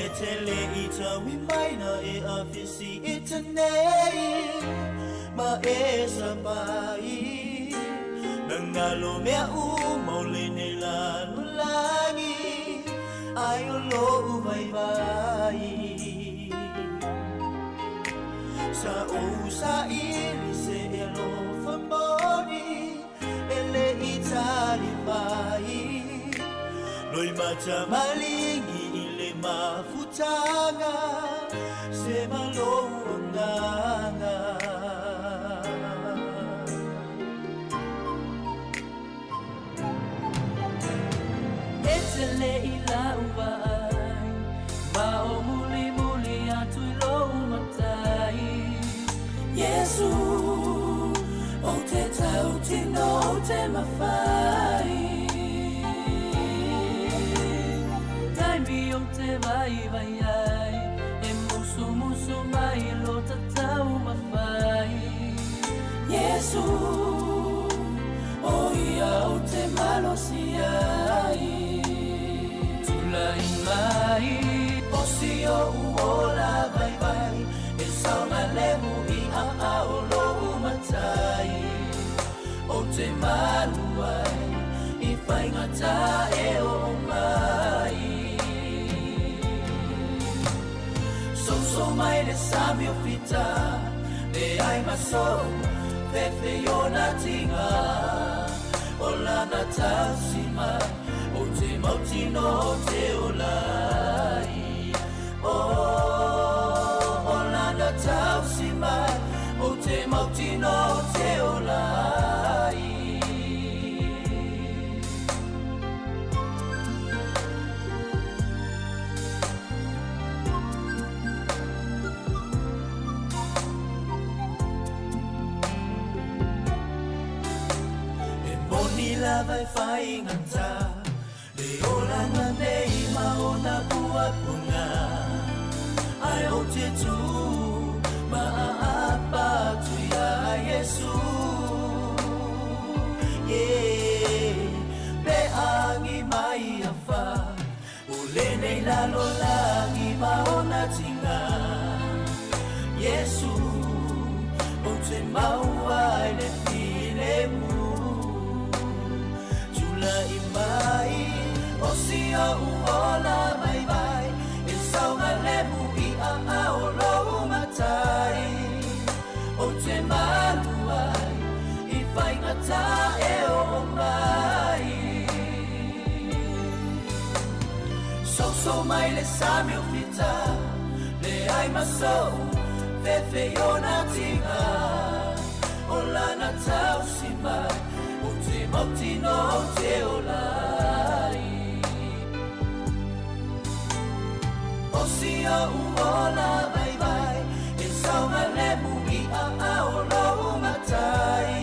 E te le i tau i maina e awhisi i te nei ma e sapai. Nangalo mea u mau le nei lalo langi ai o lo u vai vai. Sa o sa ili se e lo famoni e le i tali mai. Loi mata malingi i le mafutanga se malo anganga. E te le i lau ai, ma o muli muli atu i lou matai. Yesu, o te tau tino o te mawhai. Taimi o te vai vai ai, e musu musu mai lo tatau mawhai. Yesu, o ia o te malosi ai. Tula i mai, o si o uola vai vai, e saunga lemu i a ao lo matai. O te maluai, i whaingata e o mai. So mai le sami o fita, le ai maso, fefe ona tinga. O lana tausi mai, o te mautino o te olai. O, o lana tausi mai, o te mautino o te olai. E moni lava e whaingata, le olanga nei ma ona puapunga. Ai o te tū, ma a apa tu ia Yesu. Yeah, pe angi mai a wha, o le nei lalo langi ma ona tinga. Yesu, o te maua i le file mu. Tula i mai, o si o uola vai vai, e saunga lemu i a ao lo matai. O te maluai, i whaingata e o mai. So mai le sami o fita, le ai maso, fefe ona tinga. O lana tausi mai, o te mautino o te olai. O si o uola vai vai, e saunga lemu i a ao lo matai.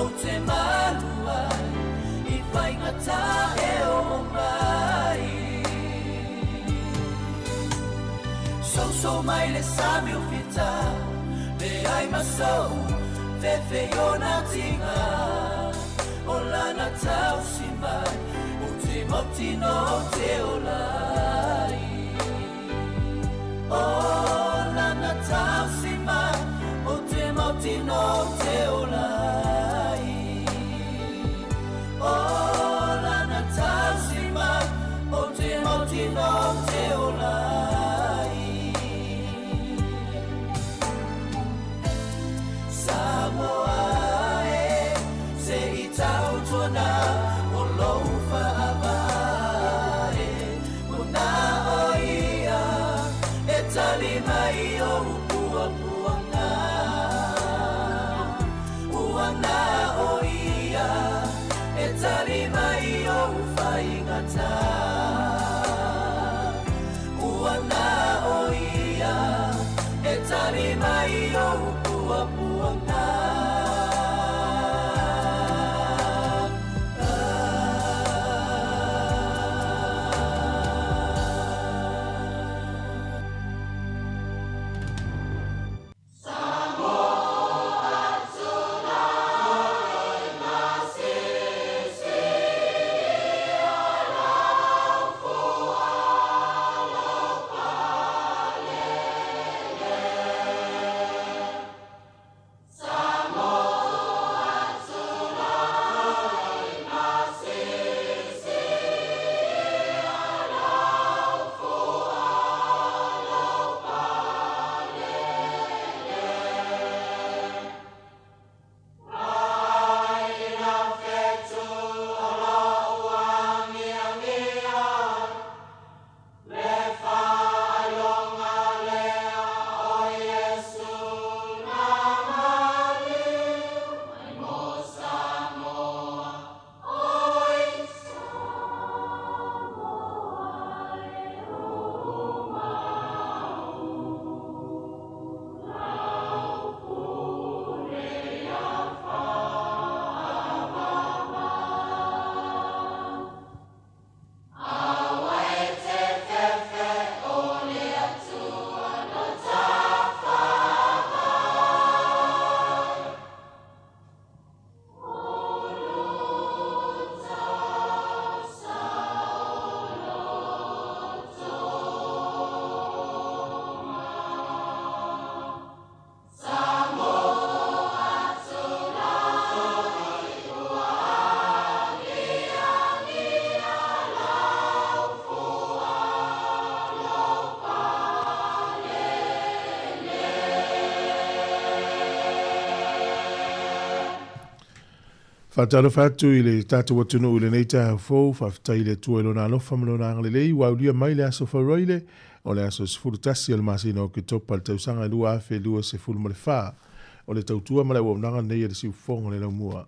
O te maluai, i whaingata e o mai. So mai le sami o fita, le ai maso, fefe ona tinga. O lana tausi mai, o te mautino o te olai. O lana tausi mai, o te mautino o te olai. O lana tausi mai, o te mautino o te olai. Samoa e, se i tautuana, o lou whaavae. Mona o ia, e tali mai o upuapuanga. Uana o ia, e tali mai o uwhaingata. Uana o ia, e tali mai o upuapuanga. Samoa, Faatalofa atu i le tatou atunuu i lenei taeao fou, faafetai i le Atua i Lona alofa ma Lona agalelei ua aulia mai le aso Faraile o le aso 11 o le masina o Oketopa i le tausaga 2024. O le tautua ma le auaunaga lenei a le Siufofoga o le Laumua.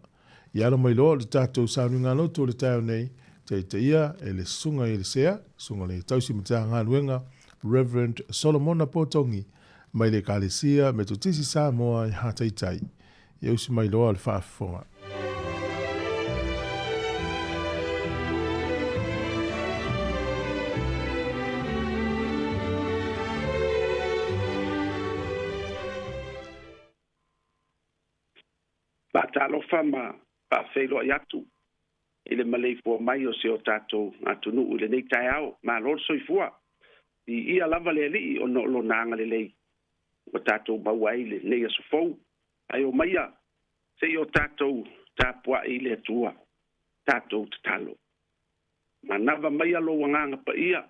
Ia alo mai loa o le tatou sauniga lotu o le taeao nei, taitaia e le Susuga i Elisea, Susuga le Tausi Matagaluega, Reverend Solomona Potogi, mai le Ekalesia Metotisi Samoa i Hataitai. Ia usi mai loa o le faafofoga. Faatalofa ma faafeiloai atu i le maleifua mai o si o tatou atunuu i lenei taeao. Malo le soifua. Viia lava le Alii ona o lona agalelei ua tatou maua ai lenei aso fou. Ae omaia se i o tatou tapuai i le Atua, tatou tatalo. Manava maia lou agaga paia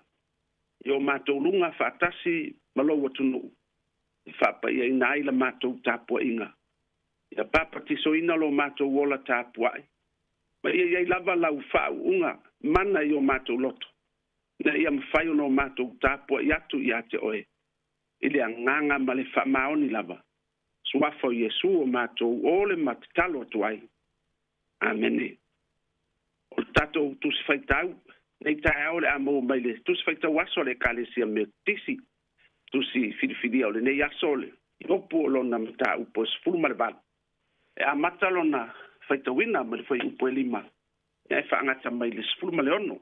i o matou luga faatasi ma lou atunuu e faapaiaina ai la matou tapuaiga. Ia papatisoina lo matou ola tapuai, ma ia iai lava lau faauuga mana i o matou loto, ina ia mafai ona o matou tapuai atu ia te oe i le agaga ma le faamaoni lava. Suafa o Iesu o matou ole ma tatalo atu ai. Amene. O le tatou tusi faitau, nei taeao le a maua mai le tusi faitau aso a le Ekalesia Metotisi, tusi filifilia o lenei aso le Iopu o lona mataupu e 18. E amata lona faitauina ma le fuaiupu e 5, e faagata mai le 16.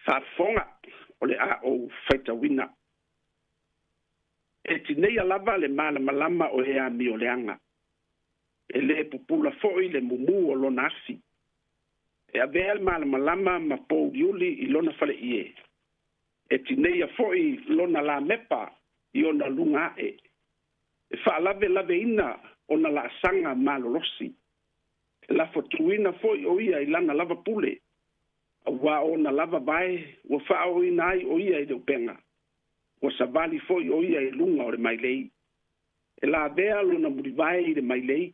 Faafofoga o le a ou faitauina. E tineia lava le malamalama o e amioleaga. E le pupula foi le mumu o lona afi. E avea le malamalama ma pouliuli i lona faleie. E tineia foi lona lamepa i ona luga ae. E faalavelave ona laasaga malolosi. E lafotuina foi o ia i lana lava pule. Auā ona lava vae ua faaoina ai o ia i le upega. Ua savali foi o ia i luga o le mailei. E lavea lona mulivae i le mailei.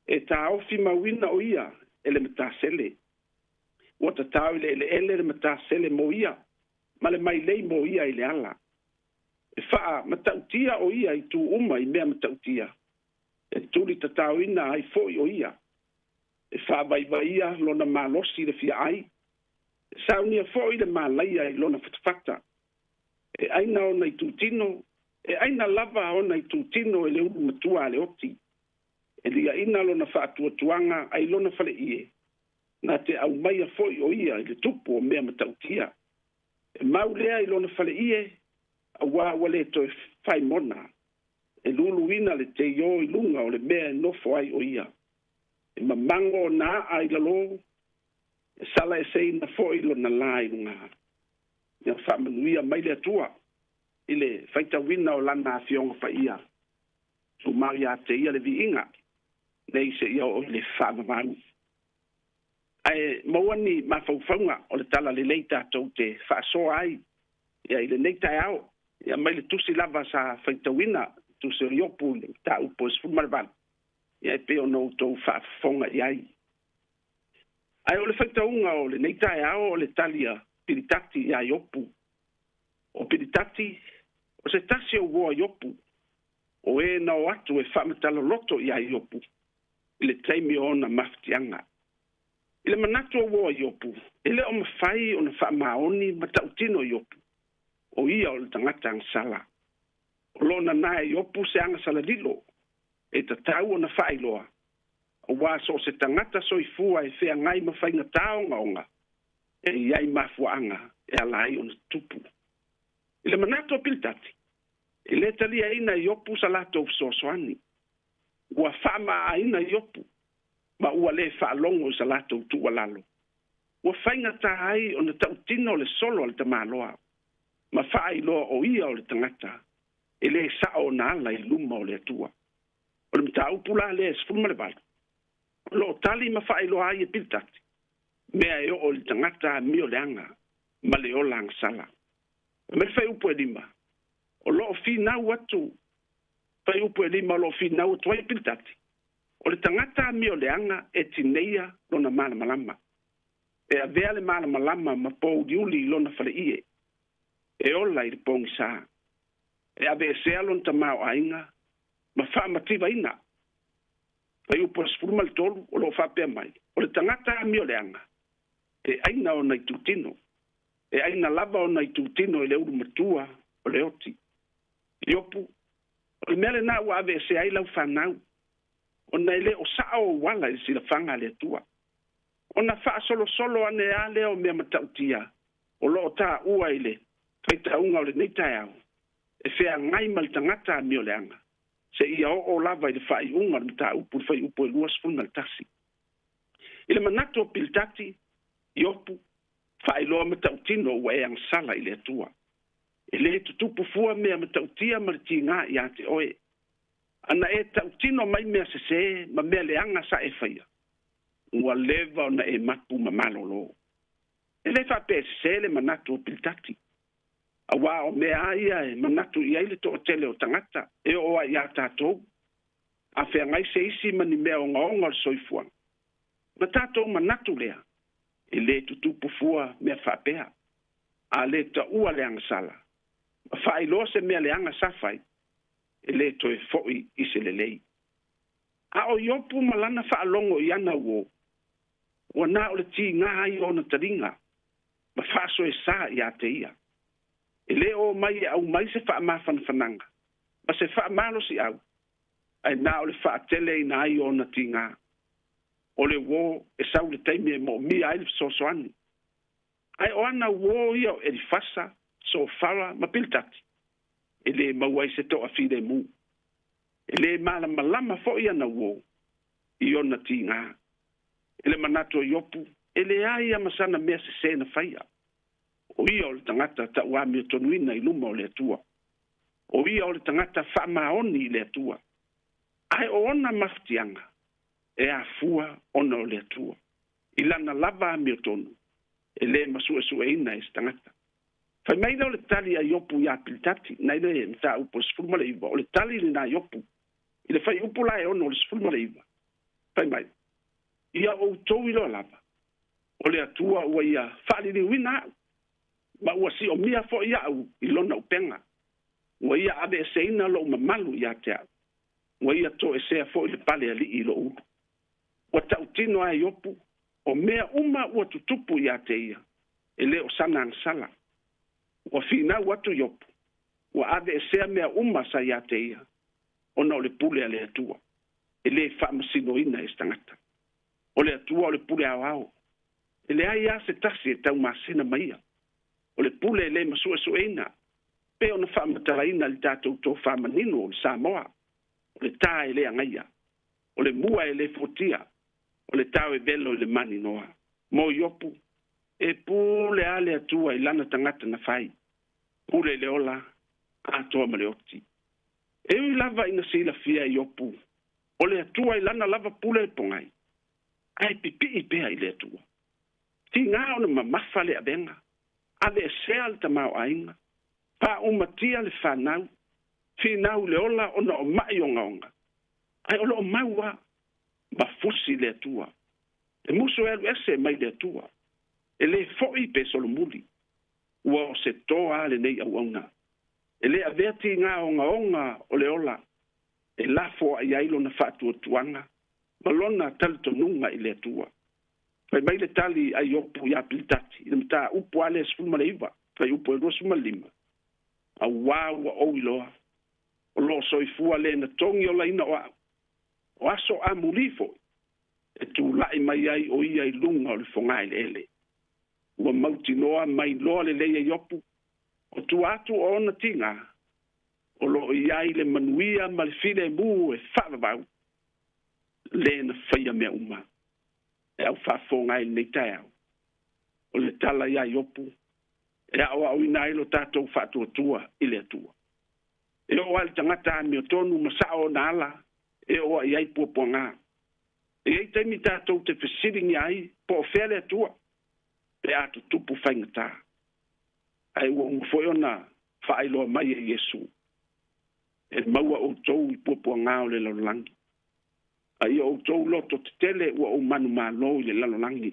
E taofi mauina o ia e le matasele. Ua tatao i le eleele le matasele mo ia, ma le mailei mo ia i le ala. E faa matautia o ia i tu uma i mea matautia. E tuli tataoina ai foi o ia. E faavaivaia lona malosi le fia ai. E saunia foi le malaia i lona fatafata. E aina ona i tūtino, e aina lava ona i tūtino e le ulu matua a le oti. E liaina lona faatuatuaga ai lona faleie. Na te aumaia foi o ia i le tupu o mea matautia. E mau lea i lona faleie, auā ua le toe faimona. E luluina le teio i luga o le mea e nofo ai o ia. E mamango o nā a i lalo, e sala e seina foi lona la i luga. Ia faamanuia mai le Atua i le faitauina o lana afioga paia. Tumau ia te ia le viiga, nei se ia o i le faavavau. Ae maua ni mafaufauga o le tala lelei tatou te faasoa ai ia i lenei taeao. Ia mai le tusi lava sa faitauina, tusi o Iopu i le mataupu e 18. Ia e pei ona outou faafofoga i ai. Ae o le faitauga o lenei taeao o le tali a Pilitati ia Iopu. O Pilitati, o se tasi o uo a Iopu, o e na o atu e faamatala-loto ia Iopu i le taimi o ona mafatiaga. I le manatu o uo a Iopu, e le o mafai ona faamaoni ma tautino Iopu, o ia o le tagata agasala. O lona na e Iopu se agasala lilo, e tatau ona faailoa, auā so o se tagata soifua e feagai ma faigata ogaoga, e iai mafuaaga e ala ai ona tupu. I le manatu o Pilitati, e le taliaina Iopu sa latou fesoasoani. Ua faamaa Iopu, ma ua le faalogo i sa latou tuualalo. Ua faigata ai ona tautino le solo a le tamaloa, ma faailoa o ia o le tagata, e le sao ona ala i luma o le Atua. O le mataupu la lea e 18. O loo tali ma faailoa ai e Pilitati, mea e oo i le tagata amioleaga ma le ola agasala. Ma le fuaiupu e 5, o loo finau atu, fuaiupu e 5 o loo finau atu ai Pilitati. O le tagata amioleaga e tineia lona malamalama. E avea le malamalama ma pouliuli i lona faleie. E ola i le pogisā. E aveesea lona tamaoaiga ma faamativaina. Fuaiupu 13 o loo faapea mai. O le tagata amioleaga e aina ona itutino. E aina lava ona itutino i le ulu matua o le oti. Iopu, o le mea lenā ua aveesea ai lau fanau. Ona e lē o sao ou ala i le silafaga a le Atua. Ona faasolosolo ane a lea o mea matautia o loo taua i le faitauga o lenei taeao e feagai ma le tagata amioleaga seia oo lava i le faaiuga o le mataupu le fuaiupu e 21. I le manatu o Pilitati, Iopu, faailoa matautino ua e agasala i le Atua. E lē tutupu fua mea matautia ma le tigā iā te oe. Ana e tautino mai mea sesē ma mea leaga sa e faia. Ua leva ona e mapu ma malōlō. E lē faapea e sesē le manatu o Pilitati. Auā o mea a ia e manatu i ai le toatele o tagata e oo ai iā tatou. A feagai se isi ma ni mea ogaoga o le soifuaga. Na tatou manatu lea, e lē tutupu fua mea faapea. A lē taua le agasala, ma faailoa se mea leaga sa fai, e lē toe fo'i i se lelei. A o Iopu ma lana faalogo i ana uō, ua na o le tigā ai o ona taliga, ma faasoesā iā te ia. E lē o mai e aumai se faamafanafanaga, ma se faamalosiau, ae na o le faateleina ai o ona tigā. O le uō e sau i le taimi e moomia ai le fesoasoani. Ae o ana uō ia o Elifasa, Sofara ma Pilitati, e lē maua ai se toafilemu. E lē malamalama foi ana uō i ona tigā. I le manatu o Iopu, e leai ia ma sana mea sesē na faia. O ia o le tagata tauamiotonuina i luma o le Atua. O ia o le tagata faamaoni i le Atua. Ae o ona mafatiaga e afua ona o le Atua. I lana lava amiotonu, e lē masuesueina e se tagata. Fai mai lea o le tali a Iopu iā Pilitati, nai le mataupu o le 19, o le tali lenā Iopu. I le fuaiupu la e 6 o le 19, fai mai, ia outou iloa lava, o le Atua ua ia faaliliuina au, ma ua siomia foi au i lona upega. Ua ia aveeseina lou mamalu iā te au. Ua ia toesea foi le pale alii i lou ulu. Ua tautino a Iopu, o mea uma ua tutupu iā te ia, e lē o sana agasala. Ua finau atu Iopu, ua aveesea mea uma sa iā te ia, ona o le pule a le Atua. E lē faamasinoina e se tagata. O le Atua o le pule aoao. E leai lava se tasi e taumasina ma ia. O le pule e lē masuesueina, pe ona faamatalaina i le tatou tofā manino o le Samoa. O le tā e lē agaia. O le mua e lē fuatia. O le tao e velo i le maninoa. Mo Iopu, e pule lava le Atua i lana tagata na fai. Pule i le ola, atoa ma le oti. E ui lava ina silafia e Iopu, o le Atua i lana lava pule e pogai, ae pipii pea i le Atua. Tigā ona mamafa le avega, aveesea le tamaoaiga, faaumatia le fanau, finau i le ola ona o mai ogaoga, ae o loo mau lava ma fusi le Atua. E musu e alu ese mai le Atua. E lē fo'i pe solomuli. Ua o se toa lenei auauna. E lē avea tigā ogaoga o le ola, e lafoai ai lona faatuatuaga ma lona talitonuga i le Atua. Fai mai le tali a Iopu iā Pilitati, i le mataupu a lea 19, fuaiupu e 25, auā ua ou iloa, o loo soifua lē na togi olaina o au. O aso amulī foi, e tula'i mai ai o ia i luga o le fogaeleele. Ua mautinoa mailoa lelei e Iopu, o tua atu o ona tigā, o loo i ai le manuia ma le filemu e faavavau, lē na faia mea uma. E au faafofoga e i lenei taeao. O le tala iā Iopu, e aoaoina ai lo tatou faatuatua i le Atua. E oo lava i le tagata amiotonu ma sao ona ala e oo ai i ai puapuagā. E i ai taimi tatou te fesiligia ai po o fea le Atua pe a tutupu faigata. Ae ua uma foi ona faailoa mai e Iesu, e maua outou i puapuagā o le lalolagi. A ia outou loto tetele ua ou manumalo i le lalolagi.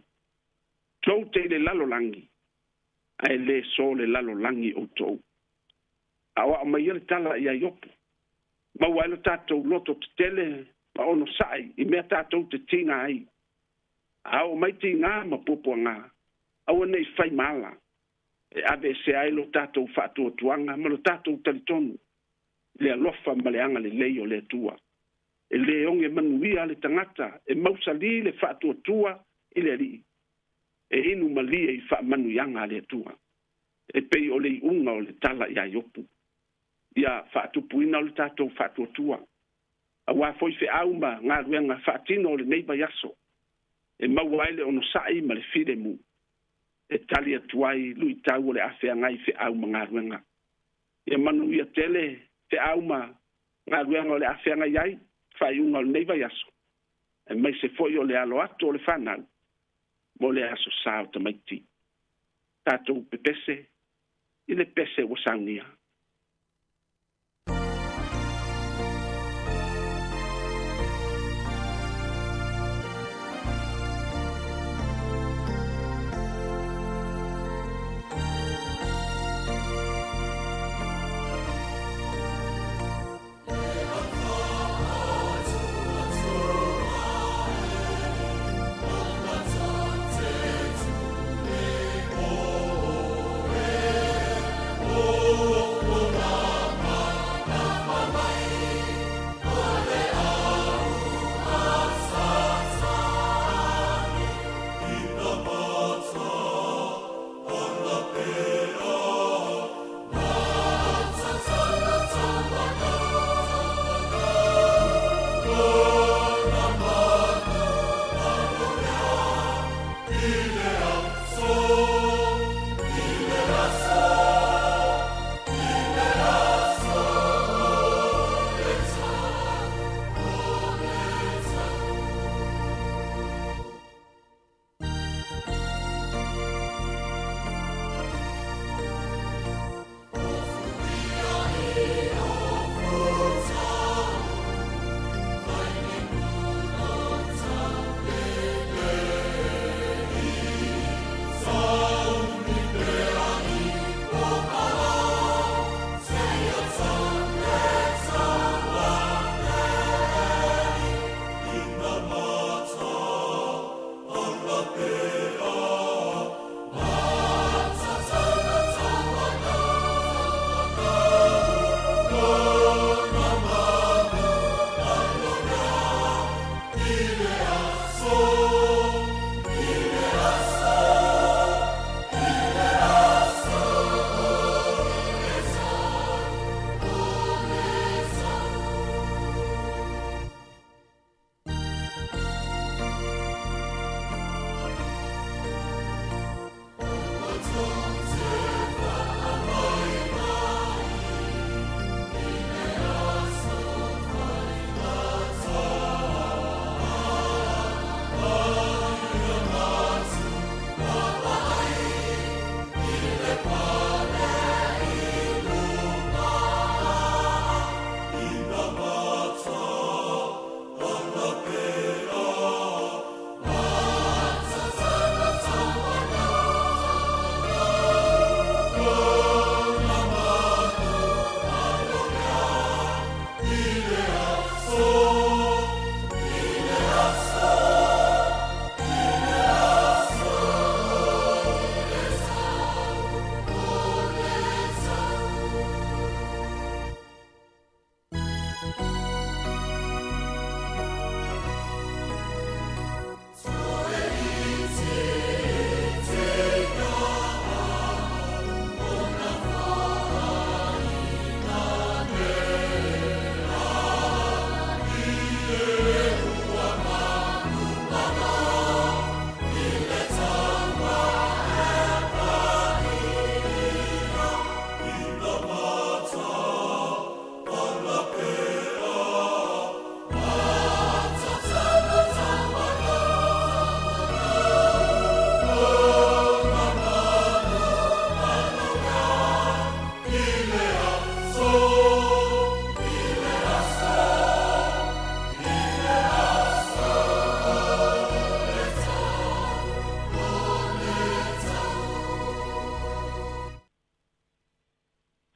Tou te i le lalolagi, ae lē so le lalolagi outou. Aoao mai ia le tala ia Iopu. Maua ai lo tatou loto tetele ma onosaʻi i mea tatou te tiga ai. A oo mai tigā ma puapuagā, aua neʻi fai ma ala e aveesea ai lo tatou faatuatuaga ma lo tatou talitonu i le alofa ma le agalelei o le Atua. E lē oge manuia le tagata e mausalī le faatuatua i le Alii, e inu malie i faamanuiaga a le Atua. E pei o le iuga o le tala iā Iopu. Ia faatupuina o le tatou faatuatua. Auā foi feau ma galuega faatino o lenei vaiaso. E maua ai le onosaʻi ma le filemu. E tali atu ai luitau o le a feagai feau ma galuega. Ia manuia tele feau ma galuega o le a feagai ai faaiuga o lenei vaiaso. Aemaise foi o le alo atu o le fanau mo le aso sa o tamaiti. Tatou pepese i le pese ua saunia. Oh.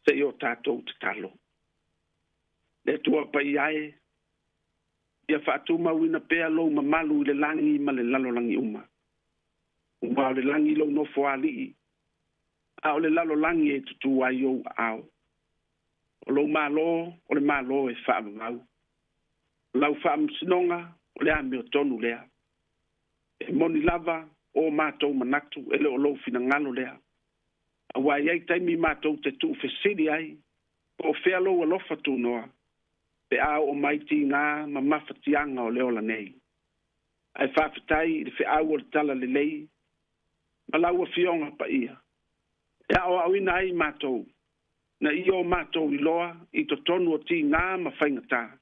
Seia o tatou tatalo. Le Atua paia e, ia faatumauina pea lou mamalu i le lagi ma le lalolagi uma. Aua o le lagi lou nofoalii, a o le lalolagi e tutū ai ou aao. O lou Malo o le Malo e faavavau. O lau faamasinoga o le amiotonu lea. E moni lava o matou manatu e le o lou finagalo lea. Aua e i ai taimi matou te tuufesili ai, po o fea lou alofa tunoa, pe a oo mai tiga ma mafatiaga o le ola nei. Ae faafetai i le feau o le talalelei ma lau Afioga Paia, e aoaoina ai matou, na ia o matou iloa i totonu o tiga ma faigata,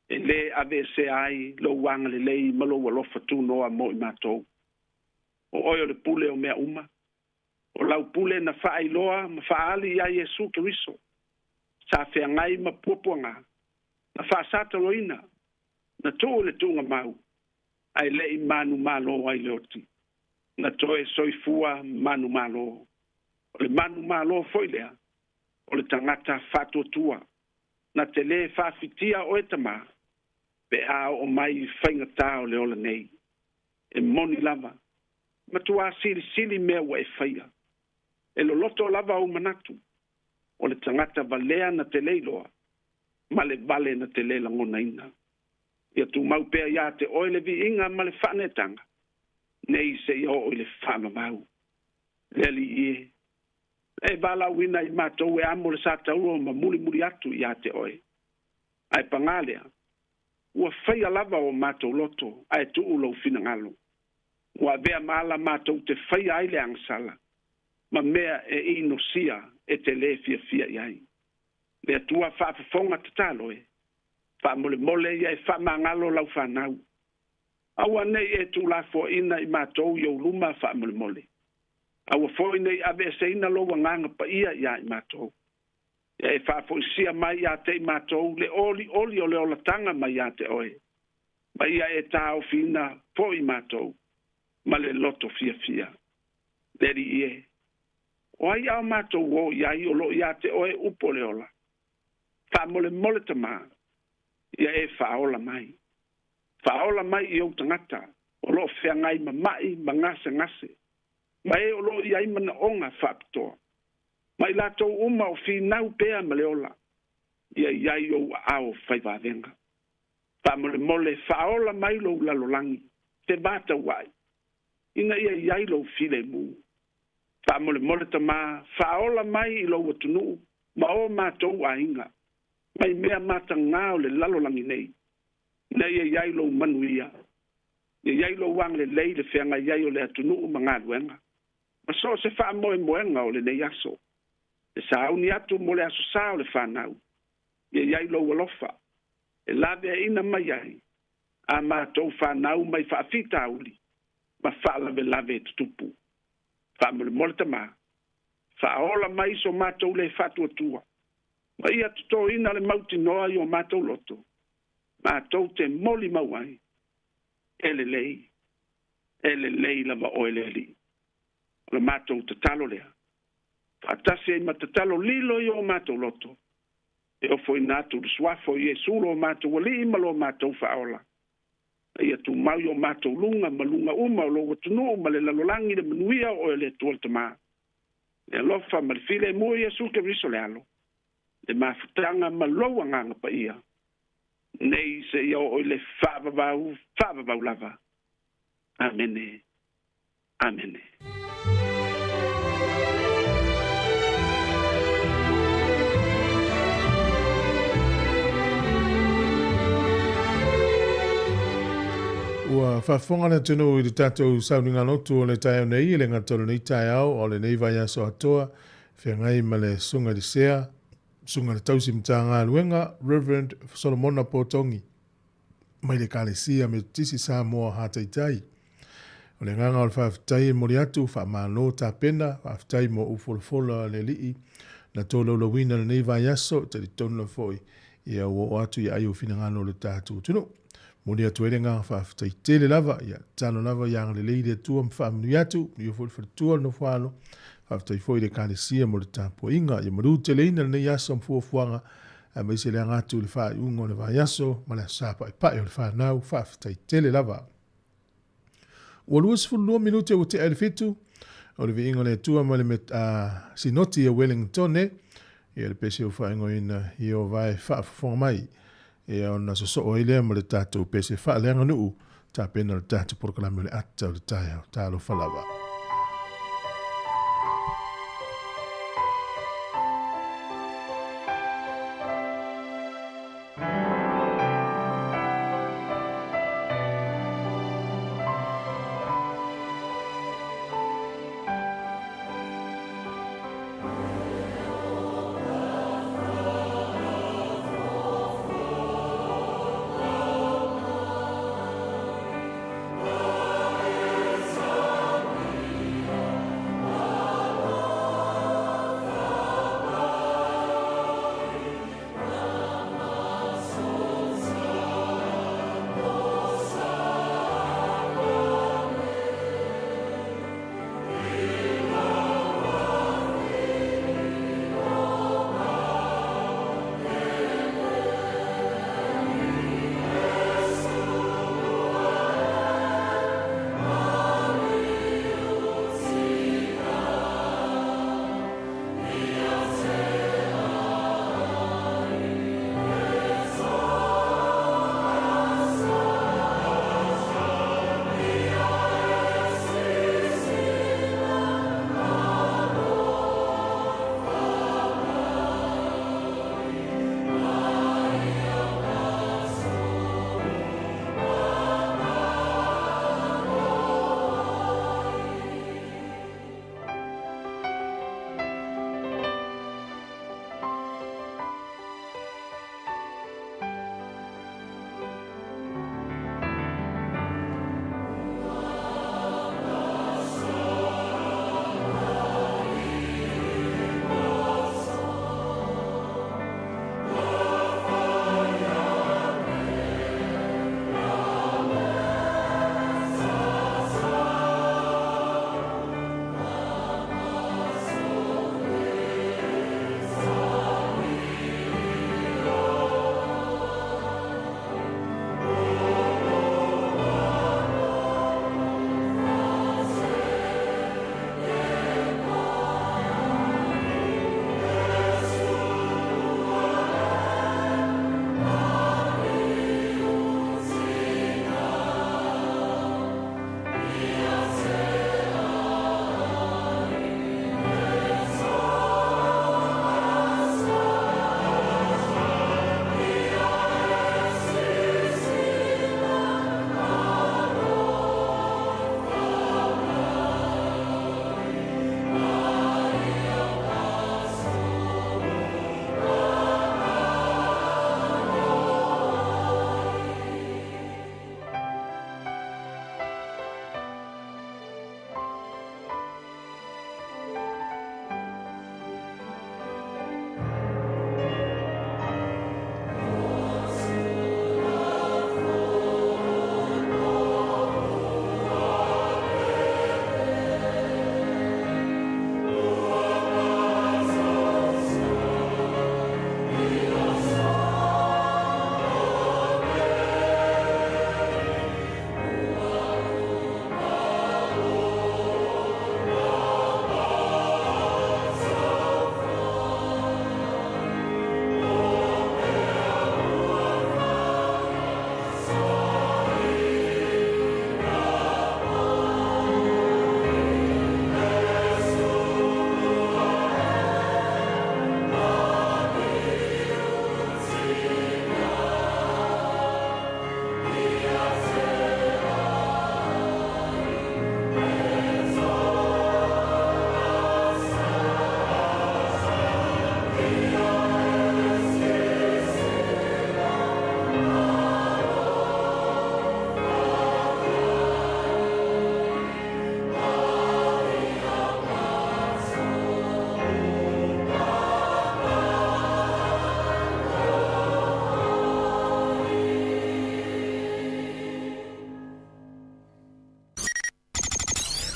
e lē aveesea ai lou agalelei ma lou alofa tunoa mo i matou. O oe o le pule o mea uma. O lau pule na faailoa ma faaali iā Iesu Keriso, sa feagai ma puapuaga, na faasataloina, na tuu i le tuugamau, ae le i manumalo ai le oti, na toe soifua manumalo. O le manumalo foi lea, o le tagata faatuatua, na te lē faafitia oe Tamā, pe a oo mai i faigata o le ola nei. E moni lava, matuā silisili mea ua e faia. E loloto lava ou manatu, o le tagata valea na te le iloa, ma le vale na te le lagonaina. Ia tumau pea iā te oe le viiga ma le faaneetaga, nei seia oo i le faavavau. Le Alii e, e valaauina i matou e amo le sataua ma mulimuli atu iā te oe. Ae pagā lea, ua faia lava o matou loto ae tuu lou finagalo. Ua avea ma ala matou te faia ai le agasala, ma mea e inosia e te lē fiafia i ai. Le Atua faafofoga tatalo e, faamolemole ia e faamagalo lau fanau. Aua ne i e tuulafoaina i matou i ou luma faamolemole. Aua foi ne i aveeseina lou agaga paia iā i matou. Ia e faafoisia mai iā te i matou le olioli o le olataga mai iā te oe, ma ia e taofiina foi matou ma le loto fiafia. Le Alii e, o ai a o matou o i ai o loo iā te oe upu o le ola. Faamolemole Tamā, ia e faaola mai. Faaola mai i ou tagata o loo feagai ma ma'i ma gasegase, ma e o loo i ai manaoga faapitoa. Ma i latou uma o finau pea ma le ola, ia i ai ou aao faivavega. Faamolemole faaola mai lou lalolagi fevataua'i, ina ia i ai lou filemu. Faamolemole Tamā, faaola mai i lou atunuu ma o matou aiga, mai mea matagā o le lalolagi nei, ina ia i ai lou manuia, ia i ai lou agalelei i le feagai ai o le atunuu ma galuega, ma so o se faamoemoega o lenei aso. E sauni atu mo le aso sa o le fanau, ia i ai lou alofa, e laveaina mai ai a matou fanau mai faafitauli ma faalavelave e tutupu. Faamolemole Tamā, faaola mai so matou lē faatuatua, ma ia totoina le mautinoa i o matou loto, matou te molimau ai, e lelei, e lelei lava oe le Alii. O le matou tatalo lea, faatasi ai ma tatalo lilo i o matou loto, e ofoina atu i le suafa o Iesu lo matou Alii ma lo matou Faaola, a ia tumau i o matou luga ma luga uma o lou atunuu ma le lalolagi le manuia o oe le Atua le Tamā, le alofa ma le filemu o Iesu Keriso le Alo, le mafutaga ma lou Agaga Paia, nei seia oo i le faavavau, faavavau lava. Amene. Amene. Ua faafofoga le atunuu i le tatou sauniga lotu o le taeao nei, e le gata o lenei taeao, a o lenei vaiaso atoa, feagai ma le Susuga i le Sea, Susuga i le Tausi Matagaluega, Reverend Solomona Potogi, mai le Ekalesia Metotisi Samoa Hataitai. O le agaga o le faafetai e momoli atu, faamalo tapena, faafetai mo ou folafola a le Alii na tolaulauina lenei vaiaso, e talitonu lava foi ia ua oo atu ia ai ou finagalo o le tatou atunuu. Momoli atu ai le agaga faafetai tele lava, ia tatalo lava ia agalelei le Atua ma faamanuia atu, manuia foi le faletua, le nofo alo. Faafetai foi i le Ekalesia mo le tapuaiga. Ia maluteleina lenei aso ma fuafuaga, aemaise le aga atu i le faaiuga o le vaiaso ma le Aso Sa Paepae o le fanau. Faafetai tele lava. Ua 22 minute ua tea i le 7, o le viiga o le Atua ma le Sinoti a Wellingtone, ia le pese ua faaigoaina Ieova e faafofoga mai. Ia ona sosoo ai lea ma le tatou pese faaleaganuu, tapena le tatou polokalame o le ata o le taeao. Talofa lava.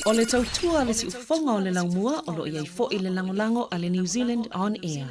O le tautua a le siufofoga o le laumua o lo o i ai foi le lagolago a le New Zealand On Air.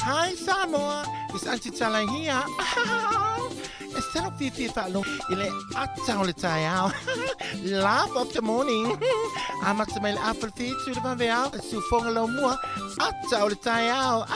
Hi Samoa, it's Auntie Tala here. E selo fifi whaalo i le ata o le taeao. Laugh of the morning. Amata mai le afa le fitu le vaveao. Siufoga lau mua. Ata o le taeao.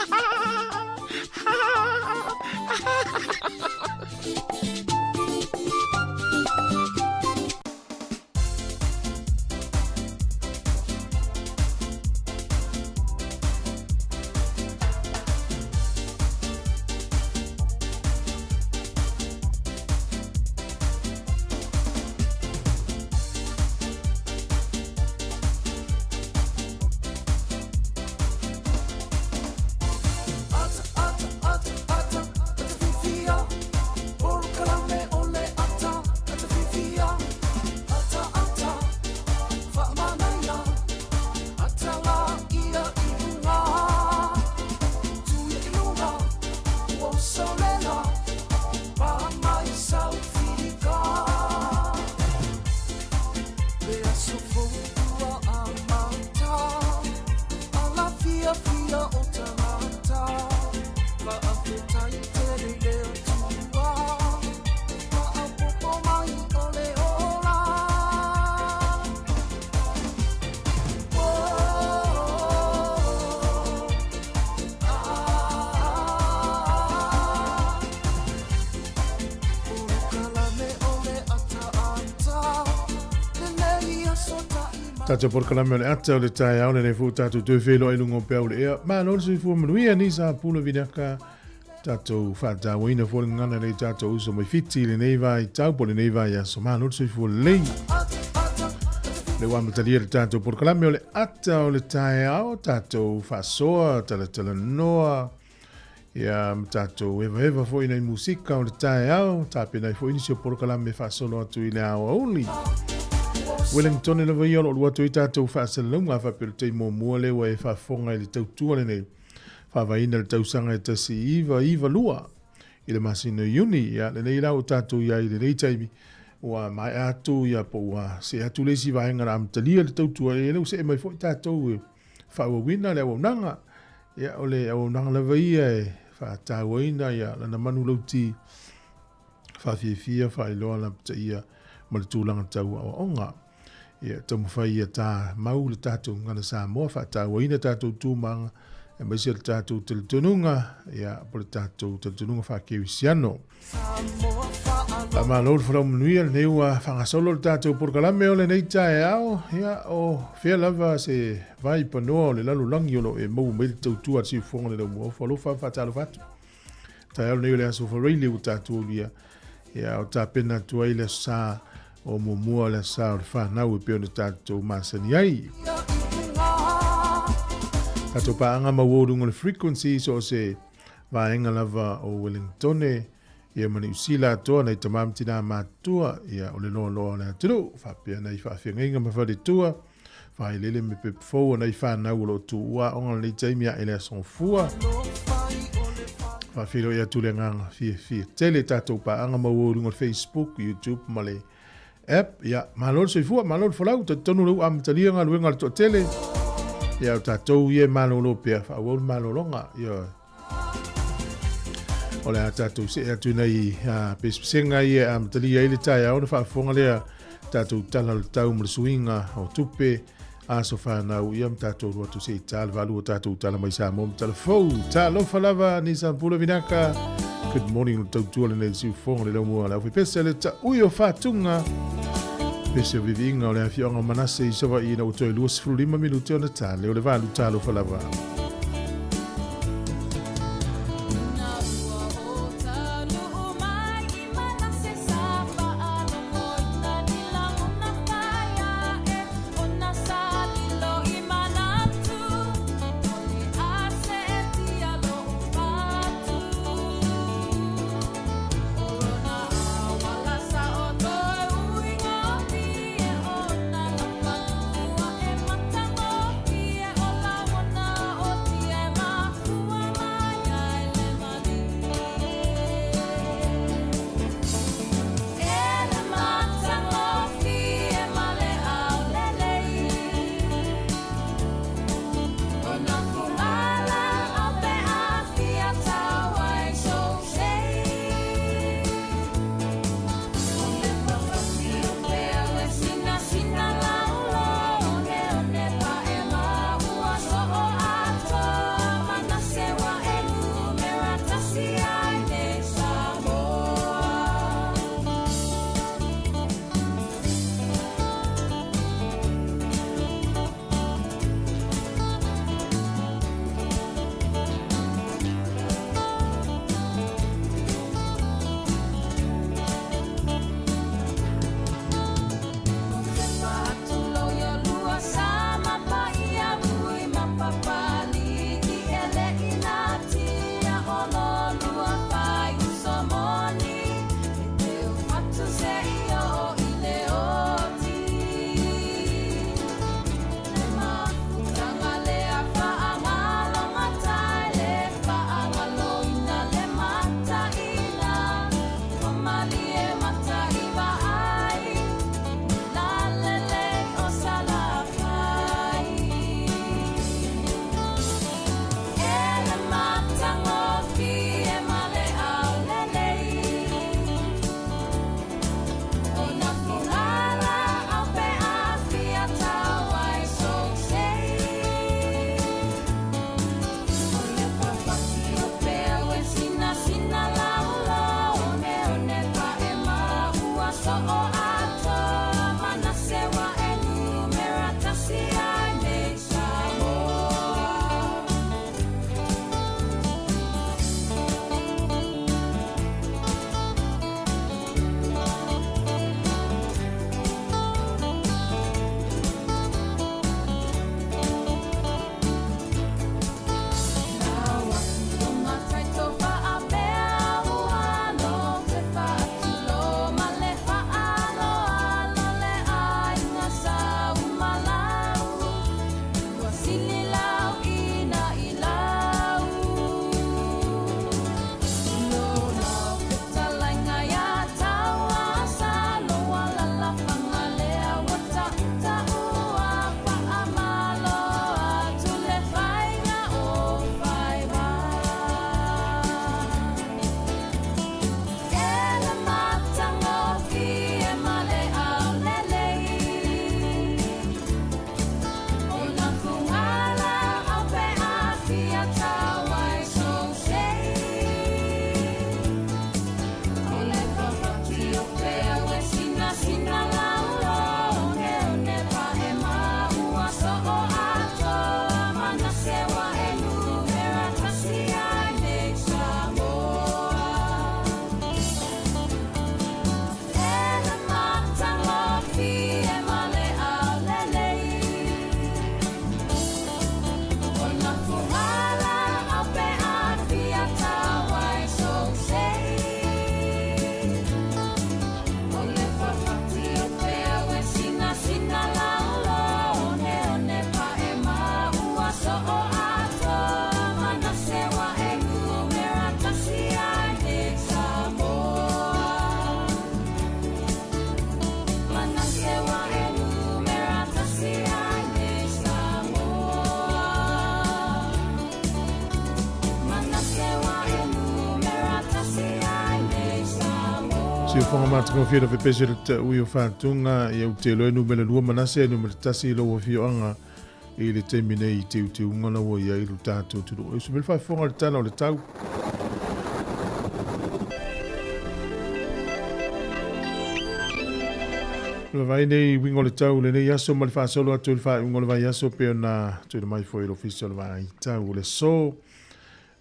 Tatou polokalame o le ata o le taeao lenei foi ua tatou toe feiloai i luga o peau o le ea. Malo le soifua manuia ni sa pula vinaka tatou faatauaina foi le gagana lei tatou uso mai Fiti i lenei vaitau po o lenei vaiaso. Malo le soifua lelei. Le ua amatalia le tatou polokalame o le ata o le taeao, tatou faasoa, talatalanoa, ia ma tatou evaeva foi nai musika o le taeao, tapena ai foi nisi o polokalame faasolo atu i le aoauli. Wellington lava ia o lo o alu atu ai tatou faasalalauga a faapea o le taimi muamua lea ua e faafofoga i le tautua lenei faavaeina le tausaga e 1992 i le masina o Iuni. Ia lenei la ua tatou i ai i lenei taimi ua maea atu ia po ua see atu le isi vaega na amatalia le tautua, ia lea ua see mai foi tatou e faaauauina le auaunaga. Ia o le auaunaga lava ia e faatauaina ia lana manulauti faafiafia faailoa lapataia ma le tulaga tau aoaoga. Ia taumafai ia ta mau le tatou gagana Samoa, faatauaina tatou tumaga, aemaise le tatou talitonuga, ia po le tatou talitonuga faakerisiano. Faamalo le folau manuia lenei ua faagasolo le tatou polokalame o lenei taeao. Ia, o fea lava se vai panoa o le lalolagi o lo o e maua mai le tautua a le siufofoga o le laumuaofa. Alofa faatalofa atu. Taeao lenei o le aso Faraile ua tatou aulia. Ia, o tapena atu ai le aso sa o muamua le aso sa o le whanau e pei ona tatou masani ai. Tatou paaga maualuga o le frequency so o se vaega lava o Wellingtone, ia ma Niu Sila atoa, nai tama ma tinā matutua, ia o le loaloa o le atunuu, faapea nai faafeagaiga ma faletua, failele me pepa fou o nai whanau o lo o tuua aoga lenei taimi ae le aso gafua. Faafeiloai atu le agaga fiafia tele tatou paaga maualuga o le Facebook, YouTube ma le app. Ia, malo le soifua, malo le folau, talitonu lea ua amatalia galuega a le toatele. Ia, o tatou ia e malolo pea, faaauau le malologa. Ia, o le a tatou see atu i nai pesepesega ia e amatalia ai le taeao ona faafofoga lea tatou tala o le tau ma le suiga o tupe aso fanau ia ma tatou alu atu se i ta le valu o tatou tala mai Samoa ma tala fou. Talofa lava Nissan Pula Vinaka. Good morning le tautua lenei siufofoga le laumua le aufaipese le taui o Fatuga. Pese o viviiga o le afioaga o Manase i Savaii ina ua toe 25 minute ona ta leo le valu. Talofa lava. Siufoga matagofie le fepesi o le taʻui o fatuga ia uteloe numele 2 Manase numele 1 lou afioaga i le taimi nei i teuteuga na ua i ai lo tatou atunuu. E uso mai le faafofoga i le tala o le tau. Le vaai nei uiga o le tau lenei aso ma le faasolo atu i le faaiuga o le vaiaso pei ona tuuina mai foi i le Ofisa o le Vaai Tau o le Aso.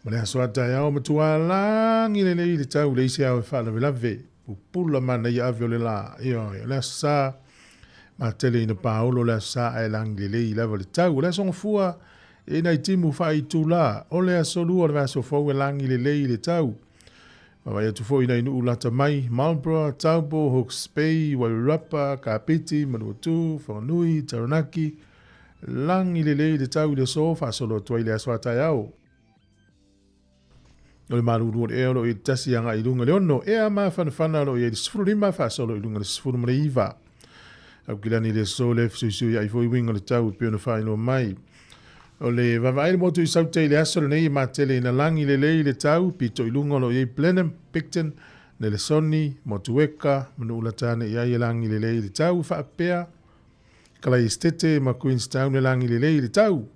Ma le aso a taeao matua lagi lelei le tau leai se ao e faalavelave. Pupula manaia ave o le la. Ioe, o le aso sa matele ina paolo le aso sa ae lagi lelei lava le tau. O le aso gafua e nai timu faaitula. O le aso lua o le vaiaso fou e lagi lelei le tau. Vaavaai atu foi i nai nuu lata mai, Marlborough, Taupo, Hawke's Bay, Wairarapa, Kapiti, Manuatu, Whanganui, Taranaki, lagi lelei le tau i le aso, faasolo atu ai le aso a taeao. O le malulu o le ea o lo o i ai le 1 agai i luga i le 6, ea mafanafana o lo o i ai le 15 faasolo i luga i le 19. Aukilani i le aso le fesuisuiai foi uiga o le tau e pei ona faailoa mai. O le vaavaai le motu i Saute i le aso lenei e matele ina lagi lelei le tau, pito i luga o lo o i ai Blenheim, Picton, Nelesoni, Motueka, ma Nu'ulata ane i ai e lagi lelei le tau, faapea Kalaesetete ma Queenstown e lagi lelei le tau.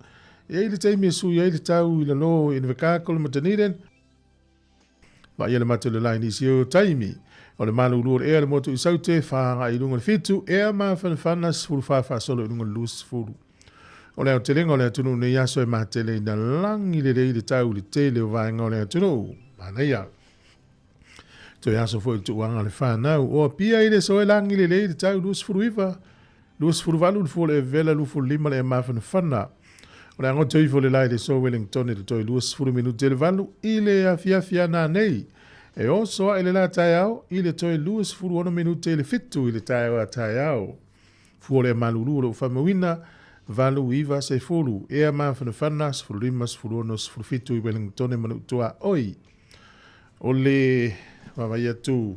E i ai le taimi e sui ai le tau i lalo i Invercargill ma Dunedin, Vaai le matou lelai nisi o taimi. O le malulu o le ea le motu i Saute, wha agai i lunga le 7, ea mafanafana 14 faasolo i luga le 20. O le aotelega o le atunuu nei aso e matele ina lagi lelei le tau i le tele o vaega o le atunuu. Manaia. Toe aso foi le tuuaga le whanau. O Apia i le aso e lagi lelei le tau 29, 28 le fua o le evela, 25 le ea mafanafana. O le agoto ifo le la i le aso Wellington i le toe 20 minute le 8 i le afiafi ana nei. E oso ae le la taeao i le toe 26 minute i le 7 i le taeao a taeao. Fua o le malulu o lou faamauina, 8, 9, 10, ea mafanafana, 15, 16, 17 i Wellington ma Nuutuaoi. O le vaavaai atu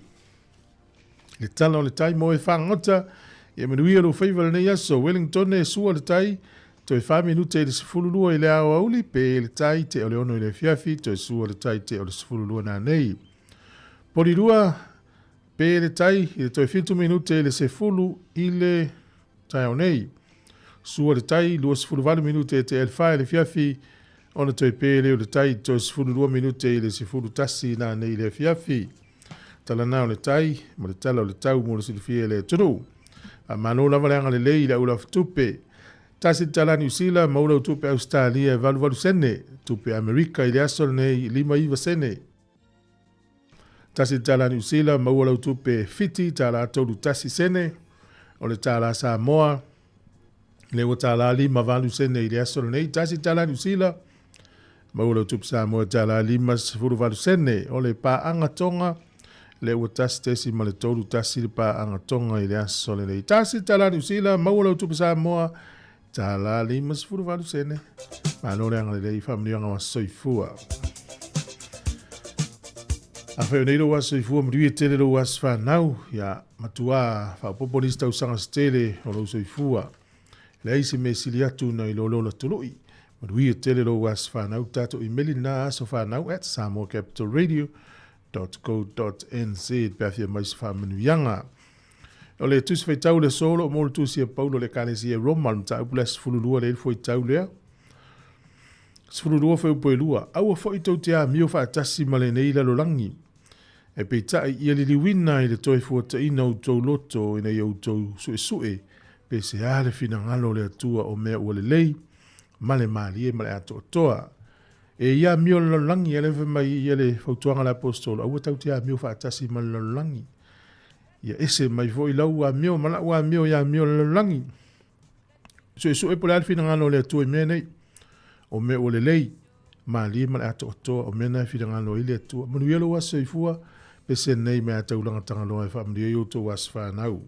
le tala o le tai mo e fagota, ia manuia lou faiva lenei aso. Wellington e sua le tai, toe 4 minute i le 12 i le aoauli, pe le tai te o le 6 i le afiafi, toe sua le tai te o le 12 nanei. Polirua, pe le tai i le toe 7 minute i le 10 i le taeao nei. Sua le tai, 28 minute te el 4 i le afiafi, ona toe pe lea o le tai, toe 12 minute i le 11 nanei i le afiafi. Tala na o le tai, ma le tala o le tau mo le silafia e le atunuu. Faamalo lava le agalelei i le aulafatupe. Tasi le tala Niu Sila, maua lau tupe Ausetalia e 88 sene, tupe Amerika i le aso lenei 59 sene. Tasi le tala Niu Sila, maua lau tupe Fiti, tala 31 sene, o le tala Samoa, le ua tala 58 sene i le aso lenei. Tasi le tala Niu Sila, maua lau tupe Samoa tala 58 sene, o le paaga Tonga, le ua 1.31 le paaga Tonga i le aso lenei. Tasi le tala Niu Sila, maua lau tupe Samoa, tala 58 sene. Malo le agalelei, faamanuiaga o aso soifua. Afai o nei lou aso soifua, manuia tele lou aso whanau, ia matua faaopoopo nisi tausaga se tele o lou soifua. Leai se mea sili atu nai lo le ola tului. Manuia tele lou aso whanau, tatou imeli lena asofanau at samoacapitalradio.co.nz pe afia mai se faamanuiaga. O le tusi faitau le aso o lo o mo le tusi a Paulo i le Ekalesia i Roma, le mataupu le aso 12 le fuaitau lea. 12 fuaiupu e 2. Aua foi tou te amio faatasi ma lenei lalolagi. E peitai, ia liliuina i le toe fuataina o outou loto ina ia outou suesue pe se a le finagalo o le Atua o mea ua lelei ma le malie ma le atoatoa. E ia amio le lalolagi, a lea fai mai ia le fautuaga a le Aposetolo, aua tou te amio faatasi ma le lalolagi. Ia ese mai foi lau amio ma la'u amio i amio o le lalolagi. Suesue po o le a le finagalo o le Atua i mea nei. O mea ua lelei, malie ma le atoatoa, o mea na e finagalo ai le Atua. Manuia lou aso soifua, pese nei mea taulaga Tagaloa e faamanuia ai outou aso fanau.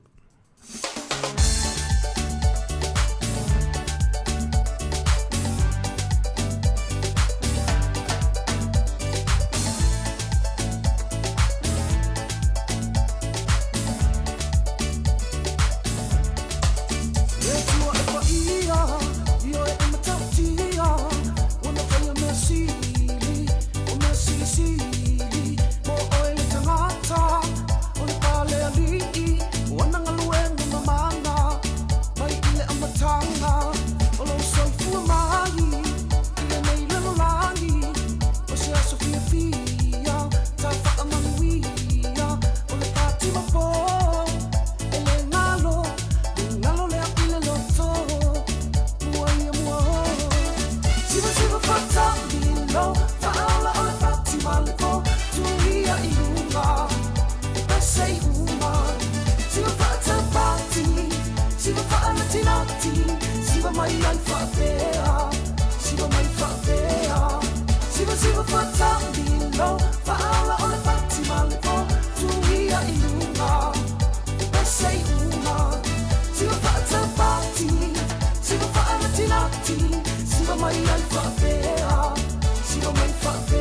mai ai faapea, siva mai faapea. Siva siva faatamilo, faaola o le pati ma le po, tuia i luga, pese i uma. Siva faatapati, siva faanatinati, siva mai ai faapea, siva mai faapea.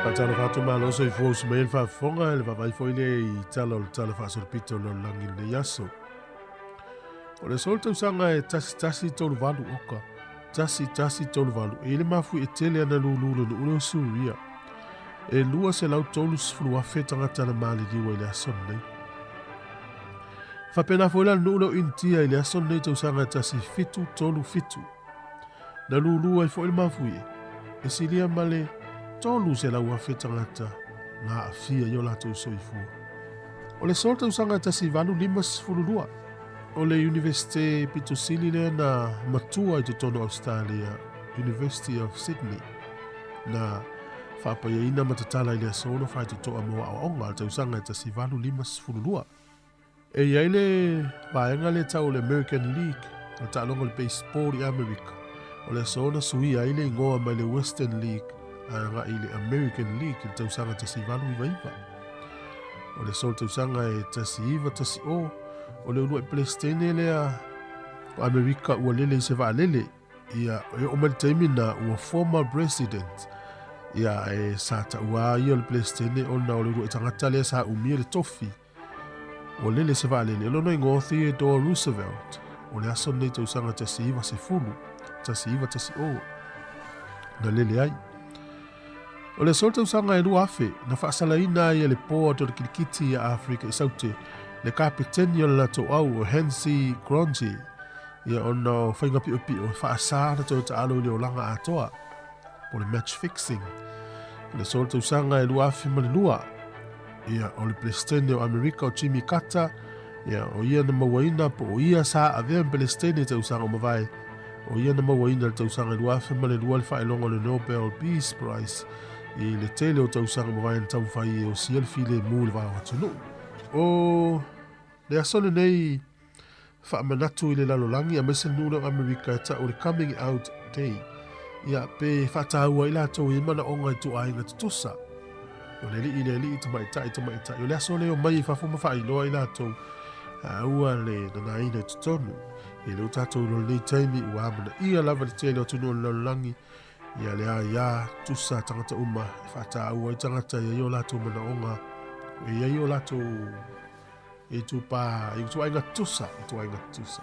Faatalofa atu malo soifua usu mai ai le faafofoga i le vaavaai foi lea i tala o le Tala Faasolopito o le Lalolagi i lenei aso. O le aso o le tausaga e 1138 oka, 1138, e i le mafuie tele ana lulu le nuu lea o Suria. E 230,000 tagata na maliliu ai i le aso lenei. Faapena foi la le nuu lea o Initia i le aso lenei tausaga e 1737. Na lulu ai foi le mafuie, e silia ma le 300,000 tagata na aafia i o latou soifua. O le aso tausaga 1852, o le Iunivesite pito sili lea na matua i totonu o Ausetalia, University of Sydney, na faapaiaina ma tatala i le aso na faitotoa mo aoaoga a le tausaga e 1852. E i ai le vaega lea e tau o le American League, o le taaloga o le baseball i Amerika. O le aso na suia ai le igoa mai le Western League a agai i le American League i le tausaga 1899. O le aso o le tausaga e 1910, o le uluai Peresetene lea o Amerika ua lele i se vaalele. Ia, e oo mai le taimi na ua former president, ia, e sa taua ia o le Peresetene ona o le uluai tagata lea sa umia le tofi. Ua lele se vaalele, o lona igoa Theodore Roosevelt, o le aso lenei tausaga 1910, 1910, na lele ai. O le aso le tausaga e 2000, na faasalaina ai e le Board o le Kilikiti ia Afrika i Saute, le kapeteni o le latou au o Hansie Cronje, ia ona o faiga piopio e faasa na toe taalo i le olaga atoa, po le match fixing. O le aso le tausaga e 2002, ia o le Peresetene o Amerika o Jimmy Carter, ia o ia na mauaina po o ia sa avea ma Peresetene i tausaga ua mavae, o ia na mauaina i le tausaga e 2002 le faailoga o le Nobel Peace Prize i le tele o tausaga ua mavae na taumafai e osia le filemu i le va o atunuu. O le aso lenei faamanatu i le lalolagi aemaise le nuu lea o Amerika e tau o le Coming Out Day. Ia, pe faataua ai latou i manaoga i ituaiga tutusa. O le alii le alii, tamaitai tamaitai. O le aso lea o mai i fafo ma faailoa ai latou aua le nanaina i totonu. E le o tatou iloa lenei taimi ua amanaia lava le tele o atunuu o le lalolagi ia le aia tusa tagata uma e faataua ai tagata e i ai o latou manaoga, e i ai o latou E ituaiga tutusa, ituaiga tutusa.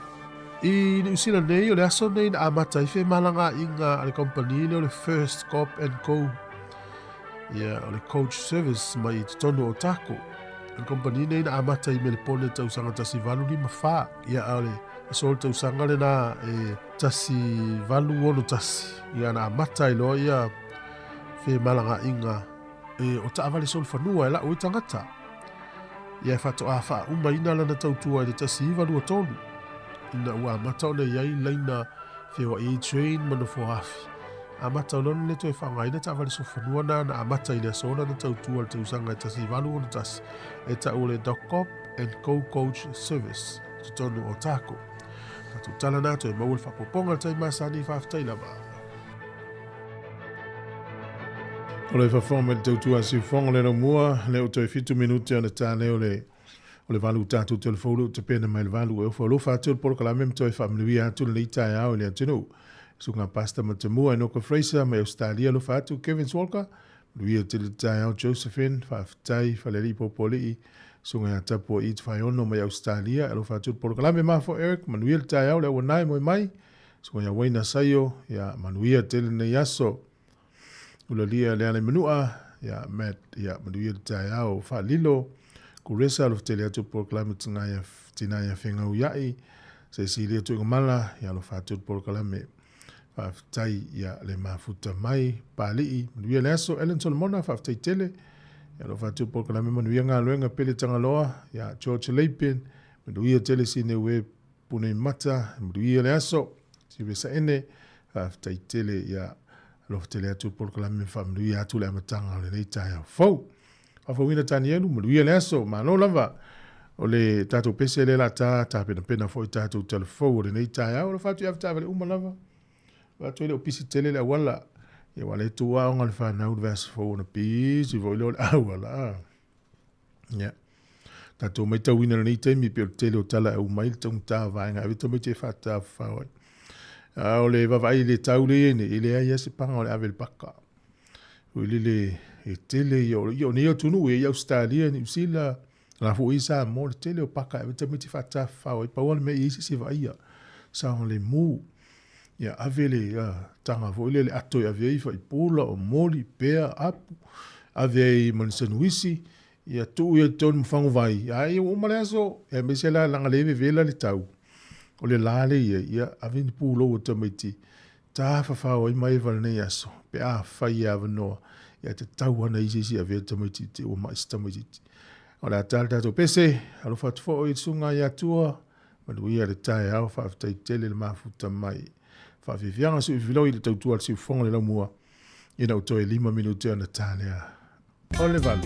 I Niu Sila nei, o le aso nei na amata ai femalagaaiga a le kamupani lea o le First Corp and Co. Ia, o le Coach Service mai i totonu o Otago. O le kamupani nei na amata i Melepone tausaga 1854. Ia, a o le aso o le tausaga lena e 1861. Ia, na amata ai loa ia femalagaaiga e o taavale solofanua e lau ai tagata. Ia e faatoa faaumaina lana tautua i le 1923, ina ua amata ona i ai laina feoai ai train ma nofoaafi. Amata loa ona le toe faaaogaina taavale solofanua na na amata i le aso lana tautua i le tausaga e 1861 e tau o le Doc and Co Coach Service i totonu o Otago. Tatou tala na toe maua le faaopoopoga i le taimi masani, faafetai lava. O le fafofoga mai le tautua a Siufogo le laumua, le o toe 7 minute ona tāne o le o le valu tatou telefou le o tapena mai le valu e ofa alofa atu le polokalame ma toe faamanuia atu lenei taeao i le atunuu. Susuga Pastor Matamua Enoka Fraser mai Australia alofa atu Kevin Walker, manuia tele taeao Josephine, faafetai Falealii Popoalii, Susuga ia Tapua Eat Faiono mai Australia, alofa atu le polokalame mafo Eric, manuia le taeao le auanae moe mai. Susuga ia Waina Saio, ia manuia tele lenei aso. Ulalia le ala i manua, ia Matt, ia manuia le taeao. Faalilo, Kuresa alofa tele atu polokalame tinaia, tinaia whengau iai. Cecilia Tuigamala, ia alofa atu le polokalame. Faafetai ia le mafuta mai, Palii, manuia le aso. Ellen Solomona, faafetai tele. Ia alofa atu le polokalame manuia galuega Pele Tagaloa, ia George Leipin, manuia tele sine ue Pune mata, manuia le aso, sive saene, faafetai tele ia alofa tele atu le polokalame faamanuia atu le amataga o lenei taeao fou. Faafouina Tanielu, manuia le aso, malo lava. O le tatou pese lea la ta tapenapena foi tatou talafou o lenei taeao. Alofa atu i avetaavale uma lava. Atu ai le o pisi tele le auala. Ia ua le tu aoga le whanau le vaiaso fou ona pisi foi lea o le auala. Ia. Tatou maitauina lenei taimi pei o le tele o tala e aumai le taugata o vaega e ave tamaiti e faatafafao ai. A o le vaavaai i le tau lea e i ai nei, e leai lava se paga o le ave i le paka. Foi lele e tele ia o, ia o nei atunuu e i Ausetalia, Niu Sila, la foi i Samoa, le tele o paka e ave tamaiti e faatafafao ai. Pau lava le mea e i ai se isi e vaaia, saogalemu. Ia ave le taga foi lea le ato e ave ai faipula, o moli, pea, apu, ave ai ma le sanuisi, ia tuu ia i totonu ma faguvai, a ia ua uma le aso, aemaise la leaga le vevela le tau, o le la lea i ai, ia ave ni pulou o tamaiti, tafafao ai maeva lenei aso, pe afai e avanoa, ia tatau lava ona i ai se isi e avea le tamaitiiti ua mai se tamaitiiti. O le a ta le tatou pese, alofa atu foi i le susuga ia Tua, Manuia le taeao, faafetai tele le mafuta mai. Faafiafiaga sui filoi i le tautua a le siufofoga le laumua, ina ua toe 5 minute ona ta lea o le 8.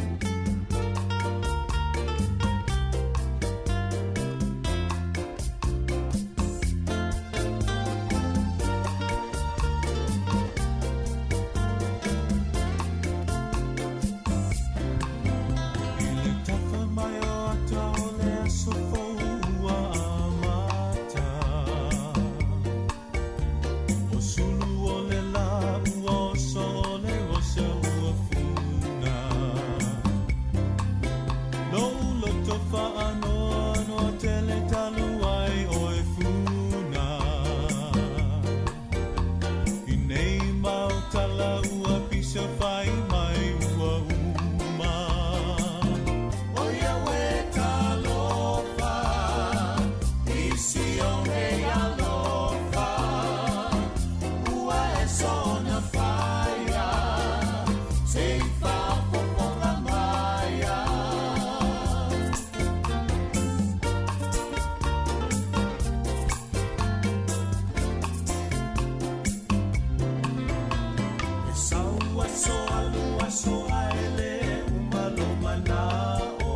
E sau aso alu aso ae le uma lo mana'o.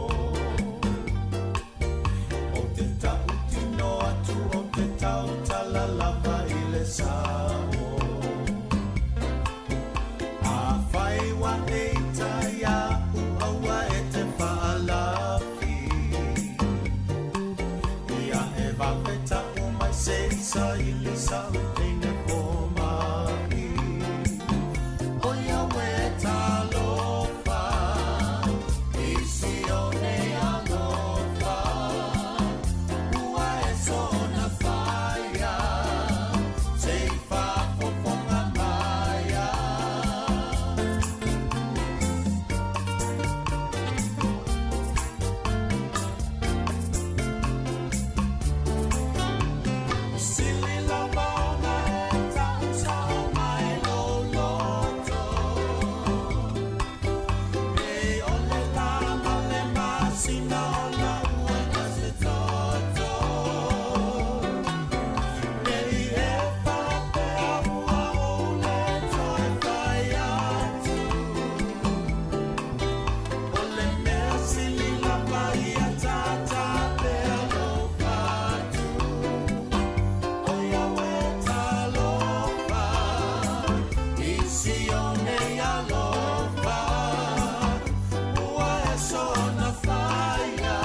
O te ta'utino atu o te tautala lava i le sa'o. Afai ua e ita ia'u aua e te fa'alafi. Ia e vave ta'u mai se i saili sa'u teine foma'i. O ia ue talofa, i Sione alofa, ua e sona faia, se i faafofoga maia. Sili lava ona e ta'u sa'o mai lou loto. E o le lā ma le masina o la'u na se toto. Nei e faapea ua ou le toe fai atu. O le mea sili lava ia tātā pea lou fatu. O ia ue talofa, i Sione alofa, ua e sona faia,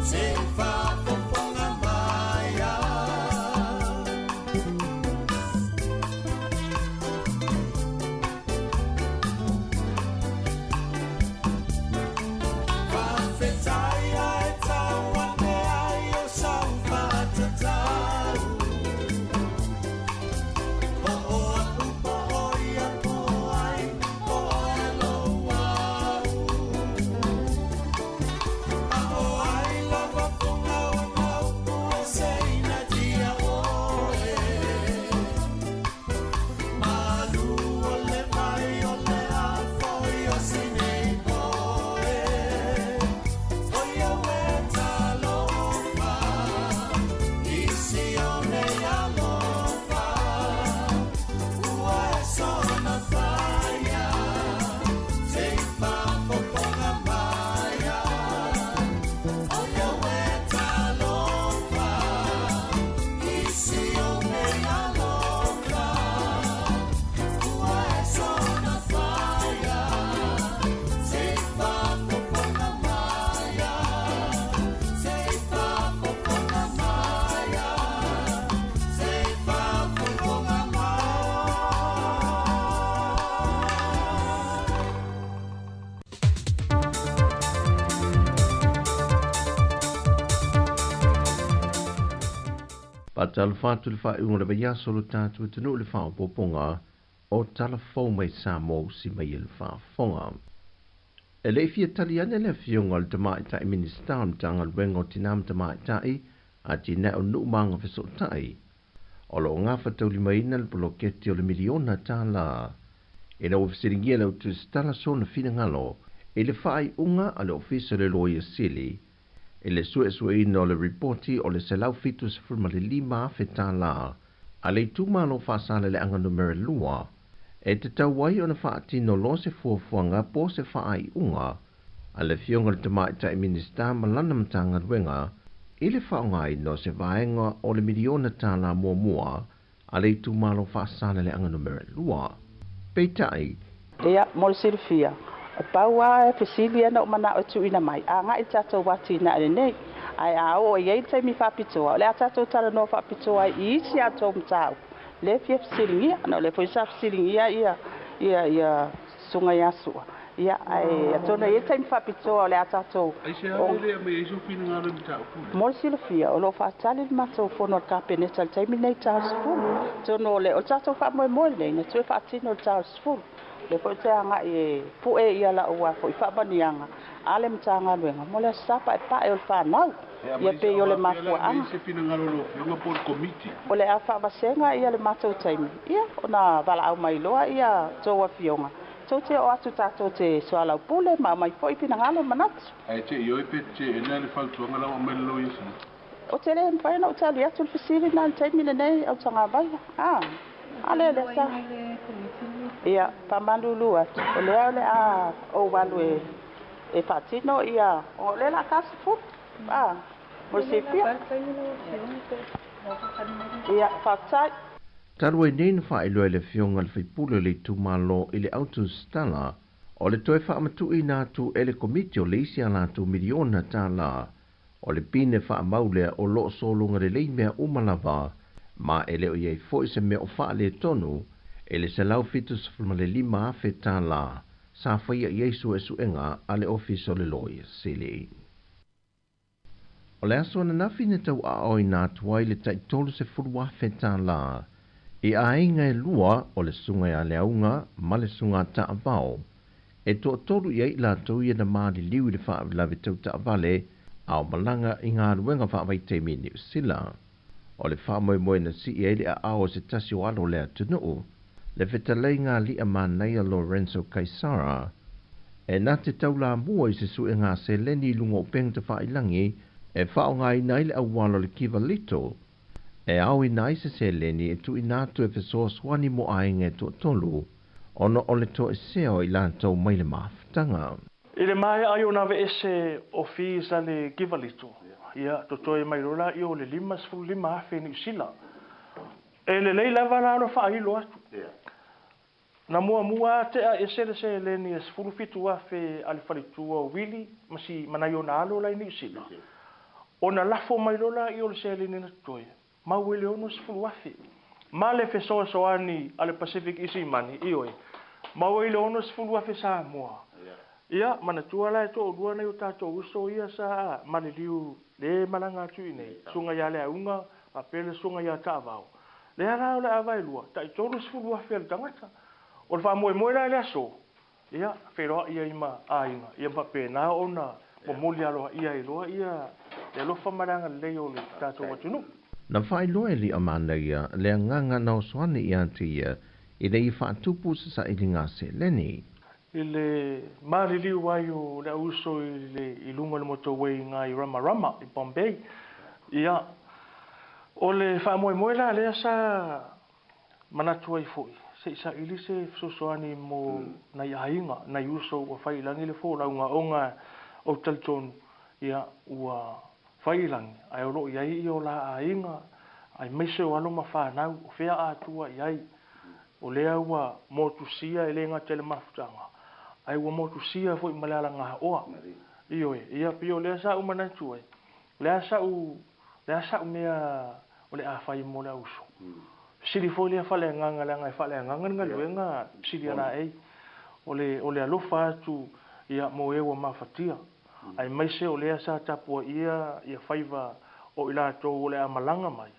se i faafofoga maia. Faafetai ae tau ane ai o sau faatatau. Po o a'u po o ia po o ai, po o e lou au. A o ai lava foga ona upu e seinatia oe. Malu o le vai o le afoi o sinei poe. O ia ue talofa, i Sione alofa, ua e sona faia, se i faafofoga maia. O ia ue talofa, i Sione alofa, ua e sona faia, se i faafofoga maia. Se i faafofoga maia. Se i faafofoga maia. Faatalofa atu i le faaiuga o le vaiaso o lo tatou atunuu i le faaopoopoga o Tala Fou mai Samoa usi mai e le faafofoga. E le i fia tali ane le afioga o le Tamaitai Minisita o le Matagaluega o Tinā ma Tamaitai Atinae o Nuu ma Agafesootai. O lo o gafataulimaina le poloketi o le miliona tālā. Ina ua fesiligia le autusitala sona finagalo i le faaiuga a le Ofisa o le Loia Sili i le suesueina o le ripoti o le $175,000 tālā a le itumalo Faasaleleaga numera 2 e tatau ai ona faatino loa se fuafuaga po o se faaiuga a le afioga o le Tamaitai Minisita ma lana Matagaluega i le faaaogaina o se vaega o le miliona tālā muamua a le itumalo Faasaleleaga numera 2. Peitai, Ia, mo le silafia, e pau lava e fesili ana o mana'o e tuuina mai, aga'i le tatou atinae lenei. Ae a oo i ai le taimi faapitoa, o le a tatou talanoa faapitoa ai i isi a outou mataupu lea e fia fesiligia, ona o lea foi sa fesiligia ia ia ia susuga ia Sua. Ia, ae atonu e i ai le taimi faapitoa o le a tatou mo le silafia, o lo o faatali le matou fono a le Kapeneta i le taimi lenei i ta o le 10. Atonu o le o le tatou faamoemoe lenei na toe faatino i le ta o le 10. Lea foi ou te aga'i e pu'e ia la'u a foi faamanuiaga a le Matagaluega mo le Aso Sa pa'epa'e o le fanau. Ia pei o le mafua'aga. O le a faavasega ia le matou taimi, ia ona valaau mai loa ia tou afioga. Tou te oo atu tatou te soalaupule ma aumai foi finagalo ma manatu. Ou te le mafai ona ou tali atu i le fesili lena i le taimi lenei, autagavaia. A, a lea lea sa. Ia, faamalulu atu, o lea o le a ou alu e faatino ia, o lea o le a 40, a, mo le silafia. Ia, faafetai. Talu ai nei na faailoa e le Afioga i le Faipule o le Itumalo i le autusitala o le toe faamatuuina atu e le Komiti o le isi a latou miliona tālā o le pine faamau lea o lo o sologa lelei mea uma lava ma e le o i ai foi se mea o faaletonu e le $175,000 tālā sa faia i ai suesuega a le Ofisa o le Loia Sili. O le aso ananafi na tauaaoina atu ai le tai $30,000 tālā i aiga e lua o le susuga ia Leauga ma le susuga Taavao e toatolu i ai i latou ia na maliliu i le faalavelave tau taavale a o malaga i galuega faavaitaimi i Niu Sila. O le faamoemoe na sii ai le aao o se tasi o alo o le atunuu, le fetalaiga ali'a manaia Lorenzo Kaisara, e na te taulamua i se suega seleni i luga o upega tafailagi e faaaogaina ai le auala o le Kivalito e aoina ai se seleni e tuuina atu e fesoasoani mo aiga e toatolu ona o le toesea o i latou mai le mafutaga. I le maea ai ona aveese o fees a le Givalito, ia, totoe mai loa laia o le 55,000 Niu Sila. E lelei lava la ona faailo atu. Na muamua a tea ese le seleni e 17,000 a le faletua o Willie ma si ma nai ona alo la i Niu Sila. Ona lafo mai loa laia o le seleni na totoe, mau i le 60,000. Ma le fesoasoani a le Pacific Easy Money, ioe, mau ai le 60,000 Samoa. Ia, manatua la e toalua nai o tatou uso ia sa maliliu le malaga atu i inei, susuga ia Leauga faapea le susuga ia Taavao. Lea la o le a vaelua, tai 30,000 a le tagata. O le faamoemoe la i le aso, ia, feiloai ai ma aiga, ia ma faapena ona momoli aloaia ai loa ia le alofa ma le agalelei o le tatou atunuu. Na faailoa e Liamanaia le agaga na oso ane ia te ia ina ia faatupu se sailiga seleni. I le maliliu ai o le auuso i le i luga o le motorway i nga i Ramarama i Bombay. Ia, o le faamoemoe la lea sa manatu ai foi, se i saili se fesoasoani mo nai aiga, nai uso ua fai i lagi le folauga ona ou te talitonu, ia, ua fai i lagi, ae o lo o i ai o la aiga, aemaise o alo ma fanau, o fea atua i ai. O lea ua motusia e le gata i le mafutaga, ae ua motusia foi ma le alagaoa. Ioe, ia pei o lea sa ou manatu ai, o le a sa'u, o le a sa'u mea o le a fai mo le auso. Fesili foi lea faaleagaga leaga e faaleagaga le galuega fesili a laei. O le, o le alofa atu ia mo e ua mafatia, aemaise o lea sa tapuaia ia faiva o i latou o le a malaga mai,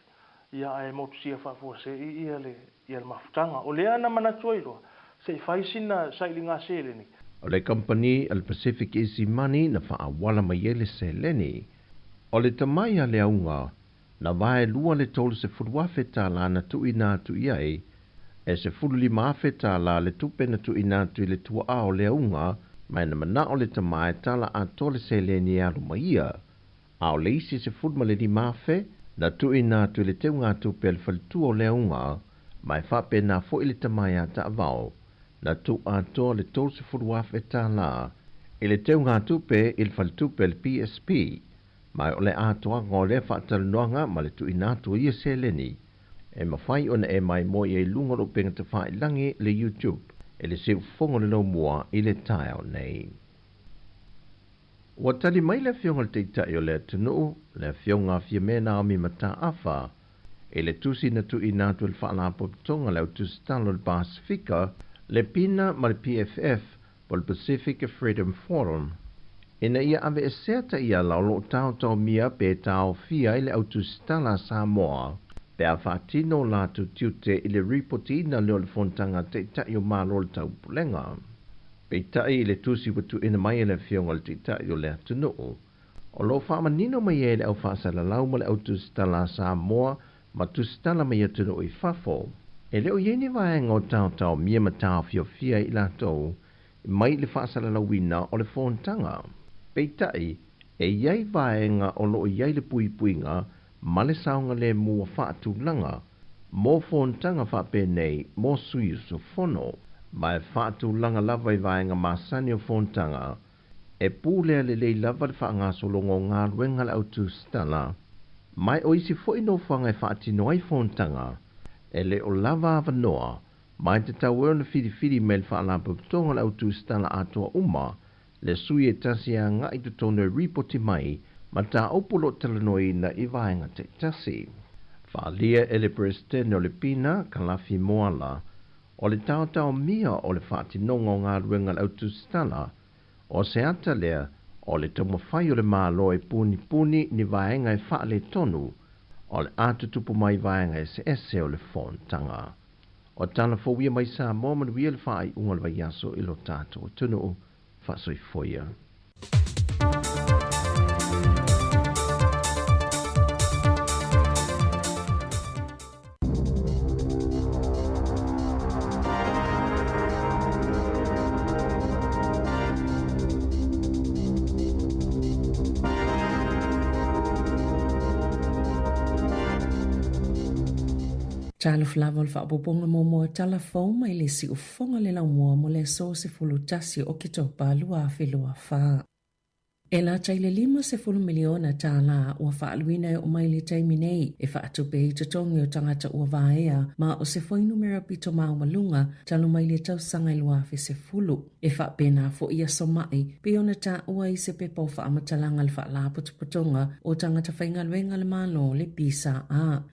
ia ae motusia faafuasei ia le ia le mafutaga. O lea na manatu ai loa, se i fai sina sailiga seleni. O le kamupani a le Pacific Easy Money na faaauala mai ai le seleni. O le tamai a Leauga, na vaelua le $30,000 tālā na tuuina atu i ai, e $15,000 tālā le tupe na tuuina atu i le tuaa o Leauga, ma e na manao le tama e tala atoa le seleni e alu ma ia. A o le isi $15,000 na tuuina atu i le teugatupe a le faletua o Leauga, ma e faapena foi le tama ia Taavao, na tuu atoa le $30,000 tālā i le teugatupe i le faletupe a le PSP, ma o le atoaga o lea faatalanoaga ma le tuuina atu o ia seleni, e mafai ona e maimoa i ai i luga o le upega tafailagi le YouTube e le siufofoga o le laumua i le taeao nei. Ua tali mai le Afioga i le Taitai o le atunuu, le Afioga a Fiame Naomi Mataafa, i le tusi na tuuina atu e le Faalapotopotoga a le Au Tusitala o le Pasefika, le PINA ma le PFF po o le Pacific Freedom Forum, ina ia aveesea taiala o lo o taotaomia pe taofia ai le Au Tusitala a Samoa pe a faatino o latou tiute i le ripotiina lea o le Fonotaga a Taitai o Malo o le Taupulega. Peitai i le tusi ua tuuina mai e le Afioga i le Taitai o le atunuu, o lo o faamanino mai ai le au faasalalau ma le au tusitala a Samoa ma tusitala mai atunuu i fafo, e le o i ai ni vaega o taotaomia ma taofiofia i latou mai le faasalalauina o le fonotaga. Peitai, e i ai vaega o lo o i ai le puipuiga ma le saogalemu ua faatulaga mo fonotaga faapenei mo sui usufono. Ma e faatulaga lava i vaega masani o fonotaga, e pulea lelei lava le faagasologa o galuega a le au tusitala, ma o isi foi nofoaga e faatino ai fonotaga, e le o lava avanoa, ma e tatau ai ona filifili mai le Faalapotopotoga o le Au Tusitala atoa uma le sui e tasi e agai i totonu e ripoti mai mataupu o lo o talanoaina i vaega taitasi. Faaalia e le Peresetene o le PINA, Kalafi Moala, o le taotaomia o le faatinoga o galuega a le Au Tusitala, o se ata lea o le taumafai o le Malo e punipuni ni vaega e faaletonu o le a tutupu mai vaega eseese o le fonotaga. O tala fou ia mai Samoa manuia le faaiuga o le vaiaso i lo tatou atunuu. Faasoifua ia. Talofa lava o le faaopoopoga muamua tala fou mai le siufofoga le laumua mo le aso 11 Oketopa 2024. E lata i le $50 miliona tālā ua faaaluina e oo mai le taimi nei e faatupe ai totogi o tagata ua vaea ma o se fuainumera pito maualuga talu mai le tausaga e 2010. E faapena foi aso ma'i pei ona taua i se pepa o faamatalaga a le Faalapotopotoga o Tagata Faigaluega a le Malo, le PSA.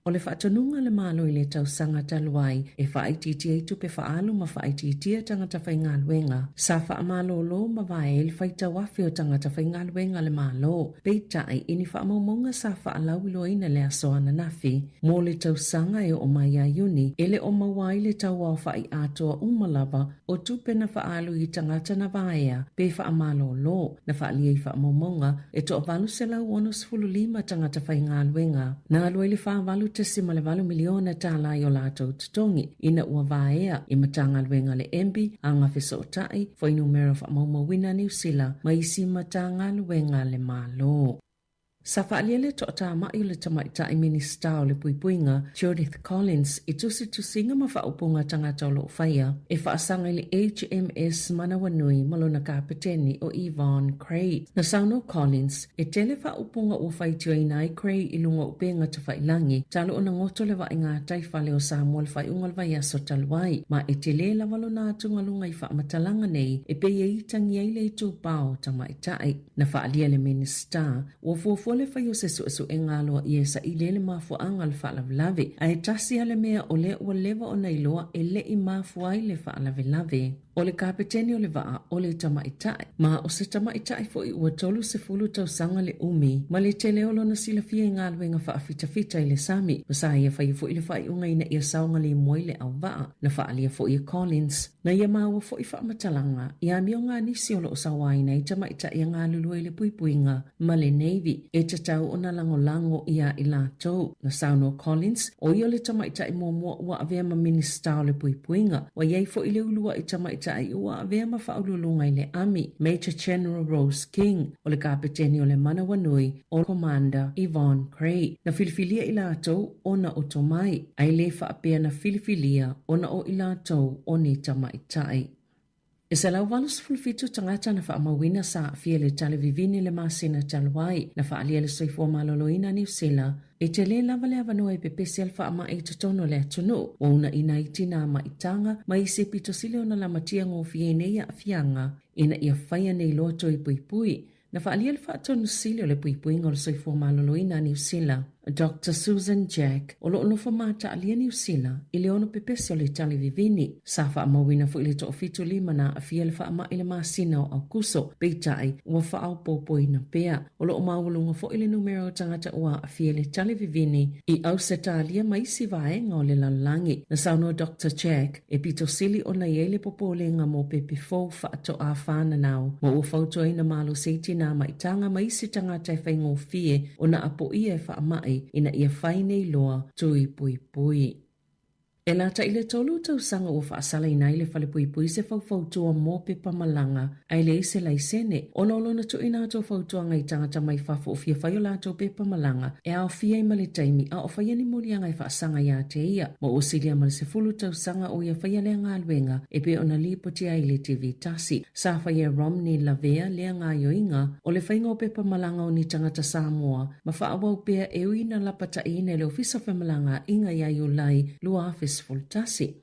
O le faatonuga a le Malo i le tausaga talu ai e faaitiitia ai tupe faaalu ma faaitiitia tagata faigaluega, sa faamalolo ma vae ai le faitau afe o tagata faigaluega a le Malo. Peitai, i ni faamaumauga sa faalauiloaina i le aso ananafi mo le tausaga e oo mai ia Iuni, e le o maua ai le tauaofa'i atoa uma lava o tupe na faaalu i tagata na vaea pe faamalolo, na faaalia i faamaumauga e toa 865 tagata faigaluega. Na alu ai le $48.8 miliona tālā i o latou totogi ina ua vaea i Matagaluega a le MB, Agafesootai, Fuainumera Faamaumauina Niu Sila ma isi Matagaluega a le Malo. Sa faaalia le toatamai o le Tamaitai Minisita o le Puipuiga, Judith Collins, i tusitusiga ma faaupuga tagata o lo o faia e faasaga i le HMS Manawanui ma lona kapeteni o Yvonne Cray. Na saunoa Collins, e tele faaupuga ua faitioina ai Cray i luga o upega tafailangi talu ona goto le vaa i gataifale o Samoa i le faaiuga o le vaiaso talu ai, ma e tele lava lona atugaluga i faamatalaga nei e pei e itagi ai le itupa o tamaitai. Na faaalia le Minisita, ua fuafua le fai o se suesuega aloaia e saili ai le mafuaaga o le faalavelave, ae tasi lava le mea o lea ua leva ona iloa e le i mafua ai le faalavelave. O le kapeteni o le vaa, o le tamaitai, ma o se tamaitai foi ua 30 tausaga le umi, ma le tele o lona silafia i galuega faafitafita i le sami, ma sa ia faia foi le faaiuga ina ia saogalemu ai le auvaa. Na faaalia foi e Collins, Na ia maua foi faamatalaga i amioga a nisi o lo o sauaina ai tamaitai e galulue i le puipuiga ma le Navy e tatau ona lagolago iā i latou. Na saunoa Collins, ʻo ia le tamaitai muamua ua avea ma Minisita o le Puipuiga. Ua i ai foi le uluaʻi tamaitai ua avea ma faauluuluga i le Ami, Major General Rose King, o le Kapeteni o le Manawanui, o Commander Yvonne Cray. Na filifilia i latou ona o tomai, a e le faapea na filifilia ona o i latou o ni tamaitai. E 187 tagata na faamauina sa aafia i le talevivine i le masina talu ai, na faaalia le soifua maloloina a Niu Sila. E tele lava le avanoa e pepesi ai le faamai i totonu o le atunuu, ua uunaina ai tinā maitaga ma isi e pito sili ona lamatia gofie i nei aafiaga ina ia faia nei loa toe puipui. Na faaalia le Faatonu Sili o le Puipuiga o le Soifua Maloloina a Niu Sila, Doctor Susan Jack, o lo o nofo mataalia Niu Sila i le ono pepesi o le talivivini. Sa faamauina foi le toafitu lima na aafia le faamai i le masina o Aokuso, peitai ua faaopoopoina pea. O lo o maualuga foi le numera o tagata ua aafia i le talivivini i Ausetalia ma isi vaega o le lalolagi. Na saunoa Doctor Jack, E pito sili ona i ai le popolega mo pepe fou faatoa fananau, ma ua fautuaina malosi ai tinā maitaga ma isi tagata e faigofie ona apoia e faamai ina ia fai nei loa tui puipui. E lata i le 3 tausaga ua faasalaina ai le falepuipui se faufautua mo pepa malaga ae leai se laisene, ona o lona tuuina atu o fautuaga i tagata mai fafo o fia fai o latou pepa malaga e aofia ai ma le taimi a o faia ni moliaga e faasaga iā te ia, ma ua silia ma le 10 tausaga o ia faia lea galuega e pei ona lipotia ai i le TV tasi. Sa faia e Romney lavea lea gaoioiga o le faiga o pepa malaga o ni tagata Samoa ma faaauau pea e ui na lapataiina e le Ofisa o Femalagaaiga ia Iulai 2011.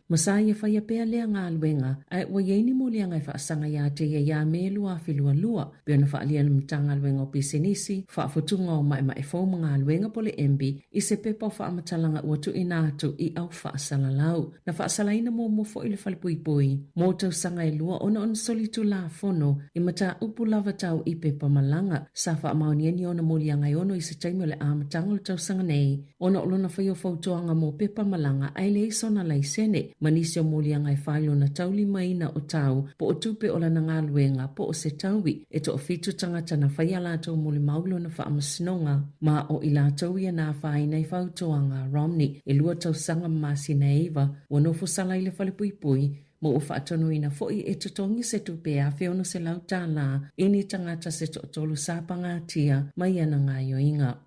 Ma sa ia faia pea lea galuega, ae ua i ai ni moliaga e faasaga iā te ia iā Me 2022, pei ona faaalia e le Matagaluega o Pisinisi, Faafutuga o Maemae Fou ma Galuega po o le MB i se pepa o faamatalaga ua tuuina atu i au faasalalau. Na faasalaina muamua foi le falepuipui mo tausaga e lua ona o ni solitulafono i mataupu lava tau i pepa malaga. Sa faamaonia ni ona moliaga e ono i se taimi o le amataga o le tausaga nei ona o lona faia o fautuaga mo pepa malaga ae leai sona laisene ma nisi o moliaga e fai lona taulimaina o tau po o tupe o lana galuega po o se taui. E toafitu tagata na fai a latou molimau i lona faamasinoga, ma o i latou ia na afaina i fautuaga a Romney. E lua tausaga ma masina e iva, ua nofo sala i le falepuipui, ma ua faatonuina foi e totogi se tupe e $1,600 i ni tagata se toatolu sa pagatia mai ana gaoioiga.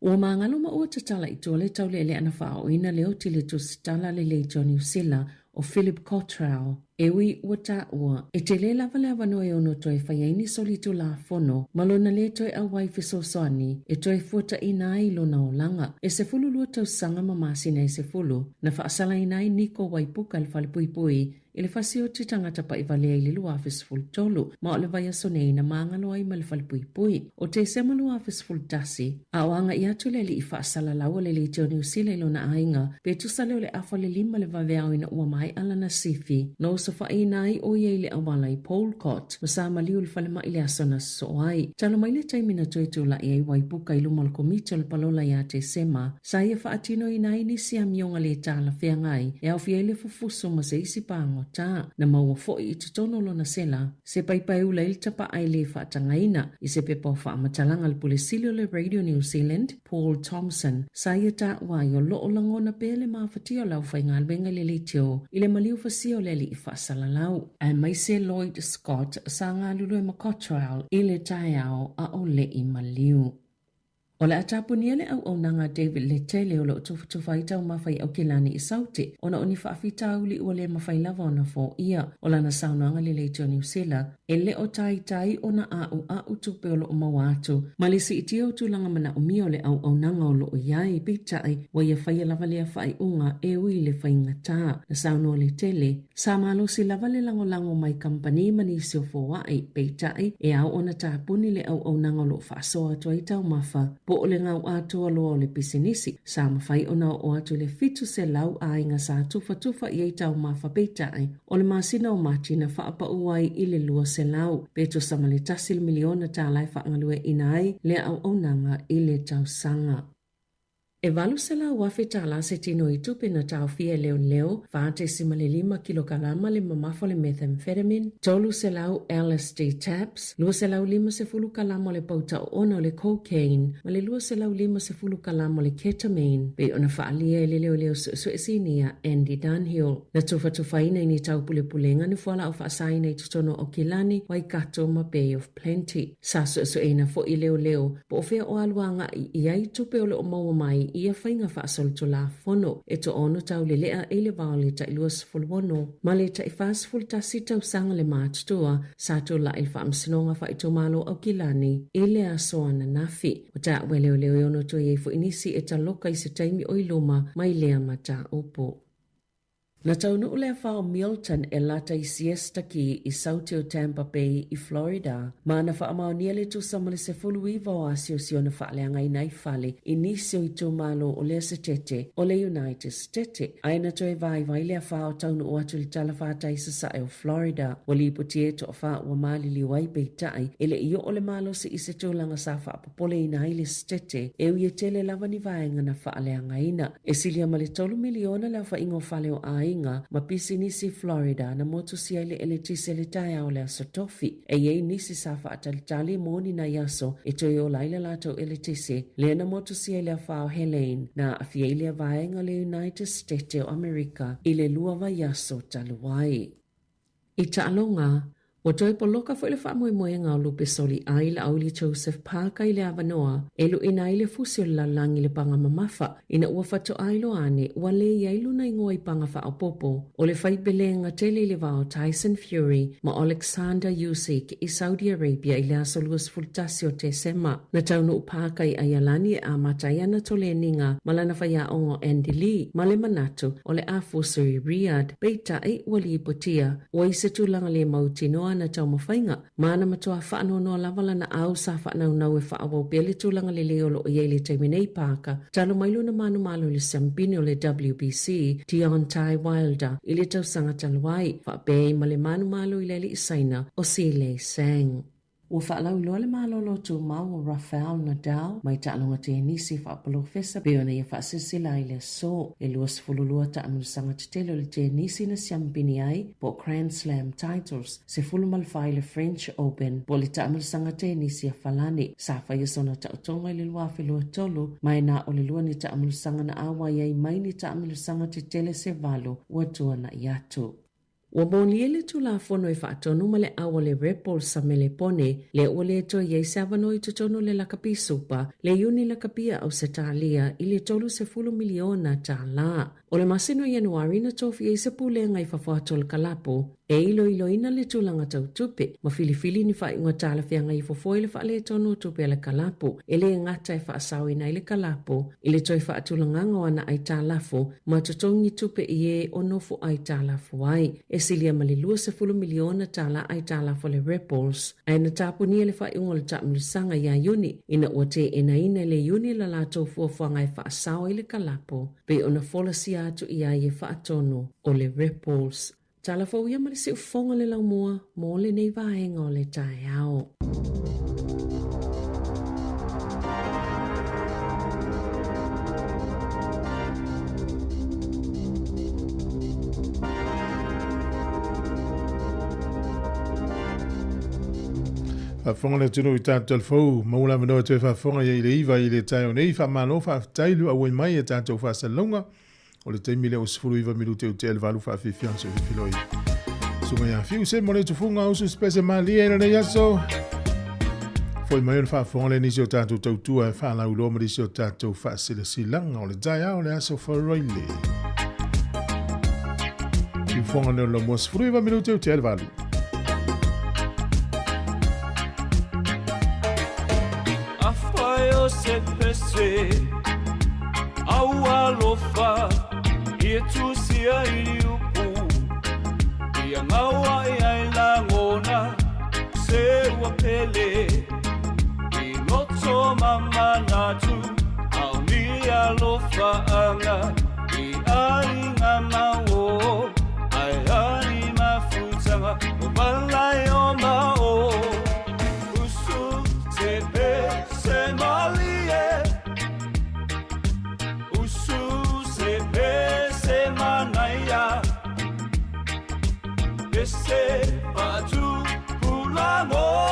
Ua magalo ma ua tatala i tua le taulealea na faaooina le oti le tusitala le Leitio Niu Sila o Philip Cottrell, e ui ua taua, e tele lava le avanoa e ono toe fai ai ni solitulafono ma lona lē toe auai fesoasoani e toe fuataina ai lona olaga. E 12 tausaga ma masina e 10 na faasalaina ai Niko Waipuka i le falepuipui i le fasioti tagata paʻivalea i le 2013, ma o le vaiaso nei na magalo ai ma le falepuipui. O Tesema 2011, a o agaʻi atu le aliʻi faasalalau a le Leitio Niu Sila i lona aiga, pe tusa lea o le afa le lima le vaveao ina ua maea lana sifi, na osofaʻiina ai ʻo ia i le auala i Polecourt, ma sa maliu i le falemai i le aso na sosoo ai. Talu mai le taimi na toe tulaʻi ai Waipuka i luma o le Komiti o le Palola iā Tesema, Sa ia faatinoina ai nisi amioga lē talafeagai e aofia ai le fufuso ma se isi pagota. Na maua foi i totonu o lona sela se paipai ula i le tapaai lē faatagaina. I se pepa o faamatalaga a le Pule Sili o le Radio New Zealand, Paul Thompson, sa ia taua ai o loo lagona pea le mafatia o le aufaigaluega i le leitio i le maliu fasia o le alii faasalalau. Aemaise Lloyd Scott sa galulue ma Cottrell i le taeao a o leʻi maliu. O le a tapunia le auaunaga a David Letele o lo o tufatufa ai taumafa i Aukilani i Saute ona o ni faafitauli ua le mafai lava ona foia. O lana saunoaga i le Leitio Niu Sila, e le o taitai ona ʻaʻuʻaʻu tupe o lo o maua atu ma le siitia o tulaga manaomia o le auaunaga o lo o i ai, peitai, ua ia faia lava lea faaiuga e ui i le faigata. Na saunoa Letele, Sa malosi lava le lagolago mai kamupani ma nisi o foaʻi, peitai, e ao ona tapuni le auaunaga o lo o faasoa atu ai taumafa, po o le gau atoa loa o le pisinisi. Sa mafai ona oo atu i le 700 aiga sa tufatufa i ai taumafa peitai, o le masina o Mati na faapaʻu ai i le 200, pe tusa ma le tasi le miliona tālā e faagalueaiina ai lea auaunaga i le tausaga. E $800,000 tālā se tino i tupe na taofia e leoleo, 4.5 kilokalama le mamafa o le methamphetamine, 300 LSD tabs, 250 kalama o le pauta oona o le cocaine, ma le 250 kalama o le ketamine, pei ona faaalia e le leoleo suesue sinia Andy Dunhill. Na tufatufaina i ni taupulepulega ni fualaau faasaina i totonu o Aukilani, Waikato ma Bay of Plenty. Sa suesueina foi leoleo po o fea o alu agai i ai tupe o lo o maua mai i ia faiga faasolitulafono e toaono tau lelea i le va o le tai 26 ma le tai 41 tausaga le matutua sa tulaʻi i le Faamasinoga Faaitumalo o Aukilani i le aso ananafi. Ua taua e leoleo e ono toe i ai foi nisi e taloka i se taimi o i luma mai lea mataupu. Na taunuu le afa o Milton e lata i Siesta Key i Saute o Tampa Bay i Florida, ma na faamaonia le tusa ma le 19 o asiosio na faaleagaina ai fale i nisi o itumalo o lea setete o le United Setete, ae na toe vaivai le afa o taunuu atu i le talafatai sasae o Florida. Ua lipotia e toafa ua maliliu ai peitai e le i oo le malosi i se tulaga sa faapopoleina ai le setete e ui e tele lava ni vaega na faaleagaina. E silia ma le tolu miliona le aofaiga o fale o aiga. Feagaiga ma Pisinisi Florida na motusia i le eletise i le taeao o le Aso Tofi. E i ai nisi sa faatalitali mo ni nai aso e toe ola ai le latou eletise, lea na motusia i le afa o Helene, na aafia ai lea vaega o le United Stete o Amerika i le lua vaiaso talu ai. I taaloga, ua toe poloka foi le faamoemoega o Lupe Soli ai le auli Joseph Parker i le avanoa e luʻina ai le fusi o le lalolagi i le paga mamafa ina ua faatoa iloa ane ua lē i ai lona igoa i paga faaopoopo o le faipelega tele i le va o Tyson Fury ma Oleksandr Usyk i Saudi Arabia i le aso 21 o Tesema. Na taunuu Parker i Aialani e amata ai ana toleniga ma lana faiaoga o Andy Lee ma le manatu o le a fusu i Riyadh. Peitai, ua lipotia, ua i se tulaga le mautinoa ana taumafaiga, ma na matua faanoanoa lava lana au sa faanaunau e faaauau pea le tulaga lelei o lo o i ai i le taimi nei Parker, talu mai lona manumalo i le siampini o le WBC, Deontay Wilder, i le tausaga talu ai, faapea ai ma le manumalo i le alii Saina o Zhilei Zhang. Ua faalauiloa le malolo tumau o Rafael Nadal mai taaloga tenisi faapolofesa pei ona ia faasilasila ai le aso. E 22 taamilosaga tetele o le tenisi na siamupini ai po o Grand Slam titles, 14 i le French Open po o le taamilosaga tenisi a Falani sa faia sona taotoga i le 2023 ma e na o le lua ni taamilosaga na auai ai mai ni taamilosaga tetele se valu ua tuanai atu. Ua molia le Tulafono e faatonu ma le au a le Repol sa Melepone, lea ua le toe i ai se avanoa i totonu o le lakapi supa, le Iuni Lakapi a Ausetalia i le $30 miliona tālā. O le masina o Ianuari na tofia ai se pulega i fafo atu o le kalapu e iloiloina le tulaga tau tupe ma filifili ni faaiuga talafeagai e fofoa i le faaletonu o tupe a le kalapu e le gata e faasaoina ai le kalapu i le toe faatulagaga o ana aitalafu ma totogi tupe i e o nofo aitalafu ai. E silia ma le $20 miliona tālā aitalafu a le Rebels, ae na tapunia le faaiuga o le taamilosaga iā Iuni ina ua teenaina e le Iuni la latou fuafuaga e faasao ai le kalapu pei ona folasia atu i ai e faatonu o le Rebels. Tala fou ia ma le siufofoga le laumua mo lenei vaega o le taeao. Faafofoga le atunuu i tatou talafou, maua le avanoa e toe faafofoga ia i le iva i le taeao nei. Faamalo, faafetai le auai mai e tatou faasalalauga. O le taimi lea ua 19 minute o tea le valu faafiafiaga se filoi. Suga ia fiu se mo le tufunga usu spese malie i lenei aso. Foi mai ona faafofoga le nisi o tatou tautua e faalauiloa ma nisi o tatou faasilasilaga o le taeao le aso Faraile. Siufoga leo la mua 19 minute o tea le valu. Afai o se pese au alofa ia tusia i liupu ia ngaua i ai lagona se ua pele i loto mamanatu au ni alofa anga i aiga mau ai ai mafutaga o malai o mao usu te pe se malie usu se pe se manaia pese patu pulangona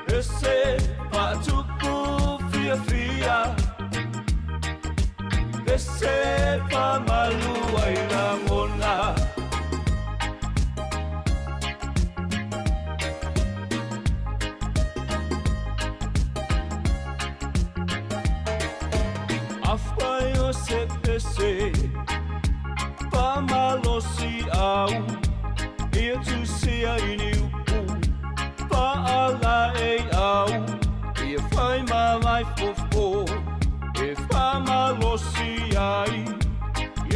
pese patupu fia fia pese pamalu ai lagona. Afai o se pese pamalosi au ia tusia i ni upu paala e au ia fai ma mai fofo e famalosi ai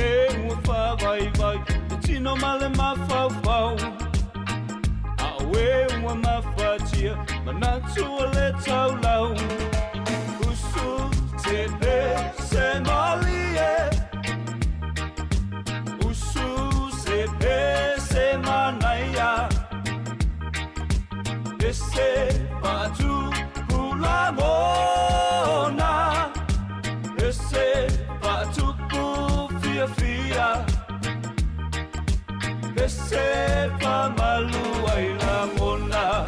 e ua whavaivai te tino ma le mafaufau a oe ua mafatia manatu o le taulau usu te pe se malie usu se pe se manaia pese patu pulangona pese patupu fia fia. Ese famalu ai lagona.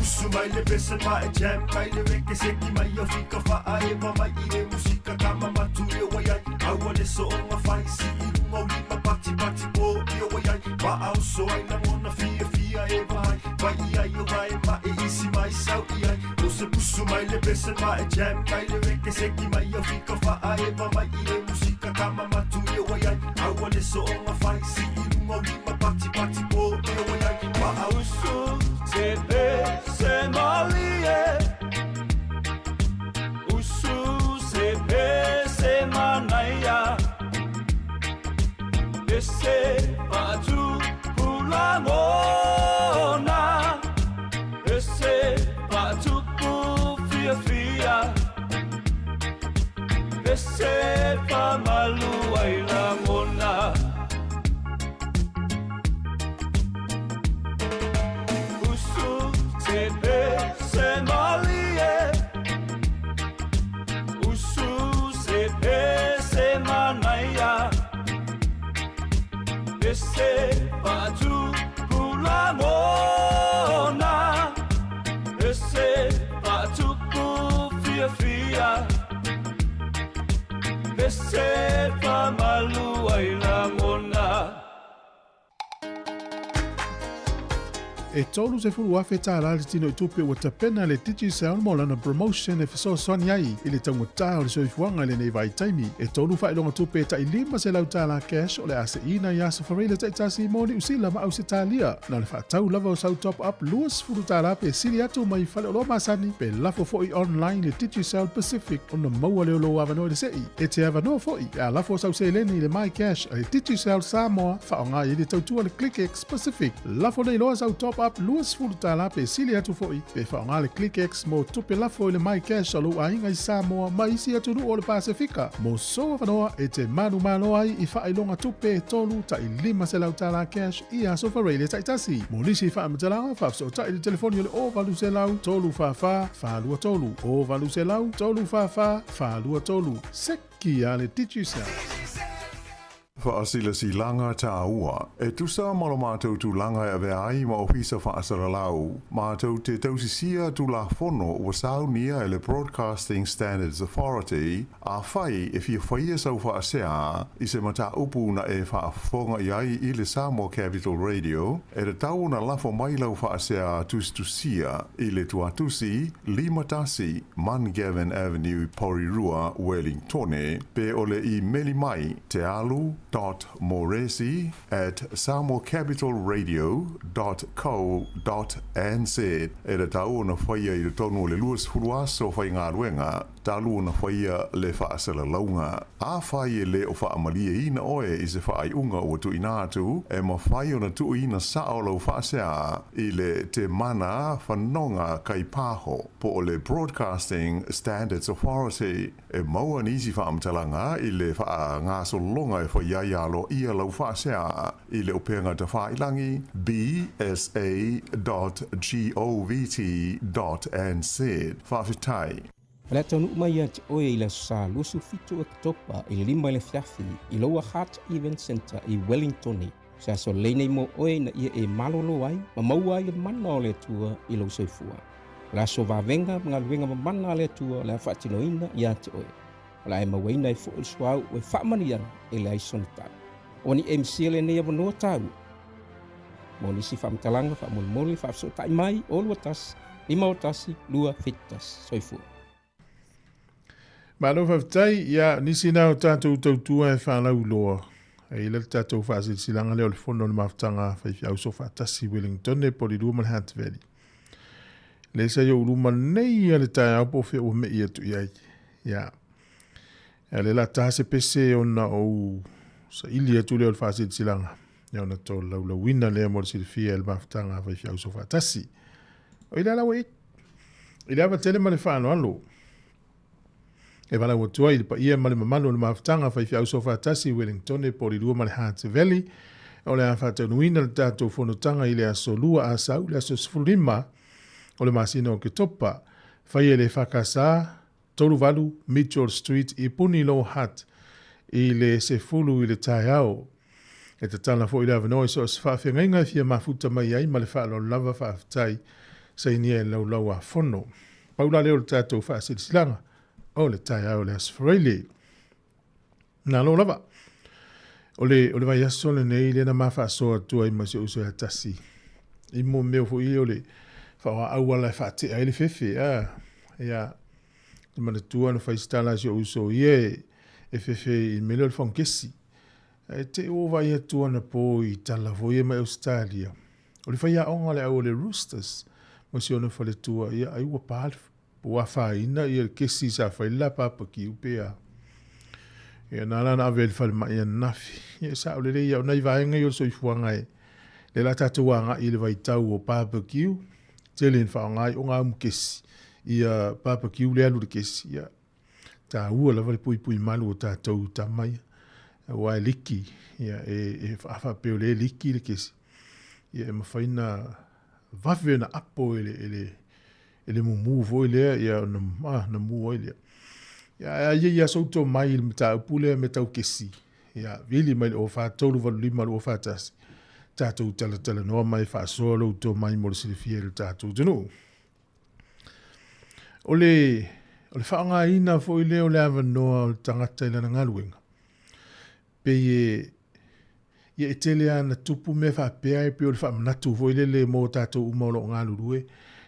Usu mai le pese ma e jam mai le weke seki mai o fika faa e va mai i le musika kama matu i o ai Aua le soonga fai si i lunga o lima pati pati po i o ai Va au so ai lagona fia fia e vai Vai i ai o vai ma e isi mai sau i ai O se pusu mai le pese ma e jam mai le weke seki mai o fika faa e va mai i le musika kama matu i o ai Aua le soonga fai si i lunga o lima pati pati po i o ai Va au Usu se pe se malie. Usu se pe se manaia. Ese patu pulangona. Ese patu pu fia fia. Ese famalu ai lagona. Usu se pe se malie. Usu se pe se manaia. Ese patu pulangona. Ese patu pu fia fia. Ese famalu ai lagona. E $30,000 le tino i tupe ua tapena le Digicel mo lana promotion e fesoasoani ai i le taugata o le soifuaga i lenei vaitaimi. E tolu faailoga tupe e tai $500 cash o le a seina i aso Faraile taitasi mo Niu Sila ma Ausetalia. Na o le faatau lava o sau top up $20 pe sili atu mai faleoloa masani pe lafo foi online le Digicel Pacific ona maua lea o lou avanoa i le sei. E te avanoa foi pe a lafo sau seleni i le MyCash a le Digicel Samoa faaaoga ai le tautua le ClickX Pacific. Lafo nei loa sau top up $20 pe sili atu foi pe faaaoga le ClickX mo tupe lafo i le MyCash a lou aiga i Samoa ma isi atunuu o le Pasefika. Mo sou avanoa e te manumalo ai i faailoga tupe e tolu tai $500 cash i aso Faraile taitasi. Mo nisi faamatalaga, faafesootai i le telefoni o le 0800 344 423, 0800 344 423. Seki a le Digicel. Faasilasilaga tāua. E tusa ma lo matou tulaga e avea ai ma Ofisa Faasalalau, matou te tausisia Tulafono ua saunia e le Broadcasting Standards Authority, afai e fia faia sau faasea i se mataupu na e faafofoga i ai i le Samoa Capital Radio, e tatau ona lafo mai lau faasea tusitusia i le tuatusi 51 Mungavin Avenue, Porirua, Wellingtone, pe o le imeli mai tealu dot moresi at samoacapitalradio dot co dot nz. E tatau ona faia i totonu o le 20 aso faigaluega talu ona faia le faasalalauga. Afai e le o faamalieina oe i se faaiuga ua tuuina atu, e mafai ona tuuina sao lau faasea i le Te Mana Fanoga Kaipaho po o le Broadcasting Standards Authority. E maua nisi faamatalaga i le faagasologa e fai ai aloaia lau faasea i le upega tafailagi bsa dot govt dot nz. Faafetai. O le a taunuu mai ia te oe i le Aso Sa 27 o Oketopa i le 5 i le afiafi i Lower Hutt Event Centre i Wellingtone. O se aso lelei nei mo oe ina ia e malolo ai ma maua ai le mana o le Atua i lou soifua. O le aso vavega ma galuega mamana a le Atua o le a faatinoina ia te oe. O le a e mauaina ai foi le suauu e faamanuiaga e leai sona tau. Ua ni MC lenei avanoa taua. Mo nisi faamatalaga faamolemole faafesootai mai o 21 51 271. Soifua. Malo faafetai, ia nisi na o tatou tautua e faalauiloa. E i le tatou faasilasilaga lea o le Fono o le Mafutaga Faifeau Soofaatasi Wellington e Porirua ma le Hutt Valley. Le sa i ou luma nei a le taeao po o fea ua me'i atu i ai. Ia. Ia le la taha se pese ona ou saili atu lea o le faasilasilaga. Ia ona tolaulauina lea mo le silafia e le Mafutaga Faifeau Soofaatasi. O i le ala ua i I le ava tele ma le faaaloalo, e valaau atu ai i le paia ma le mamalu o le mafutaga faifeau soofaatasi i Wellingtone, Porirua ma le Hutt Valley, o le a faataunuina le tatou fonotaga i le aso Lua Asau, le aso 15 o le masina o Oketopa. Faia e le EFKS, 38 Mitchell Street i Puni Lower Hutt. i le 10 i le taeao. E tatala foi le avanoa i so o se faafeagaiga e fia mafuta mai ai ma le faaaloalo lava faafetai sainia e laulau a fono. Pau la lea o le tatou faasilasilaga o le taeao i le Aso Faraile. Malo lava. O le, o le vaiaso lenei lea na ma faasoa atu ai ma si ou uso ia Tasi i mo mea foi o le faaaoga auala e faatea ai le fefe. A, ia, te manatua na fai se tala a si ou uso ia e, e fefe i le mea lea o le fagukesi. Ae te i ua ou vaai atu anapo i tala foi ia mai Ausetalia, o le faiaoga o le au a le Roosters ma si ona faletua, ia ai ua pa le, ua afaina ia le kesi sa fai le la papakiu pe a. Ia na ala na ave ai i le falemai ananafi. Ia e sao lelei ia, o nai vaega ia o le soifuaga e, lea la tatou agai i le vaitau o barbecue, tele ina faaaoga ai o gaumu kesi, ia barbecue le alu i le kesi, ia taua lava le puipui malu o tatou tama ia, aua e liki, ia e, e a faapea o lea e liki le kesi, ia e mafai ona vave ona apo e le, e le, e le mumu foi lea, ia ona, ah, ona mu ai lea. Ia, ae a ia ia sou tomai i le mataupu lea me tau kesi, ia, vili mai le 04 385 241, tatou talatalanoa ma e faasoa lou tomai mo le silafia i le tatou atunuu. O le, o le faaaogaina foi lea o le avanoa o le tagata i lana galuega, pei e, ia e tele lava ina tupu mea faapea e pei o le faamanatu foi lele mo tatou uma o lo o galulue,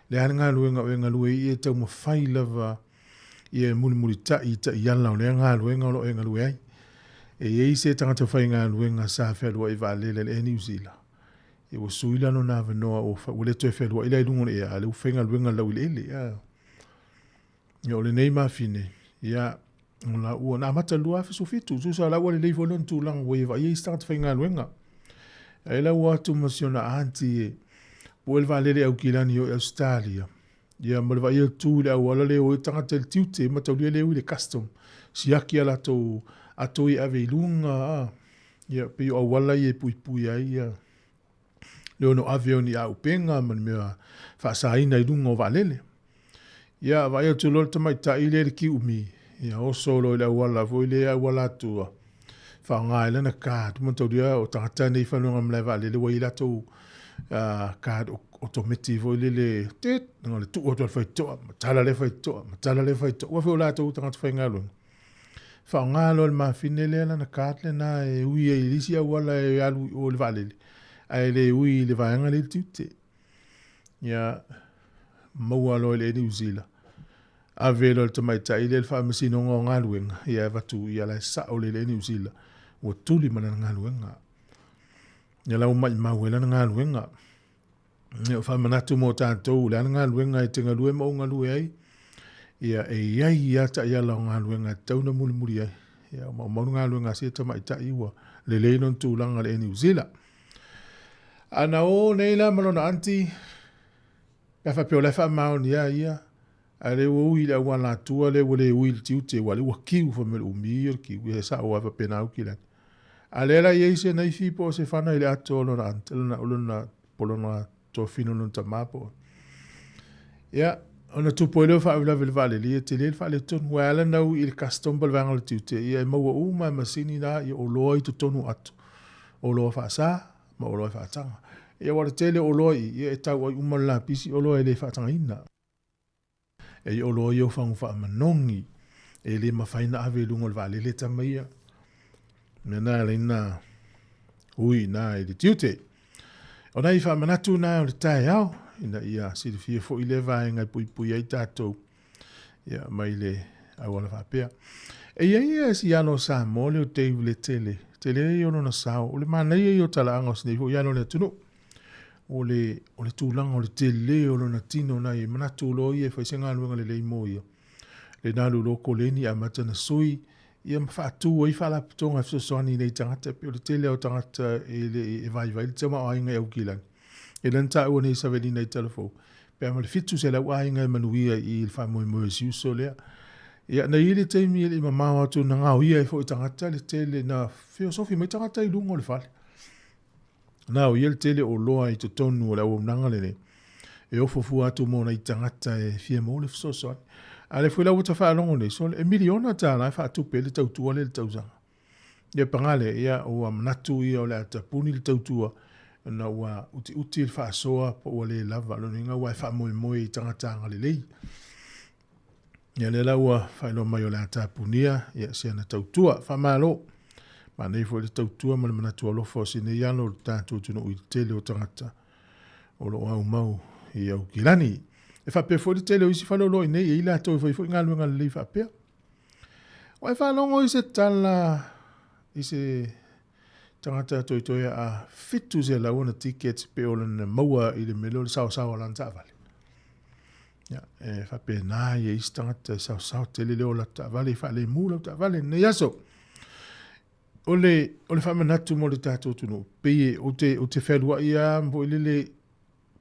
le a le galuega o e galue ai, ia e taumafai lava ia e mulimulitai i taiala o lea galuega o lo o e galue ai. E i ai se tagata faigaluega sa fealuai vaalele i le Air New Zealand, ia ua sui la lona avanoa ua, ua le toe fealuai la i luga o le ea, a o lea ua faigaluega i le laueleele. Ia o lenei mafine, ia, o la ua, na amata i le 2017, tusa o la ua lelei foi lona tulaga ua ia vaaia isi tagata faigaluega. Ae la ua atu ma si ona aunty e pue le vaalele Aukilani e o i Ausetalia, ia ma le vaaia tu i le auala le o ai tagata i le tiute, mataulia le ui i le custom, siaki a latou ato ia ave i luga, a, ia pei o auala ia e puipui ai ia le ono ave o ni aupega ma ni mea faasaina i luga o vaalele. Ia, vaai atu loa le tamaitai lea i le kiumi, ia oso loa i le auala foi lea auala atua, faaaoga ai lana card, mataulia o tagata nei faigaluega malae vaalele ua i ai latou card otometi foi lele, tit, na o le tuu atu lava i le faitotoa, matala lea faitotoa, matala lea faitotoa, aua foi o latou tagata faigaluega. Faaaoga loa e le mafine lea lana card lena e ui ai i le isi auala e alu i o i le vaalele, ae le ui i le vaega lea i le tiute. Ia, maua loa i le Air New Zealand. Ave loa e le tamaitai lea le faamasinoga o galuega, ia e avatu ia la e sao lelei le Air New Zealand, ua tuli ma lana galuega. Ia la ua maimau ai lana galuega. Ia, o faamanatu mo tatou, o le a le galuega e te galue ma ou galue ai, ia e i ai lava taiala o galuega e tatau ona mulimuli ai. Ia, ua maumau le galuega a sia tamaitai ua lelei lona tulaga i le Air New Zealand. A na o nei la ma lona aunty, pe a faapea o la e faamaoni lava ia, a o lea ua ui i le auala atua lea ua le ui i le tiute, aua o lea ua kiu fai mai o le umi o le kiu, ia e sao lava faapena Aukilani. A o lea la e i ai se naifi po o se fana i le ato o lona aunty, lona, lona, po o lona toafina o lona tama po o. Ia, ona tupu ai lea o faalavelave i le vaalele, ia tele le faaletonu. Aua e ala ona ui i le custom po o le vaega o le tiute, ia e maua uma lava e masini na, ia oloa i totonu o ato. Oloa faasa ma oloa e faataga. Ia aua o le tele o oloa i i, ia e tau ai uma le lapisi oloa e le faatagaina. E i oloa ia o fagu faamanogi, e le mafai ona ave i luga o le vaalele tama ia. O le mea lena e ala ai ona ui i ina i le tiute. O nai faamanatu na o le taeao, ina ia silafia foi lea vaega e puipui ai tatou ia, mai le auala faapea. E i ai ia si alo o Samoa lea o Dave Letele, tele ia o lona sao, o le manaia ia o talaaga o si nei foi alo o le atunuu. O le, o le tulaga o le tele o lona tino na i manatu loa ia e fai se galuega lelei mo ia. Le nalu loa koleni amata na sui, ia ma faatu ai faalapotopotoga e fesoasoani i nei tagata, pei o le tele o tagata e le e vaivai le tamaoaiga i Aukilani. E lea na taua nei Savelina i Talafou, pe a ma le 700 aiga e manuia i le faamoemoe o si uso lea. Ia, na i ai le taimi e le i mamao atu na gaoia ai foi tagata le tele, na feosofi mai tagata i luga o le fale. Na o ia le tele o oloa i totonu o le auaunaga lenei e ofo fua atu mo nai tagata e fia maua le fesoasoani. A o lea foi la ua ta faalogo nei, sole, e $1 miliona e faatupe ai le tautua lea i le tausaga. Ia pagale, ia ua manatu ia o le a tapuni le tautua ona ua utiuti le faasoa po ua le lava. O lona uiga ua e faamoemoe i tagata agalelei. Ia lea la ua faailoa mai o le a tapunia ia si ana tautua. Faamalo. Manaia foi le tautua ma le manatu alofa o si nei alo o le tatou atunuu i le tele o tagata o lo o aumau i Aukilani. E faapea foi le tele o isi faleoloa i nei, e i ai latou e fai foi galuega lelei faapea. Ua e faalogo i se tala i se tagata toetoe a 700 ona tickets pe o lana maua i le mea lea o le saosaoa o lana taavale. Ia, e faapena ia isi tagata e saosao tele lea o latou taavale, e faalemu lau taavale lenei aso. O le, o le faamanatu mo le tatou atunuu, pei ou te, ou te fealuai lava foi lele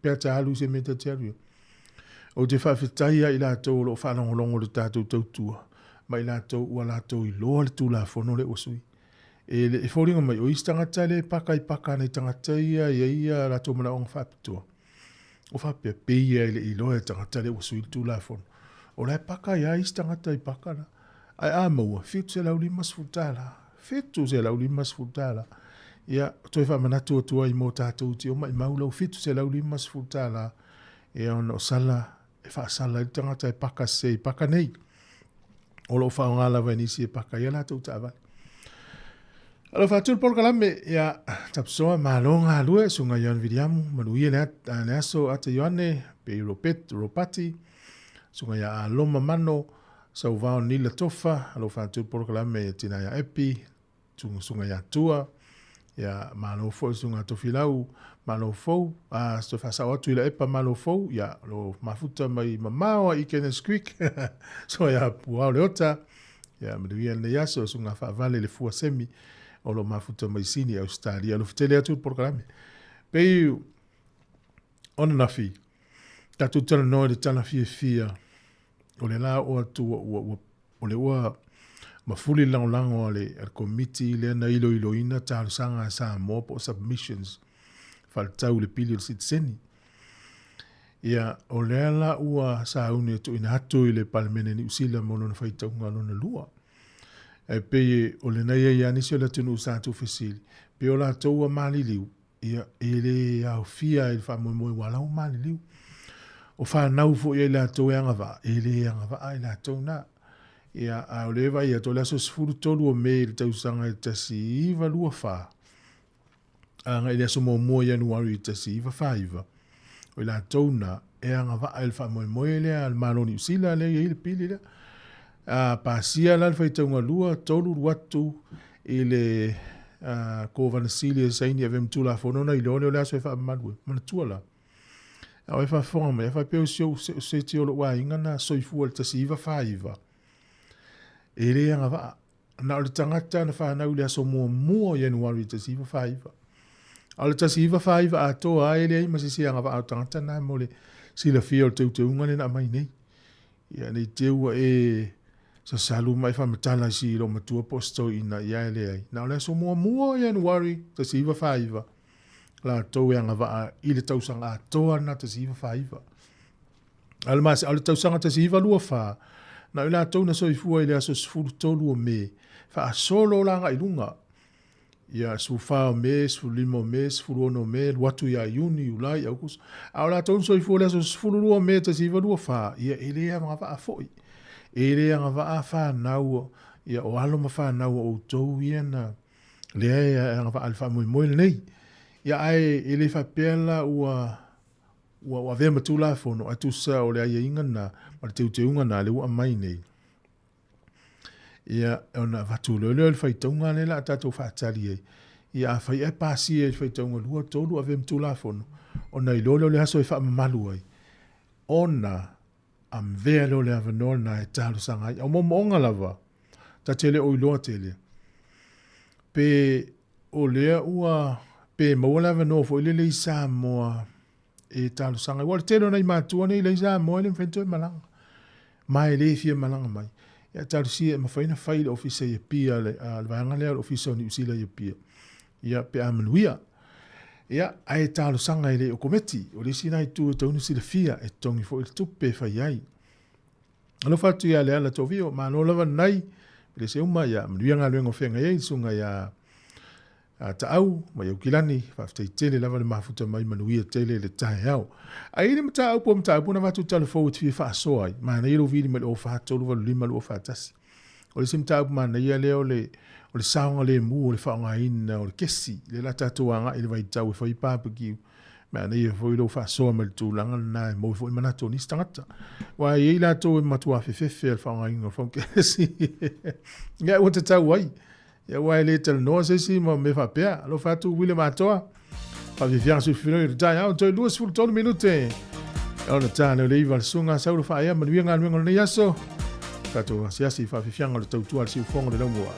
pe a ta alu i se mea ta te alu i ai. Ou te faafetai ia i latou o lo o faalogologo i le tatou tautua, ma i latou ua latou iloa le Tulafono lea ua sui. E, e foliga mai, o isi tagata lea e paka i paka a nai tagata ia e i ai a latou manaoga faapitoa. O faapea, pei ia e le i iloa e tagata lea ua sui le Tulafono. O la e paka ai lava isi tagata i paka la. Ae a maua, $750. $750. Ia, toe faamanatu atu ai mo tatou te maimau lau $750. Ia, ona o sala, e faasala ai le tagata e paka sese i paka nei. O lo o faaaoga lava e nisi e paka ai a latou taavale. Alofa atu le polokalame, ia, tapusoa, malo galue, Susuga Ioane Viliamu, manuia le, le aso Ata Ioane, Pei Robert, Ropati, Susuga ia Aloma Mano, Sauvao Nila Tofa, alofa atu le polokalame ia Tina ia Epi, Susuga ia Tua, ia malo foi Susuga Tofilau, malo fou, a se toe faasao atu i la epa malo fou, ia lo mafuta mai mamao i Kenneth Creek, so ia Puao Leota, ia manuia lenei aso, Susuga Faavale le Fua Semi, o lo mafuta mai Sini, Australia, alofa tele atu le polokalame. Pei onanafi, tatou talanoa i le tala fiafia, o le la oo atu ua, ua, ua, o le ua mafuli le lagolago a le, a le komiti lea na iloiloina talosaga a Samoa po o submissions faaletau i le pili o le sitiseni. Ia, o lea la ua sauni e tuuina atu i le Palemene Niu Sila mo lona faitauga lona lua. E pei o lena i ai lava nisi o le atunuu sa tuufesili, pei o latou ua maliliu, Ia, e le aofia i le faamoemoe ua ala ua maliliu. O fanau foi a i latou e agavaa, e le agavaa i latou na. Ia, a o lea e vaai atu, o le aso 13 o Me i le tausaga e 1924, agai i le aso muamua o Ianuari i le 1949, o i latou na e agavaa i le faamoemoe lea a le Malo o Niu Sila lea e i ai le pili lea. A pasia la le faitauga lua, tolu alu atu i le Kovana Sili e saini e ave ma Tulafono ona iloa lea o le aso e faamamalu ai. Manatua la, a o e faafofoga mai, a faapea o si ou se tasi o lou aiga na soifua i le 1949, e le agavaa. Na o le tagata na fanau i le aso muamua o Ianuari i le 1949. A o le 1949 atoa lava e leai ma se isi agavaa o tagata na mo le silafia o le teuteuga lea na aumai nei. Ia nei te ua e sasalu ma e faamatala i si loomatua po o se toeaina, ia e leai. Na o le aso muamua o Ianuari 1949 latou e agavaa i le tausaga atoa lena 1949. A o le mase, a o le tausaga 1924, na o i latou na soifua i le aso 13 o Me, faasolo la agai i luga. Ia, 14 o Me, 15 o Me, 16 o Me, alu atu ia Iuni, Iulai, Aukuso. A o latou na soifua i le aso 12 o Me 1924, ia e le agavaa foi. E le agavaa fanau, ia o alo ma fanau o outou ia na lea e agavaa i le faamoemoe lenei. Ia ae e le faapea la ua ua avea ma Tulafono, ae tusa o le aiaiga lena ma le teuteuga lena lea ua aumai nei. Ia, ona avatu loa lea o le faitauga lea o le a tatou faatali ai. Ia, afai ae pasia i le faitauga lua, tolu, avea ma Tulafono, ona iloa lea o le aso e faamamalu ai, ona avea lea o le avanoa lena e talosaga ai. A o moomooga lava, ta te le o iloa tele, pe o lea ua, pe maua le avanoa foi lele i Samoa e talosaga ai. Aua o le tele o nai matua nei la i Samoa e le mafai ona toe malaga, ma e le fia malaga mai. Ia talosia e mafai ona fai i le ofisa i Apia, le vaega lea o le ofisa o Niu Sila i Apia, ia pe a manuia. Ia, ae talosaga e le o kometi. O le isi lena itu e tatau ona silafia, e totogi foi le tupe e fai ai. Alofa atu ia Leala Tovio, malo lava lenai. Pelese uma ia manuia galuega o feagai ai le susuga iā Taau ma Aukilani, faafetai tele lava le mafuta mai manuia tele le taeao. Ae i ai le mataupu o mataupu na avatu tala fou e te fia faasoa ai, manaia lou vili mai le 04 385 241. O le isi mataupu manaia lea o le o le saogalemu o le faaaogaina o le kesi, lea la tatou agai i le vaitau e fai barbecue. Manaia foi lou faasoa mai le tulaga lena e maua foi manatu o nisi tagata. Aua e i ai latou e matua fefefe i le faaaogaina o le phone kesi. Ia ua tatau ai. Ia aua e le talanoa se isi ma mea faapea. Alofa atu William Atoa. Faafiafiaga sufifinoi o le taeao toe 23 minute. Ona ta leo le iva le susuga Saulo Faaea manuia galuega o lenei aso. Tatou asiasi i faafiafiaga o le tautua a le siufofoga o le laumua.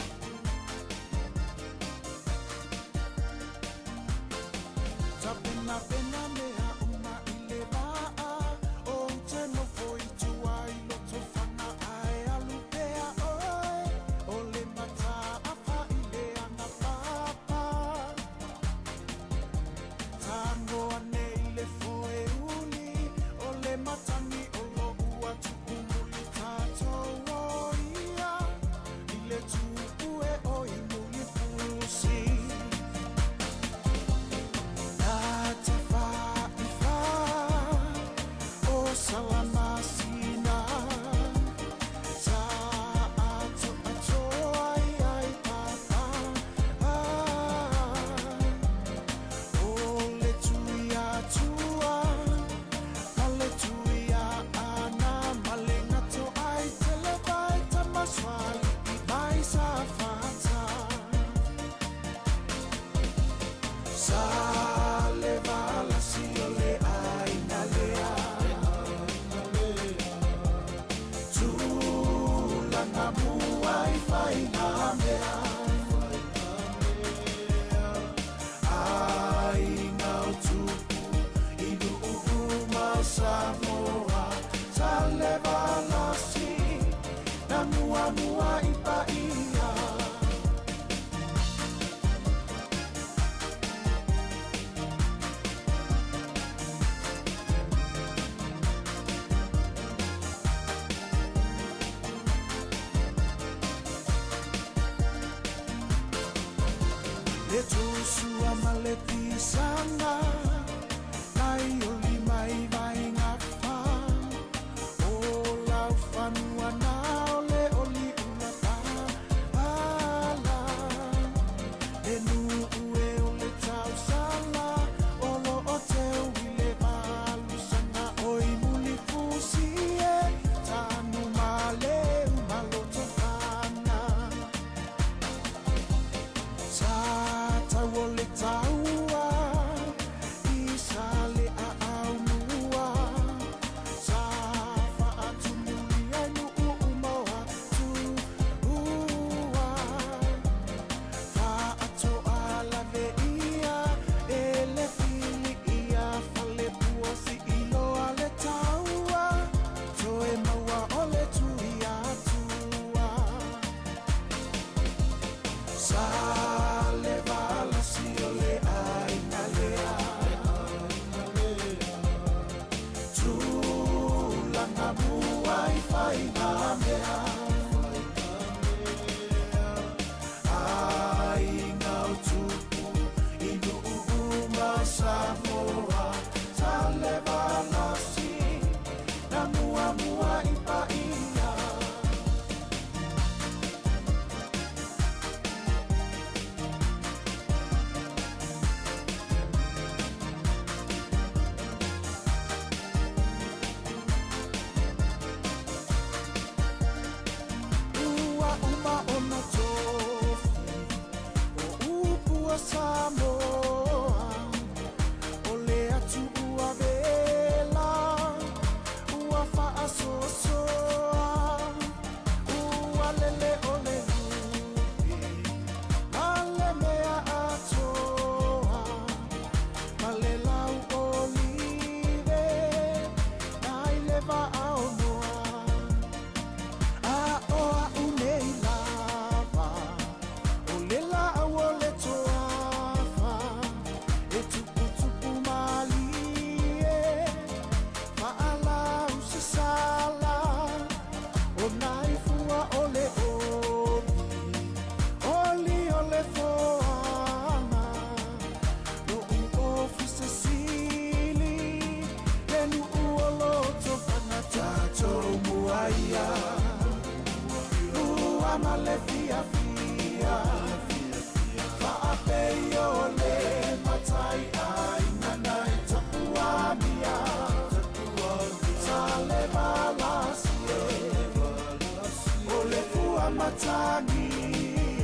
matagi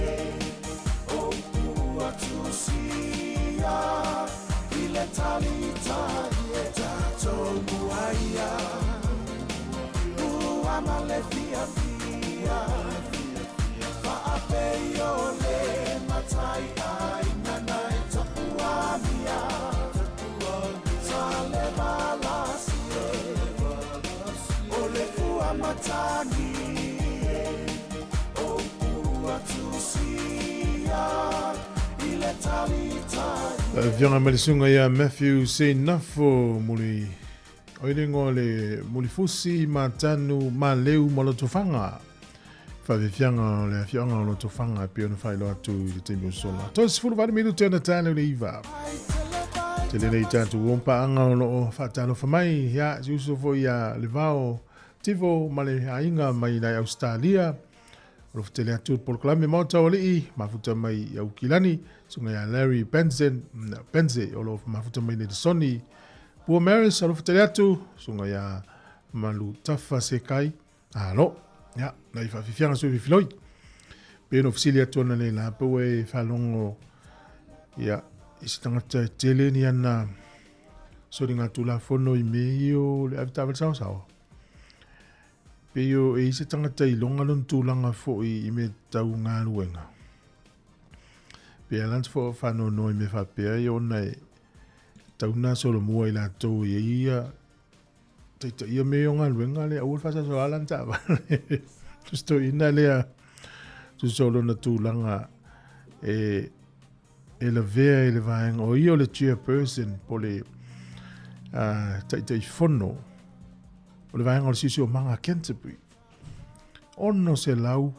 e O upu ua tusia I le talitai e tatou muaia Ua ma le fiafia Faapei o le matai aiga na e tapuamia Sa le valasi e O le fua matagi e O upu ua tusia I le talitai e. Afioga ma le Susuga ia Matthew Seinafo Muli o le ingoa o le Mulifusi Matanu Maleu ma Lotofaga. Faafiafiaga o le afioaga o Lotofaga e pei ona faailoa atu i le taimi o sola. 38 minute ona tale o le iva. Tele nei tatou ompaaga o loo faatalofa mai ia si uso foi ia Levao Tivo ma le aiga mai nai Australia. O lo tele atu le polokalame Maota o Alii, mafuta mai i Aukilani, susuga ia Larry Benson, Benze, o lo mafuta mai nei Sony. Pua Maris, o lo tele atu, susuga ia Malu Tafa Sekai, alo, ia, nai faafiafiaga sui fifiloi. Pe no fesili atu ana nei la, pau e faalogo, ia, i se tagata e tele ni ana soligatulafono i mea ia o le avetaavale saosaoa. Pei o e i se tagata i loga lona tulaga foi i mea tau galuega. Pe a lana fo whanono i mea whapea i ona e tauna solomua i latou i ia taita ia me o galuega le aua le faasaosaoa lana taavale. Tusi toeaina lea tusa o lona tulaga e e lavea i le vaega o ia o le chairperson po le Taitaifono o le vaega o le Siosiomaga a Canterbury. 600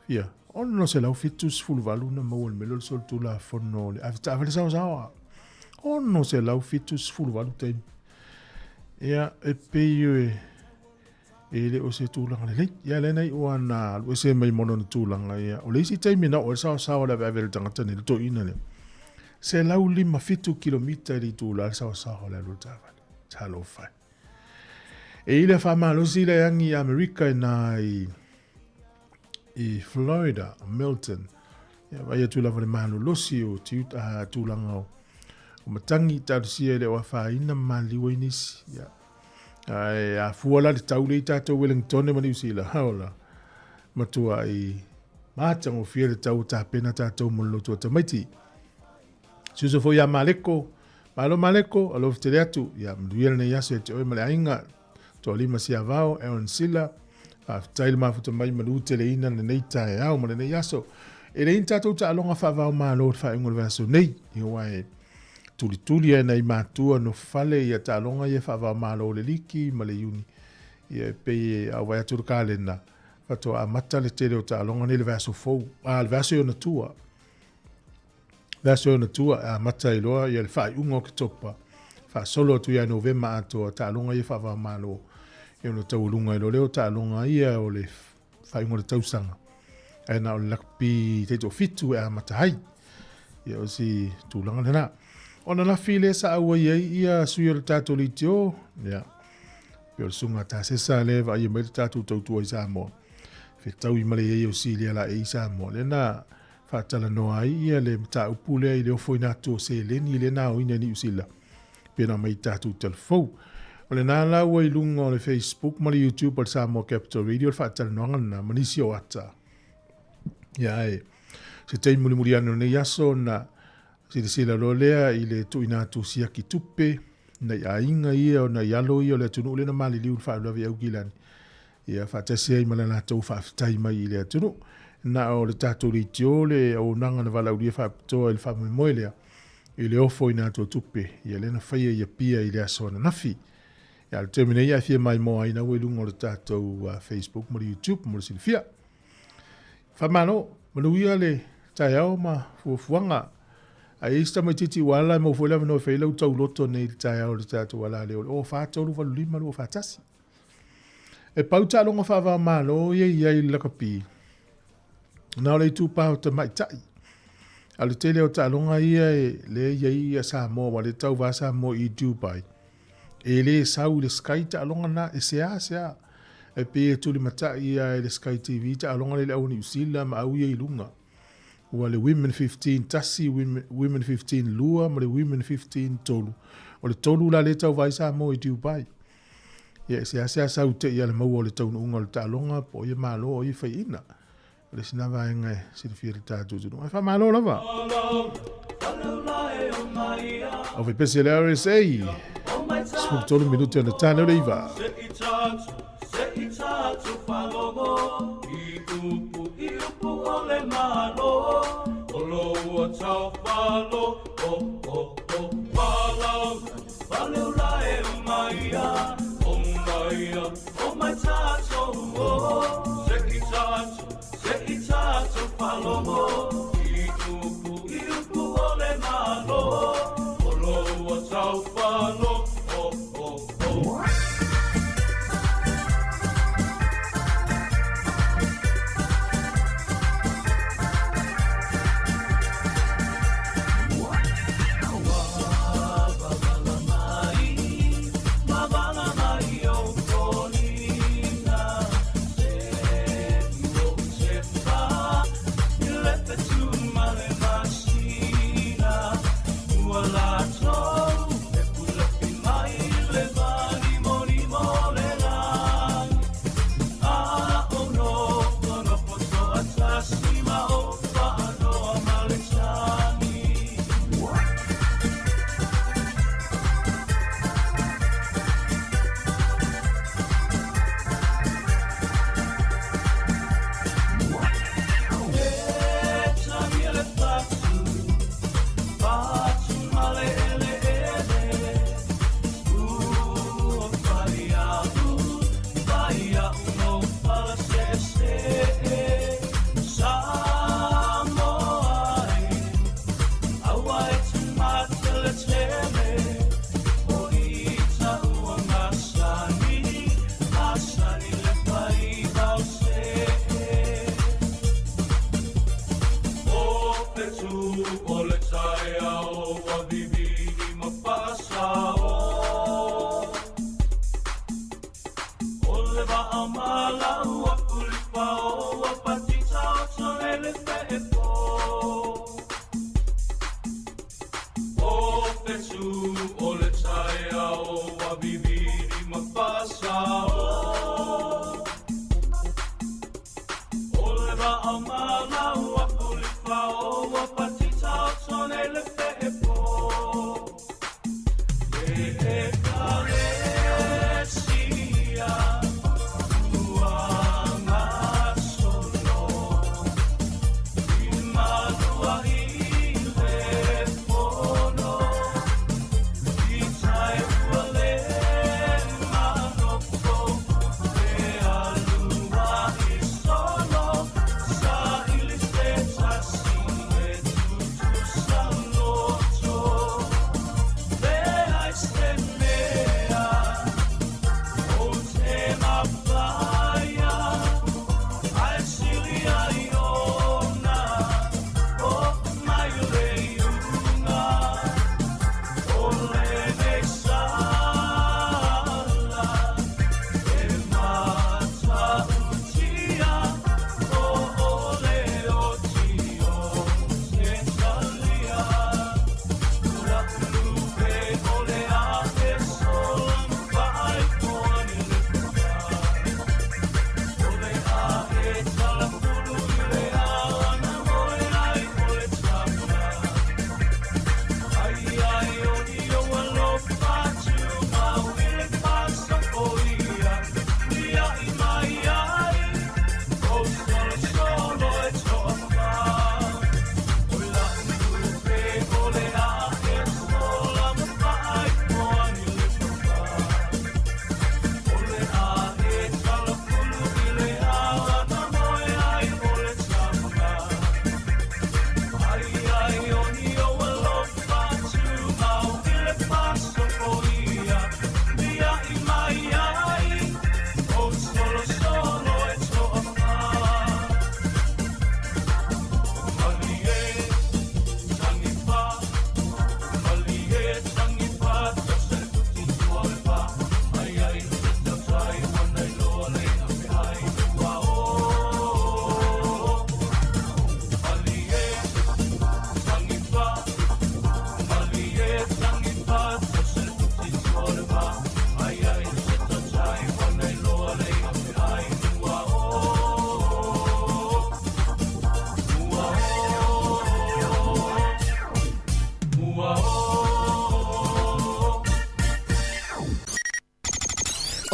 ia, 678 na maua i le mea lea o le solitulafono o le ave taavale saosaoa. 678 taimi. Ia, e pei e E le o se tulaga lelei. Ia lea na iu lava na alu ese mai ma lona tulaga ia. O le isi taimi na oo ai le saosaoa le aveave a le tagata nei, le toeaina lea, 157 kilomita i le itula le saosaoa o le alu o le taavale. Talofa e. E i le faamalosi le agi i Amerika i na i, i Florida, Milton. Ia, vai atu lava le malolosi o tiu, tulaga o, o matagi talosia e le o afaina ma maliliu ai nisi. Ia. Ae a fua la le tau lea i tatou Wellingtone ma Niu Sila, ola, matuai matagofie le tau o tapena tatou mo le lotu o tamaiti. Si uso foi ia Maleko, malo Maleko, alofa tele atu, ia manuia lenei aso ia te oe ma le aiga, Toalima Siavao, Aaron Sila, faafetai le mafuta mai malu teleina lenei taeao ma lenei aso. E leai ni tatou taaloga faavao malo i le faaiuga o le vaiaso nei, ia aua e tulituli ai nai matua nofale ia taaloga ia faava-o-Malo le liki ma le iuni. Ia e pei e a vaai atu le kalena, faatoa amata le tele o taaloga nei le vaiaso fou, a le vaiaso i ona tua. Vaiaso i ona tua e amata ai loa ia le faaiuga o Oketopa, faasolo atu ia Novema atoa taaloga ia faava-o-Malo. Ia ona taualuga ai loa lea o taaloga ia o le faaiuga o le tausaga. Ae na o le lakapi taitoafitu e amata ai. Ia o si tulaga lena. Ona lafi lea sa auai ai ia sui o le tatou leitio, ia, pe o le susuga Tasesa lea e vaaia mai le tatou tautua i Samoa. Fetaui ma le iai o Silia la e i Samoa. Lea na faatalanoa ai ia le mataupu lea i le ofoina atu o seleni lea na aoina i Niu Sila pe na mai tatou talafou. O lena la ua i luga o le Facebook ma le YouTube a le Samoa Capital Radio le faatalanoaga lena ma nisi o ata. Ia ae, se taimi mulimuli ane o lenei aso ona silasila loa lea i le tuuina atu o siaki tupe nai aiga ia o nai alo ia o le atunuu lea na maliliu i le faalavelave i Aukilani. Ia faatasi ai ma le latou faafetai mai i le atunuu. Na o le tatou leitio le auaunaga na valaaulia faapitoa i le faamoemoe lea i le ofoina atu o tupe ia lea na faia i Apia i le aso ananafi. Ia, o le taimi nei a e fia maimoa ai na ua i luga o le tatou Facebook ma le YouTube mo le silafia. Faamalo, manuia le taeao ma fuafuaga. A i ai se tamaitiiti ua ala e maua foi le avanoa e fai ai lau tauloto nei i le taeao i le tatou alaleo i le 04385 241. E pau taaloga faava-o-Malo ia i ai i le lakapi, na o le itupa o tamaitai. A o le tele o taaloga ia e lea e i ai ia Samoa, aua o lea e tauva Samoa i Dubai, e le sau i le Sky taaloga na, e seā seā. E pei e tulimatai lava e le Sky TV taaloga lea i le au Niu Sila ma au ia i luga. Ua le Women 15 tasi, Women 15 lua ma le Women 15 tolu. O le tolu la lea e tauva ai Samoa i Dubai. Ia e seasea sau te i a le maua o le taunuuga o le taaloga po o ia malo o ia faiina. O le isi na vaega e silafia e le tatou atunuu. Ae faamalo lava. Au faipese le RSA. 13 minute ona tane o le iva.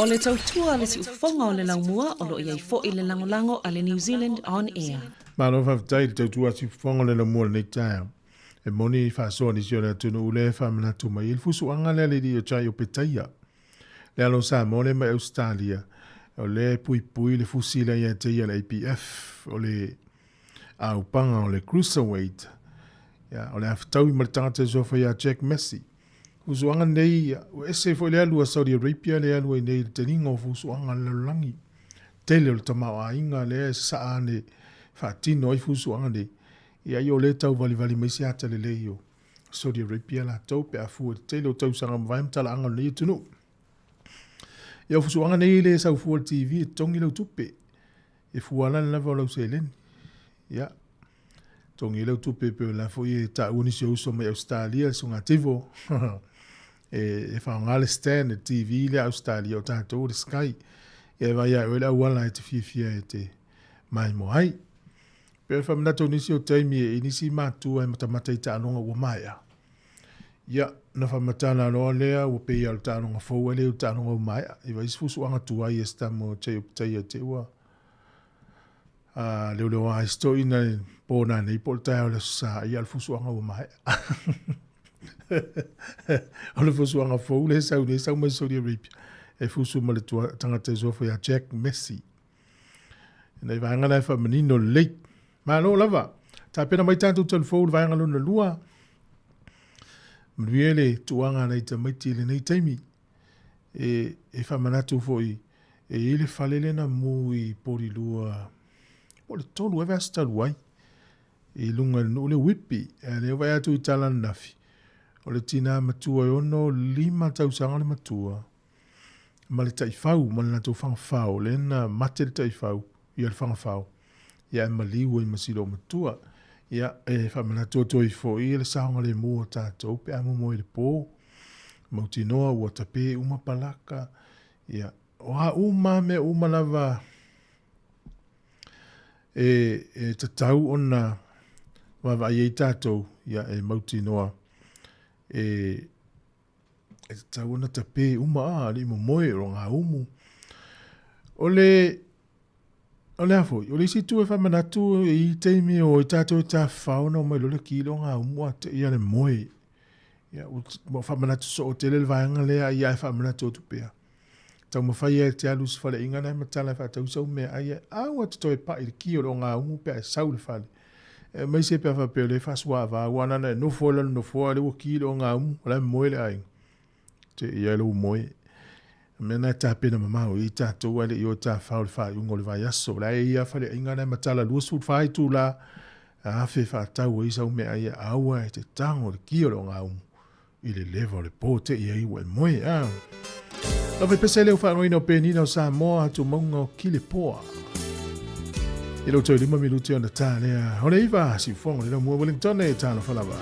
O le tautua a le siufofoga o le laumua o lo o i ai foi le lagolago a le New Zealand On Air. Malo faafetai i le tautua a siufofoga o le laumua i lenei taeao. E moni i faasoa nisi o le atunuu lea e faamanatu mai ai le fusuaga lea a le alii o Chai o Petaia. Le alo o Samoa lea mai Ausetalia, o lea e puipui le fusi lea ia te ia le APF, o le aupaga o le Cruiserweight. Ia, o le a fetaui ma le tagata e suafa ia Jack Messi. Fusuaga nei, ua ese foi le alu a Saudi Arabia le alu ai nei i le teliga o fusuaga a le lalolagi. Tele o le tamaoaiga lea e sasaa ane faatino ai fusuaga nei. Ia, ia o lea e tauvalivali mai se ata lelei o Saudi Arabia latou pe a fua i le tele o tausaga mavae ma talaaga o lenei atunuu. Ia, o fusuaga nei e le sau fua i le TV e totogi lau tupe. E fua ala le lava o lau seleni. Ia, totogi ai lau tupe pei o la foi e taua nisi o uso mai Ausetalia, le Susuga Tivo, e faaaoga le stand, le TV lea a Ausetalia, o tatou o le Sky. Ia e vaai lava e oe le auala e te fiafia e te maimoa ai. Pei o le faamanatu o nisi o taimi e i nisi matua e matamata i taaloga ua maea. Ia, na faamatala loa lea ua pei lava o le taaloga fou ae le o le taaloga ua maea. I vaai se fusuaga tuai e se tama o Jay Opetaia te ua a leoleoa ai se toeaina i le po nanei po o le taeao i le Aso Sa, ia o le fusuaga ua maea. O le fusuaga fou lea e sau nei, sau mai Saudi Arabia, e fusu ma le tagata e suafa ia Jack Messi. Nei vaega la e faamanino lelei. Malo lava. Tapena mai tatou telefou le vaega lona lua. Manuia le tuaga a nai tamaiti i lenei taimi. E, e faamanatu foi e i ai le fale lea na mu i Polilua po o le tolu ea vaiaso talu ai i luga i le nuu lea o Whitby. A lea vaai atu i tala ananafi, o le tinā matua e 65 tausaga le matua, ma le taifau ma le latou fagafao, lea na mate le taifau, ia le fagafao, ia ae maliu ai ma si loomatua. Ia, e faamanatu atu ai foi le saogalemu o tatou pe a momoe i le po, mautinoa ua tape uma palaka, ia, o a uma lava mea uma lava e, e tatau ona vaavaai ai tatou, ia, e mautinoa e, E tatau ona tape uma a alii momoe o gaumu. O le o le a foi, o le isi itu e faamanatu i taimi o i tatou e tafafao ona omai loa le ki le ogaumu a teia le moe. Ia, ua faamanatu soo tele le vaega lea, ia ae faamanatu atu pea. Taumafai ia e te alu i se faleaiga na e matala e faatau sau meaai ae aua te toe pai i le ki o le ogaumu pe a e sau i le fale. Aemaise pe a faapea o lea e faasuaava aua na ona e nofo ai lalo nofoa lea ua ki le ogaumu o la e moe le aiga. Te i ai lou moe. O mea na e tapena mamao i ai tatou ae le i o e tafao i le faaiuga o le vaiaso. O la e i ai lava faleaiga na e matala 24 itula afe e faatau ai sau meaai ae aua e te tago i le ki o le ogaumu i le leva o le po te i ai ua e moe a. Lau faipese lea ua faanoina o Penina o Samoa atu mauga o Kilepoa. I lou toe 5 minuti ona tā lea. O le 9, siufogo le laumua Wellington e talofa lava.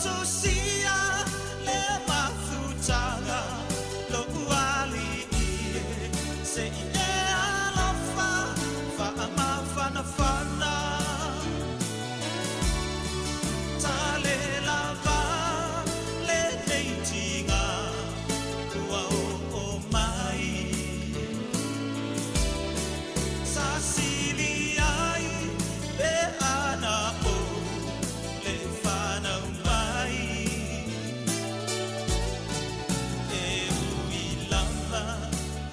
Tusia le mafutaga lo'u alii e se'i e alofa fa'amafanafana tale lava lenei tiga ua o'o mai sasili ai pe ana o le fanau mai e ui lava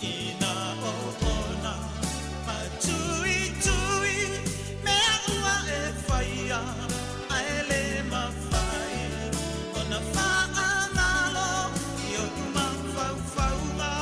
ina oona matuitui mea ua e faia ae lē mafai ona faagalo i o'u mafaufauga.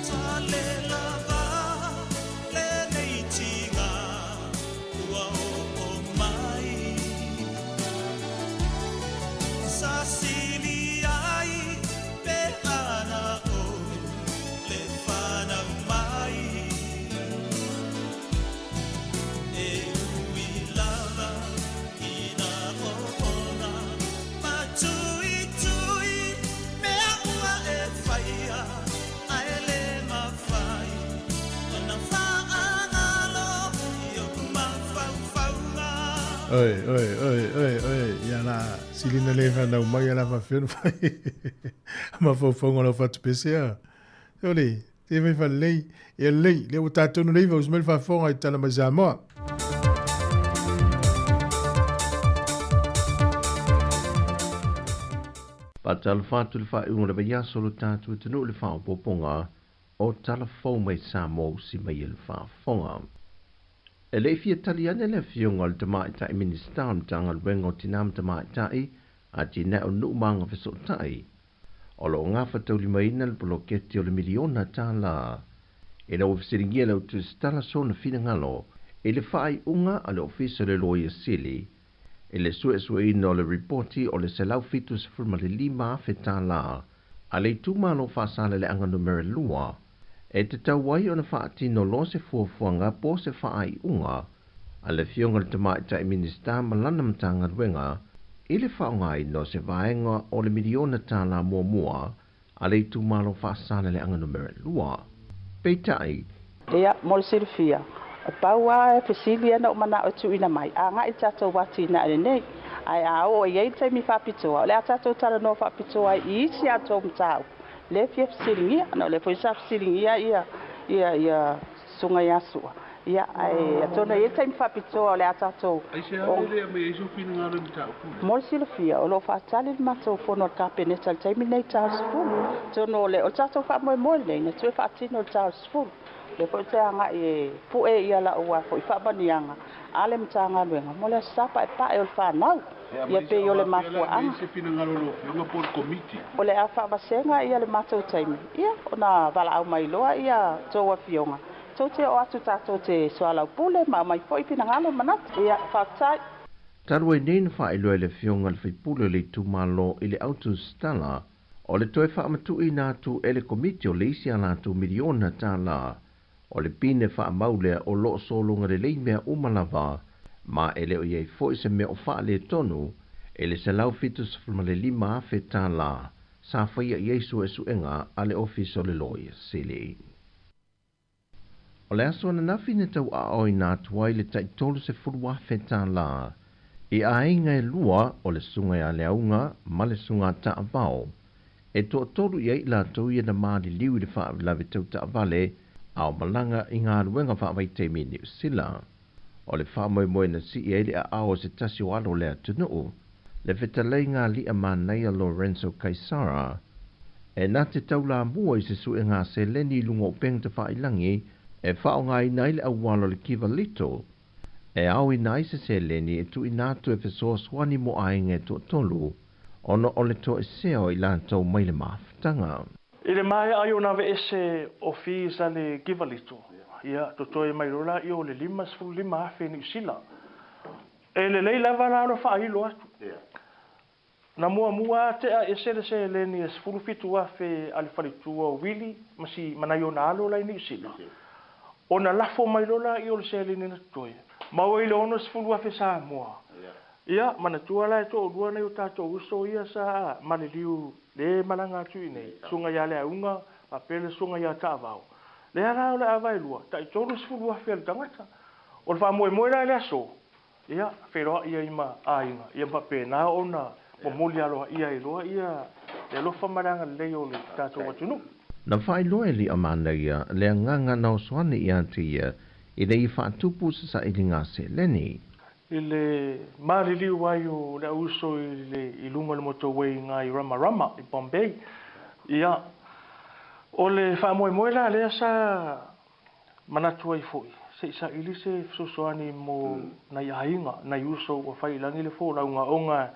Tale lava lenei tiga ua o'o mai sasili ai pe ana o le fanau mai e ui lava ina oona matuitui mea ua e faia ae lē mafai ona faagalo i o'u mafaufauga. Oi, oi, oi, oi, oi, ia la silina le fanau mai ala faafefea ona fai mafaufauga o lau fatupese a. Ole, te fai falelei, ia lelei, lea ua tatonu le iva usi mai le faafofoga i tala mai Samoa. Faatalofa atu i le faaiuga o le vaiaso o lo tatou atunuu i le faaopoopoga o Tala Fou mai Samoa usi mai e le faafofoga. E le i fia tali ane le Afioga o le Tamaitai Minisita o le Matagaluega o Tinā ma Tamaitai, Atinae o Nuu ma Agafesootai, o lo o gafataulimaina le poloketi o le miliona tālā ina ua fesiligia e le Autusitala sona finagalo i le faaiuga a le Ofisa o le Loia Sili i le suesueina o le ripoti o le $175,000 tālā a le itumalo Faasaleleaga Numera 2 e tatau ai ona faatino loa se fuafuaga po o se faaiuga a le Afioga i le Tamaitai Minisita ma lana Matagaluega i le faaaogaina o se vaega o le miliona tālā muamua a le itumalo Faasaleleaga Numera 2. Peitai, Ia, mo le silafia, e pau lava e fesili ia na ou manao e tuuina mai, agai i le tatou atinae lenei. Ae a oo i ai le taimi faapitoa, o le a tatou talanoa faapitoa ai i isi a outou mataupu lea e fia fesiligia, ona o lea foi sa fesiligia ia ia ia susuga ia Sua. Ia, ae atonu e i ai le taimi faapitoa o le a tatou. Aisea e le aumai ai sou finagalo i mataupu lea? Mo le silafia, o lo o faatali le matou fono a le Kapeneta i le taimi lenei i le ta o le 10. Atonu o le o le tatou faamoemoe lenei na toe faatino i le ta o le 10. O lea foi ou te agai e pue ia lau a foi faamanuiaga a le Matagaluega mo le Aso Sa Paepae o le fanau. E Ia aumai pei o sao le afea la e aumai mafuaaga. se finagalo o lau Afioga po o le Komiti. O le a faavasega ia le matou taimi, ia ona valaau mai loa ia tou afioga. Tou te oo atu tatou te soalaupule ma aumai foi finagalo ma manatu. Ia, faafetai. Talu ai nei na faailoa e le Afioga i le Faipule o le itumalo i le Autusitala o le toe faamatuuina atu e le Komiti o le isi a latou miliona tālā o le pine faamau lea o lo o sologa lelei mea uma lava ma e le o i ai foi se mea o faaletonu i le $175,000 tālā sa faia i ai suesuega a le Ofisa o le Loia Sili. O le aso ananafi na tauaaoina atu ai le tai $30,000 tālā i aiga e lua o le susuga ia Leauga ma le susuga a Taavao e toatolu i ai i latou ia na maliliu i le faalavelave tau taavale a o malaga i galuega faavaitaimi i Niu Sila. O le faamoemoe na sii ai le aao o se tasi o alo o le atunuu, le fetalaiga a Manaia Lorenzo Kaisara, e na te taulamua i se suega seleni i luga o upega tafailagi e faaaogaina ai le auala o le Kivalito, e aoina ai se seleni e tuuina atu e fesoasoani mo aiga e toatolu ona o le toesea o i latou mai le mafutaga. I le maea ai ona aveese o fees a le Givalito, ia, totoe mai loa laia o le 55,000 Niu Sila. E lelei lava la le faailo atu. Na muamua lava tea ese le seleni e 17,000 a le faletua o Willie ma si ma nai ona alo la i Niu Sila, ona lafo mai loa laia o le seleni na totoe, maua i le 60,000 Samoa. Ia, manatua la e toalua nai o tatou uso ia sa maliliu le malaga atu i inei, susuga ia Leauga faapea le susuga ia Taavao. Lea la o le a vaelua, tai 30,000 a le tagata. O le faamoemoe la i le aso, ia, feiloai ai ma aiga, ia ma faapena ona momoli aloaia ai loa ia le alofa ma le agalelei o le tatou atunuu. Na faailoa e Liamanaia le agaga na oso ane ia te ia ina ia faatupu se sailiga seleni. I le maliliu ai o le au uso i le i luga o le motorway i ina i Ramarama i Bombay. Ia, o le faamoemoe la lea sa manatu ai foi, se i saili se fesoasoani mo nai aiga, nai uso ua fai i lagi le folauga ona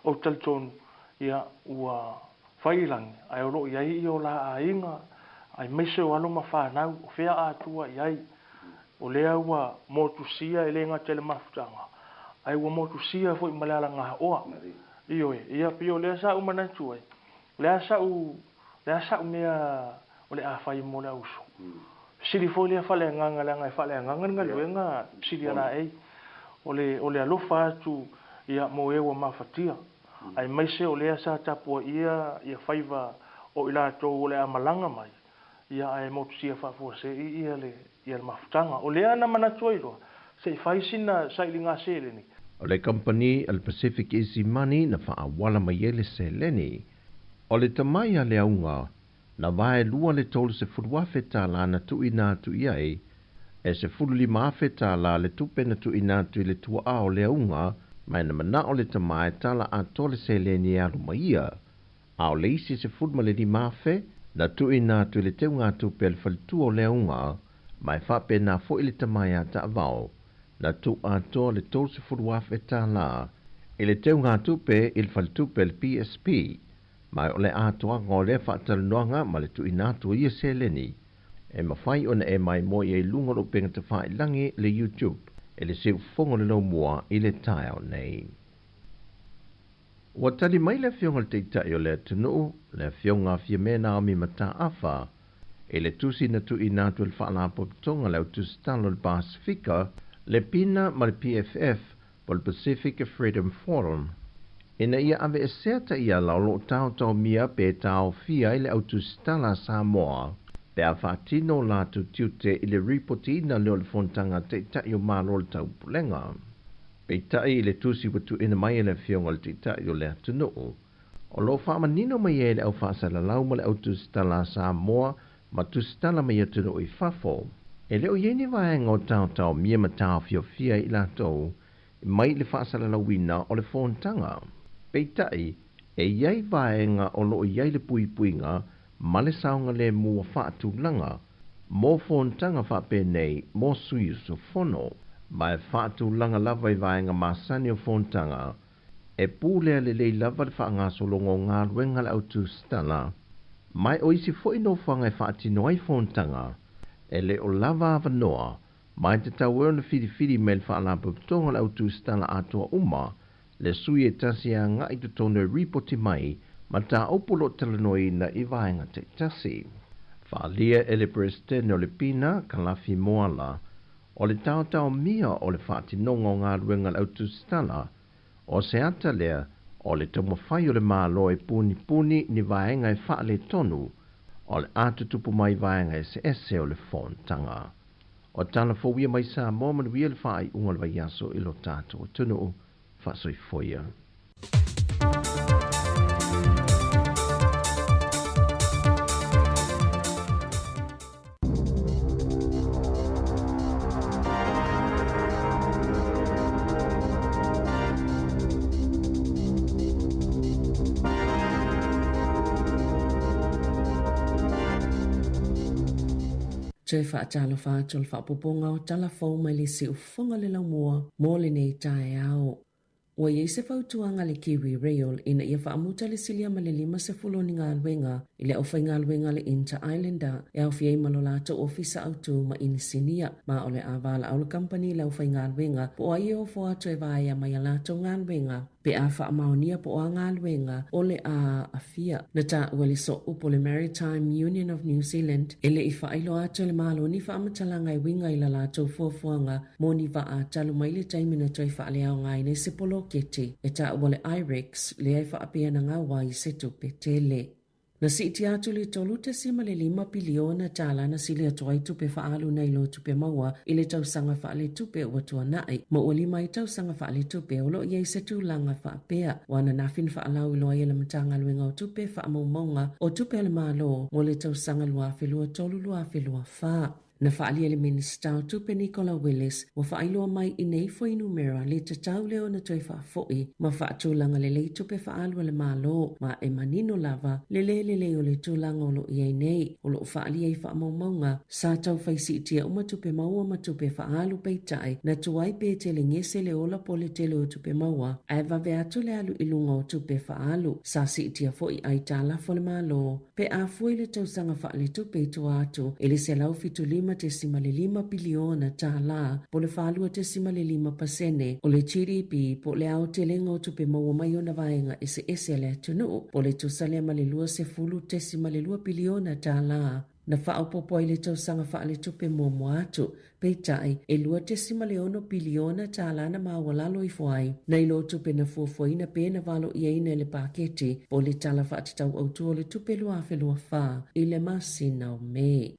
ou te talitonu, ia, ua fai i lagi, ae o lo o i ai ia o la aiga, aemaise o alo ma fanau, o fea atua i ai. O lea ua motusia e le gata i le mafutaga, ae ua motusia foi ma le alagaoa. Ioe, ia pei o lea sa ou manatu ai, o le a sa'u, o le a sa'u mea o le a fai mo le auso. Fesili foi lea faaleagaga leaga e faaleagaga le galuega fesili a laei. O le, o le alofa atu ia mo e ua mafatia, aemaise o lea sa tapuaia ia faiva o i latou o le a malaga mai, Ia ae motusia faafuasei ia le ia le mafutaga. O lea na manatu ai loa, se i fai sina sailiga seleni. O le kamupani a le Pacific Easy Money na faaauala mai ai le seleni. O le tamai a le auga, na vaelua le 30,000 tālā na tuuina atu i ai, e 15,000 tālā le tupe na tuuina atu i le tuaa o le auga, ma e na manao le tama e tala atoa le seleni e alu ma ia. A o le isi 15,000, na tuuina atu i le teugatupe a le faletua o Leauga, ma e faapena foi le tama ia Taavao, na tuu atoa le 30,000 tālā i le teugatupe i le faletupe a le PSP, ma o le atoaga o lea faatalanoaga ma le tuuina atu o ia seleni, e mafai ona e maimoa i ai i luga o le upega tafailagi le YouTube i le siufofoga o le laumua i le taeao nei. Ua tali mai le Afioga i le Taitai o le atunuu, le Afioga a Fiame Naomi Mataafa, i le tusi na tuuina atu e le Faalapotopotoga a le Au Tusitala o le Pasefika, le PINA ma le PFF po o le Pacific Freedom Forum, ina ia aveesea taiala o lo o taotaomia pe taofia ai le Au Tusitala a Samoa pe a faatino o latou tiute i le ripotiina lea o le Fonotaga a Taitai o Malo o le Taupulega. Peitai i le tusi ua tuuina mai e le Afioga i le Taitai o le atunuu, o lo o faamanino mai ai le au faasalalau ma le au tusitala a Samoa ma tusitala mai atunuu i fafo, e le o i ai ni vaega o taotaomia ma taofiofia i latou mai le faasalalauina o le fonotaga. Peitai, e i ai vaega o lo o i ai le puipuiga ma le saogalemu ua faatulaga mo fonotaga faapenei mo sui usufono, ma e faatulaga lava i vaega masani o fonotaga, e pulea lelei lava le faagasologa o galuega a le au tusitala, ma e o isi foi nofoaga e faatino ai fonotaga, e le o lava avanoa, ma e tatau ai ona filifili mai e le Faalapotopotoga o le Au Tusitala atoa uma le sui e tasi e agai i totonu e ripoti mai mataupu o lo o talanoaina i vaega taitasi. Faaalia e le Peresetene o le PINA, Kalafi Moala, o le taotaomia o le faatinoga o galuega a le Au Tusitala, o se ata lea o le taumafai o le Malo e punipuni ni vaega e faaletonu o le a tutupu mai vaega eseese o le fonotaga. O tala fou ia mai Samoa manuia le faaiuga o le vaiaso i lo tatou atunuu. Faasoifoia. Toe faatalofa atu le faaopoopoga o tala fou mai le siufofoga le laumua mo lenei taeao. Ua i ai se fautuaga a le Kiwi Rail ina ia faamuta le silia ma le 50 o ni galuega i le aufaigaluega a le Inter Islander e aofia ai ma lo latou ofisa autu ma inisinia, ma o le a valaau le kamupani i le aufaigaluega po o ai e ofo atu e vaea mai a latou galuega pe a faamaonia po o a galuega o le a aafia. Na taua e le Sooupu o le Maritime Union of New Zealand e le i faailoa atu e le Malo ni faamatalaga e uiga i la latou fuafuaga mo ni vaa talu mai le taimi na toe faaleaogaina ai se poloketi e taua le IREX lea e faapea na gau ai se tupe tele. Na siitia atu le $3.5 piliona tālā na sili atu ai tupe faaalu nai lo tupe maua i le tausaga faaletupe ua tuanai, ma ua lima ai tausaga faaletupe o lo o i ai se tulaga faapea. Ua ananafi na faalauiloa ai e le Matagaluega o Tupe faamaumauga o tupe a le Malo mo le tausaga 2023/2024. Na faaalia e le Minisita o Tupe Nicola Willis ua faailoa mai i nei fuainumera le tatau lea ona toe faafoi ma faatulaga lelei tupe faaalu a le Malo ma e manino lava le lē lelei o le tulaga o lo o i ai nei. O lo o faaalia i faamaumauga sa tau fai siitia uma tupe maua ma tupe faaalu peitai na tuai pe tele gese le ola po le tele o tupe maua ae vave atu le alu i luga o tupe faaalu. Sa siitia foi aitalafu a le Malo Pe a fua i le tausaga faaletupe i tua atu i le $175.5 piliona tālā po o le 42.5% o le GDP po o le aotelega o tupe maua mai ona vaega eseese a le atunuu po o le tusa lea ma le $20.2 piliona tālā na faaopoopo ai i le tausaga faaletupe muamua atu. Peitai, e $2.6 piliona tālā na maualalo ifo ai, nai lo tupe na fuafuaina pe na valoiaina e le paketi po o le Tala Faatatau Autu o le Tupe 2024 i le masina o Me.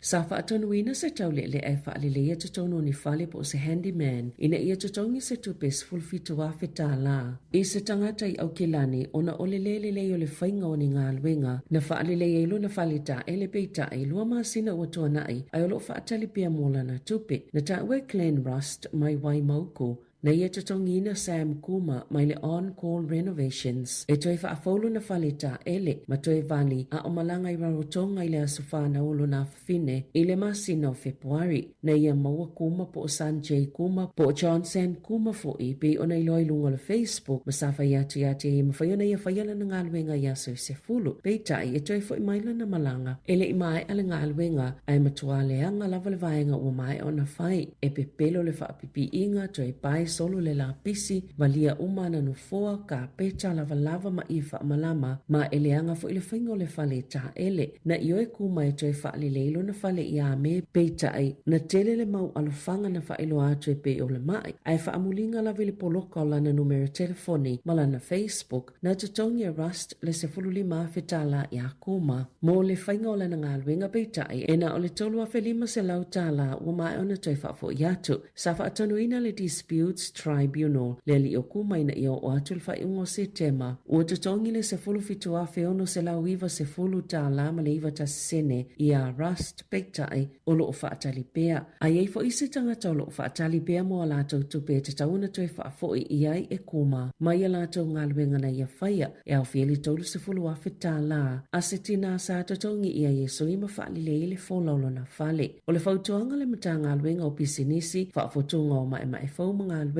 Sa faatonuina se taulealea e faaleleia totonu o ni fale po o se handyman ina ia totogi se tupe $17,000 tālā i se tagata i Aukilani ona o le lē lelei o le faiga o ni galuega na faalelei ai lona fale taele peitai lua masina ua tuanai ae o lo o faatali pea mo lana tupe. Na taua e Glen Rust mai Waimauku na ia totogiina Sam Kuma mai le On Call Renovations e toe faafou lona fale taele ma toe vali a o malaga i Rarotonga i le aso 4 o lona afafine i le masina o Fepuari. Na ia maua Kuma po o Sanjay Kuma po o Johnson Kuma foʻi pei ona iloa i luga o le Facebook ma sa fai atu ia te ia e mafai ona ia faia lana galuega i aso e 10. Peitai, e toe foʻi mai lana malaga e le i maea le galuega ae matuā leaga lava le vaega ua maea ona fai. E pepelo le faapipiiga, toe pae solo le lapisi, valia uma ana nofoa, kapeta, lavalava ma ie faamalama, ma e leaga foʻi le faiga o le fale taele. Na ioe Kuma e toe faalelei lona fale iā Me, peitai, na tele le mau alofaga na faailoa atu e pei o le maʻi, ae faamuliga lava i le poloka o lana numera telefoni ma lana Facebook, na totogi e Rust le $15,000 tālā iā Kuma mo le faiga o lana galuega, peitai, e na o le $3,500 tālā ua maea ona toe faafoʻi atu. Sa faatonuina le Disputes Tribunal le alii o Kuma ina ia oo atu le faaiuga o Setema. Ua totogi le $17,690 tālā ma le 91 sene iā Rust, peitai, o lo o faatali pea. A i ai foʻi se tagata o lo o faatali pea mo a latou tupe e tatau ona toe faafoʻi i ai e Kuma mai a latou galuega na ia faia, e aofia i le $30,000 tālā a se tinā sa totogi i ai e sui ma faalelei le fola o lona fale. O le fautuaga a le Matagaluega o Pisinisi, Faafotuga o Maemae Fou ma Galuega,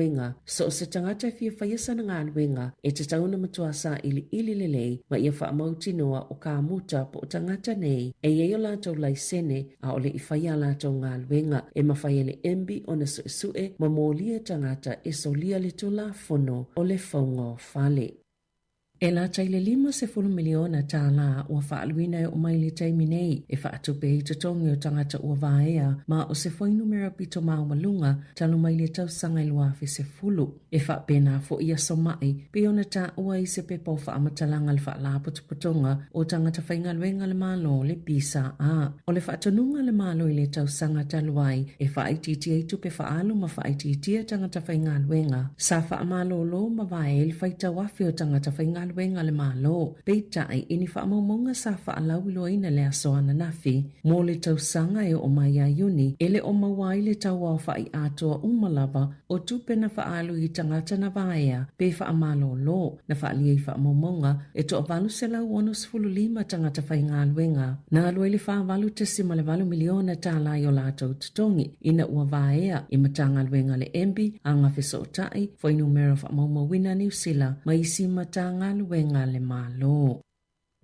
so o se tagata e fia faia sana galuega, e tatau ona matua sailiili lelei ma ia faamautinoa o kamuta po o tagata nei e i ai o latou laisene a o le i faia a latou galuega. E mafai e le MB ona suesue ma molia tagata e solia le Tulafono o le Fauga o Fale. E lata i le $50 miliona tālā ua faaaluina e oo mai i le taimi nei e faatupe ai totogi o tagata ua vaea ma o se fuainumera pito maualuga talu mai le tausaga e 2010. E faapena foʻi aso maʻi pei ona taua i se pepa o faamatalaga a le Faalapotopotoga o Tagata Faigaluega a le Malo, le PSA. O le faatonuga a le Malo i le tausaga talu ai e faaitiitia ai tupe faaalu ma faaitiitia tagata faigaluega, sa faamalolo ma vae ai le faitau afe o tagata faigaluega. faigaluega a le Malo. Peitai, i ni faamaumauga sa faalauiloaina i le aso ananafi mo le tausaga e oo mai ia Iuni, e le o maua ai le tauaofa'i atoa uma lava o tupe na faaalu i tagata na vaea pe faamalōlō. Na faaalia i faamaumauga e toa 865 tagata faigaluega na alu ai le $48.8 miliona tālā i o latou totogi ina ua vaea i Matagaluega a le MB, Agafesootai, Fuainumera Faamaumauina a Niu Sila ma isi Matagaluega a le Malo.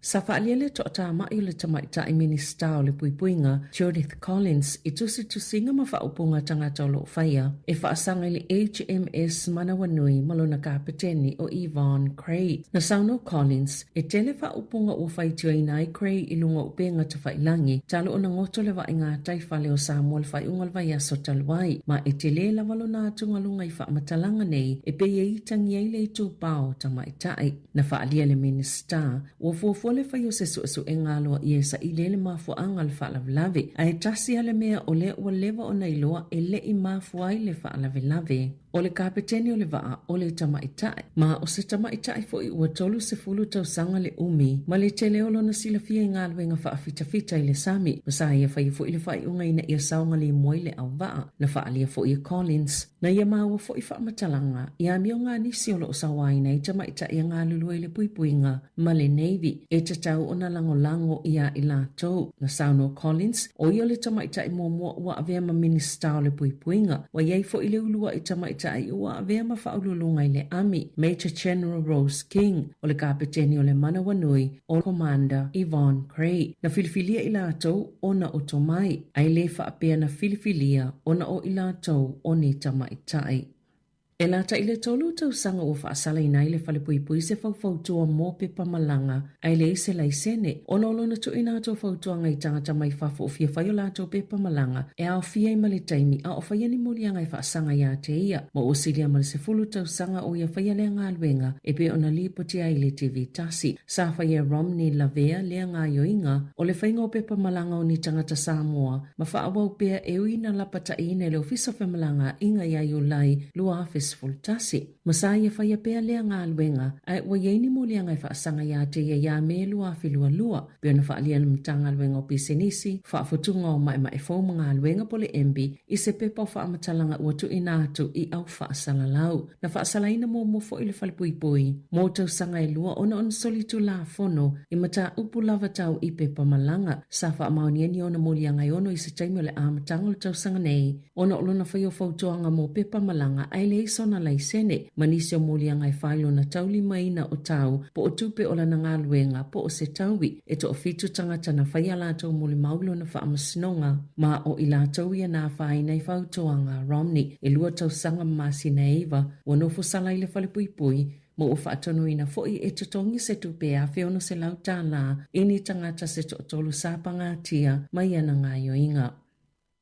Sa faaalia le toatama'i o le Tamaitai Minisita o le Puipuiga, Judith Collins, i tusitusiga ma faaupuga tagata o lo o faia e faasaga i le HMS Manawanui ma lona kapeteni o Yvonne Cray. Na saunoa Collins, e tele faaupuga ua faitioina ai Cray i luga o upega tafailangi talu ona goto le vaa i gataifale o Samoa i le faaiuga o le vaiaso talu ai, ma e tele lava lona atugaluga i faamatalaga nei e pei e itagi ai le itupa o tamaitai. Na faaalia e le Minisita, ua fuafua le fai o se suesuega aloaia e saili ai le mafuaaga o le faalavelave, ae tasi lava le mea o lea ua leva ona iloa e le i mafua ai le faalavelave. O le kapeteni o le vaa, o le tamaitai, ma o se tamaitai foi ua 30 tausaga le umi, ma le tele o lona silafia i galuega faafitafita i le sami, ma sa ia faia foi le faaiuga ina ia saogalemu ai le auvaa. Na faaalia foi e Collins, Na ia maua foi faamatalaga i amioga a nisi o lo o sauaina ai tamaitai e galulue i le puipuiga ma le Navy e tatau ona lagolago iā i latou. Na saunoa Collins, ʻo ia le tamaitai muamua ua avea ma Minisita o le Puipuiga. Ua i ai foi le uluaʻi tamaitai ua avea ma faauluuluga i le Ami, Major General Rose King, o le Kapeteni o le Manawanui, o Commander Yvonne Cray. Na filifilia i latou ona o tomai, ae le faapea na filifilia ona o i latou o ni tamaitai. E lata i le 3 tausaga ua faasalaina ai le falepuipui se faufautua mo pepa malaga ae leai se laisene, ona o lona tuuina atu o fautuaga i tagata mai fafo o fia fai o latou pepa malaga e aofia ai ma le taimi a o faia ni moliaga e faasaga iā te ia, ma ua silia ma le 10 tausaga o ia faia lea galuega e pei ona lipoti ai i le TV tasi. Sa faia e Romney lavea lea gaoioiga o le faiga o pepa malaga o ni tagata Samoa ma faaauau pea e ui na lapataiina e le Ofisa o Femalagaaiga ia Iulai 2011. Ma sa ia faia pea lea galuega ae ua i ai ni moliaga e faasaga iā te ia iā Me 2022 pei ona faaalia e le Matagaluega o Pisinisi, Faafutuga o Maemae Fou ma Galuega po o le MB i se pepa o faamatalaga ua tuuina atu i au faasalalau. Na faasalaina muamua foi le falepuipui mo tausaga e lua ona o ni solitulafono i mataupu lava tau i pepa malaga. Sa faamaonia ni ona moliaga e ono i se taimi o le amataga o le tausaga nei ona o lona faia o fautuaga mo pepa malaga ae leai sona laisene ma nisi o moliaga e fai lona taulimaina o tau po o tupe o lana galuega po o se taui. E toafitu tagata na fai a latou molimau i lona faamasinoga, ma o i latou ia na afaina i fautuaga a Romney. E lua tausaga ma masina e iva, ua nofo sala i le falepuipui, ma ua faatonuina foi e totogi se tupe e $1,600 i ni tagata se toatolu sa pagatia mai ana gaoioiga.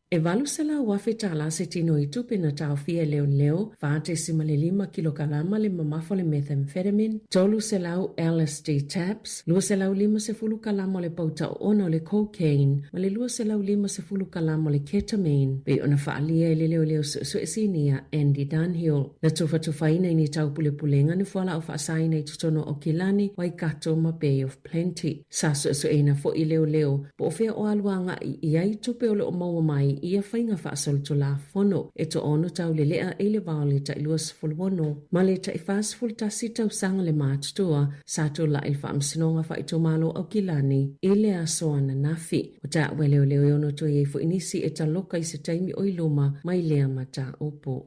E $800,000 se tino i tupe na taofia e leoleo, 4.5 kilokalama le mamafa o le methamphetamine, 300 LSD tabs, 250 kalama o le pauta oona o le cocaine ma le 250 kalama o le ketamine, pei ona faaalia e le leoleo suesue sinia Andy Dunhill. Na tufatufaina i ni taupulepulega ni fualaau faasaina i totonu o Aukilani, Waikato ma Bay of Plenty. Sa suesueina foi leoleo po o fea o alu agai i ai tupe o lo o maua mai i ia faiga faasolitulafono e toaono tau lelea i le va o le tai 26 ma le tai 41 tausaga le matutua sa tulai i le Faamasinoga Faaitumalo Aukilani i le aso ananafi. Ua taua e leoleo e ono toe i ai foi nisi e taloka i se taimi o i luma mai lea mataupu.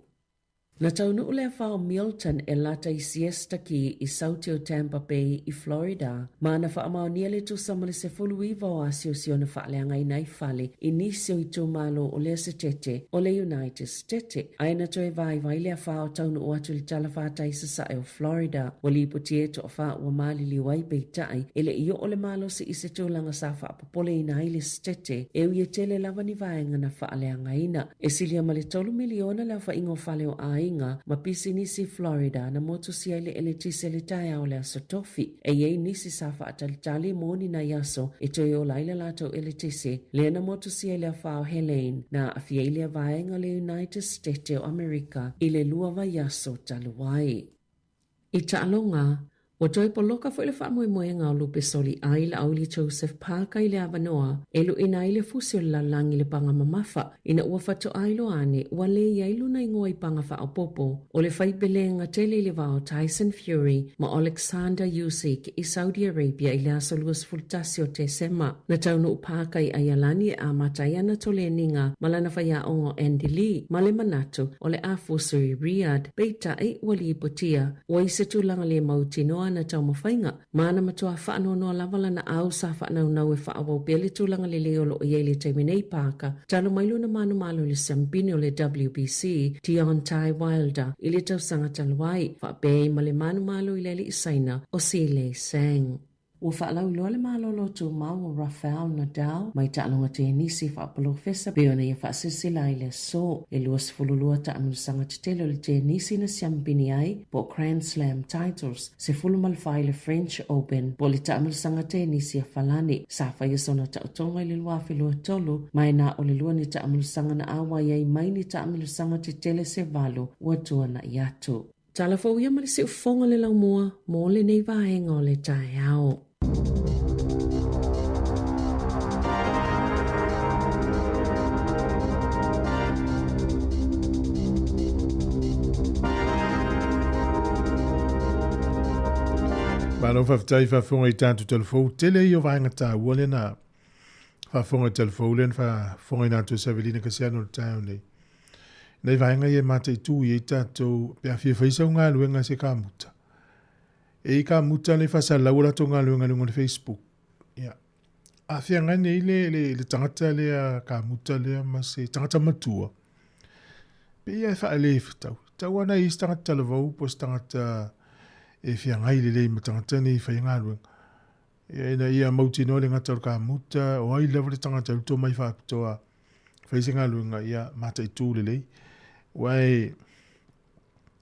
Na taunuu le afa o Milton e lata i Siesta Key i Sauti o Tampa Bay i Florida, ma na faamaonia le tusa ma le 19 o asiosio na faaleagaina ai fale i nisi o itumalo o lea setete o le United Stete, ae na toe vaivai le afa o taunuu atu i le talafatai sasae o Florida. Ua lipotia e toafa ua maliliu ai peitai e le i oo le malosi i se tulaga sa faapopoleina ai le setete e ui e tele lava ni vaega na faaleagaina. E silia ma le 3 miliona le aofaiga o fale o aiga ma pisinisi i Florida na motusia ai le eletise i le taeao o le Aso Tofi. E i ai nisi sa faatalitali mo ni nai aso e toe ola ai le latou eletise, lea na motusia i le afa o Helene, na aafia ai lea vaega o le United Stete o Amerika i le lua vaiaso talu ai. I taaloga. Ua toe poloka foi le faamoemoega o Lupe Soli ai le auli Joseph Parker i le avanoa e luʻina ai le fusi o le lalolagi i le paga mamafa ina ua faatoa iloa ane ua lē i ai lona igoa i paga faaopoopo o le faipelega tele i le va o Tyson Fury ma Oleksandr Usyk i Saudi Arabia i le aso 21 o Tesema. Na taunuu Parker i Aialani e amata ai ana toleniga ma lana faiaoga o Andy Lee ma le manatu o le a fusu i Riyadh, peitai ua lipotia Ua i se tulaga le mautinoa ana taumafaiga, ma na matua faanoanoa lava lana au sa faanaunau e faaauau pea le tulaga lelei o lo o i ai i le taimi nei Parker, talu mai lona manumalo i le siamupini o le WBC, Deontay Wilder, i le tausaga talu ai, faapea ai ma le manumalo i le alii Saina o Zhilei Zhang. Ua faalauiloa le malolo tumau o Rafael Nadal mai taaloga tenisi faapolofesa pei ona ia faasilasila ai le aso. E 22 taamilosaga tetele o le tenisi na siamupini ai po o Grand Slam titles, 14 i le French Open po o le taamilosaga tenisi a Falani sa faia sona taotoga i le 2023 ma e na o le lua ni taamilosaga na auai ai mai ni taamilosaga tetele se valu ua tuanai atu. Tala fou ia ma le siufofoga le laumua mo lenei vaega o le taeao. Malo faafetai faafofoga i tatou talafou tele ia o vaega taua lea na faafofoga i talafou lea na faafofoga ina atu e Savelina Kasiano i le taeao nei. Nei vaega ia e mataitu i ai tatou pe a fia fai sau galuega se kamuta. E i kamuta le faasalalau o latou galuega i luga o le Facebook. Ia. A feagai nei le, le, le tagata lea kamuta lea ma se tagata matua. Pe ia e faale fetau. Tau ana i se tagata talavou po se tagata e feagai lelei ma tagata nei fai galuega. Ia ina ia mautinoa le gata o le kamuta, o ai lava le tagata e uto mai faapitoa fai se galuega, ia mataitū lelei. Aua e,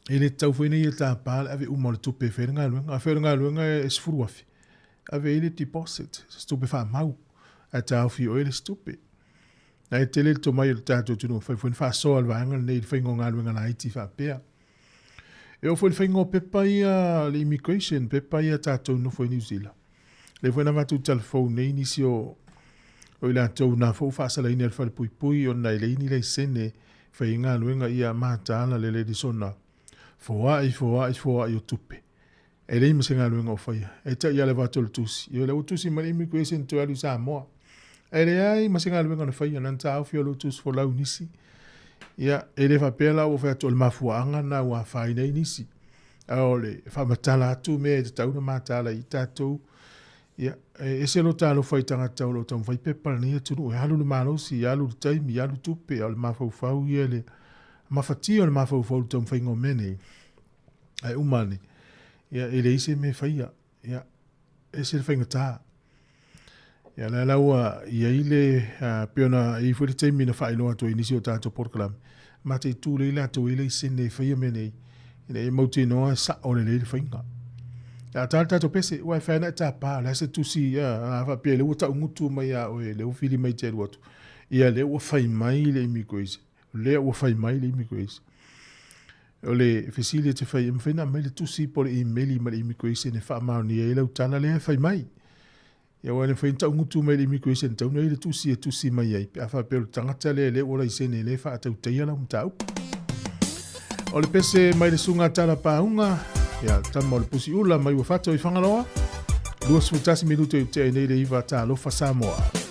e le tatau foi nei e tapa le ave uma o le tupe e fai le galuega. A fai o le galuega e 10,000, ave i le deposit, se tupe faamau, ae taofi oe le isi tupe. Na e tele le tomai o le tatou atunuu, fai foi na faasoa le vaega lenei i le faiga o galuega laiti faapea. E oo foi i le faiga o pepa ia le immigration, pepa ia tatou nofo i New Zealand. Lea foi na avatu talafou nei nisi o o i latou na foi ua faasalaina e le falepuipui ona e leai ni laisene fai ai galuega ia mataala le lelisona foai foai foai o tupe. E leai ma se galuega o faia. E tai lava le avatu o le tusi. Ia o lea ua tusi mai le immigration toe alu i Samoa. E leai ma se galuega na faia, na ona taofi o lou tusi folau i nisi. Ia, e le faapea la ua fai atu o le mafuaaga lena ua afaina ai nisi. A o le faamatala atu mea e tatau ona mataala i tatou. Ia, e ese lo talofa i tagata o lo o taumafai pepa lenei atunuu, e alu le malosi, e alu le taimi, e alu tupe, a o le mafaufau ia le mafatia o le mafaufau i le taumafaiga o mea nei. Ae uma ane, ia, e leai se mea e faia. Ia, ese le faigata. Ia, la la ua i ai le, pei ona i ai foi le taimi na faailoa atu ai nisi o tatou polokalame, mataitu lelei latou e laisene e faia mea nei, ina ia mautinoa e sao lelei le faiga. A ta le tatou pese, ua e fai ana e tapa, o le a se tusi, ia, a faapea lea ua taugutu mai ia oe, lea ua fili mai te alu atu. Ia, lea ua fai mai le immigration, lea ua fai mai le immigration. O le fesili e te fai, e mafai ona aumai le tusi po o le imeli mai le immigration e faamaonia ai lau tala lea e fai mai. Ia aua e le mafai ona taugutu mai le immigration tatau ona i ai le tusi e tusi mai ai pe a faapea o le tagata lea lea ua laisene lea e faatautaia lau mataupu. O le pese mai le suga tala pāuga, ia tama o le pusi ula mai Uafato i Fagaloa, 21 minute i tea nei le iva talofa Samoa.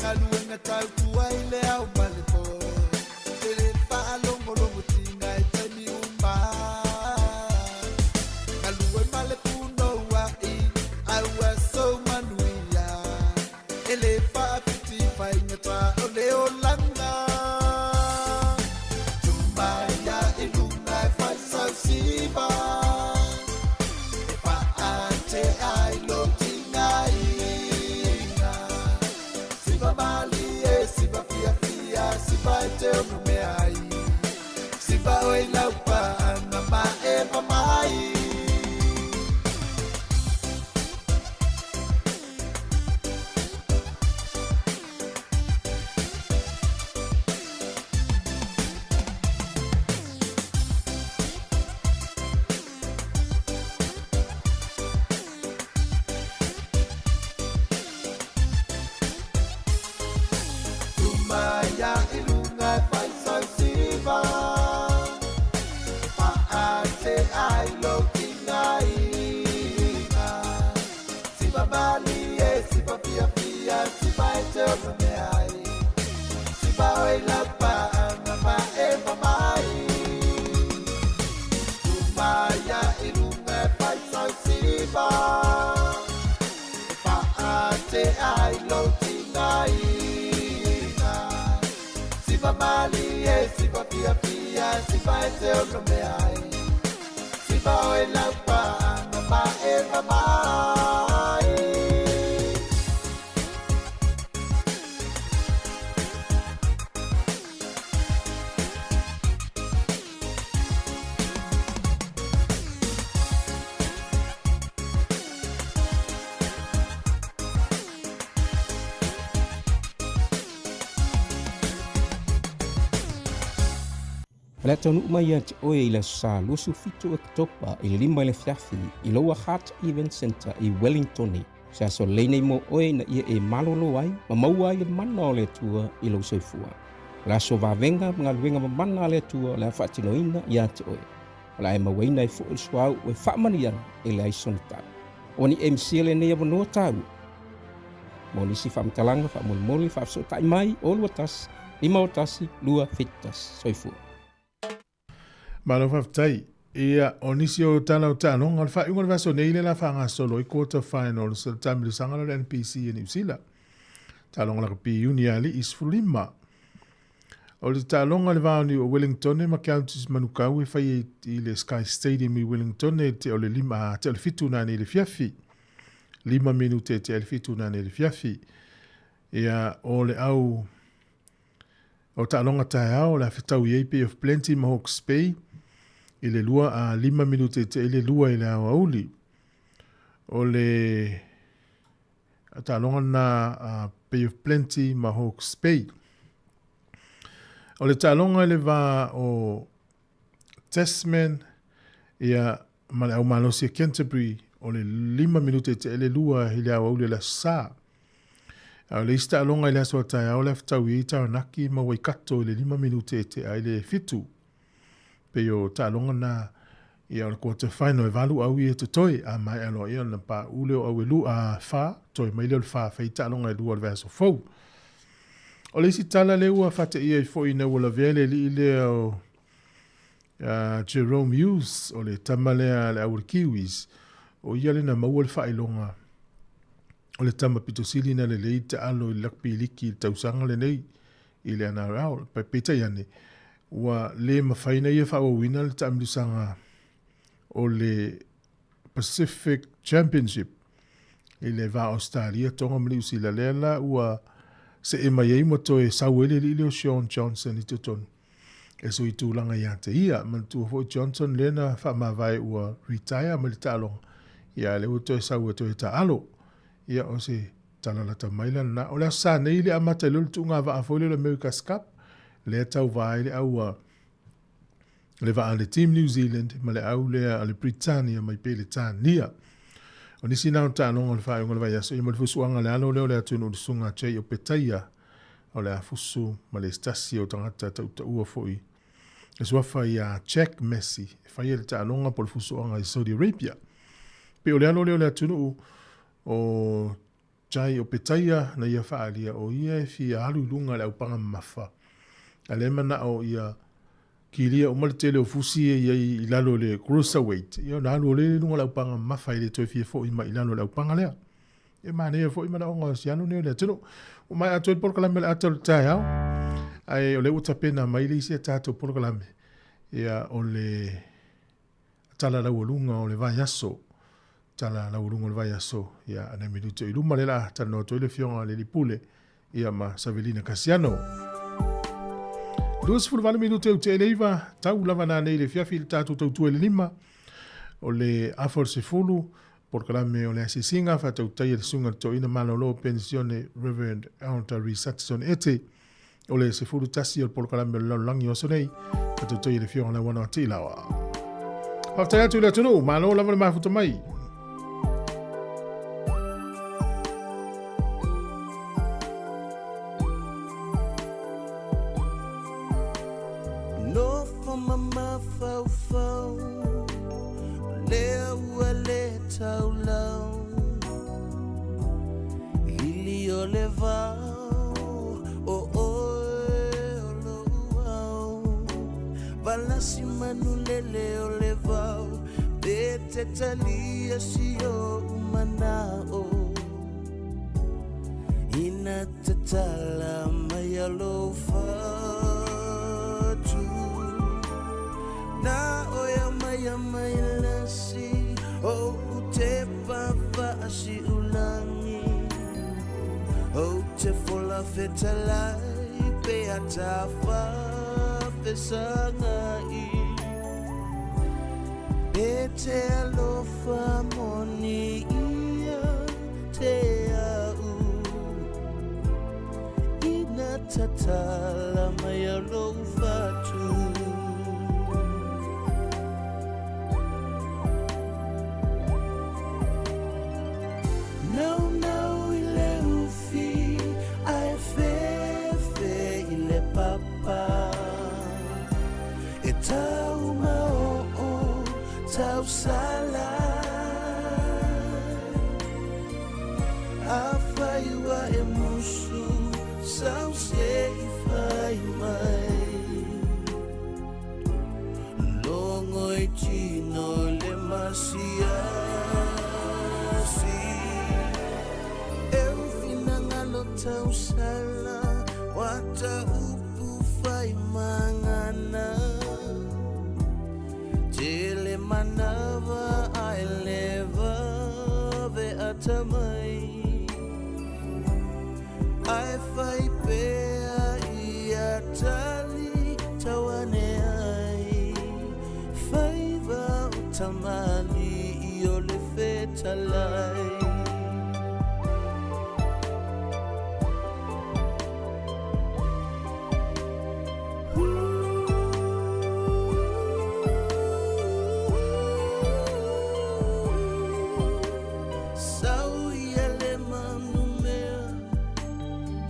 galuega tautua i le ao ma le pō. Te le faalogologotiga i taimi uma. Galue ma le punouaʻi, a ua sou manuia. E lē faafiti faigata o le olaga. Tumaia i luga e faisausiva. E faatea ai lou tigaiga. Siva malie, siva fiafia, siva e te onomea ai. Siva oe i lau paaga ma e mai. Tumaia i luga e faisausiva. E faatea ai lou tigaiga. Siva malie, siva fiafia, siva e te onomea ai. Siva oe i lau paaga ma e mai. Tumaia i luga e faisausiva. E faatea ai lou tigaiga. Siva malie, siva fiafia, siva e te onomea ai. Siva oe i lau paaga ma e mai. O le a taunuu mai ia te oe i le aso Sa 27 o Oketopa i le 5 i le afiafi i Lower Hutt Event Centre i Wellingtone. O se aso lelei nei mo oe ina ia e malolo ai ma maua ai le mana o le Atua i lou soifua. O le aso vavega ma galuega mamana a le Atua o le a faatinoina ia te oe. O le a e mauaina ai foi le suauu e faamanuiaga e leai sona tau. Ua ni MC lenei avanoa taua. Mo nisi faamatalaga faamolemole faafesootai mai o 21 51 271. Soifua. Malo faafetai. Ia, o nisi o tala o taaloga, o le faaiuga o le vaiaso nei lea o le a faagasolo ai quarter finals o le taamilosaga lea o le NPC i Niu Sila. Taaloga lakapi Iuni alii 15. O le taaloga i le va o Niu o Wellingtone ma Counties Manukau e fai i le Sky Stadium i Wellingtone i te o le 5 te o le 7 nanei i le fiafi. 5 minute te le 7 nanei i le fiafi. Ia, o le au o taaloga taeao o le a fetau i ai Bay of Plenty ma Hawke's Bay i le 2 a 5 minute te le 2 i le aoauli. O le taaloga na a Bay of Plenty ma Hawke's Bay. O le taaloga i le va o Tasman ia ma le au malosi e Canterbury o le 5 minute te ele 2 i le aoauli o le aso Sa. A o le isi taaloga i le aso a taeao le a fetau i ai Taranaki ma Waikato i le 5 minute e tea i le 7. Pei o taaloga na ia o le quarter final e 8 au ia totoe a maea loa ia ona paʻu lea o au e lu a fa toe mai lea o le fa fai taaloga e lua o le vaiaso fou. O le isi tala lea ua faateia ai foi ina ua lavea le alii lea o Jerome Hughes, o le tama lea a le au o le Kiwis, o ia lea na maua le faailoga o le tama pito sili na lelei taalo i le rugby liki i le tausaga lenei i le NRL. Peitai ane, ua le mafai ona ia faaauauina le taamilosaga o le Pacific Championship i le va o Australia, Tonga ma Niu Sila, lea la ua see mai ai ma toe sau ai le alii lea o Shaun Johnson i totonu e sui tulaga ia te ia. Manatua foi Johnson lea na faamavae ua retire mai le taaloga, ia lea ua toe sau e toe taalo. Ia o se tala lata mai la lena. O le aso Sa nei le amata ai loa le tuuga vaa foi lea o le America's Cup, lea tauva ai le au a le vaa a le Team New Zealand ma le au lea a le Britania mai Peletania. O nisi na o taaloga o le faaiuga o le vaiaso, ia ma le fusuaga le alo lea o le atunuu le susuga a Jay Opetaia, o le a fusu ma le isi tasi o tagata tautaua foi le suafa ia Jack Messi e faia le taaloga po o le fusuaga i Saudi Arabia. Pei o le alo lea o le atunuu o Jai Opetaia na ia faaalia o ia e fia alu i luga i le aupaga mamafa, a lea e manao ia kilia uma le tele o fusi e i ai i lalo i le cruiserweight, ia ona alu o lea i luga o le aupaga mamafa e le toe fia foi mai i lalo o le aupaga lea. E manaia foi manaoga o si alo nei o le atunuu. Ua maea atu ai le polokalame o le ata o le taeao, ae o lea ua tapena mai le isi a tatou polokalame, ia o le tala laualuga o le vaiaso. Tala laualuga o le vaiaso, ia nai minute i luma lea la talanoa atu ai le afioga le Lipule ia ma Savelina Kasiano. 28 minute ua tea i le 9, tau lava nanei i le afiafi i le tatou tautua i le 5, o le afa o le 10, polokalame o le asiasiga faatautaia le susuga i le toeaina malolo penisione Reverend Elder Reece Hutchison Ete, o le 11 o le polokalame o le lalolagi o aso nei, faatautaia le afioga Lauana o Tiilawa. Faafetai atu i le atunuu, malo lava le mafuta mai. Nofo ma mafaufau, o lea ua le taulau. Lili o le vao, o oe o lou ao. Valasi manu lele o le vao, pe te talia si ou manao. Ina tatala mai a lou fatu. Na oe mai a mai lasi, o te pafaasi ulangi. O te fola fetalai, pe a tafa fesangai. Pe te alofa moni ia te au. Ina tatala mai a lou fatu. Naunau i le ufi, ae fefe i le papa. E tau maoo, tau sala. Afai ua e musu, sau se i fai mai. Logo i tino le masiasi. E ufinagalo tausala, wa ta upu fai mangana. Tele manawa ai le vave atamai. Ai fai pea ia tali tauane ai. Faiva o tamali i o le fetalai. Sau ia le manumea,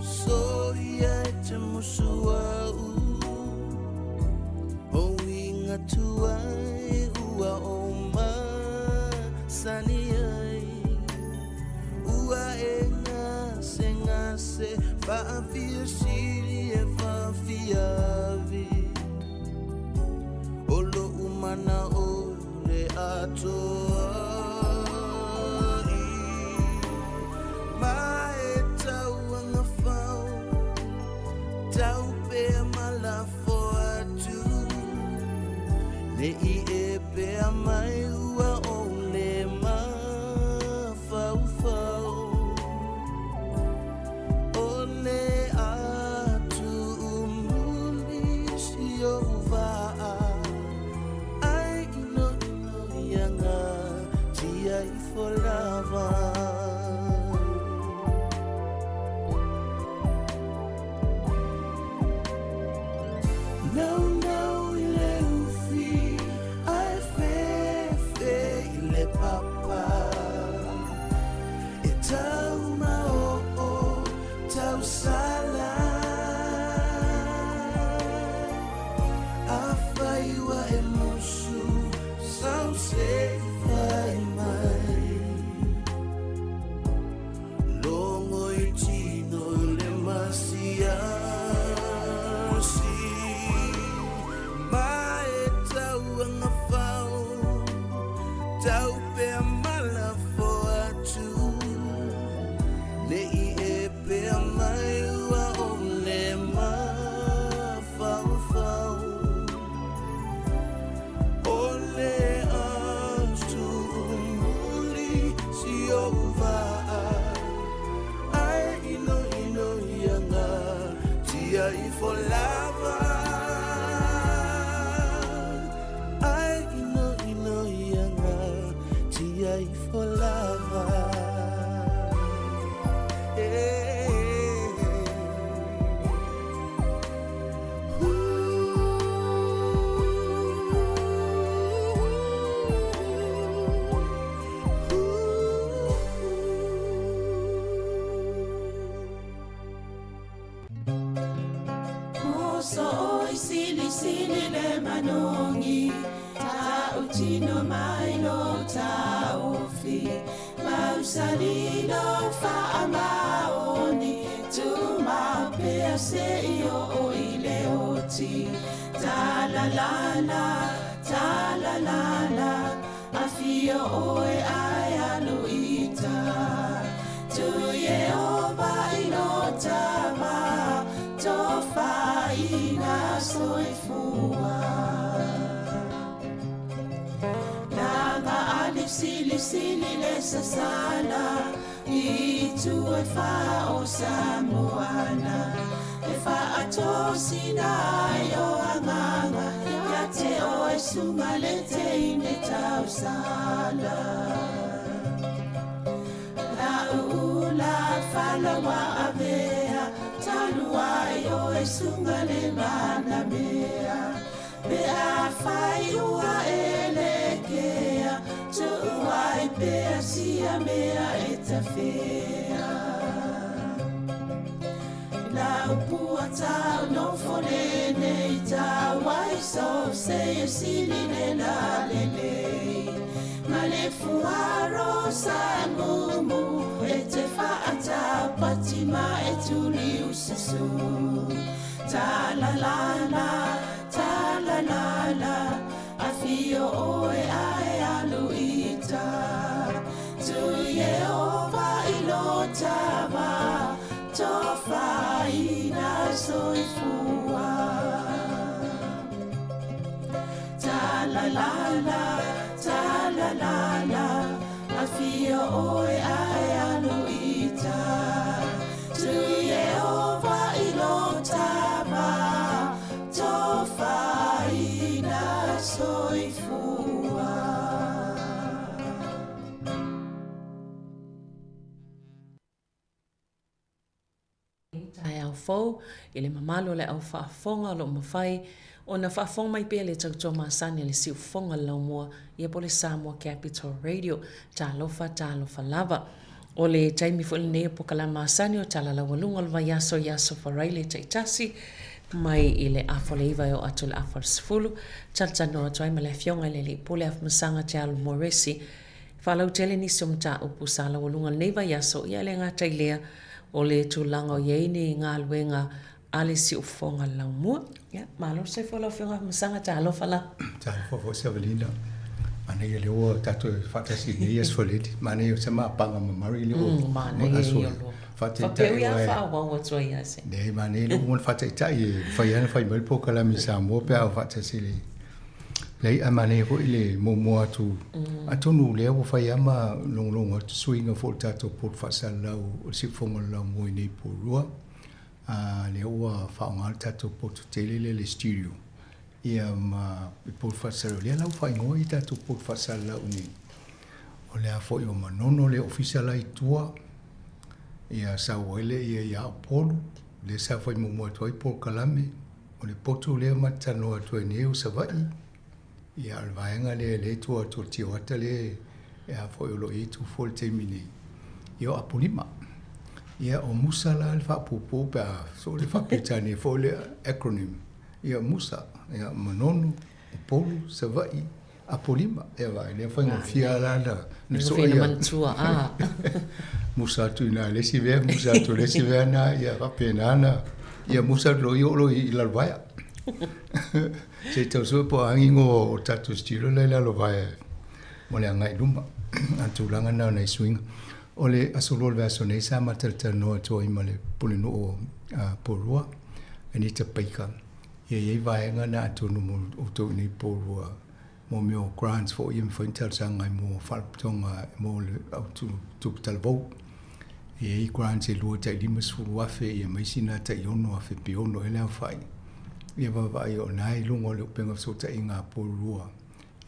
so ia e te musu au. O inga tuai ua o masani ai. Ua e ngase ngase, faafia sili e faafiavi. O lou mana o le atoa i. Ma e tau agafau, tau pea ma lafo atu. Ne i e pea mai ua o le mafaufau. O le atu muli si o vaa. Ai ino ino ia ngā tia i folava. Naunau i le ufi, ae fefe i le papa. E tau maoo, tau sala. Afai ua e musu, sau se i fai mai. Ne i e pea mai ua o le mafaufau O le atu muli si ou vaa Ai ino ino ia ngā tia i fo lava Ai ino ino ia ngā tia i fo lava Sili le manongi Ta utino mai lo taofi Mausalilo faamaoni Tu mapea se i o i le oti Ta la la la, ta la la la Afio oe ai aluita Tu Yehova i lo tava Tofaina soifua Langa ali sili sili le sasala I tu e fa o Samoana E fa atosina ai o anganga Ia te o e sunga le te ine tausala La ula falawa avea Talua i o e sunga le mana mea Pe a fai ua e le kea Tuuai pea sia mea e tawhea La upua tau no fone nei tau Wai so se e sili le la le le Ma le fuaro sa mumu E te whaata pati ma e tuli usasu Ta la la la, ta la la la Afio oe ae aluita Tu Yehova i lo tava Tofaina soifua Ta la la la, ta la la la Afio oe ae aluita Tu Yehova i lo tava Tofaina soifua Taeao fou, i le mamalu o le au faafofoga o lo o mafai ona faafofoga mai pea le tautua masani a le siufofoga o le laumua ia po o le Samoa Capital Radio. Talofa, talofa lava. O le taimi foi lenei o pokala masani o tala laualuga o le vaiaso i aso Faraile taitasi mai i le afa o le 9 e oo atu i le afa o le 10. Talatalanoa atu ai ma le Afioga i le Alii Pule Afamasaga Te Alo Moresi. Faalautele nisi o mataupu sa laualuga lenei vaiaso, ia e le gata i lea o le tulaga o i ai ni galuega a le siufofoga laumua. Ia, malo le soifua lau Afioga Afamasaga, talofa la. Talofa foi Savalina. Manaia lea ua tatou faatasi i lenei aso Faleli. Manaia o se maapaga ma Murray lea ua Manaia ia lua. Faataitai Faapea ia faaauau atu ai ia se. Leai, manaia lea ua uma ona faataitai e mafai lava ona fai mai le polokalame i Samoa pe a oo faatasi i le Leai, ae manaia foi le muamua atu, atonu lea ua fai lava ma logologo atu suiga foi o le tatou poto faasalalau o le siufofoga o le laumua i nei Porirua. A lea ua faaaoga le tatou poto tele lea le studio ia ma le poto faasalalau. Lea la ua faaigoa ia tatou poto faasalalau nei. O le a foi o Manono le ofisa la i tua, ia sau ai lea ia Upolu, lea sa fai muamua atu ai polokalame. O le poto lea ma te talanoa atu ai nei o Savaii, ia o le vaega lea lea e tua atu o le Tioata lea e a foi o lo o i ai Tufua i le taimi nei, ia o Apolima. Ia o Musa la le faapuupuu pe a so le faa-Peretania foi le acronym, ia Musa, ia Manono, Upolu, Savaii, Apolima. Ia vaai, lea faigofie la na soa ia. Manatua, a. Musa atu i na le isi mea, Musa atu i le isi mea na, ia faapena na. Ia Musa atu loa, ia oo loa i Lalovaea. Se i tau sue po o a agigo o tatou studio la i Lalovaea mo le agai i luma. A o le tulaga lena o nai suiga. O le aso lua o le vaiaso nei sa ma talatalanoa atu ai ma le Pulenuu o Porirua, Anita Baker. Ia e i ai vaega na atonu mo outou i inei i Porirua mo mea o grants foi e mafai ona talosaga ai mo faalapotopotoga mo le au tupe talavou. E i ai grants e 2 tai 50,000 ia ma isi na tai 6,000 pe 6 ea le aofai. Ia vaavaai o lena i luga o le upega fesootaiga a Porirua.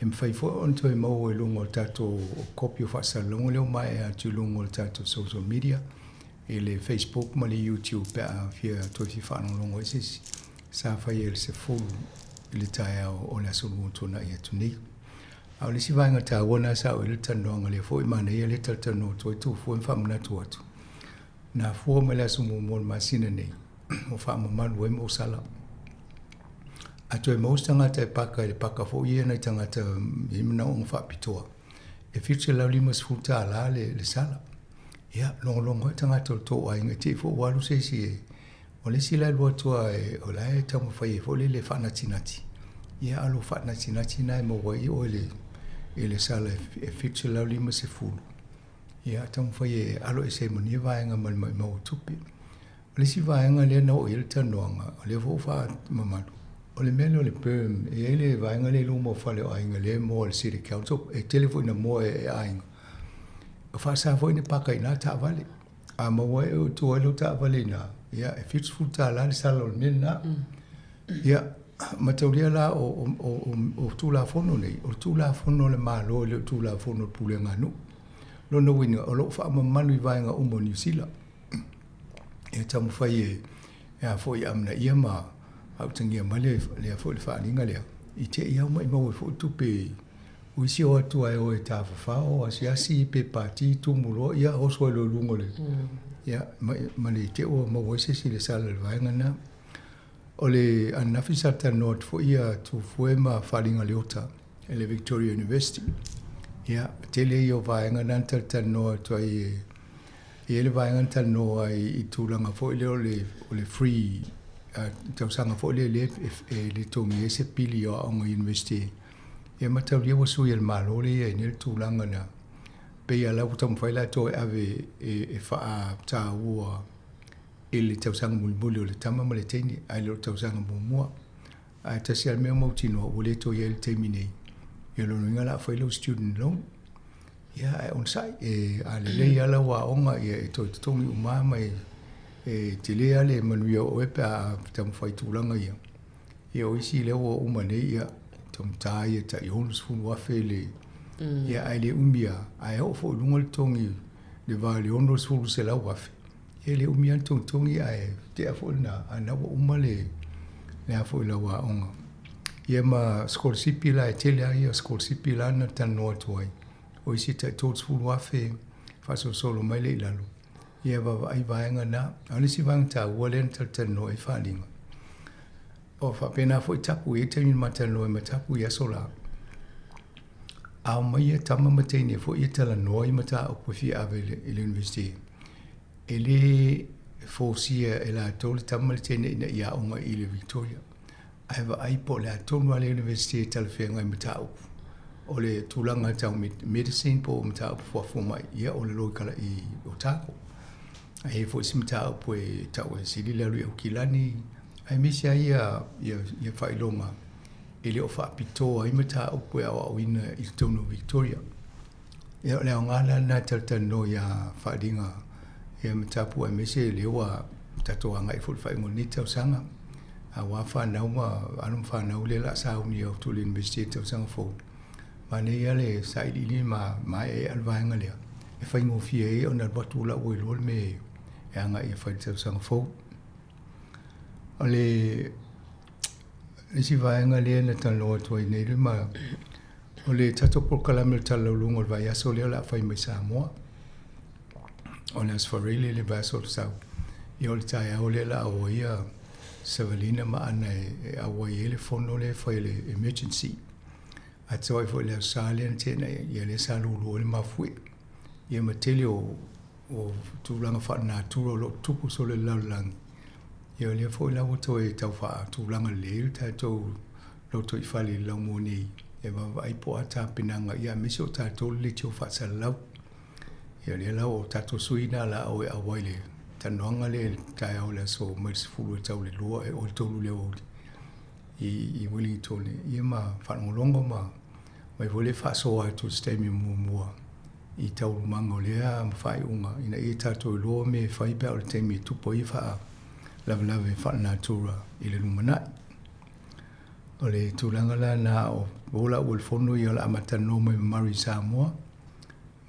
E mafai foi ona toe maua i luga o le tatou kopi o faasalalauga lea ua maea atu i luga o le tatou social media i le Facebook ma le YouTube pe a fia toe fia faalogologo ai se isi. Sa faia i le 10 i le taeao o le aso Lua ua tuanai atu nei. A o le isi vaega taua lena sa oo i ai le talanoaga lea foi manaia lea talatalanoa atu ai Tufue ma faamanatu atu. Na afua mai le aso muamua o le masina nei ua faamamalu ai ma ua sala. A toe maua se tagata e paka i le paka foi ia nai tagata e i ai manaoga faapitoa, e $750 le, le sala. Ia, logologo ai tagata o le tou aiga i te i foi ua alu se isi e O le isi la e alu atu lava o la e taumafai ai foi lele e faanatinati, ia a o lou faanatinati lena e maua ai oe le, i le sala e 750. Ia taumafai e alo ese ai ma ia vaega ma le maumau o tupe. O le isi vaega lea na oo i ai le talanoaga, o lea foi ua faamamalu, o le mea lea o le berm, e i ai le vaega lea i luma o fale o aiga lea e moa e le City Council, e tele foi ina moa e aiga. E faasa foi ona paka i ina taavale. A maua e oe tua ai lau taavale i ina, ia e $70 le sala o le mea lena. Ia, mataulia la o, o, o, o Tulafono nei, o le Tulafono a le Malo e le o le Tulafono a le Pulega a Nuu. Lona uiga, o lo o faamamalu i vaega uma o Niu Sila. E taumafai e, e a foi amanaia ma autagia mai le, lea foi le faaaliga lea, i te i au maimau ai foi tupe O isi o atu ae o e tafafao, asiasi pe pati, tumu loa, ia oso ai loa i luga o le, ia, ma, ma le te ua maua ai se isi i le sala i le vaega lena. O le ananafi sa talanoa atu foi ia Tufue ma Faaaliga Leota i le Victoria University. Ia, tele ia o vaega na na talatalanoa atu ai e, e i ai le vaega na talanoa ai i tulaga foi lea o le, o le free uh, tausaga foi lea e, e, e le togia ai se pili o aoga university. Ia mataulia ua sui e le Malo lea e i ai nei le tulaga lea. Pei lava la ua taumafai latou e ave e faataua i le tausaga mulimuli o le tama ma le teine, ae le o le tausaga muamua. Ae tasi lava le mea mautinoa ua le toe i ai i le taimi nei. Ia o lona uiga o le a fai lau student loan. Ia ae onosai, e, a lelei lava lau aoga, ia e toe totogi uma lava ma e, e tele lava le manuia o oe pe a taumafai i tulaga ia. Ia o isi lea ua uma nei, ia, taugata ia tai $60,000 le, ia ae le umi lava, ae oo foi i luga le totogi le va i le $60,000, ia e le umi lava le togitogi ae tea foi lena, a o lena ua uma le, le a foi lau aoga. Ia ma sikolasipi la, e tele lava ia sikolasipi la na talanoa atu ai, o isi e tai $30,000 faasolosolo mai lea i lalo, ia vaavaai vaega na. A o le isi vaega taua lea na talatalanoa ai faaaliga, o faapena foi tapu, e i ai taimi na ma talanoa ai ma tapu i aso la, a omai ia tama ma teine foi ia talanoa i mataupu e fia ave i le university, e le forcia e latou le tama ma le teine ina ia aoga i le Victoria. Ae vaai po o le a tonu lava le university e talafeagai mataupu. O le tulaga tau medicine po o mataupu fuafua mai, ia o le loikala i Otago. Ae i ai foi isi mataupu e tau e sili le alu i Aukilani, aemaise ai ia, ia, ia faailoga e le o faapitoa ai mataupu e aoaoina i totonu o Victoria. Ia o le aoga la lena e talatalanoa ia faaaliga ia mataupu aemaise lea ua tatou agai foi i le faaiuga o lenei tausaga aua fanau ma alo ma fanau lea o le a sauni atu i le University i le tausaga fou. Manaia le sailiili ma maeaea le vaega lea e faigofie ai ona alu atu la ua iloa le mea e agai e fai i le tausaga fou. O le isi vaega lea na talanoa atu ai nei le ma o le tatou polokalame o le Tala Lauluga o le vaiaso lea o le a fai mai Samoa. O le Aso Faraile le vaiaso o le sau. Ia o le taeao lea o le a o ai ia Savalina ma Ana e auai ai le fono lea e fai o le emergency. Atoa ai foi le Aso Sa lea na tea nei, ia lea sa lulu ai le mafuie. Ia ma tele o o tulaga faalenatura o lo o tupu solo i le lalolagi, ia o lea foi la ua toe tau faatulaga lelei le tatou lotoifale i le laumua nei e vaavaai po o a tapenaga, ia aemaise o tatou le leitio faasalalau. Ia lea la o tatou sui na la o e auai le talanoaga lea i le taeao o le aso mai le 10 e tau le 2 e o le 3 le aoauli i Wellington ia ma faalogologo ma mai foi le faasoa atu i se taimi muamua i taualumaga o lea faaiuga ina ia tatou iloa mea e fai pe a o le taimi e tupu ai faalavelave faalenatura i le lumanai. O le tulaga la lena o o la ua le fono ia o le a ma talanoa mai ma Murray Samoa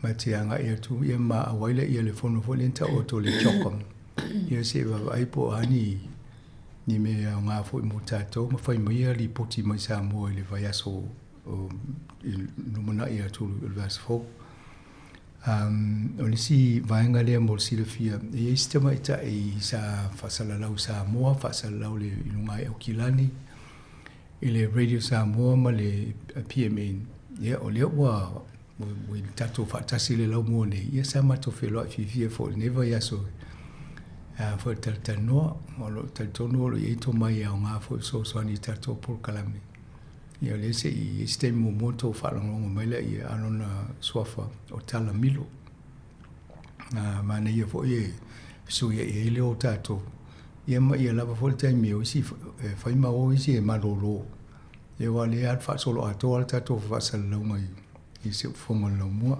ma te agai atu ia ma auai laia i le fono foi lea na taua atu o le CHOGM ia se i vaavaai po o a ni ni mea aoga foi mo tatou ma fai mai ia lipoti mai Samoa i le vaiaso o i lumanai atu i le vaiaso fou. O le isi vaega lea mo le silafia, e i ai si tamaitai sa faasalalau i Samoa, faasalalau i luga i Aukilani, i le Radio Samoa ma le PMN. Ia, o lea ua ua i tatou faatasi i le laumua nei, ia sa matou feiloai fiafia foi i lenei vaiaso foi le talatalanoa. O lo o talitonu o lo o i ai tomai e aoga foi e fesoasoani i tatou polokalame. Ia o lea se i ai se taimi muamua tou faalogologo mai lea a lona suafa o Tala Milo. Manaia foi e fesuiai ai leo o tatou. Ia ma ia lava foi le taimi o isi e fai ma o isi e malolo. Ia aua o lea e alu faasoloatoa le tatou faasalalauga i Siufofoga o le Laumua.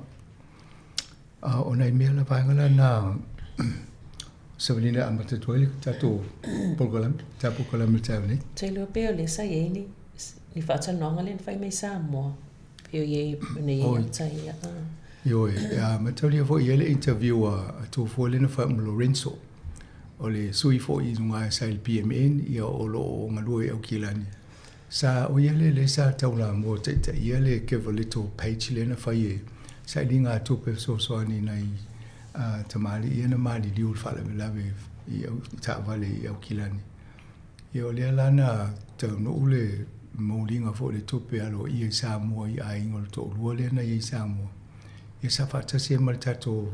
O nai mea la vaega la na Savalina e amata atu ai le tatou polokalame, ta polokalame i le taeao nei. Ou te iloa pei o lea sa i ai ni, ni faatalanoaga lea na fai mai Samoa, pei o i ai, ona i ai ata ia. Ioe, a mataulia foi i ai le interview a Tofua lea na fai ma Lorenzo, o le sui foi i luga sa i le PMN, ia o lo o galue i Aukilani. Sa, o ia lea lea sa taulamua taitaia le Give a Little page lea na fai e sailiga tupe fesoasoani i nai tamalii ia na maliliu i le faalavelave i taavale i Aukilani. Ia o lea la na taunuu le mouliga foi o le tupe aloaia i Samoa i aiga o le toalua lea na i ai i Samoa. Ia sa faatasi ai ma le tatou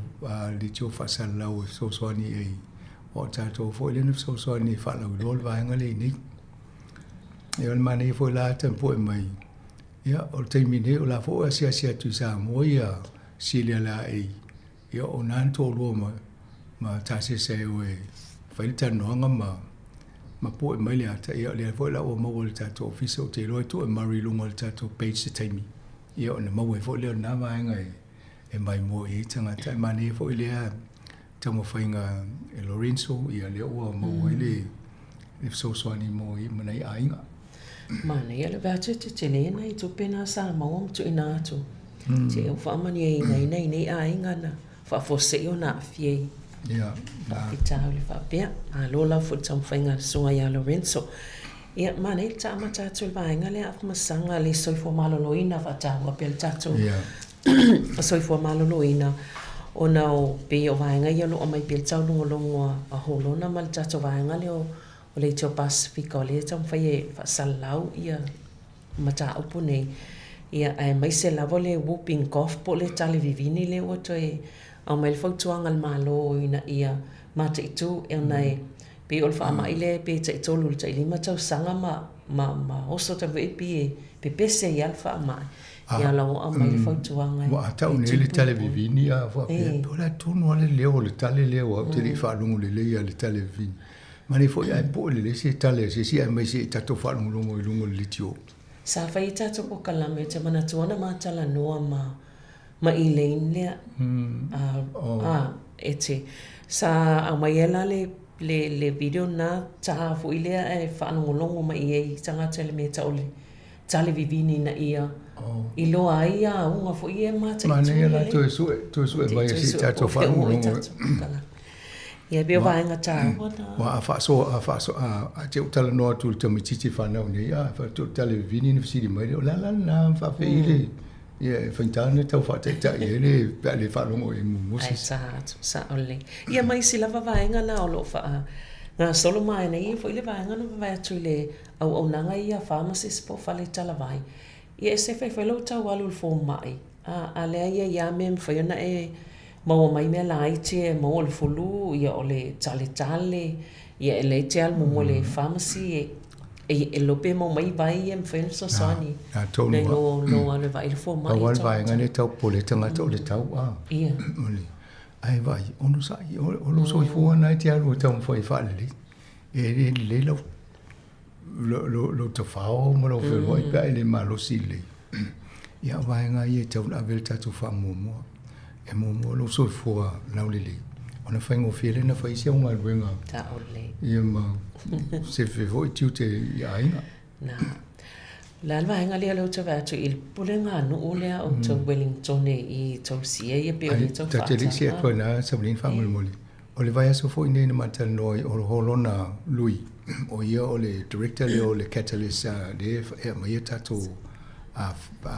leitio faasalalau e fesoasoani i ai, aua o tatou foi lea na fesoasoani e faalauiloa le vaega lea i inei. Ia o le manaia foi la tapu'e mai, ia o le taimi nei o la foi ua asiasi atu i Samoa ia Celia Laei, ia o na na toalua ma ma tasese ai o e fai le talanoaga ma ma pu'e mai le ata, ia o lea foi la ua maua e le tatou ofisa, ou te iloa e tuu e Murray i luga o le tatou page se taimi, ia ona maua ai foi lea o lena vaega e maimoa i ai tagata. E manaia foi lea taumafaiga e Lorenzo, ia lea ua maua ai le fesoasoani mo ia ma nai aiga. Manaia le vaai atu e tetele nai tupe na sa maua ma tuuina atu. Te au faamanuiaina ai nai nei aiga na faafuasei ona aafia i faafitauli faapea. Malo lava foi i le taumafaiga a le susuga ia Lorenzo. Ia, manaia le amata atu o le vaega lea Afamasaga le soifua maloloina faataua pea le tatou soifua maloloina ona o pei o vaega ia o lo o aumai pea le taulogologo a Holona ma le tatou vaega lea o le Aiteo Pasifika o lea e taumafai e faasalalau ia mataupu nei. Ia, aemaise lava le whooping cough po o le tale vivini lea ua toe aumai le fautuaga a le Malo ina ia mataitu ona e pei o le faamai lea pe taitolu i le tailima tausaga ma ma ma oso talu ai pei e pepese ai lava le faamai. Ia la ua aumai le fautuaga e Ua tau nei le tale vivini a faapea, po o le a tonu lava le leo o le tale lea aua ou te le i faalogo lelei lava i le tale vivini. Manaia foi ae po'e lelei se tale a se isi aemaise i tatou faalogologo i luga o le leitio. Sa fai ai tatou polokalame ou te manatua na ma talanoa ma ma Elaine lea a e te sa aumai ai la le le le video na ta foi lea ae faalogologo mai i ai tagata i le mea tau o le tale vivini ina ia iloa ai auga foi ia e mataitu Manaia la toe sue toe sue mai e se i tatou faalogologo. Ia pei o vaega taua na. Ua a faasoa a faasoa a a te ou talanoa atu i le tamaitiiti fanau nei a faapea o le tale vivini na fesili mai lea o le a la lena faafei le Ia e faigata ona tau faataitai ai le pe a le faalogo i muamua se isi. Ae sa atu, sao lelei. Ia ma isi lava vaega na o lo o faagasolo ma e nei foi le vaega na vavae atu i le auaunaga ia a pharmacist po o fale talavai. Ia e se faifai lou tau alu i le fomai, a, a lea ia i a mea e mafai ona e maua mai mea laiti e maua o le flu, ia o le taletale, ia e leai te alu muamua i le pharmacy e E iloa pe maua mai vai ia e mafai ona fesoasoani nai lo lo alu e vaai le fomai. Pau lava le vaega lea e tau popole ai tagata o le tau a. Ia. Ae vaai, onosai, o lou soifua lena e te alu e taumafai e faalelei. E le lelei lau lou tafao ma lou feoai pe a e le malosi lelei. Ia, o vaega ia e tatau ona ave i ai le tatou faamuamua. E muamua lou soifua laulelei ona faigofie lea ona fai isi au galuega ia ma sefe foi tiute i aiga. Na. O le a le vaega lea lea ou te vaai atu i le pulega a nuu lea o tou Wellingtone i tausia ia pei o lea tou Ta te le i see atu ai i ina Savalina faamolemole. O le vaiaso foi lenei na ma talanoa ai o Holona Lui, o ia o le Director lea o le Catalyst lea e aumaia tatou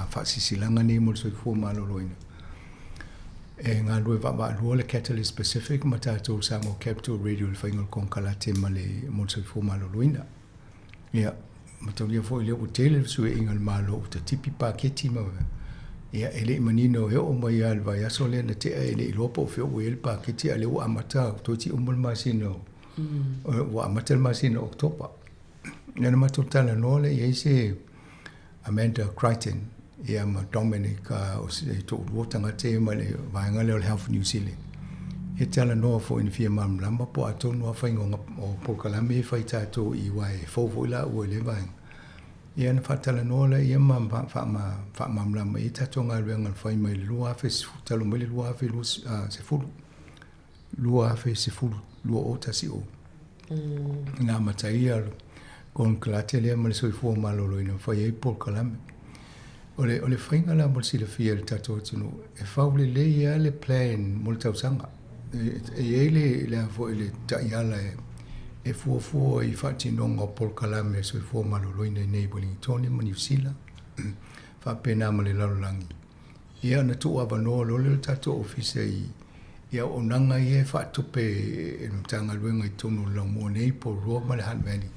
faasilasilaga nei mo le soifua maloloina. E galulue vaavaalua le Catalyst Pacific ma tatou Samoa Capital Radio i le faiga o le konekarate ma le mo le soifua maloloina. Ia, mataulia foi lea ua tele le fesuiaiga a le Malo ua tatipi paketi ma ia e le i manino e oo mai lava i le vaiaso lea na tea e le i iloa po o fea ua i ai le paketi a o lea ua amata toeitiiti uma le masina o ua amata le masina o Oketopa. Ia ona matou talanoa lea i ai se Amanda Crichton ia ma Dominic o se toalua tagata ia mai le vaega lea o le Health New Zealand. Ia talanoa foi ina fia malamalama po o a tonu lava faiga o polokalame ia e fai tatou i aua e fou foi laua i lea vaega. Ia ona faatalanoa lea ia ma faamalamalama i ai tatou galuega na fai mai le 2010 talu mai le 2010 2010 2010. Na amata ai le konekarate lea ma le soifua maloloina na fai ai polokalame. O le, o le faiga la mo le silafia e le tatou atunuu, e fau lelei lava le plan mo le tausaga. E, e i ai le, le, a foi, le taiala e, e fuafua i faatinoga o polokalame a le soifua maloloina i inei i Ueligitone ma Niu Sila, faapena ma le lalolagi. Ia ona tuuavanoa loa lea o le tatou ofisa i i auaunaga ia e faatupe e le Matagaluega i totonu o le laumua nei po o Roa ma le Hutt Valley.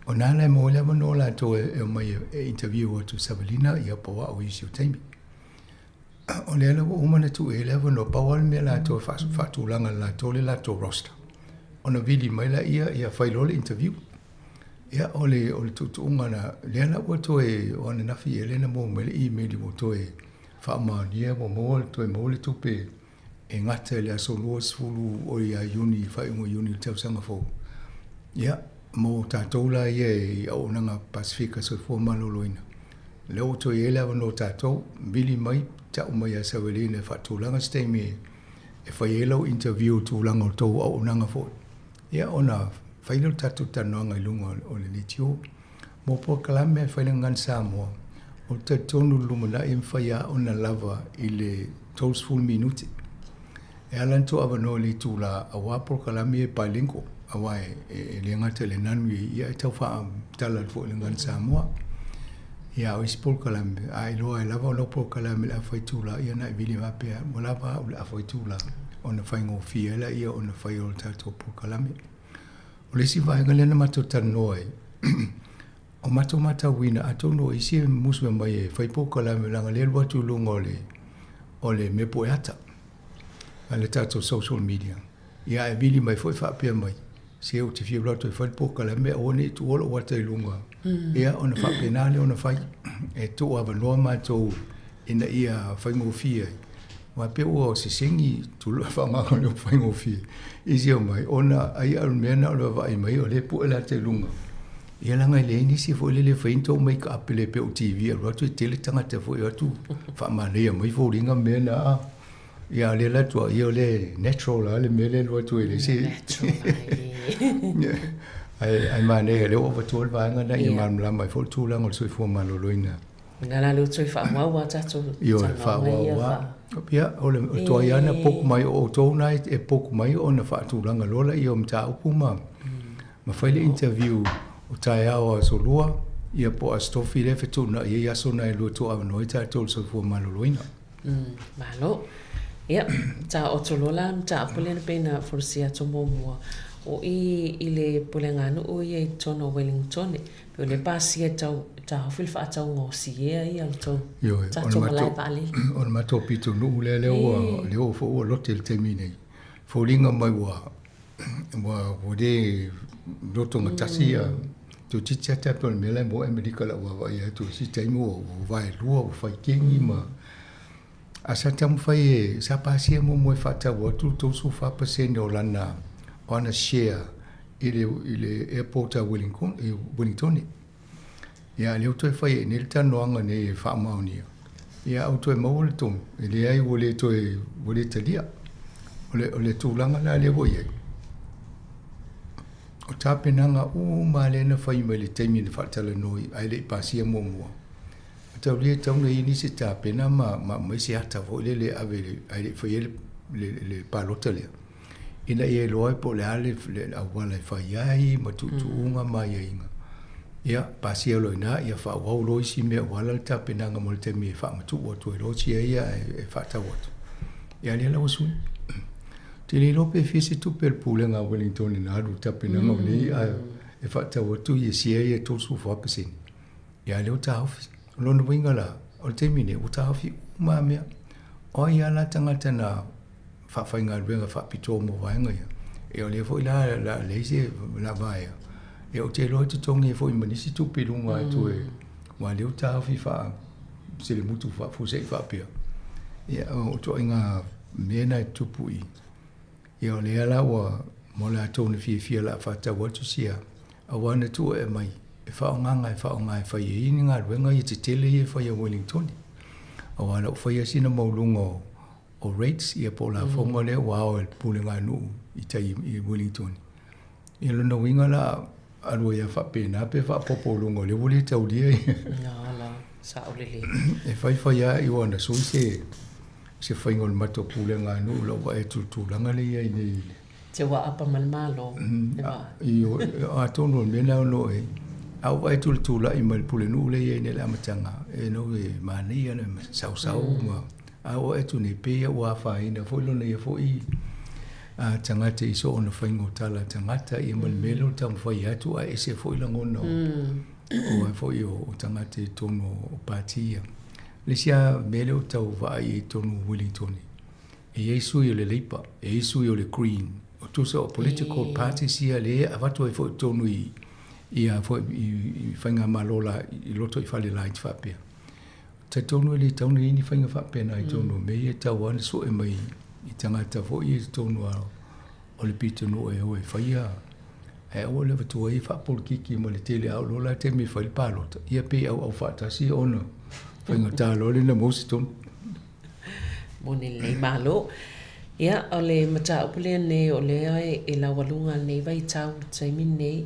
O na la e maua ai le avanoa latou e omai e interview atu i Savalina ia po o au i isi o taimi. O lea la ua uma ona tuu i ai le avanoa, pau lava le mea latou e faatulaga e latou le latou roster. Ona vili mai laia ia fai loa le interview. Ia, o le, o le tuutuuga na, lea la ua toe, o ananafi ea lea na maua mai le email ua toe faamaonia, ua maua, toe maua le tupe e gata i le aso 20 o ia Iuni, faaiuga o Iuni i le tausaga fou. Ia, mo tatou la ia i Auaunaga Pasefika Soifua Maloloina, lea ua toe i ai le avanoa o tatou, vili mai, tau mai ia Savelina e faatulaga se taimi e fai ai lau interview i tulaga o le tou auaunaga foi. Ia ona fai lea o le tatou talanoaga i luga o le leitio. Mo polokalame e fai le Gagana Samoa, ou te talitonu i le lumanai e mafai lava ona lava i le 30 minute. E ala ona tuuavanoa i le itula aua polokalame ia e bilingual, aua e le gata i le nanu ia, e tau faamatala atu foi i le Gagana Samoa. Ia a o isi polokalame, a iloa e lava lau polokalame i le afa itula, ia ona e vili faapea, ua lava au i le afa itula, ona faigofie ai lea ona fai o le tatou polokalame. O le isi vaega lea na matou talanoa ai, o matou matauina, atonu o isi e musu mai e fai polokalame, leaga o lea e alu atu i luga o le, o le mea pueata, a le tatou social media. Ia ae vili mai foi faapea mai, se ou te fia alu atu e fai le polokalame, aua ne i tuua lou ata i luga. Ia ona faapena lea ona fai, e tuuavanoa matou ina ia faigofie ai. Aua pei ua sesegi tulaga faaaogaina o le upu faigofie i si omai, ona ai o le mea na o le vaavaai mai o lea e pue le ata i luga. Ia leaga e leai nisi foi lele e fai ni tou make up le pei o TV e alu atu e tele tagata foi e o atu faamanaia mai foliga ma mea na. Ia o lea la tua ia o le natural la le mea lea alu atu e leai se Ae ae manaia lea ua avatua le vaega lena ia malamalama ai foi le tulaga o le soifua maloloina. Ina la lea toe faaauau a tatou Ioe, faaauau a. Ia, o le tuai lava na poke mai o outou na e poke mai ona faatulaga loa lea o mataupu ma ma fai le interview o taeao o aso Lua, ia po o Aso Tofi lea e fetuunai ai aso na e lua e tuuavanoa ai tatou i le soifua maloloina. Malo. Ia, ta oto loa la mataupu lea na pei na folasia atu muamua, o i i le puleaganuu ia i totonu o Wellingtone, pei o lea pasia e tau taofi le faataugosiea ia o le tou Ioe, tatou malae vaalele. O le matou pitonuu lea lea ua lea ua foi ua lote i le taimi nei. Foliga mai ua ua ua le loto gatasi ia toeitiiti lava tatou i le mea la e maua i Amerika i lau vaavaai atu i isi taimi ua vaelua ua fai kegi ma. A sa taumafai e, sa pasia muamua e faatau atu le 34% o lana, o ana share i le, i le airport a Wellington, i Wellingtoni. Ia, lea ua toe fai ai nei le talanoaga nei e faamaonia, ia a ua toe maua le tonu, e leai ua le toe, ua le talia. O le, o le tulaga la lea ua i ai, o tapenaga uma lava lea na fai mai le taimi na faatalanoa ae le i pasia muamua, Mataulia e tatau ona i ai nisi e tapena ma ma aumai se ata foi lele e ave ae le i faia le le le palota lea, ina ia iloa ai po o le a le le auala e fai ai ma tuutuuga ma aiaiga. Ia, pasia loa i ina, ia faaauau loa isi mea ua ala le tapenaga mo le taimi e faamatuu atu ai loa sia ia e faatau atu. Ia lea la ua sui. Ou te le iloa pe fia se tupe a le Pulega a Wellington na alu i le tapenaga o nei ae e faatau atu ia share ia 34%. Ia lea ua taofi. O lona uiga la, o le taimi nei, ua taofi uma lava mea. O ai lava la tagata na faafaigaluega faapitoa mo vaega ia, ia o lea foi la o le a leai se la vaea, ia ou te iloa e totogi ai foi ma nisi tupe i luga atu e, aua o lea ua taofi faa selemutu faafuasei faapea. Ia o ituaiga mea na e tutupu i i. Ia o lea la ua mo latou na fiafia o le a faatau atu sia aua na tuu e aumai e faaaogaga e faaaoga e fai ai ni galuega ia tetele ia e fai a Wellingtoni. Aua la ua fai lava sina maualuga o o rates ia po o lafoga lea ua ao e le pulega nuu i tai i Wellingtoni. Ia lona uiga la alu ai lava faapena pe faaopoopo i luga o lea ua le taulia ia. La, sao lelei. E faifai lava i ona sui se se faiga o le matou pulega nuu lau vaai atu i le tulaga lea e i ai nei i le Te ua apa ma le Malo, le vaa. Ioe, atonu o le mea lena o lo o i ai. A ou vaai atu i le tulai mai le pulenuu lea e i ai nei i le amataga, e nou e manaia le sausau ma a ou vaai atu nei, pei lava ua afaina foi lona ia foi tagata i soona faiga o tala a tagata ia ma le mea lea o le taumafai atu ae ese foi lagona o o foi o tagata i totonu o pati ia. Le isi lava mea lea ou te tau vaai ai i totonu o Wellington, e i ai sui o le Labour, e i ai sui o le Green, o tusa o political parties ia lea e avatu ai foi i totonu i ia foi i faigamalo la i roto i fale laiti faapea. Talitonu e le tatau ona i ai ni faiga faapena i totonu o mea ia e tatau lava ona sue mai i tagata foi ia i totonu o le pitonuu e o e faia ae aua le avatua ai faapolokiki ma le tele a oo loa la le taimi e fai le palota ia pei auau faatasi ona faigata loa lea ona maua se tonu. Moni lelei malo. Ia, o le mataupu lenei o lea e laualuga lenei vaitau i le taimi lenei,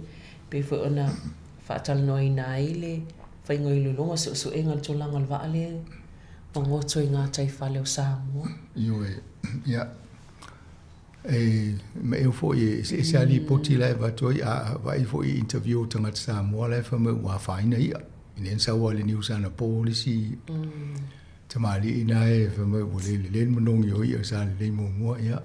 pei foi ona faatalanoaina ai le faiga o iloiloga, suesuega o le tulaga o le vaa lea ua goto i gataifale o Samoa. Ioe, ia, e ma eo foi e eseese lava lipoti la e avatu ai, a vaai foi i interview o tagata Samoa la e fai mai ua afaina i'a. I lea na sau lava i le news anapo le isi tamalii na e fai mai ua le lelei le manogi o i'a sa lelei muamua, ia.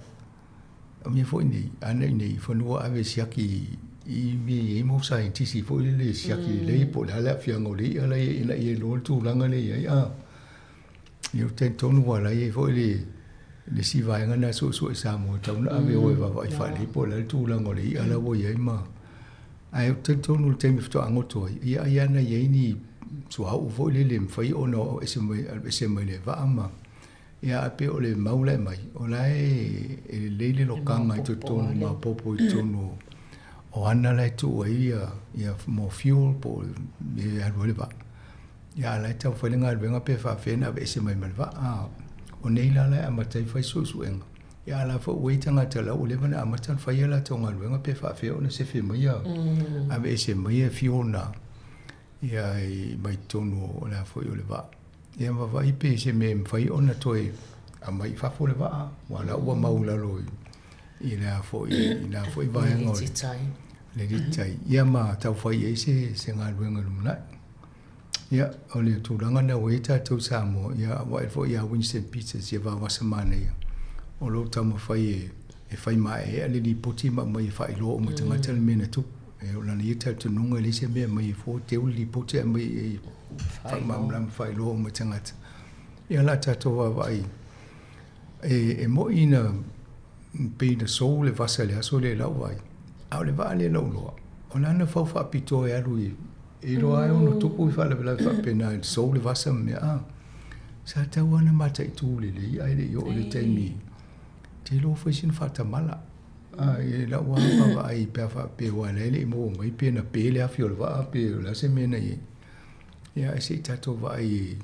O mea foi nei, ana i nei, fanua ave e siaki i mea e i ai mau saienitisi foi lele e siaki lelei po o le a le aafiaga o le i'a la e i ai ina ia iloa le tulaga lea e i ai. A, ia ou te talitonu aua o la e i ai foi le le isi vaega lena suesue i Samoa e tatau ona ave e o e vaavaai faalelei po o le a le tulaga o le i'a la ua i ai ma ae ou te talitonu i le taimi faatoa goto ai, ia ai lava na i ai ni suauu foi lele e mafai ona ese mai, aveese mai le vaa ma Ia ae pei o le mau la e aumai, o la e lelei le lokaga i totonu, maopoopo i totonu o ana la e tuu ai ia mo fuel po o mea e alu ai le vaa. Ia a o la e taumafai le galuega pe faapefea ona aveese mai ma le vaa. O nei la la e amata ai fai suesuega, ia a o la foi ua i ai tagata la ua leva ona amata ona fai a latou galuega pe faapefea ona sefe mai aveese mai ia fuel na ia mai totonu o le a foi o le vaa. Ia ma vaai pe se mea e mafai ona toe aumai i fafo le vaa, aua la ua mau i lalo i le a foi i na foi vaega o le lititai. Ia ma tau fai ai se se galuega i le lumanai. Ia, o le tulaga lena ua i ai tatou i Samoa, ia vaai foi ia Winston Peters ia vavasa manaia, o lo o taumafai e e fai maeaea le lipoti ma aumai e faailoa uma i tagata le mea na tupu. E o lana ia talitonuga e leai se mea e aumai e fua, teu le lipoti ae aumai e faamalamalama faailoa uma i tagata. Ia o le a tatou vaavaai e moni na pei na sou le vasa i le aso lea i lau vaai, a o le vaa lea i lou iloa, o lana fau faapitoa e alu i, e iloa lava e ono tupu faalavelave faapena e sou le vasa ma mea. Sa tatau lava ona mataitu lelei ae le i oo i le taimi te iloa ua fai sina faatamala. I lau lava vaavaai pe a faapea aua o la e le i maua mai pe na pe le afi o le vaa pe o le a se mea na i ai. Ia ae se i tatou vaai i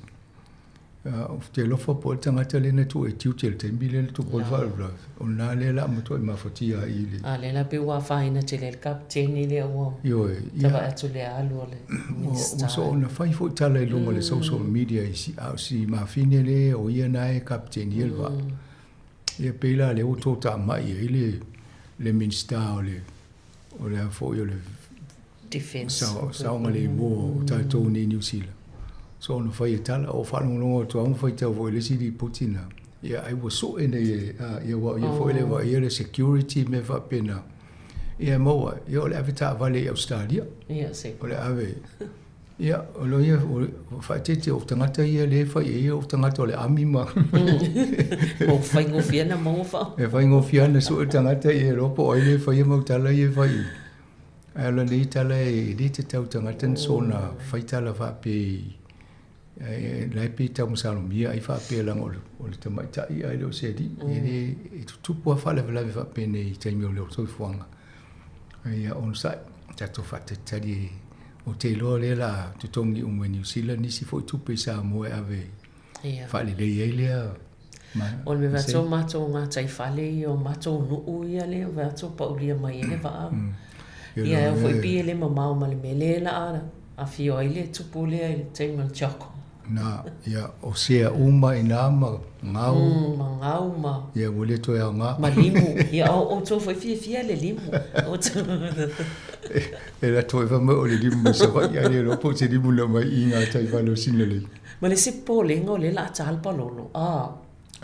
ou te alofa po o le tagata lea na tuu e tiute i le taimi lea na tupu ai le faalavelave, o lena lea o le a matuai mafatia ai i le... A lea la pei ua afaina tele ai le kapeteni lea ua Ioe, ia. Tavae atu le alu o le Minisita. Ua soona fai foi tala i luga o le social media i si, a o si mafine lea o ia na e kapetenia le vaa. Ia pei la lea ua totamai ai le le Minisita o le o le a foi o le Defence. Saogalemu o tatou nei i Niu Sila. So ona fai e tala, o faalogologo atu lava ma faitau foi i le isi lipoti na, ia ai ua sue nei e, ia aua o ia foi le vaaia le security mea faapena. Ia e maua, ia o le ave taavale i Ausetalia. Ia se. O le ave. Ia, o lo ia, o faaeteete o tagata ia lea e fai i ai o tagata o le ami ma... Mo faigofie ana maua faa. E faigofie ana sue tagata ia e iloa po o ai lea e faia mau tala ia e fai. Ae o lenei tala e le tatau i tagata na soona fai tala faapea i la e pei e taumasalomia ai faapea leaga o le tamaitai ae le o se alii. E le e tutupu lava faalavelave faapenei i taimi o le soifuaga. Ia onosai, tatou faatalitali ou te iloa o lea o le a totogi uma e Niu Sila nisi foi tupe i Samoa e ave e faalelei ai lea O le mea vaeatu o matou gataifale ia o matou nuu ia lea vaeatu o paulia mai ai le vaa. Ia e ao foi pei e le mamao ma le mea lea la a afio ai le tupu lea i le taimi o le tioko. Na, ia, o sea uma i na ma gau. Ma gau ma. Ia, ua le toe aoga. Ma limu. Ia, o outou foi fiafia le limu. E latou e fai mai o le limu mai Savaii, ae le iloa po o se limu na aumai i gataifale o Sinalei. Ma le isi popolega o lea la a ta le palolo, a,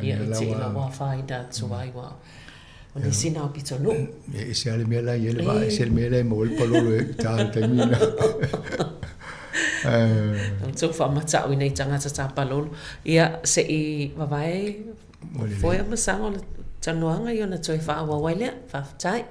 ia e te ila ua afaina atu ai ua o nisi na o pitonuu. E ese lava le mea la e i ai le vaa, ese le mea la e maua ai le palolo e ta i le taimi lena. Outou faamatauina i tagata ta palolo. Ia, se i vavae foe ma saga o le talanoaga i ona toe faaauau ai lea. Faafetai.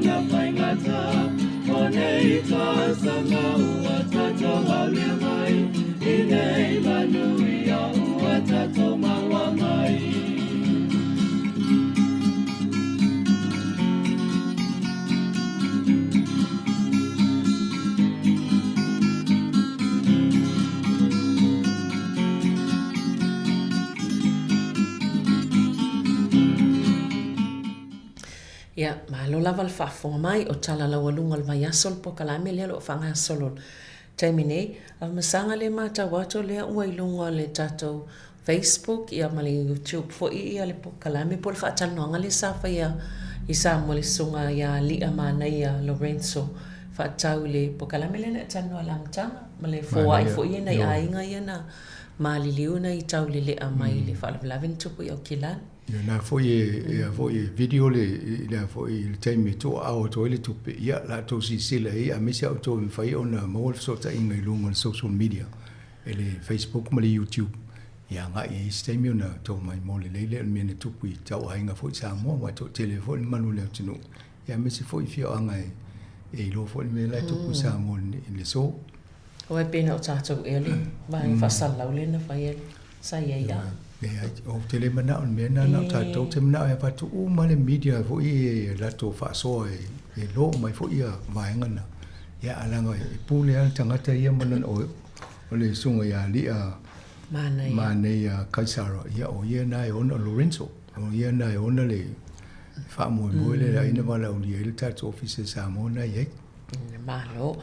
lona faigata. O nei tausaga ua tatou aulia mai, i nei manuia ua tatou maua mai. Ia, malo lava le faafofoga mai o tala laualuga o le vaiaso le polokalame lea o lo o faagasolo i le taimi nei. A masaga lea e matau atu o lea ua i luga o le tatou Facebook ia ma le YouTube foi ia le polokalame po o le faatalanoaga lea sa faia i Samoa i le Susuga ia Aliiamanaia Lorenzo faatatau i le polokalame lea na e talanoa i le amataga ma le foai foi ia nai aiga ia na maliliu nai taulelea mai le faalavelave na tupu i Aukilani. Ia na foi e a foi e video le i le foi i le taimi e tuuaao atu ai le tupe, ia la outou silasila i ai aemaise a outou e mafai ona maua le fesootaiga i luga o le social media e le Facebook ma le YouTube, ia agai i ai se taimi ona outou mai mo lelei lea o le mea na tupu i tauaiga foi i Samoa aua e toatele foi le mamalu o le atunuu, ia aemaise foi afioaga e e iloa foi le mea la e tupu i Samoa i le aso. Aua e pei na o tatou ea le vaega faasalalau lea na fai ai sa i ai a. Leai, ou te le manao i le mea lena, na o tatou te manao e avatu uma le media foi e latou faasoa e iloa uma ai foi ia vaega na. Ia ae leaga e pule lava le tagata ia ma lana, o le susuga ia Ali'a Manaia Kaisara, ia o ia lena e ona, o Lorenzo, o ia lena e ona le faamoemoe lea ai na valaaulia ai le tatou Ofisa i Samoa lena e i ai. Malo.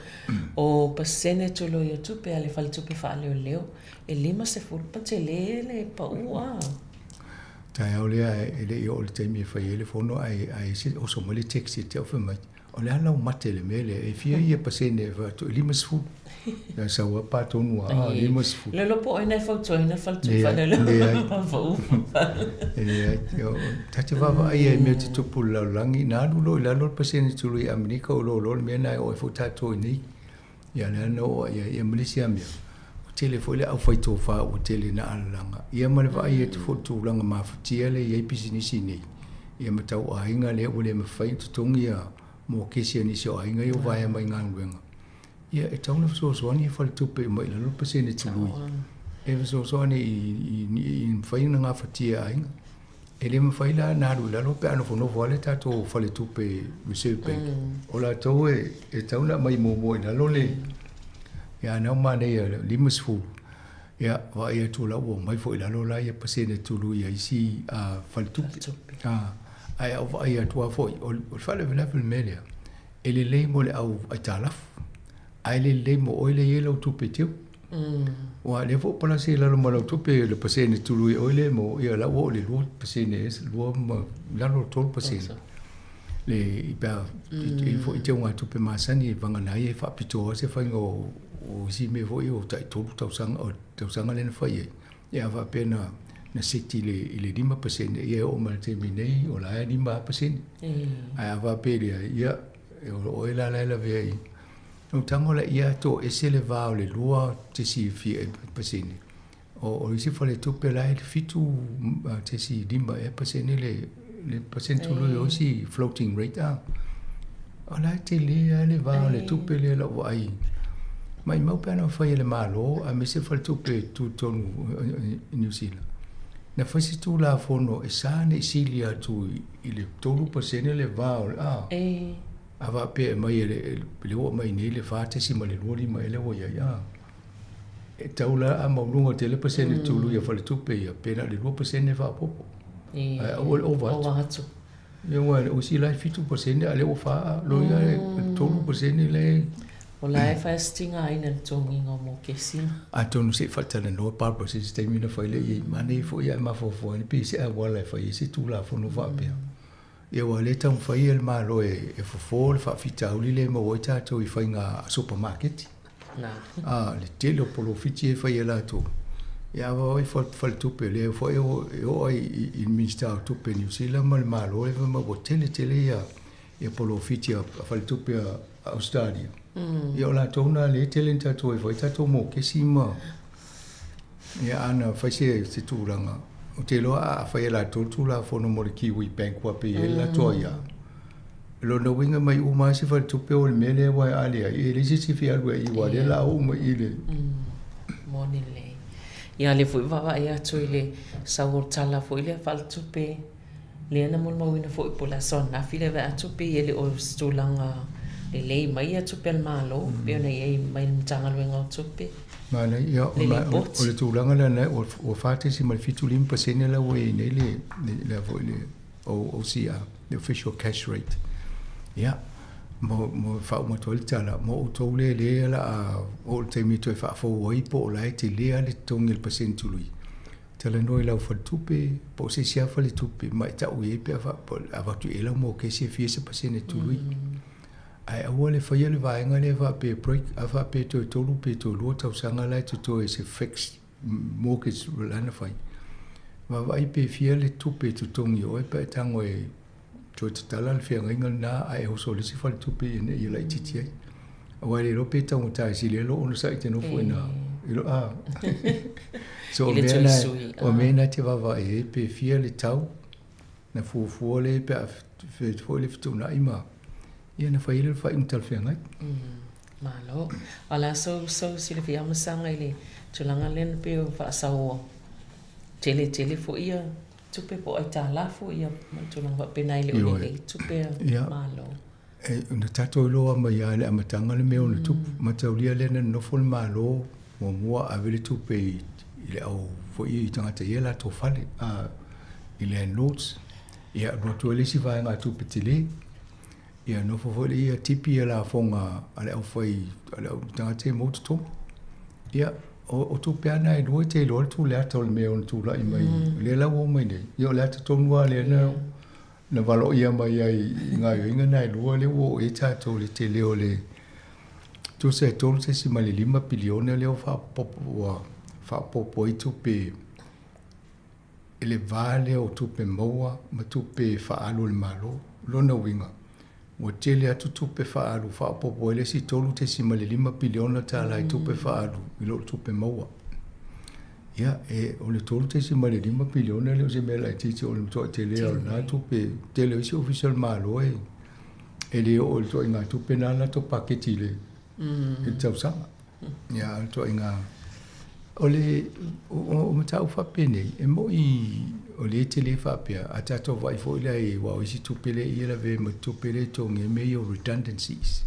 O pasene tului o tupe a le Faletupe Faaleoleo, e 50 pa tele le pau a. Taeao lea e le i oo i le taimi e fai ai le fono ae ae oso mai le text ia te au fai mai, o le a lau mate i le mea lea, e fia ia pasene e fai atu, e 50. Ia sau a pa tonu a, 50. Le iloa po o ai na e fautuaina le Faletupe Faaleoleo. Leai. Pau. Leai. Ta te vaavaai ai i mea tutupu i le lalolagi, na alu loa i lalo le pasene tului i Amerika o loa loa le mea lena e oo ai foi tatou i nei. Ia lea na oo ai ia ma le isi lava mea, ua tele foi le aufaitofa ua tele ina alalaga. Ia ma le vaai atu foi i le tulaga mafatia lea e i ai pisinisi nei, ia ma tauaiga lea ua le mafai ona totogi ia mokesi a nisi o aiga ia ua vaea mai galuega. Ia e tatau ona fesoasoani ia faletupe uma i lalo le pasene tului e fesoasoani i mafai ona gafatia e aiga. E le mafai la ona alu i lalo pe a nofonofo lava le tatou faletupe Reserve Bank. O latou e tatau ona aumai muamua i lalo le, ia a na manaia le 50, ia vaai atu o la ua omai foi i lalo la ia pasene tului a isi faletupe. Ae a ou vaai atu lava foi, o le faalavelave o le mea lea, e lelei mo le au aitalafu, ae le lelei mo oe lea e i ai lau tupe teu. Aua o lea foi ua palasi i lalo ma lau tupe le pasene tului e oe lea mo, ia la ua oo i le 2% ea, 2 ma lalo o le 3% le pe a i foi teugatupe masani e vagana ai e faapitoa se faiga o isi mea foi o tai 3 tausaga o tausaga lea na fai ai. Ia a faapea na na seti i le i le 5%, ia e oo mai i le taimi nei o la e 5%. Ae a faapea e leai, ia o oe la la e lavea i Ou tago la ia toese le va o le 2.7%. O isi faletupe la e 7.5 ea pasene le le pasene tului o isi floating rate a. O la e tele lava le va o le tupe lea i lau vaai. Maimau pe ana fai e le Malo aemaise faletupe tutotonu i Niu Sila. Na fai se Tulafono e sa ne i sili atu i le 3% le va o le a. A faapea e aumai e le, lea ua aumai nei le 4.25 ea lea ua i ai, a. E tau la a maualuga tele pasene tului a faletupe ia, pe na o le 2% faaopoopo. Ae aua le ova atu. Ia aua o isi la e 7% a o lea ua fa, lona uiga e 3% la e. O la e fai a si tigaina i le totogiina o mokesi. Atonu se i faatalanoa Barbara se isi taimi ona fai lea i ai, manaia foi ae mafaufau ane pe i se auala e fai ai se Tulafono faapea. Ia aua o lea e taumafai e le Malo e fofo le faafitauli lea e maua ai tatou i faiga supamaketi. A, le tele o polofiti e fai e latou. Ia a vaai faletupe lea foi e oo ai i le Minisita o Tupe Niu Sila ma le Malo lea fai mai ua tele tele ia polofiti a faletupe a Ausetalia. Ia o latou na lea e tele ina tatou e fai tatou mokesi ma Ia ana fai se tulaga, ou te iloa a fai e latou le Tulafono mo le Kiwi Bank ua pei e i ai le latou aia. Lona uiga mai uma lava se faletupe o le mea lea ua e ale ai, e leai se isi e fia alu ai i, aua o lea o le a oo mai i le. Moni lelei. Ia lea foi vaavaai atu i le sau o le tala foi lea faaletupe, lea na molimauina foi po o le aso ananafi le vaeatupe e le o se tulaga lelei mai ia tupe a le Malo pei ona i ai mai le Matagaluega o Tupe. Manaia, ia, Le lipoti. o le tulaga lena, ua 4.75% la ua i ai nei le, le, foi le OCR, le Official Cash Rate. Ia, mo, mo faauma atu ai le tala, mo outou lea lea la a oo le taimi e toe faafou ai po o la e tele lava le totogi o le pasene tului, talanoa i lau faletupe po o se isi lava faletupe ma e tau i ai pe a avatu i ai lau mokesi e fia se pasene tului. Ae aua le faia le vaega lea faapea break, a faapea toe 3 pe toe 2 tausaga la e totoe se fixed mortgage la na fai. Vaavaai pe fia le tupe e totogi e oe pe a e tago e toe tatala le feagaiga lena ae oso i le isi faletupe ina ia laitiiti ai. Aua e le iloa pe taugata e sili ai lou onosai i te nofo i ina. A. So o mea na, o mea na e te vaavaai i ai pe fia le tau na fuafua lea pe a foi le fetuunai ma ia na fai ai lea o le faaiuga talafeagai. Malo. A o le a sou, sou silafia amasaga i le tulaga lea na pei o faasaoa tele tele foi ia tupe po o aitalafu ia ma tulaga faapena e le o lelei tupe a Malo. E, na tatou iloa mai lava i le amataga le mea o le tupu. Mataulia lea na nonofo le Malo muamua ave le tupe i, i le au foi i tagata i ia latou fale, a, i landlords. Ia, alu atu ai le isi vaegatupe tele. Ia, nofo foi lea ia tipi ia lafoga a le aufai, a le au tagata ia maua totogi. Ia, o tupe lava na e lua e te iloa le tuleata o le mea e ono tulai mai. O lea la ua oo mai nei, ia o le ata tonu lava lea na, na valoia mai ai i gaoioiga na e lua lea ua oo i ai tatou i le tele o le tusa e $3.5 piliona lea ua faaopoopo ua faaopoopo ai tupe i le va lea o tupe maua ma tupe faaalu a le Malo. O lona uiga, ua tele atu tupe faaalu faaopoopo ai le isi $3.5 piliona tala i tupe faaalu i lo tupe maua. Ia, e, o le $3.5 piliona e le o se mea laitiiti, o le matuai tele lava o lena tupe. Tele o isi ofisa o le Malo e, e le oo i le ituaiga tupe na latou paketi i le, i le tausaga. Ia, o le ituaiga, o le, o mataupu faapenei, e moni o lea e tele faapea, a tatou vaai foi la i, aua o isi tupe lea e lavea ma tupe lea e totogi ai mea ia o redundancies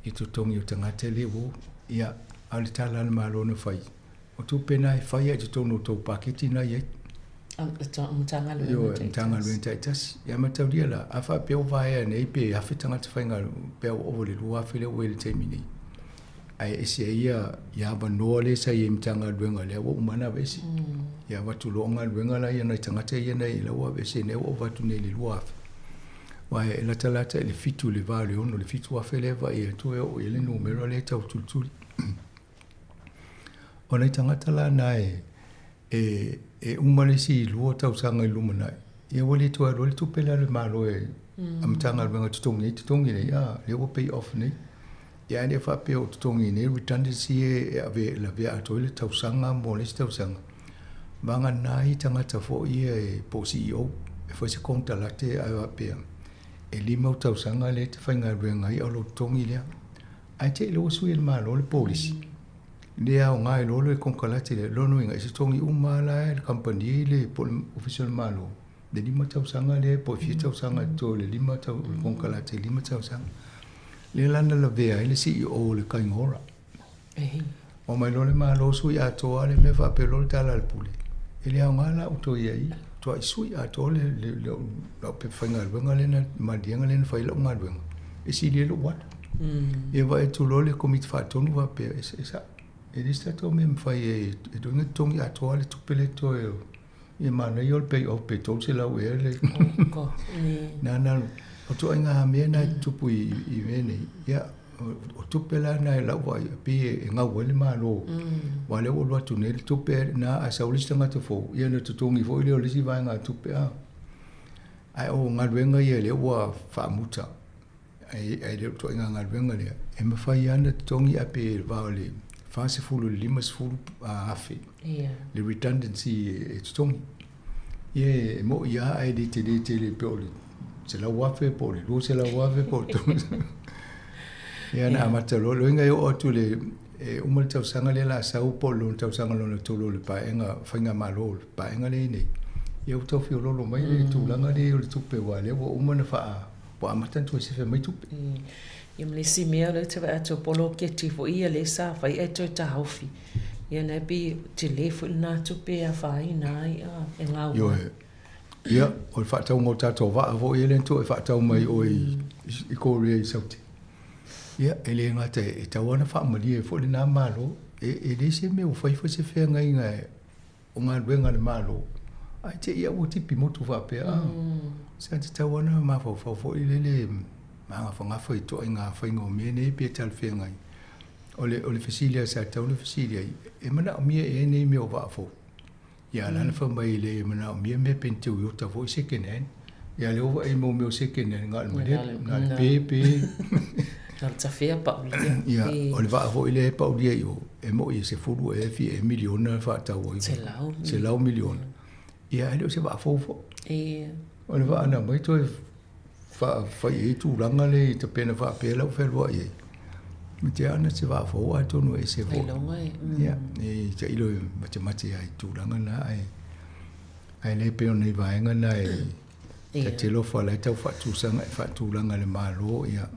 i totogi o tagata lea ua, ia, a o le tala a le Malo na fai, O tupe na e fai i totonu o tou paketi na i ai. Matagaluega taitasi. Matagaluega taitasi. Ia mataulia la, a faapea ua vaea nei pe 1,000 tagata faigaluega, pe ua ova i le 2,000 lea ua i le taimi nei. Ae ese ai ia, ia avanoa lea sa i ai i Matagaluega lea ua uma ona aveese. Ia avatu loa galuega la ia nai tagata ia na i ai la ua aveese nei ua ova atu nei i le 2,000. Aua e latalata i le 7 i le 8 i le 6 i le 7,000 lea e vaai atu e oo i ai le numera lea e tau tulituli. O nai tagata la na e, e, e uma le isi 2 tausaga i le lumanai, ia ua le toe alu ai le tupe lea a le Malo e a Matagaluega totogi ai totogi nei, a, lea ua pay off nei. Ia ae le faapea o totogi nei redundancy e ave e lavea atoa ai le tausaga mo le isi tausaga. Vagana ai tagata foi ia e po o CEO e fai se konekarate ae faapea e 5 au tausaga lea e te faigaluega ai a o lou totogi lea. Ae te i lea ua sui e le Malo le polisi, le aoga ai loa le konekarate lea, lona uiga e totogi uma lava la e le kamupani le po o le Ofisa o le Malo le 5 tausaga lea po o le fia tausaga e totoe o le 5 tau o le konekarate e 5 tausaga. Lea la na lavea ai le CEO o le Kaingora. Omai loa le Malo sui atoa le mea faapea loa le tala a le Pule, e le aoga la outou i ai, tuai sui atoa le, le, le, lau pepa faigaluega lea na, maliega lea na fai ai lau galuega, e sili ai lou alu. Ia vaai atu loa le Komiti Faatonu faapea, e, e sao, e leai se tatou mea e mafai ai e totogi totogi atoa le tupe lea e totoe o, ia manaia o le pay off pe 300 ea le na na o ituaiga mea na e tutupu i, i mea nei. Ia, o tupe la na e lau vaai, pei e gau ai le Malo. Aua o lea ua alu atu nei le tupe na, a sau le isi tagata fou, ia ona totogi foi lea o le isi vaegatupe. A. Ae o galuega ia lea ua faamuta, ae le o le ituaiga galuega lea, e mafai lava ona totogi ae pe va o le 40 i le 50 afe le redundancy e totogi. Ia e moni lava ae le tele tele pei o le 100,000 po o le 200,000 po o le 300. Ia na amata loa, loiga e oo atu i le e uma le tausaga lea o le a sau po o le lona tausaga lona tolu o le paeaiga faigamalo o le paeaiga lea e i ai nei, ia ua tau fiololo mai le tulaga lea o le tupe aua o lea ua uma ona faa, ua amata ona toe sefe mai tupe. Ia ma le isi mea o lea ou te vaai atu o poloketi foi ia lea sa fai ae toe taofi, ia lena e pei e tele foi lena tupe e afaina ai e gau ai. Ioe. Ia, o le faatauga o tatou vaa foi ia lea na toe faatau mai o i Korea i Saute. Ia, e le gata e tatau lava ona faamalie foi lena Malo. E leai se mea ua fai foi se feagaiga o galuega a le Malo, ae te i lava ua tipi motu faapea. Sa tatau lava ona mafaufau foi lele magafagafa i ituaiga faiga o mea nei pe talafeagai. O le, o le fesili lava sa tatau ona fesili ai, e manaomia ea nei mea o vaa fou? Ia, a o le a le fai mai e le manaomia mea pe ni Toyota foi second hand. Ia, lea ua vaai mo mea o second hand, na o le malele, na o le pe, pe. Na o le tafea paulia. Ia, o le vaa foi lea e paulia i o, e moi e sefulu ea fia ea miliona le faatau ai. Selau. Selau miliona. Ia, e le o se vaa fou foi. Ia. O le vaa na aumai toe faafai ai tulaga lea i tapena faapea la ua fealuai ai. Ma te ana se vaa fou atonu e ese foi. Ailoga e. Ia, e tailo e matemate ai tulaga na ae ae le pei o nei vaega na e ta te alofa la e tau faatusaga e faatulaga e le Malo ia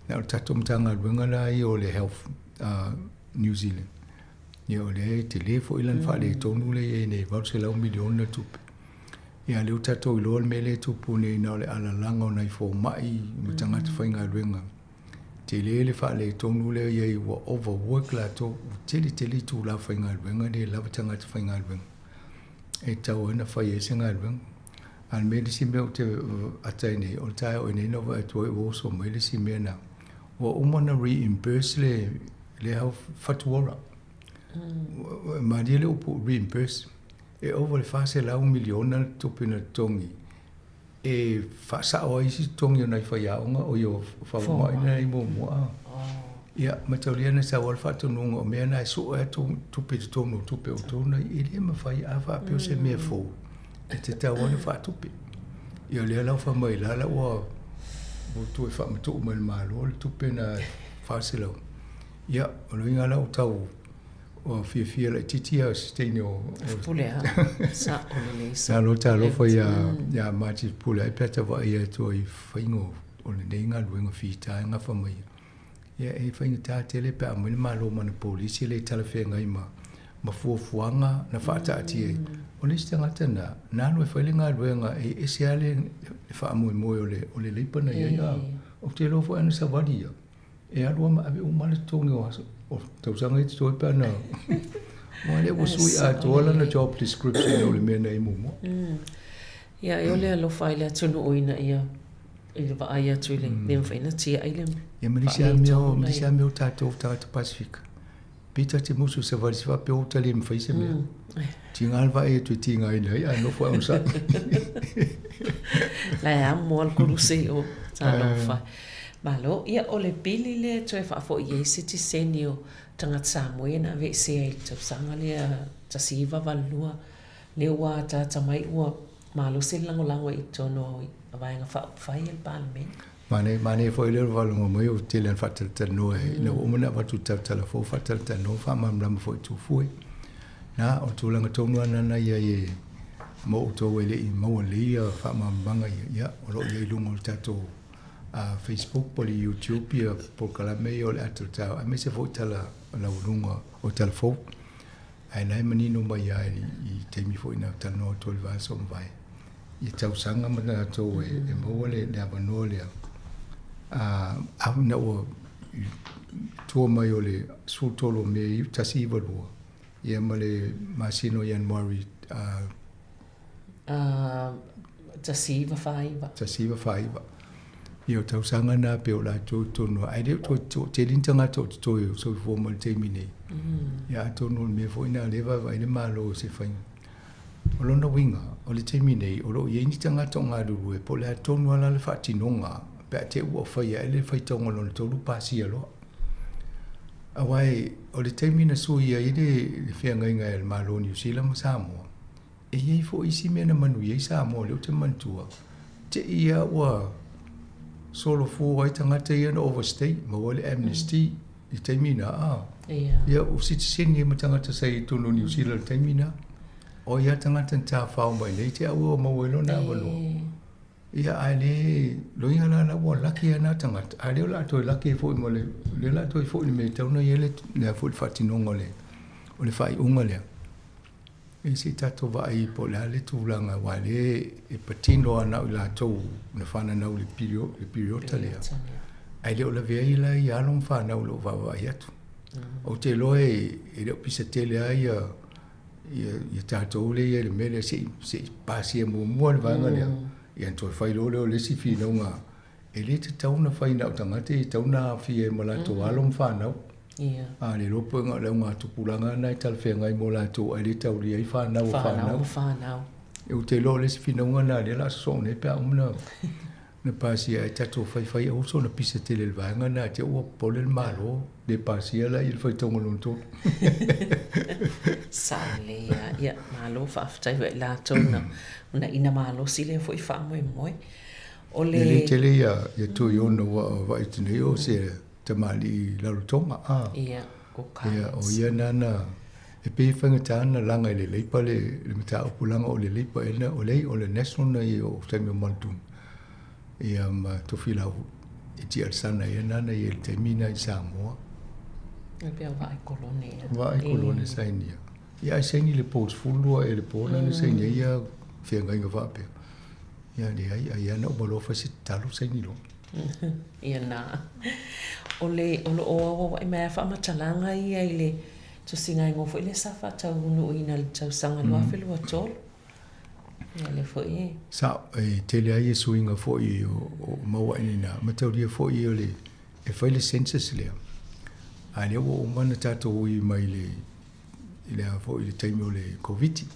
na o le tatou Matagaluega la ia o le Health New Zealand. Ia o lea e tele foi lana faaletonu lea e i ai nei 800 miliona tupe. Ia lea ua tatou iloa le mea lea e tupu nei na o le alalaga o nai fomai ma tagata faigaluega. Tele le faaletonu lea e i ai ua overwork latou, ua tele tele itula faigaluega le lava tagata faigaluega e tatau ai ona fai ai se galuega. A o le mea le isi mea ou te ata ai nei, o le taeao nei na ou vaai atu ai ua oso mai le isi mea na ua uma ona reimburse le le Health Whatu Ora. Malie le upu reimburse. E ova i le 400 miliona le tupe na totogi e faasao ai isi totogi o nai faiaoga o ia faumai na i muamua. Ia, mataulia na sau ai le faatonuga o mea na e sue atu tupe i totonu o tupe o outou nei, e le mafai a faapea o se mea fou e tatau lava ona faatupe. Ia o lea la ua fai mai la la ua toe faamatuu mai e le Malo le tupe na 400. Ia, o le uiga la ua tau Ua fiafia laitiiti ia se teine o Pule a. Sa o lelei sa. Malo talofa ia ia Margie Pule ai pe a ta vaai atu ai faiga o lenei galuega fita e gafa mai. Ia e faigata tele pe a aumai le Malo ma ana polisi e le talafeagai ma ma fuafuaga na faataatia ai. O le isi tagata na, na alu e fai le galuega e ese lava le faamoemoe o le o le leipa na i ai a. Ou te iloa foi ana savali ia. E alu lava ma ave uma le totogi o aso o tausaga ia totoe pe ana aua lea ua sui atoa lana job description o le mea na i muamua. Ia e ole alofa ai le atunuu ina ia i le vaai atu i le le mafai ona tiai le Ia ma le isi lava mea ma le isi lava mea o tatou tagata Pasefika pei ta te musu savali se faapea ua ta le mafai se mea. Tiga le vaai atu e tigaina ai ae nofo ae onosai. La e amo lava le koluse i o talofa. Malo, ia o le pili lea e toe faafoi ai se tiseni o tagata Samoa ia na aveesea i le tausaga lea 1982, lea ua ataata mai ua malosi le lagolago i totonu o Vaega Faaupufai a le Palemene. Manaia, manaia foi lea o le faalogo mai o tele ana faatalatalanoa ina ua uma ona avatu le talatala fou, faatalatalanoa, faamalamalama foi i Tufue. Na, o le tulaga tonu lava lena na i ai e mo outou e le i maua lelei ia faamalamalamaga ia, ia, o lo o i ai i luga o le tatou Facebook po o le YouTube ia polokalame ia o le ata o le taeao, aemaise foi tala laualuga o tala fou. Ae la e manino mai lava i taimi foi na talanoa atu ai le vaiaso ua mavae, i tausaga ma latou e maua le avanoa lea, ina ua tua mai o le 13 o Me 1992, ia ma le masina o Ianuari 1949. 1949. Ia o tausaga na pei o latou i totonu ae le o toe toatele ni tagata o totoe o soifua mai i le taimi nei. Ia atonu o le mea foi lena o lea e vaavaai le Malo i se faiga. O lona uiga, o le taimi nei, o lo o i ai ni tagata o galulue po o le a tonu lava la le faatinoga pe a te i ua faia ai le faitauga lona tolu pasia loa. Aua o le taimi na sui ai le feagaiga e le Malo o Niu Sila ma Samoa, E i ai foi isi mea na manuia ai Samoa, lea ou te manatua, Te i a ua solofua ai tagata ia na overstay, maua ai le amnesty i taimi na a. Ia o sitiseni ma tagata sa i totonu o Niu Sila i le taimi na. O ia tagata na tafao mai nei te aua ua maua ai lona avanoa. Ia ae le loiga la la ua laki ai na tagata, ae le o le a toe laki ai foi ma le lea o le a toe foi i le mea e tatau ona i ai le le a foi le faatinoga o le o le faaiuga lea. E se i tatou vaai po o le a le tulaga aua o lea e patino lava na o i latou na fananau i le piriota lea, ae le o lavea ai la i alo ma fanau i lou vaavaai atu. Ou te iloa e le o pisa tele lava ia ia tatou lea e i ai i le mea lea se i pasia muamua le vaega lea, ia ona toe fai loa lea o le isi finauga E le tatau ona fai na o tagata ia e tatau ona aofia ai ma latou alo ma fanau. A le iloa po o le augatupulaga lena e talafeagai mo latou ae le taulia ai fanau o fanau. Fanau. Ou te iloa o le isi finauga lena lea o le a sosoo nei pe a uma ona pasia ai tatou faifai aua soona pisa tele i le vaega lena te i ua popole le Malo le pasia la i le faitauga lona tolu. Sao lelei lava. Ia, malo faafetai foi i latou na uunaina malosi lea foi faamoemoe. O le. E le tele ia ia Tuiono ua vaai atu nei o se tamalii Rarotonga a. Ia, o Ia, o ia nana e pei e faigata ona laga i le Leipa le le mataupu leaga o le Leipa ea na o le o le National na ia o taimi o Maletuna. Ia ma Tofilau e Tia Alesana ea nana ia i le taimi na i Samoa. E pei o Vaai Kolone ia. Vaai Kolone saini ia. Ia ae saini i le po 12 ea i le po lana saini ai ia feagaiga faapea. Ia leai, ai lava na uma loa fai se tatalo saini loa. Ia na. O le, o lo o auauai mai lava faamatalaga ia i le tusiga igoa foi lea sa faataunuuina i le tausaga 2023. Ia lea foi e. Sa, e tele ai suiga foi o maua i ina, mataulia foi o le, e fai le census lea. A lea ua uma ona tatou ui mai le i le a foi le taimi o le Koviti.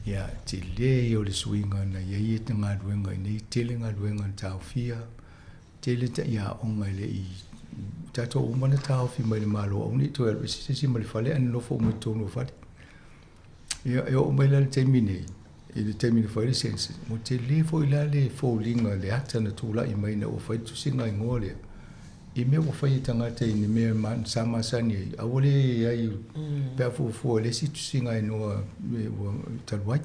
Ia, tele ia o le suiga na i ai e galuega i nei, tele galuega na taofia, tele ta ia aoga e le i tatou uma na taofi mai le Malo aua ne i toe alu ese se isi ma le fale ae nonofo uma i totonu o fale. Ia, e oo mai la i le taimi nei, i le taimi na fai le census, ua tele foi la le foliga, le ata na tulai mai ina ua fai le tusiga igoa lea, i mea ua fai e tagata i ni mea sa masani ai, a ua le i ai pe a fuafua i le isi tusiga igoa ua talu ai,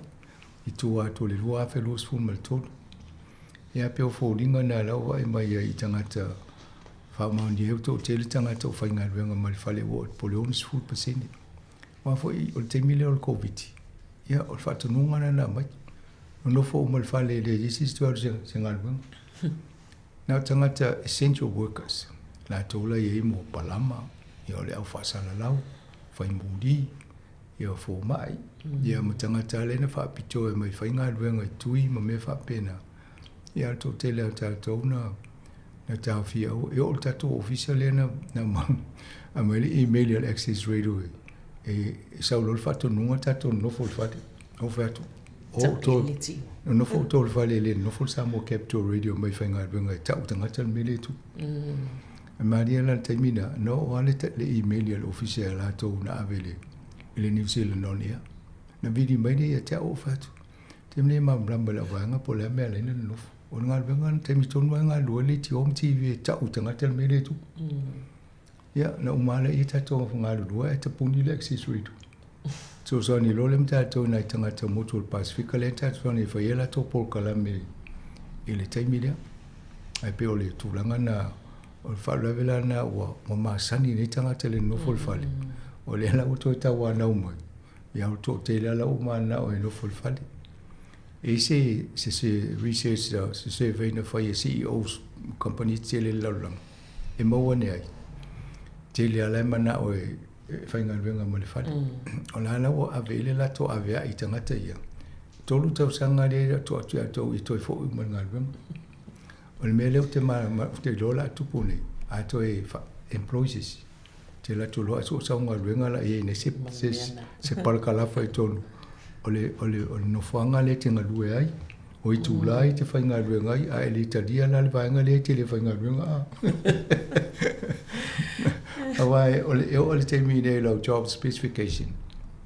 i tua atu o le 2023. Ia pei o foliga na la ua vaai mai ai i tagata faamaonia ai ua toatele tagata ua faigaluega ma le fale ua oo po o le 60%. Aua foi o le taimi lea o le Koviti, ia o le faatonuga lena na aumai. Nonofo uma i le fale e leai se isi toe alu i se galuega. Na o tagata essential workers, latou la e i ai mo palama, ia o le au faasalalau, fai muli, ia o fomai, ia ma tagata lea na faapitoa e omai e fai galuega i tui ma mea faapena. Ia a o le toatele lava o tatou na na taofia au, e oo i le tatou ofisa lea na aumai le email a le Access Radio e sau loa le faatonuga tatou nonofo i le fale. Ou fai atu, o outou, nonofo outou i le fale e le nonofo le Samoa Capital Radio mai faigaluega e tau tagata le mea lea e tupu. E malie la le taimi na, na oo lava le email a le ofisa ia latou na ave i le New Zealand On Air. Na vili mai lea ia te au ou fai atu, taimi nei e malamalama i lau vaega po o le a mea e ala ai ona nonofo. O le galuega na taimi tonu lava e galulue ai le leitio ma TV e tau i tagata le mea lea e tupu. Ia, na uma lava lea tatou galulue ae tapuni le accessory tu. Fesoasoani loa lea ma tatou i nai tagata motu o le Pasefika lea tatou fesoasoani e fai ai latou polokalame i le taimi lea. Ae pei o le tulaga na, o le faalavelave la lena ua masani nei tagata i le nonofo i le fale. O lea la ua toe tauanau mai, ia ua toatele lava la ua mananao e nofo i le fale. E i se se se research se survey na fai e CEOs o kamupani tetele i le lalolagi e maua ane ai, tele lava la e manao e faigaluega ma le fale. O la la ua ave i ai le latou aveai i tagata ia. 3 tausaga lea e tuu atu ia outou ia toe foi uma i le galuega. O le mea lea ou te ou te iloa o le a tupu nei, a toe employ se isi, te alu atu loa soo sau galuega la i ai nei se se se palakalafa i totonu o le o le o le nofoaga lea e te galue ai, o itula e te faigaluega ai, a e le talia la le vaega lea e te le faigaluega a. Aua o le e oo i le taimi nei i lau job specification,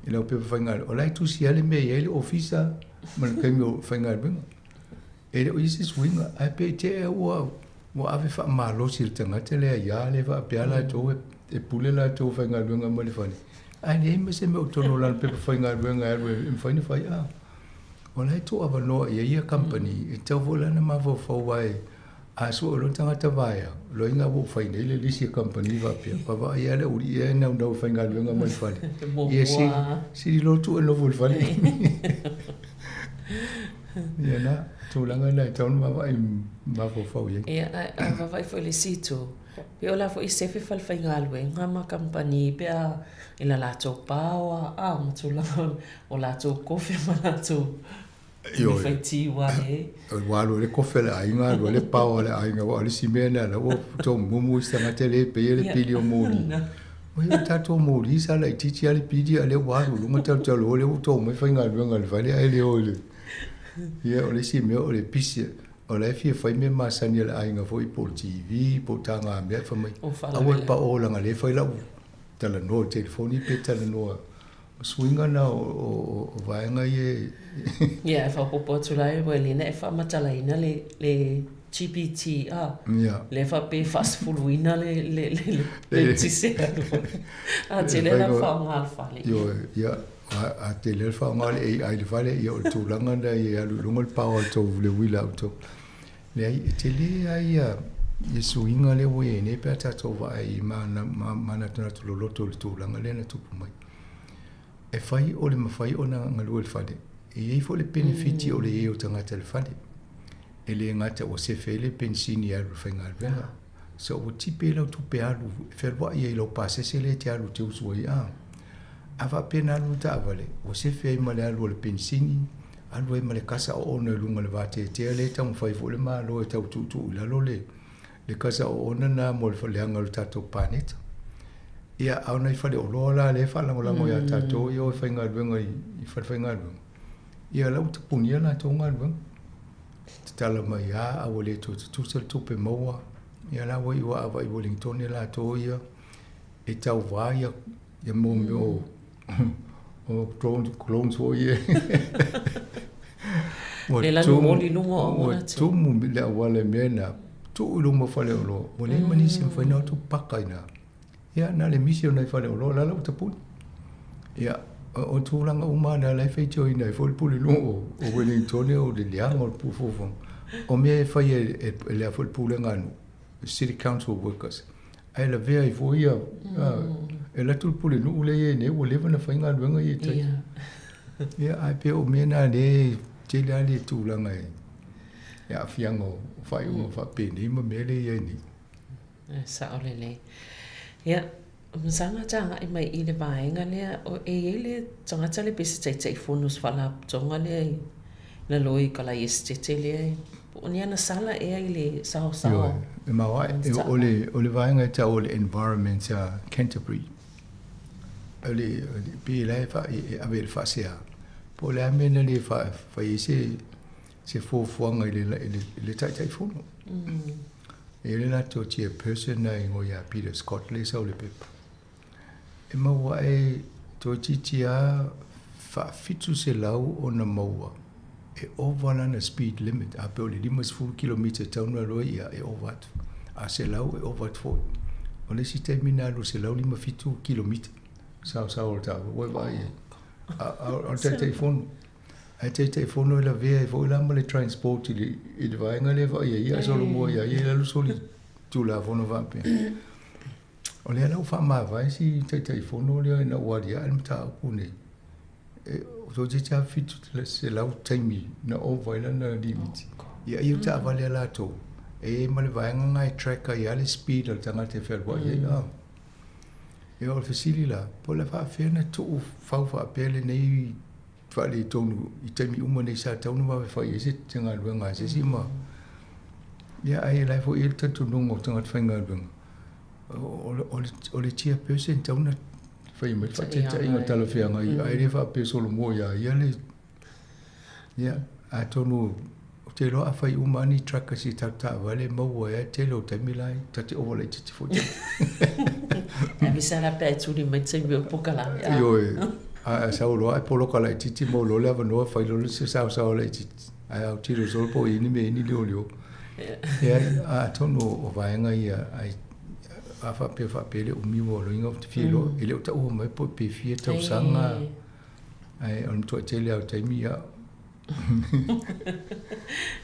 i lau pepa faigaluega, o la e tusi lava le mea e i ai le ofisa ma le taimi o faigaluega. E le o i ai se suiga, ae pe i te i ua ua ave faamalosi i le tagata lea ia le faapea latou e pule latou faigaluega mai le fale, ae leai ma se mea o totonu o lana pepa faigaluega e alu e mafai ona fai. A o la e tuu avanoa i ai ia kamupani e tatau foi la ona mafaufau ae a sue loa le tagata vaea, loiga ua ou fai nei le lisi a kamupani faapea, vaavaai lava le aualii ea e naunau e faigaluega mai le fale, ia sili loa tuu e nofo i le fale. Ia na, tulaga na e tatau ona vaavaai mafaufau i ai. Ia, a vaavaai foi i le isi itu, pe o la foi e sefe falefaigaluega ma kamupani pe a i la latou paoa, a ma tulaga o latou kofe ma latou mea fai ti wale. Ua alu ai le kofe a le aiga, alu ai le paoa a le aiga, aua o le isi mea lena la ua tomumu isi tagata e le paia le pili o moli. Oi o tatou moli sa laitiiti lava le pili a o lea ua alu i luga talotalo o lea ua to mai faigaluega a le fale ae le o i le. Ia o le isi mea o le pisi o la e fia fai mea masani a le aiga foi po o le TV po o tagamea ae fai mai aua le pao leaga o lea e fai lau talanoa i le telefoni pe talanoa. O suiga na o vaega ia e. Ia, e faaopoopo atu la e lena e faamatalaina le le GPT a. Ia. Lea faapea e faasefuluina le le le le tise alu. A tele la faaaoga le fale. Ioe, ia, a tele le faaaoga o le AI i le fale, ia o le tulaga lena ia alu i luga le power o le tou le uila a outou. Leai, e tele lava ia ia suiga lea ua i ai nei pe a tatou vaai i manatunatu loloto i le tulaga lea na tupu mai. E fai o le mafai ona galue i le fale, e i ai foi le penefiti o le i ai o tagata i le fale. E le gata ua sefe ai le penisini e alu i le faigaluega, so ua tipi ai lau tupe alu e fealuai ai i lau pasese lea e te alu e te usu ai. A a faapea na alu le taavale, ua sefe ai ma le alu o le penisini, alu ai ma le kasa oona i luga o le vateatea lea e taumafai foi le Malo e tau tuutuu i lalo le le kasa oona lena mo le leaga o le tatou paneta. Ia, a o nai faleoloa la lea e faalagolago ia tatou ia o e faigaluega i falefaigaluega, ia la ua tapunia latou galuega. Tatala mai lava a ua le toe tutusa le tupe maua, ia la ua iu lava i Uelintone latou ia e tauva ia ia mo mea o o clones foi ia. Ua Le lanu moli luga o auala te. Ua tumu le auala i mea na, tuu i luma o faleoloa, ua leai ma nisi e mafai ona o atu paka i ina. Ia, na o le misi o nai faleoloa, la la ua tapuni. Ia, o tulaga uma lava na la e faitioina ai foi le Pulenuu o Wellington o le leaga o le fuafuaga. O mea e fai e le a foi le pulega a nuu, City Council workers, ae lavea ai foi ia, e alu atu le pulenuu lea e i ai nei ua leva ona fai galuega ia i tai. Ia, ae pei o mea na lea e tele lava le tulaga e aafiaga o faaiuga faapenei ma mea lea e i ai nei. E sao lelei. Ia, masaga ta agai mai i le vaega lea, o e i ai le tagata lea pei se Taitaifono o se faalapotopotoga lea i lalo i Kalai Esetete lea, po o ni ana sala ea i le saosao. Ioe, e maoae. O le, o le vaega e tau o le Environment Canterbury, o le, pei la e, e ave i le faasea, po o le a mea na le fai ai se, se fuafuaga i le, i le, i le Taitaifono. E i ai le latou chairperson na igoa ia Peter Scott lea e sau i le pepa. E maua ae toeitiiti lava faa-700 ona maua e ova lana speed limit, a pei o le 50 kilomita e tatau ona alu ai, ia e ova atu. A 100 e ova atu foi. O le isi taimi na alu 157 kilomita saosao o le taavale, ua e vaai i ai. A o le Taitaifono. Ae Taitaifono e lavea ai foi la ma le transport i le, i le vaega lea e vaai ai ia solomua ia ia lalo soli tulafono faapea. O lea la ua faamavae si Taitaifono lea ina ua aliae le mataupu nei. E, toeitiiti lava 700 taimi na ova ai lana limiti. Ia ia taavale a latou, e i ai ma le vaega lena e track ai lava le speed a le tagata e fealuai ai. Mm. Ia o le fesili la, po o le a faapefea ona tuu fau faapea lenei faaletonu i taimi uma nei sa tatau ona vave fai ai se galuega a se isi ma ia ae la e foi i ai le talitonuga o tagata faigaluega o le chairperson e tatau ona fai mai le faataitaiga talafeagai ae le faapea solomua ia ia le ia atonu ou te iloa a fai uma lava ni trackers i tatou taavale e maua ai lava le tele o taimi la e ta te ova laitiiti foi. Avisa la pe a e tuli mai taimi o pokalame. Ioe, a sau loa ae poloka laitiiti maua loa le avanoa fai loa le saosaoa laitiiti. Ae autilo solo po o i ai ni mea e i ai ni liolio. Leai, atonu o vaega ia ai a faapea faapea le umi ua loiga ou te fia iloa, e le o taua mai po pe fia tausaga, ae o le matuai tele lava o taimi ia.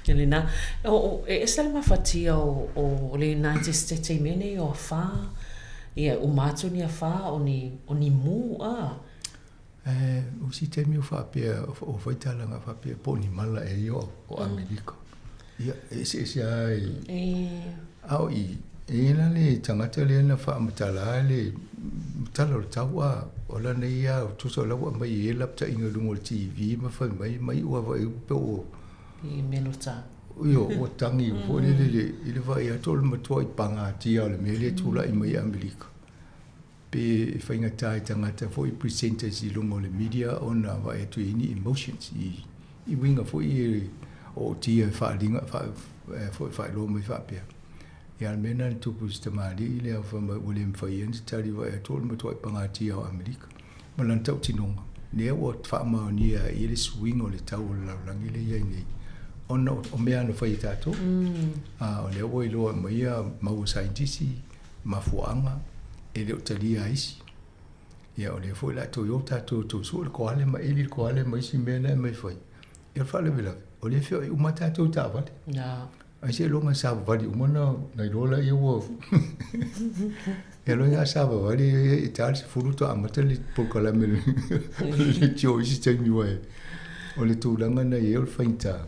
Ia lena. O, e ese le mafatia o, o le United States i mea nei o afa, ia e uma atu ni afa o ni, o ni mū, a. Ae o isi taimi o faapea, o fai talaga faapea po o ni mala ea ia o Amerika. Ia, e eseese lava i... A o i, e i ai la le tagata lea na faamatala le tala o le tau a, o lana ia tusa o la ua aumai i ai lapataiga i luga o le TV ma fai mai, mai ua vaai pe ua... I melota. Io, ua tagi foi lele i le vaai atu o le matuai pagatia o le mea lea e tulai mai i Amerika. Pe e faigata i tagata foi presenters i luga o le media ona vaai atu i ai ni emotions i i uiga foi e ootia e faaaliga foi faailoa mai faapea. Ia a o le mea lena na tupu i si tamalii lea fai mai ua le mafai ai ona tali vaai atu o le matuai pagatia o Amerika ma lana tautinoga lea ua faamaonia ai le suiga o le tau o le lalolagi lea e i ai nei ona o mea na fai e tatou. A o lea ua iloa mai ia mau a saienitisi mafuaaga e le o talia ai isi. Ia o lea foi o le a toe o tatou e toe sue le koale ma eli le koale ma isi mea na e aumai fai. Ia o le faalavelave, o lea e feoai uma tatou i taavale. Ai seiloga e savavali uma ona iloa lea ua... Ia loa a savavali e ta le 10 faatoa amata le polokalame le leitio i isi taimi aua o le tulaga na i ai o le faigata.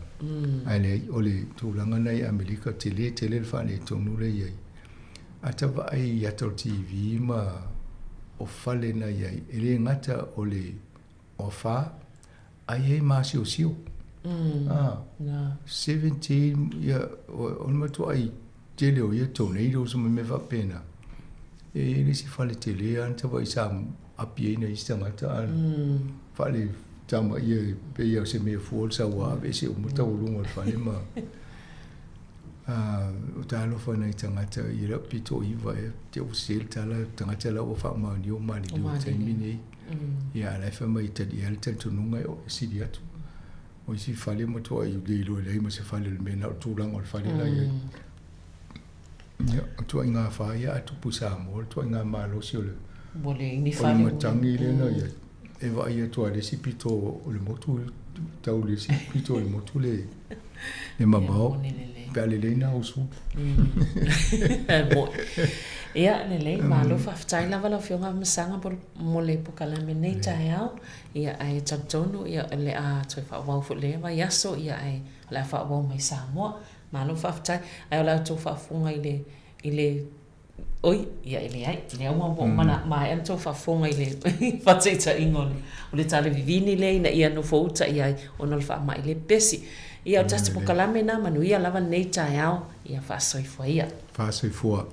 Ae leai, o le tulaga na i Amerika, tele tele le faaletonu lea e i ai. A ta vaai i ata o le TV ma o fale na i ai, e le gata o le afa, ae i ai maasiosio. A, 17, ia, o le matuai tele o ia tornadoes ma mea faapena. E i ai le isi fale tele lava na ta vaai sa api ai nai isi tagata a faale tama ia pei lava o se mea fua le sau a aveese uma taualuga o le fale ma O talofa nai tagata i lau pito iva ea te ua sese le tala tagata la ua faamaonia ua maliliu i le taimi nei. Ia a la e fai mai e talia le talitonuga e sili atu. O isi fale matuai le iloa leai ma se fale o le mea na o le tulaga o le fale la i ai. Ia, o ituaiga afa ia a tupu i Samoa, o le ituaiga malosi o le Ua leai ni fale. O le matagi lea na i ai. E vaai atu lava i le isi pito o le motu, tau i le isi pito o le motu le le mamao, pe a lelei na au sulu. Ia, lelei, malo faafetai lava lau Afioga Afamasaga mo le polokalame nei taeao. Ia, ae talitonu, ia, o le a toe faaauau foi i lea vaiaso, ia, ae o le a faaauau mai Samoa. Malo faafetai. Ae o la outou faafofoga i le, i le Oi, ia e leai, lea ua ua uma maea la tou faafofoga i le faataitaiga o le, o le talevivini lea ina ia nofo uta i ai ona o le faamai le pepesi. Ia o le tatou polokalame lena, manuia lava lenei taeao, ia faasoifua ia. Faasoifua.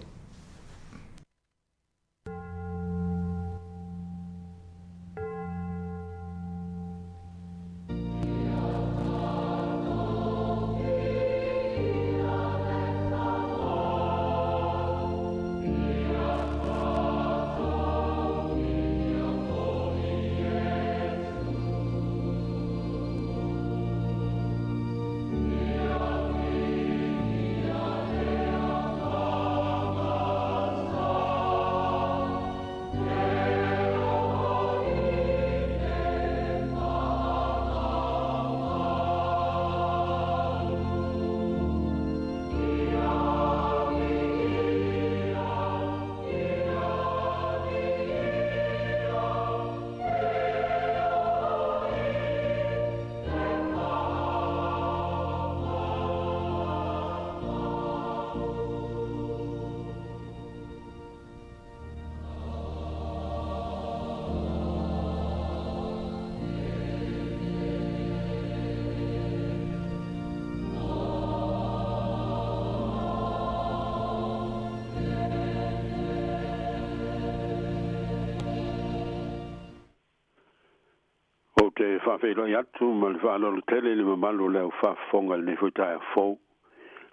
Ou te faafeiloai atu ma le faaaloalo tele i le mamalu o le au faafofoga i lenei foi taeao fou,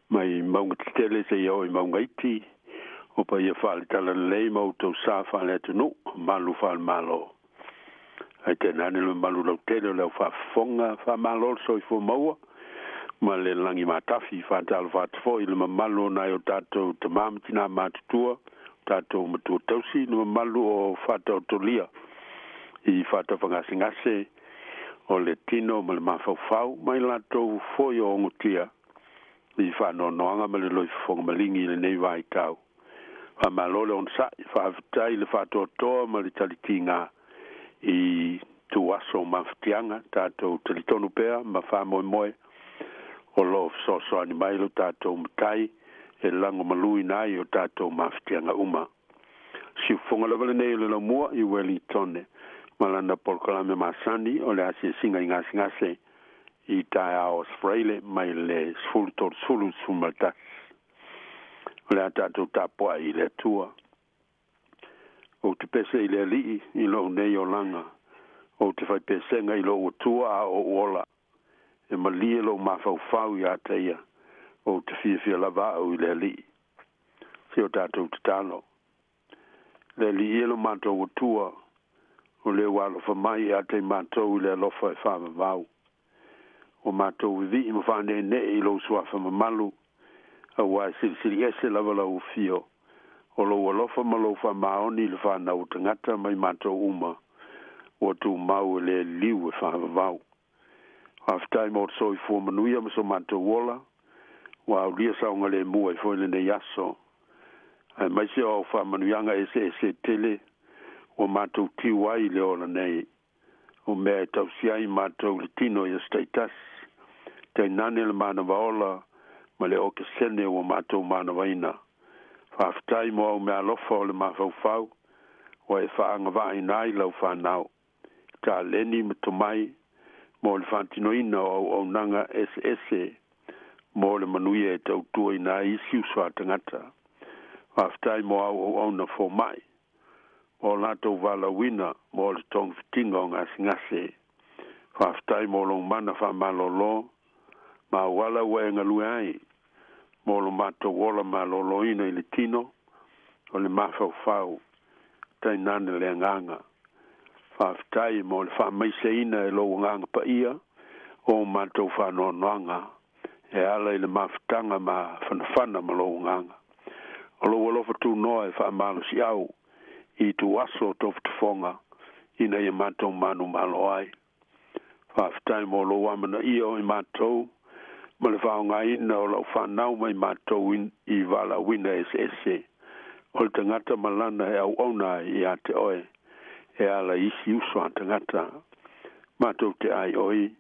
mai mauga tetele seia oo i mauga iti, o paia faale-talalelei ma outou sa faale-atunuu, malu faale-Malo. Ae tainane le mamalu lautele o le au faafofoga, faamalo le soifua maua, ma le lagi matafi. Faatalofa atu foʻi i le mamalu o nai o tatou tamā ma tinā matutua, tatou matua tausi, le mamalu o faataotolia i faatafagasegase o le tino ma le mafaufau mai latou foi o ogotia i faanoanoaga ma le loifofoga maligi i lenei vaitau. Faamālō le onosaʻi, faafetai le faatoatoa ma le talitiga i tuaso mafatiaga. Tatou talitonu pea ma faamoemoe o loo fesoasoani mai lo tatou matai e lago maluina ai o tatou mafatiaga uma. Siufofoga lava lenei o le laumua i Wellingtone ma lana polokalame masani o le asiasiga i gasegase i taeao Australia mai le 13 11. O le a tatou tapuaʻi i le Atua. Ou te pese i le Alii i lou nei olaga, ou te faipesega i lou Atua a ou ola, e malie lou mafaufau iā te ia, ou te fiafia lava au i le Alii. Se o tatou tatalo. Le Alii e lo matou Atua, o le ua alofa mai ia te matou i le alofa e faavavau. Ua matou vivii ma faaneenee i lou suafa mamalu, auā e silisili ese lava lau afio, o lou alofa ma lou faamaoni i le fanau o tagata ma i matou uma, ua tumau e le liu e faavavau. Faafetai mo le soifua manuia ma so matou ola, ua aulia saogalemu ai foi lenei aso, aemaise o au faamanuiaga eseese tele ua matou tiu ai i le ola nei, o mea e tausi ai matou le tino i aso taitasi, tainane le manava ola ma le okesene ua matou manavaina. Faafetai mo au meaalofa o le mafaufau ua e faagavaaina ai lau fanau, taleni ma tomai mo le faatinoina o auaunaga eseese mo le manuia e tautuaina ai isi uso a tagata. Faafetai mo au auauna fomaʻi mo latou valaauina mo le togafitiga o gasegase. Faafetai mo lou mana faamalōlō ma auala ua e galue ai mo lo matou ola malōlōina i le tino o le mafaufau tainane le agaga. Faafetai mo le faamaiseina e lou Agaga Paia o matou faanoanoaga e ala i le mafutaga mafanafana ma lou Agaga. O lou alofa tunoa e faamalosiau i ituaso o tofotofoga ina ia matou manumalo ai. Faafetai mo lou amanaia o i matou ma le faaaogaina o lau fanau mai matou i valaauina eseese o le tagata ma lana e auauna ai iā te oe e ala i isi uso a tagata. Matou te aioi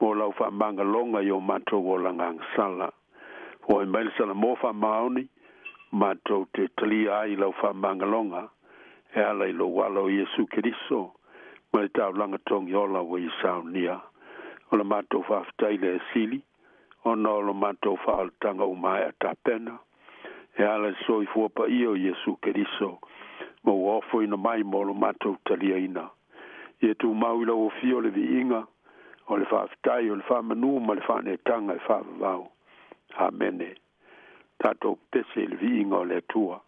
mo lau faamagaloga i o matou olaga agasala. Foai mai le Salamo faamaoni matou te talia ai lau faamagaloga e ala i lou Alo o Iesu Keriso ma le taulaga togiola ua ia saunia. O le matou faafetai lea e sili ona o lo matou faaolataga ua maea tapena e ala i le soifua paia o Iesu Keriso ma ua ofoina mai mo lo matou taliaina. Ia tumau i lau afio le viiga o le faafetai o le faamanū ma le faaneetaga e faavavau. Amene. Tatou pese i le viiga o le Atua.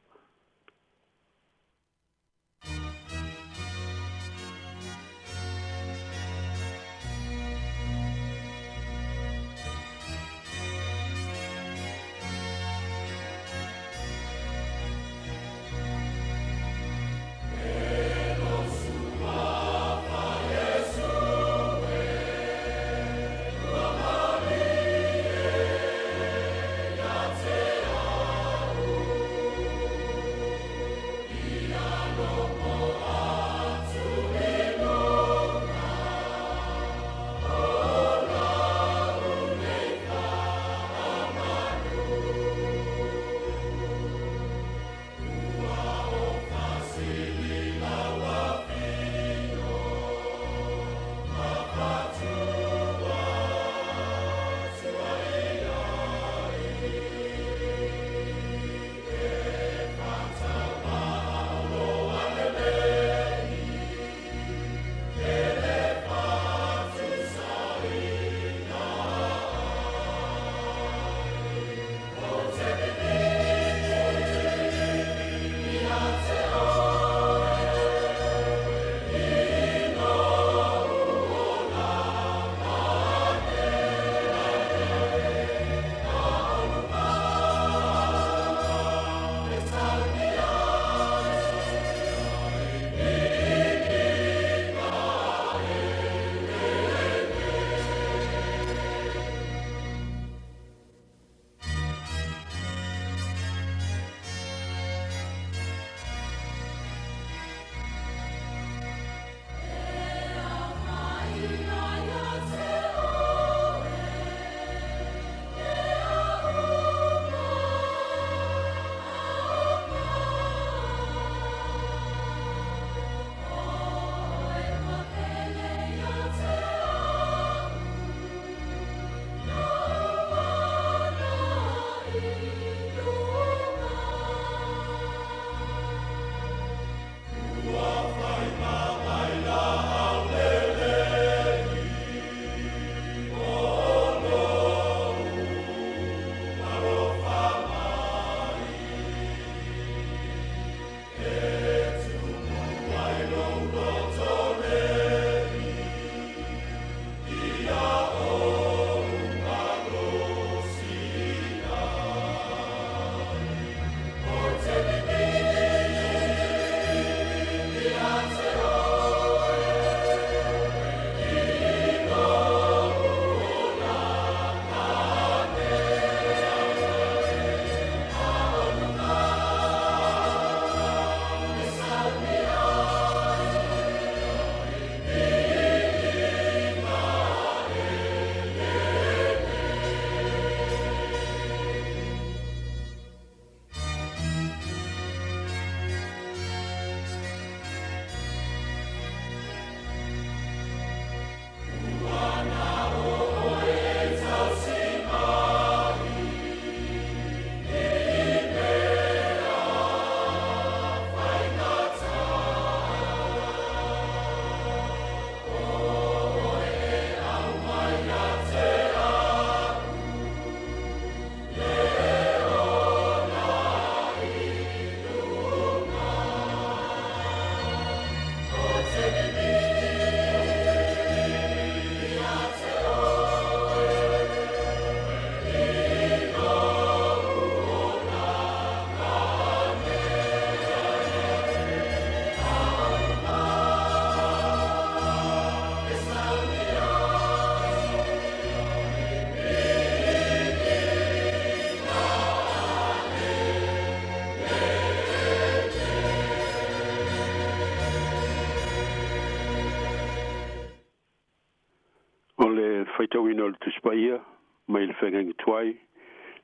Faitauina o le Tusi Paia mai le Feagaiga Tuai,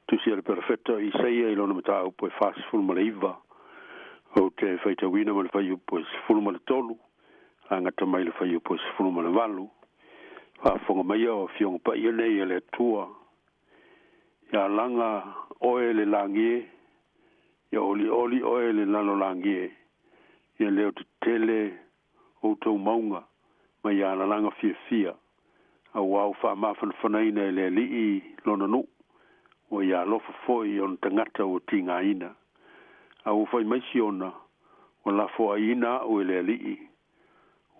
Tusi a le Perofeta o Isaia i lona mataupu e 49. Ou te faitauina ma le fuaiupu e 13, agata mai le fuaiupu e 18. Faafofoga maia o Afioga Paia nei a le Atua. Ia laga oe le lagi e, ia olioli oe le lalolagi e, ia leo tetele outou mauga ma ia alalaga fiafia, auā ua faamafanafanaina e le Alii lona nuu, ua ia alofa foi i ona tagata ua tigaina. A ua fai mai Siona, Ua lafoaiina au e le Alii,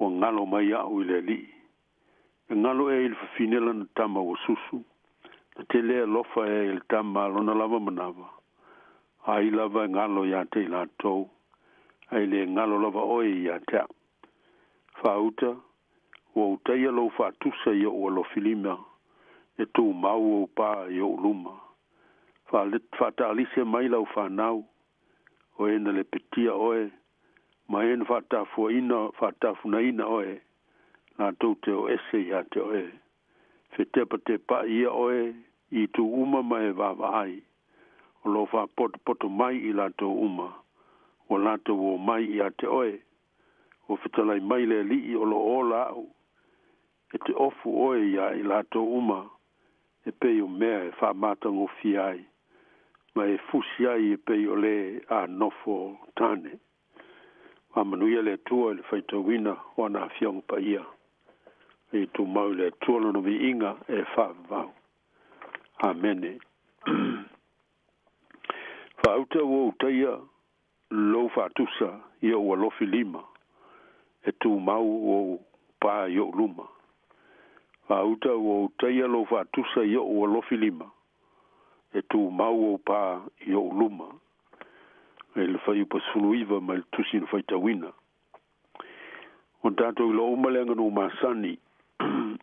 ua galo mai au i le Alii. E galo ea i le fafine lana tama ua susu, na te le alofa ea i le tama a lona lava manava? Ai lava e galo iā te i latou, ae le galo lava oe ia te au. Faauta, ua ou taia lou faatusa i ou alofilima, e tumau ou pa i ou luma. Faataalise mai lau fanau, o e na lepetia oe, ma e na faatafuaina, faatafunaina oe, latou te o ese ia te oe. Fetepatepaʻi ia oe i itu uma ma e vaavaai, o lo o faapotopoto mai i latou uma, ua latou omai ia te oe. Ua fetalai mai le Alii o lo o ola au, e te ofu oe iā i latou uma e pei o mea e faamatagofie ai, ma e fusi ai e pei o le a nofo tane. Faamanuia le Atua i le faitauina o ana Afioga Paia. A ia tumau i le Atua Lona viiga e faavavau. Amene. Faauta ua ou taia lou faatusa i ou alofi lima, e tumau ou pa i ou luma. Faauta ua ou taia lou faatusa i ou alofi lima, e tumau ou pa i ou luma. I le fuaiupu 19 mai le Tusi na faitauina. O tatou iloa uma le aganuu masani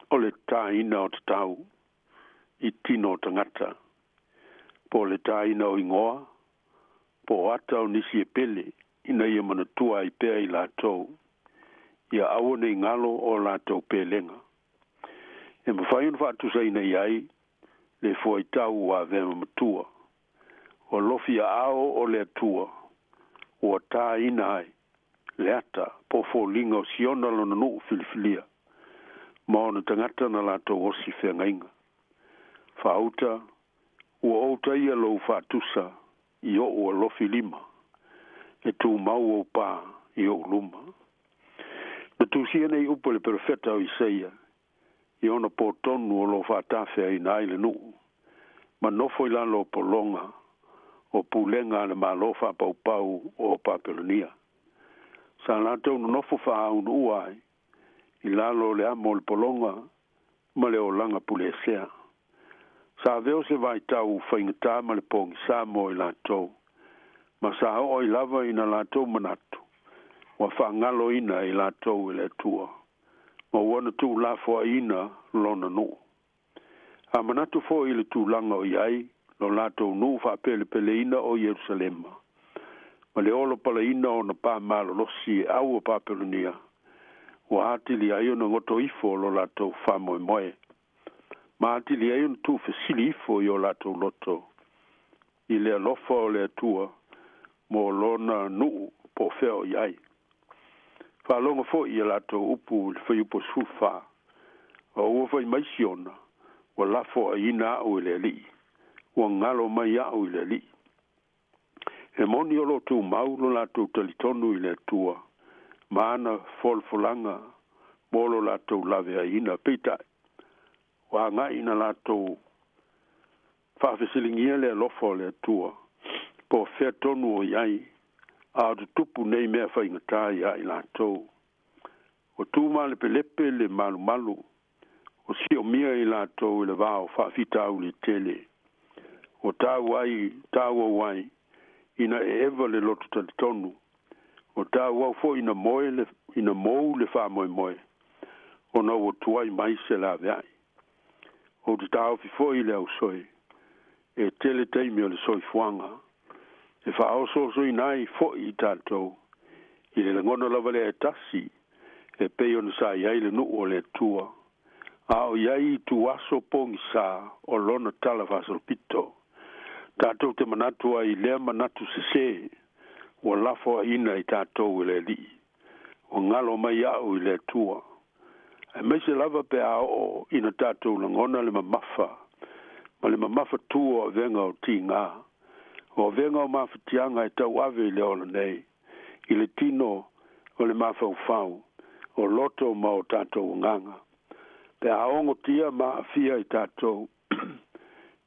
o le tāina o tatau i tino o tagata, po o le tāina o igoa, po o ata o nisi e pele ina ia manatua ai pea i latou, ia aua ne i galo o latou pelega. E mafai ona faatusaina i ai le fuaitau ua avea ma matua, ua lofi aao o le Atua ua tāina ai le ata po o foliga o Siona lona nuu filifilia, ma ona tagata na latou osi feagaiga. Faauta, ua ou taia lou faatusa i ou alofi lima, e tumau ou pa i ou luma. Na tusia nei upu e le perofeta o Isaia i ona pō tonu o lo o faatafeaina ai le nuu, ma nofo i lalo o pologa o pulega a le Malo faapaupau o Papelonia. Sa latou nonofo faaunuua ai i lalo o le amo o le pologa ma le olaga puleesea. Sa avea o se vaitau faigata ma le pogisa mo i latou, ma sa oo ai lava ina latou manatu ua faagaloina e i latou e le Atua, ma ua na tuulafoaiina lona nuu. A manatu foi i le tulaga o i ai lo latou nuu faapelepeleina o Ierusalema, ma le olopalaina o ona pā malolosi e au o Papelonia, ua atili ai ona goto ifo lo latou faamoemoe, ma atili ai ona tuufesili ifo i o latou loto i le alofa o le Atua mo lona nuu po o fea o i ai. Faalogo foi i a latou upu i le fuaiupu 14, O ua fai mai Siona, ua lafoaiina au e le Alii, ua galo mai au i le Alii. E moni o lo o tumau lo latou talitonu i le Atua ma ana folafolaga mo lo latou laveaiina, peitai, ua agai ina latou faafesiligia le alofa o le Atua, po o fea tonu o i ai, a o tutupu nei mea faigata iā i latou. Ua tu malepelepe le malumalu, ua siomia i latou i le va o faafitauli e tele. Ua tau ai, tauau ai, ina eva le loto talitonu, ua tauau foi ina moe le, ina mou le faamoemoe, ona ua tuai mai se laveai. Ou te taofi foi i le ausoe, e tele taimi o le soifuaga, e faaosoosoina ai foi i tatou, i le lagona lava lea e tasi, e pei ona sa i ai le nuu o le Atua, A o i ai ituaso pogisā o lona tala faasolopito. Tatou te manatu ai i lea manatu sesē ua lafoaʻina i tatou e le Alii, Ua galo mai aʻu i le Atua. Aemaise lava pe a oo ina tatou lagona le mamafa ma le mamafatū o avega o tigā, o avega o mafatiaga e tauave i le ola nei, i le tino o le mafaufau, o loto ma o tatou agaga. Pe a ogotia ma aafia i tatou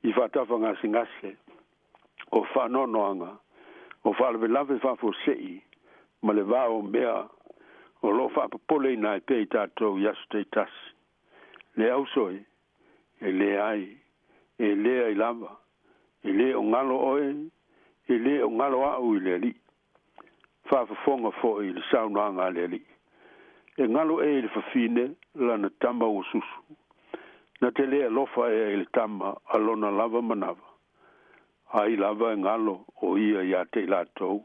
i faatafagasegase, o faanoanoaga, o faalavelave faafuasei, ma le va o mea o lo o faapopoleina ai pea i tatou i aso taitasi. Le auso e, e leai, e leai lava, e lē o galo oe, e lē o galo aʻu i le Alii. Faafofoga foi i le saunoaga a le Alii. E galo ea i le fafine lana tama ua susu. Na te lē alofa ea i le tama a lona lava manava. Ai lava e galo o ia iā te i latou,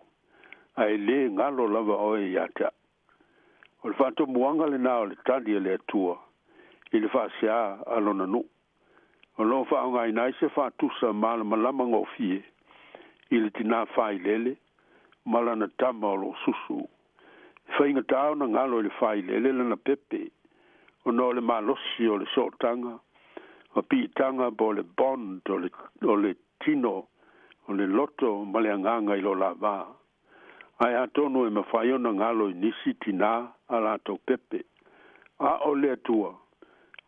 ae lē galo lava oe iā te aʻu. O le faatomuaga lenā o le tali a le Atua i le faaseā a Lona nuu. O lo o faaaogaina ai se faatusa malamalama gofie i le tinā failele ma lana tama o lo o susu. E faigata ona galo i le failele lana pepe ona o le malosi o le sootaga ma piitaga po o le bond o le, o le tino, o le loto ma le agaga i lo la va. Ae atonu e mafai ona galo i nisi tinā a latou pepe. A o le Atua,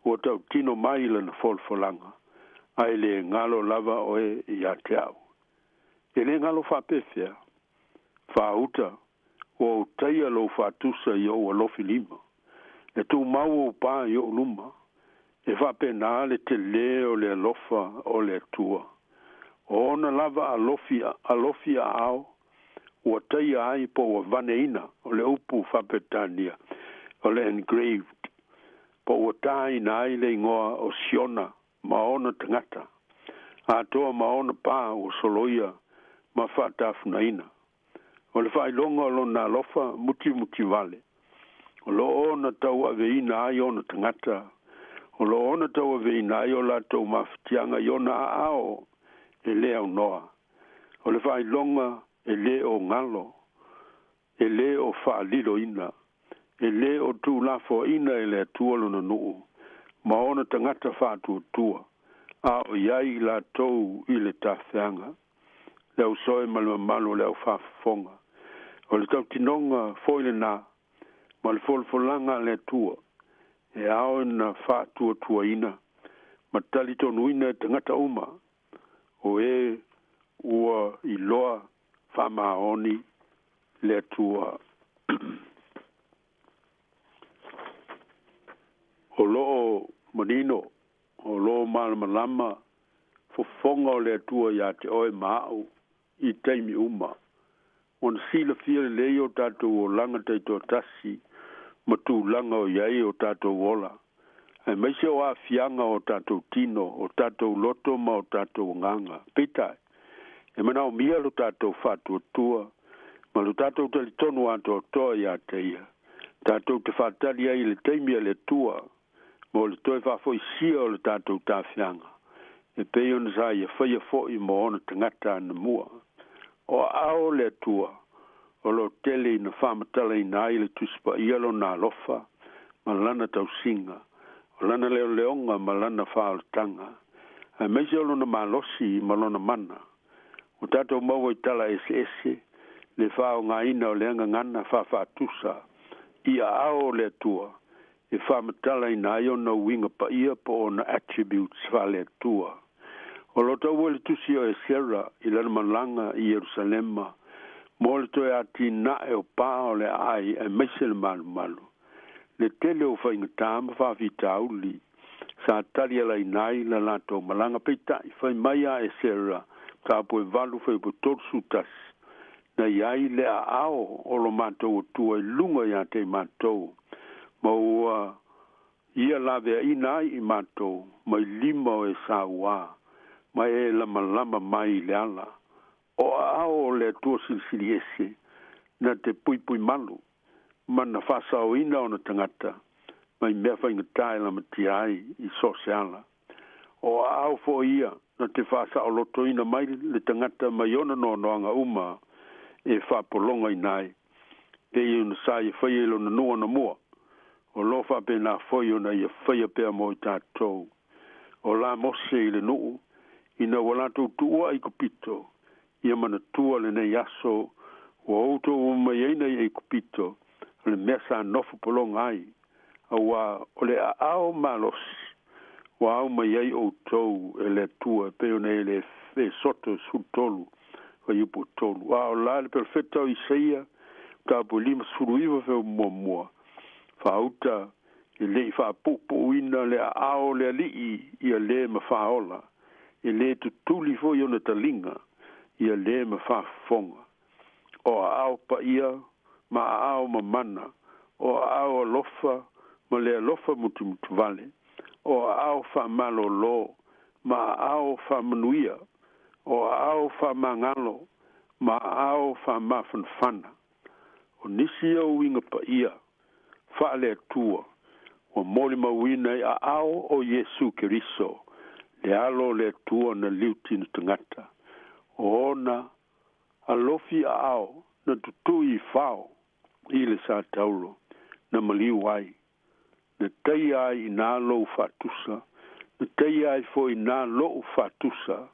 ua tautino mai lana folafolaga, ae le galo lava oe ia te au. E le galo faapefea? Faauta, ua ou taia lou faatusa i ou alofi lima. E tumau ou pa i ou luma. E faapena le telē o le alofa o le Atua. O ona lava alofi, alofi aao ua taia ai po ua vaneina, o le upu faa-Peretania o le engraved, po ua tāina ai le igoa o Siona ma ona tagata, atoa ma ona pa ua soloia ma faatafunaina. O le faailoga o lona alofa mutimutivale, o lo o ona tauaveina ai ona tagata, o lo o ona tauaveina ai o latou mafatiaga i ona aao e lē aunoa. O le faailoga e lē o galo, e lē o faaliloina, e lē o tuulafoaina e le Atua lona nuu ma ona tagata faatuatua, a o i ai i latou i le tafeaga, le ausoe ma le mamalu o le au faafofoga. O le tautinoga foi lenā ma le folafolaga a le Atua e ao ina faatuatuaina ma talitonuina e tagata uma o e ua iloa faamaoni le Atua. O lo o manino, o lo o malamalama fofoga o le Atua iā te oe ma aʻu i taimi uma. Ua na silafia lelei o tatou olaga taitoatasi ma tulaga o i ai o tatou ola, aemaise o aafiaga o tatou tino, o tatou loto ma o tatou agaga. Peitai, e manaomia lo tatou faatuatua ma lo tatou talitonu atoatoa iā te Ia, tatou te faatali ai i le taimi a le Atua mo le toe faafoisia o le tatou tafiaga, e pei ona sa ia faia foi mo ona tagata anamua. O aao o le Atua o lo o tele ina faamatalaina ai le Tusi Paia lona alofa ma lana tausiga, o lana leoleoga ma lana faaolataga, aemaise o lona malosi ma lona mana. Ua tatou maua i tala eseese le faaaogaina o lea gagana faafaatusa i aao o le Atua e faamatalaina ai ona uiga paia po o ona attributes faale-Atua. O lo o taua i le tusi o Esera i lana malaga i Ierusalema mo le toe atinae o pa o le aai aemaise le malumalu, le tele o faigatā ma faafitauli sa talialaina ai la latou malaga. Peitai, fai mai a Esera, mataupu e 8 fuaiupu 31, Na i ai le aao o lo matou Atua i luga iā te i matou, ma ua Ia laveaina ai i matou mai lima o Esauā, ma e lamalama mai i le ala. O aao o le Atua Silisili Ese na te puipuimalu ma na faasaoina ona tagata mai mea faigata e lamatia ai i so o se ala. O aao foi ia na te faasaolotoina mai le tagata mai ona noanoaga uma e faapologaina ai, pei ona sa ia faia i lona nuu anamua, o lo o faapena foi ona ia faia pea mo i tatou. O la Mose i le nuu, ina ua latou tuua Aikupito, ia manatua lenei aso ua outou omai ai nei Aikupito, o le mea sa nofo pologa ai, auā o le aao malosi ua ao mai ai outou e le Atua, e pei ona e le Esoto 13, fuaiupu 3. A o la le perofeta o Isaia, mataupu e 59 feo muamua, faauta e le i faapuupuuina le aao o le Alii ia lē ma faaola, e lē tutuli foi ona taliga ia lē ma faafofoga. O aao paia ma aao mamana, o aao alofa ma le alofa mutumutuvale, o aao faamalōlō ma aao faamanuia, o aao faamagalo ma aao faamafanafana. O nisi ia uiga paia faale-Atua ua molimauina i aao o Iesu Keriso, le Alo o le Atua na liutina tagata, o ona alofi aao na tutui i fao i le sa taulo na maliu ai, na taia ai i nā lou faatusa, na taia ai foi i nā lo'u faatusa,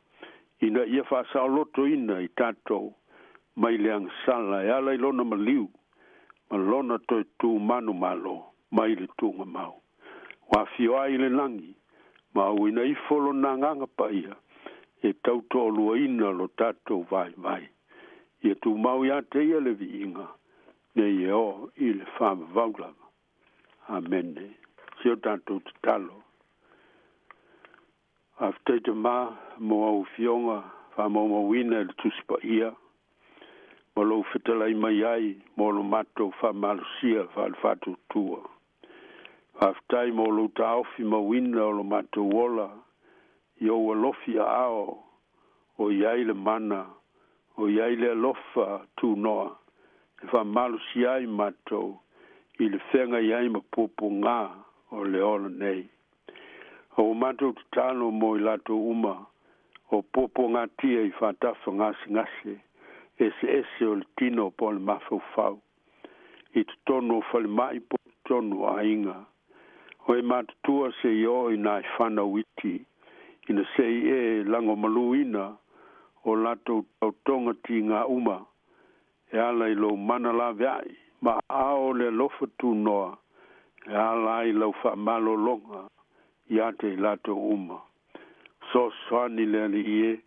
ina ia faasaolotoina i tatou mai le agasala e ala i lona maliu ma lona toe tu manumalo mai le tuugamau. Ua afio ai i le lagi ma auina ifo lona agaga paia e tautoaluaina lo tatou vaivai. Ia tumau ia te ia le viiga, nei e oo i le faavavau lava. Amene. Si o tatou tatalo. Faafetai Tamā mo au afioga faamaumauina i le Tusi Paia ma lou fetalai mai ai mo lo matou faamalosia faale-faatuatua. Faafetai mo lou taofi mauina o lo matou ola i ou alofi aao o i ai le mana, o i ai le alofa tunoa e faamalosia ai matou i le feagai ai ma puapuaga o le ola nei. A ua matou tatalo mo i latou uma o puapuagatia i faatafa gasegase eseese o le tino po o le mafaufau, i totonu o falemai po o totonu o aiga. O e matutua se i oo i nai fanau iti, ina se i e lagomaluina o latou taotoga tiga uma e ala i lou mana laveai ma aao le alofa tunoa e ala ai lau faamalologa ia te i latou uma. Fesoasoani le Alii e,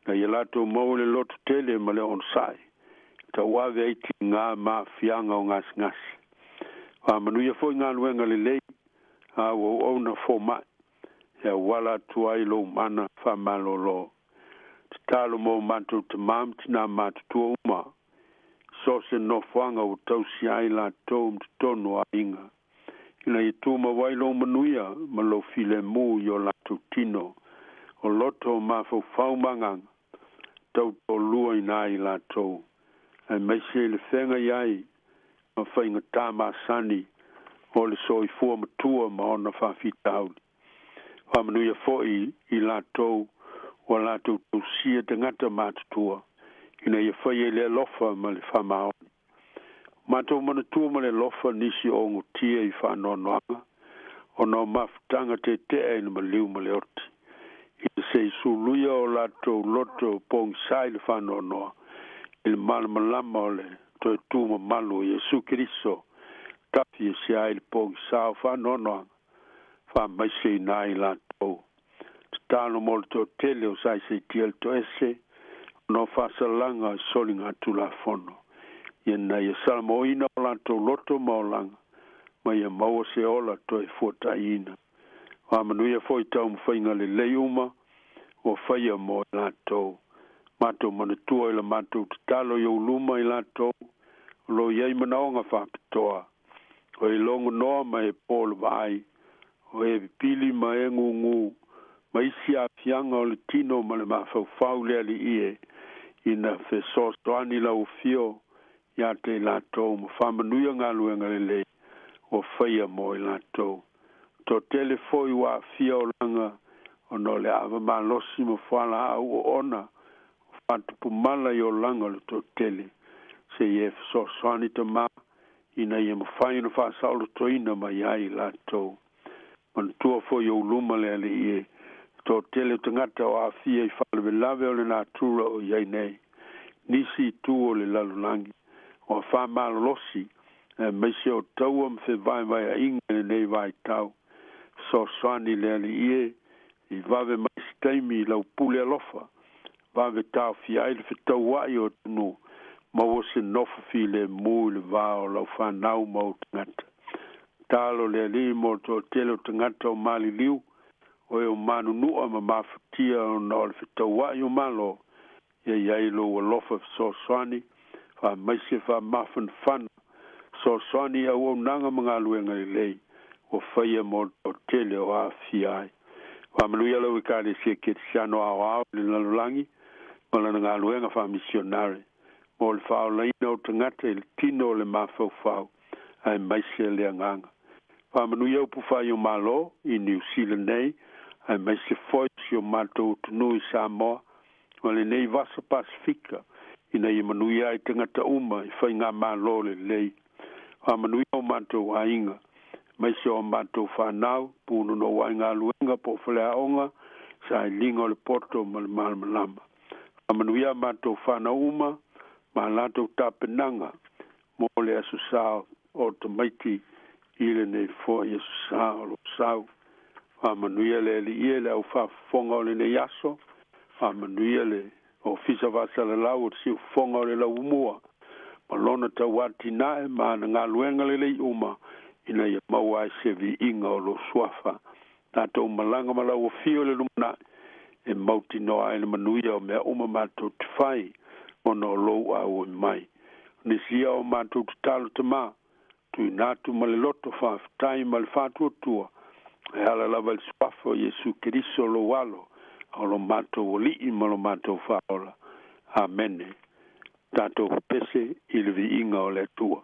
ina ia latou maua le loto tele ma le onosai, e tauave ai tiga ma aafiaga o gasegase. Faamanuia foi galuega lelei a ua auauna fomai, e auala atu ai lou mana faamalolo. Tatalo mo matou tamā ma tinā matutua uma, so o se nofoaga ua tausia ai latou ma totonu o aiga, ina ia tumau ai lou manuia ma lou filemu i o latou tino, o loto, mafaufau ma agaga, tautoaluaina ai latou, aemaise i le feagai ai ma faigata masani o le soifua matua ma ona faafitauli. Faamanuia foi i latou ua latou tausia tagata matutua, ina ia faia i le alofa ma le faamaoni. Matou manatua ma le alofa nisi o ogotia i faanoanoaga, ona o mafutaga tetea i le maliu ma le oti, ina se i suluia o latou loto pogisā i le faanoanoa i le malamalama o le toe tu mamalu o Iesu Keriso, tafi ese ai le pogisā o faanoanoaga, faamaiseina ai latou. Tatalo mo le toatele o saisaitia le toese ona o faasalaga i soligatulafono, ina ia salamoina o latou loto ma olaga, ma ia maua se ola toe fuataiina. Faamanuia foi taumafaiga lelei uma ua faia mo i latou. Matou manatua i la matou tatalo i ou luma i latou o lo o i ai manaoga faapitoa, o e logonoa ma e po le vaai, o e pipili ma e gūgū, ma isi aafiaga o le tino ma le mafaufau. Le Alii e, ina fesoasoani lau afio ia te i latou ma faamanuia galuega lelei ua faia mo i latou. Toatele foi ua aafia olaga ona o le aava malosi ma fualaau oona o faatupumala i olaga o le toatele. Se i e fesoasoani Tamā ina ia mafai ona faasaolotoina mai ai i latou. Manatua foi ou luma le Alii e, toatele o tagata o aafia i faalavelave o le natura o i ai nei. Nisi i tu o le lalolagi, o afā malolosi, aemaise o taua ma fevaevaeaiga i lenei vaitau. Fesoasoani le Alii e, i vave mai se taimi i lau pule alofa, vave taofia ai le fetauai o atunuu, maua se nofo filemu i le va o lau fanau ma ou tagata. Tatalo le Alii mo le toatele o tagata o maliliu, o e o manunua ma mafatia ona o le fetauai o Malo, ia i ai lou alofa fesoasoani, faamaise faamafanafana, fesoasoani i auaunaga ma galuega lelei ua faia mo le toatele o aafia ai. Faamanuia lau Ekalesia Kerisiano Aoao i le lalolagi ma lana galuega faamisionare mo le faaolaina o tagata i le tino o le mafaufau aemaise le agaga. Faamanuia upu fai o Malo i Niu Sila nei aemaise foi si o matou atunuu i Samoa ma lenei Vasa Pasefika ina ia manuia ai tagata uma i faigamalo lelei. Faamanuia o matou aiga, aemaise o matou fanau, punonou ai galuega po o faleaoga, sailiga o le poto ma le malamalama. Faamanuia a matou fanau uma ma a latou tapenaga mo le Aso Sa o tamaiti i lenei foi Aso Sa o lo o sau. Faamanuia le Alii e le au faafofoga o lenei aso, faamanuia le Ofisa Faasalalau o le Siufofoga o le Lauumua ma lona tauatinae ma ana galuega lelei uma ina ia maua ai se viiga o lou suafa. Tatou malaga ma lau afio i le lumanai e mautinoa ai le manuia o mea uma matou te fai ona o lou auoi mai. O nisi ia o matou tatalo Tamā, tuuina atu ma le loto faafetai ma le faatuatua e ala lava i le suafa o Iesu Keriso lou Alo, o lo matou Alii ma lo matou Faaola. Amene. Tatou pepese i le viiga o le Atua.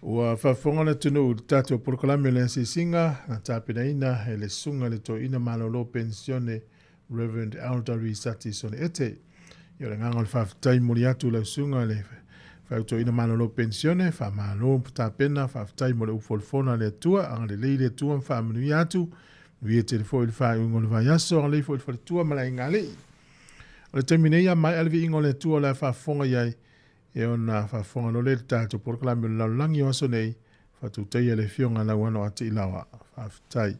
Ua faafofoga le atunuu i le tatou polokalame o le asiasiga na tapenaina e le Susuga i le Toeaina Malolo Penisione Rev. Elder Risati Sone Ete. Ia o le agaga o le faafetai momoli atu i lau Susuga i le Faautoina Malolo Penisione, faamalo tapena, faafetai mo le upu folafola a le Atua, agalelei le Atua ma faamanuia atu, manuia tele foi le faaiuga o le vaiaso, agalelei foi le faletua ma le aigalii. O le taimi nei a maea le viiga o le Atua o le a faafofoga i ai, e ona faafofoga loa lea i le tatou polokalame o le lalolagi o aso nei, faatutaia le Afioga Lauano a Tiilawa. Faafetai.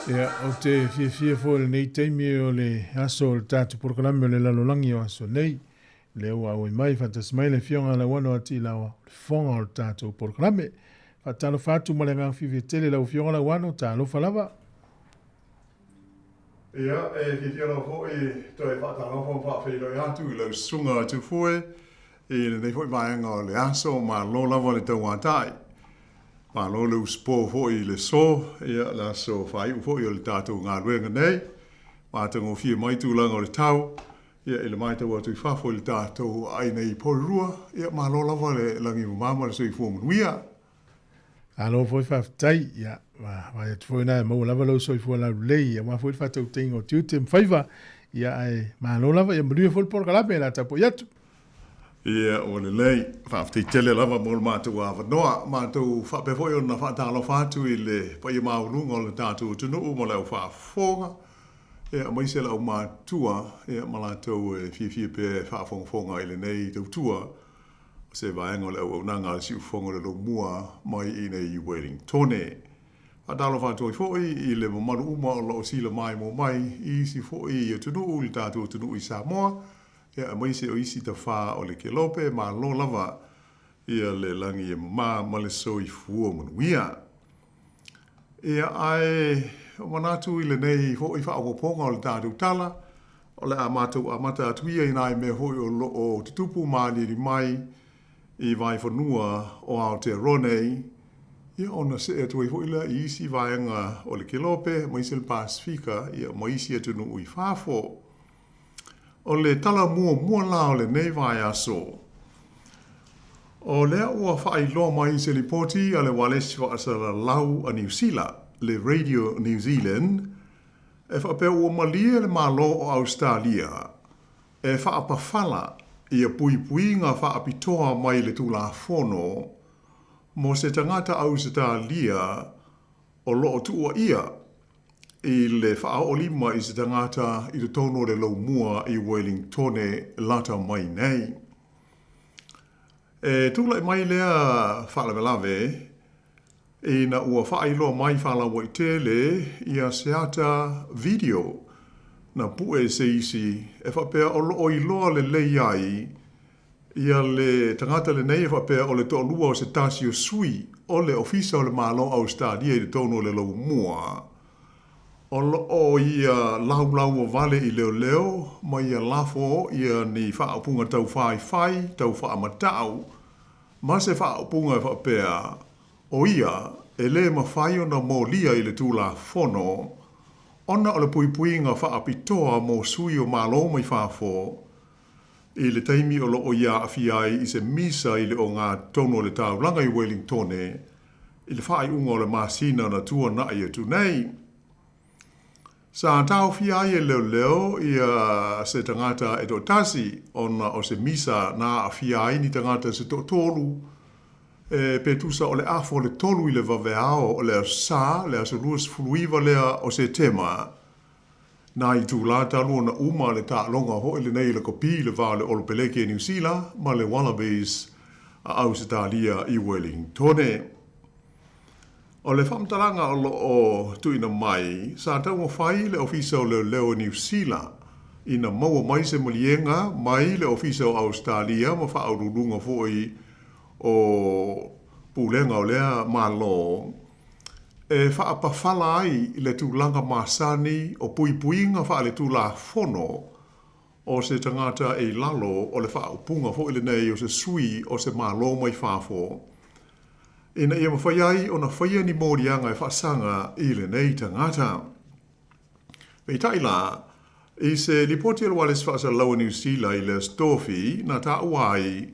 Ia, ou te fiafia foi i lenei taimi o le aso o le tatou polokalame o le lalolagi o aso nei. Lea ua auai mai faatasi mai le Afioga Lauano Atiilawa, o le fofoga o le tatou polokalame. Faatalofa atu ma le agaga fiafia tele lau Afioga Lauano, talofa lava. Ia, e fiafia lava foi e toe faatalofa ma faafeiloai atu i lau Susuga Tufue i lenei foi vaega o le aso, malo lava le tauatai. Malo le usupo foi i le so, ia, le aso faaiu foi o le tatou galuega nei. Matagofie mai tulaga o le tau, ia, i le matau atu i fafo i le tatou aai nei i Porirua, ia, malo lava le lagi mama ma le soifua manuia. Malo foi faafetai, ia, vaai atu foi na e maua lava lou soifua laulelei, aua foi le faatautaiga o tiute ma faiva, ia, ae malo lava, ia manuia foi le polokalame o le a tapuai atu. Ia, ua lelei. Faafetai tele lava mo le matou avanoa. Matou faapea foi ona faatalofa atu i le paia maualuga o le tatou atunuu ma le au faafofoga, ia, aemaise le aumatua, ia, ma latou e fiafia pea e faafogafoga i lenei tautua. o se vaega o le auaunaga a le Siufofoga o le Laumua mai i inei i Wellingtone. Faatalofa atu ai foi i le mamalu uma o lo o silamaimoa mai i isi foi atunuu i le tatou atunuu i Samoa, ia aemaise o isi tafā o le Kelope, malo lava ia le lagi e mamā ma le soifua manuia. Ia, ae manatu i lenei foi faaopoopoga o le tatou tala, o le a matou amata atu ia i nai mea foi o lo o tutupu ma aliali mai i vaifanua o Aotearoa nei, ia ona see atu ai foi lea i isi vaega o le Kelope, aemaise le Pasefika, ia ma isi atunuu i fafo. O le tala muamua la o lenei vaiaso, o lea ua faailoa mai se lipoti a le Ualesi Faasalalau a Niu Sila, le Radio New Zealand, e faapea ua malie le Malo o Ausetalia e faapafala ia puipuiga faapitoa mai le Tulafono mo se tagata Ausetalia o lo o tuuaia i le faaoolima i se tagata i totonu o le laumua i Wellingtone lata mai nei. E tulai mai lea faalavelave ina ua faailoa mai faalauaitele ia se ata video na pue e se isi e faapea o lo o iloa lelei ai Ia le tagata lenei e faapea o le toalua o se tasi o sui o le Ofisa o le Malo Ausetalia i totonu o le Laumua, o lo o ia laulauavale i leoleo ma ia lafo ia ni faaupuga tau faifai, tau faamatau, ma se faaupuga e faapea o ia e le mafai ona molia i le Tulafono ona o le puipuiga faapitoa mo sui o Malo mai fafo I le taimi o lo o ia aafia ai i se misa i le ogatotonu o le taulaga i Wellingtone i le faaiuga o le masina na tuana'i atu nei. Sa taofia ai e leoleo ia se tagata e toatasi ona o se misa na aafia ai ni tagata se toatolu e pe tusa o le afa o le tolu i le vaveao o le Aso Sa, le aso 29 lea o Setema. Nā itulā talu ona uma le taaloga foi lenei i le kopi i le va o le Olopeleki a Niu Sila ma le Wallabies a Ausetalia i Wellingtone. O le faamatalaga o lo o tuuina mai, sa taumafai le Ofisa o Leoleo o Niu Sila ina maua mai se maliega mai le Ofisa o Ausetalia ma faauluuluga foi o Pulega o lea Malo e faapafala ai le tulaga masani o puipuiga faaletulafono o se tagata e i lalo o le faaupuga foi lenei o se sui o se Malo mai fafo, ina ia mafai ai ona faia ni moliaga e faasaga i lenei tagata. Peitai la, i se lipoti a le Ualesi Faasalalau a Niu Sila i le Aso Tofi na taua ai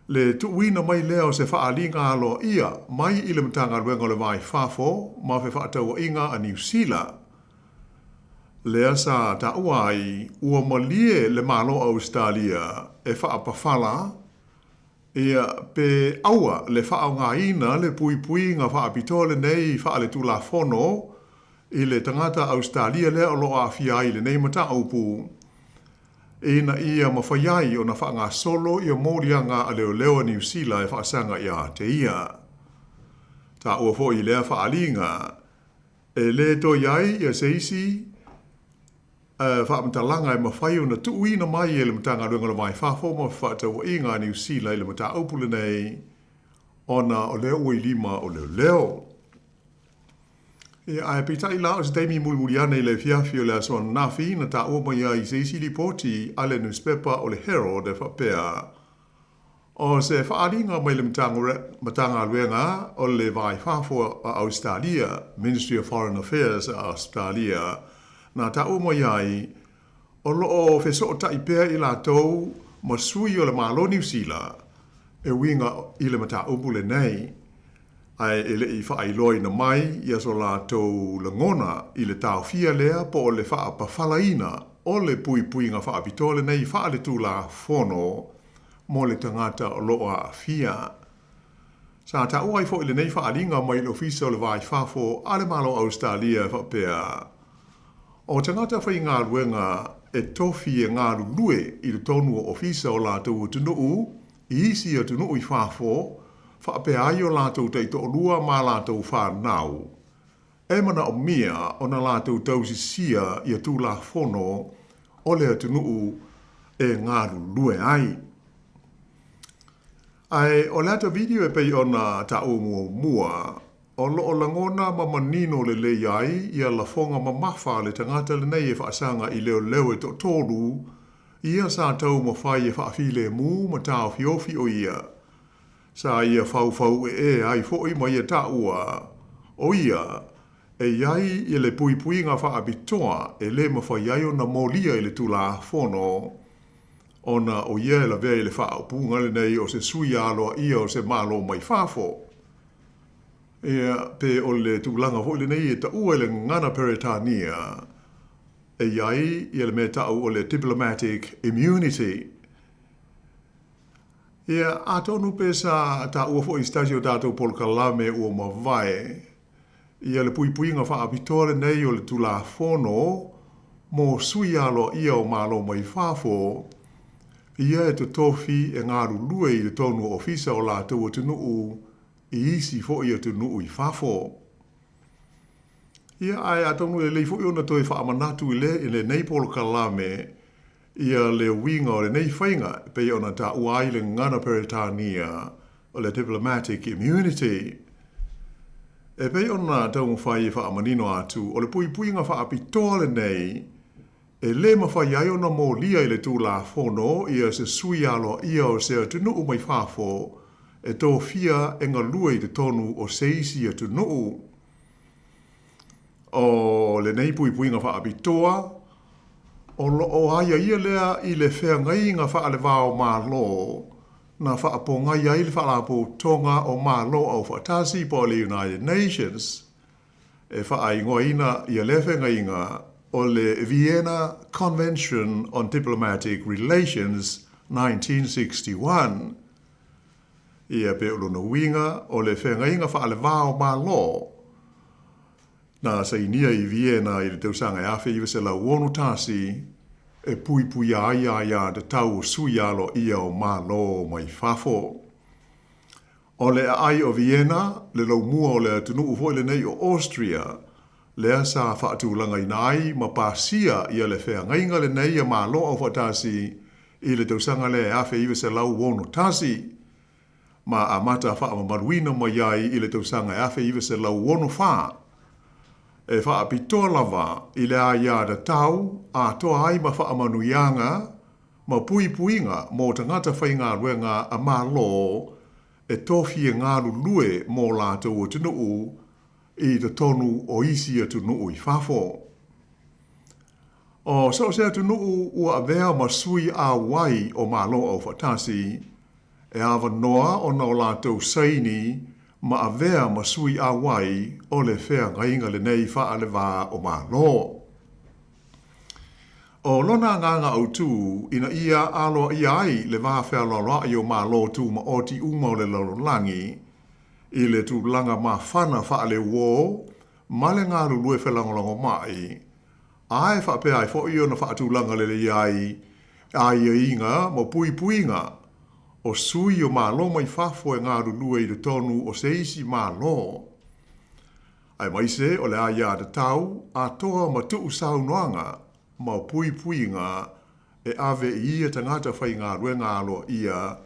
le tuuina mai lea o se faaaliga aloaia mai i le Matagaluega o le Va i Fafo ma Fefaatauaiga a Niu Sila, lea sa taua ai ua malie le Malo o Ausetalia e faapafala ia pe aua le faaaogaina le puipuiga faapitoa lenei faaletulafono i le tagata Ausetalia lea o lo o aafia ai i lenei mataupu, ina ia mafai ai ona faagasolo ia moliaga a leoleo a Niu Sila e faasaga ia te ia. Taua foi i lea faaaliga, e le toe ai ia se isi faamatalaga e mafai ona tuuina mai e le Matagaluega o le Va i Fafo ma Fefaatauaiga a Niu Sila i le mataupu lenei ona o lea ua i lima o leoleo. Ia, ae peitai la o se taimi mulimuli ane i le afiafi o le aso ananafi na taua mai ai i se isi lipoti a le nusipepa o le Herald e faapea, O se faaaliga mai le Matagaluega o le Va i Fafo a Ausetalia, Ministry of Foreign Affairs a Ausetalia, na taua mai ai, o lo o fesootai pea i latou ma sui o le Malo Niu Sila e uiga i le mataupu lenei, ae e le i faailoaina mai ia so latou lagona i le taofia lea po o le faapafalaina o le puipuiga faapitoa lenei faaletulafono mo le tagata o lo o aafia. Sa taua ai foi lenei faaaliga mai le Ofisa o le Va i Fafo a le Malo o Ausetalia e faapea, O tagata faigaluega e tofi e galulue i totonu o ofisa o latou atunuu, i isi atunuu i fafo faapea ai o latou taitoalua ma a latou fanau, e manaomia ona latou tausisia ia Tulafono o le atunuu e galulue ai. Ae o le ata video e pei ona taua muamua, o lo o lagona ma manino lelei ai ia lafoga mamafa a le tagata lenei e faasaga i leoleo e toatolu ia sa taumafai e faafilemu ma taofiofi o ia. Sa ia faufauee ai foi ma ia taua, o ia, e i ai i le puipuiga faapitoa e le mafai ai ona molia i le Tulafono, ona o ia e lavea i le faaupuga lenei o se sui aloaia o se Malo mai fafo. Ia, pe o le tulaga foi lenei e taua i le gagana Peretania, e i ai ia le mea tau o le diplomatic immunity. Ia, atonu pe sa taua foi i se tasi o tatou polokalame ua mavae, ia le puipuiga faapitoa lenei o le Tulafono mo sui aloaia o Malo mai fafo, ia e totofi e galulue i totonu o ofisa o latou atunuu i isi foi atunuu i fafo. Ia, ae atonu e lelei foi ona toe faamanatu i le i lenei polokalame ia le uiga o lenei faiga e pei ona taua ai le gagana Peretania o le diplomatic immunity. E pei ona taumafai e faamanino atu, o le puipuiga faapitoa lenei e le mafai ai ona molia i le Tulafono ia se sui aloaia o se atunuu mai fafo e tofia e galue i totonu o se isi atunuu. O lenei puipuiga faapitoa, o lo o aiaia lea i le feagaiga faale-va-o-Malo na faapogai ai le Faalapotopotoga o Malo Aufaatasi po o le United Nations, e faaigoaina ia lea feagaiga o le Vienna Convention on Diplomatic Relations 1961. Ia pe o lona uiga o le feagaiga faale-va-o-Malo na sainia i Vienna i le tausaga e 1961 e puipuia ai aiatatau o sui aloaia o Malo mai fafo. O le aai o Vienna, le laumua o le atunuu foi lenei o Austria, lea sa faatulagaina ai ma pasia ia le feagaiga lenei a Malo Aufaatasi i le tausaga lea e 1961, ma amata faamamaluina mai ai i le tausaga e 1964, e faapitoa lava i le aiatatau atoa ai ma faamanuiaga ma puipuiga mo tagata faigaluega a Malo e tofi e galulue mo latou atunuu i totonu o isi atunuu i fafo. O so o se atunuu ua avea ma sui auai o Malo Aufaatasi, e avanoa ona o latou saini ma avea ma sui auai o le feagaiga lenei faale-va o Malo. O lona agaga autu ina ia aloaia ai le va fealoaloai o Malo tumaoti uma o le lalolagi i le tulaga mafana faaleuō ma le galulue felagolagomai, a e faapea ai foi ona faatulaga lelei ai aiaiga ma puipuiga o sui o Malo mai fafo e galulue i totonu o se isi Malo, aemaise o le aiatatau atoa ma tuusaunoaga ma puipuiga e ave i ia tagata faigaluega aloaia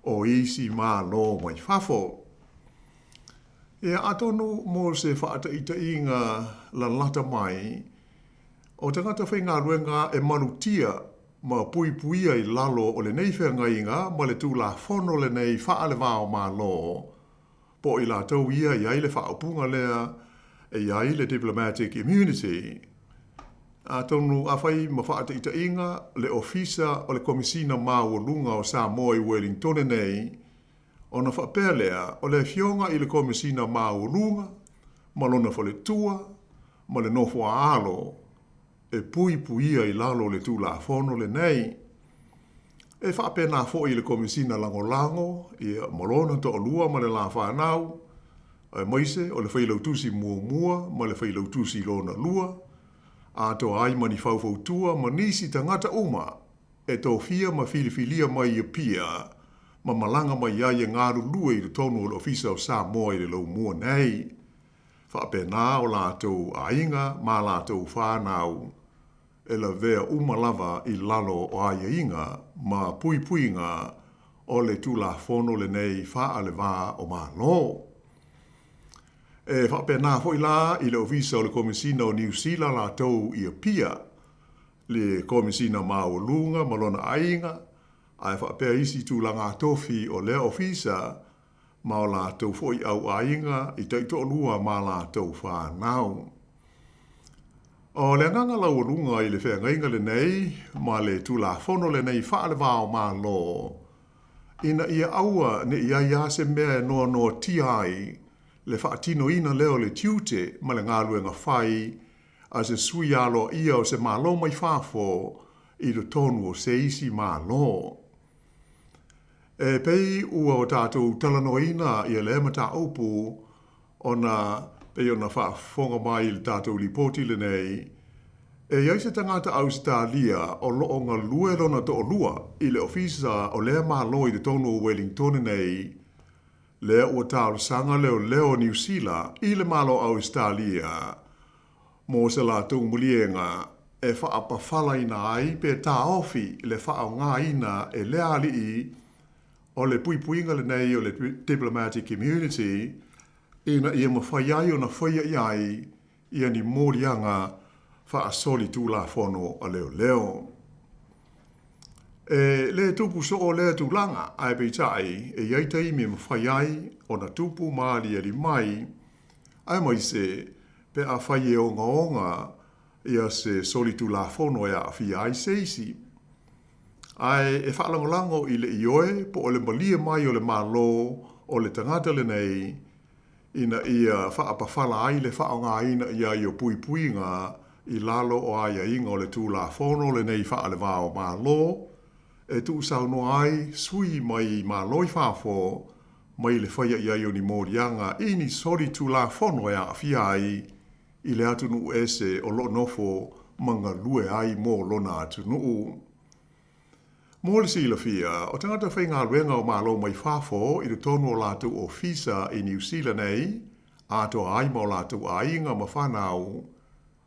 o isi Malo mai fafo. Ia, atonu mo se faataitaiga lalata mai, o tagata faigaluega e malutia ma puipuia i lalo o lenei feagaiga ma le Tulafono lenei faale-va-o-Malo, po o i latou ia e i ai le faaupuga lea e i ai le diplomatic immunity. Atonu afai ma faataitaiga le Ofisa o le Komisina Maualuga o Samoa i Uelingtone nei, Ona faapea lea, o le Afioga i le Komesina Maualuga ma lona faletua ma le nofo a alo e puipuia i lalo o le Tulafono lenei. E faapena foi i le Komesina Lagolago ia, ma lona toalua ma le la fanau, aemaise o le Failautusi muamua ma le Failautusi lona lua, atoa ai ma ni faufautua ma nisi tagata uma e tofia ma filifilia mai i Apia. ma malaga mai ai e galulue i totonu o le Ofisa o Samoa i le Laumua nei. Faapena o latou aiga ma latou fanau e lavea uma lava i lalo o aiaiga ma puipuiga o le Tulafono lenei faale-va o Malo. E faapena foi la i le Ofisa o le Komesina o Niu Sila latou i Apia, le Komesina Maualuga ma lona aiga, ae faapea isi tulaga tofi o lea ofisa ma o latou foi au aiga i taitoalua ma latou fanau. O le agaga laualuga i le feagaiga lenei ma le Tulafono lenei faale-va-o-Malo, ina ia aua ne i ai lava se mea e noanoatia ai le faatinoina lea o le tiute ma le galuega fai a se sui aloaia o se Malo mai fafo i totonu o se isi Malo. E pei ua o tatou talanoaina ia lea mataupu ona pei ona faafofoga mai i le tatou lipoti lenei, e i ai se tagata Ausetalia o lo o galue lona toalua i le ofisa o lea Malo i totonu o Welingtone nei, lea ua talosaga leoleo o Niu Sila i le Malo Ausetalia mo se latou maliega e faapafalaina ai pe taofi le faaaogaina e lea alii o le puipuiga lenei o le diplomatic immunity ina ia mafai ai ona faia i ai ia ni moliaga faasolitulafono a leoleo. E le tupu soo lea tulaga, ae peitai e i ai taimi e mafai ai ona tupu ma aliali mai, aemaise pe afai e ogaoga ia se solitulafono e aafia ai se isi. Ae e faalagolago i le ioe po o le malie mai o le Malo o le tagata lenei ina ia faapafala ai le faaaogaina i ai o puipuiga i lalo o aiaiga o le Tulafono lenei faale-va-o-Malo e tuusaunoa ai sui mai Malo i fafo mai le faia i ai o ni moliaga i ni solitulafono e aafia ai i le atunuu ese o lo o nofo ma galue ai mo lona atunuu. Mo le silafia, o tagata faigaluega o Malo mai fafo i totonu o latou ofisa i Niu Sila nei, atoa ai ma o latou aiga ma fanau,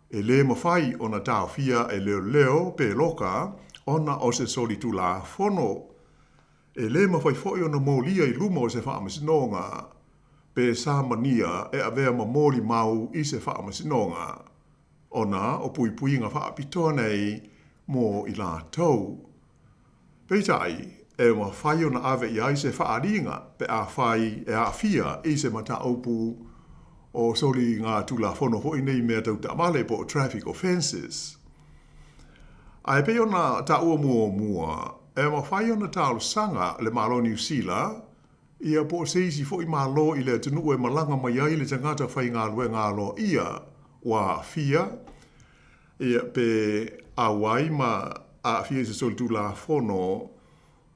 e le mafai ona taofia e leoleo pe loka ona o se solitulafono. E le mafai foi ona molia i luma o se faamasinoga, pe samania e avea ma molimau i se faamasinoga, ona o puipuiga faapitoa nei mo i latou. Peitai, e mafai ona ave i ai se faaaliga pe afai e aafia i se mataupu o soligatulafono foi nei mea tau taavale po o traffic offences. Ae pei ona taua muamua, e mafai ona talosaga le Malo o Niu Sila ia po o se isi foi Malo i le atunuu e malaga mai ai le tagata faigaluega aloaia ua aafia, ia pe auai ma aafia i se solitulafono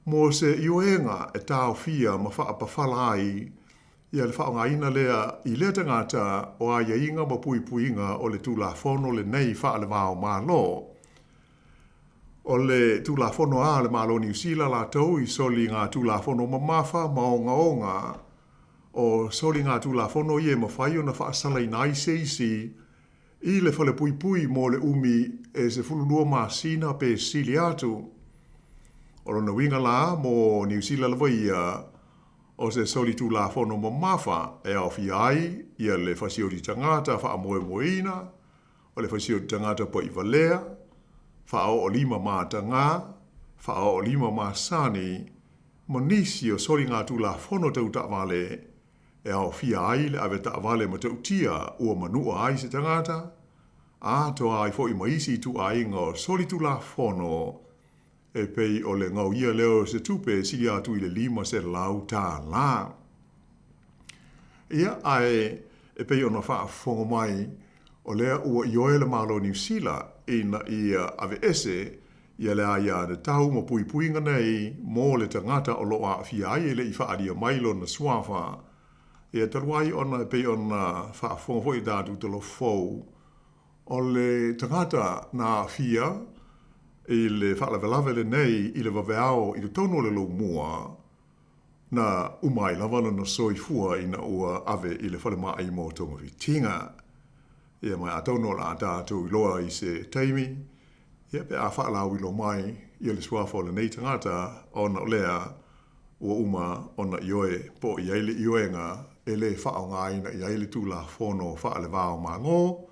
mo se ioega e taofia ma faapafala ai ia le faaaogaina lea i lea tagata o aiaiga ma puipuiga o le Tulafono lenei faale-va-o-Malo. O le Tulafono a le Malo o Niu Sila latou i soligatulafono mamafa ma ogaoga o soligatulafono ia e mafai ona faasalaina ai se isi i le falepuipui mo le umi e 12 masina pe sili atu. O lona uiga la mo Niu Sila lava ia, o se solitulafono mamafa e aofia ai ia le fasioti tagata faamoemoeina, o le fasioti tagata paʻivalea, faaoolima matagā, faaoolima masani, ma nisi o soligatulafono tau taavale e aofia ai le ave taavale matautia ua manua ai se tagata, atoa ai foi ma isi ituaiga o solitulafono e pei o le gaoia lea o se tupe e sili atu i le $500. Ia, ae e pei ona faafofoga mai, o lea ua ioe le Malo o Niu Sila ina ia aveese ia le aiatatau ma puipuiga nei mo le tagata o lo o aafia ai e le i faaalia mai lona suafa. Ia, talu ai ona e pei ona faafofoga foi i tatou talofou, O le tagata na aafia i le faalavelave lenei i le vaveao i totonu o le Loumua. Na uma ai lava lona soifua ina ua ave i le falemai mo togafitiga. Ia ma atonu o le a tatou iloa i se taimi, ia pe a faalauilo mai ia le suafa o lenei tagata ona o lea ua uma ona ioe po o i ai le ioega e lē faaaogaina i ai le Tulafono faale-va-o-Malo,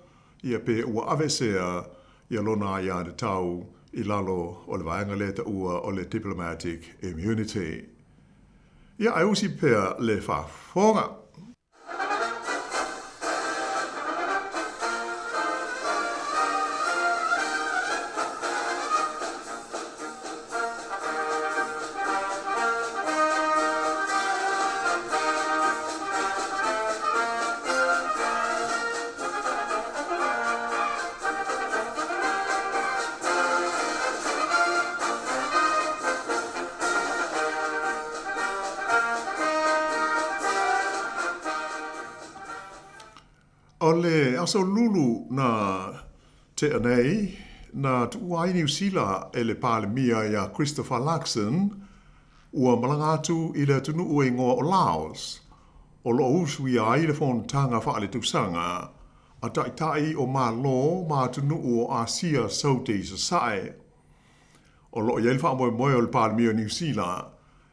ia pe ua aveesea ia lona aiatatau i lalo o le vaega lea taua o le diplomatic immunity. Ia ae usi pea le faafofoga. O le aso lulu na tea nei, na tuua ai Niu Sila e le Palemia iā Christopher Luxon, ua malaga atu i le atunuu e igoa o Laos, o lo o usuia ai le fonotaga faaletausaga a taitai o Malo ma atunuu o Asia Saute i Sasae. O lo o i ai le faamoemoe o le Palemia o Niu Sila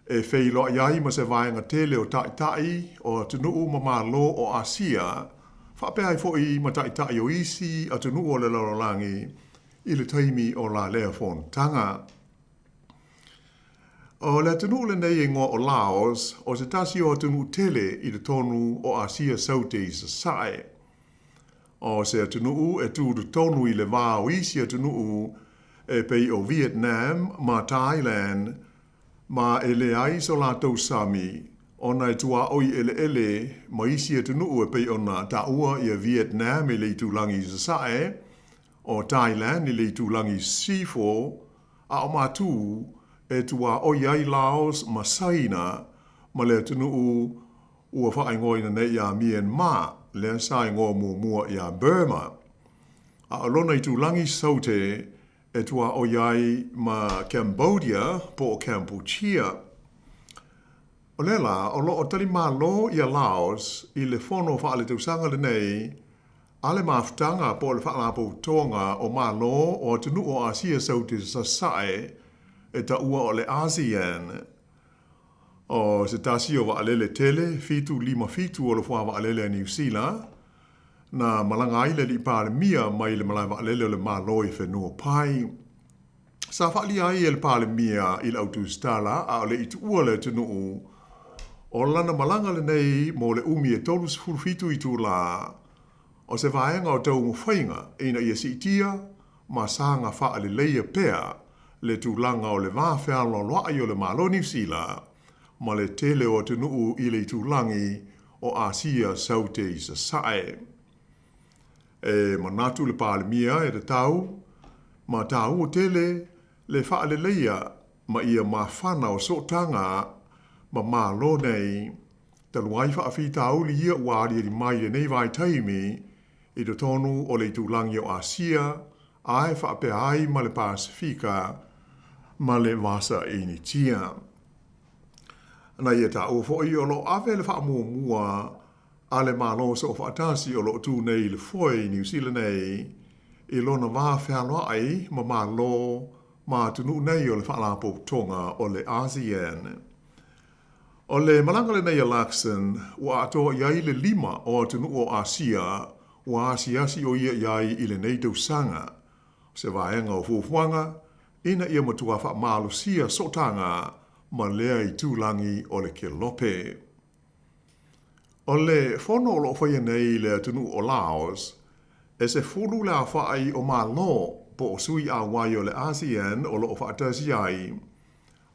e feiloai ai ma se vaega tele o taitai o atunuu ma Malo o Asia, faapea ai foi ma taitai o isi atunuu o le lalolagi i le taimi o la lea fonotaga. O le atunuu lenei e igoa o Laos, o se tasi o atunuu tele i totonu o Asia Saute i Sasae. O se atunuu e tu totonu i le va o isi atunuu e pei o Vietnam ma Thailand, ma e leai so latou sami, ona e tuaoi eleele ma isi atunuu e pei ona taua ia Vietnam i le itulagi i Sasae, o Thailand i le itulagi i Sisifo, a o Matū e tuaoi ai Laos ma Saina ma le atunuu ua faaigoaina nei iā Myanmar, lea sa igoa muamua iā Burma. A o lona itulagi Saute e tuaoi ai ma Cambodia po o Kampuchea. O lea la, o lo o talimalo ia Laos i le fono faaletausaga lenei A le mafutaga po o le Faalapotopotoga o Malo o Atunuu o Asia Saute Sasae e taua o le ASEAN. O se tasi o vaalele tele 757 o le fuavaalele a Niu Sila, na malaga ai le Alii Palemia mai le malae vaalele o le Malo i Whenuapai. Sa faaalia ai e le Palemia i le au tusitala a o le i tuua le atunuu, o lana malaga lenei mo le umi e 37 itulā, o se vaega o taumafaiga ina ia siitia ma saga faaleleia pea le tulaga o le va fealoaloai o le Malo Niu Sila ma le tele o atunuu i le itulagi o Asia Saute i Sasae. E manatu le Palemia e tatau ma tāua tele le faaleleia ma ia mafana o sootaga ma Malo nei, talu ai faafitauli ia ua aliali mai i lenei vaitaimi i totonu o le itulagi o Asia ae faapea ai ma le Pasefika ma le Vasa Initia. Na ia tāua foi o lo o ave le faamuamua a le Malo Soofaatasi o lo o tū nei i le foe i Niu Sila nei i lona va fealoai ma Malo ma atunuu nei o le Faalapotopotoga o le ASEAN. O le malaga lenei a Luxon ua atoa i ai le lima o atunuu o Asia ua asiasi o ia i ai i lenei tausaga, o se vaega o fuafuaga ina ia matua faamalosia sootaga ma lea itulagi o le Kelope. O le fono o lo o faia nei i le atunuu o Laos, e 10 le aofai o Malo po o sui auai o le ASEAN o lo o faatasi ai,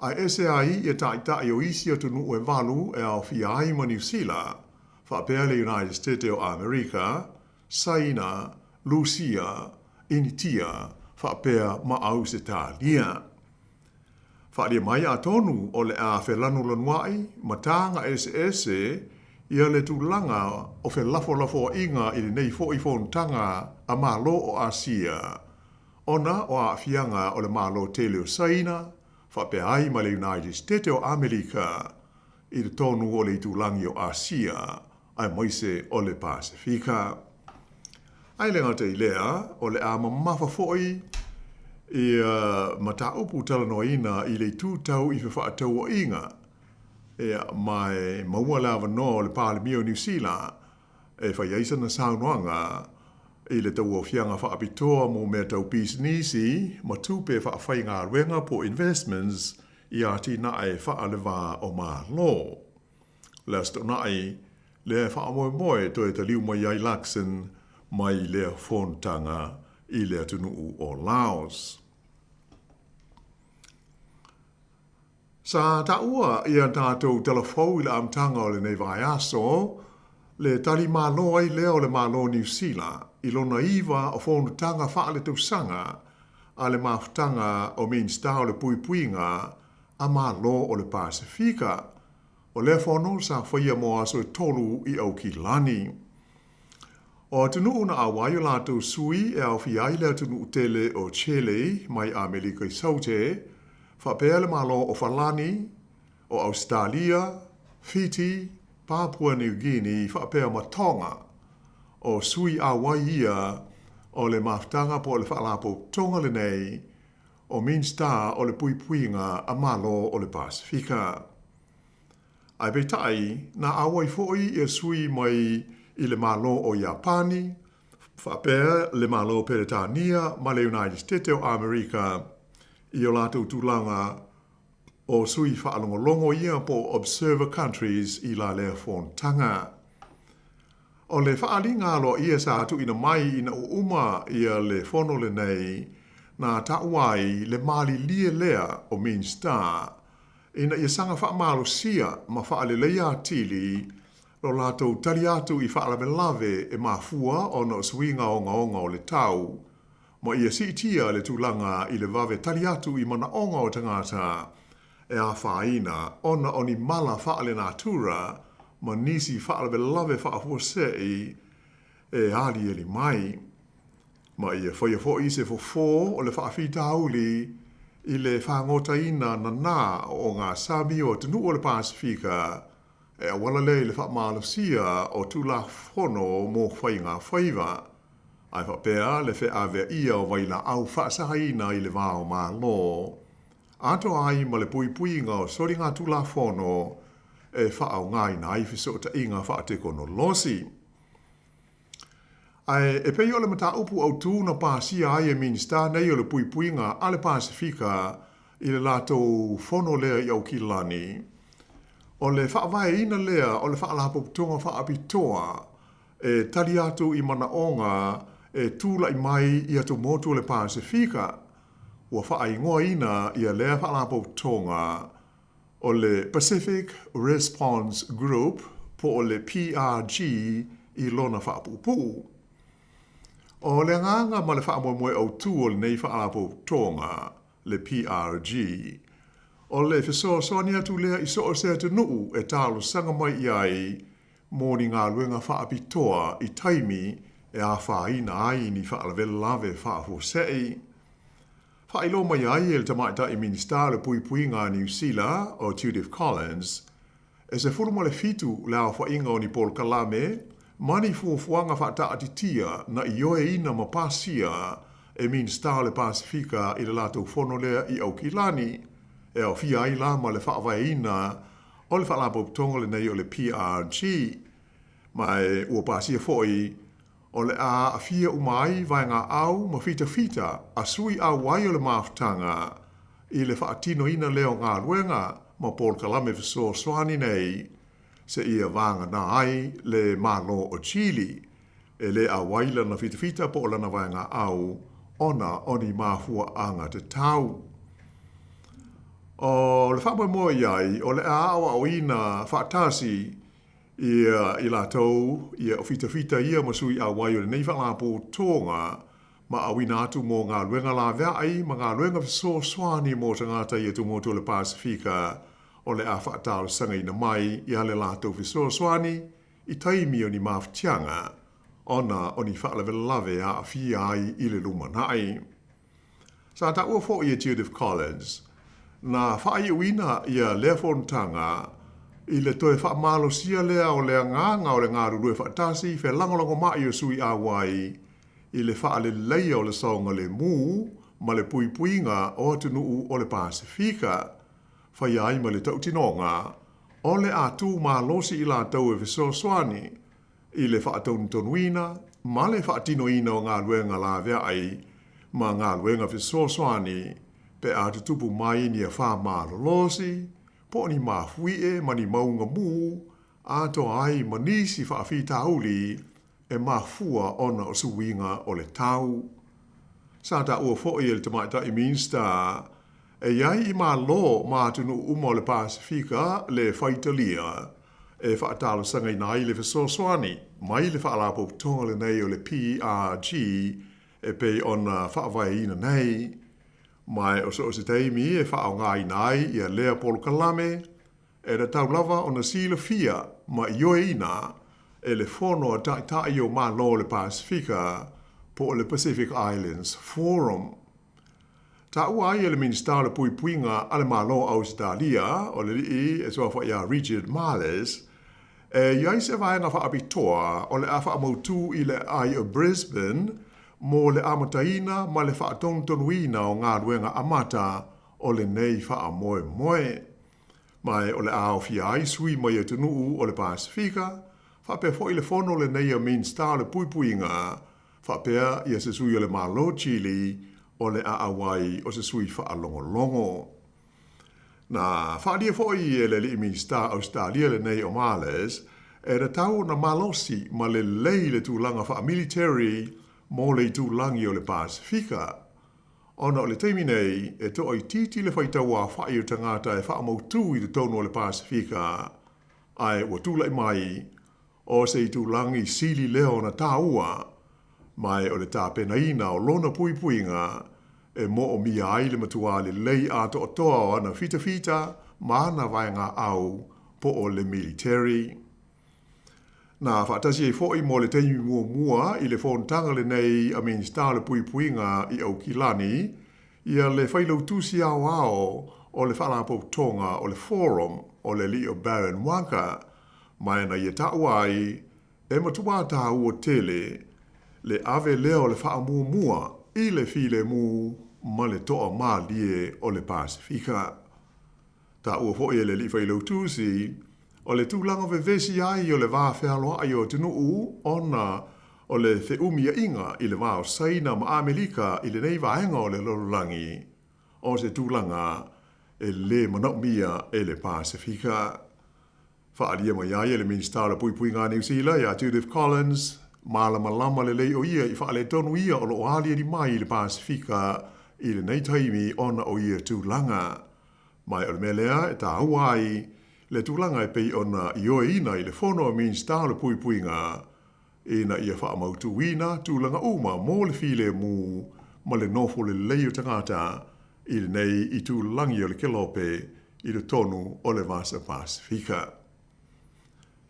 ae ese ai ia taitai o isi atunuu e valu e aofia ai ma Niu Sila, faapea le United State o Amerika, Saina, Lusia, Initia, faapea ma Ausetalia. Faaalia mai atonu o le a felanulanuaʻi ma taga eseese ia le tulaga o felafolafoaiga i lenei foi fonotaga a Malo o Asia, ona o aafiaga o le Malo tele o Saina, faapea ai ma le United State o Amerika. i totonu o le itulagi o Asia aemaise o le Pasefika. Ae le gata i lea, o le a mamafa foi ia mataupu talanoaina i le itu tau i fefaatauaiga, ia, ma e maua le avanoa o le Palemia o Niu Sila e fai ai sana saunoaga i le tauaofiaga faapitoa mo mea tau pisinisi ma tupe faafaigaluega po o investments i atinae faale-va o Malo. Le Aso Toonai lea e faamoemoe toe taliu mai ai Luxon mai lea fonotaga i le atunuu o Laos. Sa taua ia tatou talafou i le amataga o lenei vaiaso, le tali malo ai lea o le Malo o Niu Sila i lona iva o fonotaga faaletausaga a le mafutaga o Minisita o le Puipuiga a Malo o le Pasefika. O lea fono sa faia mo aso e tolu i Aukilani. O atunuu na auai o latou sui e aofia ai le atunuu tele o Chile mai Amelika i Saute, faapea le Malo o Falani, o Ausetalia, Fiti, Papua New Guinea faapea ma Tonga. O sui auai ia o le mafutaga po o le faalapotopotoga lenei o Minisita o le Puipuiga a Malo o le Pasefika. Ae peitai, na auai foi ia sui mai i le Malo o Iapani, faapea le Malo o Peretania ma le United State o Amerika i o latou tulaga o sui faalogologo ia po o observer countries i la lea fonotaga. O le faaaliga aloaia sa tuuina mai ina ua uma ia le fono lenei, na taua ai le malilie lea o Minisita ina ia saga faamalosia ma faaleleia atili lo latou tali atu i faalavelave e mafua ona o suiga ogaoga o le tau, ma ia siitia le tulaga i le vave tali atu i manaoga o tagata e afaina ona o ni mala faalenatura ma nisi faalavelave faafuasei e aliali mai. Ma ia faia foi se fofo o le faafitauli i le fagotaina nanā o ogasami o atunuu o le Pasefika e auala lea i le faamalosia o Tulafono mo Faiga Faiva, ae faapea le feaveaia o vailaau faasaina i le va o Malo, atoa ai ma le puipuiga o soligatulafono e faaaogaina ai fesootaiga faatekonolosi. Ae e pei o le mataupu autū na pasia ai e Minisita nei o le Puipuiga a le Pasefika i le latou fono lea i Aukilani, o le faavaeina lea o le Faalapotopotoga Faapitoa e tali atu i manaoga e tulai mai i atumotu o le Pasefika, ua faaigoaina ia lea Faalapotopotoga o le Pacific Response Group po o le PRG i lona faapuupuu. O le agaga ma le faamoemoe autū o lenei Faalapotopotoga, le PRG, o le fesoasoani atu lea i so o se atunuu e talosaga mai i ai mo ni galuega faapitoa i taimi e afaina ai ni faalavelave faafuasei. Faailoa mai ai e le Tamaitai Minisita o le Puipuiga a Niu Sila, o Judith Collins, e 17 le aofaiga o ni polokalame ma ni fuafuaga faataatitia na ioeina ma pasia e Minisita o le Pasefika i le latou fono lea i Aukilani, e aofia ai la ma le faavaeina o le Faalapotopotoga lenei o le PRG, ma e ua pasia foi o le a aafia uma ai vaegaau ma fitafita a sui auai o le mafutaga i le faatinoina lea o galuega ma polokalame fesoasoani nei seia vagana ai le Malo o Chile e le auai lana fitafita po o lana vaegaau ona o ni mafuaaga tatau. O le faamoemoe i ai o le a aoaoina faatasi ia i latou ia o fitafita ia ma sui auai o lenei faalapotopotoga ma auina atu mo galuega laveai ma galuega fesoasoani mo tagata i atumotu o le Pasefika o le a faatalosagaina mai ia le latou fesoasoani i taimi o ni mafatiaga ona o ni faalavelave e aafia ai i le lumanai. Sa taua foi e Judith Collins, na faaiuina ia lea fonotaga i le toe faamalosia lea o le agaga o le galulue faatasi felagolagomai o sui auai i le faaleleia o le saogalemu ma le puipuiga o atunuu o le Pasefika, faia ai ma le tautinoga o le a tu malosi i latou e fesoasoani i le faatonutonuina ma le faatinoina o galuega laveai ma galuega fesoasoani pe a tutupu mai ni afā malolosi po o ni mafuie ma ni mauga mū atoa ai ma nisi faafitauli e mafua ona o suiga o le tau. Sa taua foi e le Tamaitai Minista e i ai i Malo ma atunuu uma o le Pasefika le faitalia e faatalosagaina ai le fesoasoani mai le Faalapotopotoga lenei o le PRG e pei ona faavaeina nei. Ma o so o se taimi e faaaogaina ai ia lea polokalame, e tatau lava ona silafia ma ioeina e le Fono a Taitai o Malo o le Pasefika po o le Pacific Islands Forum. Taua ai e le Minisita o le Puipuiga a le Malo o Ausetalia, o le alii e suafa ia Richard Marles, e i ai se vaega faapitoa o le a faamautū i le aai o Brisbane mo le amataina ma le faatonutonuina o galuega amata o lenei faamoemoe. Ma o le a aofia ai sui mai atunuu o le Pasefika, faapea foi le fono lenei a Minisita o le Puipuiga, faapea ia se sui o le Malo Chile o le a auai o se sui faalogologo. Na faaalia foi e le alii Minisita Ausetalia lenei o Marles, e tatau ona malosi ma lelei le tulaga faamiliteri mo le itulagi o le Pasefika. Ona o le taimi nei, e toaitiiti le faitau aofai o tagata e faamautū i totonu o le Pasefika, ae ua tulai mai o se itulagi sili lea ona taua, ma o le tapenaina o lona puipuiga e moomia ai le matuā lelei atoatoa o ana fitafita ma ana vaegaau po o le militeri. Na faatasi ai foi mo le taimi muamua i le fonotaga lenei a Minisita o le Puipuiga i Aukilani ia le Failautusi Aoao o le Faalapotopotoga o le Forum o le alii o Baron Waqa, ma na ia taua ai e matuā taua tele le ave lea o le faamuamua i le filemu ma le toamalie o le Pasefika. Taua foi e le alii Failautusi o le tulaga vevesi ai o le va fealoai o atunuu ona o le feumiaiga i le va o Saina ma Amerika i lenei vaega o le lalolagi, o se tulaga e lē manaomia e le Pasefika. Faaalia mai ai e le Minisita o le Puipuiga a Niu Sila ia Judith Collins, malamalama lelei o ia i faaletonu ia o loo aliali mai i le Pasefika i lenei taimi ona o ia tulaga. Ma o le mea lea e taua ai le tulaga e pei ona ioeina i le Fono a Minisita o le Puipuiga ina ia faamautuina tulaga uma mo le filemu ma le nofo lelei o tagata i lenei itulagi o le kelope i totonu o le Vasa Pasefika.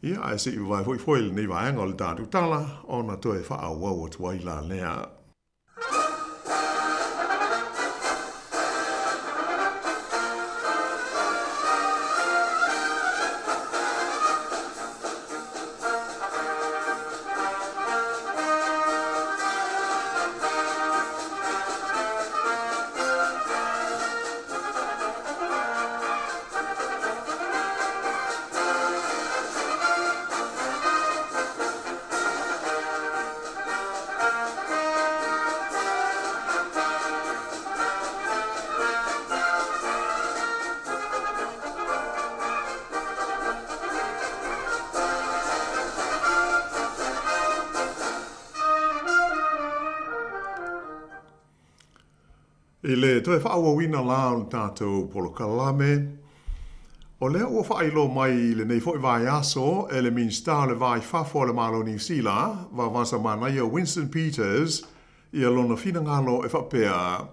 Ia, ae se i vavae foi foi lenei vaega o le tatou tala ona toe faaauau atu ai la lea. I le toe faaauauina la o le tatou polokalame, o lea ua faailoa mai i lenei foi vaiaso e le Minisita o le Va i Fafo a le Malo o Niu Sila, Vavasa Manaia Winston Peters, ia lona finagalo e faapea,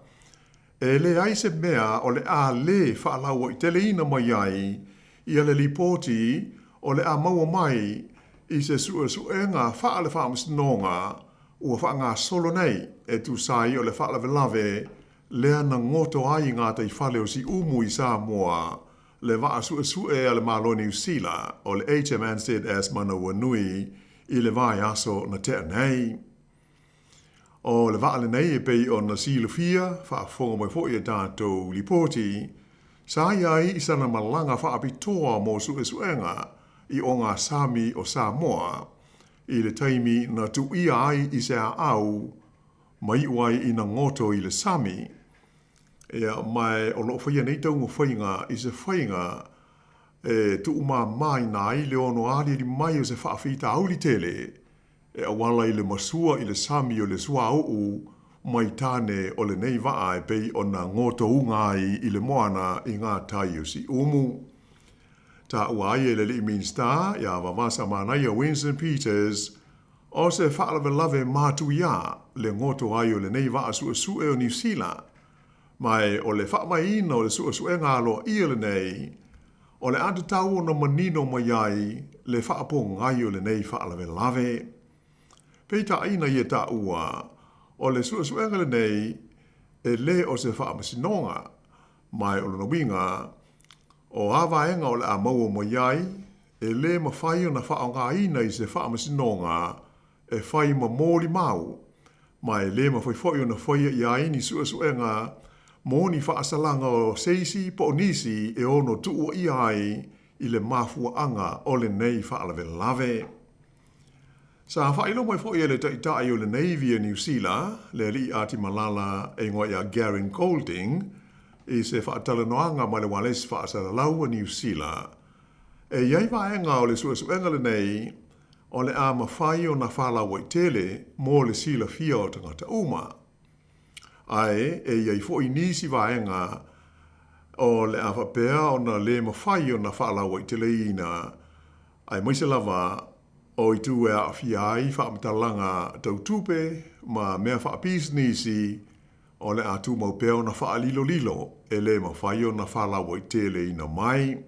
e leai se mea o le a lē faalauaiteleina mai ai ia le lipoti o le a maua mai i se suesuega faale-faamasinoga ua faagasolo nei e tusa ai o le faalavelave lea na goto ai i gataifale o Siumu i Samoa. le vaa suesue a le Malo o Niu Sila o le HMNZS Manawanui i le vaiaso na tea nei. O le vaa lenei e pei ona silafia, faafofoga mai foi i a tatou lipoti, sa i ai i sana malaga faapitoa mo suesuega i ogasami o Samoa i le taimi na tuuia ai i se aau ma iu ai ina goto i le sami. Ia, ma o lo o faia nei taumafaiga i se faiga e tuumamaina ai le ono aliali mai o se faafitauli tele e auala i le masua i le sami o le suauu mai tane o lenei vaa e pei ona gotouga ai i le moana i ngā tai o Siumu. Taua ai e le alii Minisita ia Vaavasamanaia Winston Peters o se faalavelave matuia le goto ai o lenei vaa suesue o Niu Sila, ma o le faamaeaina o le suesuega aloaia lenei, o le a tatau ona manino mai ai le faapogai o lenei faalavelave. Peitai ina ia taua, o le suesuega lenei e lē o se faamasinoga, ma o lona uiga, o a vaega o le a maua mai ai, e lē mafai ona faaaogaina i se faamasinoga e fai ma molimau, ma e lē mafai foi ona faia i ai ni suesuega mo ni faasalaga o se isi po o nisi e ono tuuaia ai i le mafuaaga o lenei faalavelave. Sa faailoa mai foi e le Taitai o le Navy a Niu Sila, le Alii Atimalala e igoa ia Garyn Golding, i se faatalanoaga ma le ualesi faasalalau a Niu Sila, e i ai vaega o le suesuega lenei o le a mafai ona faalauaitele mo le silafia o tagata uma. Ae e i ai foi nisi vaega o le a faapea ona lē mafai ona faalauaiteleina, aemaise lava o itu e aafia ai faamatalaga tau tupe ma mea faapisinisi o le a tumau pea ona faalilolilo e lē mafai ona faalauaiteleina mai.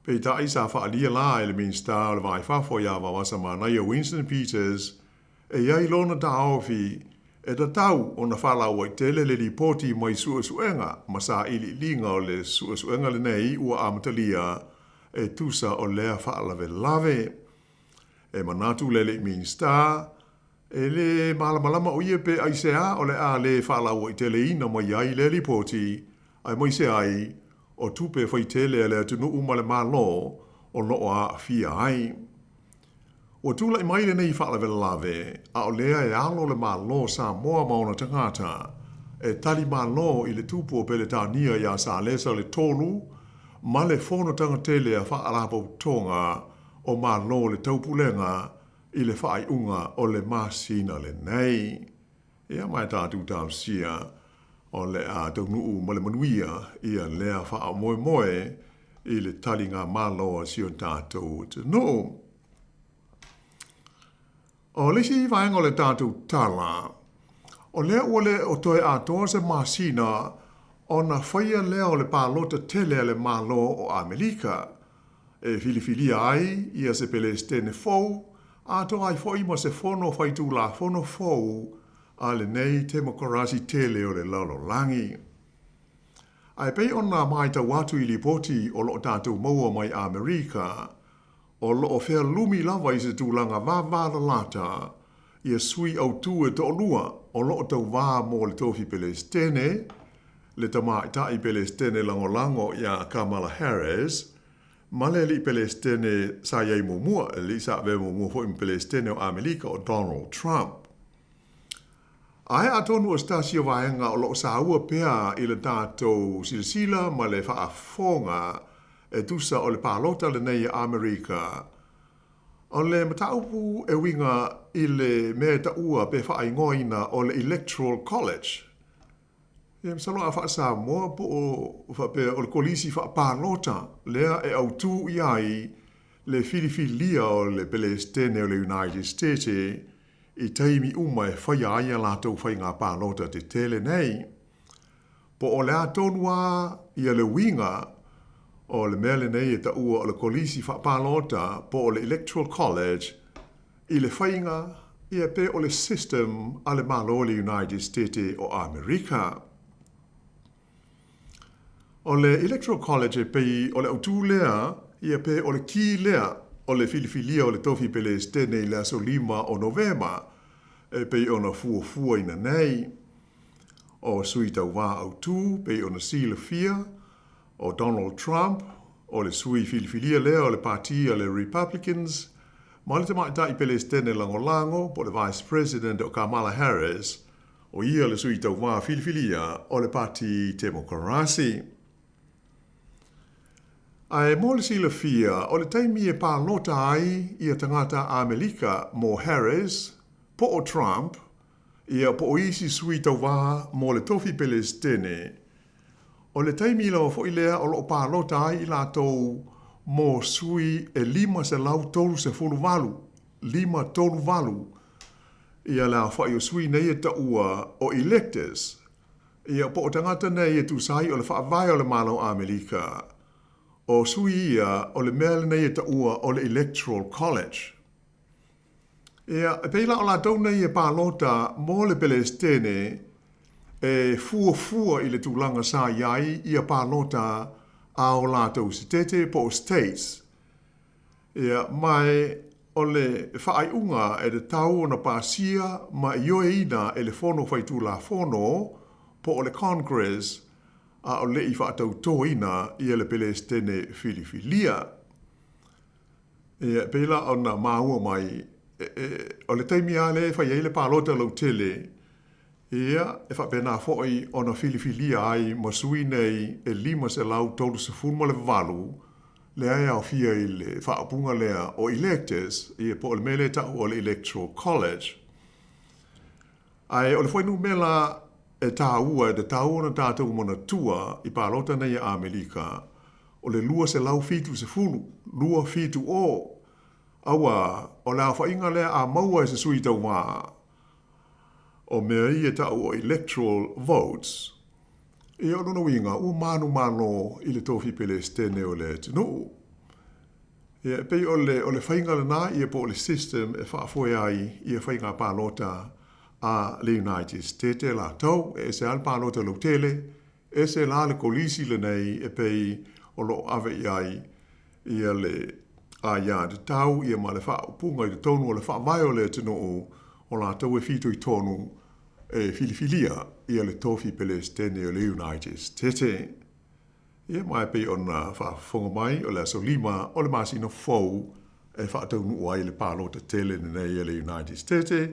Peitai sa faaalia la e le Minisita o le Va i Fafo ia Vaavasamanaia Winston Peters e i ai lona taofi e tatau ona faalauaitele le lipoti mai suesuega ma sailiiliga o le suesuega lenei ua amatalia e tusa o lea faalavelave. E manatu le alii Minisita, e lē malamalama o ia pe aisea o le a lē faalauaiteleina mai ai lea lipoti, aemaise ai o tupe faitele a le atunuu ma le Malo o lo o aafia ai. Ua tulai mai lenei faalavelave, a o lea e alo le Malo o Samoa ma ona tagata e tali malo i le tupu o Peretania iā Salesa le Tolu ma le fonotaga tele a Faalapotopotoga o Malo o le Taupulega i le faaiuga o le masina lenei. Ia ma e tatou talosia o le a taunuu ma le manuia ia lea faamoemoe i le taliga malo a si o tatou atunuu. O le isi vaega o le tatou tala, o lea ua le o toe atoa se masina ona faia lea o le palota tele a le Malo o Amelika, e filifilia ai ia se Pelesitene fou, atoa ai foi ma se fono faitulafono fou a lenei temokarasi tele o le lalolagi. Ae pei ona maitau atu i lipoti o lo o tatou maua mai Amerika, o lo o fealumi lava i se tulaga vavalalata ia sui autū e toalua o lo o tauvā mo le tofi Pelesitene, le tamaitai Pelesitene lagolago iā Kamala Harris, ma le alii Pelesitene sa i ai muamua, le alii sa avea muamua foi ma Pelesitene o Amelika o Donald Trump. Ae atonu o se tasi o vaega o lo o saua pea i le tatou silasila ma le faafofoga e tusa o le palota lenei a Amerika, o le mataupu e uiga i le mea e taua pe faaigoaina o le Electoral College. Ia masalo a faa-Samoa po o faapea o le kolisi faapalota lea e autū i ai le filifilia o le Pelesitene o le United States i taimi uma e faia ai a latou faiga palota tetele nei. Po o le a tonu lava ia le uiga o le mea lenei e taua o le Kolisi Faapalota po o le Electoral College i le faiga ia pe o le system a le Malo o le United State o Amerika. O le Electoral College e pei o le autū lea, ia pe o le kī lea o le filifilia o le tofi Pelesitene i le aso 5 o Novema, e pei ona fuafuaina nei. O sui tauvā autū pei ona silafia, o Donald Trump, o le sui filifilia lea o le pati a le Republicans, ma le tamaitai Pelesitene lagolago po o le Vice President o Kamala Harris, O ia le sui tauvā filifilia o le Pati Temokarasi. Ae mo le silafia, o le taimi e palota ai ia tagata Amelika mo Harris, po o Trump, ia po o isi sui tauvā mo le tofi Pelesitene, o le taimi lava foi lea o lo o palota ai i latou mo sui e 538, 538, Ia le aofa'i o sui nei e ta'ua o electors, ia po o tagata nei e tusa ai o le faavae o le Malo Amelika. O sui ia o le mea lenei e ta'ua o le Electoral College. Ia, e pei la o latou nei e palota mo le Pelesitene e fuafua i le tulaga sa i ai ia palota a o latou sitete po o states. Ia, ma e o le faaiuga e tatau ona pasia ma ioeina e le Fono Faitulafono po o le Congress a o le i faatautoina ia le Pelesitene filifilia. Ia, e pei la ona maua mai, e, o le taimi lava lea e fai ai le palota lautele, ia, e faapena foi ona filifilia ai ma sui nei e 538 lea e aofia i le faaupuga lea o electors, ia po o le mea lea e tau o le Electoral College. Ae o le fuainumera e tāua e tatau ona tātou manatua i palota nei a Amerika, o le 270, 270, auā, o le aofaiga lea a maua e se sui tauvā, o mea ia e tau o electoral votes, ia o lona uiga ua manumalo i le tofi Pelesitene o le atunuu. Ia e pei o le, o le faiga lena ia po o le system e faafoe ai ia faiga palota a le United States latou, e ese lava le palota lautele, ese la le kolisi lenei e pei o lo o ave i ai ia le aiatatau ia ma le faaupuga i totonu o le faavae o le atunuu o latou e fitoitonu e filifilia ia le tofi Pelesitene o le United States. Ia ma e pei ona faafofoga mai o le aso 5 o le masina fou e faataunuu ai le palota tele lenei a le United States,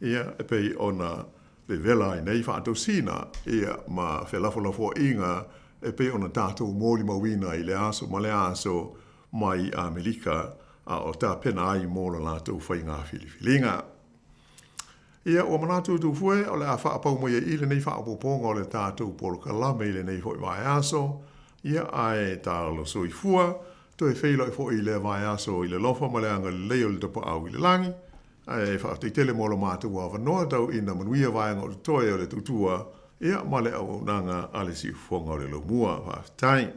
ia e pei ona vevela ai nei faatosina ia ma felafolafoaiga e pei ona tatou molimauina i le aso ma le aso mai Amerika a o tapena ai mo la latou faiga filifiliga. Ia, ua manatu atu foe o le a faapau mai ai i lenei faaopoopoga o le tatou polokalame i lenei foi vaiaso, ia ae talo soifua, toe feiloai foi i lea vaiaso i le alofa ma le agalelei o le Tapaau i le lagi, ae faafetai tele mo lo matou avanoa tau ina manuia vaega o totoe o le tautua, ia ma le auaunaga a le Siufofoga o le Laumua. Faafetai.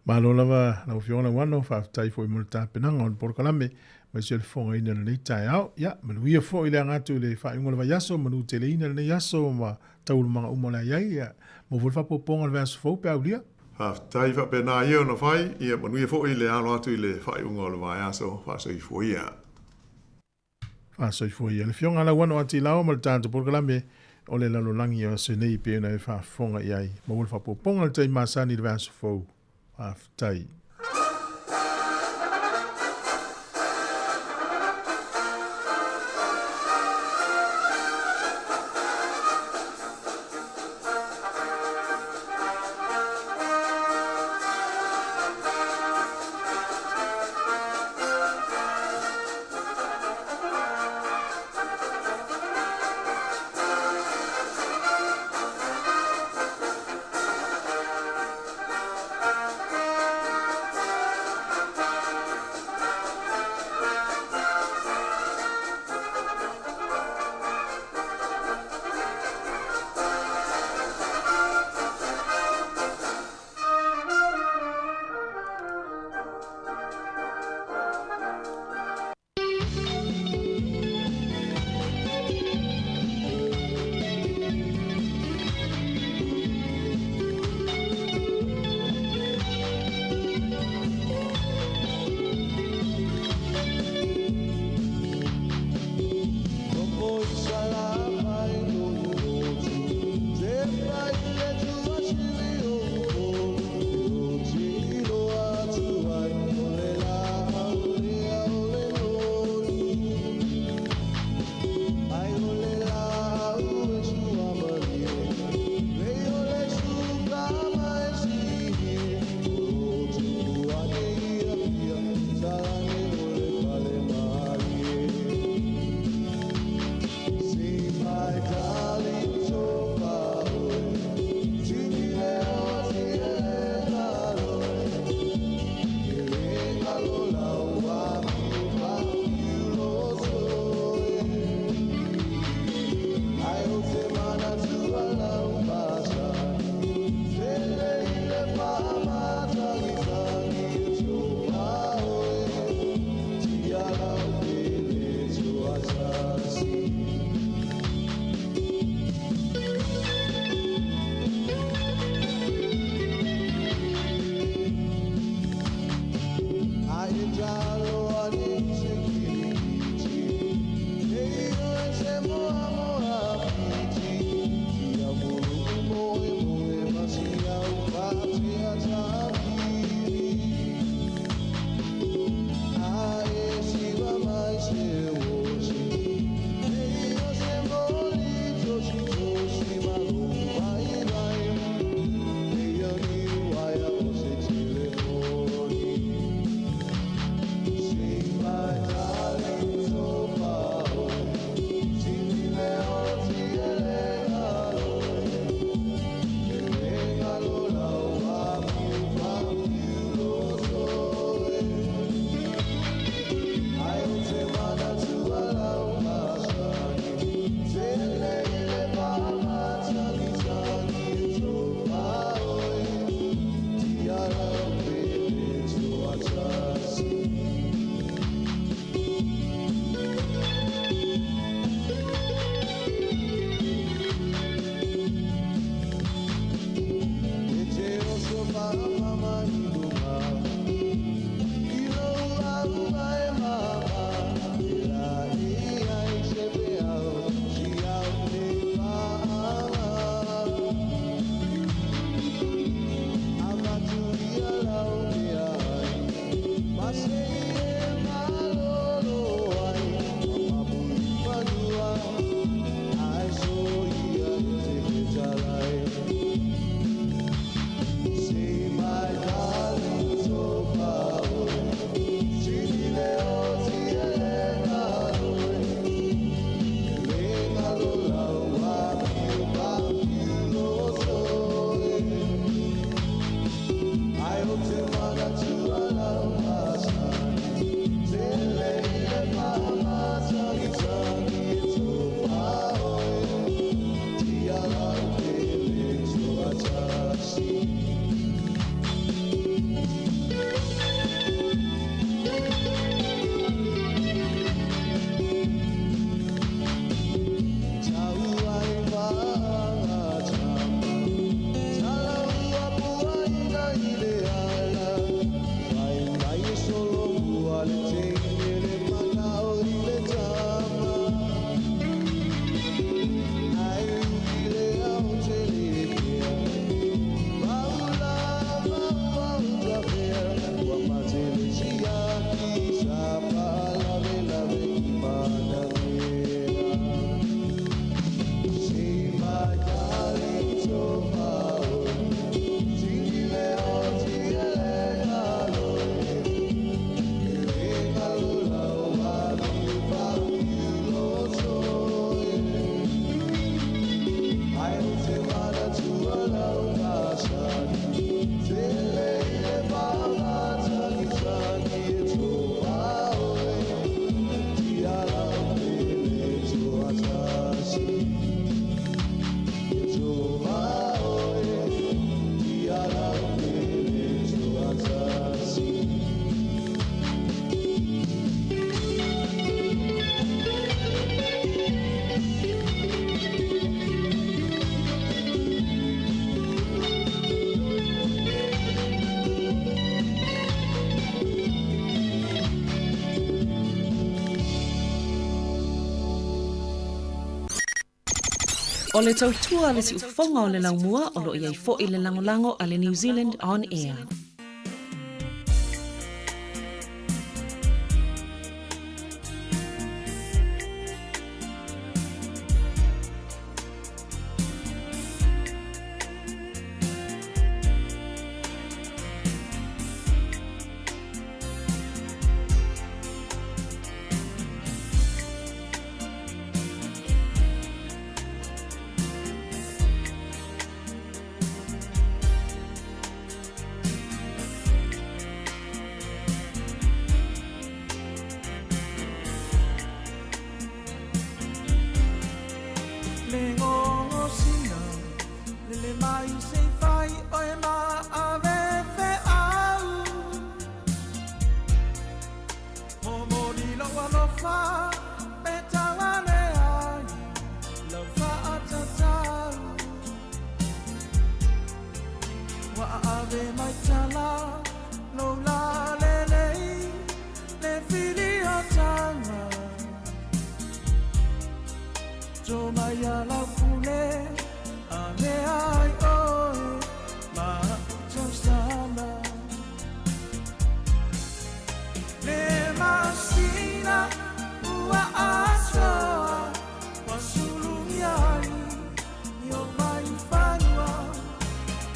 Malo lava lau Afioga Lauano, faafetai foi mo le tapenaga o le polokalame aemaise o le fofogaina o lenei taeao. Ia, manuia foi le aga atu i le faaiuga o le vaiaso, manuteleina lenei aso ma taualumaga uma o le a i ai. Ia, maua foi le faaopoopoga o le vaiaso fou pe a aulia. Faafetai faapena ia ona fai, ia manuia foi le alo atu i le faaiuga o le vaiaso, faasoifua ia. Faasoifua ia. Le Afioga Lauano Atilao ma le tatou polokalame o le lalolagi o aso nei pei ona e faafofoga i ai. Maua le faaopoopoga o le taimi masani i le vaiaso fou. Faafetai. O le tautua a le siufofoga o le laumua o lo o i ai foi le lagolago a le New Zealand On Air. Le gogosina lele mai se i fai oe ma ave feau. Momoli lou alofa pe tauale ai lau faatatau. Ua aave mai tala lou lalelei le filiotaga. To mai a lau pule a mea ai oe ma tausala. Le masina ua atoa ua sulugia ai i o mai fanua.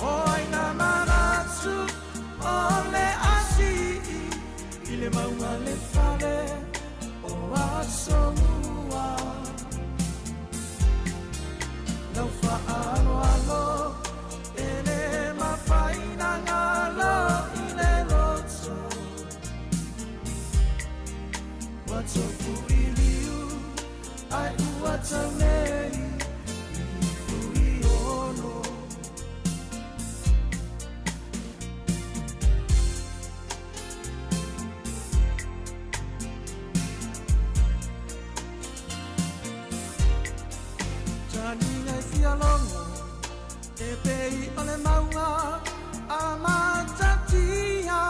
O ai na manatu o le asii i le mauga le fale o aso mua. Lau faaaloalo e le mafaina galo i le loto. Ua tofu i liu ai ua tau nei i fui ono. Taniga i fialogo e pei o le mauga a matatia.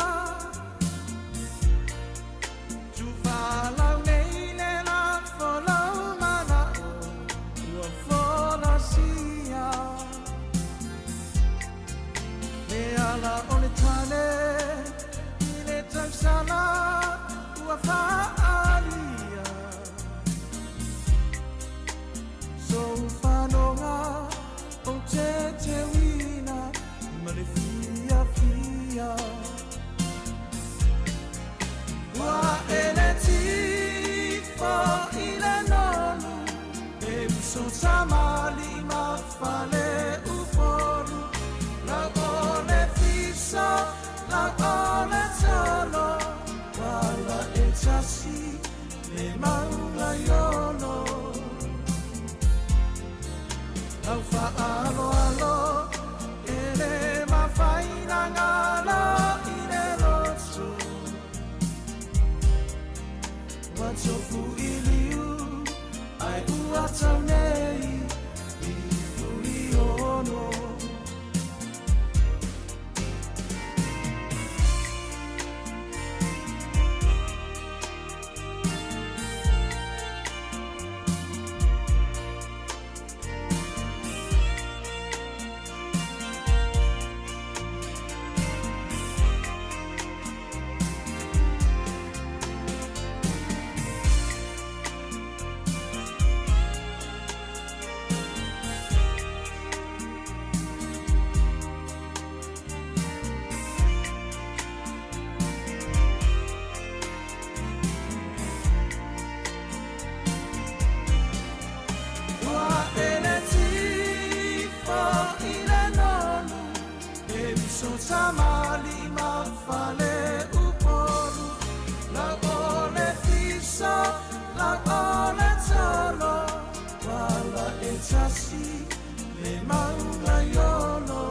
Tufalau nei le lafo lau manao ua folasia. Le ala o le tane i le tausala ua faalia. Sou fanoga o te teuina ma le fiafia. Ua ele tifo i le nonu e uso samali ma fale upolu. Lau o le fiso, lau o le tolo, wala e tasi le maunga iolo. Lau faaaloalo e le mafaina galo i le loto. Ua tofu i liu ai ua tau nei i fui ono. Ua ele tifo i le nonu e uso tamali ma fale upolu. Lau o le fiso, lau o le tolo, wala e tasi le maunga iolo.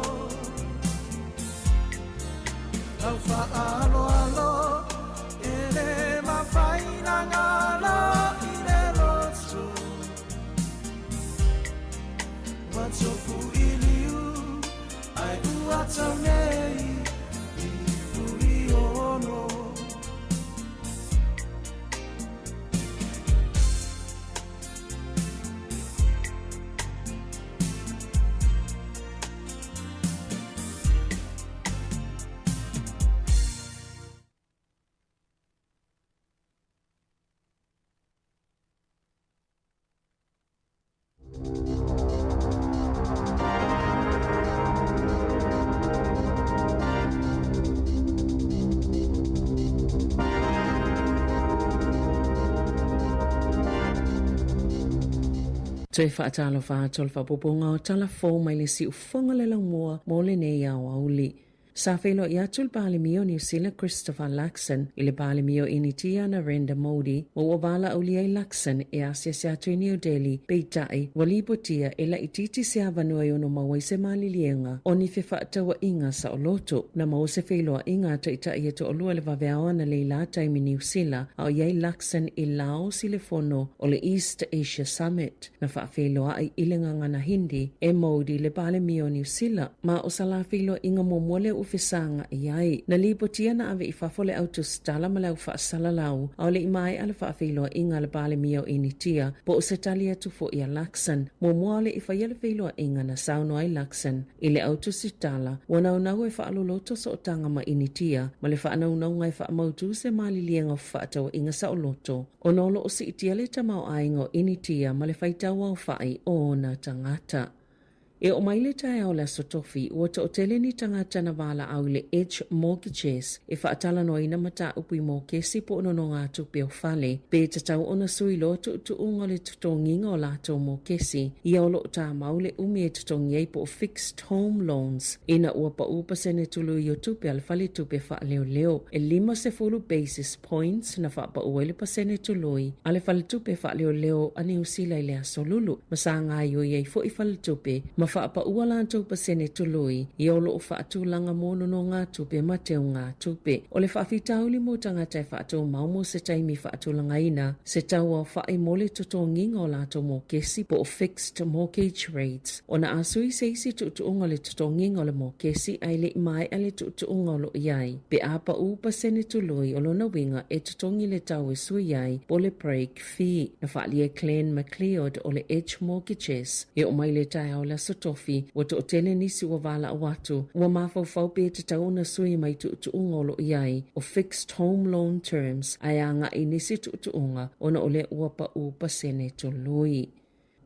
Lau faaaloalo e le mafaina galo i le loto. Ua tofu i liu ai ua tau nei i fui ono. Toe faatalofa atu o le faaopoopoga o tala fou mai le siufofoga le laumua mo lenei aoauli. Sa feiloai atu le Palemia o Niu Sila Christopher Luxon i le Palemia o Initia Narendra Modi ma ua valaaulia ai Luxon e asiasi atu i New Delhi, peitai, ua lipotia e laitiiti se avanoa e ono maua ai se maliliega o ni fefaatauaiga saoloto. Na maua se feiloaiga a taitai e toalua i le vaveao analeila taimi Niu Sila a o i ai Luxon i Laos i le fono o le East Asia Summit. Na faafeiloai i le gagana Hindi e Modi le Palemia o Niu Sila, ma o sa la feiloaiga muamua lea ua fesagai ai. Na lipotia na ave i fafo le au tusitala ma le au faasalalau, a o le i maea le faafeiloaiga a le Palemia o Initia, po o se tali atu foi a Luxon. Muamua o le i faia le feiloaiga na saunoa ai Luxon i le au tusitala, ua naunau e faaloloto sootaga ma Initia ma le faanaunauga e faamautu se maliliega o fefaatauaiga saoloto. Ona o lo o siitia le tamaoaiga o Initia ma le faitau aofai o ona tagata. E oo mai le taeao o le Aso Tofi, ua toatele ni tagata na valaau i le Edge Mortgages e faatalanoaina mataupu i mokesi po o nonogatupe o fale, pe tatau ona sui loa tuutuuga o le totogiga o latou mokesi, ia o lo o tamau le umi e totogi ai po o fixed home loans ina ua pau pasene tului o tupe a le faletupe faaleoleo e 50 basis points na faapau ai le pasene tului a le faletupe faaleoleo a Niu Sila i le aso Lulu, ma sa gaoioi ai foi faletupe ma faapaua latou pasene tului ia o lo o faatulaga mo nonogatupe ma teugatupe. O le faafitauli mo tagata e faatumau mo se taimi faatulagaina se tau aofai mo le totogiga o latou mokesi po o fixed mortgage rates, ona a sui se isi tuutuuga o le totogiga o le mokesi ae le i maea le tuutuuga o lo o i ai, pe a pau pasene tului o lona uiga e totogi le tau e sui ai po o le break fee. Na faaalia e Glenn MacLeod o le Edge Mortgages e oo mai le taeao o le Aso Tofi, ua toatele nisi ua valaau atu, ua mafaufau pe tatau ona sui mai tuutuuga o lo o i ai o fixed home loan terms ae agai i nisi tuutuuga ona o lea ua pau pasene tului.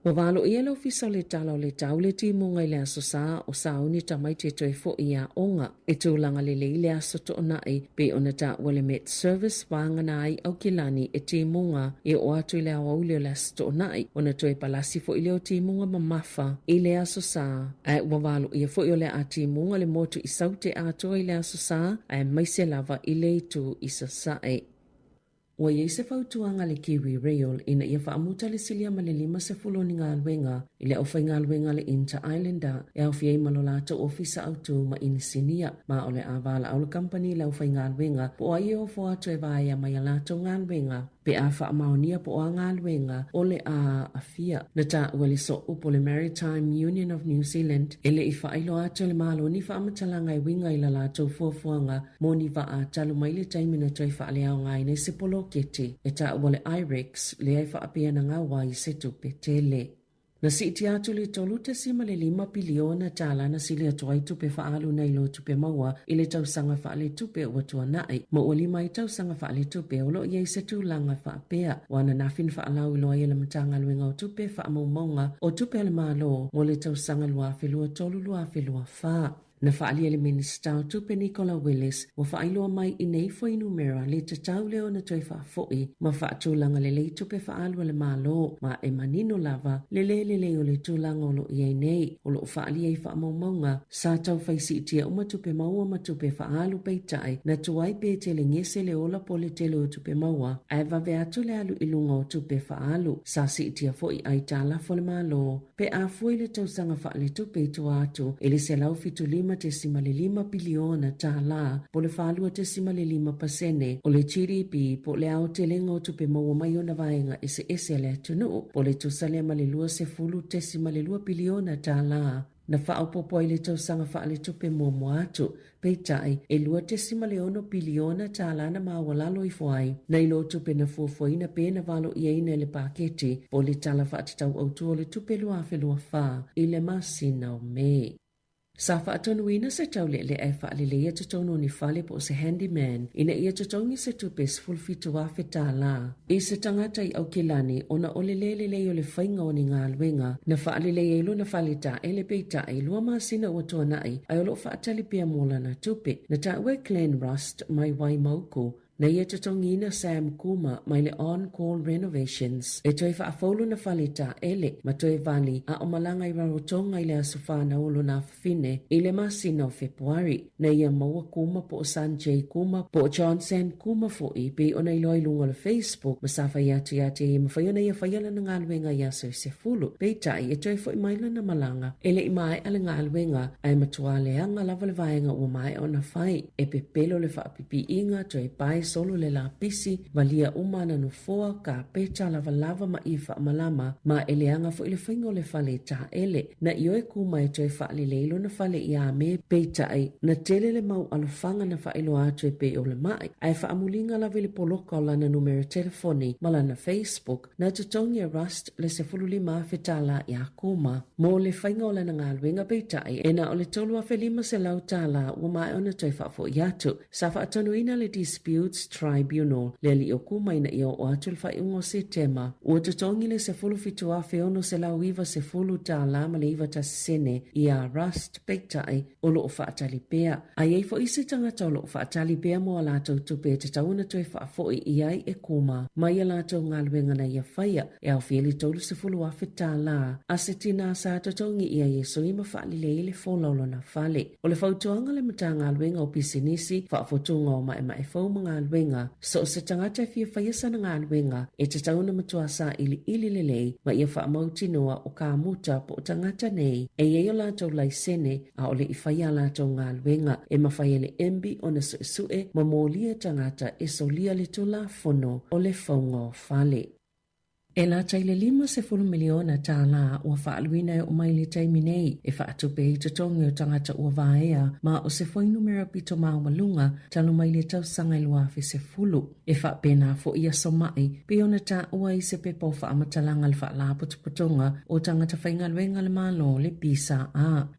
Ua valoia le Ofisa o le Tala o le Tau le timuga i le Aso Sa o sauni tamaiti e toe foʻi i aoga. E tulaga lelei le aso toonai pei ona taua le Met Service vagana ai Aukilani e timuga e oo atu i le aoauli o le aso toonai ona toe palasi foʻi lea o timuga mamafa i le Aso Sa. Ae ua valoia foʻi o le a timuga le motu i Saute atoa i le Aso Sa aemaise lava i le itu i Sasae. Ua i ai se fautuaga a le Kiwi Rail ina ia faamuta le silia ma le 50 o ni galuega i le aufaigaluega a le Inter Islander e aofia ai ma lo latou ofisa autu ma inisinia, ma o le a valaau le kamupani i le aufaigaluega po o ai e ofo atu e vaea mai a latou galuega pe a faamaonia po o a galuega o le a aafia. Na taua le sooupu o le Maritime Union of New Zealand e le i faailoa atu e le Malo ni faamatalaga e uiga i la latou fuafuaga mo ni vaa talu mai le taimi na toe faaleaogaina ai se poloketi e taua le IREX lea e faapea na gaoa ai se tupe tele. Na siitia atu le $3.5 piliona tālā na sili atu ai tupe faaalu nai lo tupe maua i le tausaga faaletupe ua tuanai, ma ua lima ai tausaga faaletupe o lo o i ai se tulaga faapea. Ua ananafi na faalauiloa ai e le Matagaluega o Tupe faamaumauga o tupe a le Malo mo le tausaga 2023/2024. Na faaalia le Minisita o Tupe Nicola Willis ua faailoa mai i nei fuainumera le tatau lea ona toe faafoi ma faatulaga lelei tupe faaalu a le Malo, ma e manino lava le lē lelei o le tulaga o lo o i ai nei. O lo o faaalia i faamaumauga sa tau fai siitia uma tupe maua ma tupe faaalu peitai na tuai pe tele gese le ola po le tele o tupe maua ae vave atu le alu i luga o tupe faaalu. Sa siitia foi aitalafu a le Malo Pe a fua i le tausaga faaletupe i tua atu i le $175.5 piliona tālā, po o le 4.5% o le GDP, po o le aotelega o tupe maua mai ona vaega eseese a le atunuu, po o le tusa lea ma le $20.2 piliona tālā na faaopoopo ai i le tausaga faaletupe muamua atu. Peitai, e $2.6 piliona tālā na maualalo ifo ai nai lo tupe na fuafuaina pe na valoiaina e le paketi po o le Tala Faatatau Autu o le Tupe 2024 i le masina o Me. Sa faatonuina se taulealea e faaleleia totonu o ni fale po o se handyman ina ia totogi se tupe $17,000 i se tagata i Aukilani ona o le lē lelei o le faiga o ni galuega na faalelei ai lona fale taele peitai lua masina ua tuanai ae o lo o faatali pea mo lana tupe. Na taua e Glenn Rust mai Waimauku. Na ia totogiina Sam Kuma mai le On Call Renovations e toe faafou lona fale taele ma toe vali a o malaga i Rarotonga i le aso fanau o lona afafine i le masina o Fepuari. Na ia maua Kuma po o Sanjay Kuma po o Johnson Kuma foʻi pei ona iloa i luga o le Facebook ma sa fai atu ia te ia e mafai ona ia faia lana galuega i aso e 10. Peitai e toe foʻi mai lana malaga e le i maea le galuega ae matuā leaga lava le vaega ua maea ona fai. E pepelo le faapipiiga, toe pae solo le lapisi, valia uma ana nofoa, kapeta, lavalava ma ie faamalama, ma e leaga foi le faiga o le fale taele. Na ioe Kuma e toe faalelei lona fale iā Me, peitai, na tele le mau alofaga na faailoa atu e pei o le maʻi, ae faamuliga lava i le poloka o lana numera telefoni ma lana Facebook. Na totogi e Rust le $15,000 iā Kuma mo le faiga o lana galuega, peitai, e na o le $3,500 ua maea ona toe faafoʻi atu. Sa faatonuina le Disputes Tribunal le alii o Kuma ina ia oo atu le faaiuga o Setema. Ua totogi le $17,690 ma le 91 sene iā Rust, peitai, o loo faatali pea. A i ai foi se tagata o loo faatali pea mo a latou tupe e tatau ona toe faafoi i ai e Kuma mai a latou galuega na ia faia, e aofia i le $30,000 a se tinā sa totogi i ai e sui ma faalelei ai le fola o lona fale. O le fautuaga a le Matagaluega o Pisinisi, Faafotuga o Maemae Fou ma Galuega, so o se tagata e fia faia sana galuega, e tatau ona matua sailiili lelei ma ia faamautinoa o kamuta po o tagata nei e i ai o latou laisene a o le i faia a latou galuega. E mafai e le MB ona suesue ma molia tagata e solia le Tulafono o le Fauga o Fale. E lata i le $50 miliona tālā ua faaaluina e oo mai i le taimi nei e faatupe ai totogi o tagata ua vaea ma o se fuainumera pito maualuga talu mai le tausaga e 2010. E faapena foʻi aso maʻi pei ona taua i se pepa o faamatalaga a le Faalapotopotoga o Tagata Faigaluega a le Malo, le PSA.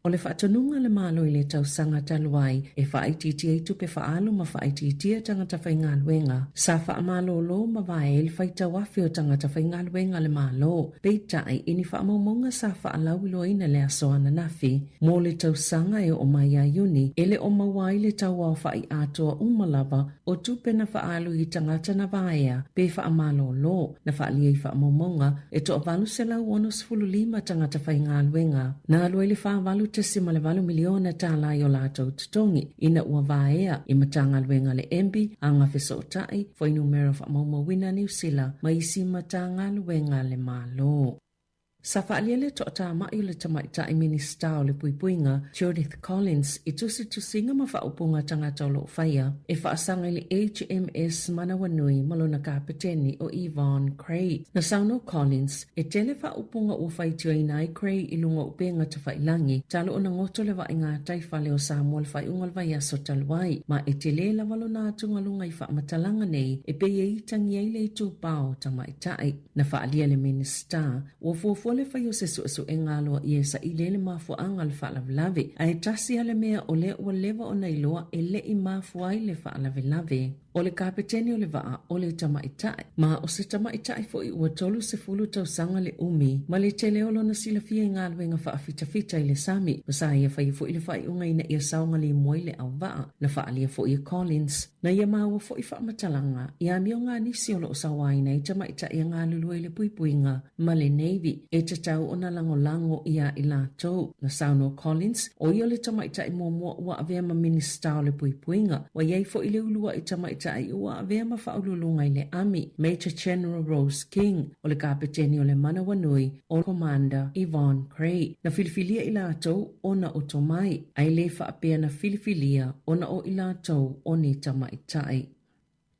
O le faatonuga a le Malo i le tausaga talu ai e faaitiitia ai tupe faaalu ma faaitiitia tagata faigaluega, sa faamalōlō ma vae ai le faitau afe o tagata faigaluega a le Malo. Peitai, i ni faamaumauga sa faalauiloaina le aso ananafi mo le tausaga e oo mai ia Iuni, e le o maua ai le tauaofaʻi atoa uma lava o tupe na faaalu i tagata na vaea pe faamalōlō, na faaalia i faamaumauga e toa-865 tagata faigaluega. Na alu ai le $48.8 miliona tālā i o latou totogi ina ua vaea i Matagaluega a le MB, Agafesootai, Fuainumera Faamaumauina a Niu Sila ma isi Matagaluega a le Malo. Sa faaalia le toatamai o le Tamaitai Minisita o le Puipuiga, Judith Collins, i tusitusiga ma faaupuga tagata o lo o faia e faasaga i le HMS Manawanui ma lona kapeteni o Yvonne Cray. Na saunoa Collins, e tele faaupuga ua faitioina ai Cray i luga o upega tafailangi talu ona goto le vaa i gataifale o Samoa i le faaiuga o le vaiaso talu ai, ma e tele lava lona atugaluga i faamatalaga nei e pei e itagia ai le itupa o tamaitai. Na faaalia le Minisita, ua fuafua le fai o se suesuega aloaia e saili ai le mafuaaga o le faalavelave, ae tasi lava le mea o lea ua leva ona iloa e le i mafua ai le faalavelave. O le kapeteni o le vaa, o le tamaitai, ma o se tamaitai foi ua 30 tausaga le umi, ma le tele o lona silafia i galuega faafitafita i le sami, ma sa ia faia foi le faaiuga ina ia saogalemu ai le auvaa. Na faaalia foi e Collins, Na ia maua foi faamatalaga i amioga a nisi o lo o sauaina ai tamaitai e galulue i le puipuiga ma le Navy e tatau ona lagolago iā i latou. Na saunoa Collins, ʻo ia le tamaitai muamua ua avea ma Minisita o le Puipuiga. Ua i ai foi le uluaʻi tamaitai ua avea ma faauluuluga i le Ami, Major General Rose King, o le Kapeteni o le Manawanui, o Commander Yvonne Cray. Na filifilia i latou ona o tomai, ae le faapea na filifilia ona o i latou o ni tamaitai.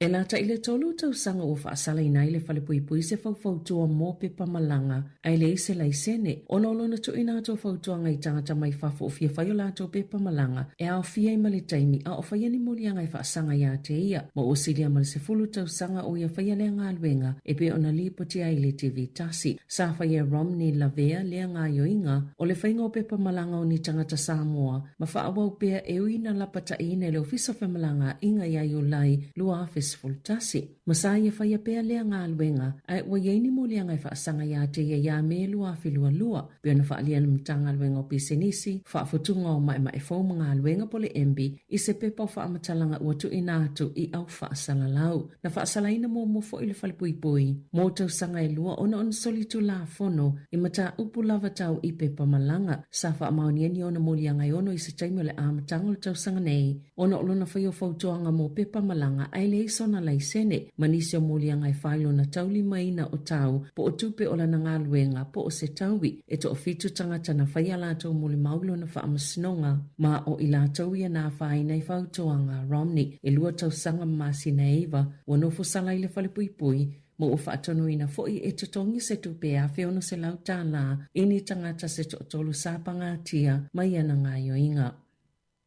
E lata i le tolu tausaga ua faasalaina ai le falepuipui se faufautua mo pepa malaga ae leai se laisene, ona o lona tuuina atu o fautuaga i tagata mai fafo o fia fai o latou pepa malaga e aofia ai ma le taimi a o faia ni moliaga e faasaga iā te ia, ma ua silia ma le 10 tausaga o ia faia lea galuega e pei ona lipoti ai i le TV tasi. Sa faia e Romney lavea lea gaoioiga o le faiga o pepa malaga o ni tagata Samoa ma faaauau pea e ui na lapataiina e le Ofisa o Femalagaaiga ia Iulai 2014. 2011. Ma sa ia faia pea lea galuega, ae ua i ai ni moliaga e faasaga iā te ia iā Me 2022, pei ona faaalia e le Matagaluega o Pisinisi, Faafutuga o Maemae Fou ma Galuega po o le MB i se pepa o faamatalaga ua tuuina atu i au faasalalau. Na faasalaina muamua foi le falepuipui mo tausaga e lua ona o ni solitulafono i mataupu lava tau i pepa malaga sa faamaonia ni ona moliaga e ono i se taimi o le amataga o le tausaga nei ona o lona faia o fautuaga mo pepa malaga ae leai sona laisene ma nisi o moliaga e fai lona taulimaina o tau po o tupe o lana galuega po o se taui. E toafitu tagata na fai a latou molimau i lona faamasinoga, ma o i latou ia na afaina i fautuaga a Romney. E lua tausaga ma masina e iva, ua nofo sala i le falepuipui, ma ua faatonuina foi e totogi se tupe e $1,600 i ni tagata se toatolu sa pagatia mai ana gaoioiga.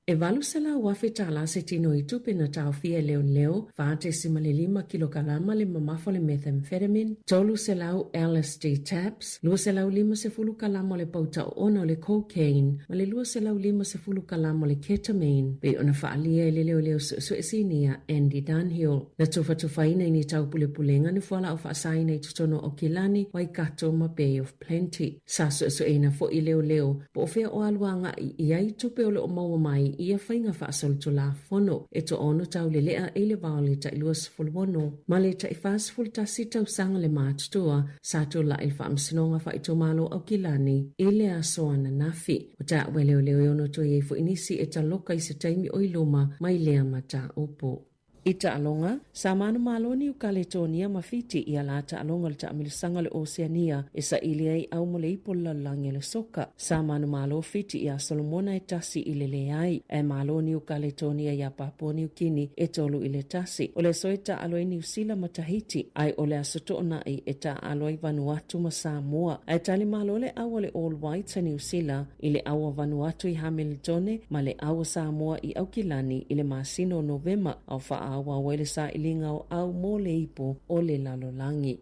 E $800,000 tālā se tino i tupe na taofia e leoleo, 4.5 kilokalama le mamafa o le methamphetamine, 300 LSD tabs, 250 kalama o le pauta oona o le cocaine, ma le 250 kalama o le ketamine, pei ona faaalia e le leoleo suesue sinia Andy Dunhill. Na tufatufaina i ni taupulepulega ni fualaau faasaina i totonu o Aukilani, Waikato ma Bay of Plenty. Sa suesueina foi leoleo po o fea o alu agai i ai tupe o lo o maua mai i ia faiga faasolitulafono e toaono taulelea i le va o le tai 26 ma le tai 41 tausaga le matutua sa tulai i le Faamasinoga Faaitumalo Aukilani i le aso ananafi. O taua e leoleo e ono toe i ai foi nisi e taloka i se taimi o i luma mai lea mataupu. I taaloga, sa manumalo Niu Kaletonia ma Fiti i a la taaloga o le taamilosaga o le Oceania e saili ai au mo le ipu o le lalolagi o le soka. Sa manumalo Fiti iā Solomona e 1-0, ae malo Niu Kaletonia iā Papua Niu Kini e 3-1. O le aso e taaalo ai Niu Sila ma Tahiti, ae o le aso Toonai e taaalo ai Vanuatu ma Samoa. Ae tali malo le au a le All Whites a Niu Sila i le au a Vanuatu i Hamiltone ma le au a Samoa i Aukilani i le masina o Novema a o faaauau ai le sailiga o au mo le ipu o le lalolagi.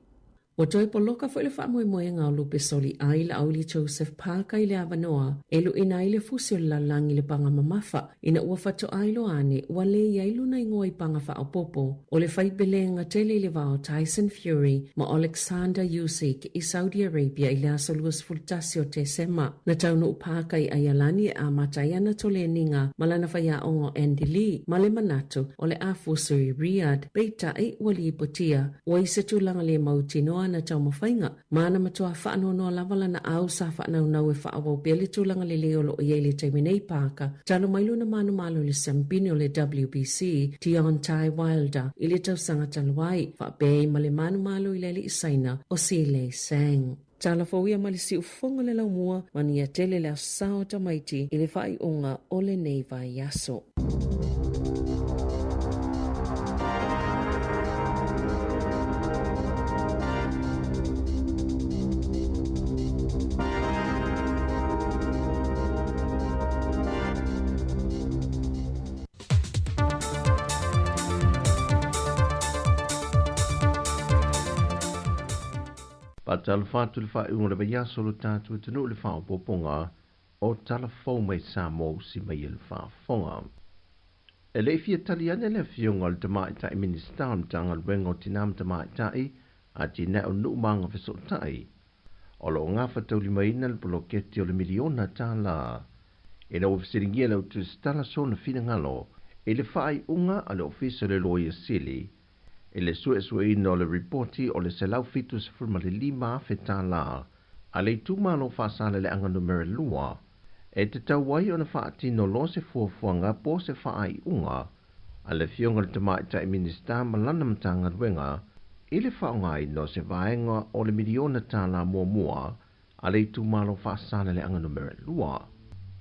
Ua toe poloka foi le faamoemoega o Lupe Soli ai la Auli Joseph Parker i le avanoa e luʻina ai le fusi o le lalolagi i le paga mamafa ina ua faatoa iloa ane ua lē i ai lona igoa i paga faaopoopo o le faipelega tele i le va o Tyson Fury ma Oleksandr Usyk i Saudi Arabia i le aso 21 o Tesema. Na taunuu Parker i Aialani e amata ai ana toleniga ma lana faiaoga o Andy Lee ma le manatu o le a fusu i Riyadh, peitai ua lipotia ua i se tulaga le mautinoa ana taumafaiga ma na matua faanoanoa lava lana au sa faanaunau e faaauau pea le tulaga lelei o lo o i ai i le taimi nei Parker talu mai lona manumalo i le siampini o le WBC Deontay Wilder i le tausaga talu ai, faapea ai ma le manumalo i le alii Saina o Zhilei Zhang. Tala fou ia mai le siufofoga le laumua, manuia tele le aso sa o tamaiti i le faaiuga o lenei vaiaso. Faatalofa atu i le faaiuga o le vaiaso o lo tatou atunuu i le faaopoopoga o tala fou mai Samoa usi mai e le faafofoga. E le i fia tali ane le Afioga i le Tamaitai Minisita o le Matagaluega o Tina ma Tamaitai, Atinae o Nuu ma Agafesootai, o lo o gafataulimaina le poloketi o le miliona tālā ina ua fesiligia e le Autusitala sona finagalo i le faaiuga a le Ofisa o le Loia Sili i le suesueina o le ripoti o le $175,000 a le itumalo Faasaleleaga Numera 2 e tatau ai ona faatino loa se fuafuaga po o se faaiuga a le Afioga i le Tamaitai Minisita ma lana Matagaluega i le faaaogaina o se vaega o le miliona tālā muamua a le itumalo Faasaleleaga Numera 2.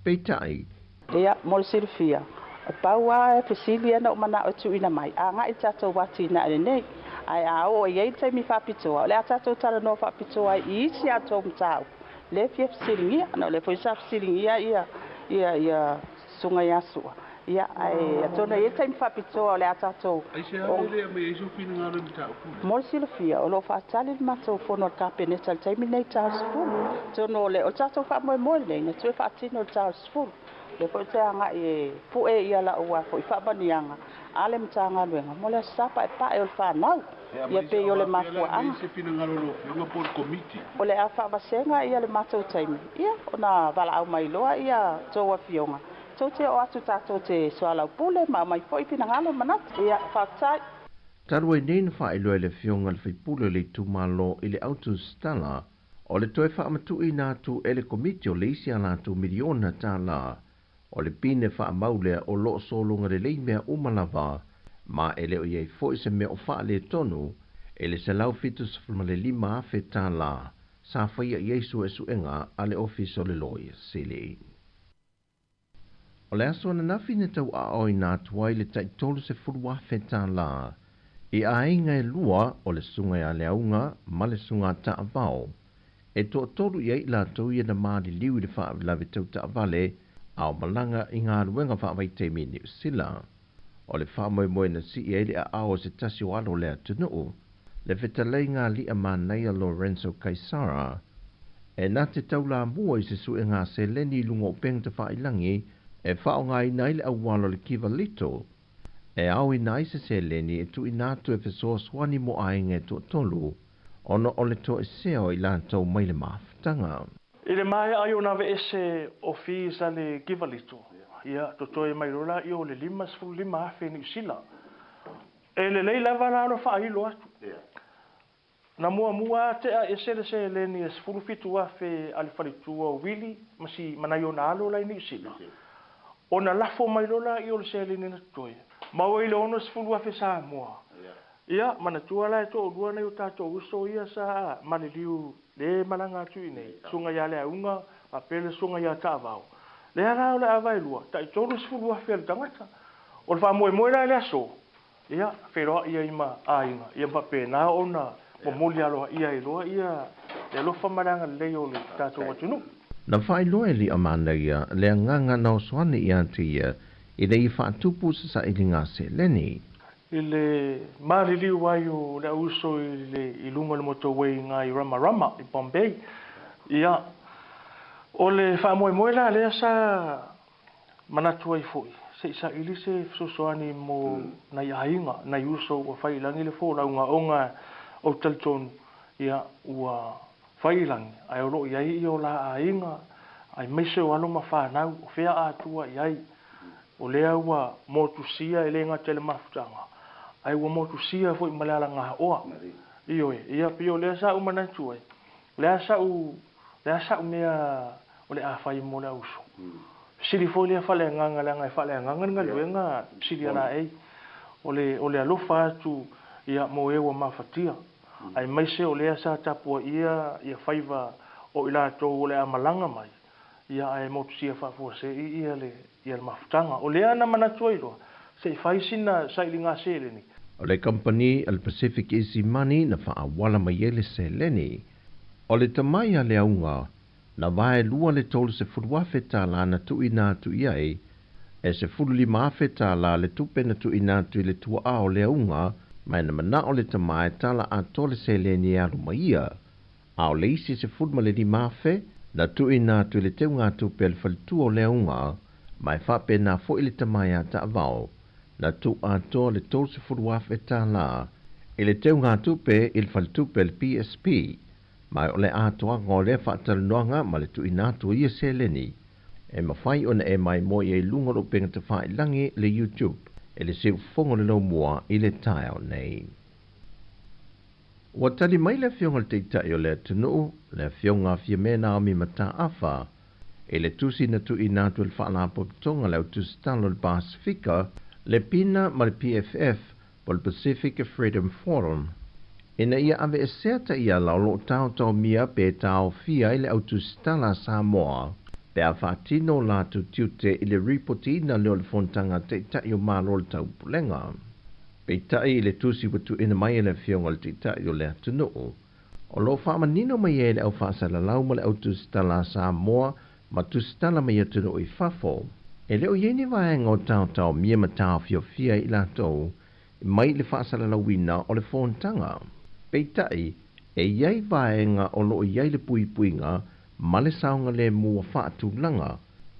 Peitai, Ia, mo le silafia, e pau lava e fesili ia na ou manao e tuuina mai, agai i le tatou atinae lenei. Ae a oo i ai le taimi faapitoa, o le a tatou talanoa faapitoa ai i isi a outou mataupu lea e fia fesiligia, ona o lea foi sa fesiligia ia, ia, ia Susuga ia Sua. Ia, ae atonu e i ai le taimi faapitoa o le a tatou. Aisea e le aumai ai sou finagalo i mataupu lea? Mo le silafia, o lo o faatali le matou fono a le Kapeneta i le taimi lenei i le ta o le 10. Atonu o le, o le tatou faamoemoe lenei na toe faatino i le ta o le 10. Le foʻi te agaʻi e puʻe ia laʻu a foʻi faamaniaga a le Matagaluega mo le aso sa paepae o le fanau ia pei o le mafuaaga. O le a faavasega ia le matou taimi ia ona valaau mai loa ia tou afioga tou te oo atu tatou te soalaupule ma aumai foʻi finagalo manatu. Ia faafetai. Talu ai nei na faailoa e le Afioga i le Faipule o le Itumalo i le autusitala o le toe faamatuuina atu e le Komiti o le isi a latou miliona tālā o le pine faamau lea o lo o sologa lelei mea uma lava ma e le o i ai foi se mea o faaletonu i le $175,000 tālā sa faia i ai suesuega a le Ofisa o le Loia Sili. O le aso ananafi na tauaaoina atu ai le tai $30,000 tālā i aiga e lua o le Susuga ia Leauga ma le Susuga a Taavao e toatolu i ai i latou ia na maliliu i le faalavelave tau taavale a o malaga i galuega faavaitaimi i Niu Sila. O le faamoemoe na sii ai le aao o se tasi o alo o le atunuu, le fetalaiga ali'a manaia Lorenzo Kaisara, e na te taulamua i se suega seleni i luga o upega tafailagi e faaaogaina ai le auala o le Kivalito, e aoina ai se seleni e tuuina atu e fesoasoani mo aiga e toatolu ona o le toesea o i latou mai le mafutaga. I le maea ai ona aveese o fees a le Givalito, ia, totoe mai loa laia o le 55,000 Niu Sila. E lelei lava la ona faailo atu. Na muamua a tea ese le seleni e 17,000 a le faletua o Willie ma si ma nai ona alo la i Niu Sila. Ona lafo mai loa laia o le seleni na totoe, maua i le 60,000 Samoa. Ia, manatua la e toalua nai o tatou uso ia sa maliliu le malaga atu i inei, susuga ia Leauga faapea le susuga ia Taavao. Lea la o le ava e lua, tai 30,000 a le tagata. O le faamoemoe la i le aso, ia, feiloai ai ma aiga, ia ma faapena ona momoli aloaia ai loa ia le alofa ma le agalelei o le tatou atunuu. Na faailoa e Liamanaia le agaga na osoane ia te ia ina ia faatupu se sailiga seleni. I le maliliu ai o le au uso i le i luga o le motorway i ga i Ramarama i Bombay. Ia, o le faamoemoe la lea sa manatu ai foi, se i saili se fesoasoani mo nai aiga, nai uso ua fai i lagi le folauga ona ou te talitonu, ia, ua fai i lagi, ae o lo o i ai o la aiga, aemaise o alo ma fanau, o fea atua i ai. O lea ua motusia e le gata i le mafutaga, ae ua motusia foi ma le alagaoa. Ioe, ia pei o lea sa ou manatu ai, o le a sa'u, le a sa'u mea o le a fai mo le auso. Fesili foi lea faaleagaga leaga e faaleagaga le galuega fesili a laei. O le, o le alofa atu ia mo e ua mafatia, aemaise o lea sa tapuaia ia faiva o i latou o le a malaga mai, ia ae motusia faafuasei ia le ia le mafutaga. O lea na manatu ai loa, se i fai sina sailiga seleni. O le kamupani a le Pacific Easy Money na faaauala mai ai le seleni. O le tamai a Leauga, na vaelua le $30,000 tālā na tuuina atu i ai, e $15,000 tālā le tupe na tuuina atu i le tuaa o Leauga, ma na manao le tama e tala atoa le seleni e alu ma ia. A o le isi $15,000 na tuuina atu i le teugatupe a le faletua o Leauga, ma e faapena foi le tama ia Taavao, na tuu atoa le $30,000 tālā i le teugatupe i le faletupe a le PSP, ma o le atoaga o lea faatalanoaga ma le tuuina atu o ia seleni, e mafai ona e maimoa i ai i luga o le upega tafailagi le YouTube e le siufofoga o le laumua i le taeao nei. Ua tali mai le Afioga i le Taitai o le atunuu, le Afioga a Fiame Naomi Mataafa, i le tusi na tuuina atu e le Faalapotopotoga a le Au Tusitala o le Pasefika, le PINA ma le PFF po o le Pacific Freedom Forum, ina ia aveesea taiala o lo o taotaomia pe taofia ai le Au Tusitala a Samoa pe a faatino o latou tiute i le ripotiina lea o le Fonotaga a Taitai o Malo o le Taupulega. Peitai i le tusi ua tuuina mai e le Afioga i le Taitai o le atunuu, o lo o faamanino mai ai le au faasalalau ma le au tusitala a Samoa ma tusitala mai atunuu i fafo, e le o i ai ni vaega o taotaomia ma taofiofia i latou mai le faasalalauina o le fonotaga. Peitai, e i ai vaega o lo o i ai le puipuiga ma le saogalemu ua faatulaga,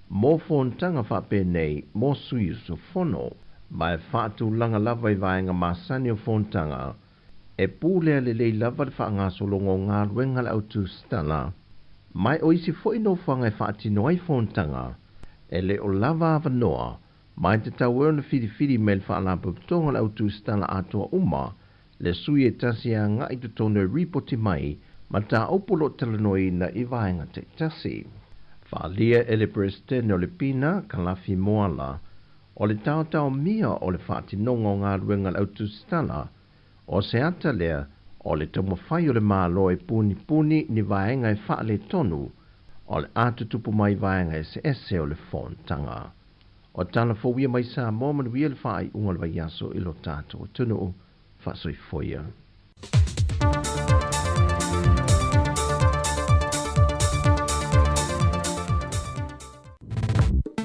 mo fonotaga faapenei mo sui usufono, ma e faatulaga lava i vaega masani o fonotaga, e pulea lelei lava le faagasologa o galuega a le autusitala, ma e o isi fo'i nofoaga e faatino ai fonotaga, e lē o lava avanoa, ma e tatau ai ona filifili mai le faalapotopotoga o le autusitala atoa uma le sui e tasi e aga'i totonu e ripoti mai mataupu o lo'o talanoaina i vaega ta'itasi. Fa'alia e le Peresetene o le Pina, Kalafi Moala, o le taotaomia o le fa'atinoga o galuega a le autusitala, o se ata lea o le taumafai o le Malo e punipuni ni vaega e fa'aletonu o le a tutupu mai vaega eseese o le fonotaga. O tala fou ia mai Samoa, manuia le fa'ai'uga o le vaiaso i lo tatou atunu'u. Fa'asoifua ia.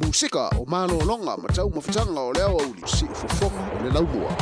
Musika o malologa ma taumafataga o le aoauli, siufofoga o le laumua.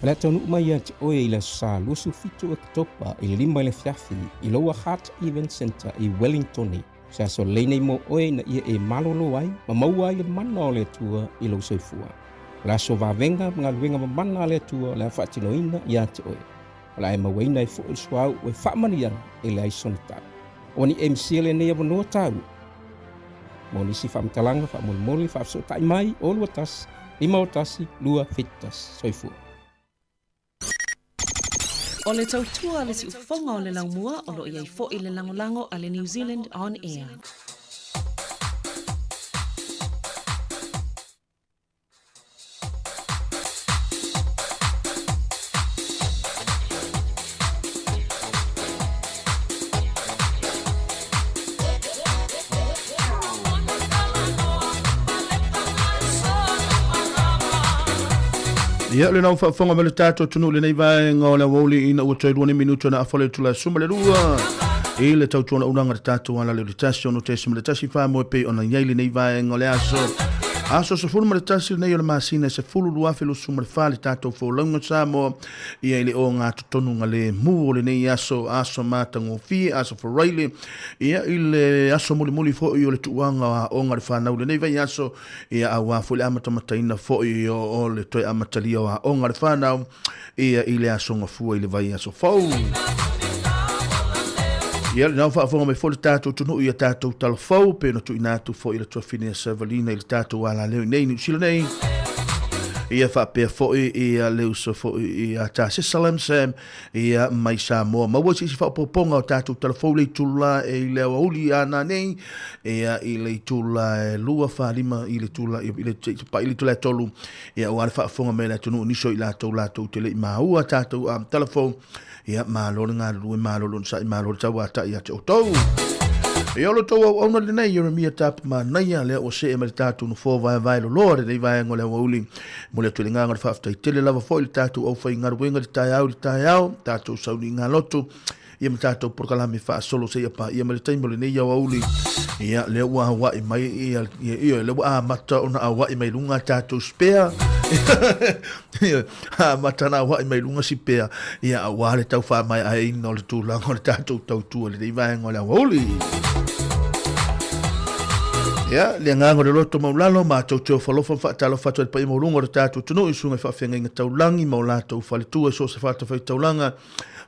O le a taunuu mai ia te oe i le Aso Sa 27 Oketopa i le 5 i le afiafi i Lower Hutt Event Centre i Wellingtone. O se aso lelei nei mo oe ina ia e malolo ai ma maua ai le mana o le Atua i lou soifua. O le aso vavega ma galuega mamana a le Atua o le a faatinoina ia te oe. O le a e mauaina ai foi le suauu e faamanuiaga e leai sona tau. Ua ni e misia lenei avanoa taua. Mo nisi faamatalaga faamolemole faafesootai mai o 21 51 271. Soifua. O le tautua a le siufofoga o le laumua o lo o i ai foi le lagolago a le New Zealand On Air. Ia, o lena ua faafofoga mai le tatou atunuu i lenei vaega o le aoauli ina ua toe lua ni minuto na afa le itula e 12 i le tautuana ulaga le tatou ala leo le 1 6.1 whāmoe pei ona iai lenei vaega o le aso. Aso 11 lenei o le masina e 10 2024 le tatou folauga Samoa ia i le ogatotonu lemu o lenei aso, aso matagofie, aso faraile, ia i le aso mulimuli foi o le tuuaga o aoga a le fanau lenei vaiaso, ia aua foi le amatamataina foi o le toe amatalia o aoga a le fanau, ia i le aso gafua i le vaiaso fou. Ia, lena ua faafofoga mai foi le tatou atunuu i a tatou tala fou, pei ona tuuina atu foi i le tuafine a Savalina i le tatou alaleo i nei Niu Sila nei. Ia faapea foi ia le uso foi ia Tasesa Lamsam ia mai Samoa. Maua se isi faaopoopoga o tatou tala fou le itula e i le aoauli a nanei ia i le itula e 2 4 5 i le itula i le pa i le itula e 3 ia aua le faafofoga mai a le atunuu nisi o i latou latou te le i maua tatou tala fou. Ia, malo le galulue, malo le onosai, malo le tauatai ia te outou. Ia o lo outou auauna lenei, Ieremia Tapu Manaia, lea ua see mai le tatou nofoa vaevae loloa lenei vaega o le aoauli. Momoli atu i le agaga o le faafetai tele lava foi i le tatou aufaigaluega i le taeao i le taeao, tatou sauniga loto, ia ma tatou polokalame faasolo seia paia mai le taimi o lenei aoauli. Ia, lea ua auai mai, ia, ia, ia, lea ua amata ona auai mai luga tatou spare. Amata ona auai mai luga sipea, ia aua le tau faamaeaina o le tulaga o le tatou tautua i lenei vaega o le aoauli. Ia, le agaga o le loto maulalo, matou te ofo alofa ma faatalofa atu ai i le paia maualuga o le tatou atunuu i susuga i faafeagaiga taulagi ma o latou faletua i so o se fatafaitaulaga,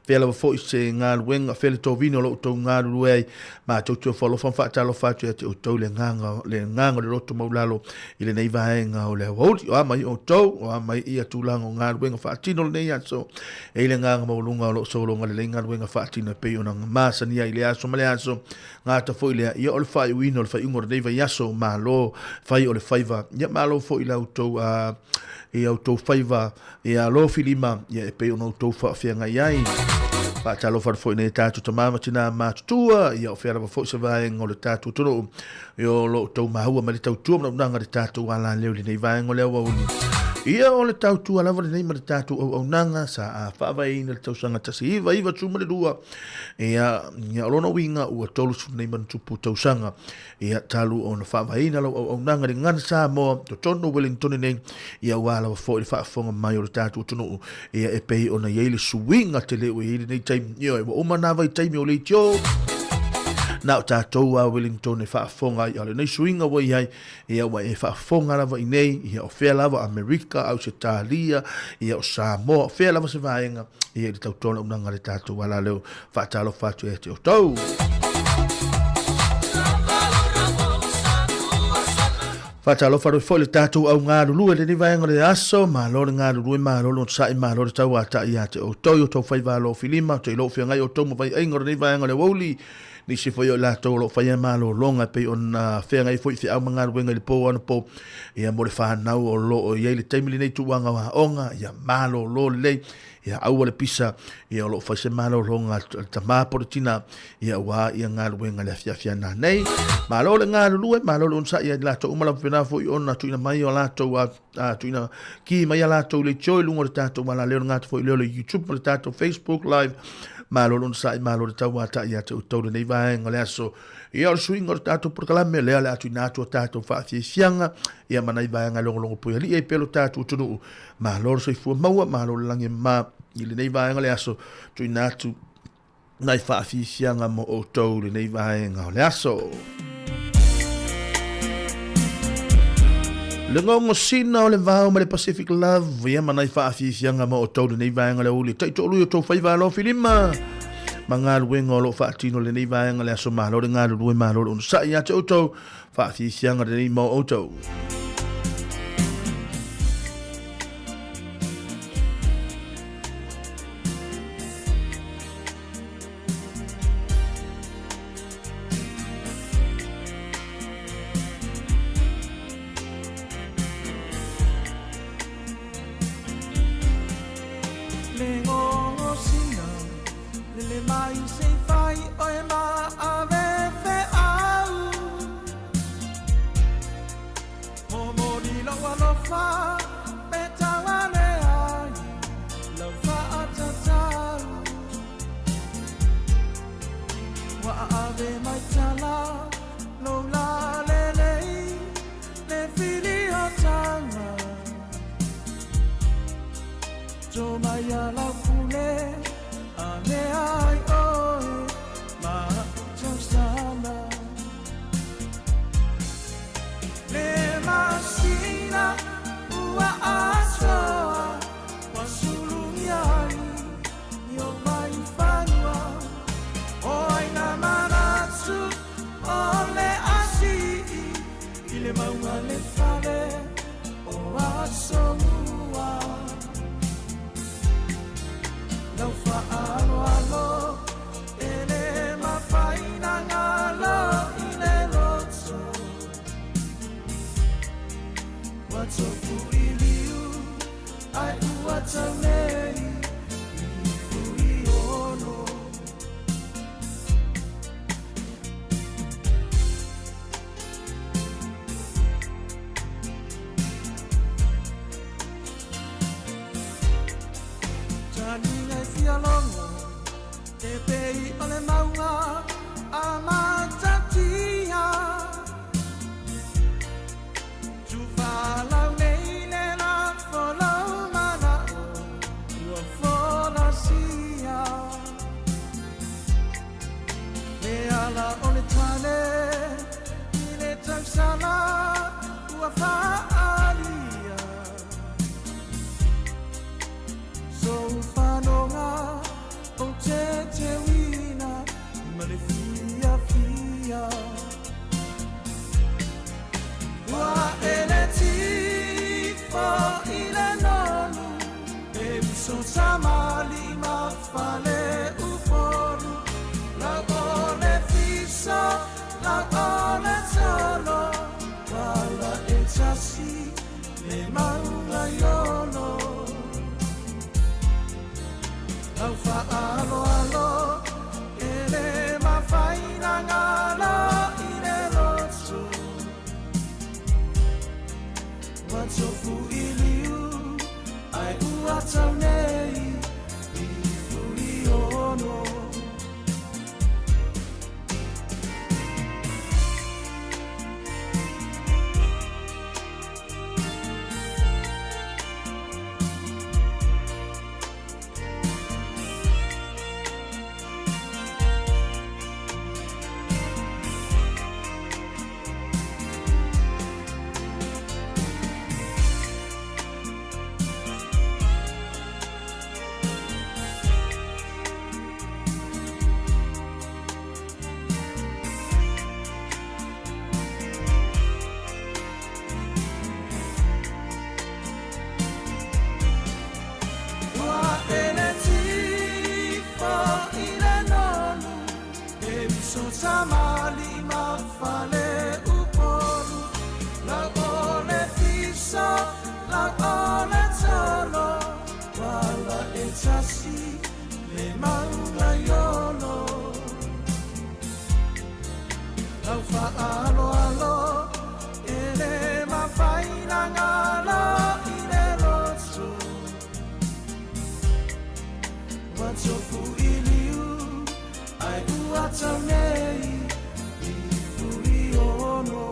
Fea lava foi se galuega, fea le tovina o lo outou galulue ai, matou te ofo alofa ma faatalofa atu ia te outou le agaga, le agaga o le loto maulalo i lenei vaega o le aoauli. O a mai outou, o a mai ia tulaga o galuega faatino lenei aso, e i le agaga maualuga o lo o sologa lelei galuega faatino e pei ona masani ai i le aso ma le aso. Gata foi lea, ia o le faaiuina o le faaiuga o lenei vaiaso, malo fai o le faiva, ia malo foi i la outou, i a outou faiva, Ia alofi lima, ia e pei ona outou faafeagai ai. Faatalofa atu foi i nai a tatou tama ma tina matutua, ia o fea lava foi se vaega o le tatou atunuu, ia o lo o outou maua mai le tautua ma le auaunaga i le tatou alaleo i lenei vaega o le aoauli. Ia o le tautua lava lenei ma le tatou auaunaga sa faavaeina i le tausaga 1992, ia, ia o lona uiga ua 30 nei ma ona tupu tausaga. Ia, talu ona faavaeina lau auaunaga i le Gagana Samoa, totonu o Wellington nei, ia aua lava foi le faafofoga mai o le tatou atunuu, ia e pei ona i ai le suiga tele ua i ai lenei taimi. Ioe, ua uma na vaitaimi o leitio, na o tatou a Wellington e faafofoga ai, a o lenei suiga ua i ai, ia ua e faafofoga lava i nei, ia o fea lava Amerika, Ausetalia, ia o Samoa, o fea lava se vaega, ia i le tautoa launaga a le tatou alaleo, faatalofa atu ia te outou. Faatalofa atu foi le tatou au galulue lenei vaega o le aso, malo le galulue, malo le onosai, malo le tauatai ia te outou i outou faiva alofilima, ou te iloa ua feagai outou ma vaiaiga o lenei vaega o le aoauli, nisi foi o i latou o lo o faia malologa e pei ona feagai foi feau ma galuega i le po anapo, ia mo le fanau o lo o i ai le taimi lenei tuuaga o aoga, ia malolo lelei, Ia aua le pisa, ia o lo o fai se malologa a le tama po o le tina, ia aua ia galuega i le afiafi a nanei. Malo le galulue, malo le onosai ia i latou uma lava pena foi ona tuuina mai o latou a, a tuuina ki mai a latou leitio i luga o le tatou alaleo le gata foi lea o le YouTube ma le tatou Facebook Live. Malo le onosai, malo le tauata'i ia te outou lenei vaega o le aso. Ia, o le suiga o le tatou polokalame, lea o le a tuuina atu a tatou faafiafiaga, ia ma nai vaega e logologo puialii ai pea lo tatou atunuu. Malo le soifua maua, malo le lagi e mama i lenei vaega o le aso, tuuina atu nai faafiafiaga mo outou i lenei vaega o le aso. Le gogosina o le vao ma le Pacific Love, ia ma nai faafiafiaga mo outou lenei vaega o le aoauli. Taitoalui o tou faiva alofilima ma galuega o lo o faatino lenei vaega le aso. Malo le galulue, malo le onosai ia te outou. Faafiafiaga lenei mo outou. Ai ua tau nei i Fuiono.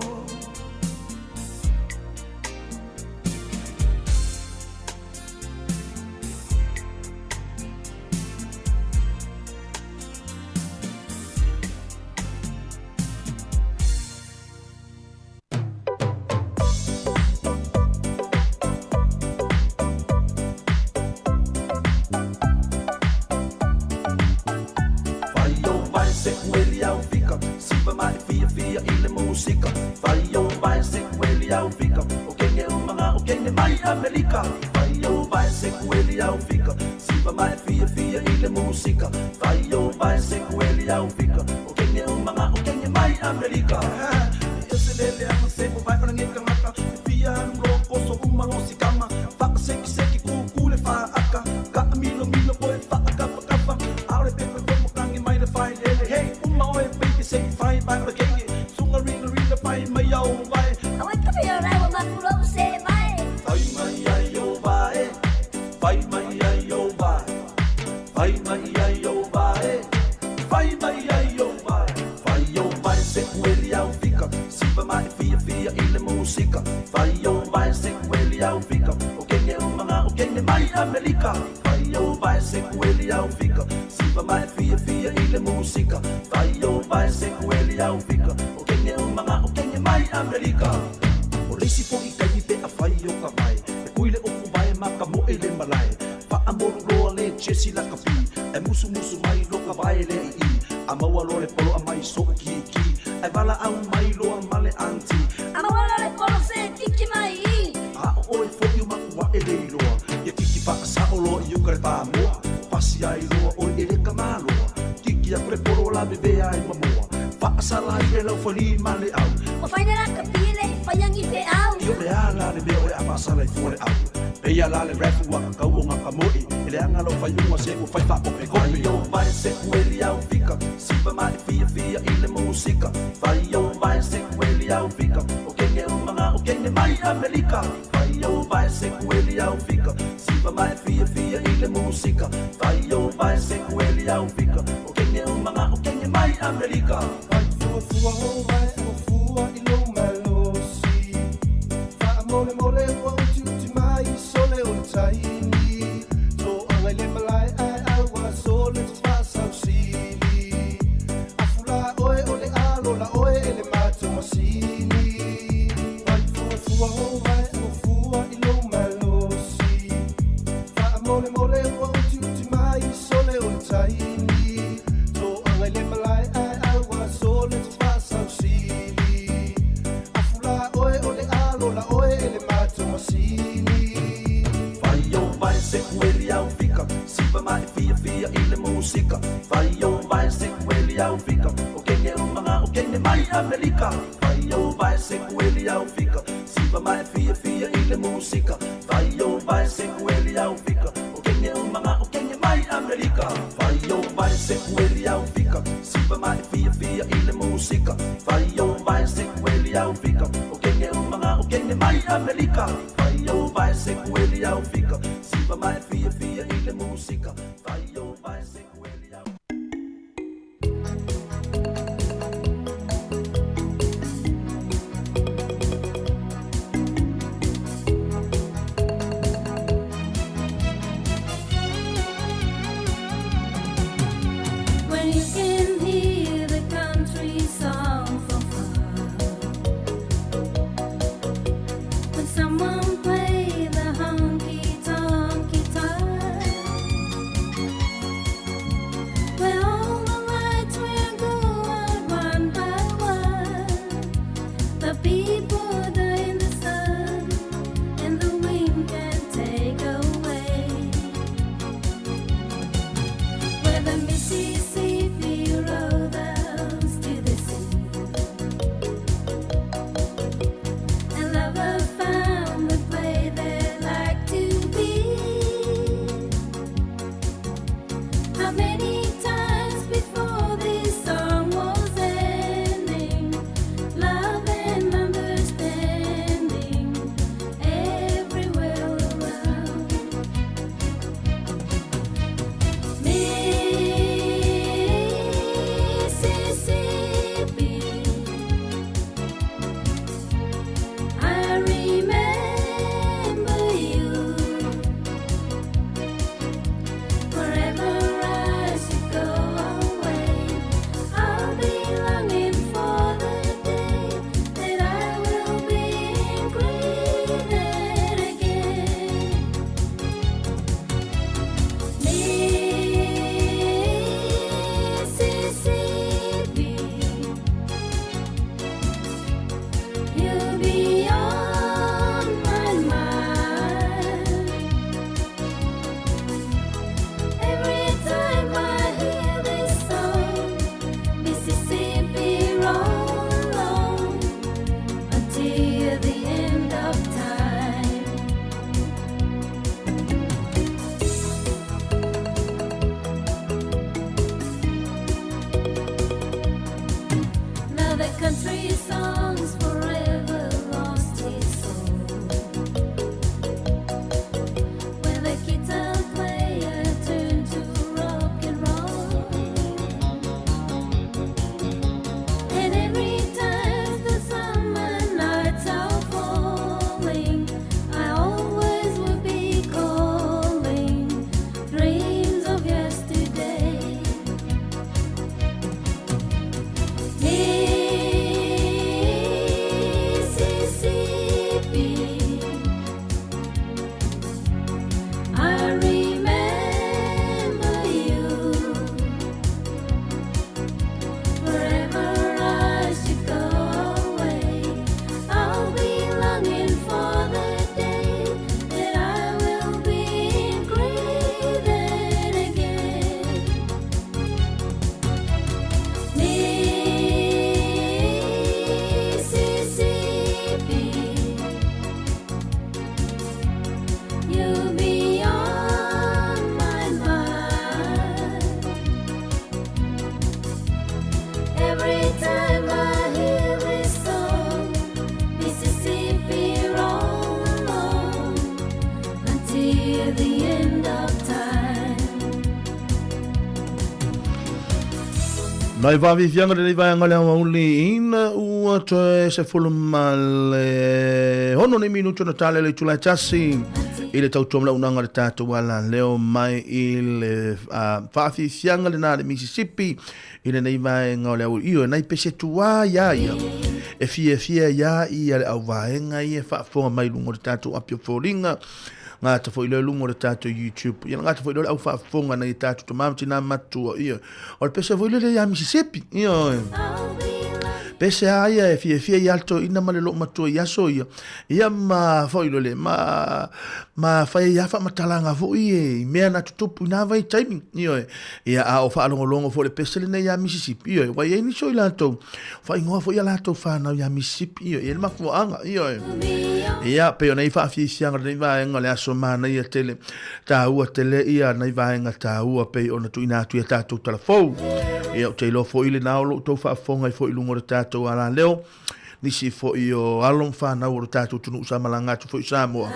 Someone play the honky tonk guitar. Nai faafiafiaga lenei vaega o le aoauli ina ua toe 16 nei minuti ona tale le itula e tasi i le tautua ma le auaunaga a le tatou alaleo mai i le faafiafiaga lena a le Mississippi i lenei vaega o le aoauli. Ioe, nai pese tuā iā ia e fiafia iā ia le auvaega ia e faafofoga mai i luga o le tatou api o foliga gata foi lea i luga o le tatou YouTube ia gata foi lea o le au faafofoga nai tatou tama ma tina matua ia o le pese foi lele ia Mississippi ia pese a ia e fiafia ia le toeaina ma le loomatua i aso ia ia ma foi lele ma ma fai ia faamatalaga foi e i mea na tutupu i na vaitaimi ioe ia a o faalogologo foi le pese lenei ia Mississippi ioe ua i ai nisi o i latou faaigoa foi ia latou fanau ia Mississippi ioe e i ai le mafuaaga ioe ia pei ona i faafiafiaga lenei vaega o le aso manaia tele taua tele ia nai vaega taua pei ona tuuina atu i a tatou tala fou. Ia ou te iloa foi lena o lo outou faafofoga ai foi i luga o le tatou alaleo nisi foi o alo ma fanau o le tatou atunuu sa malaga atu foi i Samoa.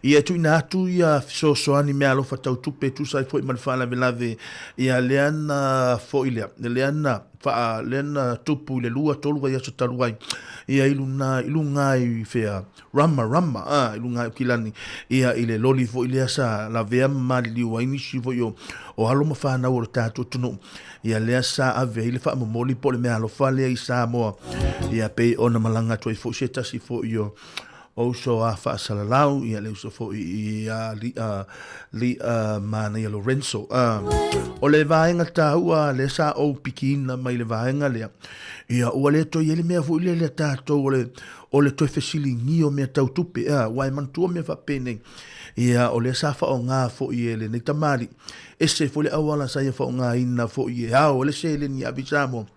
Ia e tuuina atu ia fesoasoani meaalofa tau tupe e tusa ai foi ma le faalavelave ia lea na foi lea, lea na faa lea na tupu i le 2, 3 vaiaso talu ai ia i luna i luga i fea Rama Rama a i luga o Kilani ia i le loli foi lea sa lavea ma maliliu ai nisi foi o o alo ma fanau o le tatou atunuu ia lea sa ave ai le faamomoli po o le meaalofa lea i Samoa ia pei ona malaga atu ai foi se tasi foi o o uso a faasalalau ia le uso foi ia Li'a Li'a Manaia Lorenzo. O le vaega taua lea sa ou pikiina mai le vaega lea ia ua le toe i ai le mea foi lele a tatou o le o le toe fesiligia o mea tau tupe, a, aua e manatua mea faapenei, ia, o lea sa faaaoga foi e lenei tamalii, ese foi le auala sa ia faaaogaina foi e ao ai le seleni e ave i Samoa.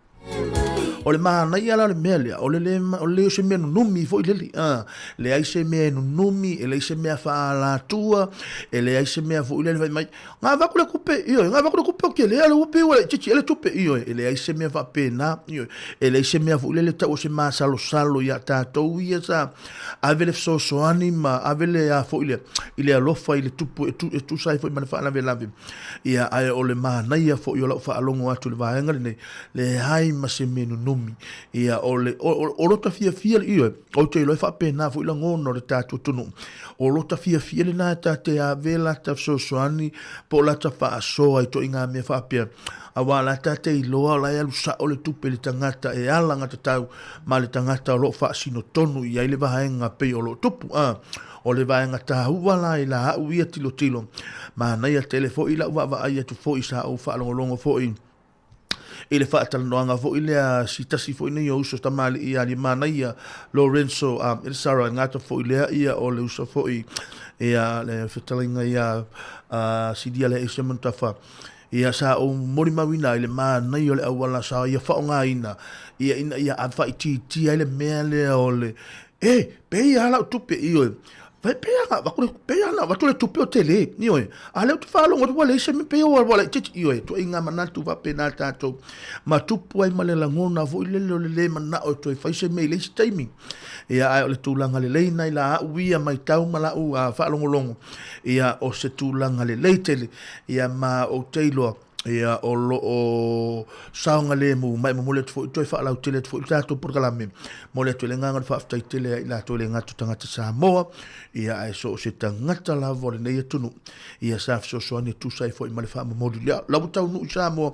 O le manaia la o le mea lea, o le le, o le leai o se mea nunumi foi lele, a, leai se mea e nunumi, e leai se mea faaalatua, e leai se mea foi lele fai mai, Ga avatu le tupe, ioe, ga avatu le tupe o tele ale ua pei ua laitiiti ea le tupe, ioe, e leai se mea faapena, ioe, e leai se mea foi lele tau o se masalosalo ia tatou ia sa ave le fesoasoani ma ave le a foi lea i le alofa i le tupu e, tu, e tusa ai foi ma le faalavelave. Ia, ae o le manaia foi o lau faalogo atu i le vaega lenei, leai ma se mea nunumi. Ia, o le, o, o, o lota fiafia, ioe, Ou te iloa e faapena foi lagona o le tatou atunuu. O lota fiafia lena e ta te ave lata fesoasoani po o lata faasoa i ituaiga mea faapea, aua o la ta te iloa o la e alu sao le tupe i le tagata e alagatatau ma le tagata o lo o faasino tonu i ai le vaega pei o lo o tupu. A o le vaega taua la i la au ia tilotilo, manaia tele foi lau vaavaai atu foi sa ou faalogologo foi I le faatalanoaga foi lea si tasi foi nei o uso tamalii ia Limanaia Lorenzo a Sara gata foi lea ia o le uso foi ia le fetalaiga ia Silia le Asia Manutafa ia sa ou molimauina i le manaia o le auala sa ia faaaogaina ia ina ia faaitiitia ai le mea lea o le e pei lava lau tupe ioe Fai pei ana avatu le pei ana avatu le tupe o tele, ioe. A lea ou te faalogo atu ua leai se mea pei ua ua laitiiti, ioe. Ituaiga manatu faapena tatou ma tupu ai ma le lagona foi lele o le le manao e toe fai se mea i le isi taimi. Ia ae o le tulaga lelei na i la au ia matau ma lau faalogologo, ia o se tulaga lelei tele, ia ma ou te iloa ia o lo o saogalemu ma e momoli atu foi toe faalautele atu foi le tatou polokalame. Momoli atu ai le agaga o le faafetai tele ia i latou e le gata o tagata Samoa, ia ae so o se tagata lava o lenei atunuu, ia sa fesoasoani e tusa ai foi ma le faamomoli lea. La ua taunuu i Samoa,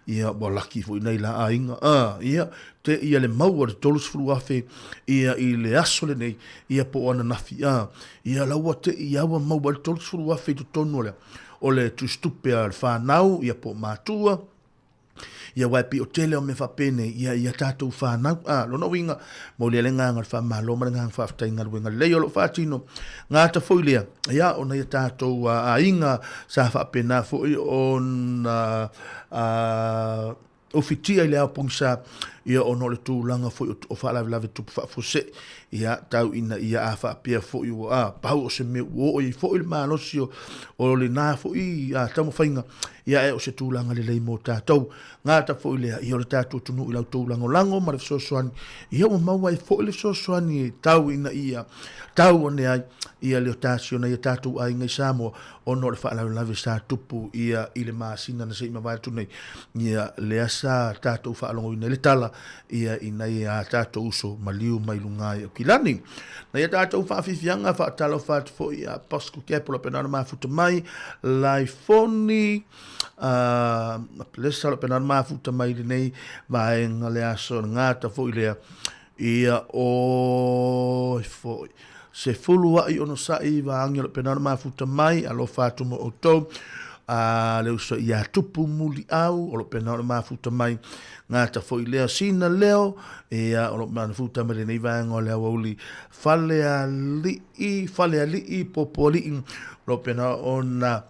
ia ua laki foi nai la aiga, a, ia, te ia le maua le 30,000 ia i le aso lenei, ia po o ananafi, a, ia la ua te ia ua maua ai le 30,000 i totonu o le o le tusitupe a le whanau, ia po o matua, ia aua e pei o tele o mea faapenei, ia ia tatou whanau. A, lona uiga, molia le agaga o le faamalo ma le agaga faafetai i galuega lelei o lo o faatino. Gata foi lea, ia ona ia tatou aiga sa faapena foi ona Ufitia i le ao pogisa, ia ona o le tulaga foi o faalavelave tupu faafuasei, ia tau ina ia a faapea foi ua a pau o se mea ua oo i ai foi le malosi o, o lena foi a taumafaiga, ia ae o se tulaga lelei mo tatou. Gata foi lea, ia o le tatou atunuu i la outou lagolago ma le fesoasoani, ia ua maua ai foi le fesoasoani e tau ina ia tau ane ai ia le tasi o nai a tatou aiga i Samoa ona o le faalavelave sa tupu ia i le masina na se i mavae atu nei, ia lea sa. sa tatou faalogoina i le tala ia i nai a tatou uso maliu mai luga i Aukilani. Nai a tatou faafiafiaga faatalofa atu foi ia Bosco Kepo la pena mafuta mai Laifoni a Pelesa la pena mafuta mai lenei vaega le aso le gata foi lea ia oi foi se fulu ai ono sa'i vaangi o le pena mafuta mai alofa atu mo outou a le uso ia tupu muli au o lo pena o mafuta mai gata foi lea sina leo ia o lo mafuta mai lenei vaega o le aoauli fale ali'i popo ali'i o lo pena ona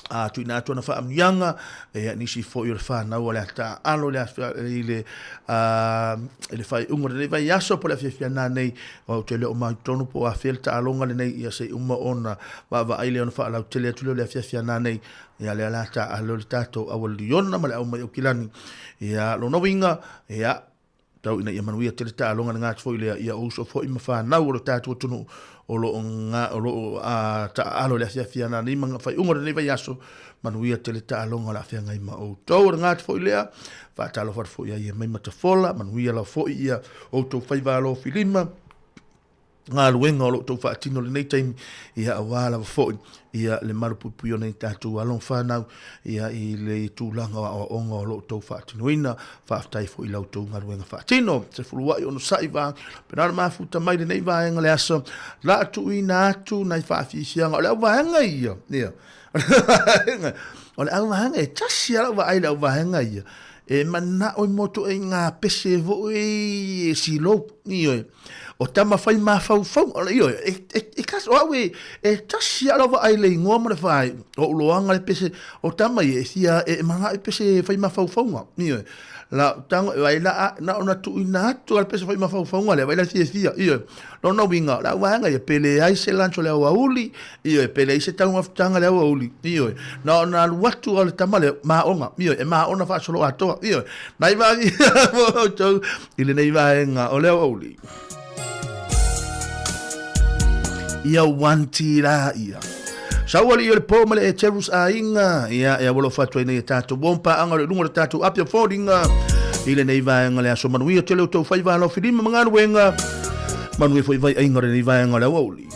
a tuina atu ana faamuiaga ia nisi foi o le whanau o le ata alo le i le i le whaiunga o lenei vaiaso po le afiafia nā nei o te leo mai tonu po a fia le taaloga lenei ia se uma ona vaavaai lea ona faalautele atu lea o le afiafia nā nei ia le ala ata alo le tatou awaliona ma le au mai Aukilani ia lona uiga ia tau ina ia manuia tele taaloga le gata foi lea ia uso foi ma whanau o le tatou atunuu o loo nga o loo a taaalo le afiafia nā nei ma whaiunga o lenei vaiaso manuia tele taaloga o le afeagai ma outou o le gata foi lea faatalofa atu foi ia ia mai matafola manuia lau foi ia outou faiva alofilima galuega o lo o tou faatino lenei taimi ia auā lava foi ia le malupuipui o nei tatou alo ma fanau ia i le tulaga o aoaoga o lo o tou faatinoina faafetai foi i la outou galuega faatino se fuluai ono sa'i va pena ona mafuta mai lenei vaega le aso la tuuina atu nai faafiafiaga o le au vaega ia ia o le au vaega e tasi a lau vaai le au vaega ia e mana'o i motu e ngā pese foi e silou ioe O tama whai mafaufau, ioe, e kasi, o au e, e tasi a lava ai le ingoa ma le whai, o uloanga le pese, o tama i e fia, e manga e pese whai mafaufauga, ioe. La tango, vai la, na ona tuuina atu a le pese whai mafaufauga lea, vai la fia fia, ioe. Lona uiga, la vaega ia, pele ai se lancho le aoauli, ioe, pele ai se taumafataga le aoauli, ioe. Na ona alu atu a le tama lea, maona, ioe, e maona faasolo atoa, ioe. Nai vavi, mo outou, i lenei vaega o le aoauli. Ia wanti la ia. Sauali o le pō ma le e Terus aiga, ia e awalo whatu ai nei e tātou wong paanga o le lunga o le tātou apia fōringa i lenei vaega le aso manuia tele o tau whai wālo whirima mangaluenga manuia foi vai ainga o lenei vaega o le aoauli.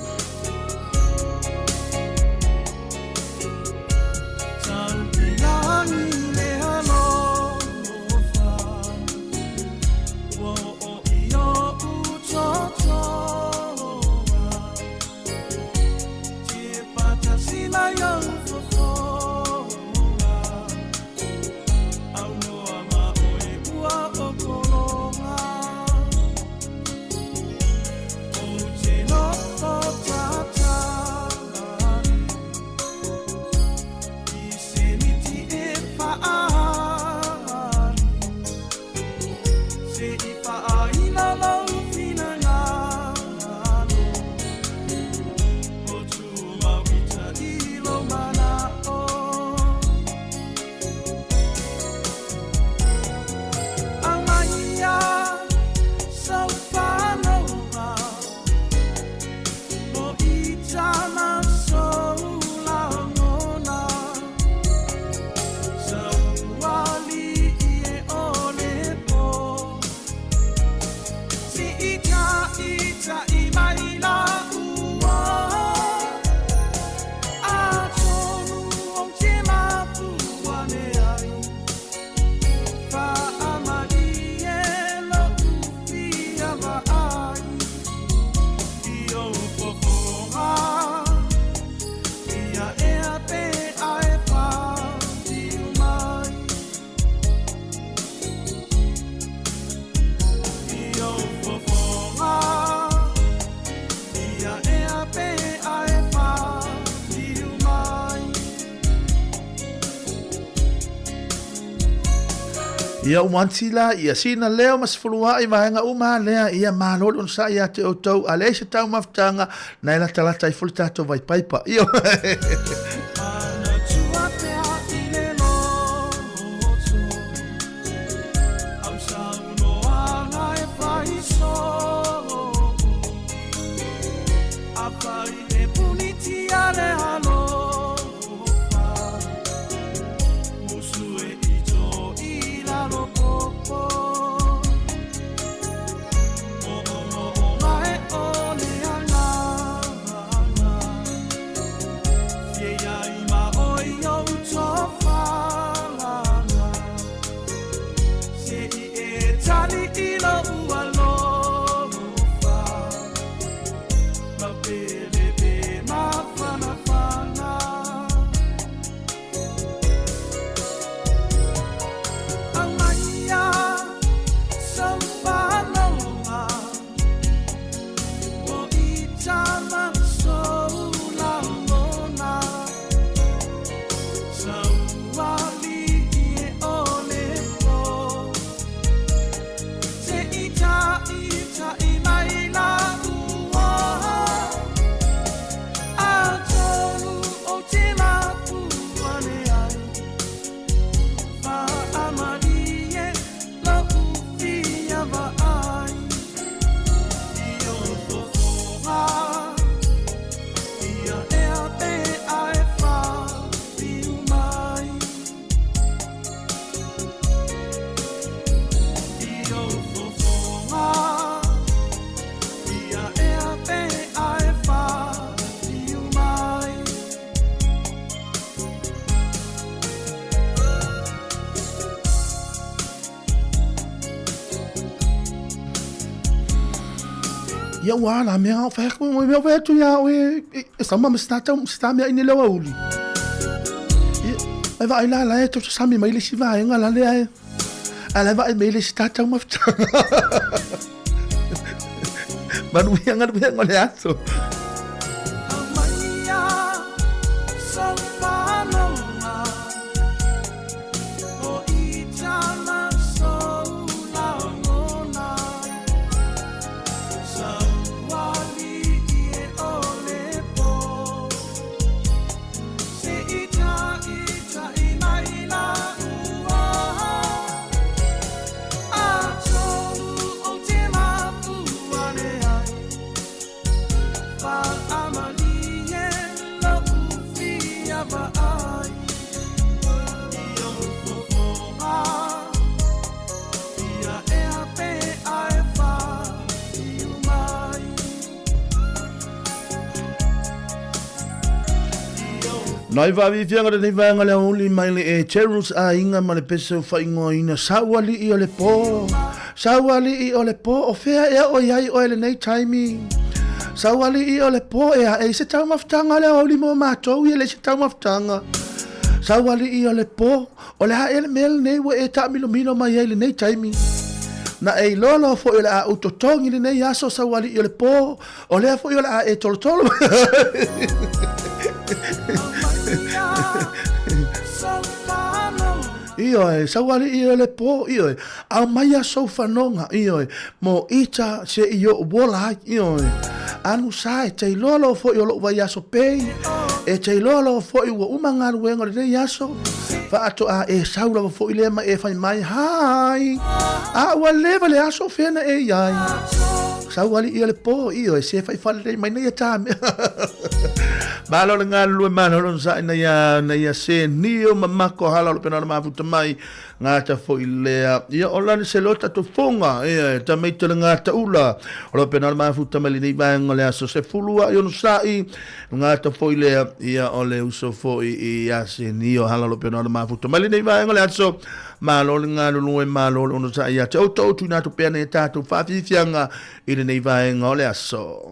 Ia uanti la, ia sina leo ma sefulu ai vaega uma lea, ia malo le onosai ia te outou, a leai se taumafataga, na e latalata ai foi le tatou vaipaipa. Ia. Ia ua la mea o whae koe mea whae atu ia oe e sama ma sita tau sita mea ine lewa uli. Ia ai vai la la e to sami mai le siva e ngala le ai. Ala vai mai le sita tau mafutanga. Manu ia ngalu ia ngole aso. Nai vaaviafiaga lenei vaega le aoauli mai le e Cherus aiga ma le pese o faaigoaina Saualii o le po. Saualii o le po, o fea ea o iai oe lenei taimi? Saualii o le po, e a e se taumafataga le aoauli mo matou ia le se taumafataga. Saualii o le po, o le a ea le mea lenei ua e taamilomilo mai ai lenei taimi? Na e iloa loa foi o le a ou totogi lenei aso Saualii o le po, O lea foi o le a e tolotolo. Ioe, saualii o le po, ioe, aumaia sou fanoga, ioe, mo ita se i ou ola ai, ioe. Anu sa e te iloa loa foi o lou vaiaso pei, e te iloa loa foi ua uma galuega o lenei aso, faatoa e sau lava foi lea ma e fai mai, Hai, a ua leva le aso o fea na e i ai. Saualii o le po, ioe, se faifalelei mai nei e tā mea. Malo le galulue, malo le onosai na ia, na ia se nio mamako hala o le pena o le mafuta mai, ngata foi lea. Ia o lani se lota tofonga, ia e tameite le ngata ula, o le pena o le mafuta mai lenei vaega o le aso se fulua i onosai, ngata foi lea, ia o le uso foi i a se nio hala o le pena o le mafuta mai lenei vaega o le aso, Malo le galulue, malo le onosai ia te outou, tuuina atu pea nei tatou faafiafiaga i lenei vaega o le aso.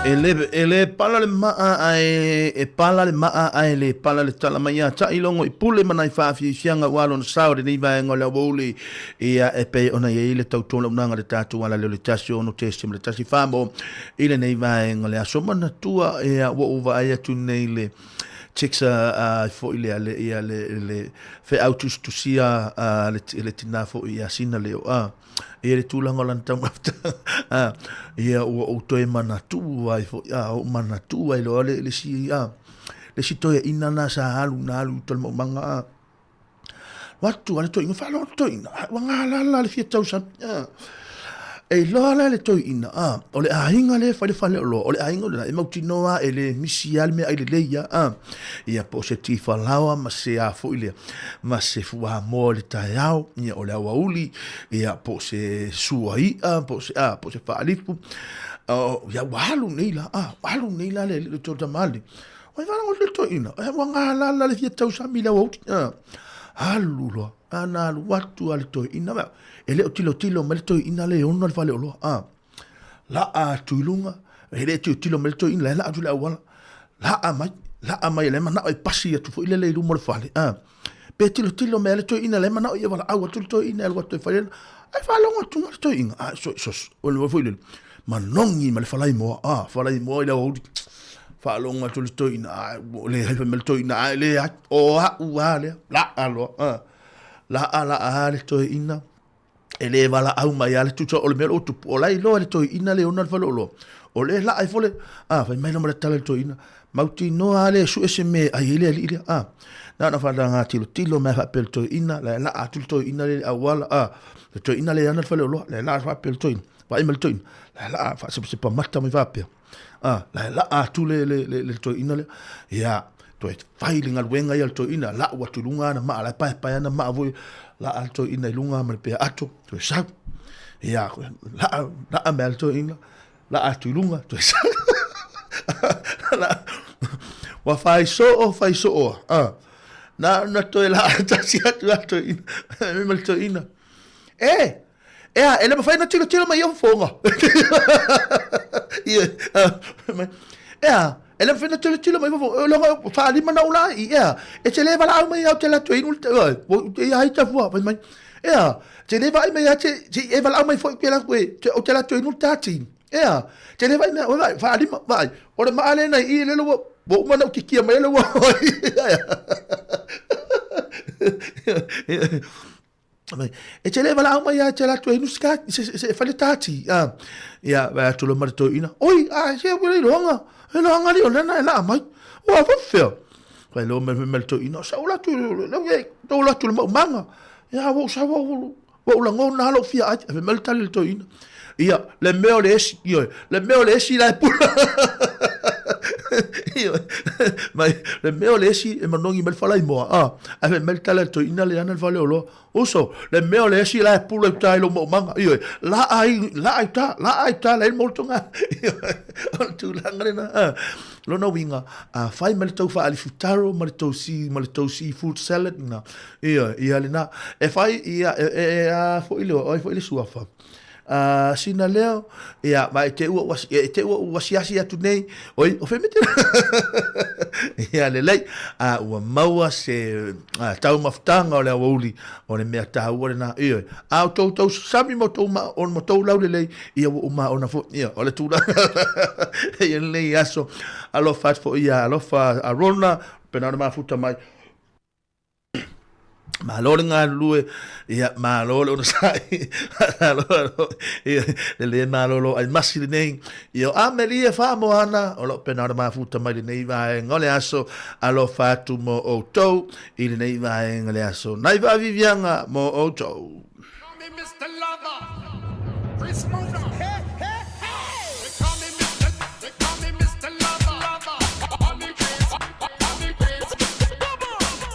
E le, e le pala le maa ae e pala le maa ae le pala le tala mai ia taʻi logo i pule ma nai faafiafiaga ua lona sao i lenei vaega o le aoauli ia e pei ona i ai le tautualaunaga le tatou ala lea o le 1 6.1 mo i lenei vaega o le aso manatua ia ua ou vaai atu nei le chicks a foi le le ia le le feau tusitusia a le le tina foi ia sina leo a ia le tulaga o lana taumafataga a ia ua ou toe manatu ai foi a ou manatu ai loa le le si a le si toeaina na sa alu na alu i tole maumaga a Watu ale toeina whaalogo toeina ua galala le fia tausami a e iloa la le toeina a o le aiga le fai le fale o loa o le aiga o le e mautinoa e le misi a le mea ai lelei ia a ia po o se tifalaoa ma se a foi lea ma se fuamoa i le taeao ia o le aoauli ia po o se suai'a po o se a po o se faalifu o ia ua alu nei la a ua alu nei la le le totamali Oi wala le toeina e ua galala le fia tausami le aoauli a alu loa ana alu atu a le toeina e le o tilotilo mai le toeina le ono le fale o loa a laa atu i luga e le tilotilo mai le toeina le laa atu le auala laa mai laa mai le manao e pasi atu foi lele i luma o le fale a pe tilotilo mai le toeina le manao ia valaau atu le toeina e alu atu e fale ai faalogo atu le toeina a so so o le foi lele manogi ma le falaimoa a falaimoa i le aoauli faalogo atu le toeina a le hai fai mai le toeina a le ai o a'u a lea laa loa a laa laa a le toeina e le valaau mai a le tusa o le mea o tupu o la iloa le toeina le ona le fale o loa o le laa ai fole a fai mai ma le tala le toeina mautinoa le sue se me ai ai le alii lea a na ona faalaga tilotilo mai faapea le toeina la laa atu le toeina le auala a le toeina le ana le fale o loa la laa faapea le toeina vaai mai le toeina la laa faasepasepa mata mai faapea a la laa atu le le le, le toeina lea ia toe fai le galuega ia le toeina lau atu i luga ana maa la e paepae ana maa foi laa le toeina i luga ma le pea ato toe sau ia laa laa mea le toeina laa atu i luga toe sau ua fai soo fai soo a na na toe laa tasi atu a toeina ma le toeina e Ea, e le mafai ona tilotilo mai i fofoga. Ea, e le mafai ona tilotilo mai i fofoga. Loga faalima na ula i, ea, e te le valaau mai au te la tu inu, ia ai tafua, fai mai. Ea, te le vaai mai te, te e valaau mai foi ke la koe, te o te la tu inu tati. Ea, te le vaai mai, oi faalima, vaai. O le maa lena i le ua ua uma na ukikia mai le ua. E te le valaau mai ia te latu e inu se se se fale tati a ia vai atu lo ma le toeaina oi a se ua le iloaga e iloaga li o lena e laa mai ua faafefea fai loa mai ma le toeaina sa ou latu le e tou latu le maumaga ia ua ou sau ua ou lagona lou fia ai fai mai le tali le toeaina ia le mea o le esi ioe le mea o le esi la e pula ioe mai le mea o le esi e manogi mai le falaimoa a ae fai mai le tala le toeaina le ana le faleoloa uso le mea o le esi la e pula i uta i lou maumaga ioe laa i laa i uta laa i uta la i le molotoga ioe o le tulaga lena a lona uiga a fai ma le tou faalifutaro ma le tou sea ma le tou seafood salad na ioe ia lena e fai ia e, e, e a foi le oi foi le suafa a sina leo ia ma e te ua ua e te ua ua asiasi atu nei oi o femete ia lelei a ua maua se taumafataga o le aoauli o le mea taua lena ioe a o tou tou sami ma tou ma on ma tou laulelei ia ua uma ona foi ia o le tulaga ia lenei aso alofa atu foi ia alofa Arona pena ona mafuta mai Malo le galulue, ia malo le onosai, malo, ia le le malolo ai masi lenei, ia o Amelia Faamoana, o lo o pena ona mafuta mai lenei vaega o le aso, alofa atu mo outou i lenei vaega o le aso. Nai vaaviviaga mo outou. Call me Mr. Lover, Chris Mona. Hey, hey, hey. They call me Mr. They call me Mr. Lover, Lover. Call me Chris, call me Chris.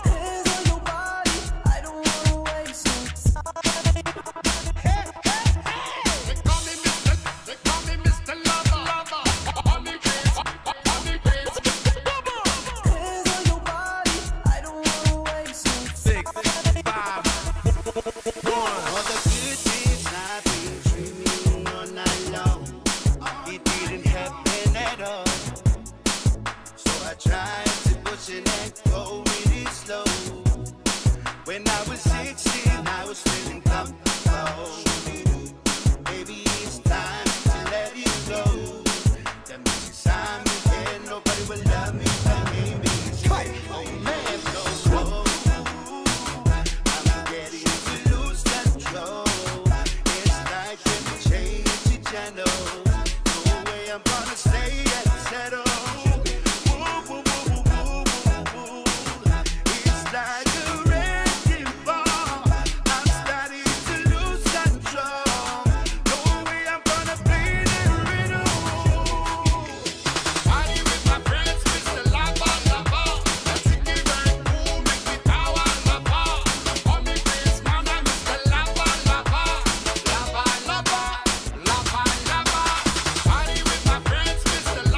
Hands on your body, I don't wanna waste no time. Hey, hey, hey. They call me Mr. They call me Mr. Lover, Lover. Call me Chris, call me Chris. Hands on your body, I don't wanna waste no 6, 5, 1. All the good things I've been dreaming. channel. No way I'm gonna stay and settle. Woo, woo, woo, woo, woo, woo, woo. It's like a wrecking ball. I'm starting to lose control. No way I'm gonna play the riddle. Party with my friends, Mr. Lava Lava. That's it, right? Who make me power lover? Call me Chris Mama, Mr. Lava Lava. Lava Lava, Lava Lava. Party with my friends, Mr.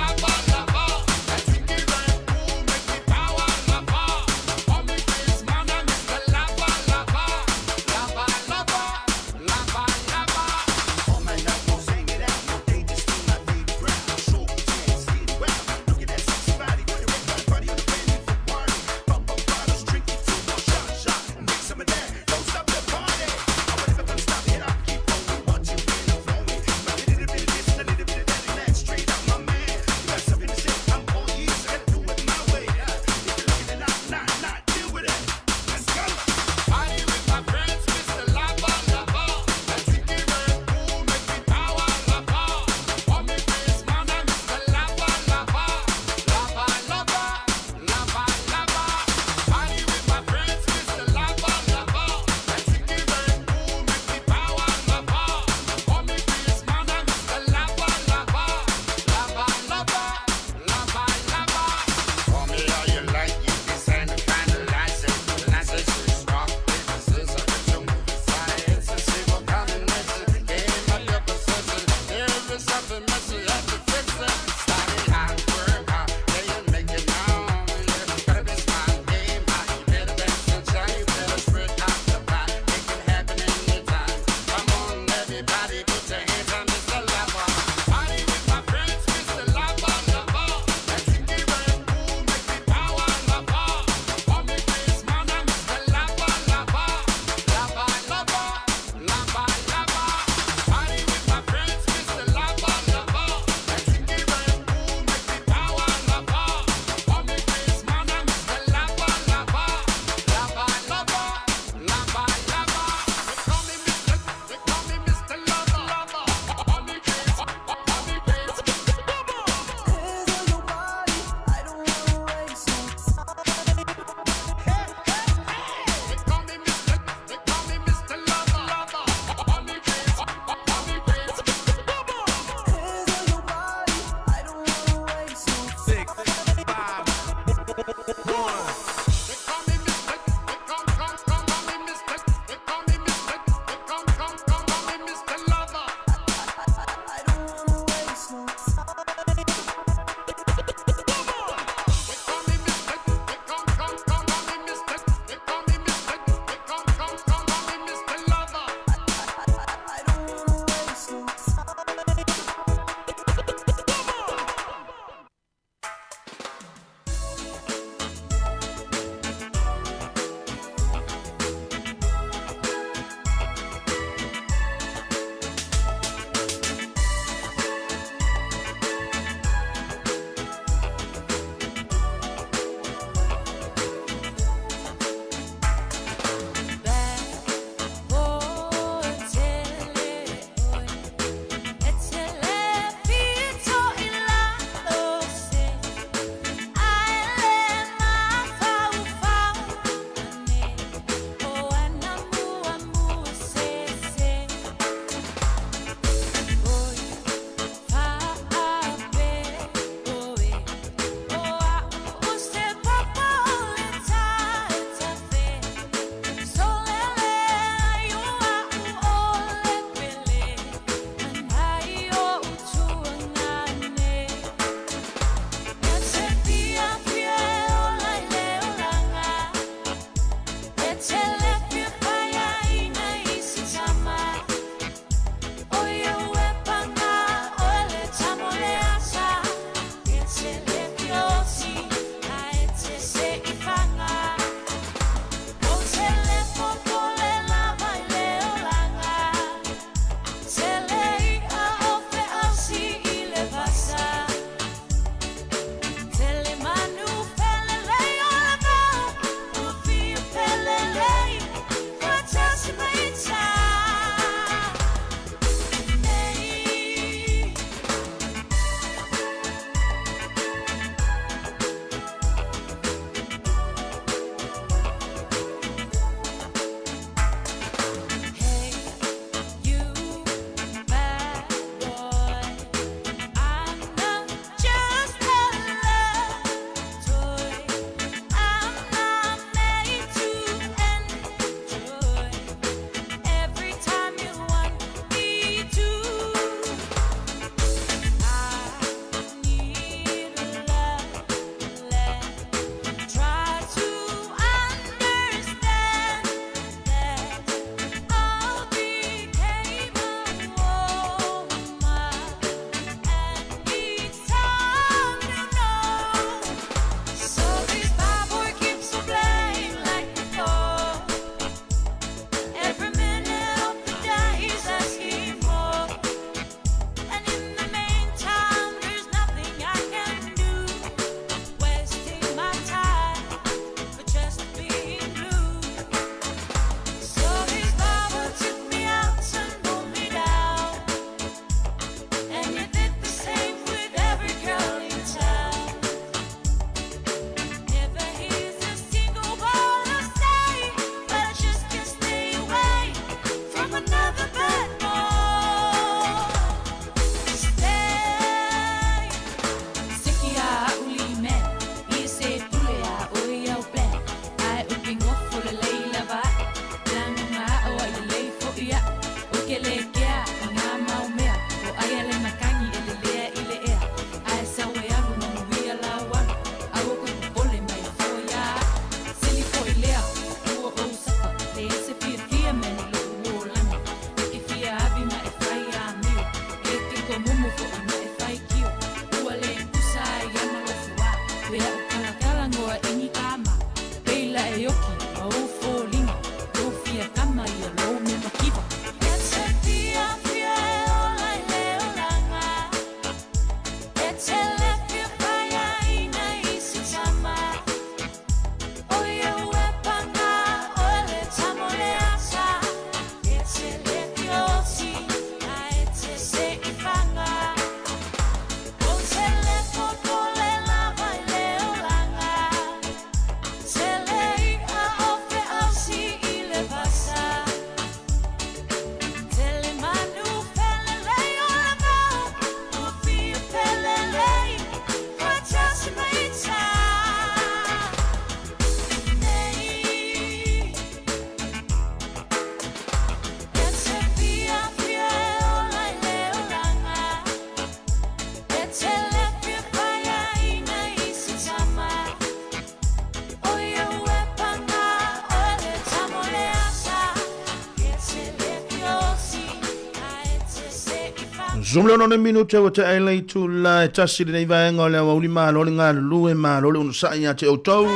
Zoom le ono minute ua te aile i tula e tasi lenei vaega o le aoauli malo le galulue malo le onosai ia te outou.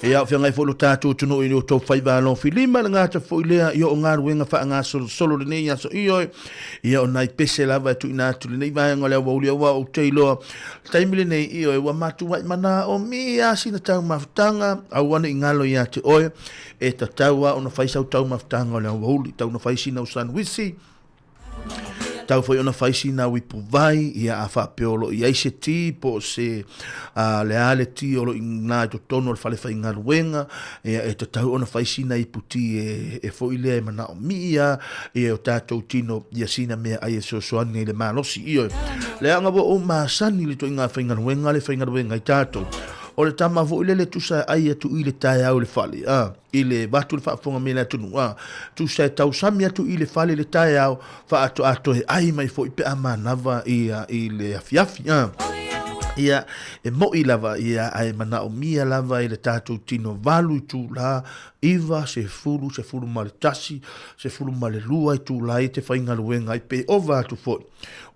Ia o feagai foi lo tatou atunuu i lo outou faiva alofilima le gata foi lea i o galuega faagasolosolo lenei aso ioe. Ia o nai pese lava e tuuina atu lenei vaega o le aoauli aua ou te iloa taimi lenei ioe ua matuai manaomia sina taumafataga aua ne i galo ia te oe e tatau lava ona fai sau taumafataga o le aoauli tau na fai sina au sanuisi tau foi ona fai sina au ipuvai ia a faapea o lo o i ai se ti po o se a, le a le ti o lo o i ina i totonu o le fale faigaluega ia e tatau ona fai sina ipu ti e, e foi lea e manaomia ia o tatou tino ia sina mea ai e fesoasoani ai le malosi ioe leaga ua ou masani i le ituaiga faigaluega le faigaluega ai tatou o le tama foi lele tusa e ai atu i le taeao i le fale a i le vatu le faafofoga mai le atunuu a tusa e tausami atu i le fale i le taeao faatoa toe ai mai foi pe a manava ia i le afiafi a ia e mo'i lava ia ae manaomia lava i le tatou tino valu itula 9, 10, 11, 12 itula ai te faigaluega ai pe ova atu foi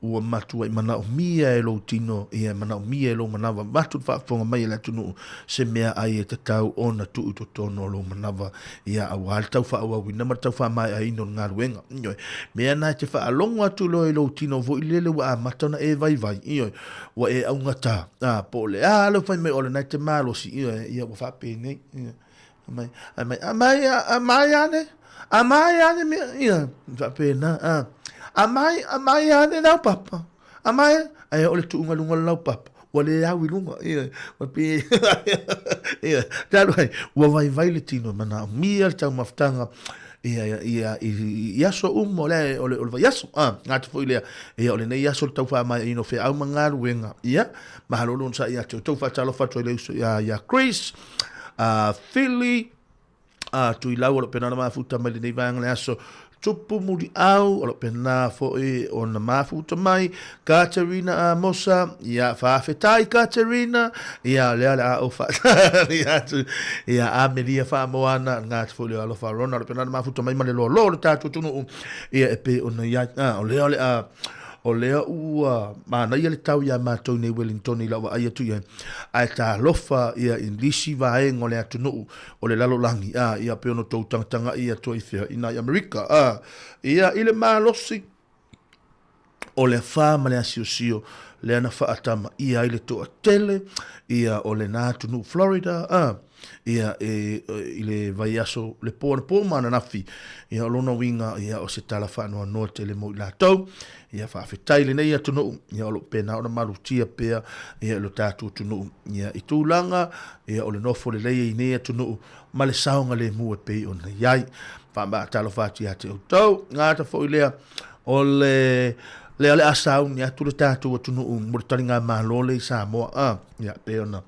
Ua matuai manaomia e lou tino, ia manaomia e lou manava avatu le faafofoga mai a le atunuu se mea ai e tatau ona tuu i totonu o lou manava, ia aua le tau faaauauina ma le tau faamaeaina o le galuega. Ioe. Mea na e te faalogo atu loa i lou tino foi lele ua amata ona e vaivai, ioe, ua e augata, a, po o le a lou fai mai o lena e te malosi, ioe, ia ua faapenei, ioe. Mai, ai mai, a mai, a mai ane, a mai ane mea, ia, faapena, a, a mai, a mai ane lau papa, a mai, ai o le tuuga luga o lau papa, ua le au i luga, ia, ua pe, ia, talu ai, ua vaivai le tino, manaomia le taumafataga, ia, ia, ia, i, i aso uma o le, o le, o le vaiaso, a, gata foi lea, ia, o lenei aso le tau faamaeaina o feau ma galuega, ia, mahalo le onosai ia te outou, faatalofa atu ai le uso ia, ia Chris, a Fili, a Tuilau o lo pena na mafuta mai lenei vaega le aso, Tupu Muliau o lo pena foi ona mafuta mai, Katerina Amosa, ia faafetai Katerina, ia lea le a ou faatali atu, ia Amelia Faamoana, ngā te foi leo alofa Rona, o lo pena na mafuta mai ma le loa loa o le tātou atunuu, ia e pei ona iai, a, o lea o le a, O lea ua manaia le tau iā matou nei Wellingtoni i lau vaai atu i ai, ae talofa ia i nisi vaega o le atunuu o le lalolagi, a, ia pei ona outou tagatagai atu ai i fea, i nai Amerika, a, ia i le malosi o le afa ma le asiosio lea na faatamaia ai le toatele ia o lena atunuu Florida, a. ia e, i le vaiaso le po anapo ma ananafi, ia o lona uiga ia o se tala faanoanoa tele mo i latou. Ia faafetai lenei atunuu, ia o lo o pena ona malutia pea ia lo tatou atunuu ia i tulaga ia o le nofo lelei i nei atunuu ma le saogalemu e pei ona i ai. Faatalofa atu ia te outou, gata foi lea o le lea o le a sauni atu le tatou atunuu mo le taligamalo le i Samoa, a, ia pei ona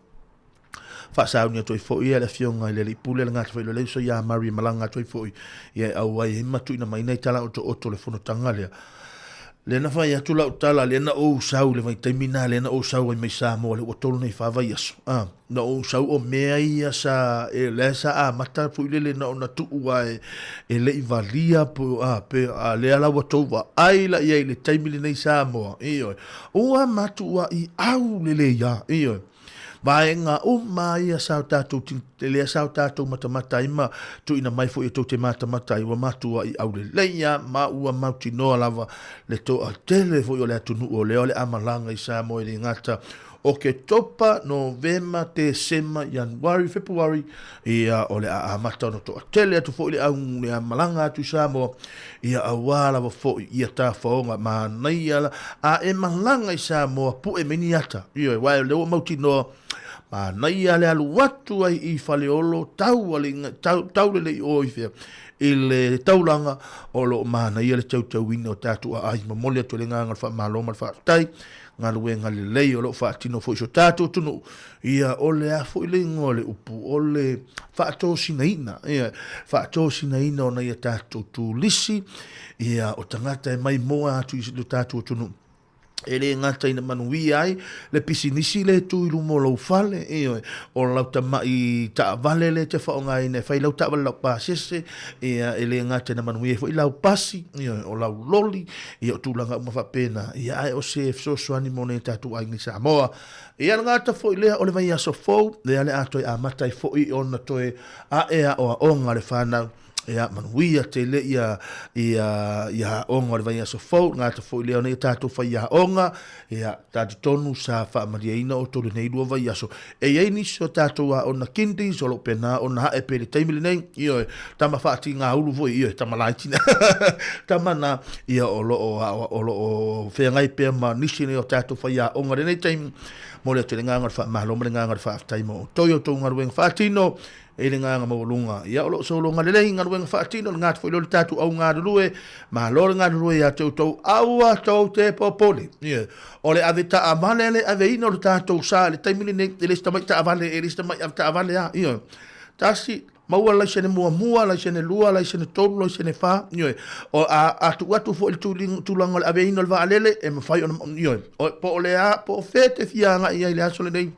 Faasauni atu ai foi le Afioga i le Alii Pule le gata foi le uso ia Mary e malaga atu ai foi ia e auai ai ma tuuina mai nai tala otooto o le fonotaga lea. Lea na fai atu lau tala, lea na ou sau i le vaitaimi na, lea na ou sau ai mai Samoa, lea ua tolu nei fa vaiaso. Ah, na ou sau o mea ia sa, e, lea sa amata foi lele na ona tuu a e, e le i valia po, a, pe, a, lea la ua tou vaai la i ai i le taimi lenei Samoa. Ioe. Ua matuai au lelei a. Ioe. Vaega uma ia sa o tatou lea sa o tatou matamata ai ma tuuina mai foi e tou te matamata ai, ua matuai aulelei lava ma ua mautinoa lava le toatele foi o le atunuu o lea o le a malaga i Samoa e le gata o Oketopa, Novema, Tesema, Ianuari, Fepuari, ia o le a amata ona toatele atu foi le au le a malaga atu i Samoa, ia aua lava foi ia tafaoga manaia la a e malaga i Samoa pue mai ni ata. Ioe, aua o lea ua mautinoa manaia le alu atu ai i Faleolo tau ale tau, tau lelei o i fea i le taulaga o lo o manaia le tautauina o tatou aai. Momoli atu le agaga o le faamalo ma le faafetai galuega lelei o lo o faatino foi i so tatou atunuu. Ia, o le a foi le igoa o le upu, o le faatosinaina, ia, faatosinaina o nai a tatou turisi, ia, o tagata e maimoa atu i lo tatou atunuu. E le gata ina manuia ai le pisinisi le tu i luma o lou fale, ioe, o lau tama'i taavale lea e te faaaogaina e fai lau taavale lau pasese, ia, e le gata ina manuia ai foi lau pasi, ioe, o lau loli, ia, o tulaga uma faapena, ia, ae o se fesoasoani mo nai o tatou aiga i Samoa. Ia, le gata foi lea o le vaiaso fou, lea le a toe amata ai foi ona toe ae aoaoga le fanau. Ia, manuia tele ia, ia, ia aoga o le vaiaso fou, le gata foi lea o nei tatou faiaoga, ia, talitonu sa faamalieina outou i lenei lua vaiaso. E i ai nisi o tatou aoga kindies o lo o pena ona ae pea i le taimi lenei, ioe, tama faatigaulu foi, ioe, tama laiti na, tama na, ia, o lo o, o lo o feagai pea ma nisi nei o tatou faiaoga i lenei taimi. Momoli atu i le agaga o le faamalo ma le agaga o le faafetai mo outou i a outou galuega faatino. E i le agaga maualuga, ia o lo o sologa lelei galuega faatino, le gata foi lea o le tatou au galulue, malo le galulue ia te outou, aua tou te popole. Ia, o le ave taavale le aveina o le tatou sa i le taimi lenei, e le se tamai taavale, e le se tamai ave taavale lava. Ia, tasi, maua le laisene muamua, laisene lua, laisene tolu, laisene fa, ioe, o a, a tuu atu foi i le tulaga o le aveina o le vaalele, e mafai ona, ioe, po o le a, po o fea e te fia agai i ai i le aso lenei,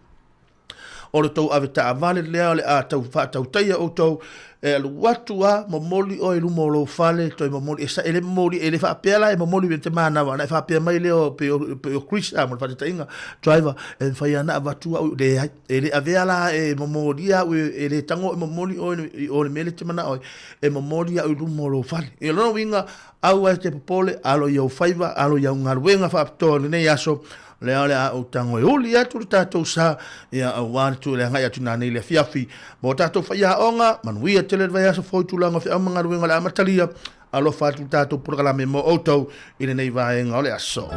O le tou ave taavale lea o le a tau faatautaia outou, e alu atu a momoli oe i luma o lou fale, toe momoli, e, e le momoli, e le faapea la e momoli me te manawa, ana e faapea mai lea o, pe o, pe o Chris, a mo le faataitaiga, driver, e mafai ana avatu au, leai, e le avea la e momolia au, e, e le tago e momoli oe i o le mea lea e te manao ai, e momoli au i luma o lou fale. I lona uiga, aua e te popole, alo i ou faiva, alo i au galuega faapitoa i lenei aso, Lea o le a ou tago e uli atu le tatou sa, ia aua le tu le agai atu nanei le afiafi. Mo tatou faiaoga, manuia tele le vaiaso fou i tulaga o feau ma galuega o le amatalia. Alofa atu le tatou polokalame mo outou i lenei vaega o le aso.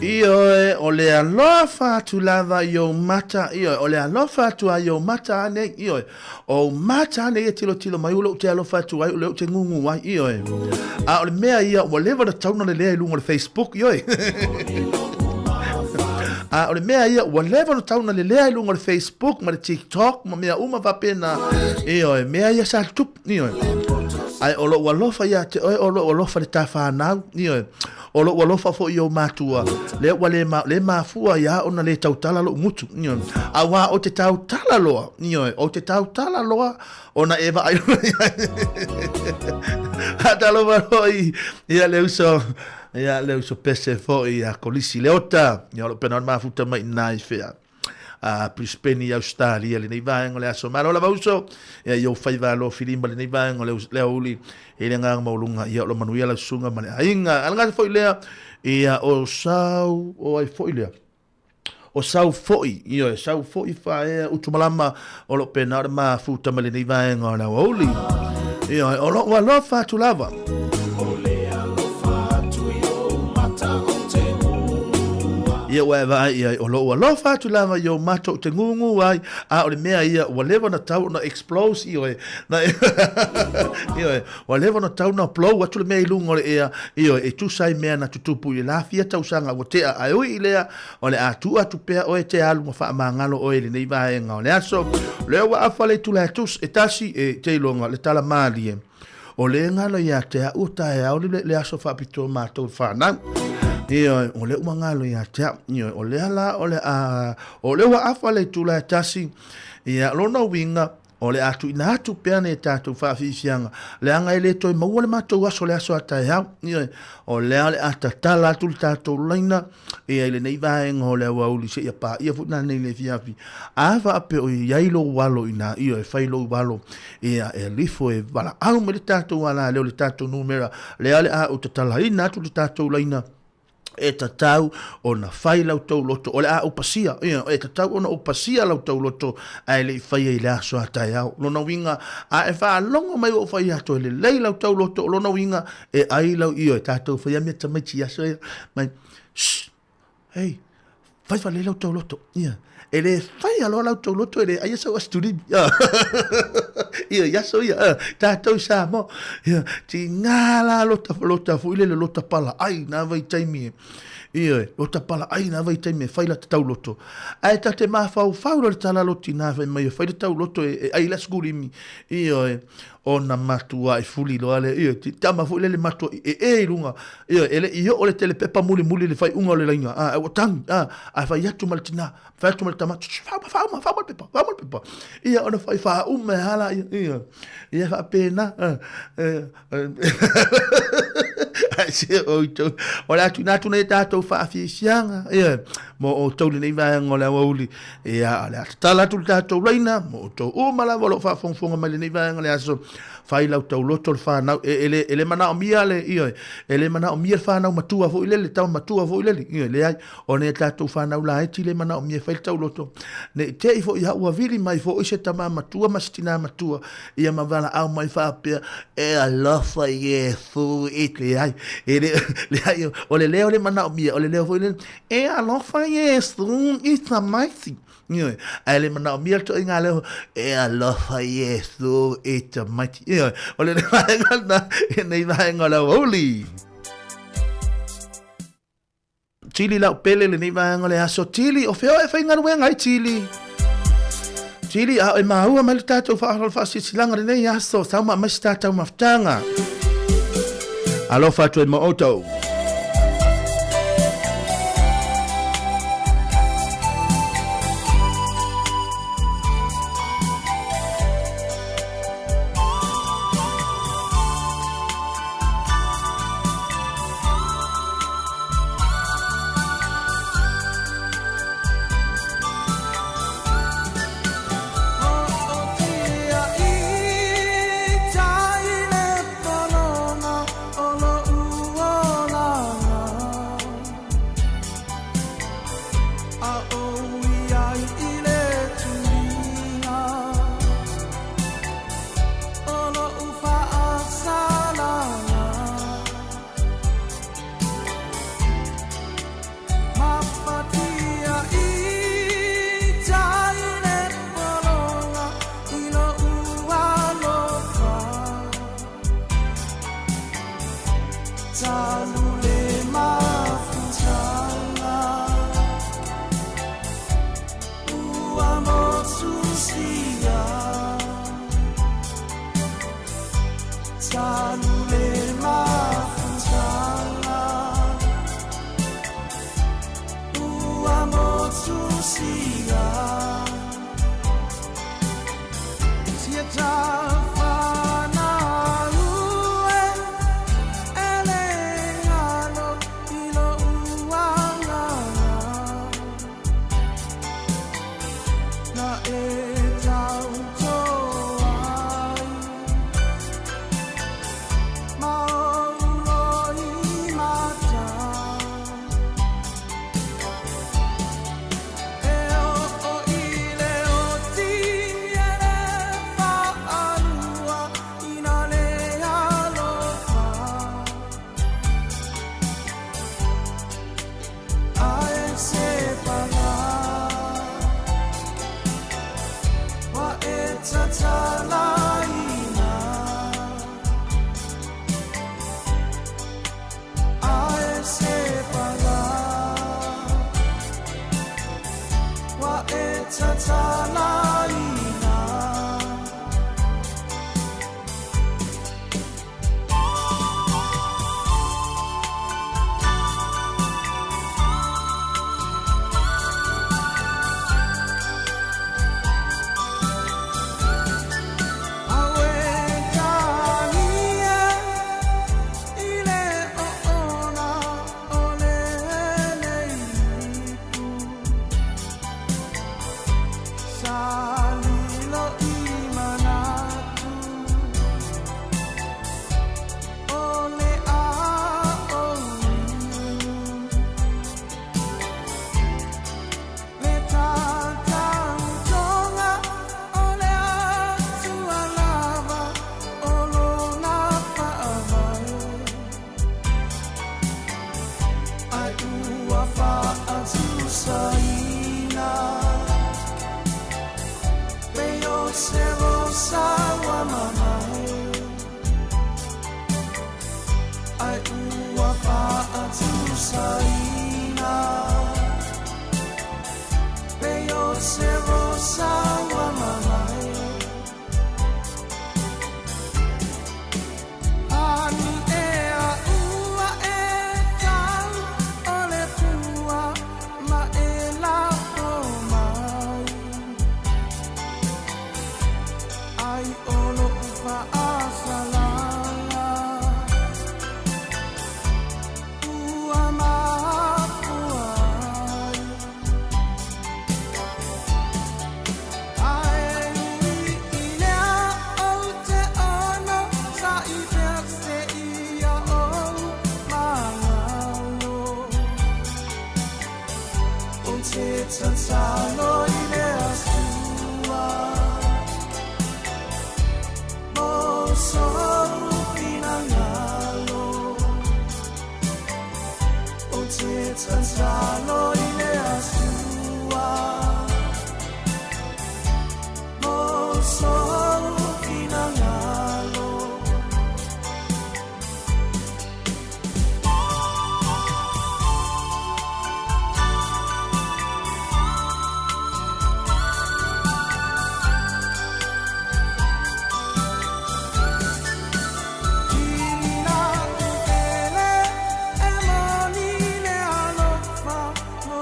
Ioe, o le alofa atu lava i ou mata, ioe, o le alofa atu a i ou mata ane, ioe, o ou mata ane ia tilotilo mai, o lea ou te alofa atu ai, o lea ou te gugu ai, ioe. A o le mea ia, ua leva ona tatau ona lelea i luga o le Facebook, ioe. A o le mea ia, ua leva ona tatau ona lelea i luga o le Facebook ma le TikTok ma mea uma faapena, ioe, mea ia sa tutupu, ioe. Ae o lou alofa ia te oe, o lou alofa i le ta fanau, ioe. O lou alofa foi i ou matua, lea ua le, ma, le mafua ia ona le tautala lou gutu. Ioe. Auā ou te tautala loa, ioe, ou te tautala loa ona e vaai Talofa foi ia le uso, ia le uso pese foi ia Kolisi Leota, ia o lo pena o le mafuta mai nā i whea. A Brisbane i Australia lenei vaega o le aso. Malo lava uso, ia i ou faiva alofi lima lenei vaega o le, le aoauli i le agaga maualuga, ia o lo manuia lau susuga ma le aiga. A le gata foi lea, ia o sau, o ai foi lea? O sau foi, ioe, sau foi faaea utumalama o lo pena o le mafuta mai lenei vaega o le aoauli. Ioe, o lou alofa atu lava. Ia ua e vaai i ai, o lou alofa atu lava i ou mata ou te gūgū ai, a o le mea ia, ua leva ona tau ona explose ioe, na, ioe, ua leva ona tau ona blow atu le mea i luga o le ea, ioe, e tusa ai mea na tutupu i le la fia tausaga ua tea, ae ui i lea, o le a tuu atu pea oe te alu ma faamagalo oe i lenei vaega o le aso. O lea ua afa le itula e tus, e tasi, e te iloga, le tala malie. O le galo ia te au o taeao le, le aso faapitoa matou le whanau. Ioe, o le ua galo ia te au. Ioe, o lea la o le a, o le ua afa le itula e tasi. Ia, lona uiga, o le a tuuina atu pea nei tatou faafiafiaga, leaga e le toe maua le matou aso le aso a taeao. Ioe, o lea o le a tatala atu le tatou laina, ia i lenei vaega o le aoauli seia paia foi nanei le afiafi. A faapea o i ai lou alo i ina, ioe, fai lou alo, ia, e lifo e valaau mai le tatou alaleo, le tatou numera, lea o le a ou tatalaina atu le tatou laina, e tatau ona fai lau tou loto, o le a ou pasia, ia, e tatau ona ou pasia lau tou loto, ae le i faia i le aso a taeao. Lona uiga, a e faalogo mai ua ou fai atu e lelei lau tau loto, o lona uiga, e ai lau ioe, tatou faia mea tamaiti i aso ia, mai, shh, hey, fai faalelei lau tau loto, ia, e le faia loa lau tau loto, e le aia sau asitulimi, ia, i aso ia, tatou i Samoa, ia, tiga la lota, lota foi lele, lota pala ai nā vaitaimi e, Ioe, o tapala ai nā vaitaimi e fai la te tauloto. Ae ta te mafaufau loa le tala loti nā fai mai e fai le tauloto e, e ai la skulimi. Ioe, ona matuai fuli loa lea, ioe, ti tama foi lele matuai e e i luga. Ioe, e le i oo le telepepa mulimuli i le faaiuga o le laina, a, ua tagi, a, ae fai atu ma le tina, fai atu ma le tama, faauma, faauma, faauma le pepa, faauma le pepa. Ia, ona fai faauma e hala, ia, ia, ia faapena, a, e, Ai se outou. O le a tuuina atu nei tatou faafiafiaga, ia, mo outou lenei vaega o le aoauli. Ia, o le a tatala atu le tatou laina, mo outou uma lava o lo o faafogafoga mai lenei vaega o le aso. Fai lau tauloto le whanau, e, e, le, e le manaomia le, ia, e le manaomia le whanau matua foi lele, tama matua foi lele, ia, leai, o nei tatou whanau laiti le manaomia e fai le tauloto. Ne i te i foi ua vili mai foi se tama matua ma se tina matua, ia ma valaau mai faapea, E alofa Iesu i te ai. E le, leai, o le leo le manaomia, o le leo foi le, E alofa Iesu i tamaiti. Ioe, ae le manaomia le toaiga leo, E alofa Iesu i tamaiti. Ioe, o le vaega lena, i nei vaega o le aoauli. Tili lau pele lenei vaega o le aso. Tili, o fea oe e faigaluega ai, Tili? Tili, a o e maua mai le tatou faasilasilaga lenei aso, sauma mai se tatou mafutaga. Alofa atu ai ma outou. Mo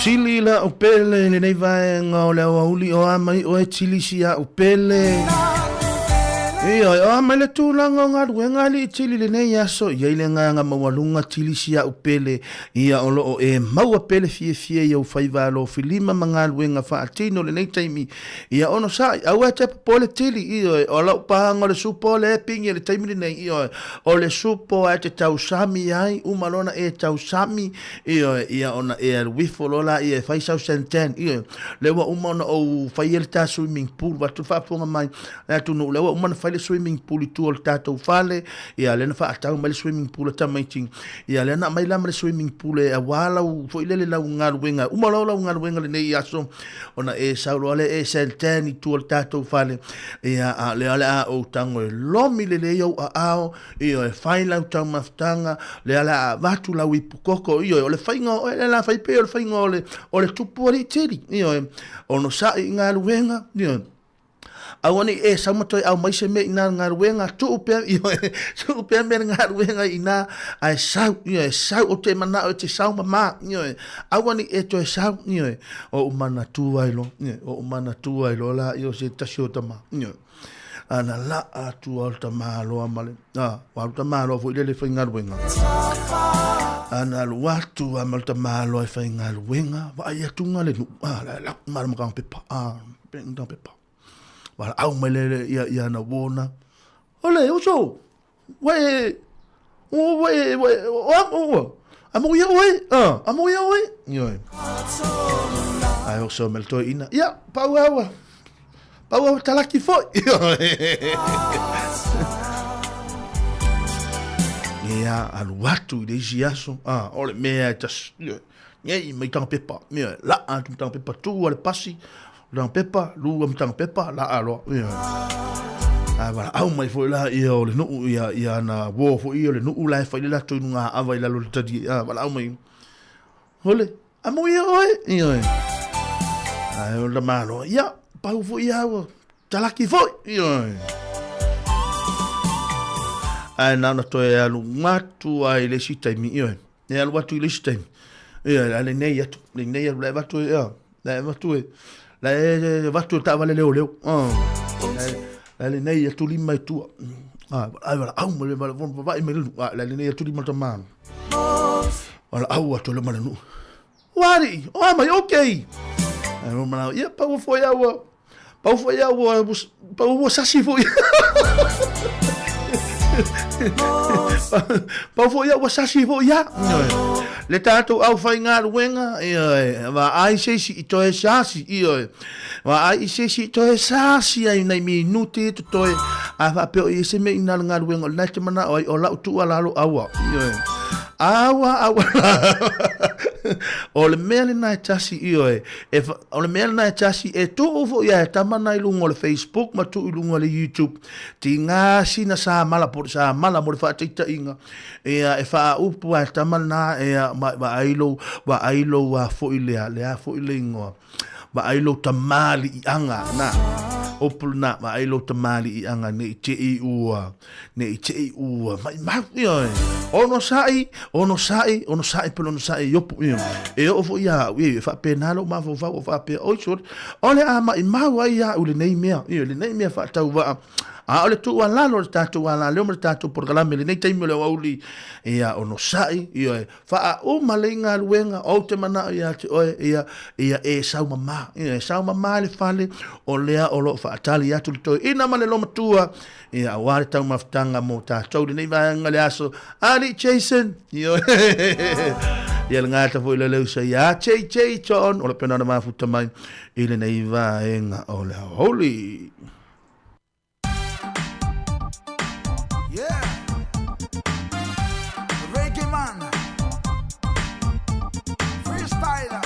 Tili la upele lenei vaega o le aoauli o a mai oe tili si a upele. Ia, o a mai le tulaga o galuega alii tili lenei aso, i ai le agaga maualuga tili si a upele, ia o lo o e maua pea le fiafia i ou faiva alofilima ma galuega faatino lenei taimi, ia onosai, aua e te popole tili, ioe, o lau paga o le supo o le pigi i le taimi lenei, ioe, o le supo a e te tausami ai, uma loa ona e tausami, Ioe, ia ona e alu ifo loa laia e fai sau suntan, ioe, lea ua uma ona ou faia le ta swimming pool, vaeatu le faafofoga mai le atunuu, lea ua uma ona fai le swimming pool i tua o le tatou fale, ia lea na faatau mai le swimming pool a tamaiti, ia lea na aumai la ma le swimming pool e aua lau foi lele lau galuega, uma loa lau galuega lenei aso, ona e sau loa lea e suntan i tua o le tatou fale, ia a o lea o le a ou tago e lomi lelei ou aao, Ioe, fai lau taumafataga, lea o le a avatu lau ipu koko, ioe, o le faiga o oe lea la fai pei o le faiga o le, o le tupu alii tili, ioe, onosai i galuega, ioe, aua ne i e sau ma toe aumai se mea i ina le galuega, tuu pea, ioe, tuu pea mea le galuega i ina, ae sau, ioe, sau, ou te manao e te sau mama, ioe, aua ne i e toe sau, ioe, ou manatua ai loa, ioe, ou manatua ai loa la, ioe, se tasi o tama, ioe. Ana la atu o le tamaloa ma le a ua alu tamaloa foi lele e faigaluega. Ana alu atu a ma le tamaloa e faigaluega, vaai atu ga le nuu a la lau ma le makanga pepa a pe makanga pepa. Valaau mai le ia ia na wona. Ole uso. Ua e ua e ua e o a ua a mo ia oe a a mo ia oe. Ioe. Ai o so me le toeaina. Ia, pau aua. Pau aua talaki foi. Ia, alu atu i le isi aso. A, o le mea e tas, ioe. Nei, mai tanga pepa. Ioe, laa atu ma tanga pepa, tu a le pasi. Tanga pepa, lua ma tanga pepa, laa loa. Ioe. Ae valaau mai foi la ia o le nuu ia ia ana uo foi ia o le nuu la e fai le latou i luga aava i lalo o le talie. A, valaau mai. Hole, a mo ia oe. Ioe. Ae o le malo. Ia, pau foi ia ua talaki foi. Ioe. Ae na ona toe alu atu ai i le isi taimi. Ioe. E alu atu i le isi taimi. Ia, a lenei atu, lenei atu, la e avatu e, ia, la e avatu e, la e avatu e taavale leoleo. La lenei atu lima i tua. Ai valaau ma le vaai mai le nuu. La lenei atu lima tama. Valaau atu le ma le nuu. Wari, o a mai, okay. Ai mo manao, ia pau foi au, pau foi au, pau ua sasi foi. Pau foi au ua sasi foi ia. Le tātou au whaingaluenga, ioe, wa ai se isi i toe sasi, ioe. Wa ai i se isi i toe sasi ai nei minuti to toe, a whaapeo i se me ina le galuega o le nai te mana o ai o lau tua lalo aua, ioe. Aua, aua, o le mea lena e tasi, ioe, e, o le mea lena e tasi, e tuu foi ia e tama na i luga o le Facebook ma tuu i luga o le YouTube, tiga sina sa mala po sa mala mo le faataitaiga, ia e faaupu a e tama lena, ia, ma, vaai lou, vaai lou a foi lea, lea foi le ingoa. Vaai lou tamaliiaga na, upu lena, vaai lou tamaliiaga ne i te i ua, ne i te i ua maimau, ioe. Onosai, onosai, onosai pe onosai i opu, ioe. E oo foi ia au, ioe, e faapena lou mafaufau o faapea, oi sole, o le a maimau ai ia au lenei mea, ioe, lenei mea faatauvaa. A o le tuualalo o le tatou alaleo ma le tatou polokalame i lenei taimi o le aoauli, ia onosai, ioe, Faauma lei galuega, ou te manao ia te oe, ia, ia e sau mama, ia e sau mama i le fale, o lea o lo o faatali atu le toeaina ma le lomatua, ia aua le taumafataga mo tatou lenei vaega le aso. Alii Jason, ioe, ia le gata foi le leusa ia JJ John, o le pena na mafuta mai i lenei vaega o le aoauli. Yeah. Reggae man. Freestyler.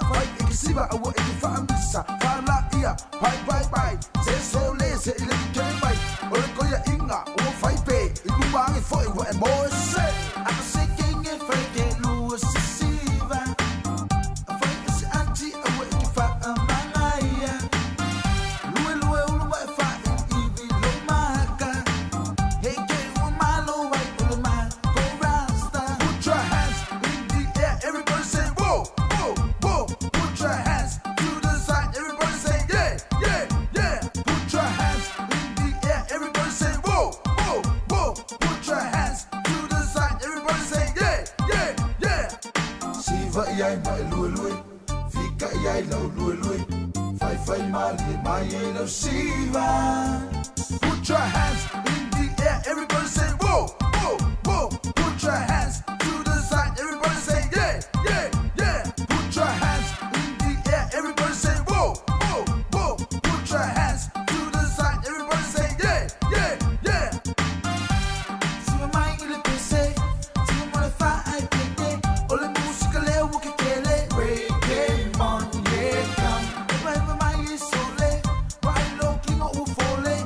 Fai i ke siva aua e ke faamisa Faalaia pai pai pai Se sole se i le kele mai O le koia inga ua fai pe I luma age fo'i ua e moe se A se kenge fai ke lua sisiva Fai e se ati aua e ke faamagaia Lue lue ulu ma e fa i ivi lo maka Hei ke ua malo ai o le ma ko rasta Put your hands in the air, everybody say whoa, whoa, whoa. Put your hands to the side, everybody say yeah, yeah, yeah. Put your hands in the air, everybody say whoa, whoa, whoa. Put your hands to the side, everybody say yeah, yeah, yeah. Siva iai mai lue lue, fika iai lau lue lue. Fai fai mali mai e lau siva. Put your hands in the air, everybody say whoa, whoa, whoa. Put your hands to the side, everybody say yeah, yeah, yeah. Put your hands in the air, everybody say whoa, whoa, whoa. Put your hands to the side, everybody say yeah, yeah, yeah. Siva mai i le pese, siva mo le fa ai peke, o le musika lea ua kekele. Reggae mon, yeah, come. Eva eva mai i sole, vai lo kingo ua fole.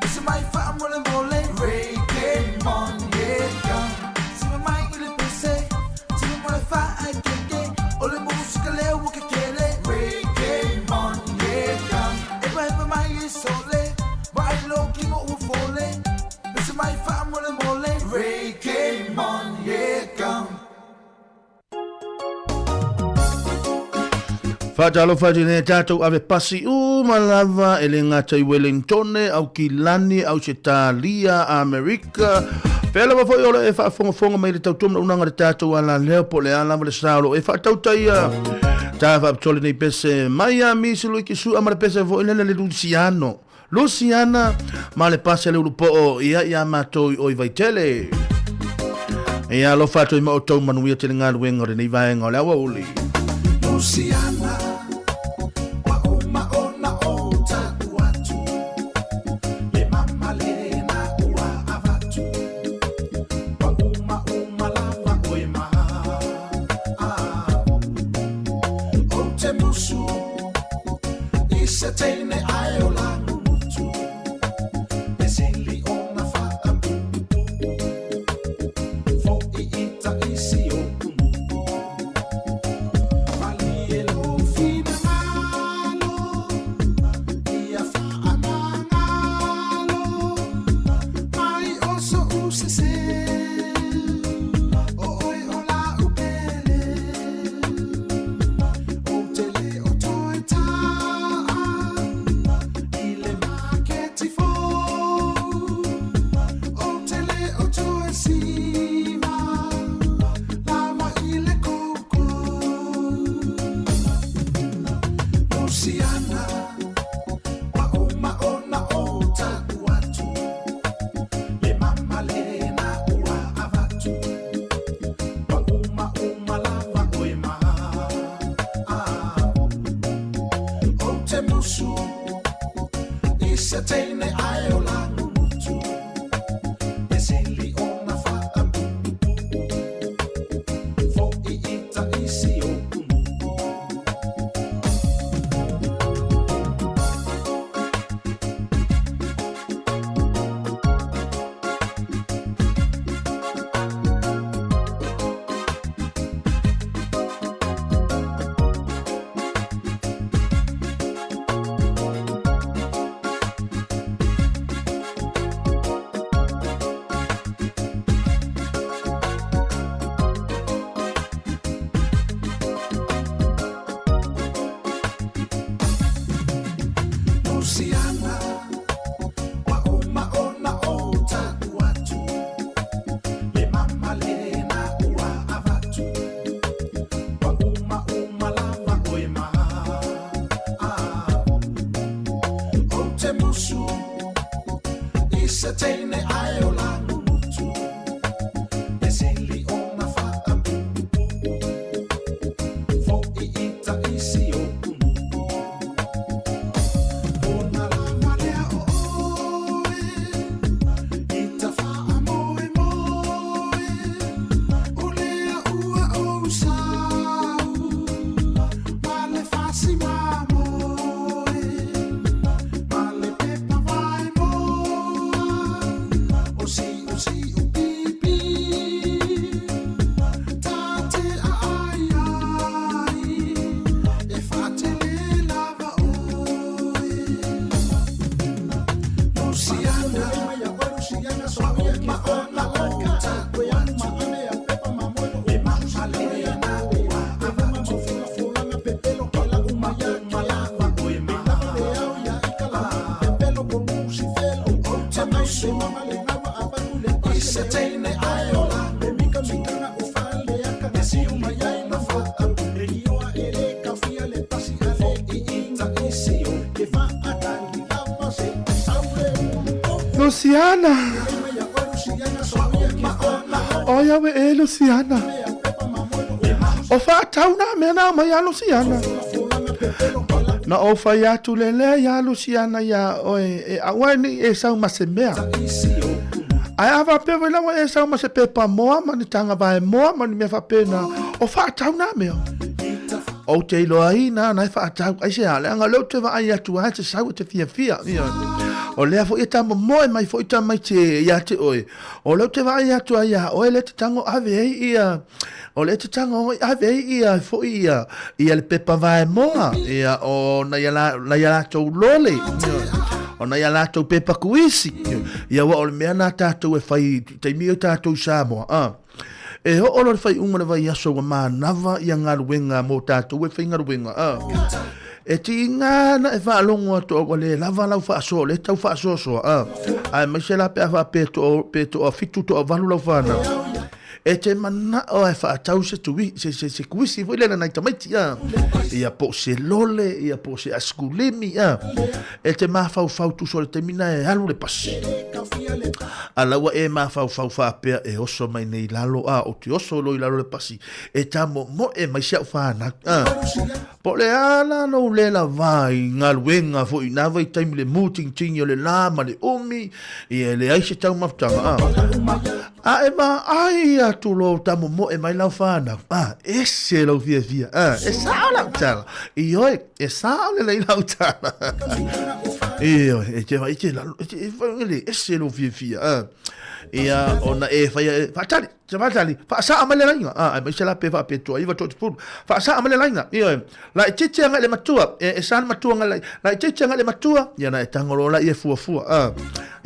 Ese mai fa mole mole. Reggae mon, yeah, come. Siva mai i le pese, siva mo le fa ai keke, o le musika lea ua kekele. Reggae mon, yeah, come. Eva eva mai i sole, vai lo kingo ua fole. Ese mai fa mole mole. Reggae mon, yeah, come. Faatalofa atu nei tatou ave pasi uma lava e le gata i Wellingtone, Aukilani, Ausetalia, Amerika. Pea lava foi o lo e faafogafoga mai le tautua ma unaga le tatou alaleo po o le a lava le sa o lo e faatautaia. Ta faapitoa lenei pese Miami Suluiki Sua ma le pese foi lele le Luciano. Luciana ma le pasi a le ulupoo ia iā matou i o i Vaitele. Ia alofa atu i ma outou manuia tele galuega o lenei vaega o le aoauli. Luciana, ua uma ona ou ta'u atu, le mama lena ua avatu, ua uma uma lava oe ma a'u. Ou te musu i se teine ae o lagumutu, e sili ona faapuupuu, fo'i i taisi o umu. Malie lou finagalo, ia faamagalo, mai o so'u sesē, o oe o la'u pele. Ou te le o toe ta'a i le maketi fou, ou te le o toe siva lava i le koko. Luciana, ua uma ona ou ta'u atu, le mama lena ua avatu, ua uma uma lava oe ma a'u. Ou te musu i se teine ae o lagumutu, e sili ona faapuupuu, fo'i i taisi o umu. Luciana, ua uma ona ou ta'u atu, le mama lena ua avatu, ua uma uma lava oe ma a'u. Ou te musu i se teine ae o lagumutu, e sili ona faapuupuu, fo'i i taisi o umu. Ona lava lea o oe, i ta faamoemoe, o lea ua ou sau, ma Luciana. O ia we e Luciana. O whaatau nā mea nā mai a Luciana. Na o whai atu le lea ia Luciana ia oe e aua ni e sau ma se mea. Ai a whapea wai lawa e sau ma se pepa moa ma ni tanga vae moa ma ni mea whapena. O whaatau nā mea. Ou te iloa ai nā nai whaatau ai se a leanga leo te vaai atu ai te sau e te fiafia. Ia. O lea foi e tamo moe mai foi ta mai te ia te oe. O leo te vaai atu ai ia oe le te tango ave ai ia. O le te tango ave ai ia foi ia ia le pepa vae moa. Ia o na ia la na ia latou lole. Ia. O na ia latou pepa kuisi. Ia wa o le mea nā tātou e whai taimi o tātou Samoa. Ah. E oo loa le faaiuga o le vaiaso ua manava ia galuega mo tatou e faigaluega a. E tiga ana e faalogo atu a ua le lava lau faasoa o lea e tau faasoasoa a. Aemaise la pe a faapea pe toafitu toavalu lau fanau. E te manao e faatau se tui, se, se, se kuisi foi lea nai tamaiti a. Ia po o se lole, ia po o se askulimi a. E te mafaufau tusa o le taimi na e alu le pasi. A la ua e mafaufau faapea e oso mai nei lalo a o te oso lo i lalo le pasi e tamomoe mai si au whanau. A. Po le a la lou le lava i galuega foi i nā vaitaimi le mūtingtingi o le lā ma le umi, ia e leai se taumafataga. A. A e vaai atu lou tamomoe mai lau whanau. A, ese lou fiafia. A, e sao lau tala. Ioe, E sao lelei lau tala. Ioe, e te vai te lalo, e te e le ese lo fiafia. A. Ia, ona e whaia, e, whaatali, te whaatali, whaasaa mai le lainga. A, ai mai se la pe wha pe tua, iwa toa te puru. Whaasaa mai le lainga. Ioe, la e tete anga le matua, e, e sa le matua nga lai, la e tete anga le matua, ia na e tangolo la i e fuafua. A.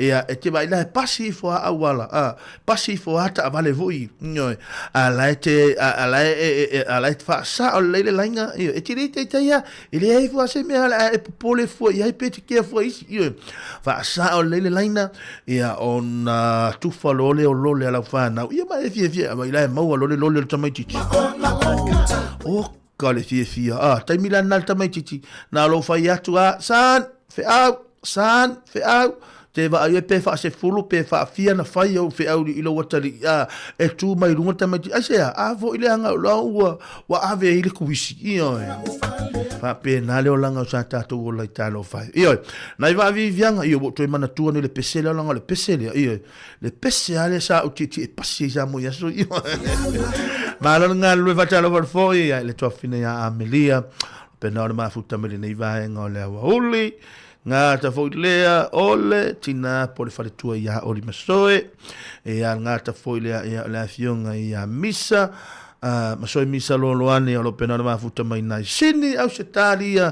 Ia, e te vai la e pasi ifo a auala. A. Pasi ifo a taavale foi, ioe, a la e te, a la e, e, e, a la e faasao lelei le laina, ioe, e te le itaita ia, e leai fua se mea a e popole fua i ai pe te kea fua isi, ioe, faasao lelei le laina, ia, ona tufa loa lea o lole a lau fanau, ia ma e fiafia, a i la e maua loa le lole o le tamaitiiti. O ka le fiafia, a, taimi la lena le tamaitiiti, na lou fai atu, a, son, feau, Son, feau, te vaai oe pe faasefulu pe faafia na fai ou feau i lou atalii, a, e tu mai luga tamaiti, aisea, a foi leaga o la ua, ua ave ai le kuisi, ioe. Faapena le olaga o sa tatou ola i talofa e. Ioe, nai vaaviaviaga, ioe, ua ou toe manatua nei le pese lea, leaga o le pese lea, ioe, le pese lava lea sa ou tietie e pasi ai Samoa i aso, ioe. Malo le galulue faatalofa atu foi, ia, i le tuafafine ia Amelia, Pena o le mafuta mai lenei vaega o le aoauli, gata foi lea o le tina po le faletua ia Oli Masoe, ia gata foi lea ia o le afioga ia Misa, Masoe Misa Loloane o lo pena o le mafuta mai nai Sini Ausetalia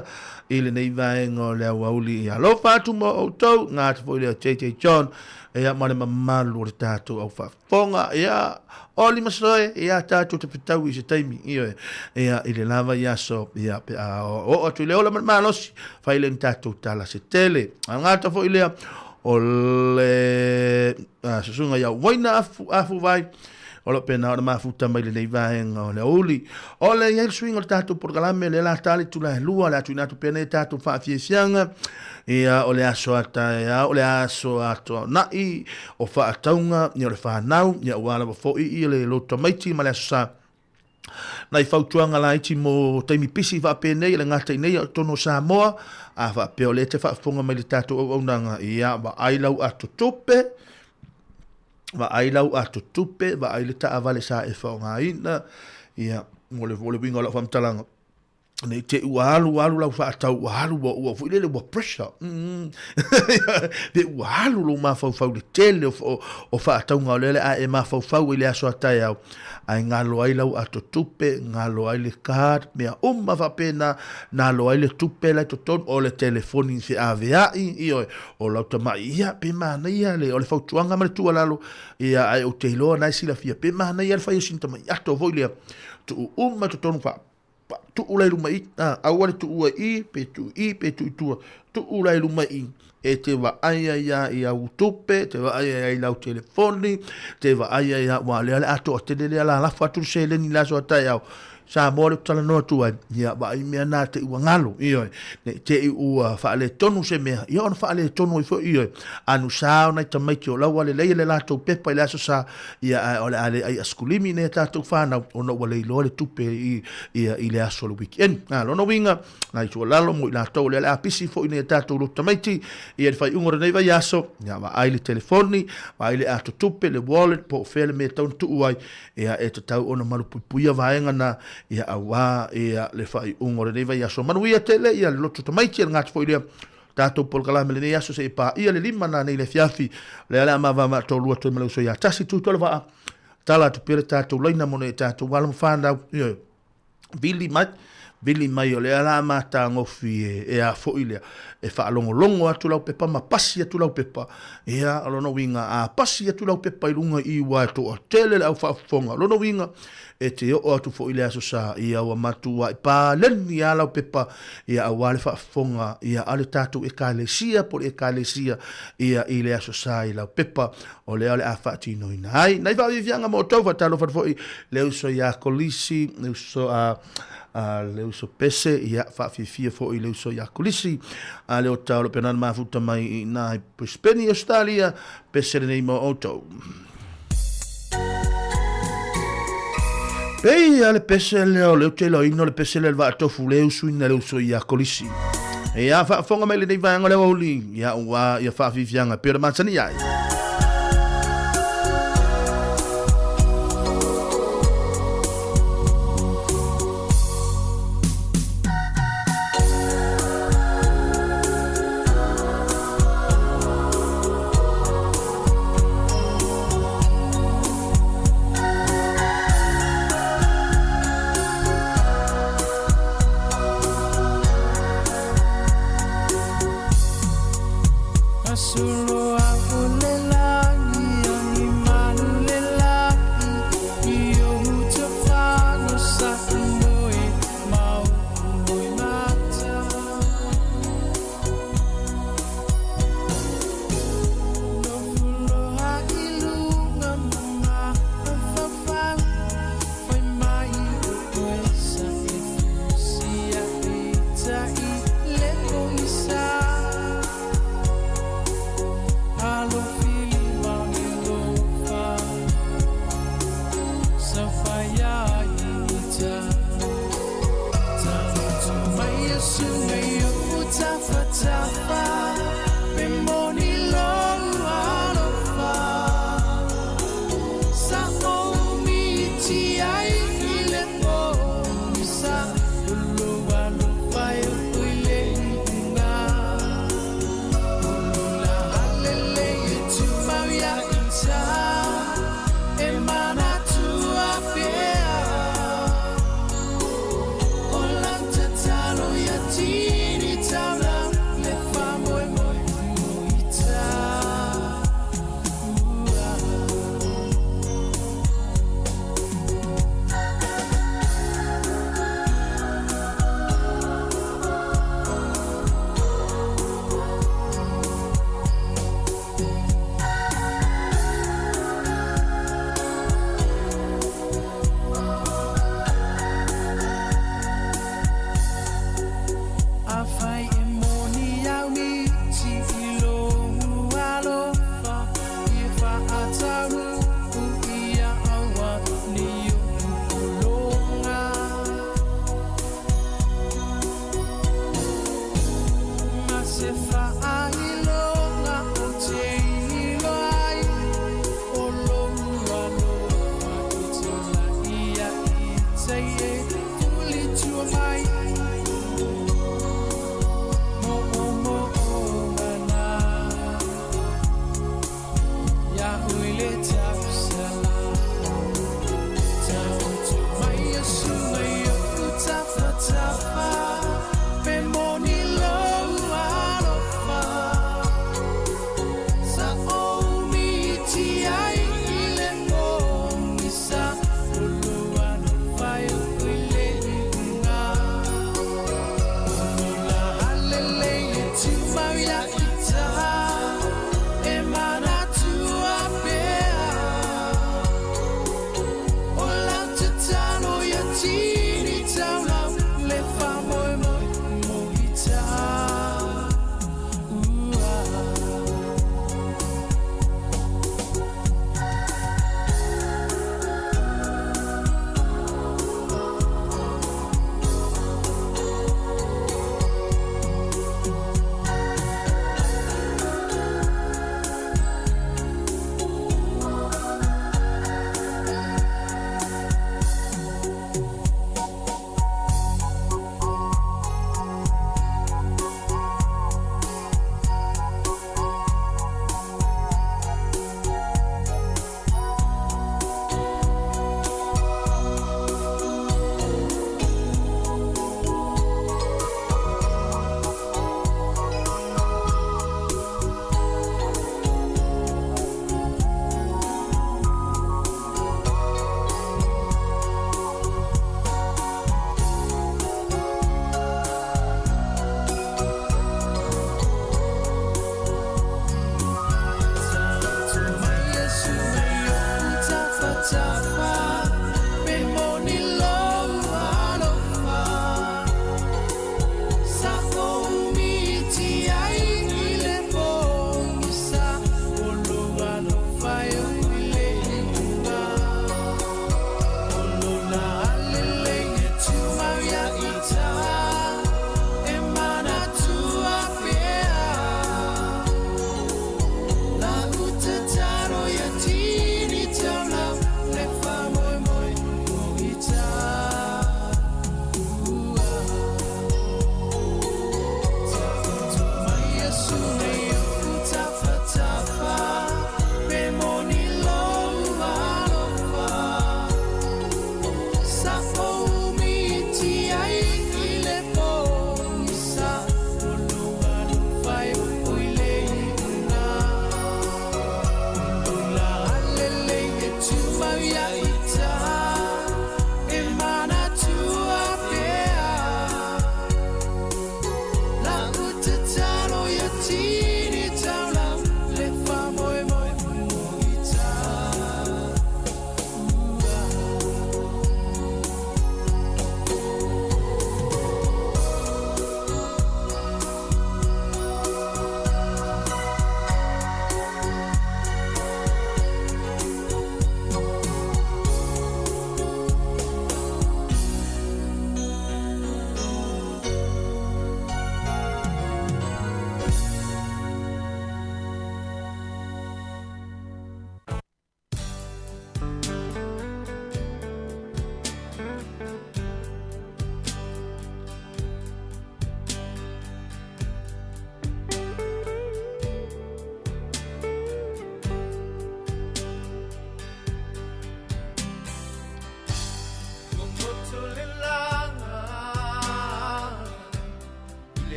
i lenei vaega o le aoauli. Ia alofa atu mo outou, gata foi lea o JJ John, ia ma le mamalu o le tatou au Fonga, ia, Oli Masoe, ia, tatou te fetaui i se taimi, ioe, ia, i le lava i aso, ia, pe a oo atu i le ola ma le malosi, fai lea ni tatou tala se tele. A gata foi lea, o le susuga ia Waina Afu, Afu Vai, o lo pena o le mafuta mai lenei vaega o le aoauli. O le i ai le suiga o le tatou polokalame, lea la ta le itula e lua, le a tuuina atu pea nei tatou faafiafiaga, ia, o le aso a taeao, o le aso atoa-na'i, o faatauga, ia o le whanau, ia ua lava foi ia le loto tamaiti ma le aso sa. Nai fautuaga laiti mo taimi pisi faapenei le gata i nei o totonu o Samoa, a faapea o lea e te faafofoga mai le tatou auaunaga, ia vaai lau ato tupe, vaai lau ato tupe, vaai le taavale sa e faaaogaina, ia mo le uiga o lau faamatalaga. Nei te ua alu alu lau faatau ua alu ua ua foi lele ua pressure pe ua alu lou mafaufau i le tele o, o, o faatauga o lea le a e mafaufau i le aso a taeao ae galo ai lau ato tupe galo ai le card mea uma faapena nalo ai le tupe la i totonu o le telefoni feaveai ioe o lau tamai ia pe manaia le o le fautuaga ma le tuualalo ia ae ou te iloa na e silafia pe manaia le fai o sina tamai ato foi lea tuu uma i totonu faa tuu la i luma i, a, aua le tuua i, pe tuu i, pe tuu i tua, tuu la i luma i, e te vaai ai a i au tupe, te vaai ai i lau telefoni, te vaai ai a, ua lea le atoa tele lea la lafo atu le seleni i le aso a taeao. Samoa lea ou te talanoa atu ai, ia vaai mea na te i ua galo, ioe, ne i te i ua faaletonu se mea, ia ona faaletonu ai foi, ioe, anusa o nai tamaiti o la ua lelei le latou pepa i le Aso Sa, ia ae o le a le ai asikulimi nei a tatou fanau ona ua le iloa le tupe i, ia, i le aso o le weekend. A, lona uiga, nai tuualalo mo i latou o lea o le a pisi foi nei a tatou lotu tamaiti, ia le faaiuga o lenei vaiaso, ia vaai le telefoni, vaai le atotupe, le wallet, po o fea le mea e tatau ona tuu ai, ia e tatau ona malupuipuia vaega na, ia auā ia le faaiuga o lenei vaiaso. Manuia tele ia le lotu tamaiti, e le gata foi lea, tatou polokalame lenei aso seia paia le 5 nanei le afiafi, lea le a mavaava toalua toe ma le uso ia tasi tu tole vaa, tala atu pea le tatou laina mo nei tatou alo ma fanau, ioe, vili mai, vili mai o lea la matagofie e a foi lea, e faalogologo atu lau pepa ma pasi atu lau pepa, ia, o lona uiga, a pasi atu lau pepa i luga i ua e toatele le au faafofoga, o lona uiga, e te oo atu foi i le Aso Sa, ia ua matuai paleni lava lau pepa, ia aua le faafofoga ia a le tatou Ekalesia po o le Ekalesia ia i le Aso Sa i lau pepa, o lea o le a faatinoina ai. Nai faafiafiaga mo outou, faatalofa atu foi le uso ia Kolisi, le uso a a le uso Pese, ia faafiafia foi le uso ia Kolisi, a le ota o lo pena mafuta mai i nā i Brisbane i Australia, Pese lenei mo outou. Pei a le pese lea o le uteiloina o le pese lea le vaatofu le usuina le uso ia Kolisi. Ia faafofoga mai lenei vaega o le aoauli, ia ua ia faafiafiaga e pei ona masani ai.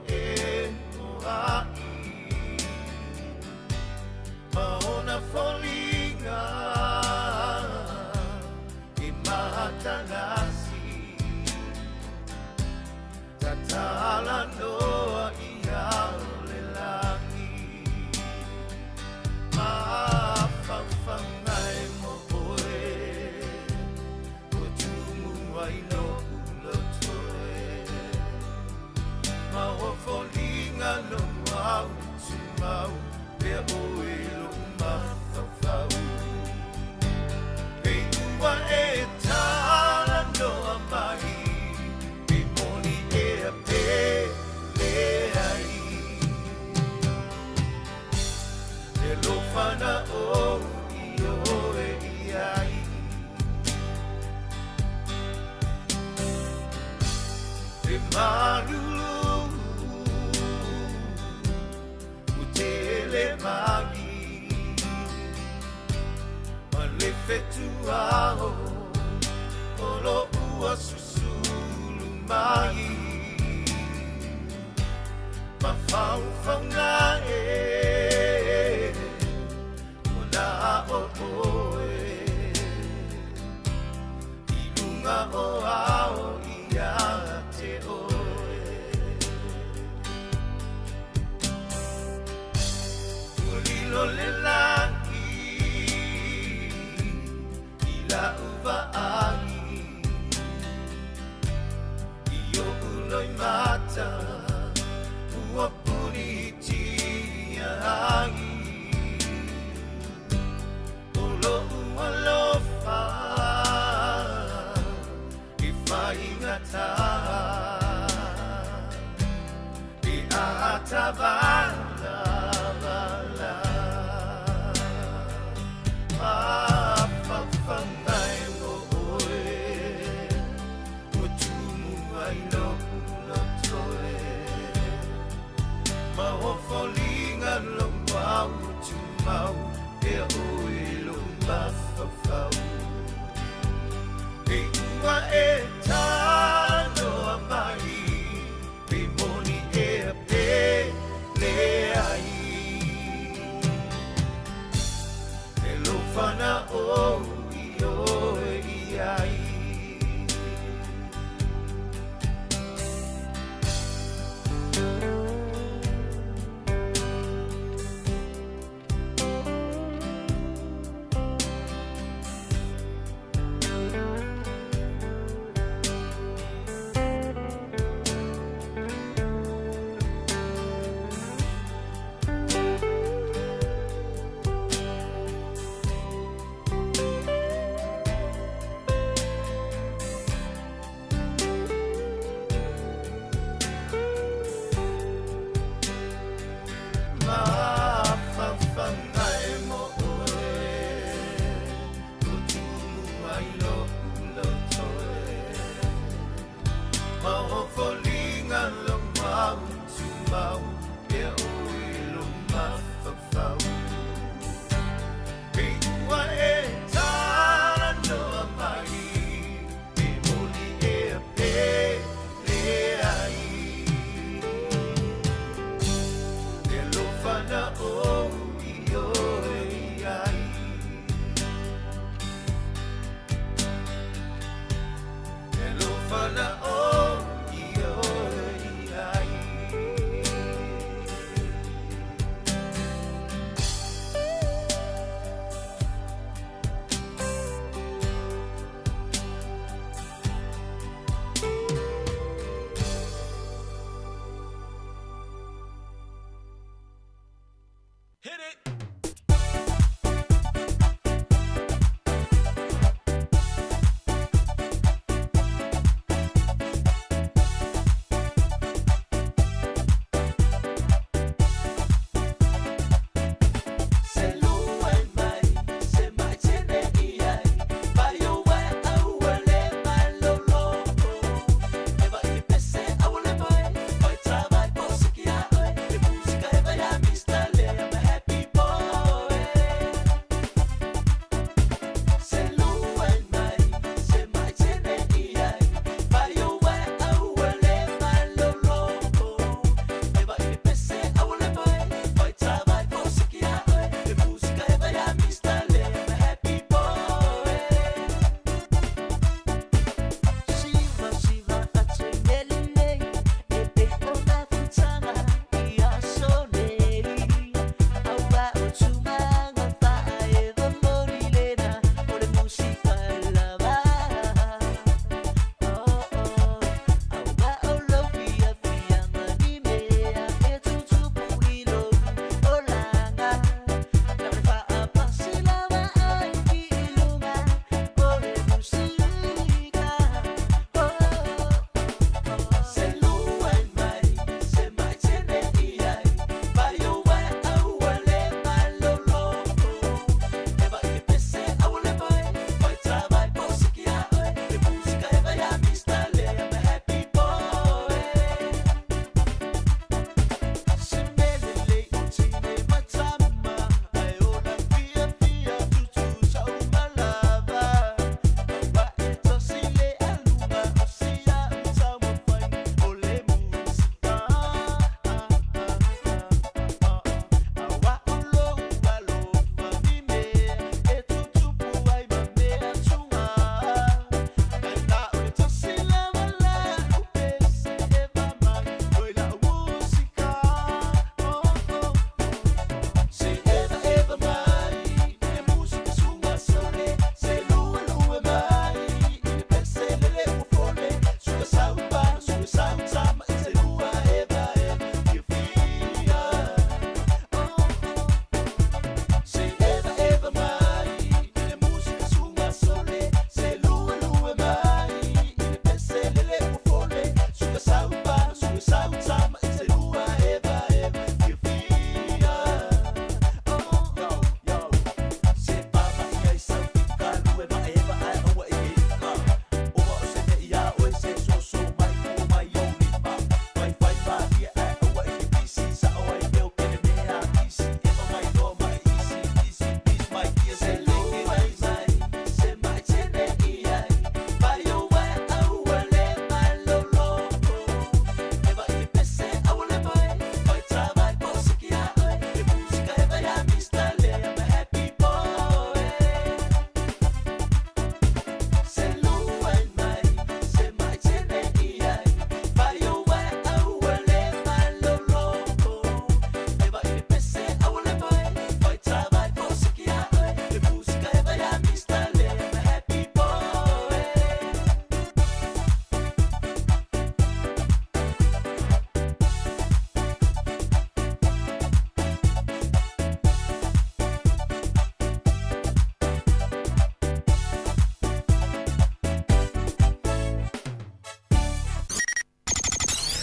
feenoa'i Ma ona foliga e matalasi Tatalanoa ia o le lagi Mafaufauga e mo oe Ua tumu ai lo'u loto e Ma o foliga lou au tumau Pea oe lo'u mafaufau Pei ua e talanoa mai Pe moni ea pe leai Le alofa na ou ioe i ai E malulu Ua tele magi Ma le fetuao O lo'u ua susulu mai Mafaufauga e Ua na o oe I luga o ao ia te oe Ua lilo le lagi I la'u vaai I o'u loimata Ua punitia ai O lo'u alofa E faigata E ātavalavala Mafaufauga e mo oe Ua tumu ai lo'u loto e Ma o foliga lou au tumau Pea oe lo'u mafaufau Pei ua e talanoa mai Pe moni ea pe leai Le alofa na ou ioe i ai.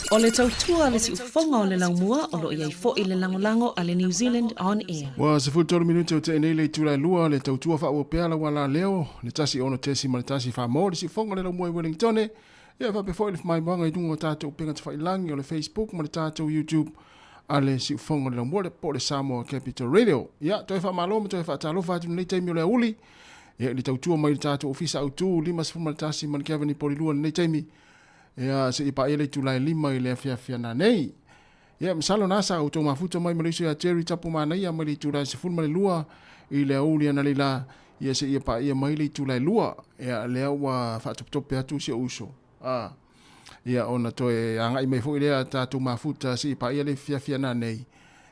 O le tautua a le siufofoga o le laumua o lo o i ai foi le lagolago a le New Zealand On Air. Ua 13 minute o te'e nei le itula e lua le tautua faaauau pea lau ala leo, le 106.1 Samoa, le siufofoga o le laumua i Wellingtone, ia faapea foi le maimoaga i luga o tatou upega tafailagi o le Facebook ma le tatou YouTube a le siufofoga o le laumua po o le Samoa Capital Radio. Ia, toe faamalo ma toe faatalofa atu i lenei taimi o le aoauli, ia i le tautua mai i le tatou ofisa autu 51 ma le Kevin i Polilua i lenei taimi, ia seia paia le itula e 5 i le afiafi ana nei. Ia, masalo na sa outou mafuta mai ma le uso ia Jerry Tapu Manaia mai le itula e 12 i le aoauli analeila, ia seia paia mai le itula e 2. Ia, lea ua faatopetope atu si ou uso. A, ia, ona toe agai mai foi lea tatou mafuta seia paia le afiafi ana nei.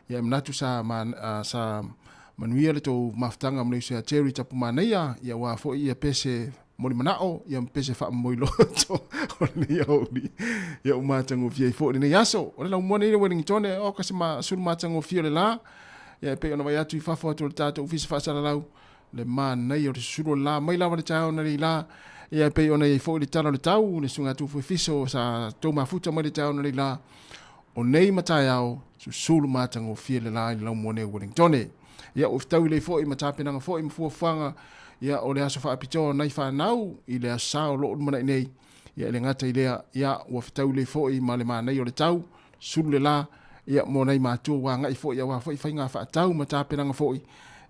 Ia, e manatu sa, ma, sa manuia le tou mafutaga ma le uso ia Jerry Tapu Manaia, ia aua foi ia pese moli manao, ia ma pese faamomoi loto o lenei aoauli. Ia ua matagofie ai foi lenei aso. O le laumua nei le Wellingtone, o ka se ma, sulu matagofie o le la. Ia e pei ona vaai atu i fafo atu o le tatou ofisa faasalalau, le manaia o le susulu o le la mai lava le taeao analeila. Ia e pei ona i ai foi le tala o le tau, le susuga Tufu Efiso sa tou mafuta mai le taeao analeila. O nei ma taeao, susulu matagofie le la i le laumua nei o Wellingtone. Ia ua fetaui lelei foi ma tapenaga foi ma fuafuaga ia o le aso faapitoa o nai fanau i le aso Sa o lo o lumanai nei. Ia e le gata i lea, ia ua fetaui lelei foi ma le manaia o le tau, sulu le la, ia mo nai matua ua agai foi aua foi faiga faatau ma tapenaga foi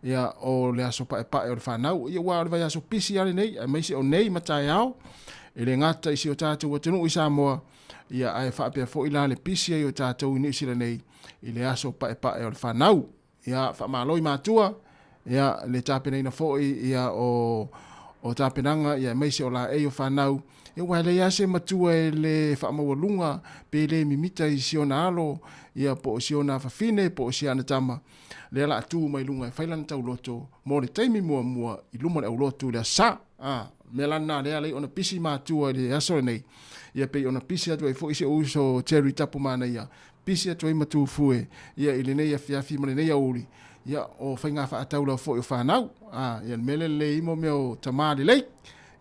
ia o le aso paepae o le fanau. Ia aua o le vaiaso pisi lava lenei aemaise o nei ma taeao, e le gata i si o tatou atunuu i Samoa, ia ae faapea foi la le pisi ai o tatou i Niu Sila nei i le aso paepae o le fanau. Ia faamalo i matua, ia le tapenaina foi ia o o tapenaga ia aemaise o laei o fanau, ia aua e leai lava se matua e le faamaualuga pe le mimita i si ona alo, ia po o si ona afafine po o si ana tama, lea la a tu mai luga e fai lana tauloto mo le taimi muamua i luma o le aulotu i le aso Sa. A, mea la lena lea alai ona pisi matua i le aso lenei, ia pei ona pisi atu ai foi si ou uso Jerry Tapu Manaia, pisi atu ai ma Tufue, ia i lenei afiafi ma lenei aoauli, ia o faiga faatau lava foi o fanau. A, ia le mea lea lelei ai mo mea o tama lelei,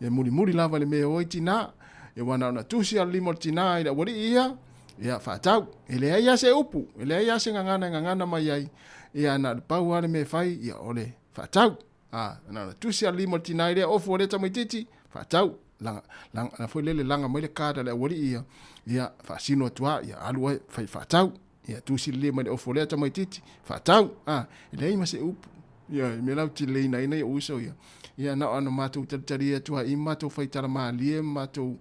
ia mulimuli lava le mea o ai tina, ia aua na ona tusi lava le lima o le tina i le aualii ia, ia faatau. E leai lava se upu, e leai lava se gagana e gagana mai ai, ia na o le pau lava le mea e fai, ia o le faatau. A, na ona tusi a le lima o le tina i lea ofu o lea tamaitiiti, faatau, laga, laga, na foi lele laga mai le card a le aualii ia, ia, faasino atu lava, ia alu ai, fai faatau, ia tusi le lima i le ofu o lea tamaitiiti, faatau, a, e leai ma se upu, ia, i mea la ou te leina ai nai ou uso ia, ia, na ona matou talitali atu lava i matou fai tala malie ma matou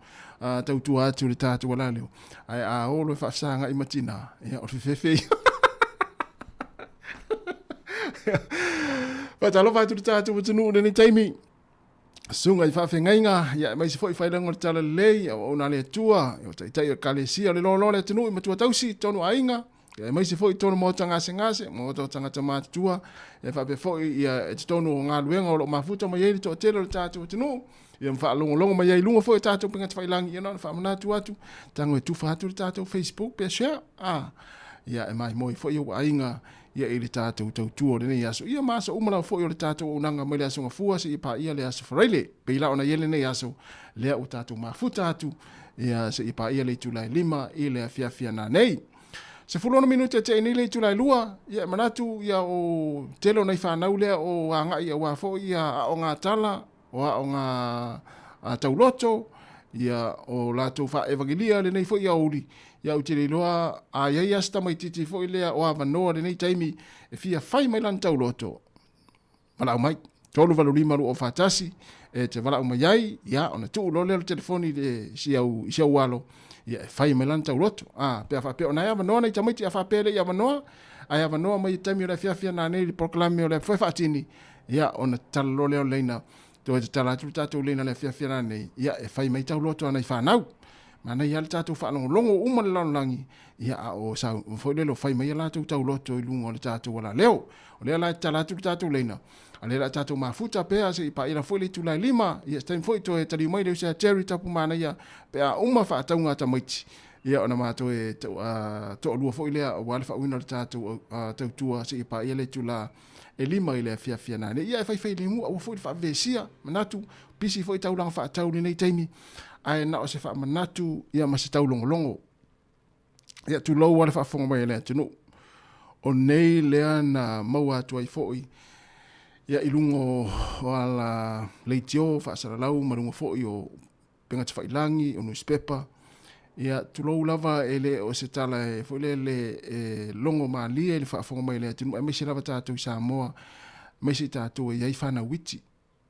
tautua atu i le tatou alaleo, ae a o loa e faafesagai ma tina, ia, o le fefefe ia. Faatalofa atu le tatou atunuu i lenei taimi. Susuga i faafeagaiga, ia aemaise foi failaga o le Talalelei, auauna a le Atua, o taitai o Ekalesia o le loaloa o le atunuu i matua tausi, tonu aiga, ia aemaise foi tonu maota gasegase, maota o tagata matutua, ia faapea foi ia i totonu o galuega o lo o mafuta mai ai le toatele o le tatou atunuu, ia ma faalogologo mai ai i luga foi o tatou upega tafailagi, ia na ona faamanatu atu, tago e tufa atu le tatou Facebook pe share, a, ia e maimoe foi ou aiga ia i le tatou tautua o lenei aso, ia ma aso uma lava foi o le tatou auaunaga mai le aso Gafua seia paia le aso Faraile, pei la ona i ai lenei aso, lea ua tatou mafuta atu, ia seia paia le itula e 5 i le afiafi ana nei. 16 minute e tea nei le itula e 2, ia e manatu ia o tele o nai fanau lea o agai aua foi ia aoga tala, o aoga tauloto, ia o latou faaevagelia lenei foi aoauli, ia ou te le iloa a i ai lava se tamaitiiti foi lea o avanoa lenei taimi e fia fai mai lana tauloto, valaau mai. 385 241 e te valaau mai ai, ia ona tuu loa lea o le telefoni i le si au, i si au alo, ia e fai mai lana tauloto. A, pe a faapea o na e avanoa nai tamaiti, a faapea e le i avanoa, ae avanoa mai i le taimi o le afiafi ana nei i le polokalame o le foe faatini, ia ona tatala loa lea o le laina, toe tatala atu le tatou laina i le afiafi ana nei, ia e fai mai tauloto a nai fanau. Manaia lava le tatou faalogologo uma le lalolagi, ia a o sau foi lele o fai mai a latou tauloto i luga o le tatou alaleo. O lea la e tatala atu le tatou laina, a lea la tatou mafuta pea se i paia foi le itula e 5, ia se taimi foi toe taliu mai le uso ia Jerry Tapu Manaia pe a uma faatauga a tamaiti. Ia ona matou e toalua foi lea aua le faauiina o le tatou tautua se i paia le itula e 5 i le afiafi ana nei. Ia e faifai lemu aua foi le faavevesia, manatu pisi foi taulaga faatau i lenei taimi, ae na o se faamanatu ia ma se taulogologo. Ia, tulou lava le faafofoga mai a le atunuu. O nei lea na maua atu ai foi ia i luga o ala leitio faasalalau ma luga foi o upega tafailagi, o nusipepa. Ia, tulou lava e le o se tala e foi lele e logo malie i le faafofoga mai a le atunuu, aemaise lava tatou i Samoa, aemaise i tatou e i ai fanau iti.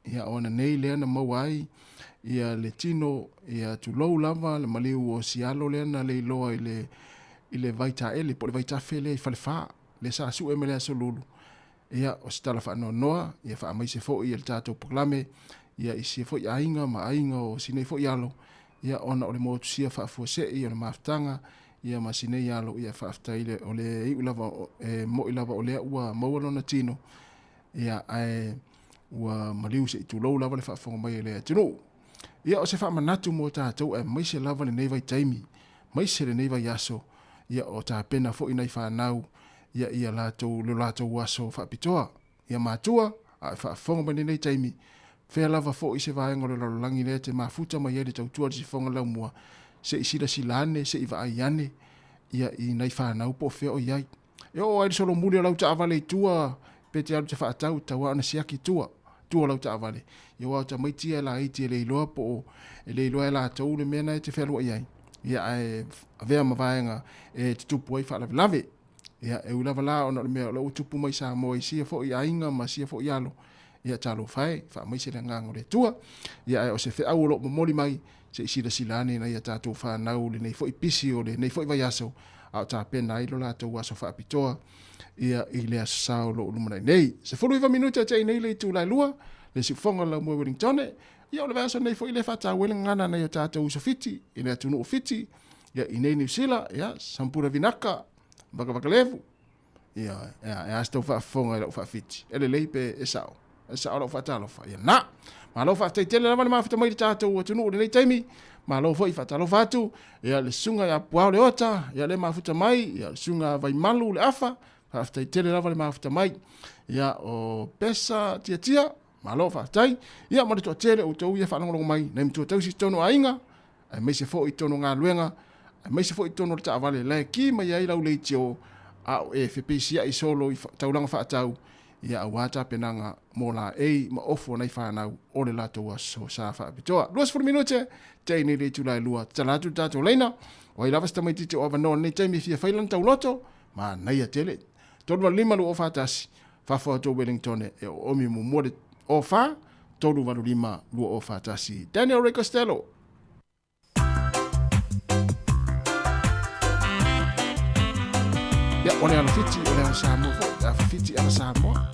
Ia, o ananei lea na maua ai ia le tino, ia tulou lava le maliu o si alo lea na leiloa i le i le vaitaele po o le vaitafe lea i Falefa, lea sa sue mai le Aso Lulu. Ia, o se tala faanoanoa, ia faamaise foi e le tatou polokalame ia i sia foi aiga ma aiga o si nei foi alo, ia ona o le motusia faafuasei o le mafutaga ia ma si nei alo, ia faafetai le o le iu lava e moi lava o lea ua maua lona tino, ia ae ua maliu se i tulou lava le faafofoga mai a le atunuu. Ia o se faamanatu mo tatou aemaise lava lenei vaitaimi, maise lenei vaiaso, ia o tapena foi nai fanau ia ia latou lo latou aso faapitoa. Ia matua, a e faafofoga mai lenei taimi, fea lava foi se vaega o le lalolagi lea e te mafuta mai ai le tautua a le sifoga laumua, se i silasila ane, se i vaai ane ia i nai fanau po o fea o i ai. E oo ai le solomuli o lau taavale i tua pe te alu te faatau, e tatau lava ona siaki tua, tua o lau taavale. Ia aua o tamaiti ia e laiti e le iloa po o e le iloa e latou le mea na e te fealuai ai. Ia ae avea ma vaega e tutupu ai faalavelave. Ia e ui lava la ona o le mea o lea ua tupu mai Samoa i sia foi aiga ma sia foi alo. Ia talofa e, faamaise le agaga o le Atua. Ia ae o se feau o lo o momoli mai, se i silasila ane nai a tatou fanau i lenei foi pisi o lenei foi vaiaso, a o tapena ai lo latou aso faapitoa ia i le aso Sa o lo o lumanai nei. 19 minute o tea nei le itula e 2, le siufofoga o le laumua i Wellingtone. Ia o le vaiaso nei foi lea e faataua ai le gagana a nai o tatou uso Fiti i le atunuu o Fiti, ia i nei Niu Sila, ia Sampura Vinaka, Vakavakalevu. Ia, e a se tau faafofoga i lau faafiti? E lelei pe e sao? E sao lau faatalofa? Ia na! Malo faafetai tele lava le mafuta mai le tatou atunuu i lenei taimi. Malo foi faatalofa atu. Ia le susuga ia Puao Leota, ia le mafuta mai, ia le susuga Vaimalu le Afa, faafetai tele lava le mafuta mai. Ia o Pesa Tiatia, malo faafetai. Ia ma le toatele o outou ia faalogologo mai, nai matua tausi i totonu o aiga, aemaise foi i totonu o galuega, aemaise foi i totonu o le taavale la e ki mai ai lau leitio a o e fepeisiai solo i taulaga faatau, ia aua tapenaga mo laei ma ofu a nai fanau o le latou aso sa faapitoa. 20 minute, te nei le itula e lua, tatala atu le tatou laina, o ai lava se tamaitiiti o avanoa lenei taimi e fia fai lana tauloto, manaia tele. 385 241, fafo atu o Wellington e oomi muamua le 04 385 241. Daniel Ray Costello. Ia, o le ala Fiti, o le ala Samoa foi, a Fiti ala Samoa.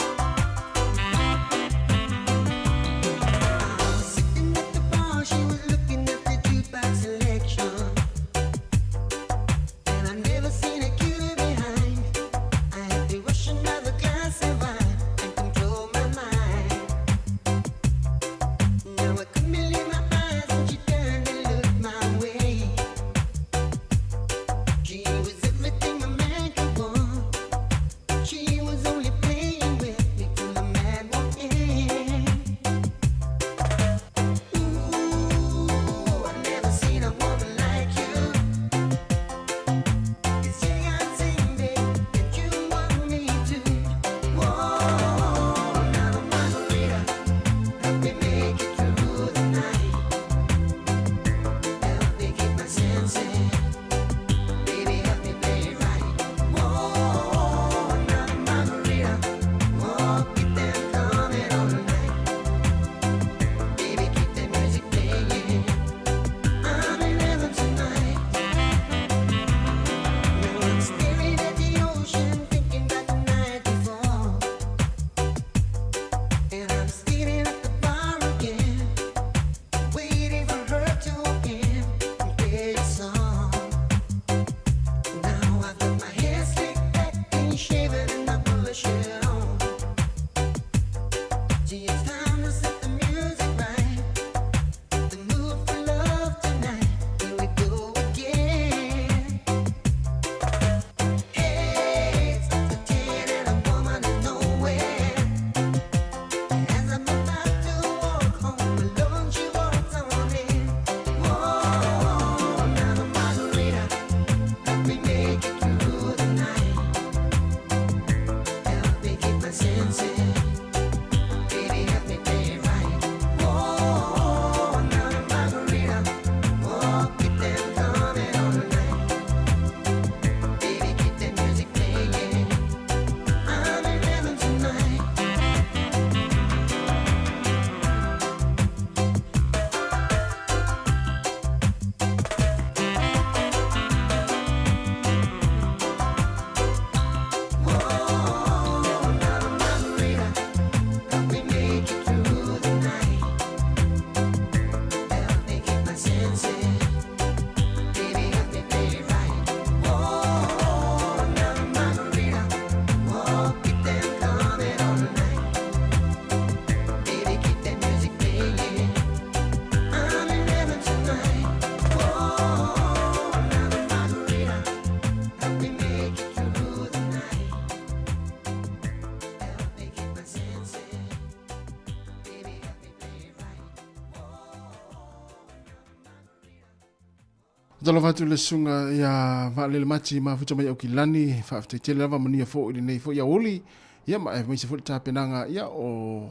Talofa atu i le susuga ia Vaalele Mati mafuta mai Aukilani, faafetai tele lava manuia foi i lenei foi aoauli, ia ma aemaise foi le tapenaga ia o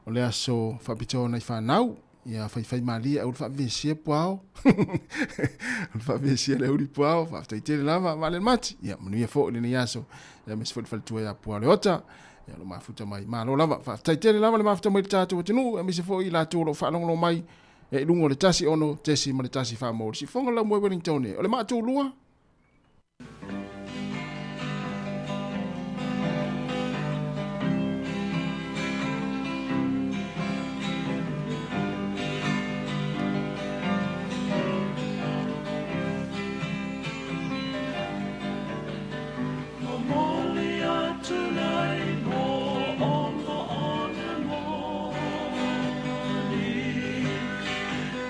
o le aso faapitoa o nai fanau. Ia faifai malie aua le faavevesia puao. Aua le faavevesia le auli puao, faafetai tele lava Vaalele Mati. Ia manuia foi i lenei aso, ia aemaise foi le faletua ia Pualeota. Ia o lo mafuta mai, malo lava. Faafetai tele lava le mafuta mai i le tatou atunuu, aemaise foi i latou o lo o faalogologo mai e i luga o le 16.1 mo le siufofoga o le laumua i Wellington e. O le matou lua. Momoli atu nei mo ona ona moni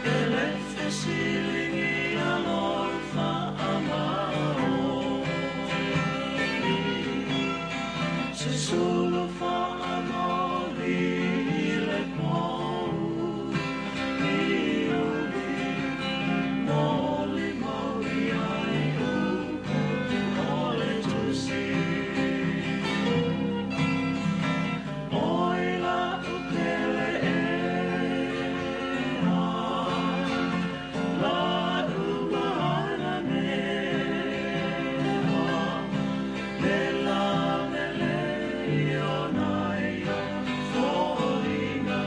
E le fesiligia lou faamaoni Se sulu faamaoni i le pōuliuli Molimau i ai upu o le tusi Oi la'u pele e La'u manamea E la mele i ona ia foliga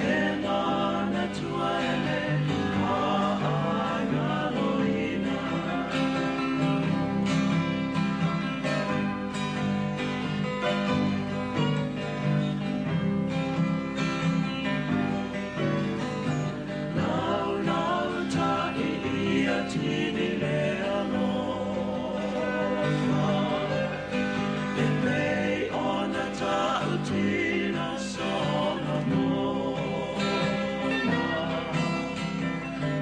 E manatua e le faagaloina. Laulau ta'i ia tini le alofa E pei ona ta'utina Solomona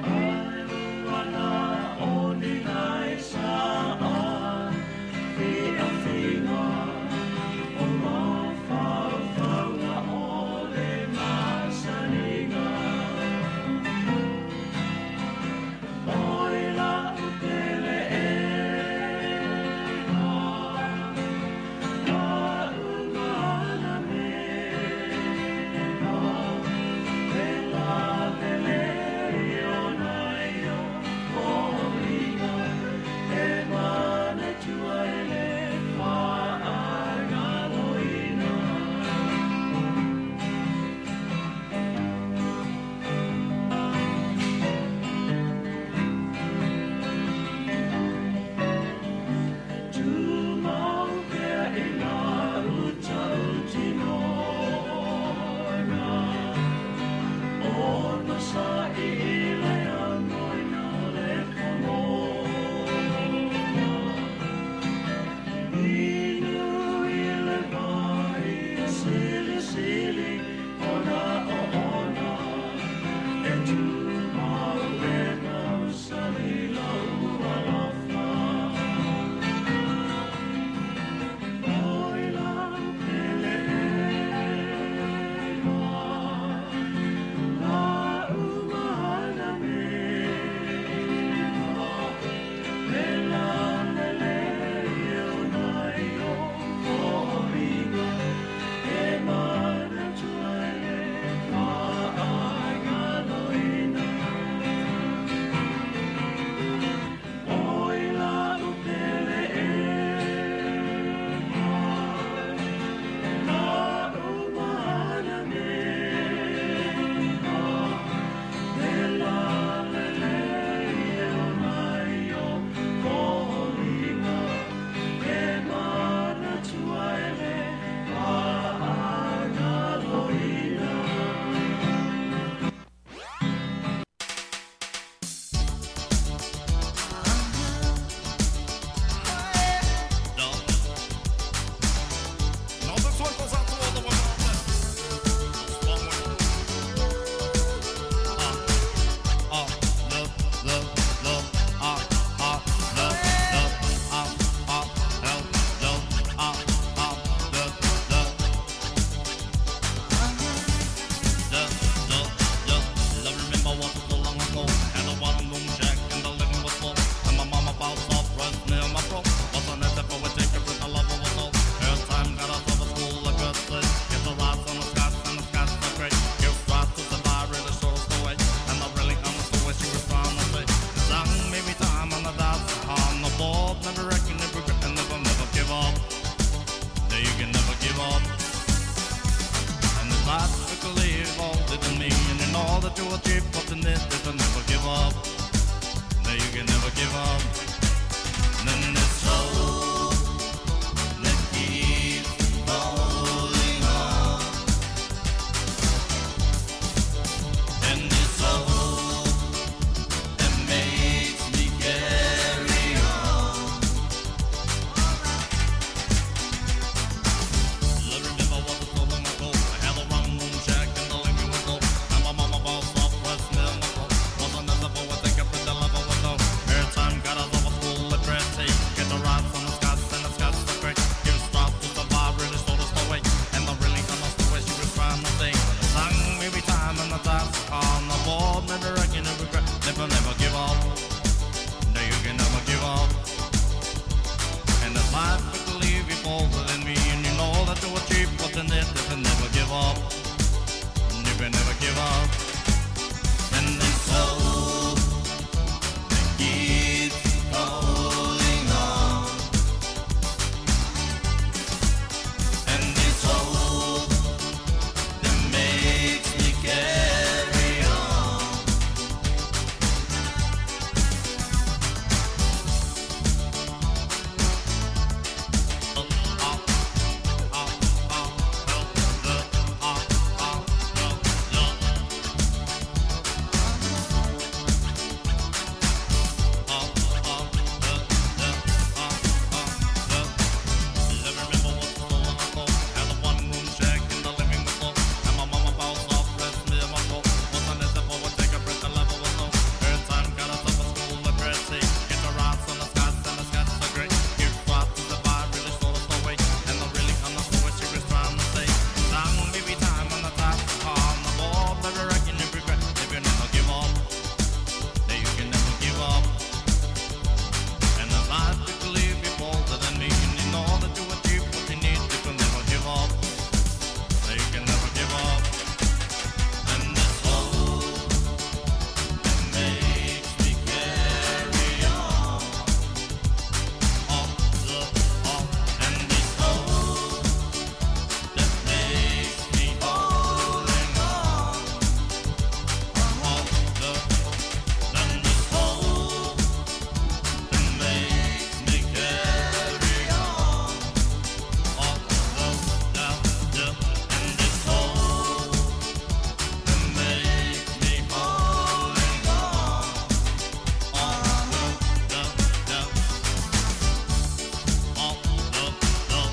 Ae ua na oni nai sa'a fiafiga O mafaufauga o le masaniga Oi la'u pele e La'u manamea E la mele i ona ia foliga E manatua e le faagaloina. Tumau pea i la'u tautinoga Ona sa'i i le agoina o le pomona Inu i le vai e silisili ona oona E tumau e mausali lou alofa Oi la'u pele e La'u manamea E la mele i ona you achieve what you need if you never give up. No, you can never give up. Then it's hope that keeps holding on. And it's hope that makes me carry on. I remember what was so long ago. I had a one-room shack in the living room. And my mama bought soft milk. Wasn't as a boy, think I put the love with her. Her time got us over school liberty. Get the rights on the Scots and the Scots are great. Give stop to survive, really stole us the way. And the really understood what she was trying to say. But the song may be time and the time's on the board. Maybe I can never regret, never, never give up. No, you can never give up. And if life could leave you bolder than me, and you know that you achieve what's in it if you never give up. You can never give up. And it's hope that keeps holding on. And it's hope that makes me carry on. And the life you can live is bolder than me, and you know that you achieve what you need. You can never give up. You can never give up. And this hope that makes me carry on. Up, up, and this hope that makes me holding on. Up, and this hope that makes me carry on. Up, down, down, and this hope that makes me holding on. Up, down, down, up, up, up.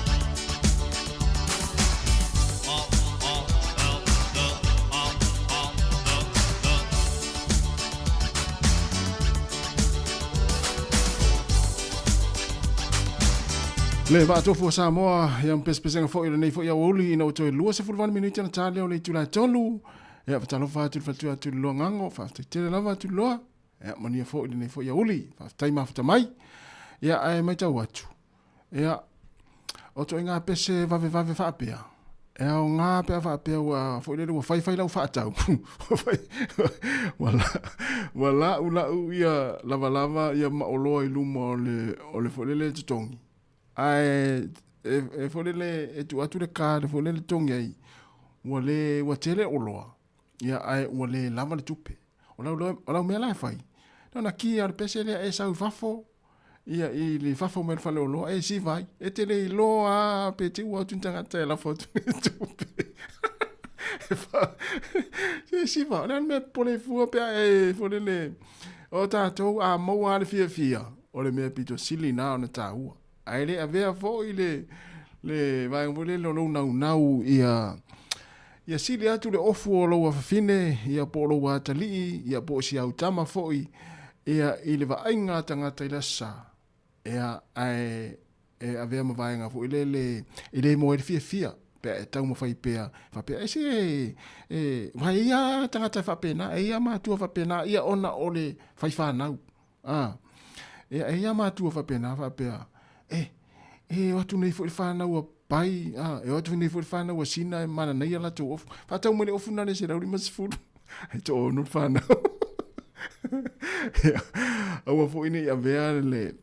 Up, up, up, up, up, up, up. Le vaatofua Samoa ia ma pesepesega foʻi o lenei foʻi aoauli ina ua toe 28 minute ona tā lea o le itula e tolu. Ia fatalofa atu le faletua atu le loagago, faafetai tele lava atu le loa. Ia manuia foʻi lenei foʻi aoauli, faafetai mafuta mai. Ia ae maitau atu. Ia o toʻaiga pese vavevave faapea, e aoga pe a faapea ua foi lele ua faifai lau faatau. Ua laʻulaʻu ia lavalava ia maʻoloa i luma o le o le foi lele totogi. Ae e foi lele e tuu atu le card foi lele totogi ai, ua le ua tele oloa, ia ae ua le lava le tupe. O lau o lau mea la e fai, na ona ki lava o le pese lea e sau i fafo, ia i le fafo mai le faleoloa e siva ai. E te le iloa lava pe te ua atu ni tagata e lafo atu le tupe. Se siva, o le a le mea popole fua pe a e foi lele o tatou a maua lava le fiafia, o le mea pito sili na ona taua. Ae le avea foi le le vaega foi lele o lou naunau ia ia sili atu le ofu o lou afafine, ia po o lou atalii, ia po o si au tama foi, ia i le vaaiga a tagata i le aso sa. Ia, ae e avea ma vaega foi lele e le moe le fiafia pe a e taumafai pea faapea e se e vai ia tagata e faapena e ia matua faapena ia ona o le fai whanau a e e ia matua faapena faapea e e o atu nei foi le whanau a pai a e o atu nei foi le whanau a sina e mana nei a latou ofu whaatau mai le ofu na le 150 e to ono le whanau aua foi nei avea le.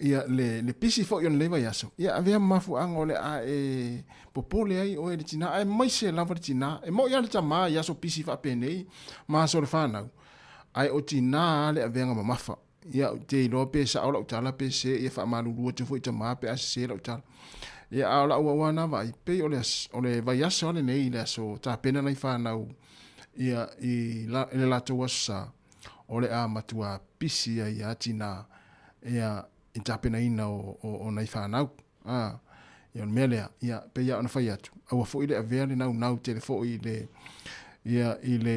Ia le le pisi foʻi o lenei vaiaso, ia avea ma mafuaaga o le a e popole ai oe i le tinā, aemaise lava le tinā. E moʻi lava le tamā i aso pisi faapenei ma aso o le fanau, ae o tinā lava le aveaga mamafa. Ia ou te iloa pe sao lau tala pe sē, ia faamalulu atu foi i tamā pe a sesē lau tala. Ia a o lau auā na vaai, pei o le o le vaiaso lava lenei i le aso tapena nai fanau ia i la i le latou aso sa, o le a matuā pisi ai lava tinā ia i tapenaina o, o, o nai fanau. A, ia o le mea lea, ia pei lava ona fai atu, aua foi le avea le naunau tele foi i le, ia i le,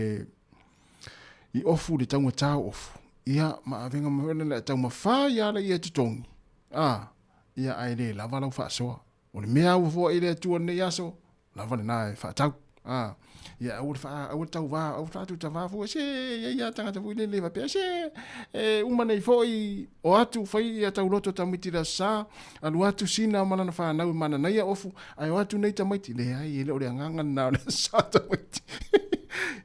i ofu le taugatā o ofu, ia ma avega ma le a taumafā ia le ia totogi, a, ia ae le lava lau faasoa. O le mea ua foai le Atua i lenei aso, lava lena e faatau. A, ia aua le faa, aua le tauvā, aua le faatutavā fua, se, e i ai lava tagata foi lele faapea, se, e uma nei foi, o atu, fai ia tauloto tamaiti i le aso Sa, alu atu sina ma lana fanau e mananaia ofu, ae o atu nei tamaiti, leai, e le o le agaga lena o le aso Sa tamaiti.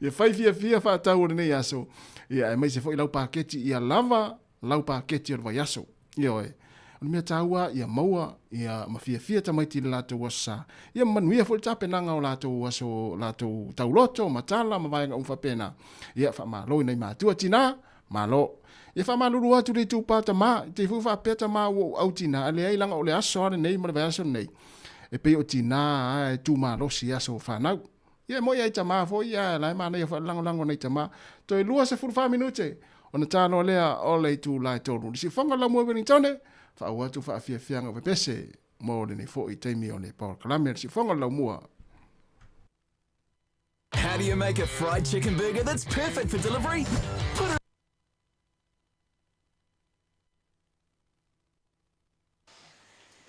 Ia fai fiafia faatau o lenei aso, ia aemaise foi lau paketi ia lava lau paketi o le vaiaso. Ioe. O le mea taua ia maua ia ma fiafia tamaiti i le latou aso sa, ia ma manuia foi le tapenaga o latou aso, latou tauloto ma tala ma vaega uma faapena. Ia faamalo i nai matua tinā, malo. Ia faamalulu atu le itupa tamā, i te i foi faapea tamā ua ou au tinā, a leai leaga o le aso lava lenei ma le vaiaso lenei, e pei o tinā lava e tu malosi i aso fanau. Ia e moi ai tamā foi, ia la e manaia foi le lagolago a nai tamā. Toe 24 minute ona ta loa lea o le itula e tolu. Le siufofoga o le Laumua i Wellingtone, faaauau atu faafiafiaga pepese mo lenei foi taimi o le polokalame a le siufofoga o le Laumua. How do you make a fried chicken burger that's perfect for delivery? Put it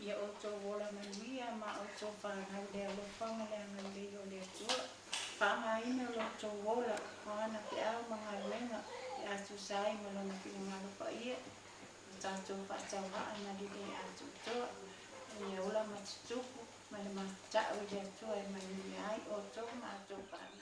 Ia outou ola manuia ma outou fanau le alofa ma le agalelei o le Atua. Faaaogaina lo outou ola o ana feau ma galuega e atusa ai ma Lona finagalo paia, lo tatou faatauvaa ma lelei atoatoa, a ia ola ma tutupu ma le matatau i le Atua e manuia ai outou ma outou fanau.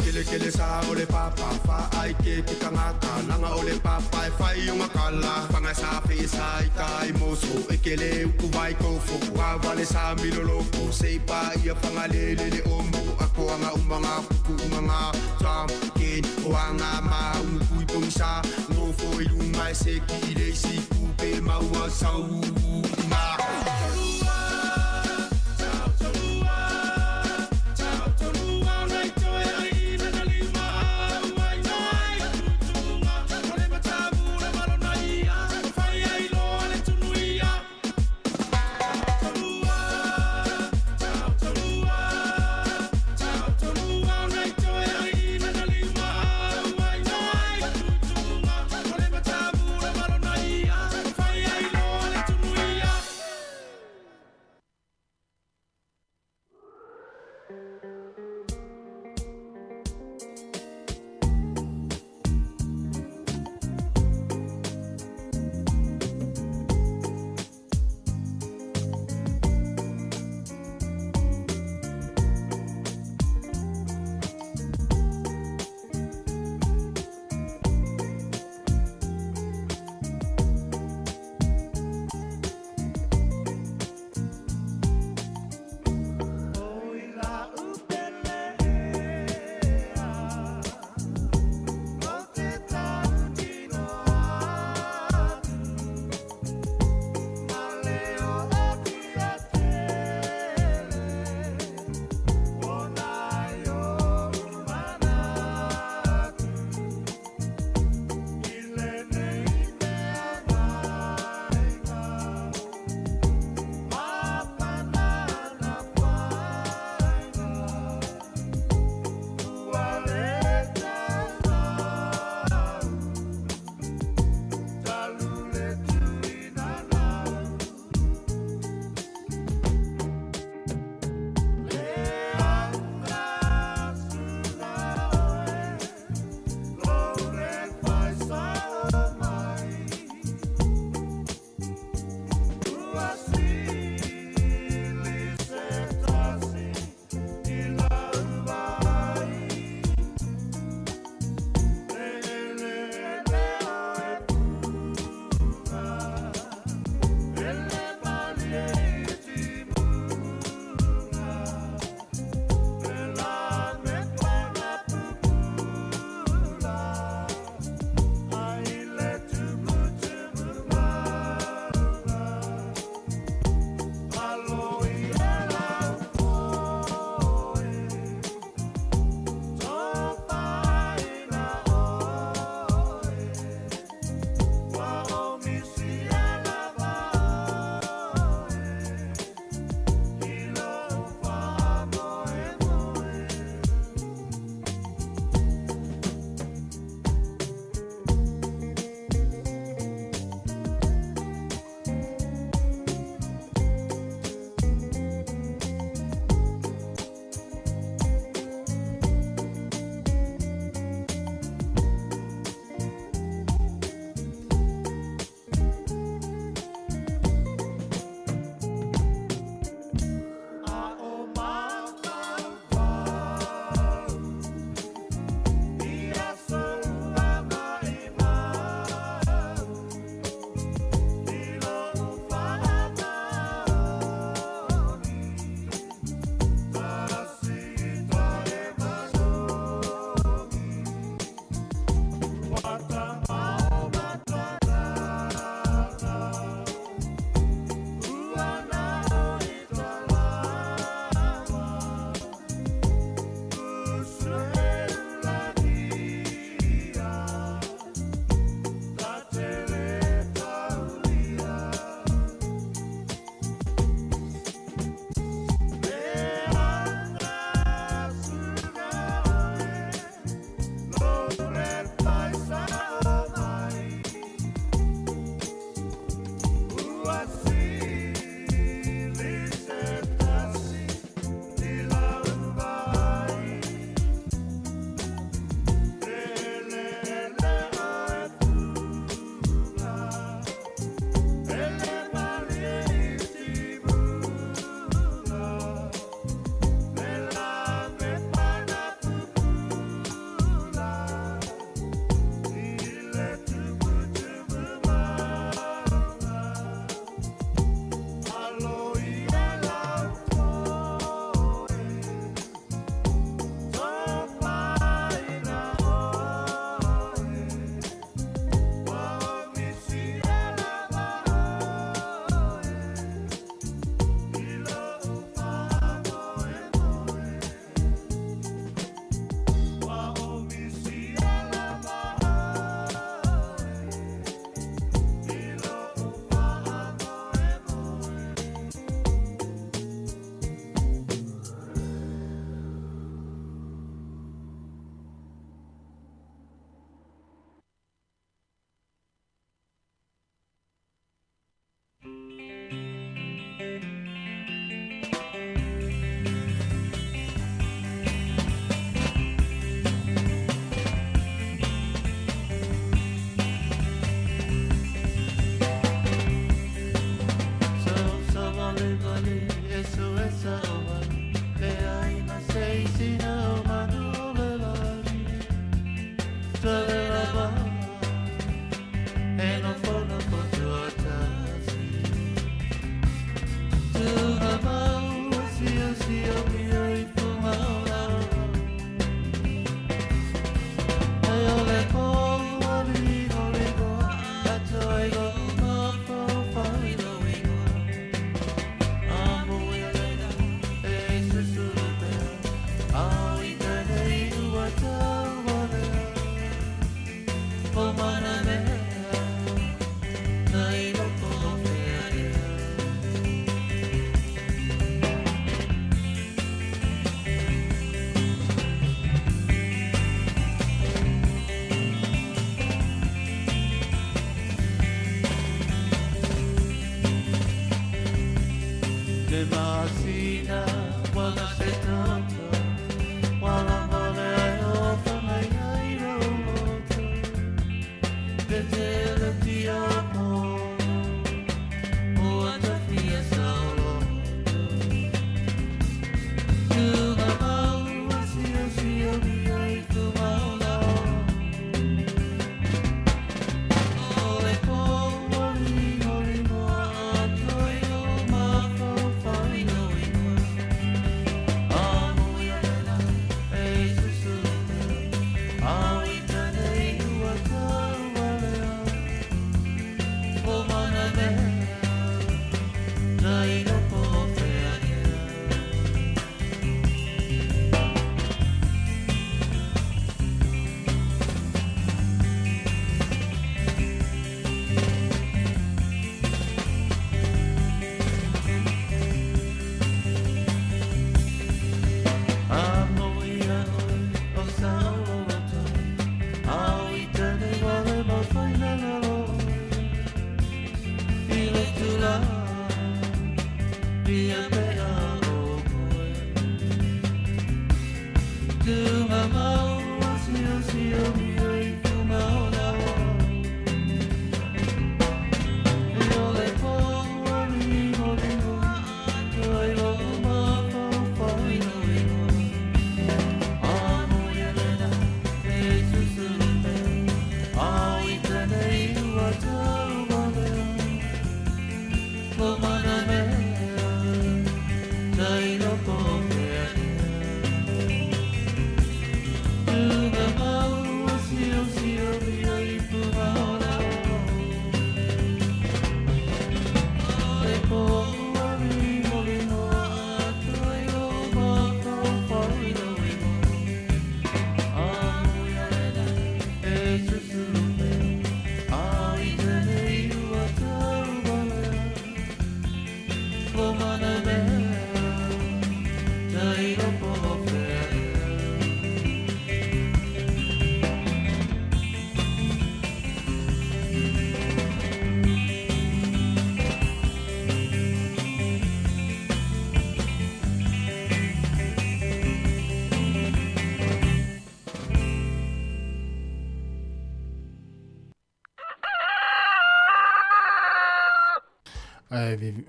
Kele kele sa o le papa fa ai ke ke tangata langa o le papa e fai o makala fanga sa fe sa i tai moso e kele uku vai kofo wa vale sa miloloko se pa ia fanga le le le omo ako anga umanga kuku umanga tam ken o anga ma uku i pongisa ngofo i lunga e se ki le si kupe maua sau ma.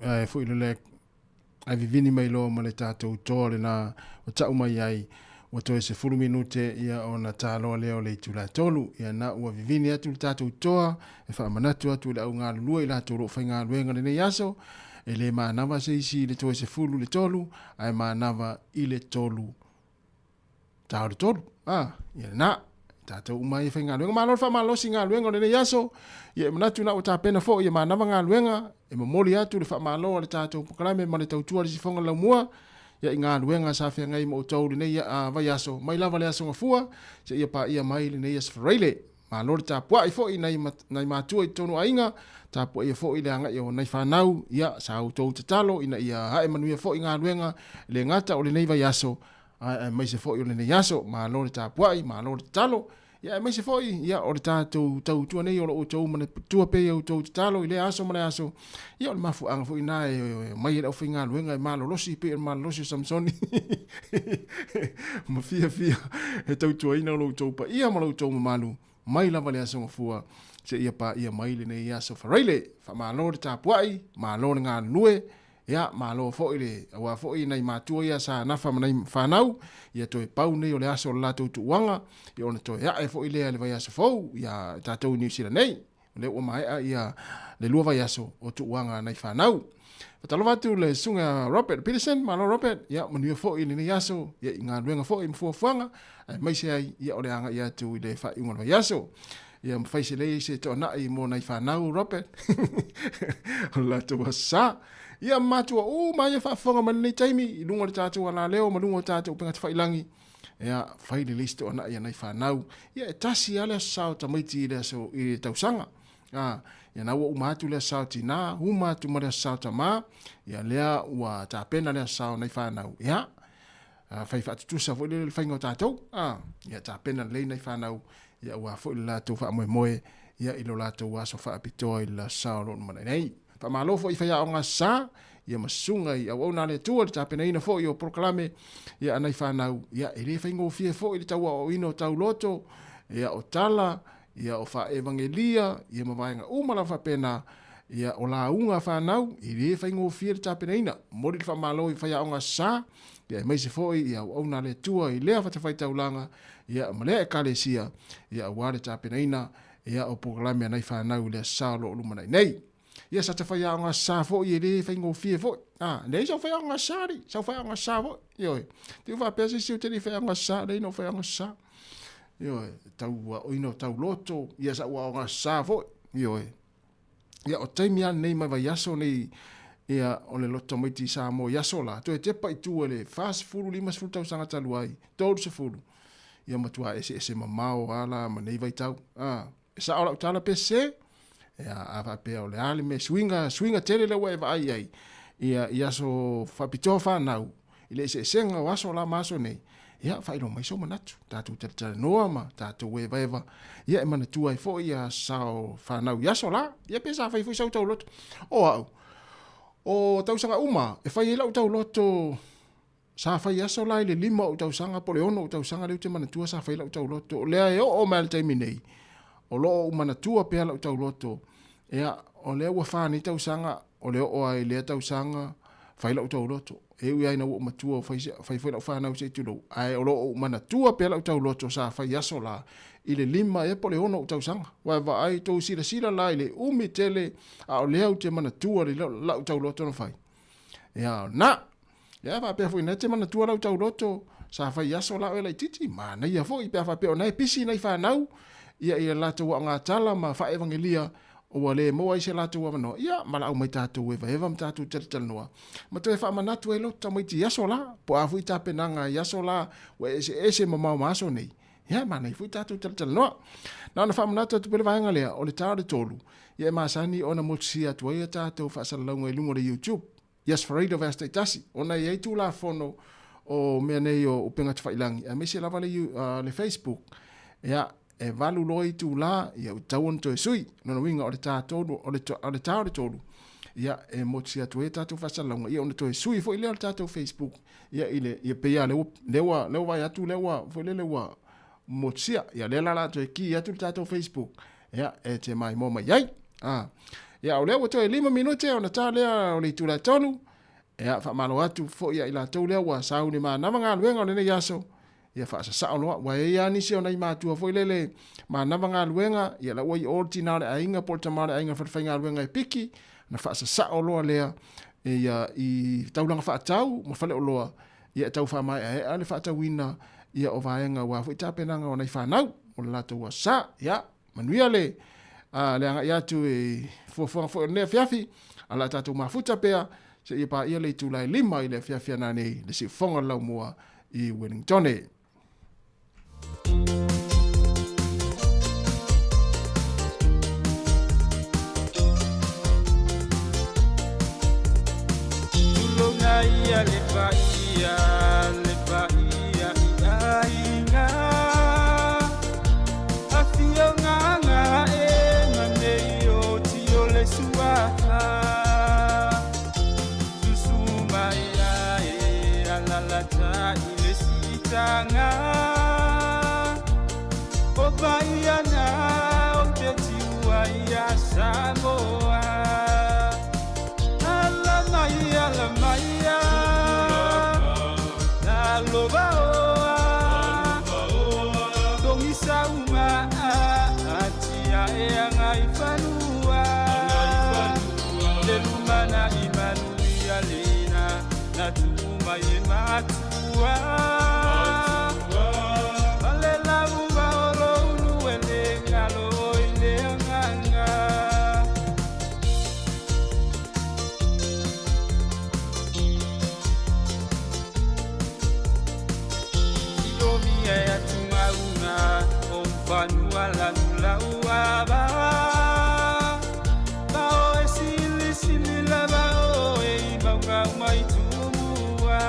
Ae foi le ae vivini mai loa ma le tatou toa lena ua ta'u mai ai ua toe 10 minute ia ona taloa lea o le itula 3. Ia na ua vivini atu le tatou toa e faamanatu atu i le augalulue i latou loo faigaluega lenei aso e lē manava se isi i le toe 10 le 3 ae manava i le 3 tao le 3. A ia lena tatou uma ai e faigaluega. Malo le faamalosi i galuega o lenei aso. Ia e manatu na ua tapena fo'i e manava galuega e momoli atu le faamalo a le tatou pokalame ma le tautua le sifoga laumua ia i galuega sa feagai ma outou lenei vaiaso mai lava le aso gafua seia paia mai lenei aso faraile. Malo le tapua'i fo'i nai nai matua i totonu aiga, tapuaia fo'i le aga'i o nai fanau, ia sa outou tatalo ina ia a'e manuia fo'i galuega e le gata o lenei vaiaso ae aemaise foi o lenei aso. Malo le tapua'i, malo le tatalo. Ia aemaise foi ia o le tatou tautua nei o lo outou manatua pea i outou tatalo i lea aso ma le aso. Ia o le mafuaaga foi na e mai e le aufaigaluega e malolosi pei o le malolosi o Samsoni ma fiafia e tautuaina o lo outou paia ma lo outou mamalu mai lava le aso gafua seia paia mai lenei aso faraile. Faamalo le tapua'i, malo le galulue. Ia, malo foi le, auā foi nai matua ia sa nafa ma nai fanau, ia toe pau nei o le aso o le latou tuuaga, ia ona toe ae foi lea i le vaiaso fou, ia tatou i Niu Sila nei. O lea ua maea ia le 2 vaiaso o tuuaga a nai fanau. Faatalofa atu le susuga Robert Peterson, malo Robert, ia manuia foi i lenei aso, ia i galuega foi ma fuafuaga, aemaise ai ia o le agai atu i le faaiuga o le vaiaso. Ia ma fai se lei se toanai mo nai fanau Robert. O le latou aso sa. Ia matua uma ia faafofoga mai lenei taimi i luga o le tatou alaleo ma luga o tatou upega tafailangi. Ia fai lelei se toanai a nai fanau. Ia e tasi lava le aso sa o tamaiti i le aso i le tausaga. A, ia na ua uma atu le aso sa o tinā, uma atu ma le aso sa o tamā, ia lea ua tapena le aso sa o nai fanau. Ia, fai faatutusa foi lele le faiga o tatou. A, ia tapena lelei nai fanau, ia aua foi le latou faamoemoe, ia i lo latou aso faapitoa i le aso sa o lo o lumanai nei. Faamalo foi i faiaoga sa, ia ma susuga i auauna a le Atua i le tapenaina foi o polokalame ia a nai fanau, ia e le faigofie foi le tauaoaoina o tauloto, ia o tala, ia o faaevagelia, ia ma vaega uma lava faapena, ia o lauga a fanau, e le faigofie le tapenaina. Momoli le faamalo i faiaoga sa, ia aemaise foi i auauna a le Atua i lea fatafaitaulaga, ia ma lea ekalesia, ia aua le tapenaina ia o polokalame a nai fanau i le aso sa o lo o lumanai nei. Ia sa ta faiaoga aso sa foi e le faigofie foi. A, leai sau faiaoga aso sa alii, sau faiaoga aso sa foi. Ioe. Te i faapea se isi ou te le i faiaoga aso sa, leai na ou faiaoga aso sa. Ioe, tau aoina o tauloto, ia sa ou aoga aso sa foi. Ioe. Ia o taimi lava lenei mai vaiaso nei, ia o le loto tamaiti i Samoa i aso la, toe tepa i tua i le 40, 50 tausaga talu ai, 30, ia matua eseese mamao lava la ma nei vaitau. A, e sao lau tala pe sese? Ia, a faapea o le a le mea, suiga, suiga tele lea ua e vaai ai, ia, i aso faapitoa fanau, i le eseesega o aso la ma aso nei, ia, faailoa mai sou manatu, tatou talatalanoa ma tatou evaeva, ia, e manatua ai foi ia sao fanau i aso la, ia pe sa fai foi sau tauloto. O au, o tausaga uma, e fai ai lau tauloto, Sa fai aso la i le 5 ou tausaga po o le 6 ou tausaga lea ou te manatua sa fai lau tauloto. O lea e oo mai lava i le taimi nei, o lo o ou manatua pea lau tauloto. Ia, o lea ua fa nei tausaga, o le oo lava i lea tausaga fai lau tauloto. E ui lava ina ua ou matua ua fai, fai foi lau fanau se i tulou, ae o lo o ou manatua pea lau tauloto sa fai aso la i le 5 ea po o le 6 ou tausaga. Ua e vaai, tou silasila la i le umi tele, a o lea ou te manatua lau tauloto na fai. Ia, na! Ia faapea foi na te manatua lau tauloto sa fai aso la oe laitiiti, manaia foi pe a faapea o na e pisi nai fanau ia i latou aogatala ma faaevagelia ua le maua ai se latou avanoa, ia valaau mai tatou evaeva ma tatou talatalanoa ma toe faamanatu ai loto tamaiti i aso la, po o a foi tapenaga i aso la ua eseese mamao ma aso nei. Ia manaia foi tatou talatalanoa. Na ona faamanatu atu pea le vaega lea, o le ta o le 3, ia e masani ona motusia atu ai a tatou faasalalauga i luga o le YouTube. Yes Farida Verse taitasi, ona e i ai Tulafono o mea nei o upega tafailangi, aemaise lava le, le Facebook, ia, e 8 loa itulā, ia ua tatau ona toe sui. Lona uiga o le ta tolu, o le, o le ta o le 3, ia, e motusia atu ai a tatou faasalalauga, ia ona toe sui foi lea o le tatou Facebook, ia, i le, ia pei lava lea ua, lea ua, lea ua vaai atu lea ua, foi lele ua motusia. Ia, lea la o le a toe ki atu le tatou Facebook, Ia, e te maimoa mai ai. A, ia, o lea ua toe 5 minute ona ta lea o le itula e 3. Ia, faamalo atu foi ia i latou lea ua sauni manava galuega o lenei aso. Ia, faasasao loa. Ua i ai lava nisi o nai matua foi lele manava galuega, ia la ua i o le tina o le aiga po o le tama o le aiga falefaigaluega e piki, ona faasasao loa lea ia, i taulaga faatau ma faleoloa, ia e tau faamaeaea le faatauina ia o vaega aua foi tapenaga o nai fanau o le latou aso sa. Ia, manuia le, le agai atu i fuafuaga foi o lenei afiafi, a o le a tatou mafuta pea seia paia le itula e 5 i le afiafi a nanei le siufofoga o le laumua i Wellingtone. Atia e agaifanua Le lumana i manuia lena Na tuu mai e matua Ma le lauva o lounu e le galo i le agaga. Silomia e atugauga o fanua lanulaua va Bao e silisili lava o e i mauga uma i tumua.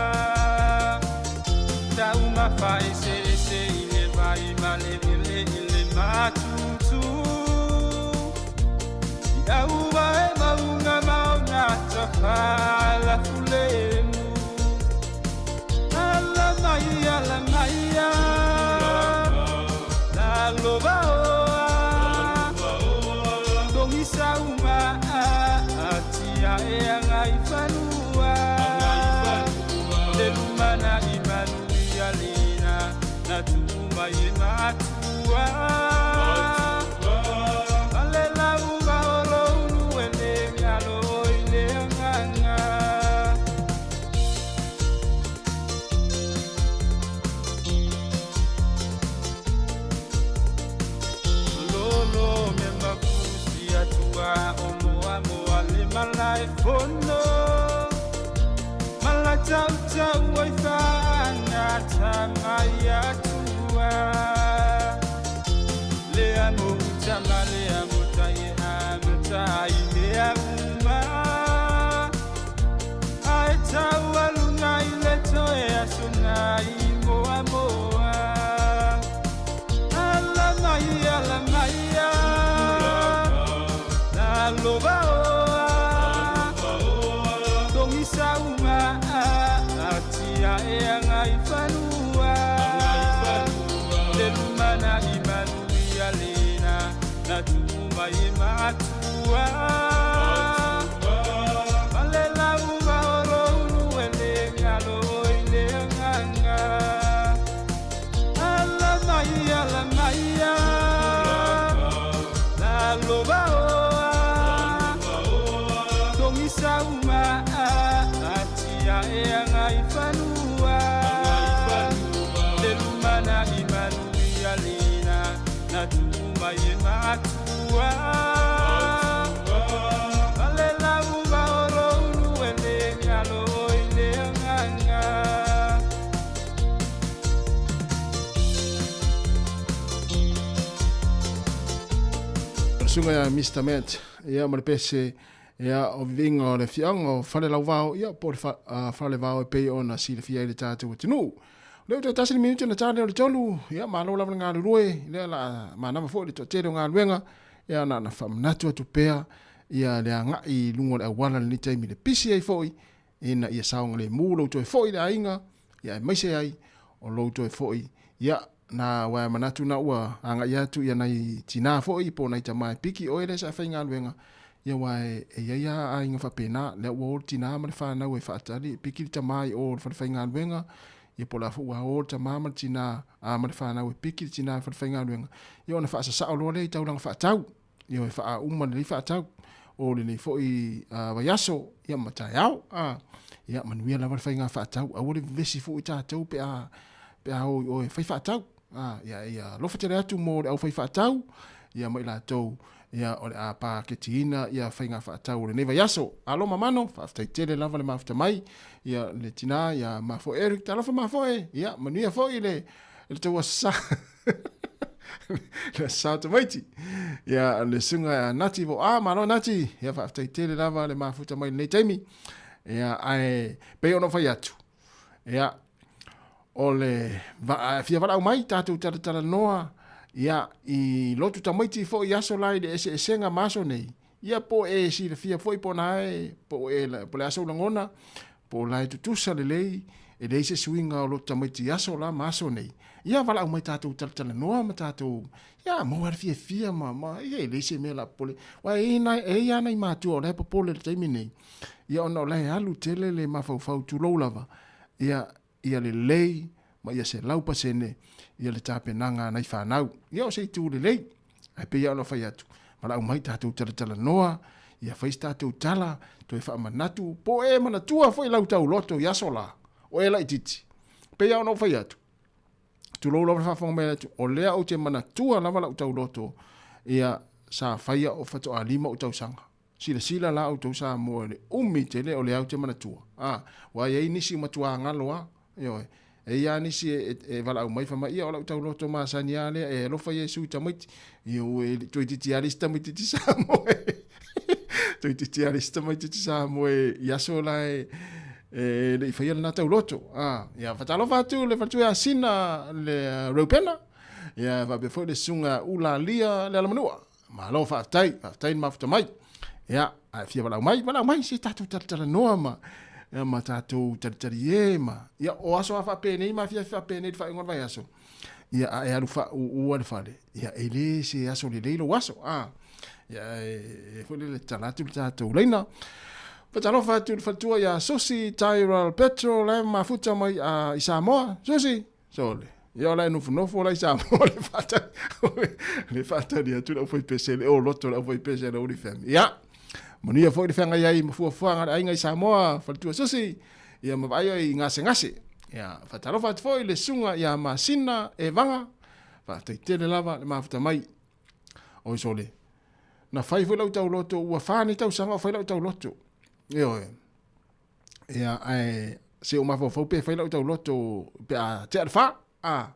Taumafa eseese i le vai ma le ele i le matutu. I aua e mauga ma ona tafa lafulemu. Ala mai, ala mai, lalo vaoa. Togisa uma atia e agaifanua. Le lumana i manuia lena na tuu mai e matua. Ma le lauva o lounu e le galo i le agaga. Lolo me mafusi atua o moa moa le malae fono. Mala tau tau ai whaanga tamai atua. Le amo utama le amo tai e amo tai mea uma. Ai tau alunga i le toe asunga i moa moa. Ala mai, ala mai, lalo vaoa. Togisa uma atia e agaifanua. Le lumana i manuia lena na tuu mai e matua. Ma le lauva o lounu e le galo i le agaga. Ala mai, ala mai, lalo vaoa. Togisa uma atia e agaifanua. Le lumana i manuia lena na tuu mai e matua. Ma le lauva o lounu e le galo i le agaga. Suga ia Mr. Matt, ia ma le pese, ia o vivinga o le fianga o fale lauvao, ia po le falevao e pei ona silafia i le tatou atunuu. O lea ua toe tasi le minute na tale o le 3, ia malo lava le galulue, lea la manava foi le toatele o galuega, ia na faamanatu atu pea, ia le agai i luga o le auala lenei taimi le pisi ai foi, ina ia saogalemu lou toe foi i le aiga, ia aemaise ai o lou toe foi, ia na ua manatu na ua agai atu ia nai tinā foi po o nai tamā e piki oe lea sa e faigaluega, ia ua e i ai lava aiga faapena, lea ua o le tinā ma le fanau e faatali e piki le tamā i o i le falefaigaluega, ia po o le a foi ua o le tamā ma le tinā a ma le fanau e piki le tinā i le falefaigaluega, ia ona faasasao loa lea i taulaga faatau, ia e faauma lelei faatau o lenei foi vaiaso, ia ma taeao, ia manuia lava le faiga faatau, aua le vevesi foi tatou pe a o i oe fai faatau, ia ia alofa tele atu mo le aufai faatau, ia ma i latou, ia o le a paketiina ia faiga faatau o lenei vaiaso. Alo mamano, faafetai tele lava le mafuta mai, ia le tinā ia mafoe Eric, talofa mafoe, ia manuia foi le tou aso sa. Le sa tamaiti. Ia le suga a Nati vo a malo Nati, ia faafetai tele lava le mafuta mai lenei taimi. Ia ae pei ona fai atu. Ia o le fia valaau mai tatou talatalanoa ia i lotu tamaiti foi i aso la i le eseesega ma aso nei. Ia po e silafia foi po na e po e po le aso lagona po la e tutusa lelei e leai se suiga o lotu tamaiti i aso la ma aso nei. Ia valaau mai tatou talatalanoa ma tatou ia maua le fiafia ma ia e leai se mea la popole. Aua e i ai lava nai matua o la e popole i le taimi nei. Ia ona o la e alu tele le mafaufau tulou lava ia ia lelei ma ia 100% ia le tapenaga a nai fanau. Ia o se itu lelei. Ae pei lava ona fai atu, valaau mai tatou talatalanoa, ia fai se tatou tala, toe faamanatu, po o e manatua foi lau tauloto i aso la, o e laitiiti. Pei lava ona ou fai atu, tulou lava le faafofoga mai atu, o lea ou te manatua lava lau tauloto, ia sa faia o faatoa 5 ou tausaga. Silasila la outou Samoa i le umi tele o lea ou te manatua. A, ua i ai nisi matua galo a, ioe. E i ai nisi e, e, e valaau mai fai mai, ia o lau tauloto masani a lea, e alofa Iesu i tamaiti. Ioe, toeitiiti lava le isi tamaitiiti Samoa e, toeitiiti lava le isi tamaitiiti Samoa e, i aso la e, e le i faia lena tauloto. A, ia faatalofa atu le faletua ia Sina le Reupena, ia faapea foi le susuga Ulalia le Alamanua. Malo faafetai, faafetai le mafuta mai. Ia, a e fia valaau mai, valaau mai se tatou talatalanoa ma ia, ma tatou talitalie ma ia o aso a faapenei ma afiafi faapenei le faaiuga o le vaiaso. Ia a e alu faauua le fale, ia e le se aso lelei lou aso. A ia e, e foi lele tala atu le tatou laina. Faatalofa atu i le faletua ia Susi Tyrell Petro la e mafuta mai a, i Samoa. Susi, Sole. Ia o la e nofonofo la i Samoa le faatali, le faatali atu le aufaipese le oloto le aufaipese le uli femi. Ia, manuia foi le feagai ai ma fuafuaga a le aiga i Samoa, faletua Susi, ia ma vaai ai i gasegase. Ia, faatalofa atu foi le susuga ia Masina Evaga, faafetai tele lava le mafuta mai. Oi sole, na fai foi lau tauloto, ua fa nei tausaga o fai lau tauloto. Ioe. Ia, ae se o mafaufau pe fai lau tauloto pe a tea le fa. A,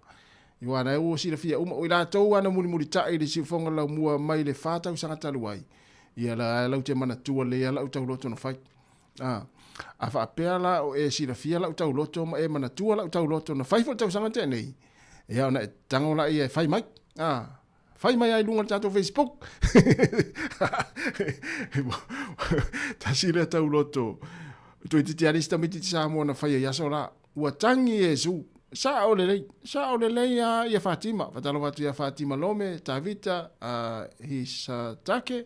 i wā ua silafia uma, o i latou ana mulimulitai i le siufoga laumua mai le fa tausaga talu ai, ia la lau te manatua lelei a lau tauloto na fai. A, a faapea la o e silafia lau tauloto ma e manatua lau tauloto na fai foi le tausaga na tea nei, ia ona e tago laia e fai mai. A, Fai mai ai luga o le tatou Facebook. Tasi lea tauloto. Toeitiiti lava le isi tamaitiiti Samoa na faia i aso la. Ua tagi Iesu. Sao lelei. Sao lelei lava ia Fatima. Faatalofa atu ia Fatima Lome, Tavita, Hisatake.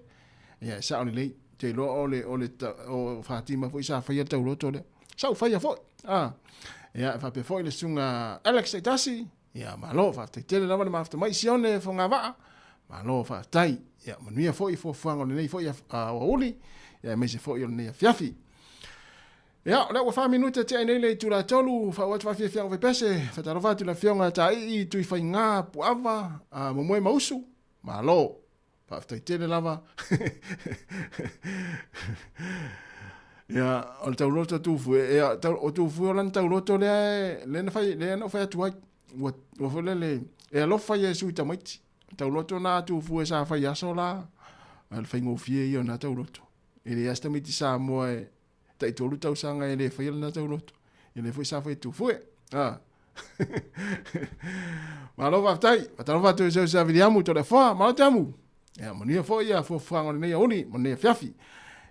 Ia, sao lelei. Te iloa o le, o le, o Fatima foi sa faia le tauloto lea. Sa ou faia foi. Ah. Ia, faapea foi le susuga Alex Taitasi. Ia, malo, faafetai tele lava le mafuta mai Sione Fogavaa. Malo, faafetai. Ia, manuia foi fuafuaga o lenei foi aoauli, ia, aemaise foi o lenei afiafi. Ia, o lea ua 4 minute tea nei le itula 3, faauu atu faafiafiaga o Vaipese, faatalofa atu i le afioga ia Taii Tuifaiga Puava, Momoe Mausu, malo. Faafetai tele lava. Ia, o le tauloto tufu, e, e, tau, o tufu o lana tauloto lea e, lea na fai, lea na fai atu ai. Ua, ua foi lele, e alofa Iesu i tamaiti. Tauloto na tufu e sa fai aso la, a le faigofie ia o na tauloto. E leai se tamaiti Samoa e, tai tolu tausaga e le faia lena tauloto. E le foi sa fai tufu e. Ah. Malo faafetai. Faatalofa atu i Seusea Viliamu Toleafoa. Malo te amu. Ia, manuia foi ia fuafuaga o lenei aoauli ma lenei afiafi.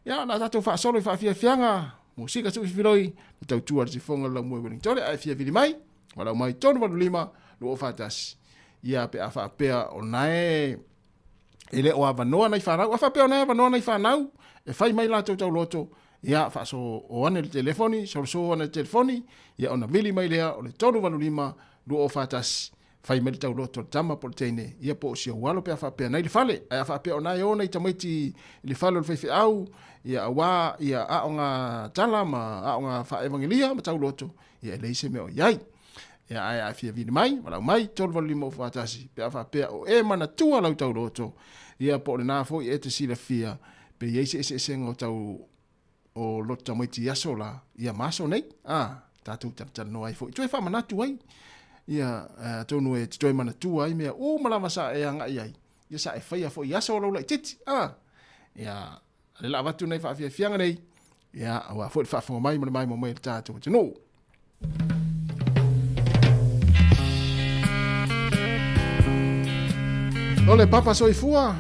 Ia, na tatou faasolo i faafiafiaga, musika tuufifiloi, le tautua a le sifoga le laumua i Wellingtone, ae fia vili mai, valaau mai 385 241. Ia, pe a faapea o nae e le o avanoa nai fanau, a faapea o nae avanoa nai fanau, e fai mai latou tauloto, ia faaso o ane le telefoni, soloso ane le telefoni, ia ona vili mai lea o le 385 241, fai mai le tauloto a le tama po o le teine, ia po o si ou alo pe a faapea nai le fale, ae a faapea o nae o nai tamaiti i le fale o le faifeau, ia auā ia aoga tala ma aoga faaevagelia ma tauloto, ia e leai se mea o i ai. Ia ae a fia vili mai, valaau mai, 385 241, pe a faapea o e manatua lau tauloto, ia po o lena foi e te silafia, pe i ai se eseesega o tau o loto tamaiti i aso la, ia ma aso nei, a, tatou talatalanoa ai foi, toe faamanatu ai, ia, atonu e te toe manatua ai mea uma lava sa e agai ai, ia sa e faia foi i aso o lou laitiiti, a, ia, le la avatu nei faafiafiaga nei, ia, aua foi le faafofoga mai ma le maimoa mai a le tatou atunuu. O le papa soifua.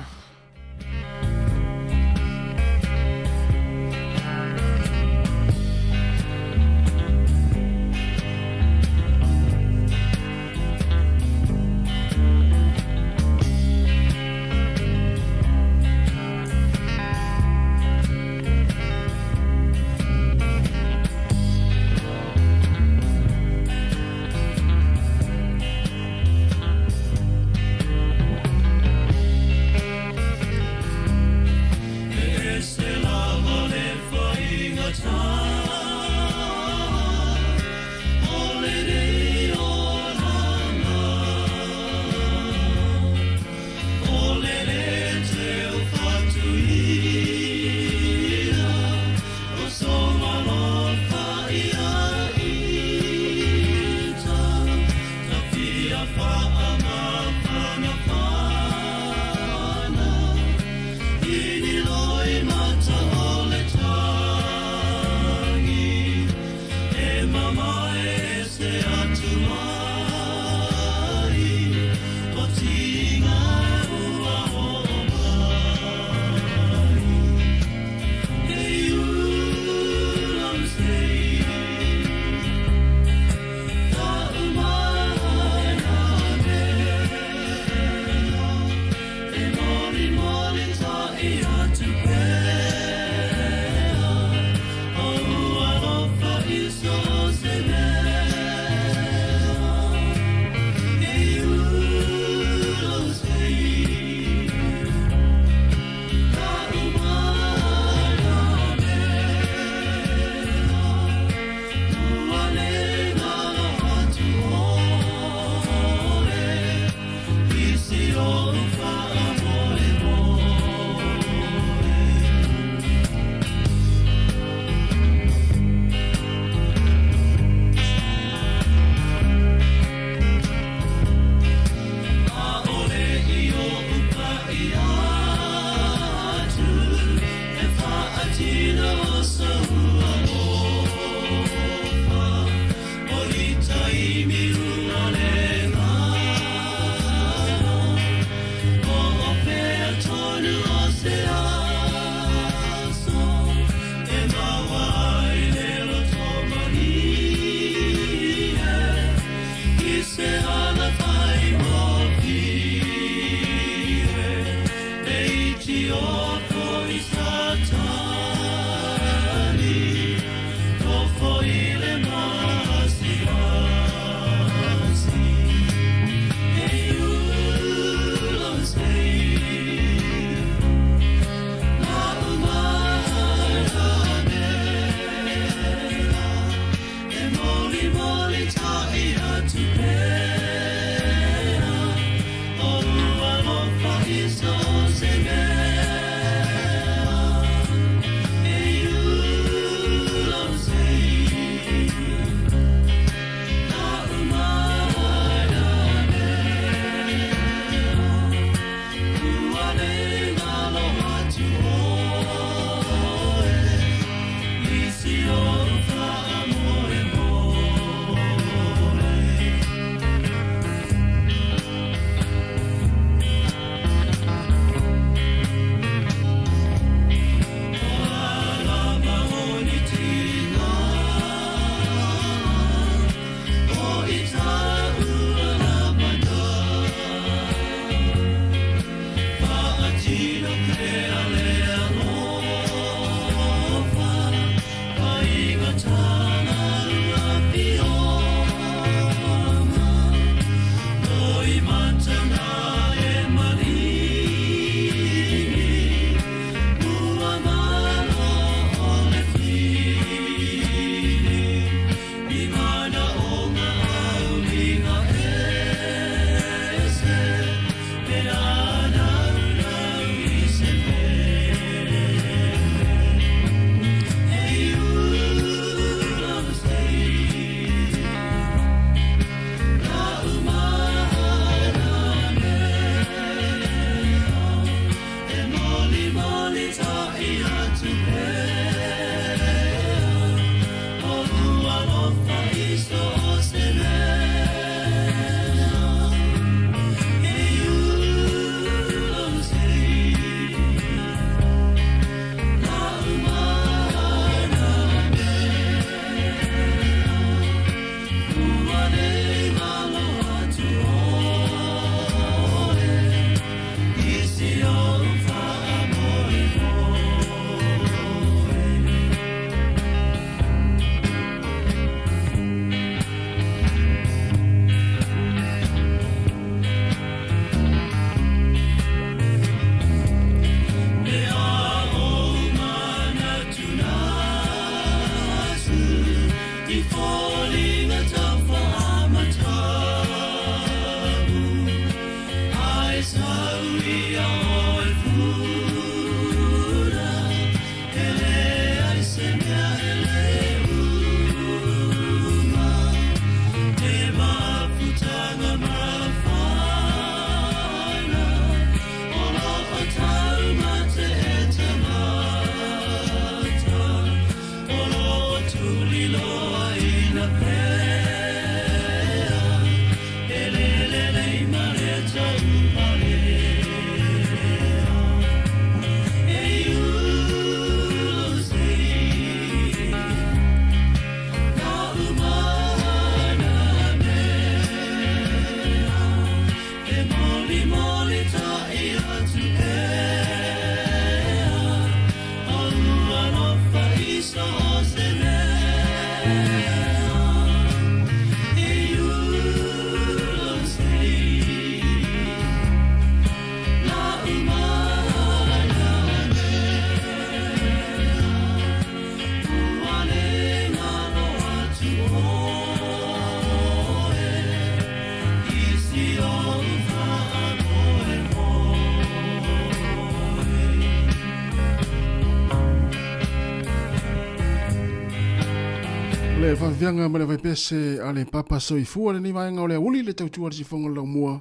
Le faafiafiaga ma le vaipese a le papa soifua lenei vaega o le auli le tautua le sifoga o le laumua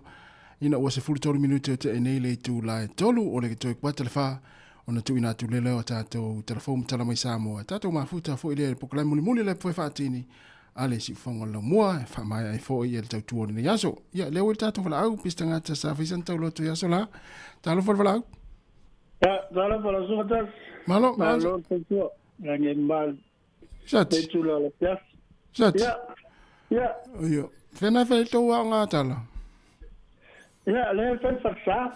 ina ua 13 minute o teʻe nei le itulā e 3 o le toe kuata le 4 ona tuuina atu lea lea o tatou talafou ma tala mai Samoa. Tatou mafuta foi lea i le polokalame mulimuli le foe faatini a le siufoga o le laumua e faamaea ai foi ia le tautua o lenei aso. Ia, lea ua i le tatou valaau, pisi tagata sa faisa na tauloto i aso la. Talofa le valaau. Ya, talofa la suka tasi. Malo, malo. Malo, Lagi mal. Sati. Te tula la piasi. Sati. Ya. Ya. Io. Fena fai tau a ngā tala. Ya, le fai farsa.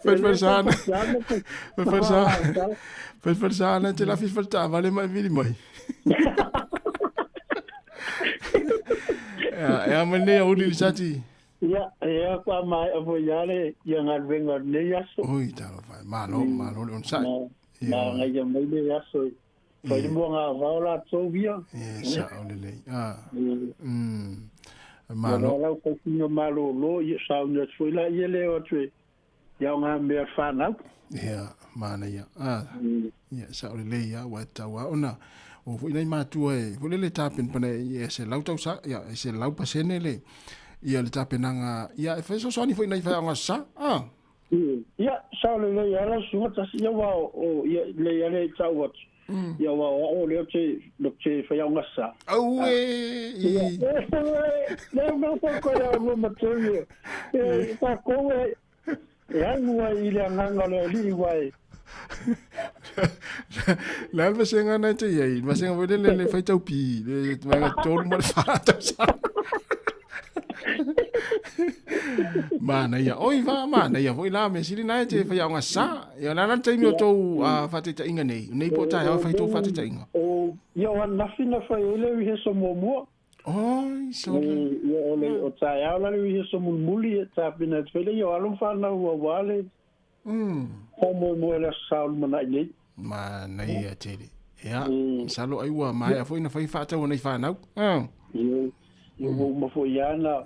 Fai farsana. Fai farsana. Fai farsana te la fi farta vale mai vili mai. Ya, ya mane ya uli sati. Ia, e kwa mai a foi ale ia galuega o lenei aso. Oi, talofa, malo, malo le onosai. Na agaia mai le aso e fai le muagavao latou ia. E sa'o lelei. Ah. Malo. Ia lau faitino malōlō ia sauni atu foi laia le o atu e ia o ngā mea whanau. Ia, manaia. Ah. Ia, sa'o lelei ia, ua e tatau lava ona o foi nai matua e foi lele tapenapena ia se lau tausaga, ia e se lau pasene le ia le tapenaga ia e fesoasoani foi nai faiaoga sa. Ah. Ia, sao lelei lava lau susuga tasi, ia ua o ia lelei lava le tau atu. Ia ua o au lea ou te ou te faiaoga sa. Auē! Ia, le mea foi koe au lua matou ia. E tatou e E alu ai i le agaga o le Alii ua e. Le a le vasega na e te i ai? Le vasega foi lele le faitau pi, le vaega 3 ma le 4 tausaga. Manaia. Oi, va, manaia foi la mea sili na e te whaiaonga sa. Ia, la la taimi o tōu whātaitaiga nei. Nei po taeao e whai tōu whātaitaiga. O, ia o anafi na whai ai le rehearsal muamua. Oi, so. Ia o le o taeao la le rehearsal mulimuli e tapena atu ai le ia o alo ma whanau ua wā le faamoemoe le aso sa o lumanai nei. Manaia tele. Ia, masalo ai ua maea foi na fai faatau a nei whanau. Ia, ia ua uma foi ia na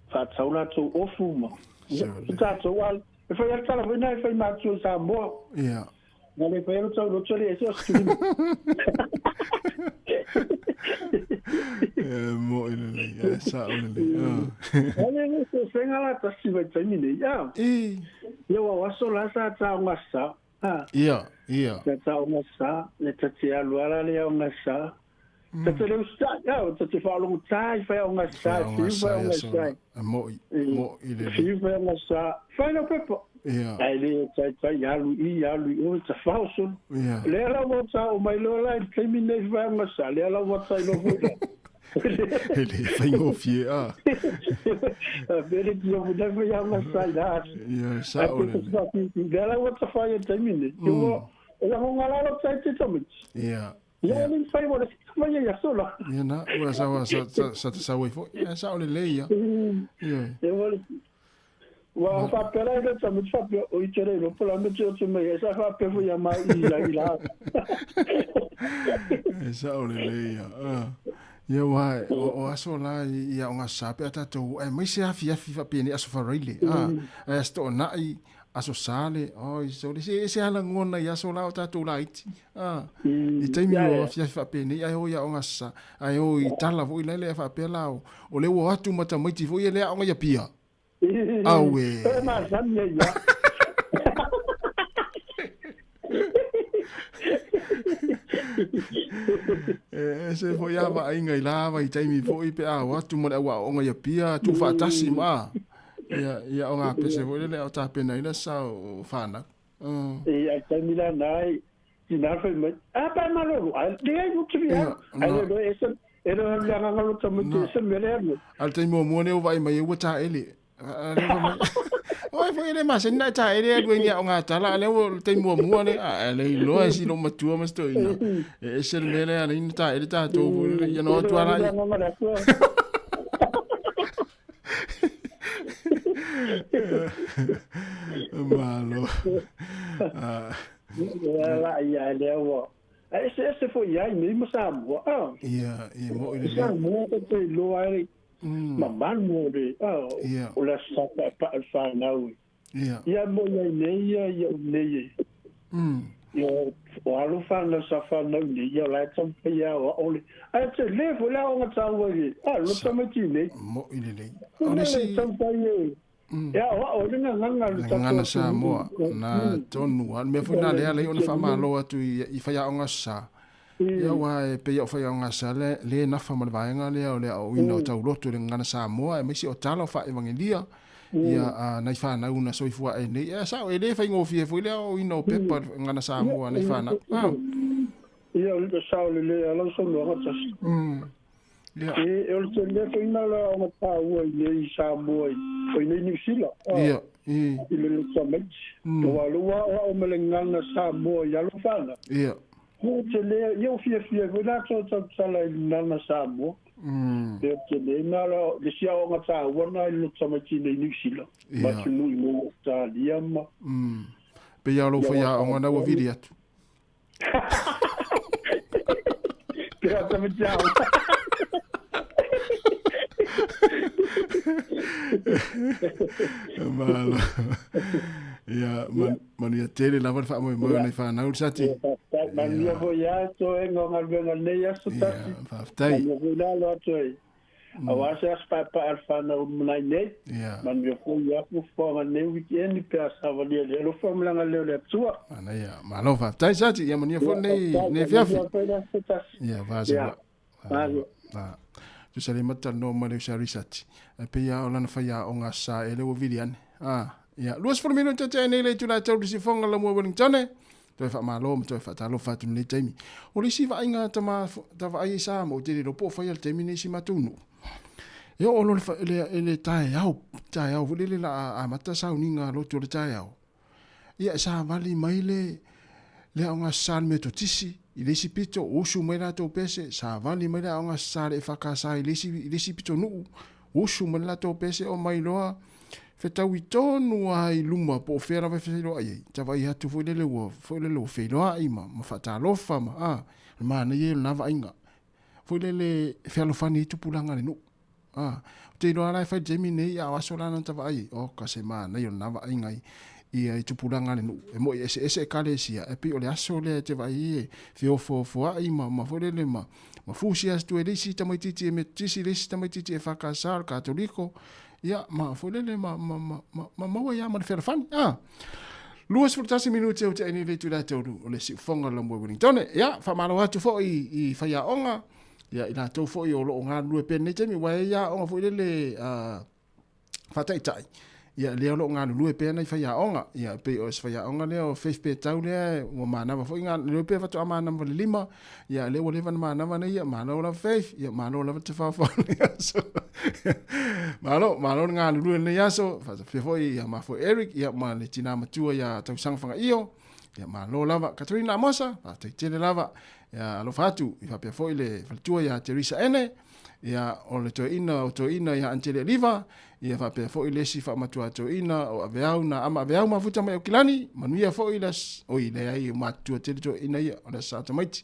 faatau latou ofu ma. Ia, tatou a, e fai a le tala foi na e fai matua i Samoa. Ia. Na le fai alo tau loto le ese o se tulima. E mo i lelei, e sa o lelei. Ale le se senga la tasi vai taimi nei. Ia. I. Ia wa waso la sa ta o ngasa. Ha. Ia, ia. Sa ta o ngasa, le tati alu ala le o ngasa. Ta te leu sa, ia, ta te whaalongo tai whai o ngasa, fiu whai o ngasa. Mo i, mo i lelei. Fiu whai o ngasa. Whai no pepa. Ia. Ai le tai tai alu i alu i o ta whao solo. Ia. Le ala ua ta o mai loa la i taimi nei whai o ngasa, le ala ua tai loa foi la. E le whaingofie a. A pere ki o muna whai o ngasa i la atu. Ia, sa o le. Le ala ua ta whai e taimi nei. Ia ua, o la honga lalo tai te tamiti. Ia. Ia le whai wa le whai ia sola. Ia na, ua sa wa sa sa te sa wai foi. Ia sa o le le ia. Ia. Ia wa le Ua faapea la i le tamaiti faapea, oi te le iloa po o le a le mea te oto mai ai, sa faapea foi ia ma i la i la. E sa'o lelei ia. Ia ua o aso la i aoga sa pe a tatou aemaise afiafi faapenei aso Faraile ae aso Toonai aso Sale oi so le se ese lagona i aso la o tatou laiti i taimi o afiafi faapenei ae o i aoga sa ae o i tala foi la le faapea la o le ua o atu ma tamaiti foi e le aoga i Apia. Auē. E masani ai ia. E ese foi a vaaiga i la vaitaimi foi pe a o atu ma le au aoaoga i Apia tuufaatasi ma ia ia o ngā pese foi lele o tapena i la sa o whanau. E ai taimi la na ai tina fai mai. A pa malolo ai le ai mutu vi ai. Ai le ese E le le agaga o tamaiti e se mea le alu. A le taimi muamua lea ua vaai mai ai ua taele. A lea ua mai, Oi foi e le masani na e taele alu ai ni aoga tala, a lea ua le taimi muamua lea, a le iloa e si loomatua ma si toeaina. E ese le mea lea alai na taele tatou foi lele, ia na o atu lava laia. Malo. Ia la ia lea ua. Ae eseese foi i ai nei ma Samoa, a. Ia, ia mo'i lelei. Samoa ta te iloa ai mamalu o le, a, o le aso sa paepae o le fanau. Ia. Ia mo'i ai nei ia, ia nei e. Ia o alo whanau sa whanau ni, ia lai taumafai ia o ao le. Ae tele foi le aoga taua i le tamaiti nei. Mo'i lelei. O le isi taumafai e e aoao ai le gagana a le tatou Gagana atunuu. Samoa, na tonu lava. O le mea foi lena lea e ala ai ona faamalo atu i faiaoga aso sa. Ia aua e pei o faiaoga aso sa le le nafa ma le vaega lea o le aoaoina o tauloto i le gagana Samoa aemaise o tala o faaevagelia ia a nai fanau na soifua ae nei. Ia sao e le faigofie foi le aoaoina o pepa i le gagana Samoa a nai fanau. Ia o le sao lelei lava lau saunoaga tasi. Ia. E o le tele foi na o le aoga taua i nei i Samoa i o i nei Niu Sila. Ia. I le loto tamaiti. Aua o lea ua aoao ma le gagana Samoa i alo fanau. Ia. Ua tele, ia ua fiafia ai foi latou tautala i le gagana Samoa. Pe o tele na le isi aoga taua na i le loto tamaiti nei Niu Sila. Ma atunuu i nei Ausetalia ma. Pei lava o lou faiaoga na ua vili atu. Pe a tamaiti aoga. Malo. Ia, manuia tele lava le faamoemoe o nai fanau le Sati. Manuia foi ia toega o galuega i lenei aso tasi. Faafetai. Manuia foi le alo atu ai. Aua se aso paepae a le fanau lumanai nei. Manuia foi ia fuafuaga i lenei weekend pe a savalia i le alofa ma le agalelei o le Atua. Manaia. Malo faafetai Sati. Ia manuia foi lenei afiafi. Manuia foi le aso tasi. Ia, vaseua. Vaseua. Tusa le mata talanoa mai le uso a Risati. Ae pei lava o lana faiaoga aso sa ea lea ua vili ane. Ia, 20 minute tea nei le itula e tau sifoga la mua Wellington. Toe faamalo ma toe faatalofa atu i lenei taimi. O le isi vaaiga tama ta vaai ai sa ma ou te le iloa po o fai a le taimi nei si matou nuu. E oo loa le, le taeao, taeao foi lele la a amata sauniga a lotu o le taeao. Ia e savali mai le le aoga sa le Metotisi i le isi pito, usu mai latou pese, savali mai le aoga sa le EFKS i le isi, i le isi pitonuu, usu mai le latou pese o mai loa fetaui tonu lava i luma po o fea lava e feiloai ai, tavaai atu foi lele ua foi lele ua feiloai ma, ma faatalofa ma a, o le manaia ia o lena vaaiga. Foi lele e fealofani ai tupulaga a le nuu. A, ou te iloa la e fai i le taimi nei, a o aso la na ta vaai ai, oka se manaia o lena vaaiga i, i, i tupulaga a le nuu. E moi e eseese ekalesia, ae pei o le aso lea e te vaai ai e feofoofoai ma, ma foi lele ma, ma fusi atu e le isi tamaitiiti e Metotisi, le isi tamaitiiti EFKS, o le Katoliko, ia, ma foi lele ma, ma, ma, ma, ma maua ai lava ma le fealofani. A, 21 minute o te ai nei le itula e tolu o le siufoga o le Lamua Wellingtone. Ia, faamalo atu foi i faiaoga, ia, i latou foi o lo o galulue pea i lenei taimi, aua e i ai aoga foi lele faataitai, ia, lea o lo o galulue pea nai faiaoga. Ia, pei o se faiaoga lea o Faith Petau lea, ua manava foi, lea pea faatoa manava le 5, ia, lea ua leva ona manava nei, ia, malo lava Faith, ia, malo lava te whaawhao nei aso. Malo, malo le galulue lenei aso, faapea foi ia ma foi Eric, ia, ma le tina matua ia Tausaga Fagaio, ia, malo lava. Katarina Amosa, faafetai tele lava, ia, alofa atu, i faapea foi le faletua ia Teresa Ene, ia, o le toeaina o toeaina ia Antele Eliva, ia faapea foi le isi faamatua toeaina o Aveau na ama Aveau mafuta mai Aukilani, manuia foi le oi leai o matutua tele toeaina ia o le Aso Sa tamaiti.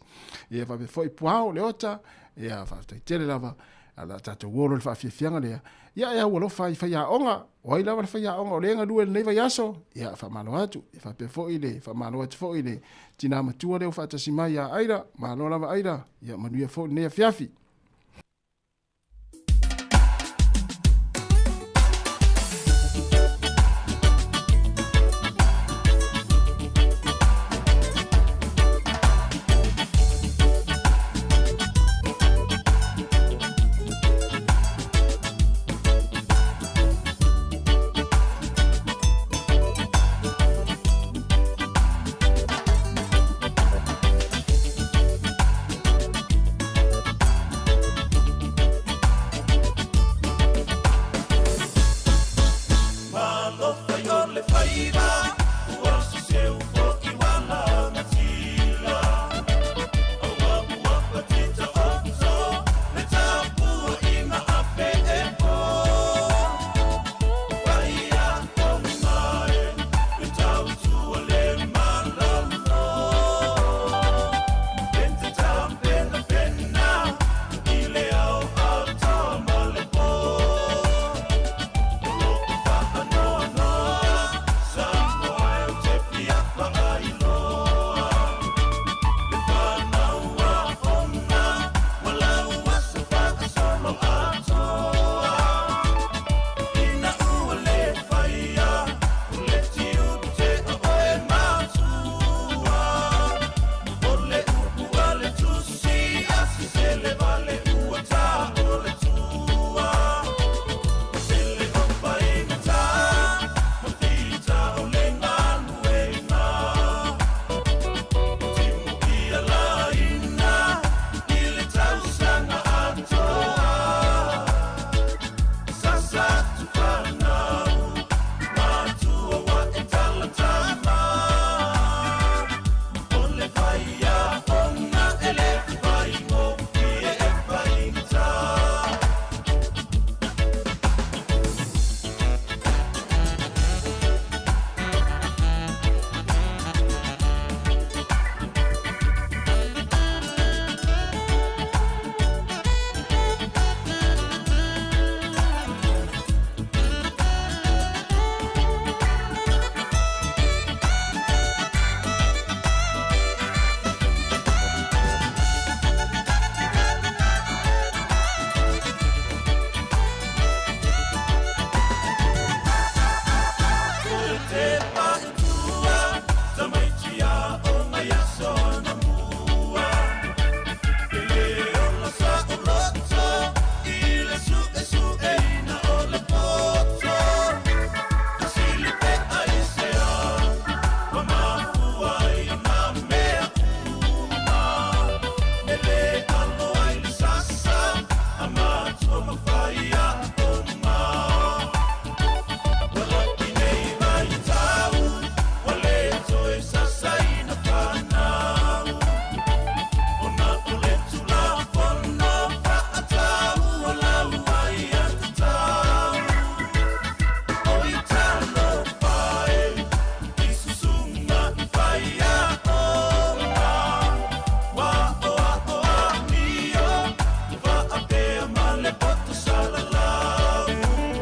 Ia faapea foi Puao Leota, ia faafetai tele lava ala tatou o loa le faafiafiaga lea. Ia e au alofa i faiaoga, o ai lava le faiaoga o lea e galue i lenei vaiaso, ia faamalo atu. Ia faapea foi le faamalo atu foi i le tina matua lea ua faatasi mai ia Aira, malo lava Aira, ia manuia foi lenei afiafi.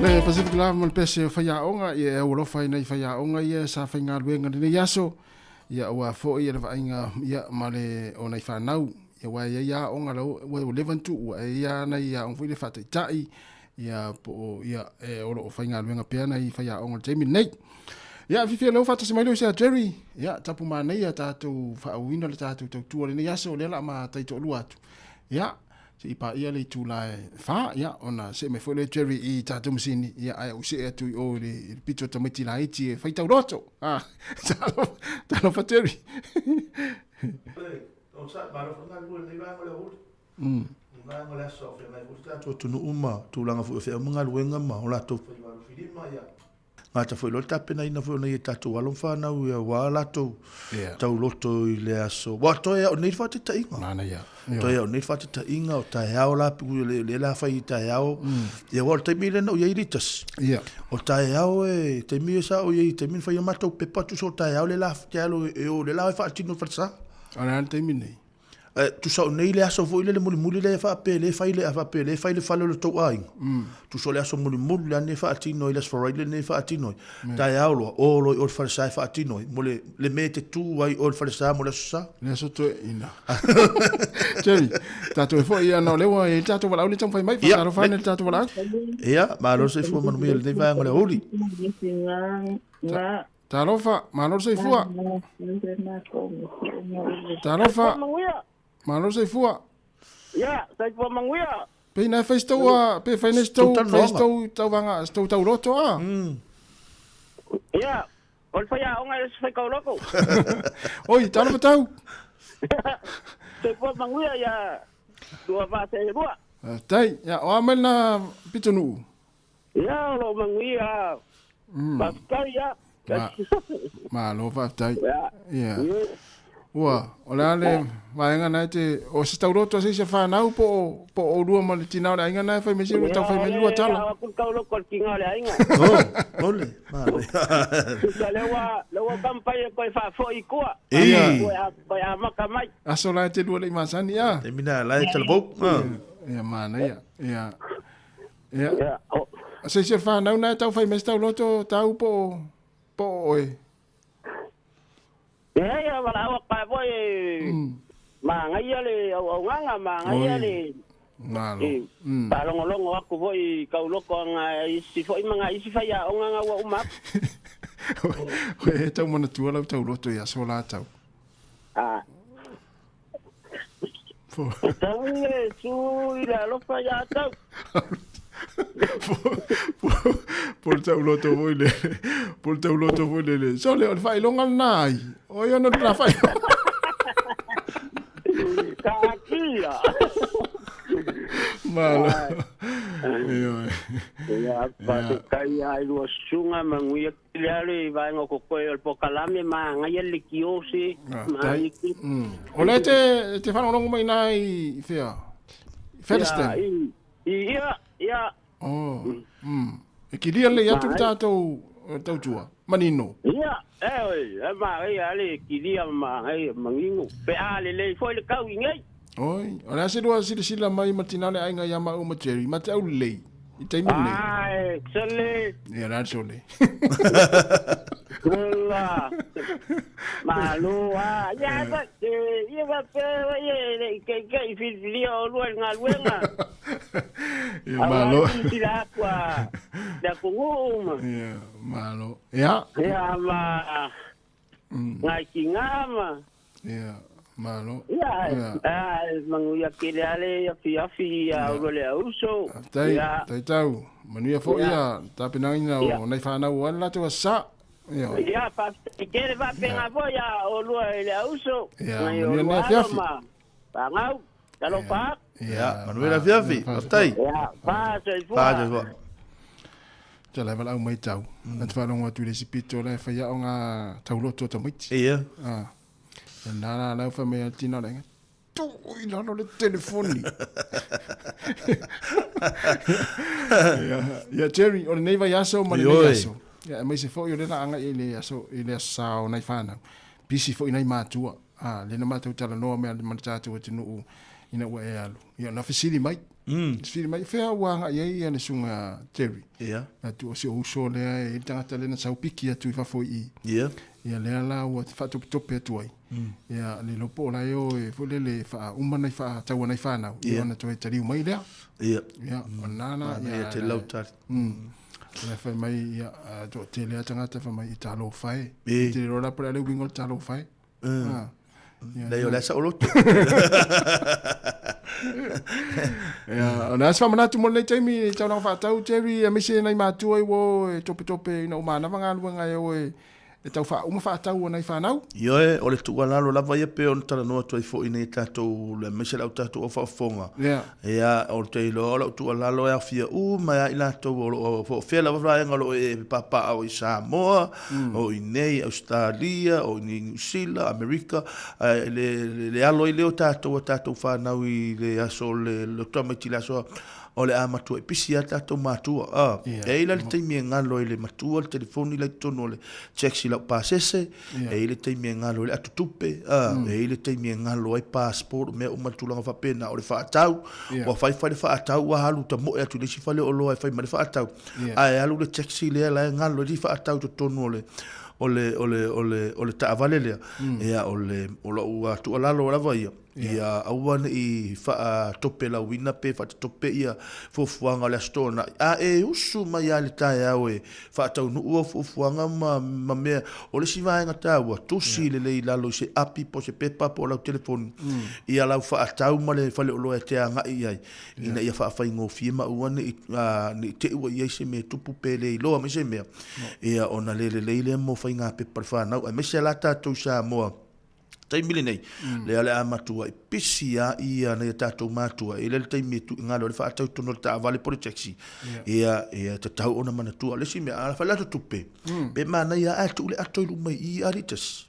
Le Pacific Love ma le pese o faiaoga, ia e aualofa ai nai faiaoga ia sa faigaluega i lenei aso, ia aua foi le vaaiga ia ma le o nai fanau, ia aua e i ai aoga la ua leva ona tuua, e i ai lava nai aoga foi lea faataitai, ia po o ia e o lo o faigaluega pea nai faiaoga i le taimi lenei. Ia, fiafia lea ua faatasi mai le uso ia Jerry, ia tapu manaia tatou faaauauina le tatou tautua i lenei aso, o lea o le a matai toalua atu. Ia, se i paia le itula e 4, ia, ona see mai foi lea Jerry i tatou masini, ia, ae ou see atu i o i le, i le pito o tamaiti laiti e fai tauloto. Ah, talofa, talofa Jerry. Vaega o le aso a o feagai foi le tatou atunuu ma tulaga foi o feau ma galuega ma o latou faiva alofilima, ia. Gata foi loa le tapenaina foi o nai a tatou alo ma fanau ia aua latou tauloto i le aso. Ua toe au nei le faataitaiga. Manaia. Toe au nei le faataitaiga o taeao la le le la fai i taeao. Ia ua o le taimi lea na ou i ai i Litasi. Ia. O taeao e taimi e sa ou i ai taimi na fai ai matou pepa tusa o taeao le la te alo e o le la e faatino i le falesa. O le a le taimi nei? Tusa o nei le aso foi lele mulimuli lea e faapea le fai le faapea le fai le fale o le tou aiga. Tusa o le aso mulimuli lea nei faatino ai le aso Faraile nei faatino ai. Taeao loa o loa i o le falesa e faatino ai mo le le mea e te tu ai o le falesa mo le aso sa. Le aso toeaina. Jerry, tatou e foi ana o lea ua i ai le tatou valaau lea e taumafai mai. Faatalofa ane le tatou valaau. Ia, malo le soifua manuia i lenei vaega o le aoauli. Talofa, malo le soifua. Talofa, malo le soifua. Ia, soifua manuia. Pe ina e fai se tou, pe fai nei se tou, fai se tou tauvaga, se tou tauloto a. Ia, o le faiaoga e le se fai tauloto. Oi, talofa tau. Soifua manuia ia lua vaa se lua. Faafetai. Ia, o a mai lena pitonuu? Ia, o lo o manuia. Faafetai ia. Malo faafetai. Ia. Ua, o le a le vaega na e te, o se tauloto a se isi a whanau po o, po o oulua ma le tina o le aiga na e fai mai se tau fai mai lua tala. Ia, aku tauloto le tina o le aiga. Oh, ole, malo. Tusa le ua, le ua kampai e koe faafoi i tua. Koe amata mai. Aso la e te lua le i masani, ia. Te mina la e talavou. Ia, manaia. Ia. Ia. Ia. O. Se isi o le whanau na e tau whai mai se tauloto tau po o, po o oe. Ia, ia, walaau a kai voi e māngaia le auaunaga, māngaia le Malo. e faalogologo aku foi i kauloko a ngā isi foi ma ngā isi faiaoga nga ua uma aku. Oe e tau manatua lau tauloto i aso la tau. Ah. Tau Iesu i le alofa ia tau. Po le tauloto foi le, po le tauloto foi le le. So le o le faailoga lena ai. O ia ona le faailoga. Taatia. Malo. Ioe. Ia, faafetai lava i lua susuga, manuia tele lava le vaega o kokoe o le polokalame, manaia le lekiose, manaia tele. O lea e te faalogologo mai i ina i fea? Featherstone? Ia, ia. Oh, E kilia lelei atu le tatou tautua, manino. Ia, e oi, e manaia lava le kilia ma manaia manino, pe a lelei foi le tau i nei. Oi, o le a se lua silasila mai ma tina o le aiga ia maua ma Jerry, ma te aulelei i taimi lenei. Ae, sole. Ia, la le sole. Ula, malo a. Ia, ba, ia ba pe, ia, le i ke ke i filifilia o lua i le galuega. Ia, malo. Aua silasila atu a le atunuu ma. Ia, malo. Ia. Ia, ma ngai tina ma. Ia, malo. Ia, e manuia tele lava le afiafi ia aulu le auso. Faafetai, faafetai tau. Manuia foi ia tapenaina o nai fanau o ale latou aso sa. Ia. Ia, faafetai tele faapena foi ia oulua i le auso. Ia, manuia lenei afiafi. Fanau, talofa atu. Ia, manuia le afiafi. Faafetai. Ia, fa soifua. Fa soifua. Te lai valaau mai tau. Na te faalogo atu i le isi pito la e fai aoga tauloto o tamaiti. Ia. Ah. Na la lau fai mai a le tina o le aiga, tuu i lalo le telefoni. Ia, ia Jerry, o lenei vaiaso ma lenei aso. Ia, aemaise foi o lea o le a agai i le aso, i le aso sa o nai fanau. Pisi foi nai matua. Ah, lea na matou talanoa mai ma le tatou atunuu ina ua e alu. Ia, na fesili mai. Fesili mai, fea ua agai ai ia le susuga Jerry? Ia. Atu o si ou uso lea e i ai le tagata lea na sau piki atu i fafo i i. Ia. Ia lea la ua faatopetope atu ai. Ia le iloa po o la e o e foi lele faauma nai faatau a nai fanau, ia ona toe taliu mai lea. Ia. Ia, o lena la, ia. Manaia tele lau tali. La fai mai, ia, toatele lava tagata fai mai, talofa e. Ou te le iloa la po o le a le uiga o le talofa e. Ah. Leai, o le a saoloto. Ia, o le a se faamanatu mo lenei taimi i taulaga faatau, Jerry, aemaise nai matua i ua o e topetope ina ua manava galuega e o e e tau faauma faatau a nai fanau. Ioe, o le tuualalo lava ia pei ona talanoa atu ai foi nei tatou, aemaise lau tatou au faafofoga. Yeah. Ia, o te iloa o lau tuualalo e aofia uma ai a i latou o lo o, po o fea lava vaega o lo o e papaaao i Samoa, o i inei i Ausetalia, o i inei i Niu Sila, Amerika, ae le, le alo ai lea o tatou a tatou fanau i le aso o le, le tamaiti i le aso o le a matua i pisi a tatou matua. Ah, e i ai la le taimi e galo ai le matua le telefoni la i totonu o le taxi lau pasese, e i ai le taimi e galo ai le atutupe, ah, e i ai le taimi e galo ai passport, mea uma tulaga faapena o le faatau, ua fai fai le faatau ua alu tamoe atu i le isi fale oloa e fai ma le faatau, ae alu le taxi lea la e galo ai le faatau i totonu o le o le o le o le o le taavale lea. Ia o le o lou tuualalo lava ia, Ia aua ne i faatopelauina pe faatatope ia fuafuaga o le Aso Toonai, a e usu mai lava i le taeao e faataunuu au fuafuaga ma ma mea. O le isi vaega taua, tusi lelei i lalo i se api po o se pepa po o lau telefoni ia lau faatau ma le faleoloa e te agai i ai, ina ia faafaigofie ma aua ne i ne i te i ua i ai se mea e tupu pe le iloa mai se mea, ia ona le lelei lea mo faiga pepa a le fanau, aemaise lava tatou i Samoa. Taimi lenei, lea o le a matuai pisi a ia nai a tatou matua, e i ai le taimi e tuuina le faatau tonu o le taavale po o le taxi, ia, ia tatau ona manatua. O le isi mea, a fai latou tupe, pe manaia ae tuu le ato i luma i i a liters.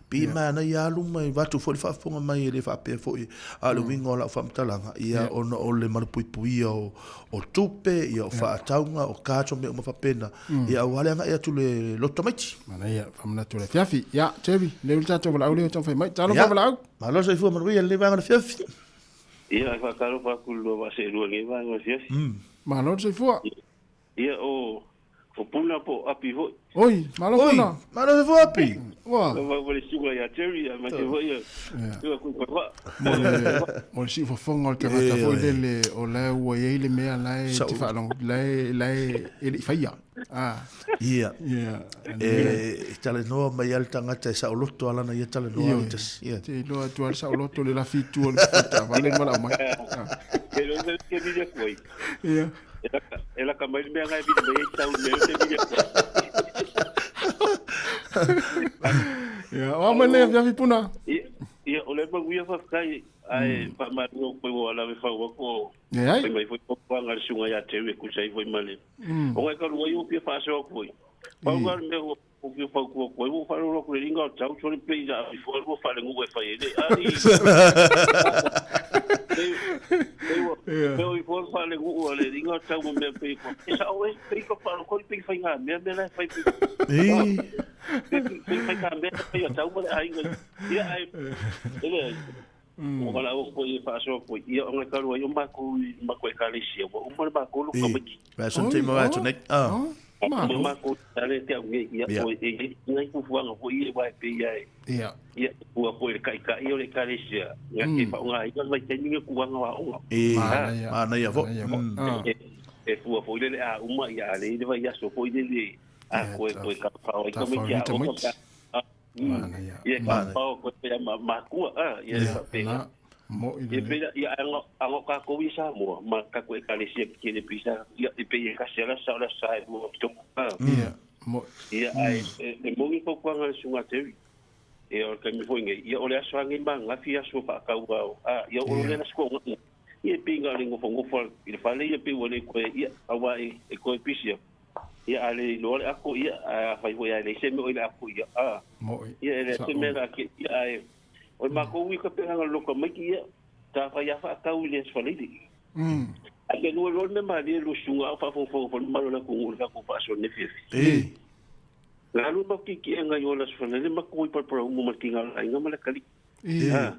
Pe manaia alu mai, vaeatu foi le faafofoga mai e le faapea foi, a o le uiga o lau faamatalaga, ia ona o le malupuipuia o tupe, ia o faatauga, o cards o mea uma faapena, Ia aua le agai atu le loto tamaiti. Manaia, faamanatu le afiafi. Ia, Jerry, lea ua le tatou valaau lea o taumafai mai. Talofa valaau. Malo soifua manuia i lenei vaega o le afiafi. Ia, e faatalofa atu i le lua vaa seelua i lenei vaega o le afiafi. Malo le soifua. Ia, o o Puna po o Api foi. Oi, malo Puna. Malo soifua Api. Ua. Ua ma le susuga ia Jerry, aemaise foi ia susuga Tuifaivaa. Mo le, mo le siufofoga o le tagata foi lele o la ua i ai le mea la e te faalogo, la e, la e, e le i faia. Ah. Ia. Ia. E talanoa mai lava le tagata e saoloto lava lana ia talanoa Ioe. Ia. Te iloa atu lava le saoloto le lafi i tua o le taavale ma lau mai. Ah. Ke lo me ke vili aku ai. Ia. E laka, e laka mai le mea ngai vili mai ai tau le mea te vili aku ai. Ia, o a mai nei afiafi Puna. Ia, ia, o le manuia faafetai, ae faamalo atu foi ua lave fau atu o Leai. fai mai foi fautuaga a le susuga ia Terry e tusa ai foi ma le ona e talu ai ua fia faasoa atu foi. Pau lena o le mea ua ou fia fautua atu ai, ua ou faalolo atu i le liga o tau sole pei sa ave ifo ua faalenuu e fai ai le ali. Pei o ifo faalenuu a le liga o tau ma mea pei e sao e pei ka faalokoli pei faigamea mea la e fai pei. Pei faigamea pei o tau ma le aiga. Ia, ae, e leai. Ua valaau atu foi e faasoa foi, ia ona e talu ai o matou i le matou ekalesia, ua uma le matou lotu tamaiti. Vai so te mai atu nei. Ah. Uma matou tale te au nei, ia, o e i ai nai fuafuaga foi ia aua e pei lava e, Ia. ia, e fua foi i le taitai o le ekalesia, ia, e faaaogaina le vaitaimi lenei o tulaga o aoga. E, manaia foi. E fua foi lele a uma, ia, a leai le vaiaso foi lele, a koe koe tafao ai tamaiti aoga, Manaia. Ia ka pao koe pe ma makua a ia e faapena. Mo'i Ia pe ia anga anga kākou i Samoa ma kākou ekalesia ki tele pisa ia e pe ia kasi ala sa ola sa e mua ki toku a. Ia mo'i. Ia ai e mongi fautuaga le susuga Terry. Ia o le taimi foi nei ia o le aso anei ma ananafi aso faataua o a ia o le aso ko'o ia pe na o le nofonofo i le fale ia pe ua le koe ia aua e koe pisi Ia, a le iloa le ako, ia, a afai foi a leai se mea o i le ako, ia, a. Mo'i. Ia, e leai se mea la ke, ia, ae, o le makou i ka pegaga le loka maiki, ia, ta fai a faatau i le aso faleile. Ae ke lua loa le mea malie lua susuga a o faafogafoga foi le mamalu o le atunuu i le tatou faasoa i lenei afiafi. Na alu mau tietieega i o le aso faleile matou i Palapalaumu ma le tiga o le aiga ma le atalii. A.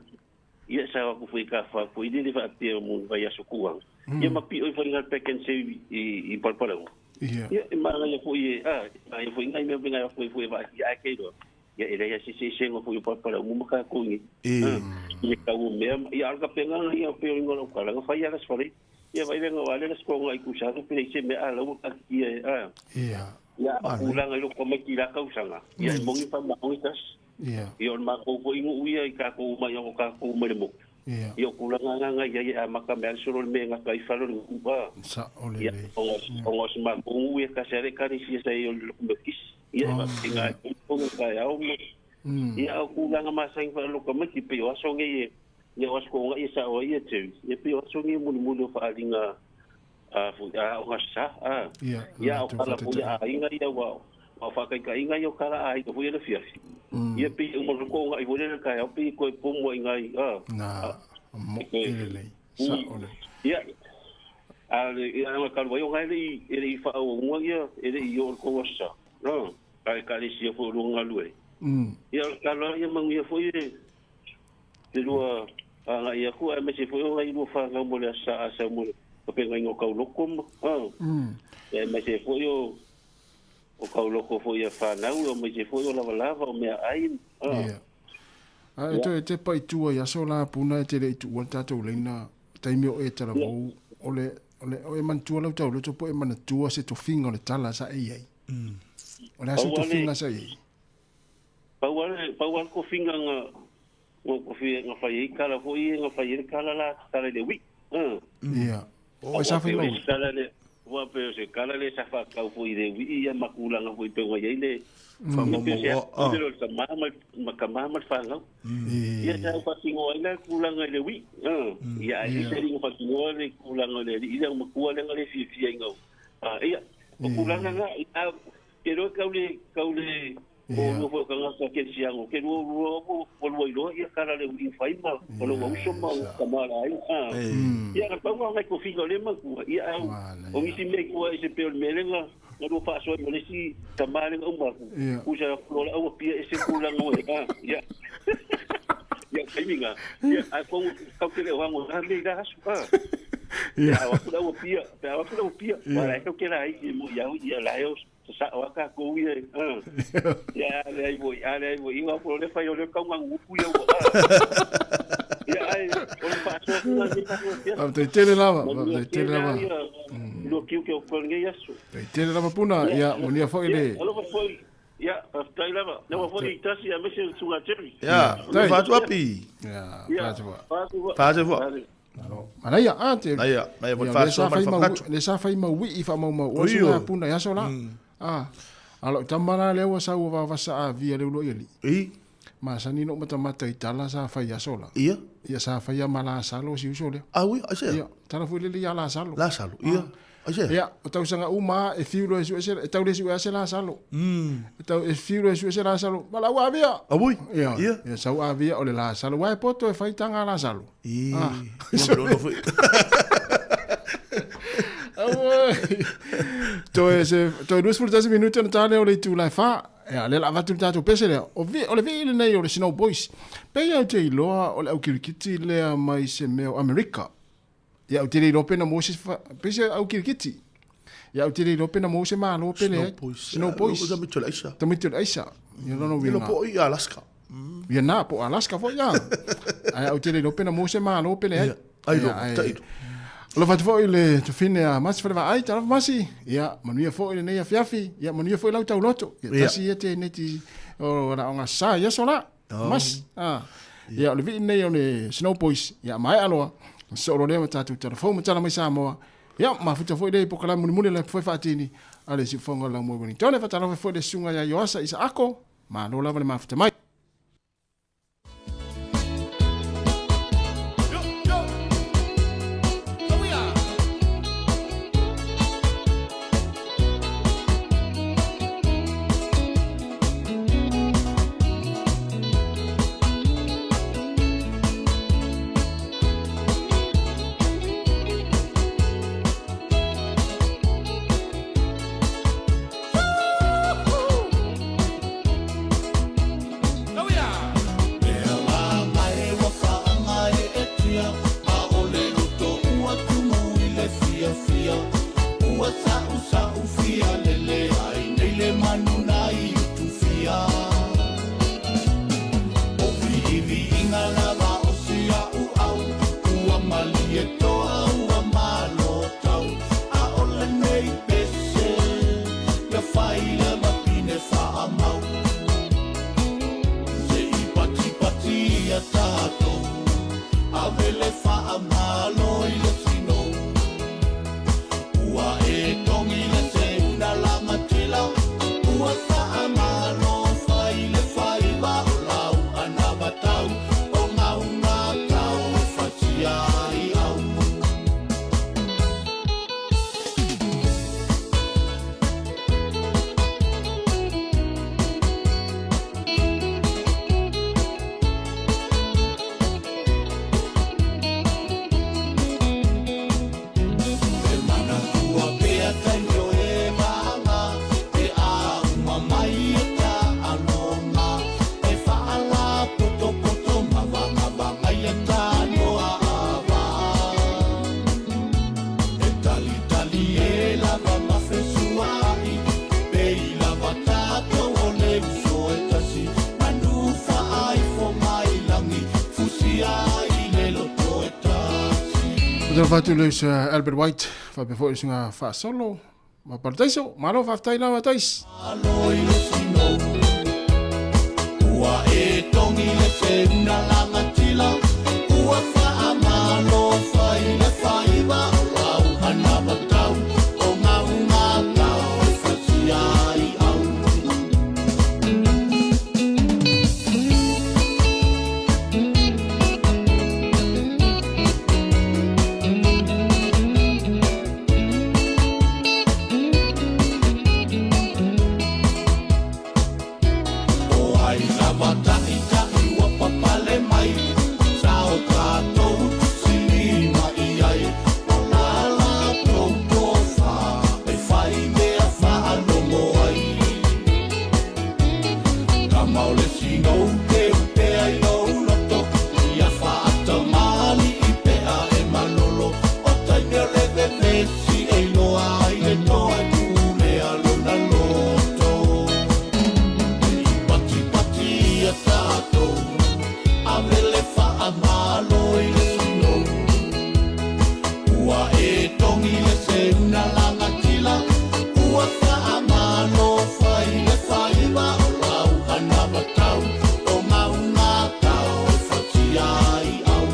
Ia sa o aku foi ka fa foi le faapea mo vaiaso kuaga. Ia ma piʻo ifo i le pack and save i Palapalauga. Ia e magaia foi e a magaia foi ngai mea ngai foi foi vaatia ae keiloa. Ia e leai a se eseesega foi o Palapalauga ma tatou i i le tau o mea. Ia a o le tapenaga ia pei o le igoa o lau tala na fai lava le Aso Faraile. Ia vaai lea na o a lea le sikoga i Kusano pe leai se mea a la ua takitia e a. Ia a o tulaga i lou tamaiti i la tausaga ia e moni faamaoni tasi. Ia o le matou foi nuu ia i tatou uma ia o tatou uma i le motu. Ia o tulaga na na i ai e amata mai lava le solo o le mea e gata ai fale o le nuu a. Ia ona o si matou nuu ia tasi lava le ekalesia sa i ai o le Lotu Metotisi. Ia e faapena ai foi tonu taeao ma ia a o tulaga masani faaloto tamaiti pei o aso nei e ia o aso toonai e sao ai ia Jerry. Ia pei o aso nei mulimuli o faaaliga a foi a o sa a. Ia o tala foi a aiga ia ua o faataitaiga ia o tala a aiga foi ia le afiafi. Ia pei e uma loa toonai foi lea i le taeao pei e toe pomu ai i nai a. Na moʻi lelei. Sao lelei. Ia a le ia na talu ai o ngai le i e le i faaauauga ia e le i oo i le tou aso sa. A ekalesia foi o lua galue. Ia o le tala ia manuia foi e te lua agai atu aemaise foi o nai lua fanau mo le Aso Sa a sau mo le tapenaina o tauloko ma aemaise foi o o tauloko foi a fanau aemaise foi o lavalava o meaai. Ia. A e toe te pai tua i aso la puna e te le i tuua le tatou laina taimi o e talavou o le o le o e manatua lau tauloto po e manatua se tofiga o le tala sa e i ai. O le a se tofiga sa i ai? Pau lava le tofiga na tofia na fai ai tala foi ia na fai ai le tala la tala i le uiʻi. Ia. O ai sa fai mau? Ua pei o se tala lea sa faatatau foi i le uiʻi ia ma tulaga foi pei ona i ai le Faamaumauga. Pei o le tama ma tama ma le fanau. Ia sa faatino ai la tulaga i le uiʻi. Ia ae le se alii na faatinoa le tulaga o le alii lea matua lea na le fiafia ina ia o tulaga na a ke loa kau le kau le o lua foi o tagata kerisiano ke lua lua ua lua iloa ia kala le uiʻi fai ma o lou auso ma o tama la ai ia na pau na nai tofiga o lea matua ia au o nisi mea i tua ese pei o le mea lea na na lua faasoa ai ma le isi tama lea na uma atu usa atu loa ua pia ese tulaga o e ia ia taimi na ia ae kogu kau te le o hango na mea i la aso Ia au atu la ua pia pe au atu la ua pia wa la kau ke la i mo ia ia la e sasao a tatou ia ia a leai foi a leai foi ia o le fai o le kaunga ngupu ia ua ia ai o le faasoa tuna ni tatou pia. Faafetai tele lava, faafetai tele lava. Lua kiu ke o koe lenei aso. Faafetai tele lava Puna, ia manuia foi le. Alofa foi. Ia, faafetai lava. Leva foi i tasi aemaise le Susuga Jerry. Ia, faatu api. Ia, faatu. Faatu foi. Manaia, a te. Naia, naia foi faasoa ma le faamanatu. Le sa fai mau wii faamaumau o se puna i aso la. A, a lou tama la lea ua sau ua vavasa a via le uluai alii. I. Masani lou matamata i tala sa fai aso la. Ia. Ia sa faia ma Lasalo si uso lea. A ui, aisea? Ia, tala foi lele ia Lasalo. Lasalo, ia. Aisea? Ia, o tausaga uma a e fiu loa e sue se, e tau le sue a se Lasalo. E tau e fiu loa e sue se Lasalo, ma lau avia. A ui, ia. Ia. Ia, sau avia o le Lasalo. Uae poto e fai taga a Lasalo. I, ia ma foi. Auoi. Toe se toe 21 minute ona ta lea o le itula e 4. Ia, lea o le a avatu le tatou pese lea. O, vi, o le vii lenei o le Snow Boys. Pei au te iloa o le au kirikiti lea mai se mea o Amerika. Ia, ou te le iloa pe na maua se, pei se au kirikiti. Ia, ou te le iloa pe na maua se malo pe leai. Snow Boys. Snow Boys. Tamaiti o le aisa. Tamaiti o le aisa. Ia lona uiga. Ia po i Alaska. Ia na, po Alaska foi ia. Ae ou te le iloa pe na maua se malo pe leai. Ia, ai lo, tai lo. Alofa atu foi i le tofine a Masi Falevaai, talofa Masi. Ia, manuia foi lenei afiafi. Ia, manuia foi lau tauloto. Ia, tasi ia te neti o la onga sa ia so la. Masi. Ah. Ia, o le vii nei o le Snow Boys. Ia, maea loa. Soo loa lea ma tatou tala fou ma tala mai Samoa. Ia, mafuta foi lea i polokalame mulimuli le foi faatini a le siufofoga o le Laumua i Wellington. E faatalofa foi le susuga ia Ioasa Isaako. Malo lava le mafuta mai. Ua sa'u sa'u fia lele ai nei le manu na i utufia. O viiviiga lava o sia'u au, ua malie toa ua malo tau. A o lenei pese, ia fai le mapine fa'amau. Se'i patipati ia tatou, ave le fa'amalo i le sinou. Ua e togi le seuna lagatila, ua fa'amalo fai le faiva o lau anavatau, o gauga tau e fatia ai au. E manatua pea taimi o e maga, e auma mai e ta'aloga, e fa'alapotopoto ma vagavaga ia tanoa ava. E talitali e lava ma fesua'i, pe i lava tatou o le uso e tasi, manu fa'aifo mai lagi, fusia i le loto e tasi. O te fatu le usa Albert White, whape fo usunga whaasolo, ma parataiso, malo whaftai lawa tais. Alo i le sinou, ua e togi le seuna lagatila, ua fa'amalo fai le faiva o lau anavatau, o gauga tau e fatia ai au. O ai lava ta'ita'i ua papale mai, sa o tatou tusilima i ai, o la latou tofa e fai mea fa'alogo ai. Kama o le sinou teu pea i lou loto, ia fa'atamali'i pea e malolo, o taimi o le vevesi e iloa ai le toa e pulea lona loto. Patipati ia tatou, ave le fa'amalo i le sinou. Ua e togi le seuna lagatila, ua fa'amalo fai le faiva o lau anavatau, o gauga tau e fatia ai au.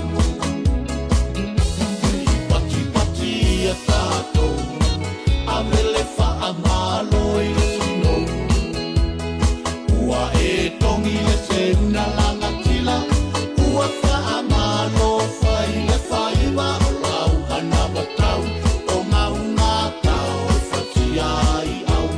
Patipati ia tatou, ave le fa'amalo i le sinou. Ua e togi le seuna lagatila, ua fa'amalo fai le faiva o lau anavatau, o gauga tau e fatia ai au.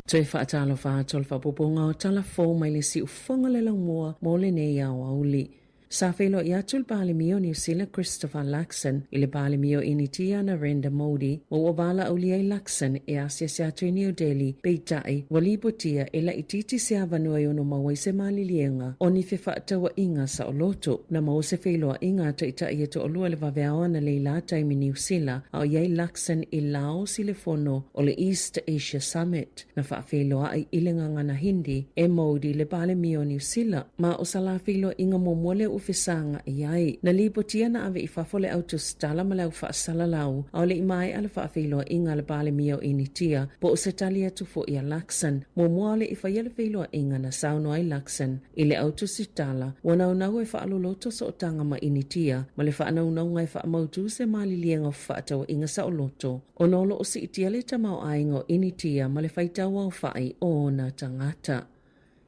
Toe fa'atalofa atu o le fa'aopoopoga o tala fou mai le si'ufofoga le laumua mo lenei aoauli. Sa feiloai atu le Palemia o Niu Sila Christopher Luxon i le Palemia o Initia Narendra Modi ma ua valaaulia ai Luxon e asiasi atu i New Delhi, peitai, ua lipotia e laitiiti se avanoa e ono maua ai se maliliega o ni fefa'ataua'iga sa'oloto. Na maua se feiloa'iga a taita'i e to'alua le vaveao analeila la taimi Niu Sila a o i ai Luxon i Laos i le fono o le East Asia Summit. Na fa'afeiloa'i i le gagana Hindi e Modi le Palemia o Niu Sila ma o sa la feiloa'iga muamua lea atunuu fesaga'i ai. Na lipotia na ave i fafo le au tusitala ma le au faasalalau, a o le i maea le faafeiloaiga a le Palemia o Initia po o se tali atu fo'i a Luxon. Muamua o le i faia le feiloaiga na saunoa ai Luxon i le au tusitala, ua naunau e faaloloto sootaga ma Initia ma le faanaunauga e faamautū se maliliega o fefaatauaiga saoloto ona o lo o siitia le tamaoaiga o Initia ma le faitau aofa'i o ona tagata.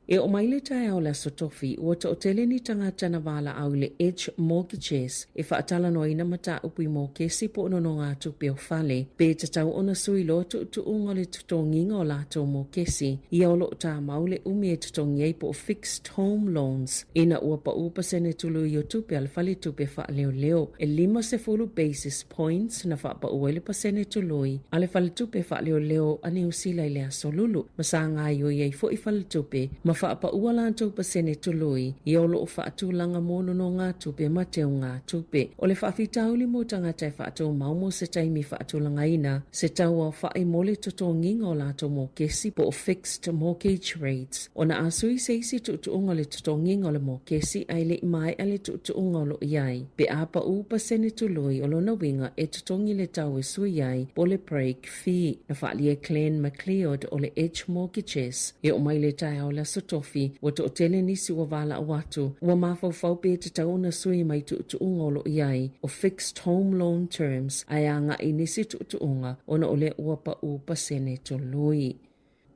E oo mai le taeao o le Aso Tofi, ua toatele ni tagata na valaau i le Edge Mortgages e faatalanoaina mataupu i mokesi po o nonogatupe o fale, pe tatau ona sui loa tuutuuga o le totogiga o latou mokesi, ia o lo o tamau le umi e totogi ai po o fixed home loans ina ua pau pasene tului o tupe a le faletupe faaleoleo e 50 basis points na faapau ai le pasene tului a le faletupe faaleoleo a Niu Sila i le aso Lulu, ma sa gaoioi ai foi faletupe ma faapaua latou pasene tului ia o lo o faatulaga mo nonogatupe ma teugatupe. O le faafitauli mo tagata e faatumau mo se taimi faatulagaina se tau aofa'i mo le totogiga o latou mokesi po o fixed mortgage rates ona a sui se isi tuutuuga o le totogiga o le mokesi ae le i maea le tuutuuga o lo o i ai, pe a pau pasene tului o lona uiga e totogi le tau e sui ai po o le break fee. Na faaalia e Glenn MacLeod o le Edge Mortgages e oo mai le taeao o le Aso Tofi, ua toatele nisi ua valaau atu, ua mafaufau pe tatau ona sui mai tuutuuga o lo o i ai o fixed home loan terms ae agai i nisi tuutuuga ona o lea ua pau pasene tului.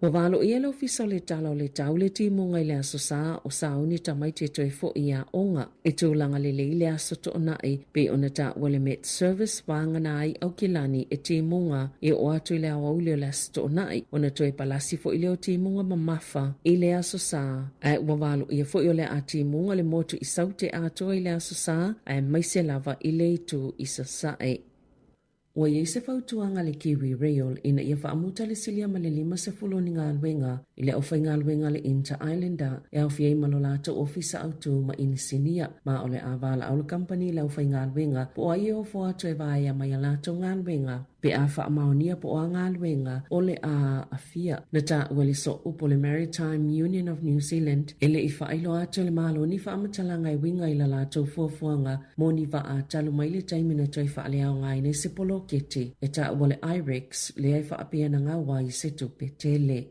Ua valoia le Ofisa o le Tala o le Tau le timuga i le Aso Sa o sauni tamaiti e toe fo'i i aoga. E tulaga lelei le aso to'ona'i pei ona taua le Met Service vagana ai Aukilani e timuga e oo atu i le aoauli o le aso to'ona'i ona toe palasi fo'i lea o timuga mamafa i le Aso Sa. Ae ua valoia fo'i o le a timuga le motu i Saute atoa i le Aso Sa aemaise lava i le itu i Sasae. Ua i ai se fautuaga a le Kiwi Rail ina ia faamuta le silia ma le 50 o ni galuega i le aufaigaluega a le Inter Islander e aofia ai ma lo latou ofisa autū ma inisinia, ma o le a valaau le kamupani i le aufaigaluega po o ai e ofo atu e vaea mai a latou galuega pe a faamaonia po o a galuega o le a aafia. Na taua le sooupu o le Maritime Union of New Zealand e le i faailoa atu e le Malo ni faamatalaga e uiga i la latou fuafuaga mo ni vaa talu mai le taimi na toe faaleaogaina ai se poloketi e taua le IREX lea e faapea na gaua ai se tupe tele.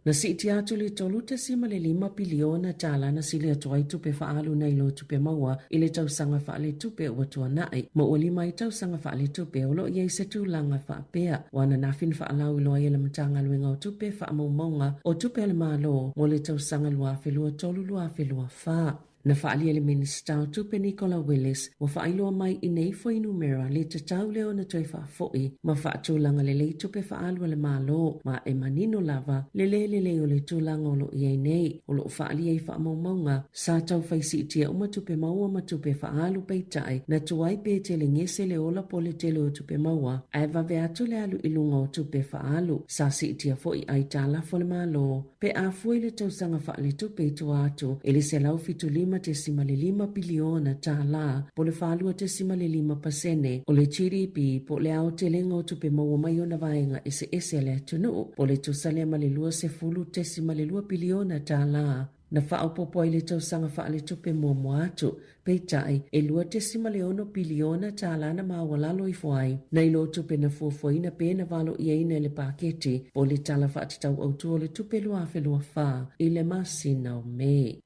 Na siitia atu le $3.5 piliona tala na sili atu ai tupe faaalu nai lo tupe maua i le tausaga faaletupe ua tuana'i ma ua lima ai tausaga faaletupe o lo o i ai se tulaga faapea. Ua ananafi na faalauiloa ai e le Matagaluega o Tupe faamaumauga o tupe a le Malo mo le tausaga 2023/2024. Na faaalia e le Minisita o Tupe Nicola Willis ua faailoa mai i nei fuainumera le tatau lea ona toe faafo'i ma faatulaga lelei tupe faaalu a le Malo ma e manino lava le lē lelei o le tulaga o lo o i ai nei. O lo o faaalia i faamaumauga sa tau fai siitia uma tupe maua ma tupe faaalu peitai na tuai pe tele gese le ola po le tele o tupe maua ae vave atu le alu i luga o tupe faaalu sa siitia fo'i aitalafu a le Malo Pe a fua i le tausaga faaletupe i tua atu i le $175.5 piliona tala, po o le 4.5% o le GDP po o le aotelega o tupe maua mai ona vaega eseese a le atunuu, po o le tusa lea ma le $20.2 piliona tala na faaopoopo ai i le tausaga faaletupe muamua atu. Peitai, e $2.6 piliona tālā na maualalo ifo ai, nai lo tupe na fuafuaina pe na valoiaina e le paketi po o le Tala Faatatau Autu o le Tupe 2024 i le masina o Me.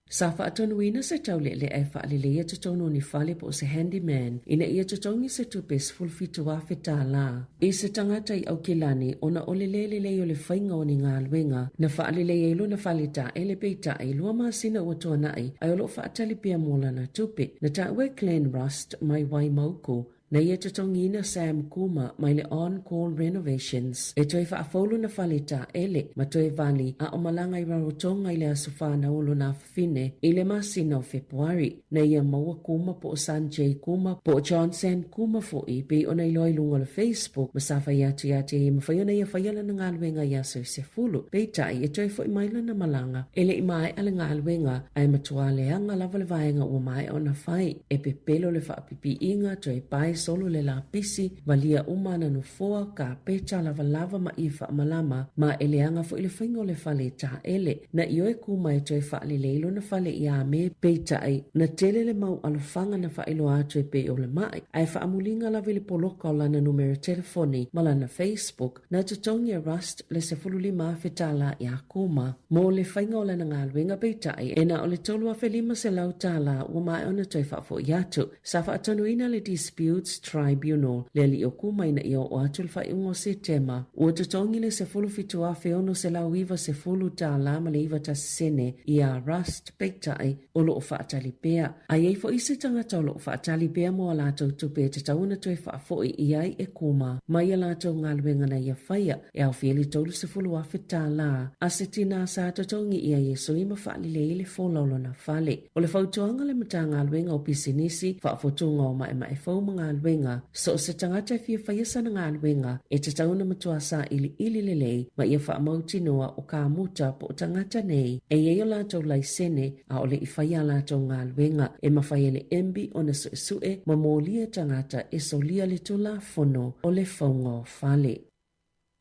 Sa faatonuina se taulealea e faaleleia totonu o ni fale po o se handyman ina ia totogi se tupe $17,000 tālā I se tagata i Aukilani ona o le lē lelei o le faiga o ni galuega na faalelei ai lona fale taele peitai lua masina ua tuana'i ae o lo o faatali pea mo lana tupe. Na taua e Glenn Rust mai Waimauku na ia totogiina Sam Kuma mai le On Call Renovations e toe faafou lona fale taele ma toe vali a o malaga i Rarotonga i le aso 4 o lona Fine i le masina o Fepuari, na ia maua Kuma po o Sanjay Kuma po o Johnson Kuma fo'i pei ona iloa i luga o le Facebook ma sa fai atu ia te ia e mafai ona ia faia lana galuega i aso e 10. Peitai, e toe fo'i mai lana malaga, e le i maea le galuega, ae matua leaga lava le vaega ua maea ona fai. E pepelo le faapipiiga, toe pae solo le lapisi, valia uma ana nofoa, kapeta, lavalava ma ie faamalama, ma e leaga foi le faiga o le fale taele. Na ioe Kuma e toe faalelei lona fale iā Me, peitai, na tele le mau alofaga na faailoa atu e pei o le maʻi, ae faamuliga lava i le poloka o lana numera telefoni ma lana Facebook, na totogi e Rust le $15,000 tālā iā Kuma mo le faiga o lana galuega, peitai, e na o le $3,500 tālā ua maea ona toe faafoʻi atu. Sa faatonuina le Disputes Tribunal le alii o Kuma ina ia oo atu le faaiuga o Setema. Ua totogi le $17,690 tālā ma le 91 sene iā Rust, peitai, o loo faatali pea. A i ai foi se tagata o loo faatali pea mo a latou tupe e tatau ona toe faafoi i ai e Kuma mai a latou galuega na ia faia, e aofia i le $30,000 tālā a se tinā sa totogi i ai e sui ma faalelei le fola o lona fale. O le fautuaga a le Matagaluega o Pisinisi, Faafotuga o Maemae Fou ma Galuega, so o se tagata e fia faia sana galuega, e tatau ona matua sailiili lelei ma ia faamautinoa o kamuta po o tagata nei e i ai o latou laisene a o le i faia a latou galuega. E mafai e le MB ona suesue ma molia tagata e solia le Tulafono o le Fauga o Fale.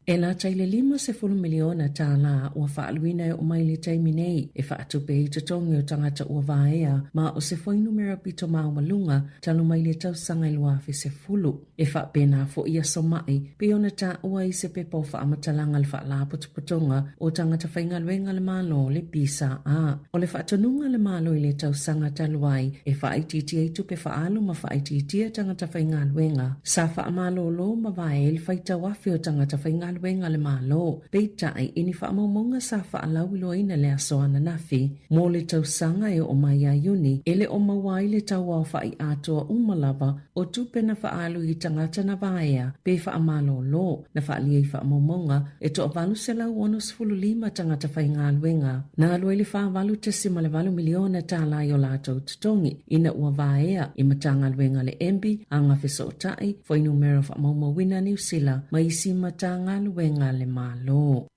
E lata i le $50 miliona tālā ua faaaluina e oo mai i le taimi nei e faatupe ai totogi o tagata ua vaea ma o se fuainumera pito maualuga talu mai le tausaga e 2010. E faapena foi aso maʻi pei ona taua i se pepa o faamatalaga a le Faalapotopotoga o Tagata Faigaluega a le Malo, le PSA. O le faatonuga a le Malo i le tausaga talu ai e faaitiitia ai tupe faaalu ma faaitiitia tagata faigaluega, sa faamalōlō ma vae ai le faitau afe o tagata faigaluega a le Malo. Peitai, i ni faamaumauga sa faalauiloaina le aso ananafi mo le tausaga e oo mai ia Iuni, e le o maua ai le tauaofaʻi atoa uma lava o tupe na faaalu i tagata na vaea pe faamalōlō. Na faaalia i faamaumauga e toa 865 tagata faigaluega na alu ai le $48.8 miliona tālā i o latou totogi ina ua vaea i Matagaluega a le MB, Agafesootai, Fuainumera Faamaumauina a Niu Sila ma isi Matagaluega a le Malo.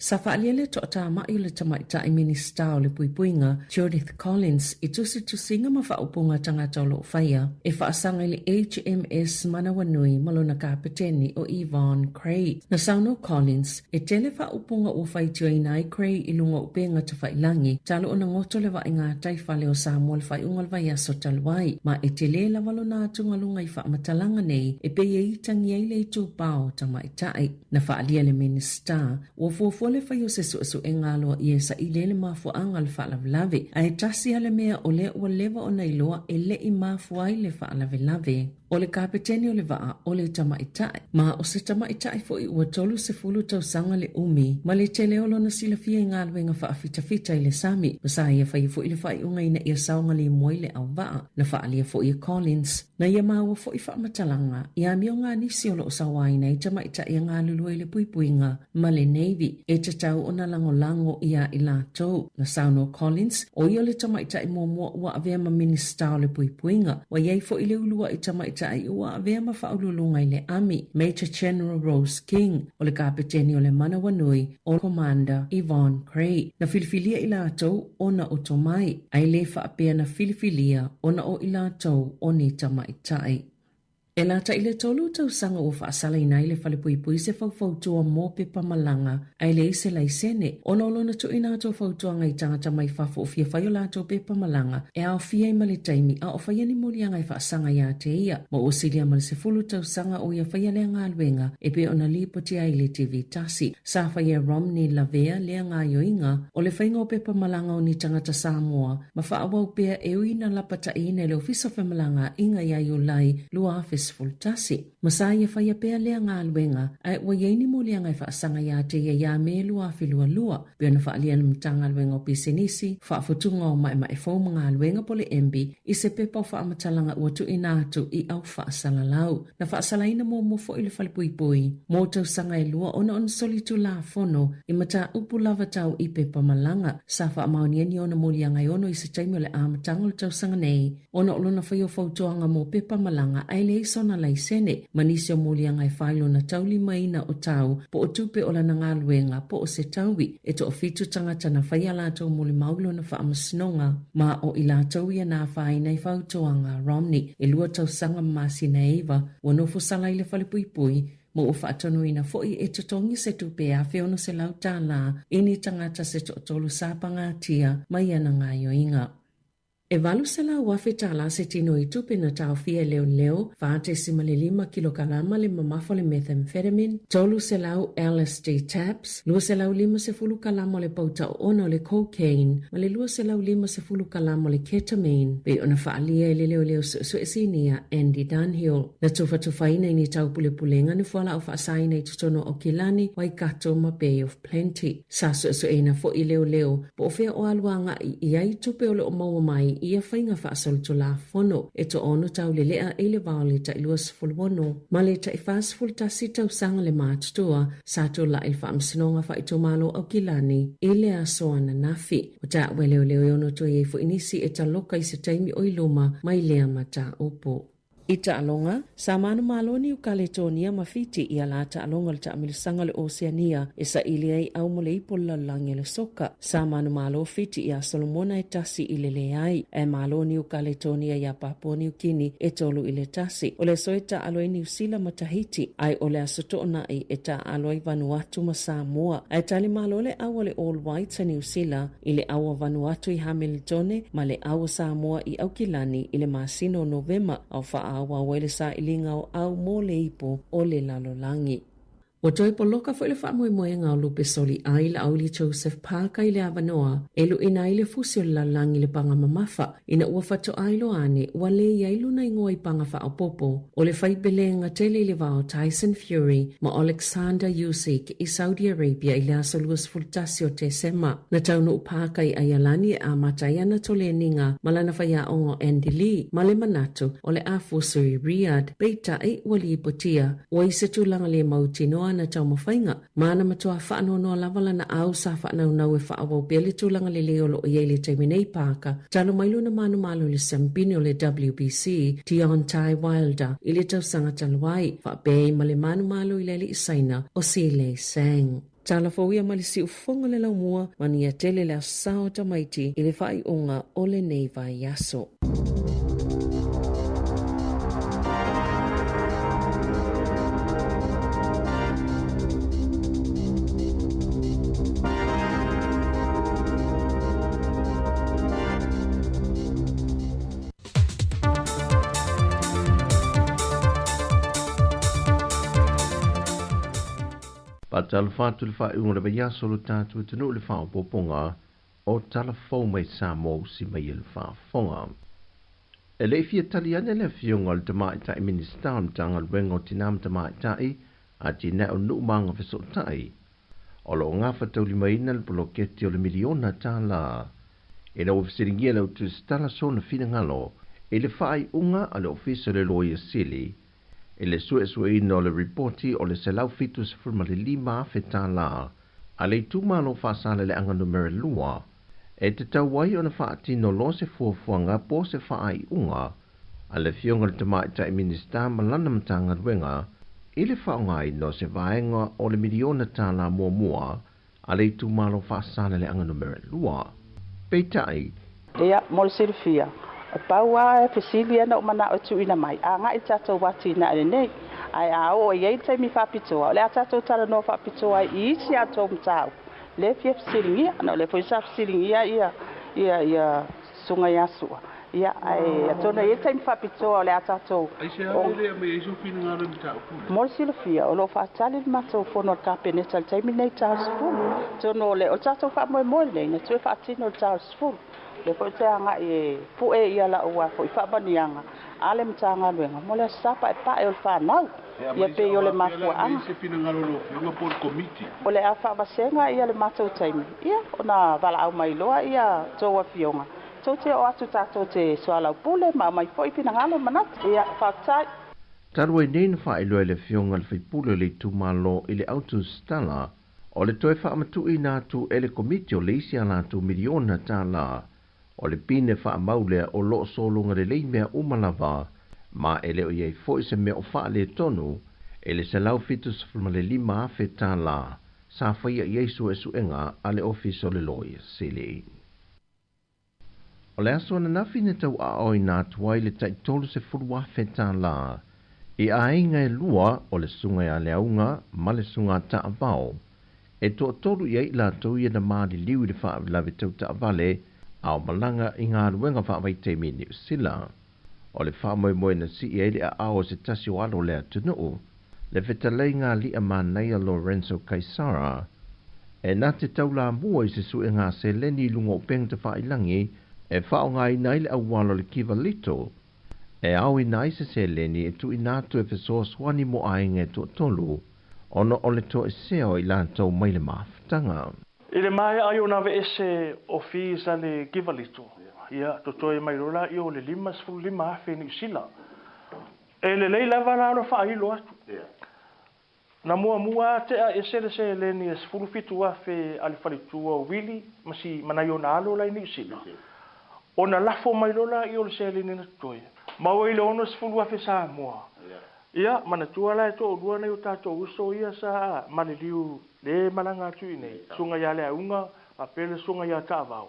Sa faaalia le toatamai o le Tamaitai Minisita o le Puipuiga, Judith Collins, i tusitusiga ma faaupuga tagata o lo o faia e faasaga i le HMS Manawanui ma lona kapeteni o Yvonne Craig. Na saunoa Collins, e tele faaupuga ua faitioina ai Craig i luga o upega tafailagi talu ona goto le vaa i gataifale o Samoa i le faaiuga o le vaiaso talu ai, ma e tele lava lona atugaluga i faamatalaga nei e pei e itagi ai le itupa o tamaitai. Na faaalia le Minisita, ua fuafua le fai o se suesuega aloaia e saili ai le mafuaaga o le faalavelave, ae tasi lava le mea o lea ua leva ona iloa e le i mafua ai le faalavelave. O le kapeteni o le vaa, o le tamaitai, ma o se tamaitai foi ua 30 tausaga le umi, ma le tele o lona silafia i galuega faafitafita i le sami, ma sa ia faia foi le faaiuga ina ia saogalemu ai le auvaa. Na faaalia foi e Collins, Na ia maua foi faamatalaga i amioga a nisi o lo o sauaina ai tamaitai e galulue i le puipuiga ma le Navy e tatau ona lagolago iā i latou. Na saunoa Collins, o ia le tamaitai muamua ua avea ma Minisita o le Puipuiga. Ua i ai foi le uluai tamaitai ua avea ma faauluuluga i le Army, Major General Rose King, o le Kapeteni o le Manawanui, o Commander Yvonne Craig. Na filifilia i latou ona o tomai, ae le faapea na filifilia ona o i latou o ni tamaitai. E lata i le tolu tausaga ua faasalaina ai le falepuipui se faufautua mo pepa malaga ae leai se laisene, ona o lona tuuina atu o fautuaga i tagata mai fafo o fia fai o latou pepa malaga e aofia ai ma le taimi a o faia ni moliaga e faasaga iā te ia, ma ua silia ma le 10 tausaga o ia faia lea galuega e pei ona lipotia ai i le TV tasi. Sa faia e Romney lavea lea gaoioiga o le faiga o pepa malaga o ni tagata Samoa ma faaauau pea e ui na lapataiina e le Ofisa o Femalagaaiga ia Iulai 2011. Ma sa ia faia pea lea galuega, ae ua i ai ni moliaga e faasaga iā te ia iā Me 2022, pei ona faaalia e le Matagaluega o Pisinisi, Faafotuga o Maemae Fou ma Galuega po o le MB i se pepa o faamatalaga ua tuuina atu i au faasalalau. Na faasalaina muamua foi le falepuipui mo tausaga e lua ona o ni solitulafono i mataupu lava tau i pepa malaga. Sa faamaonia ni ona moliaga e ono i se taimi o le amataga o le tausaga nei ona o lona faia o fautuaga mo pepa malaga ae leai sona laisene ma nisi o moliaga e fai lona taulimaina o tau po o tupe o lana galuega po o se taui. E toafitu tagata na fai a latou molimau i lona faamasinoga, ma o i latou ia na afaina i fautuaga a Romney. E lua tausaga ma masina e iva, ua nofo sala i le falepuipui, ma ua faatonuina foi e totogi se tupe e $1,600 i ni tagata se toatolu sa pagatia mai ana gaoioiga. E $800,000 se tino i tupe na taofia e leoleo, 4.5 kilokalama le mamafa o le methamphetamine, 300 LSD tabs, 250 kalama o le pauta oona o le cocaine ma le 250 kalama o le ketamine, pei ona faaalia e le leoleo suesue sinia Andy Dunhill. Na tufatufaina i ni taupulepulega ni fualaau faasaina i totonu o Aukilani, Waikato ma Bay of Plenty. Sa suesueina foi leoleo po o fea o alu agai i ai tupe o lo o maua mai i ia faiga faasolitulafono. E toaono taulelea i le va o le tai 26 ma le tai 41 tausaga le matutua sa tulai i le Faamasinoga Faaitumalo o Aukilani i le aso ananafi. O taua e leoleo e ono toe i ai foi nisi e taloka i se taimi o i luma mai lea mataupu. I taaloga, sa manumalo Niu Kaletonia ma Fiti i a la taaloga o le taamilosaga o le Oceania e saili ai au mo le ipu o le lalolagi o le soka. Sa manumalo Fiti iā Solomona e 1-0, ae malo Niu Kaletonia iā Papua Niu Kini e 3-1. O le aso e taaalo ai Niu Sila ma Tahiti, ae o le aso toonai e taaalo ai Vanuatu ma Samoa. Ae tali malo le au a le All Whites a Niu Sila i le au a Vanuatu i Hamiltone ma le au a Samoa i Aukilani i le masina o Novema a o faaauau ai le sailiga o au mo le ipu o le lalolagi. Ua toe poloka foi le faamoemoega o Lupe Soli ai le auli Joseph Parker i le avanoa e luʻina ai le fusi o le lalolagi i le paga mamafa ina ua faatoa iloa ane ua lē i ai lona igoa i paga faaopoopo o le faipelega tele i le va o Tyson Fury ma Oleksandr Usyk i Saudi Arabia i le aso 21 o Tesema. Na taunuu Parker i Aialani e amata ai ana toleniga ma lana faiaoga o Andy Lee ma le manatu o le a fusu i Riyadh, peitai ua lipotia ua i se tulaga le mautinoa ana taumafaiga ma na matua faanoanoa lava lana au sa faanaunau e faaauau pea le tulaga lelei o loo i ai i le taimi nei Parker talu mai lona manumalo i le siamupini o le WBC Deontay Wilder i le tausaga talu ai, faapea ai ma le manumalo i le alii Saina o Zhilei Zhang. Tala fou ia ma le siufofoga le laumua, manuia tele le aso sao tamaiti i le faaiuga o lenei vaiaso. Faatalofa atu i le faaiuga o le vaiaso o lo tatou atunuu i le faaopoopoga o tala fou mai Samoa usi mai e le faafofoga. E le i fia tali ane le Afioga o le Tamaitai Minisita o le Matagaluega o Tina ma Tamaitai, Atinae o Nuu ma Agafesootai, o lo o gafataulimaina le poloketi o le miliona tālā. Ina ua fesiligia le Autusitala sona finagalo i le faaiuga a le Ofisa o le Loia Sili i le suesueina o le ripoti o le $175,000 tālā a le itumalo Faasaleleaga Numera 2 e tatau ai ona faatino loa se fuafuaga po o se faaiuga a le Afioga i le Tamaitai Minisita ma lana Matagaluega i le faaaogaina o se vaega o le miliona tālā muamua a le itumalo Faasaleleaga Numera 2. Peitai, Ia, mo le silafia, e pau lava e fesili ia na ou manao e tuuina mai, agai i le tatou atinae lenei. Ae a oo i ai le taimi faapitoa, o le a tatou talanoa faapitoa ai i isi a outou mataupu lea e fia fesiligia, ona o lea foi sa fesiligia ia, ia, ia Susuga ia Sua. Ia, ae atonu e i ai le taimi faapitoa o le a tatou. Aisea e le aumai ai sou finagalo i mataupu lea? Mo le silafia, o lo o faatali le matou fono a le Kapeneta i le taimi lenei i le ta o le 10. Atonu o le, o le tatou faamoemoe lenei, na toe faatino i le ta o le 10. O lea foi ou te agai e pue ia lau foi faamanuiaga a le Matagaluega mo le Aso Sa Paepae o le fanau. E Ia aumai pei sao o le afea le aumai mafuaaga. se finagalo o lau Afioga po o le Komiti. O le a faavasega ia le matou taimi, ia, ona valaau mai loa ia tou afioga. Tou te oo atu tatou te soalaupule ma aumai foi finagalo ma manatu. Ia, faafetai. Talu ai nei na faailoa e le Afioga i le Faipule o le itumalo i le Autusitala o le toe faamatuuina atu e le Komiti o le isi a latou miliona tālā o le pine faamau lea o lo o sologa lelei mea uma lava Ma e le o iai fo'i se mea o faaletonu e le $175,000 sa faia i ai suesuega a le Ofisa o le Loia Sili. O le aso ananafi na tauaaoina atu ai le tai $30,000 i aiga e lua o le susuga ia Leauga ma le susuga Taavao e toatolu i ai i latou ia na maliliu i le faalavelave tau taavale a o malaga i galuega faavaitaimi i Niu Sila. O le faamoemoe na sii ai le aao o se tasi o alo o le atunuu, le fetalaiga ali'a manaia Lorenzo Kaisara, e na te taulamua i se suega seleni i luga o upega tafailagi e faaaogaina ai le auala o le Kivalito, e aoina ai se seleni e tuuina atu e fesoasoani mo aiga e toatolu ona o le toesea o i latou mai le mafutaga. I le maea ai ona aveese o fees a le Givalito, ia, totoe mai loa laia o le $55,000 Niu Sila. E lelei lava la ona faailo atu. Na muamua a tea ese le seleni e $17,000 a le faletua o Willie ma si ma nai ona alo la i Niu Sila. Ona lafo mai loa laia o le seleni na totoe, maua i le $60,000 Samoa. Ia, manatua la e toalua nai o tatou uso ia sa maliliu le malaga atu i inei, susuga ia Leauga faapea le susuga ia Taavao.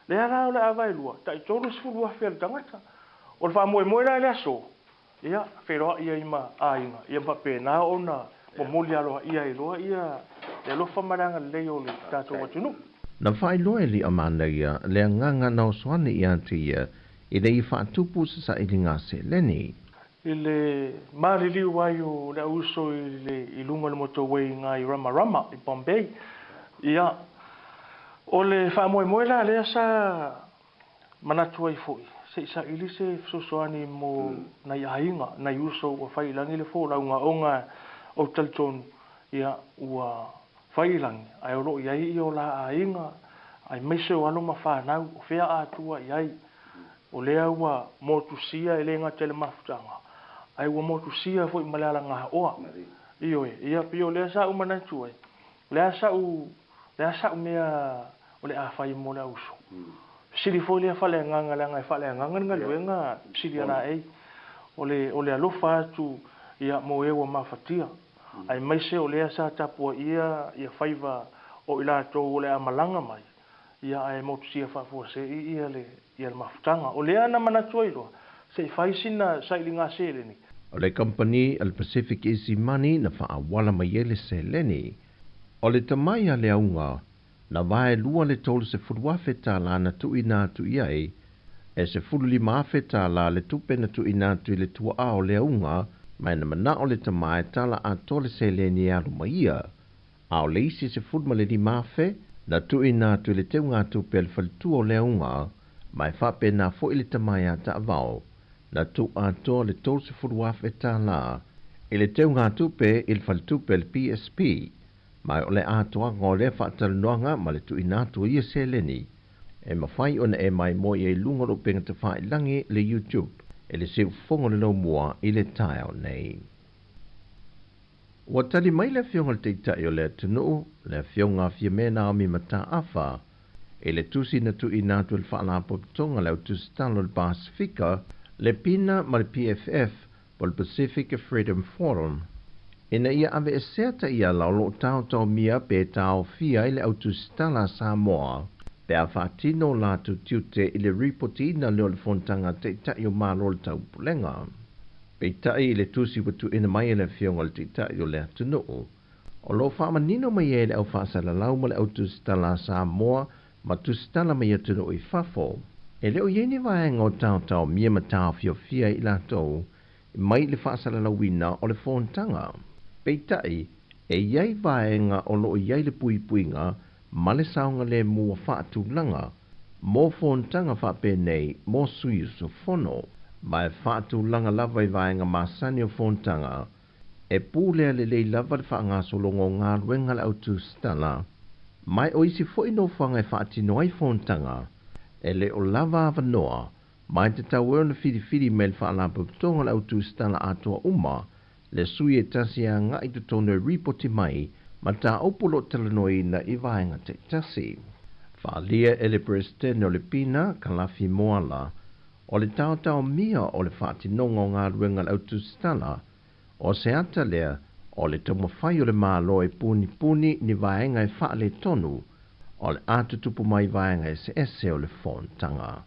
Lea la o le ava e lua, tai $30,000 a le tagata. O le faamoemoe la i le aso, ia, feiloai ai ma aiga, ia ma faapena ona momoli aloaia ai loa ia le alofa ma le agalelei o le tatou atunuu. Na faailoa e Liamanaia le agaga na oso ane ia te ia ina ia faatupu se sailiga seleni. I le maliliu ai o le au uso i le i luga o le motorway i ina i Ramarama i Bombay. Ia, o le faamoemoe la lea sa manatu ai foi, se i saili se fesoasoani mo nai aiga, nai uso ua fai i lagi le folauga ona ou te talitonu, ia, ua fai i lagi, ae o lo o i ai ia o la aiga, aemaise o alo ma fanau, o fea atua i ai. O lea ua motusia e le gata i le mafutaga, ae ua motusia foi ma le alagaoa. Ioe, ia pei o lea sa ou manatu ai, o le a sa'u, le a sa'u mea o le a fai mo le auso. Fesili foi lea faaleagaga leaga e faaleagaga le galuega fesili a laei. O le, o le alofa atu ia mo e ua mafatia, aemaise o lea sa tapuaia ia faiva o i latou o le a malaga mai, ia ae motusia faafuasei ia le ia le mafutaga. O lea na manatu ai loa, se i fai sina sailiga seleni. O le kamupani a le Pacific Easy Money na faaauala mai ai le seleni. O le tamai a le auga, na vaelua le $30,000 na tuuina atu i ai, e $15,000 le tupe na tuuina atu i le tuaa o le auga, ma e na manao le tama e tala atoa le seleni e alu ma ia. A o le isi $15,000 na tuuina atu i le teugatupe a le faletua o le auga, ma e faapena foi le tama ia Taavao, na tuu atoa le $30,000 i le teugatupe i le faletupe a le PSP, ma o le atoaga o lea faatalanoaga ma le tuuina atu o ia seleni, e mafai ona e maimoa i ai i luga o le upega tafailagi le YouTube e le Siufofoga o le Laumua i le taeao nei. Ua tali mai le Afioga i le Taitai o le atunuu, le Afioga a Fiame Naomi Mataafa, i le tusi na tuuina atu e le Faalapotopotoga a le Au Tusitala o le Pasefika, le PINA ma le PFF po o le Pacific Freedom Forum, ina ia aveesea taiala o lo o taotaomia pe taofia ai le Au Tusitala a Samoa pe a faatino o latou tiute i le ripotiina lea o le Fonotaga a Taitai o Malo o le Taupulega. Peitai i le tusi ua tuuina mai e le Afioga i le Taitai o le atunuu, o lo o faamanino mai ai le au faasalalau ma le au tusitala a Samoa ma tusitala mai atunuu i fafo, e le o i ai ni vaega o taotaomia ma taofiofia ai i latou mai le faasalalauina o le fonotaga. Peitai, e i ai vaega o lo o i ai le puipuiga ma le saogalemu ua faatulaga mo fonotaga faapenei mo sui usufono, ma e faatulaga lava i vaega masani o fonotaga, e pulea lelei lava le faagasologa o galuega a le au tusitala, ma e o isi foi nofoaga e faatino ai fonotaga, e le o lava avanoa, ma e tatau ai ona filifili mai e le Faalapotopotoga o le Au Tusitala atoa uma le sui e tasi e agai i totonu e ripoti mai mataupu o lo o talanoaina i vaega taitasi. Faaalia e le Peresetene o le Pina, Kalafi Moala, O le taotaomia o le faatinoga o galuega a le Au Tusitala, o se ata lea o le taumafai o le Malo e punipuni ni vaega e faaletonu o le a tutupu mai vaega eseese o le fonotaga.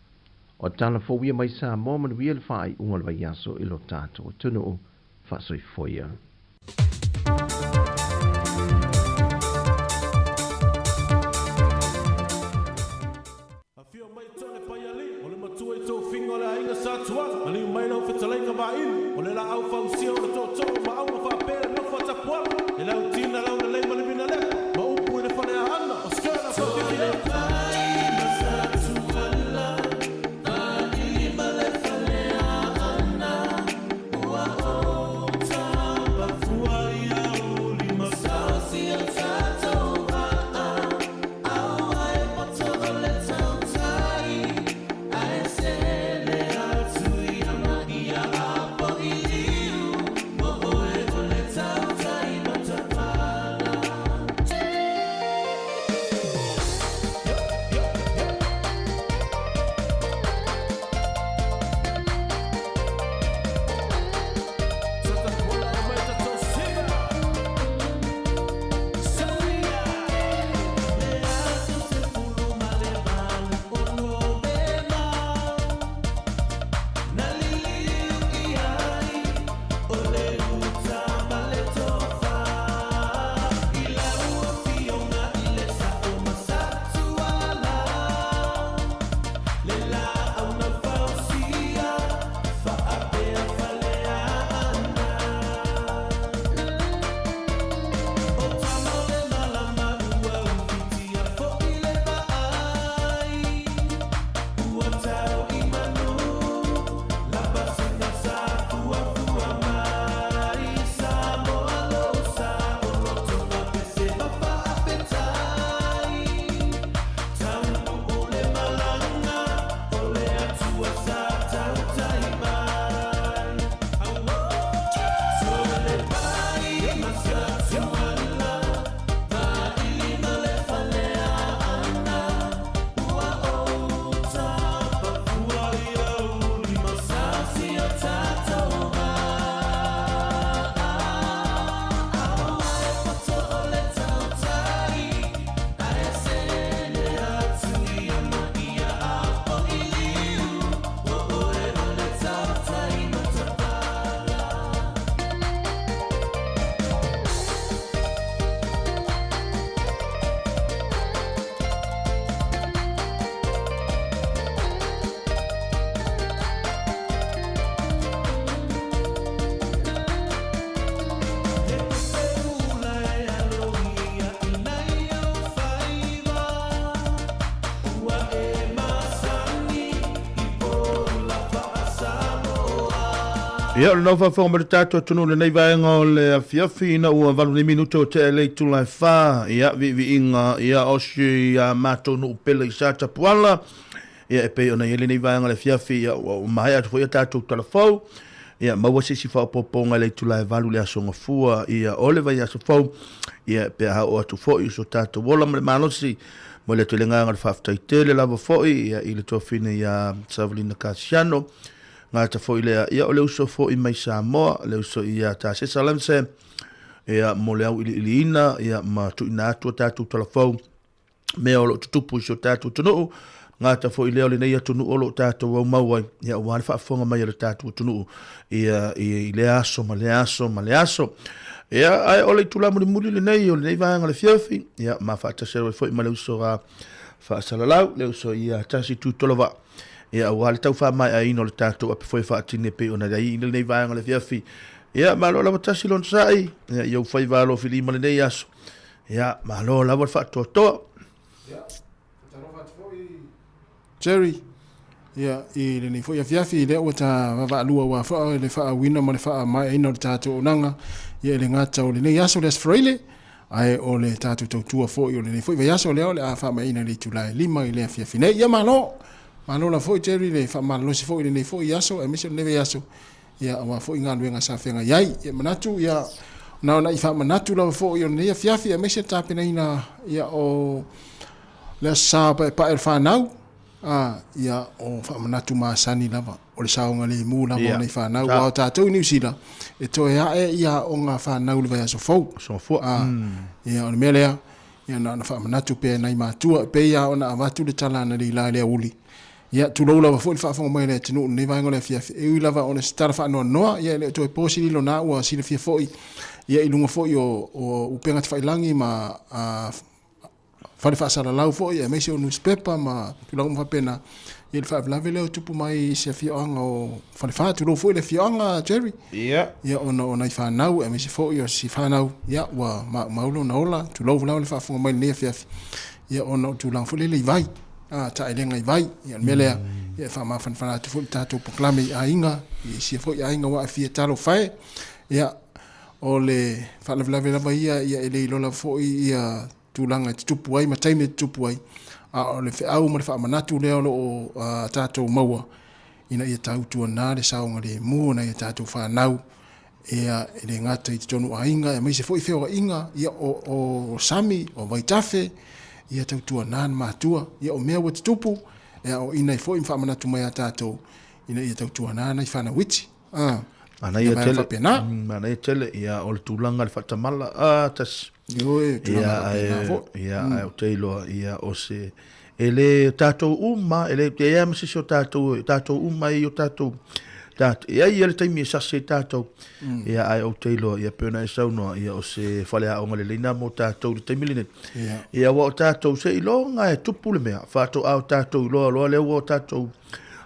O tala fou ia mai Samoa manuia le faaiuga o le vaiaso i lo tatou atunuu. Faasoifua ia. Afio mai Tone Paialii, o le matua i tofiga o le aiga Sa Tuala, maliu mai lau fetalaiga Vaili, o le laau fausia o le tootoo ma auga faapea le nofo a Tapuala, e lau tina lau lelei ma le vinalepa, ma upu i le faleaana o Skirna Faufifiea. Ia, o lenei faafofoga mai le tatou atunuu i lenei vaega o le afiafi ina ua valu nei minute o tea le itula e fa. Ia, viiviiga, ia, o si a matou nuu pele i Satapuala. Ia, e pei ona i ai lenei vaega o le afiafi, ia, ua maea atu foi a tatou tala fou. Ia, maua se isi faaopoopoga i le itula e valu i le Aso Gafua, ia, o le vaiaso fou, ia, pe a oo atu foi i so tatou ola ma le malosi. Momoli atu ai le agaga o le faafetai tele lava foi, ia, i le tuafafine ia Savalina Kasiano, gata foi lea, ia, o le uso foi mai Samoa, le uso ia Tasesa Lemse, ia, mo le auiliiliina, ia, ma tuuina atu a tatou tala fou, mea o lo o tutupu i si o tatou atunuu, gata foi lea o lenei atunuu o lo o tatou aumau ai, ia aua le faafofoga mai a le tatou atunuu ia, i lea aso ma lea aso ma lea aso. Ia, ae o le itula mulimuli lenei o lenei vaega o le afiafi, ia, ma faatasi ai foi ma le uso a faasalalau, le uso ia Tasi Tuitolovaa, ia aua le tau faamaeaina o le tatou ape foi faatini e pei ona i ai i lenei vaega o le afiafi. Ia, malo lava Tasi lona sa'i, ia, i ou faiva alofilima lenei aso. Ia, malo lava le faatoatoa. Ia, faatalofa atu foi Jerry, ia, i lenei foi afiafi, lea ua ta vaavaalua aua foi le faauiina ma le faamaeaina o le tatou auaunaga, ia, e le gata o lenei aso, le Aso Faraile, ae o le tatou tautua foi o lenei foi vaiaso lea o le a faamaeaina i le itula e 5 i le afiafi nei. Ia, malo! Malo lava foi Jerry le faamalolosi foi i lenei foi aso, aemaise o lenei vaiaso, ia aua foi galuega sa feagai ai. Ia manatu ia na ona i faamanatu lava foi o lenei afiafi aemaise le tapenaina ia o le aso Sa paepae o le fanau. A, ia, o faamanatu masani lava, o le saogalemu lava o nai fanau. Aua o tatou i Niu Sila, e toe ae ia aoga a fanau i le vaiaso fou. A, ia, o le mea lea, ia na ona faamanatu pea i nai matua, e pei lava ona avatu le tala analeila i le aoauli. Ia, tulou lava foi le faafofoga mai a le atunuu i lenei vaega o le afiafi, e ui lava ona o se tala faanoanoa, ia e le o toe po se lilo na ua silafia foi ia i luga foi o, o upega tafailagi ma a, fale faasalalau foi aemaise o nusipepa ma tulaga uma faapena. Ia le faalavelave lea ua tupu mai i se afioaga o Falefa, tulou foi le afioaga Jerry. Ia. Ia ona o nai fanau aemaise foi o si fanau, ia ua maumau lona ola, tulou lava le faafofoga mai i lenei afiafi. Ia ona o tulaga foi lele i vai, a taelega i vai. Ia o le mea lea, ia e faamafanafana atu foi le tatou polokalame i aiga, i isi foi aiga ua aafia talofa e. Ia o le faalavelave lava ia, ia e le iloa lava foi ia tulaga e tutupu ai ma taimi e tutupu ai, a o le feau ma le faamanatu lea o lo o tatou maua ina ia tautuana le saogalemu o nai a tatou fanau, ia, e le gata i totonu o aiga, aemaise foi feoaiga, ia, o sami, o vaitafe, ia tautuana le matua. Ia, o mea ua tutupu, e aoaoina ai foi ma faamanatu mai ia tatou, ina ia tautuana nai fanau iti. Manaia tele. Faapena. Manaia tele, ia, o le tulaga i le faatamala, a, tasi. Ioe, tulaga faapena foi. Ia, ae ou te iloa, ia, o se, e le tatou uma, e le, e leai ma se isi o tatou, o tatou uma e i o tatou, e i ai lava le taimi e sasi ai tatou, ia, ae ou te iloa, ia, pei ona e saunoa, ia, o se faleaoga lelei lena mo tatou i le taimi lenei. Ia, aua o tatou, seiloga e tupu le mea, faatoa o tatou iloa loa lea ua tatou,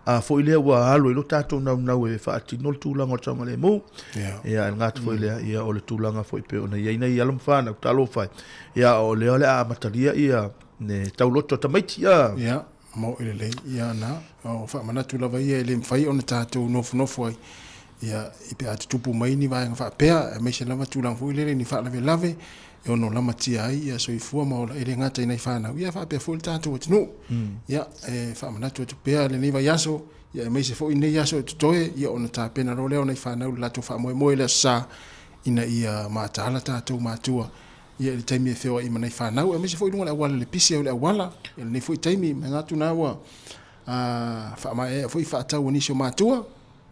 a foi lea ua alu ai lo tatou naunau e faatino le tulaga o le saogalemu. Ia, e gata foi lea, ia, o le tulaga foi pei ona i ai nei alo ma fanau, talofa e, ia, o lea o le a amatalia ia le tauloto a tamaiti, a. Ia, mo'i lelei, ia na, o faamanatu lava ia e le mafai ona tatou nofonofo ai, ia, i pe a tutupu mai ni vaega faapea, aemaise lava tulaga foi lele ni faalavelave, e ono lamatia ai ia soifua ma ola, e le gata i nai fanau, ia faapea foi le tatou atunuu. Ia, e faamanatu atu pea lenei vaiaso, ia aemaise foi nei aso e totoe, ia ona tapena loa lea o nai fanau i le latou faamoemoe i le Aso Sa, ina ia mataala tatou matua, ia i le taimi e feoai ma nai fanau, aemaise foi i luga o le auala i le pisi ai o le auala, i lenei foi taimi, manatu na ua faamaeaea foi faatau a nisi o matua,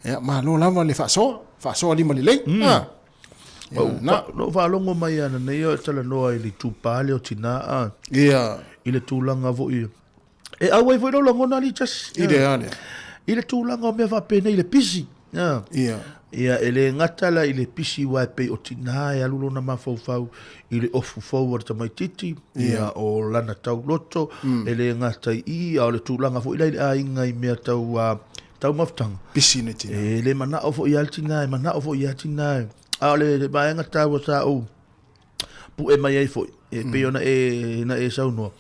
ia malo lava le faasoa, faasoa lima lelei. Na ou faalogo mai ananei o e talanoa i le itupa lea o tina a. Ia. I le tulaga foi e auai foi lou lagona alii Jesse. I le a lea? I le tulaga o mea faapenei i le pisi. Ia. Ia, e le gata la i le pisi aua e pei o tina e alu lona mafaufau i le ofu fou a le tamaititi, ia, o lana tauloto, e le gata i i, a o le tulaga foi la i le aiga i mea tau taumafataga. Pisi le tina. E le manao foi lava le tina, e manao foi lava tina e. A o le vaega taua sa ou pue mai ai foi, e pei ona e, na e saunoa,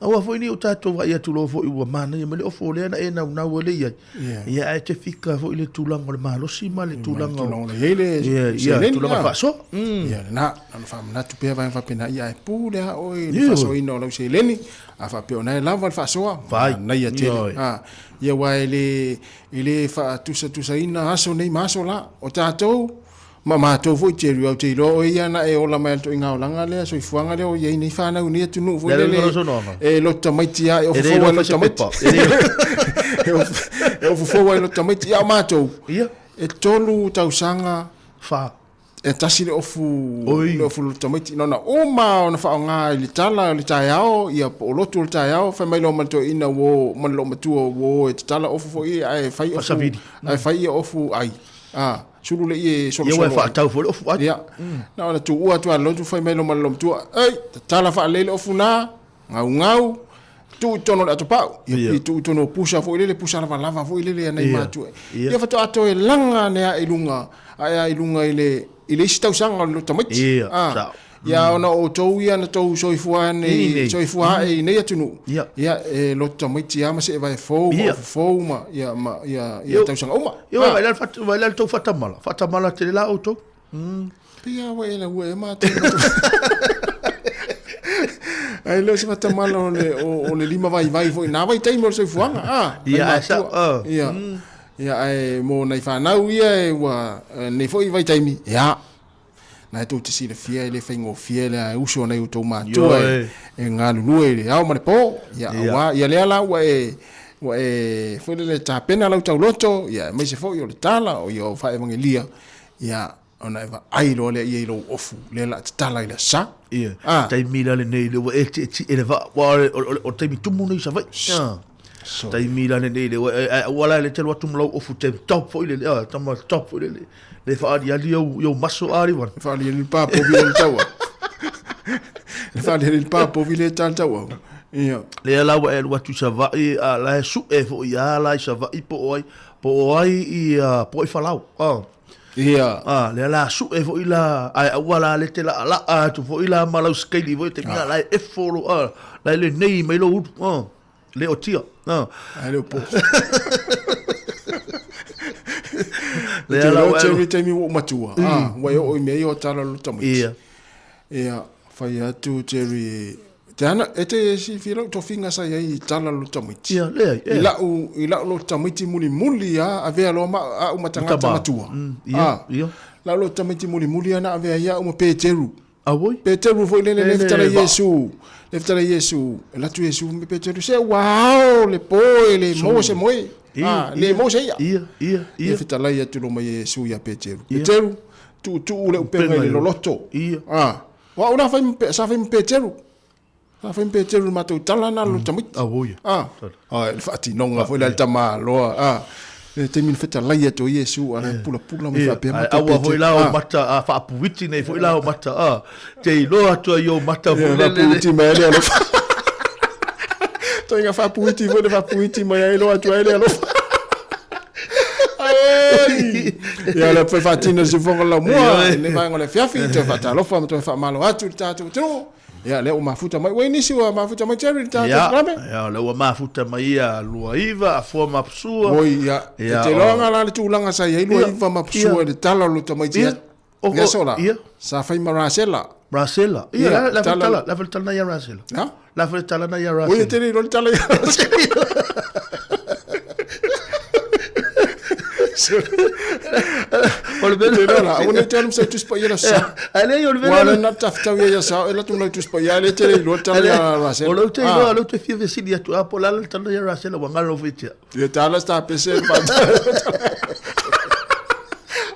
aua foi ne i o tatou vaai atu loa foi ua manaia mai le ofo lea na e naunau ai i ai. Ia, ae te fika foi le tulaga o le malosi ma le tulaga o le i ai le ia, tulaga faasoa. Ia, lena, na ona faamanatu pea vaega faapena, ia ae pule lava oe i le faasoaina o lau seleni, a faapea o na e lava le faasoa, manaia tele. Ia, aua e le, e le faatusatusaina aso nei ma aso la. O tatou, Ma matou foi Jerry, ou te iloa oe ia na e ola mai le ituaiga olaga lea, soifuaga lea o i ai nei fanau i nei atunuu foi lele e loto tamaiti lava, e ofo fou lava i loto tamaiti. E ofo fou lava i loto tamaiti. Ia o matou, e 3 tausaga, e tasi le ofu, le ofu loto tamaiti. Na ona uma ona faaaoga i le tala o le taeao, ia po o lotu o le taeao, fai mai loa ma le toeaina ua o, ma le loomatua ua o e tatala ofu foi ae fai ofu, ae fai ia ofu ai. Sulu le ie solosolo. Ia ua faatau foi le ofu ai. Ia. Na ona tuua atu a lotu fai mai lo ma le matua. Ei, tatala faalelei le ofu na, gaugau, tuu i totonu o le atopau. Ia yeah. tuu i totonu o pusa foi lele, pusa lavalava foi lele a nai matua. Ia faatoa toe laga ane a i luga, ae a i luga i le i le isi tausaga o le tamaiti. Ia. Ia ona o outou ia na tou soifua nei, soifua ae i nei atunuu. Ia e loto tamaiti lava ma seevae fou ma ofu fou ma ia ma ia ia tausaga uma. Ia vai la vai la tou faatamala, faatamala tele la outou. Pei lava ua e laua ea matou. Ai le o se faatamala o le o le lima vaivai foi na vaitaimi o le soifuaga. Ah, ia ae sa. Ia. Ia ae mo nai fanau ia e ua nei foi vaitaimi. Ia. Na e tou te silafia e le faigofie le ae uso nai outou matua e galulue i le ao ma le po. Ia, aua, ia lea la ua e, Ua e foi lele tapena lau tauloto, ia aemaise foi o le tala o ia o faaevagelia, ia ona e vaai loa lea i ai i lou ofu, lea la tatala i le sa. Ia, ah. Taimi la lenei le ua e tietie le vaa, ua o le taimi tumu nei i Savaii. Ah. Taimi la lenei le ua e ua la le telu atu ma lau ofu te top foi lele, ah, tama top foi lele. Le faaliali au i ou maso a liwan. Faaliali le pa povi le taua. Le faaliali le pa povi le tala taua. Ia. Lea la ua e alu atu i Savaii, a la e su'e foi a la i Savaii po o ai, po o ai ia, po o ai Falau. Ah. Ia. Ah, lea la su'e foi la, ae aua la le te la'ala'a atu foi la ma lau skeili foi te mea la e efo lo, ah, la e lenei mai lou ulu. Ah. Le o tia. Ah. Ae le o po. Lea la ua e taimi ua ou matua. Ah, ua e oo i mea ia o tala lo tamaiti. Ia. Ia, fai atu Jerry, te ana, e te silafia lau tofiga sa i ai i tala lo tamaiti. Ia, leai, ea. I lau lo tamaiti mulimuli a, avea loa ma au ma tagata matua. Ia, ia. Lau lo tamaiti mulimuli a na avea ai au ma Peteru. Auoi. Peteru foi lele le fetala Iesu, le fetala Iesu, e latu Iesu me Peteru, se ua ao le po e le maua se moe. Ah, le maua se ia. Ia, ia, ia. Le fetala ia atu lo mai Iesu ia Peteru. Peteru, tuutuu le upega i le loloto. Ia. Ah, o au la fai, sa fai ma Peteru. Sa fai ma Peteru le matou tala na lo tamaiti. Auoi. Ah, ah, le faatinoga foi la le tama loa. Ah, le taimi na fetalai atu ai Iesu, a la pulapula ma faapea matou Aua foi la o mata a faapuiti nei foi la o mata a te iloa atu ai o mata foi lele. Faapuiti mai ai le alofa. Toiga faapuiti foi le faapuiti mai ai loa atu ai le alofa. Ai! Ia le foi faatina se fofoga laumua i le vaega o le afiafi, toe faatalofa ma toe faamalo atu i le tatou atunuu. Ia, lea ua mafuta mai. Ua i ai nisi ua mafuta mai, Jerry, i le tatou programe? Ia, lea ua mafuta mai ia Luaiva, Afua ma Apusua. Oi, ia. E te iloa la le tulaga sa i ai Luaiva ma Apusua i le tala o lo tamaiti i aso la? Ia. Sa fai ma Rasela. Rasela. Ia, la foi tala, la foi tala na ia Rasela. Ha? La foi tala na ia Rasela. Oi, e te le iloa le tala ia Rasela. O le mea la, aua ne i te alu ma sau Tusi Paia la sa. Ae leai, o le mea lea. Ua na tafitau ia ia sao, e latu lau Tusi Paia, le te le iloa tala ia Rasela. O lou te iloa, lou te fia fesili atu, a po o le a le tala ia Rasela, ua galo foi tia. Ia tala sa pese le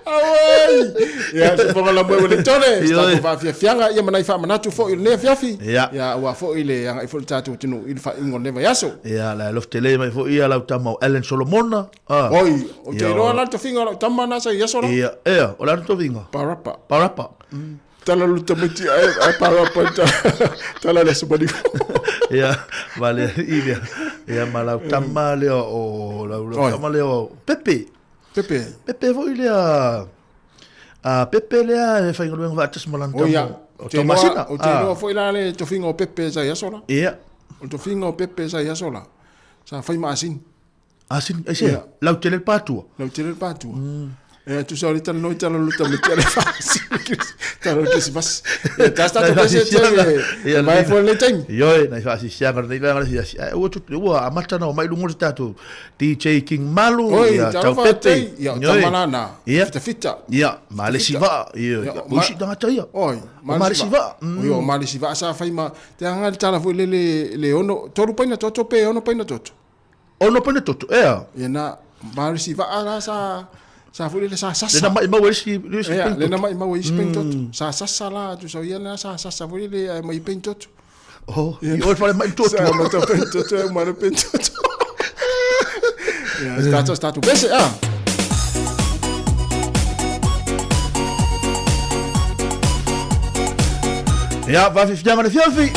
Auai! Ia, se fonga la moe le tole, se tatou faafiafiaga, ia ma nai faamanatu foi o lenei afiafi. Ia. Ia, aua foi le agai foi le tatou atunuu i le faaiuga o lenei vaiaso. Ia, le alofa tele mai foi ia lau tama o Allen Solomona. Ah. Oi, ou te iloa la le tofiga o lau tama na sa i aso la. Ia, ea, o le a le tofiga? Parapa. Parapa. Tala lo tamaiti ae, ae parapa tala le aso maliu. Ia, ma le i lea. Ia, ma lau tama lea o, lau tama lea o Pepe. Pepe. Pepe foi lea, a Pepe lea e faigaluega faatasi ma lana tama. Ia, o Tomasina. Ou te iloa foi la le tofiga o Pepe sa i aso la. Ia. O le tofiga o Pepe sa i aso la. Sa fai ma asini. Asini, aisea? Lautele le patua. Lautele le patua. E tusa o le talanoa i tala o le tamaiti ale faasini tala o le Kerisimasi. E tasi tatou pese e mai foi lenei taimi. Ioe, nai faasisiaga lenei vaega le siasi. Ae ua tutu, ua amata na omai luga o le tatou DJ King Malu, Oi, ia talo Tau Pepe. faatei, ia o Ioe. tama lana, Ia. fitafita. Ia, ma le isi vaa. Ia, Ia, o isi tagata ia. Oi, O ma le isi vaa. Oi, o ma le isi vaa sa fai ma, te anga le tala foi lele, le ono, tolu paina toto pe ono paina toto. Ono paina toto, ea. Ia na, ma le isi vaa la sa, sa foi lele sa sasa. Le na maimau e isi, le isi Ea, paina le na toto. maimau e isi paina toto. Sa sasa la, tu sau ia na sa sasa foi lele ai mai paina toto. Oh, i oe fale mai toto. Sa ma ta paina toto, e ma le paina toto. Ia, status, status, bese, ah. Ia, faafiafiaga le fiafi.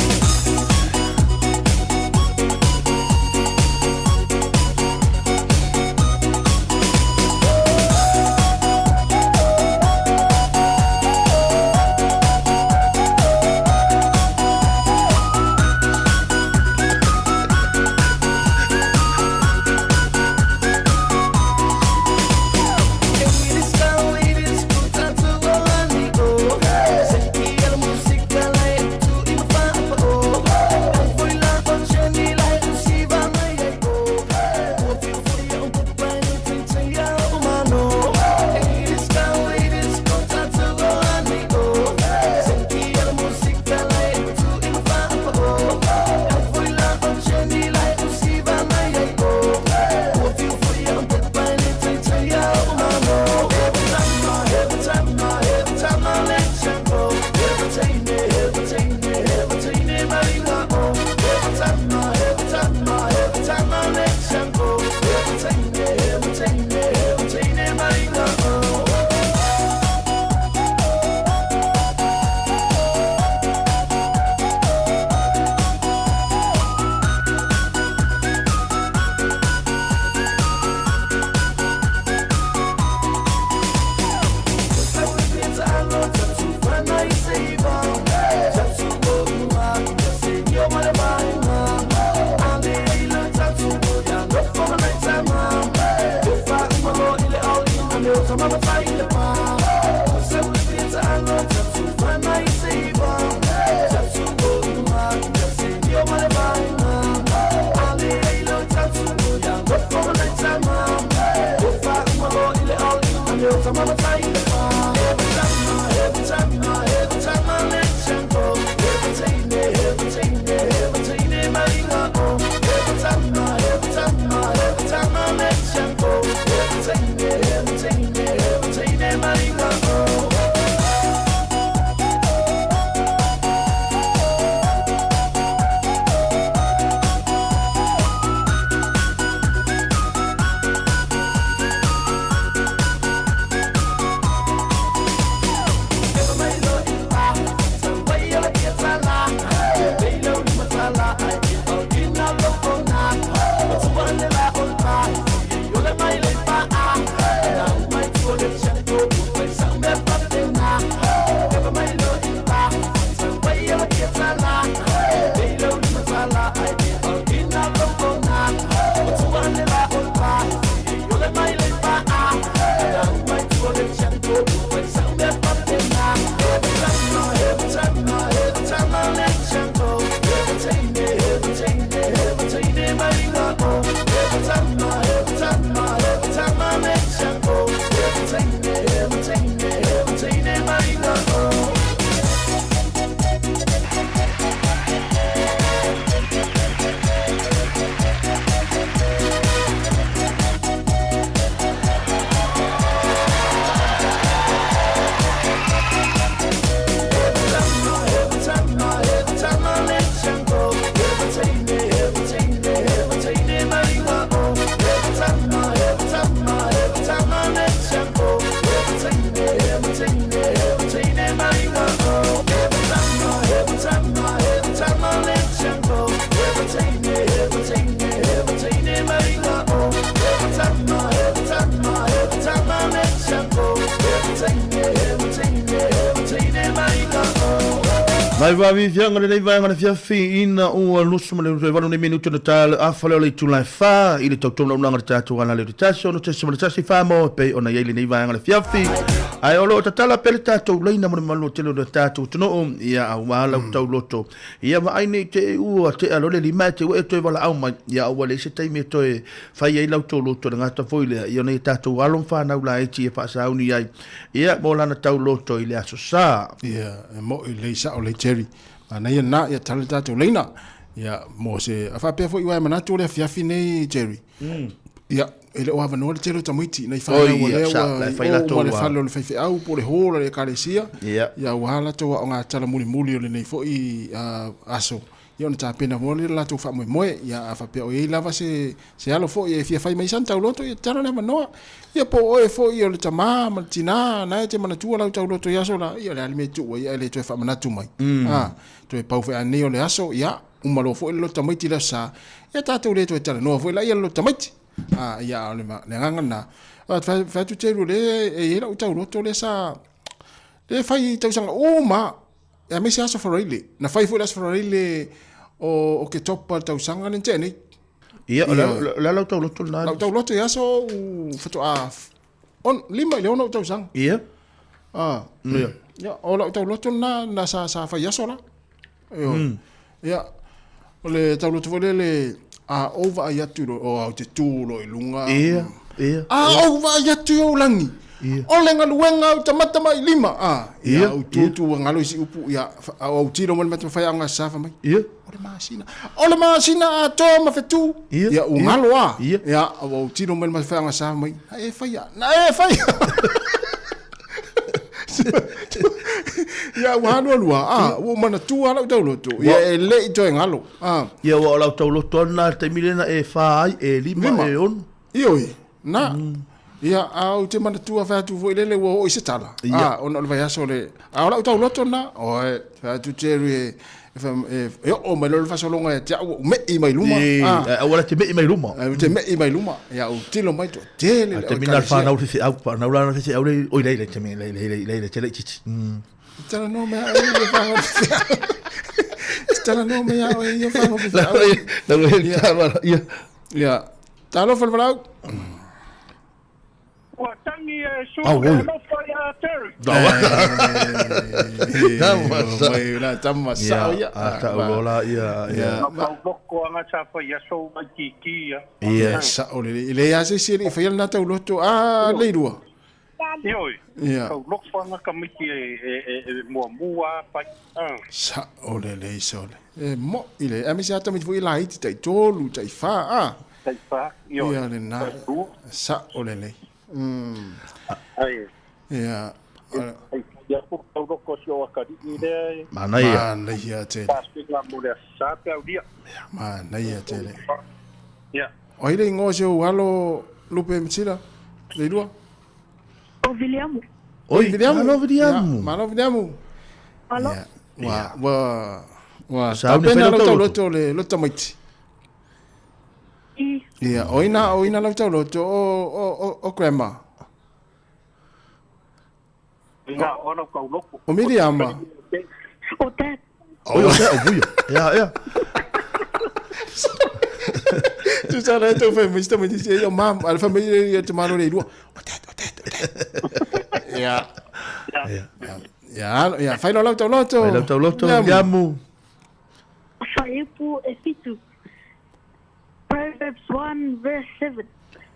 Mai vaaviaviaga lenei vaega le fiafi ina ua lusu ma le valu nei minuti ona ta afa lea o le itula e fa i le tautoga le tatou ala lea o le 1 6 1 fa mo e pei ona i ai lenei vaega le fiafi. Ae o lo o tatala pea le tatou laina mo le mamalu o tele o le tatou atunuu ia aua lau tauloto. Ia vaai nei te ua tea loa le lima e te ua e toe valaau mai ia aua leai se taimi e toe fai ai lau tauloto le gata foi lea ia ona ia tatou alo ma fanau laiti e faasauni ai ia mo lana tauloto i le aso sa. Ia, e mo'i lelei sa'o lelei Jerry. Manaia lena, ia tala le tatou laina. Ia, mo se, a faapea foi uae manatu o le afiafi nei Jerry. Ia, e le o avanoa le tele o tamaiti nai fanau o lea ua i o ma le fale o le faifeau po o le hall a le ekalesia. Ia, aua latou aoga tala mulimuli o lenei foi aso. Ia ona tapena loa lea o le latou faamoemoe. Ia a faapea o i ai lava se, se alo foi e fia fai mai sana tauloto, ia tatala le avanoa. Ia po o oe foi o le tamā ma le tinā, na e te manatua lau tauloto i aso la, ia o le a le mea e tuu ai ae le toe faamanatu mai. A, toe pau foi anei o le aso, ia, uma loa foi le loto tamaiti i le aso Sa, ia tatou le toe talanoa foi la ia le loto tamaiti. A, ia, o le, le agaga lena. Fai atu Teru, o lea e i ai lau tauloto lea sa, lea e fai i tausaga uma aemaise Aso Faraile. Na fai foi le Aso Faraile o Oketopa le tausaga lea na tea nei. Ia, o le a lau tauloto lena? Lau tauloto i aso ou faatoa 5 i le 6 ou tausaga. Ia. Ah. Ia. Ia, o lau tauloto lena na sa fai aso la. Ioe. Ia, o le tauloto foi lele, a ou vaai atu i lo, o au te tu loa i luga. Ia, ia. A ou vaai atu i ou lagi. Ia. O le galuega au tamata mai lima. A, ia, Ia, au tu tu ua galo i si upu, ia, au tilo mai le mata whai au ngā safa mai. Ia. O le masina. O le masina atoa ma fetu. Ia, Ia, u ia. ngalo a. Ia. Ia, au tilo mai le mata whai au ngā safa mai. Na e whai a. Na e whai a. Ia, ua alualua, a, ua ou manatua lau tauloto. Ia, e le i toe galo. A. Ia, ua o lau tauloto lava lena i le taimi lea na e fa ai, e lima, Lima. e ono. Ioe, na. Ia, a ou te manatua fai atu foi lele ua oo i se tala. Ia. A, ona o le vaiaso o le, a o lau tauloto lena, oe, fai atu Jerry e, e, e oo mai loa le faasologa ia te au, ua ou me'i mai luma. Ee, aua la te me'i mai luma. Ou te me'i mai luma. Ia, ou tilo mai toatele le Te mina le whanau te whiau, whanau rana te whiau le, oi leile, te me, leile, leile, leile, te leititi. Talanoa mai au ia whanau te whiau. Talanoa mai au ia whanau te whiau. Ia. Ia. Talofa le valaau. Ua tagi lagi e su Ah, le oi. alofa ia Terry. Tama sa. Mai la tama sa ia. A ta ulola ia ia. Ma loko anga sa fai aso mai kiki ia. Ia. Sa o le le ia se se le fai na tau loto a le rua. Ioi. Ia. Kau loko anga kamiti e e e e mua mua pai. Ah. Sa o le le so le. E mo ile a me se ata mi foi la iti tai tolu tai fa a. Tai fa. Ioi. Ia le na. Sa o le le. Ai. Ia. Ai ia ku kau loko si o akari i le. Manaia. Manaia tele. Pasika mo le sa pe au dia. Manaia tele. Ia. O ile ingoa se o alo Lupe Mtila. Le rua. O Viliamu. Oi, Viliamu. Malo Viliamu. Malo Viliamu. Malo. Wa wa wa Sa au ni tapena whai lau tau loto. loto le loto maiti. I. Ia, o ina o ina lau tau loto o o o o grandma. Ina ona kau loko. O Miriama. O dad. Oi, o o buio. Ia, ia. Tu sa le tau fai mai mai se yo mam, al fa mai ia te malo le rua. O dad, o dad, o dad. Ia. Ia. Ia, ia, fai lau tau loto. Fai lau tau loto, Viliamu. Faiupu e fitu. Proverbs 1 verse 7.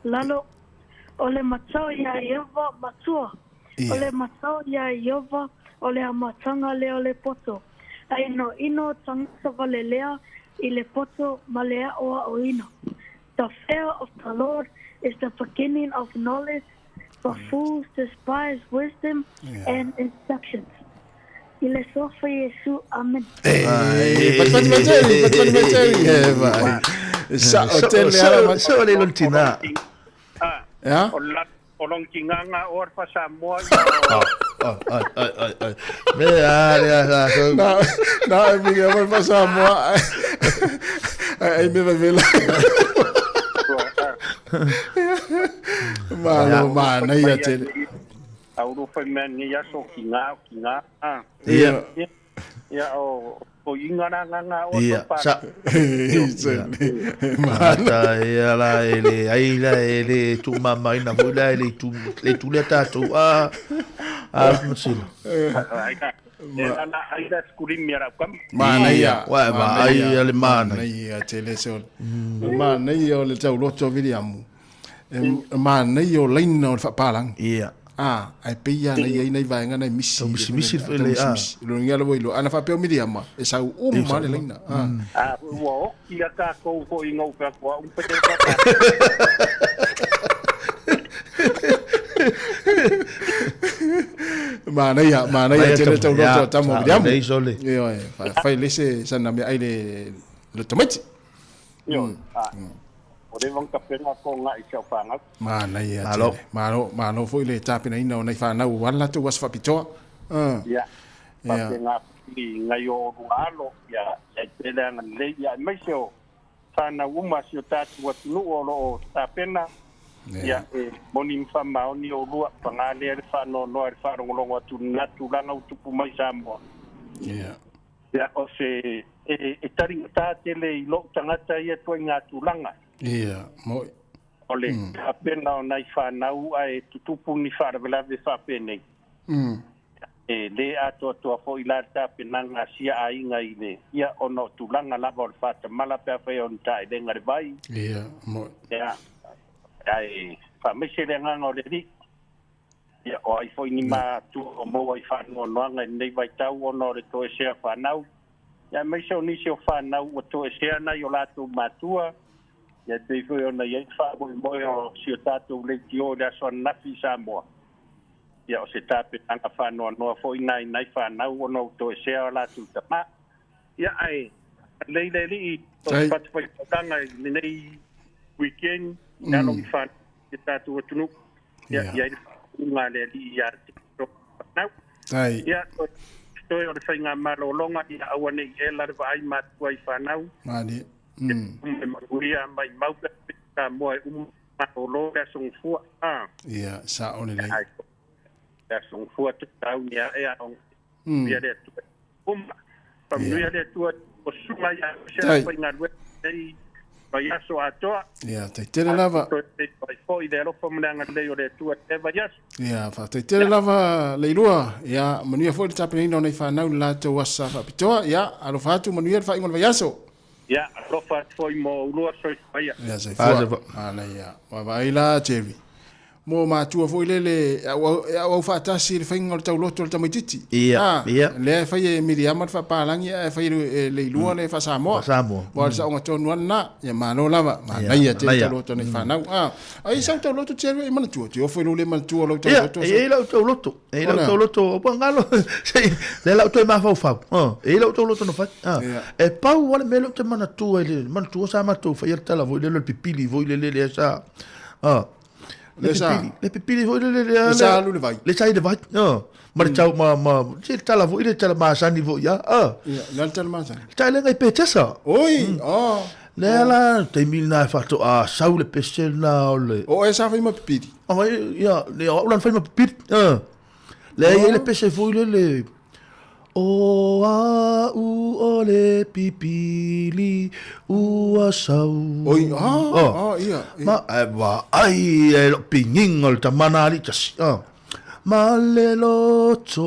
Lalo o le matau ia Iova matua. Ia. O le matau ia Iova o le amatanga le o le poto. Ai no ino tangata vale lea i le poto ma le ao o ino. The fear of the Lord is the beginning of knowledge, but fools despise wisdom Yeah. and instructions. I le sofa Yesu, amen. Eh, pat pat materi, pat pat materi. Eh, vai. Sa o tele ala Sa o le lontina. Ah. Ia? O la o long kinganga o arfa Samoa. Ai, ai, ai, ai, ai. Me a le a sa. Na, na, e Miriam fa Samoa. Ai, ai me vela. Malo, manaia tele. Au ro fai mea ni aso ki ngā, ki ngā. Ah. Ia. Ia o o inga na ngā ngā o Ia, pa. sa. Mata ia la e le ai la e le tu mama ina foi la e le tu le tu le tātou a a masila. Ai ka. E ana ai da skuri mi ara kam. Manaia. Wa ma ai le mana. Manaia tele se o. Manaia o le tau loto Viliamu. E manaia o laina o le whapalang. Ia. Ah, ai peia na ia ina i vaenga na i misi. Tau misi misi le a. Lo ngia lo ilo. Ana whapeo Miriama. E sau uma le laina. Ah. Ah, ua o ki a ka kou ko inga u pea kua umpe te pa. Manaia, manaia tele tau loto tamo Viliamu. Nei sole. Ia, e, fai lese sana me ai le le tomaiti. Io. Ah. O re wang kapenga ko ngā i seu whangau. Manaia Malo. tele. Malo, malo foi le tapena ina o nei whanau wala tu was whapitoa. Ah. Ia. Ia. Papenga i ngai o rua alo, ia, ia i pele anga lei, ia i mai se o whanau uma si o tātu atunu o lo o tapena, ia, e moni mwha maoni o rua, pangale le whano noa le wharongolongo atu nā tūlanga utupu mai Samoa. Ia. Ia, o se, e taringa tātele i lo tangata ia tua i ngā tūlanga. Ia, moi. O le tapena o nai whanau a e tutupu ni wharawelawe whapenei. E le atoa toa fo i la tapenanga sia a inga i le. Ia ono tūlanga lava o le whatamala pea whai o nta e lenga le vai. Ia, moi. Ia, ai, whamese le nganga o le ri. Ia, o ai foi ni mātua o maua i whanua noanga i nei vai tau ono o le toe sea whanau. Ia, meise o nisi o whanau o toe sea nei o lātou mātua. Ia, te foi ona i ai wha moi o si o tātou leiti o le aso anafi Samoa. Ia, o se tapenanga whanua noa foi nai nai whanau ono o toe sea o lātou tama. Ia, ai, leile li i o Ai. patawai tanga i lenei weekend, alo i whanau i tātou atunu. Ia, ia i le whaunga le li ia te whanau. Tai. Ia, toi o le whainga malolonga ia aua nei e la le vaai mātua i whanau. Mani. Ume manuia mai maupe ka moa e umu malolo le asongfua. Ah, Ia, sa o le lei. ai, le asongfua te tau ni a ea ong. Ia le atua. Uma, pamanuia le atua o sunga ia se Tai. whainga rue nei vaiaso atoa. Ia, faafetai tele lava. Toe feiloai foi i le alofa ma le agalelei o le Atua i lenei vaiaso. Ia, faafetai tele lava Leilua. Ia, manuia foi le tapenaina o nai fanau i le latou asa faapitoa. Ia, alofa atu, manuia le faaiuga o le vaiaso. Ia, alofa atu foi mo ulua soifua ia. Ia, soifua. Manaia. Vaavaai la Jerry. Mo matua foi lele e auau faatasi i le faiga o le tauloto o le tamaitiiti. Ia, ia. Lea e fai e Miriama le faapalagi ae fai e Leilua le faasamoa. Faasamoa. Aua o le saoga tonu lava lena. Ia malo lava. Manaia tele le tauloto a nai fanau. Ai sau tauloto Jerry e manatua. Te ofo i lou le manatua o lau tauloto. Ia, e i ai lau tauloto. E i ai lau tauloto. Ua galo. Lea la ou toe mafaufau. E i ai lau tauloto na fai. E pau lava le mea lea ou te manatua i le manatua sa matou faia le tala foi lele o le pipili foi lele lea sa. Le pipili, le pipili foi lele lea. Le sa alu i le vai. Le sa i le vai. Ma le tau ma ma se tala foi le tala masani foi ia. Ia, le a le tala masani? Le tala lenei petesa. Oi, oh. Lea la taimi lena e faatoa sau le pese lena o le. O oe sa fai ma pipili. O ia, le o au la na fai ma pipili. Lea e i ai le pese foi lele. O au o le pipili ua sau. Oi, ah, ah, ia. Ma, e vaai e lou pigiga o le tama na alii tasi. Ma le loto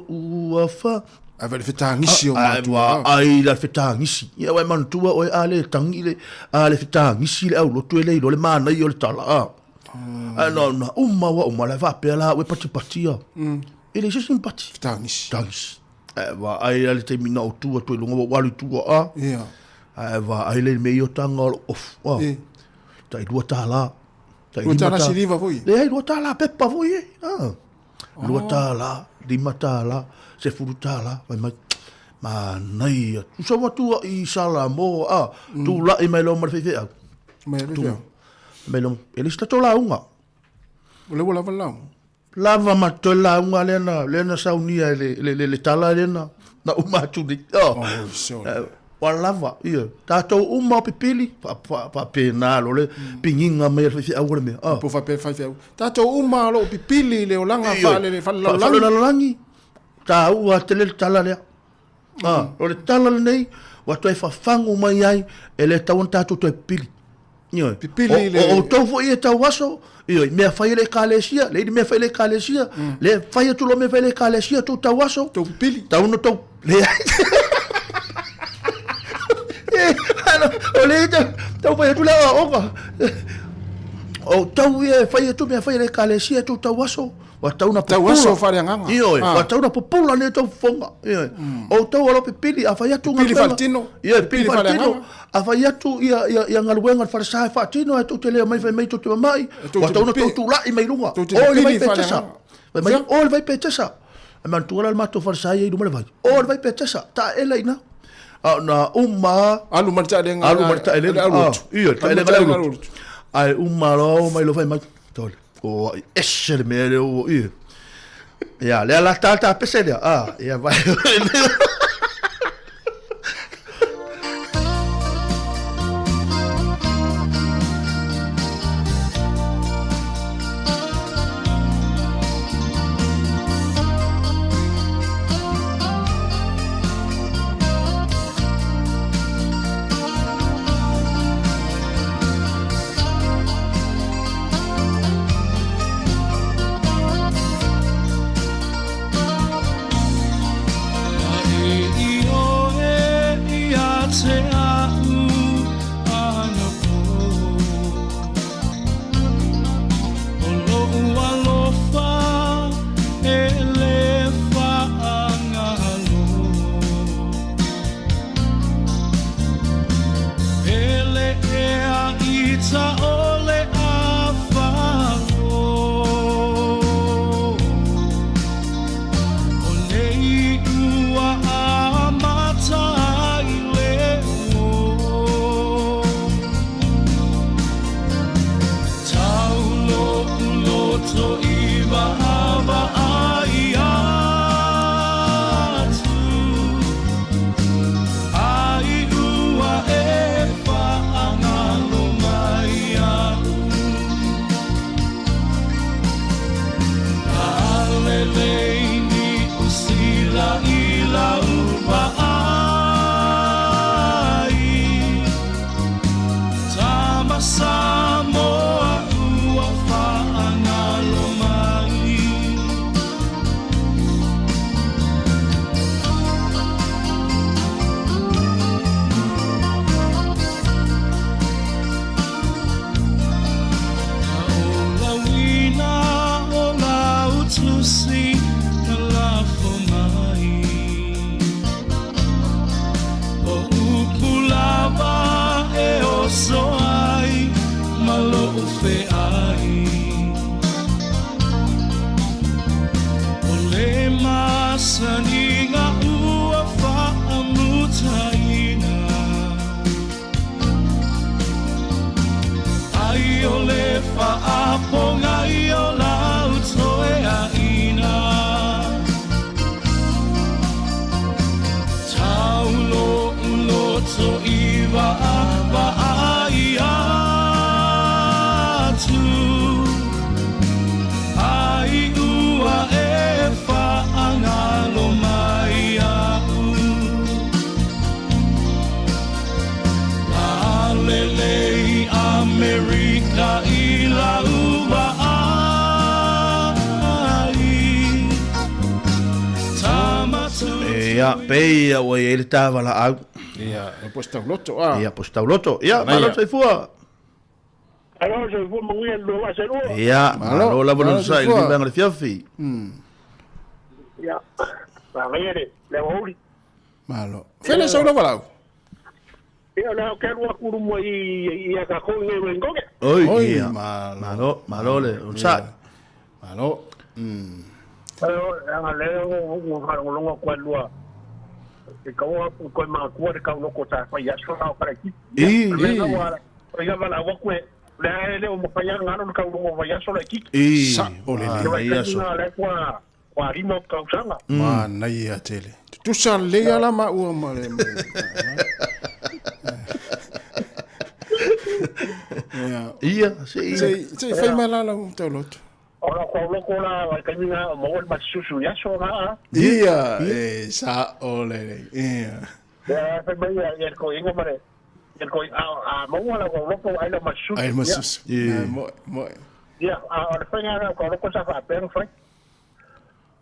ua fa. Ae vaai le fetagisi o matua. Ae vaai la fetagisi. Ia ua e manatua oe a le tagi le, a le fetagisi le aulotu e le iloa le manaia o le tala. Ae na, na uma ua uma la e faapea la au e patipatia. E leai se isi ni pati. Fetagisi. Fetagisi. Ae vaai la le taimi na ou tu atu ai i luga ua ou alu i tua a. Ia. Ae vaai la i le mea ia o taga o lou ofu. Tai $2. Tai $2 siliva foi? Leai, $2 pepa foi e. $2, $5, $10, fai mai, manaia. Tusa ua tua i Salamo, a, tulai mai loa ma le faifeau. Mai le faifeau. Mai loa, e le se tatou lauga. O lea ua lava le lauga. Lava ma toe lauga lea na, lea na saunia e le, le, le, le tala lea na, na uma atu nei. Oh, oh sorry. Ua lava, ia. Tatou uma o pipili, faapena loa le pigiga mai a le faifeau o le mea. Po faapea faifeau. Tatou uma o lo o pipili i le olaga faalelalolagi. Faalelalolagi, taua tele le tala lea. O le tala lenei, ua toe fafagu mai ai, e le tatau ona tatou toe pipili. Ioe. Pipili i le... O outou foi e tau aso, ioe, mea fai e le ekalesia, le ili mea fai e le ekalesia, le fai atu loa mea fai e le ekalesia, tou tau aso. Tou pipili. Tau no tou... Leai. O le tau fai atu le aoaoga. O tau ia e fai atu mea fai e le ekalesia, tou tau aso. Ua tau na pupula. Tau aso faaleagaga. Ioe, ua tau na pupula nei tou fofoga. Ioe. O outou o lo pipili, a fai atu Pipili faletino. Ioe, pipili faletino. A fai atu ia ia ia galuega le falesa e faatino ae tou te le omai fai mai tou te mamai, ua tau na tou tulai mai luga. O le vai petesa. Fai mai, o le vai petesa. E manatua la le matou falesa ia i luma le vai. O le vai petesa, taela i ina. A na uma alu ma le taelega. Alu ma le taelega. Ioe, taelega le alu. Ae uma loa mai loa fai mai. Tole. O ai ese le mea lea ua i. Ia, lea la tā tā pese lea. Ah, ia vai. tusi na lafo mai. O upu lava e oso ai ma lo'u fe'ai. O le masaniga ua fa'amutaina. Ai o le fa'apogai o lau toeaina. Tau lo'u loto i va'avaai atu. Ai ua e fa'agalo mai a'u. Lalelei Amerika i lau vaai. Tamatu Ia, pei ia ua i ai le tavalaau. Ia, e po se tauloto a. Ia, po se tauloto. Ia, malo soifua. Malo soifua manuia le lua vaa se lua. Ia, malo lava le onosai i lenei vaega o le afiafi. Ia, manaia le le aoauli. Malo. Fele sau lava lau. Ia, o le ou te alu atu luma i i a tatou i nei Waingoge. Oi, ia, malo, malo le onosai. Malo. Leaga lea ua faalogologo atu ai lua i kaua koe matua le tauloko sa fai aso la o Kalaititi. I, i. O ia valaau atu e lea e le o mafai lava ona alu le tauloko fai aso laititi. I, Sa o le lelei. Manaia aso. Lea ua ua lima o tausaga. Manaia tele. Tutusa lelei lava la maua ma le Ia. Ia, se i. Se i fai mai la lau tauloto. O lau tauloko la i taimi na o maua le masusu i aso na a. Ia, e sa o lelei. Ia. Ia, fai mai ia le toeaina ma le ia le a a maua lau tauloko ai lau masusu. Ai masusu. Ia, moe, moe. Ia, a o le faiga lau tauloko sa faapea ona fai.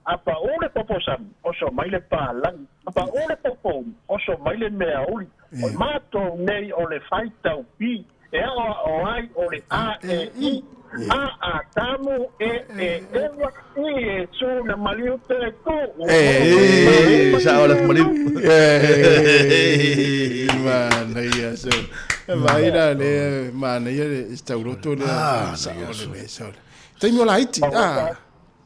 A pau le popo sami, oso mai le palagi. A pau le popo uli, oso mai le meauli. O matou nei o le faitau pi, e aoao ai o le A E I, A Atamu, E E Ewa, I E Su na maliu te tu. E, sao le maliu. E, manaia so. Vai la le manaia le tauloto le sa o le sa. Taimi o laiti. Ah.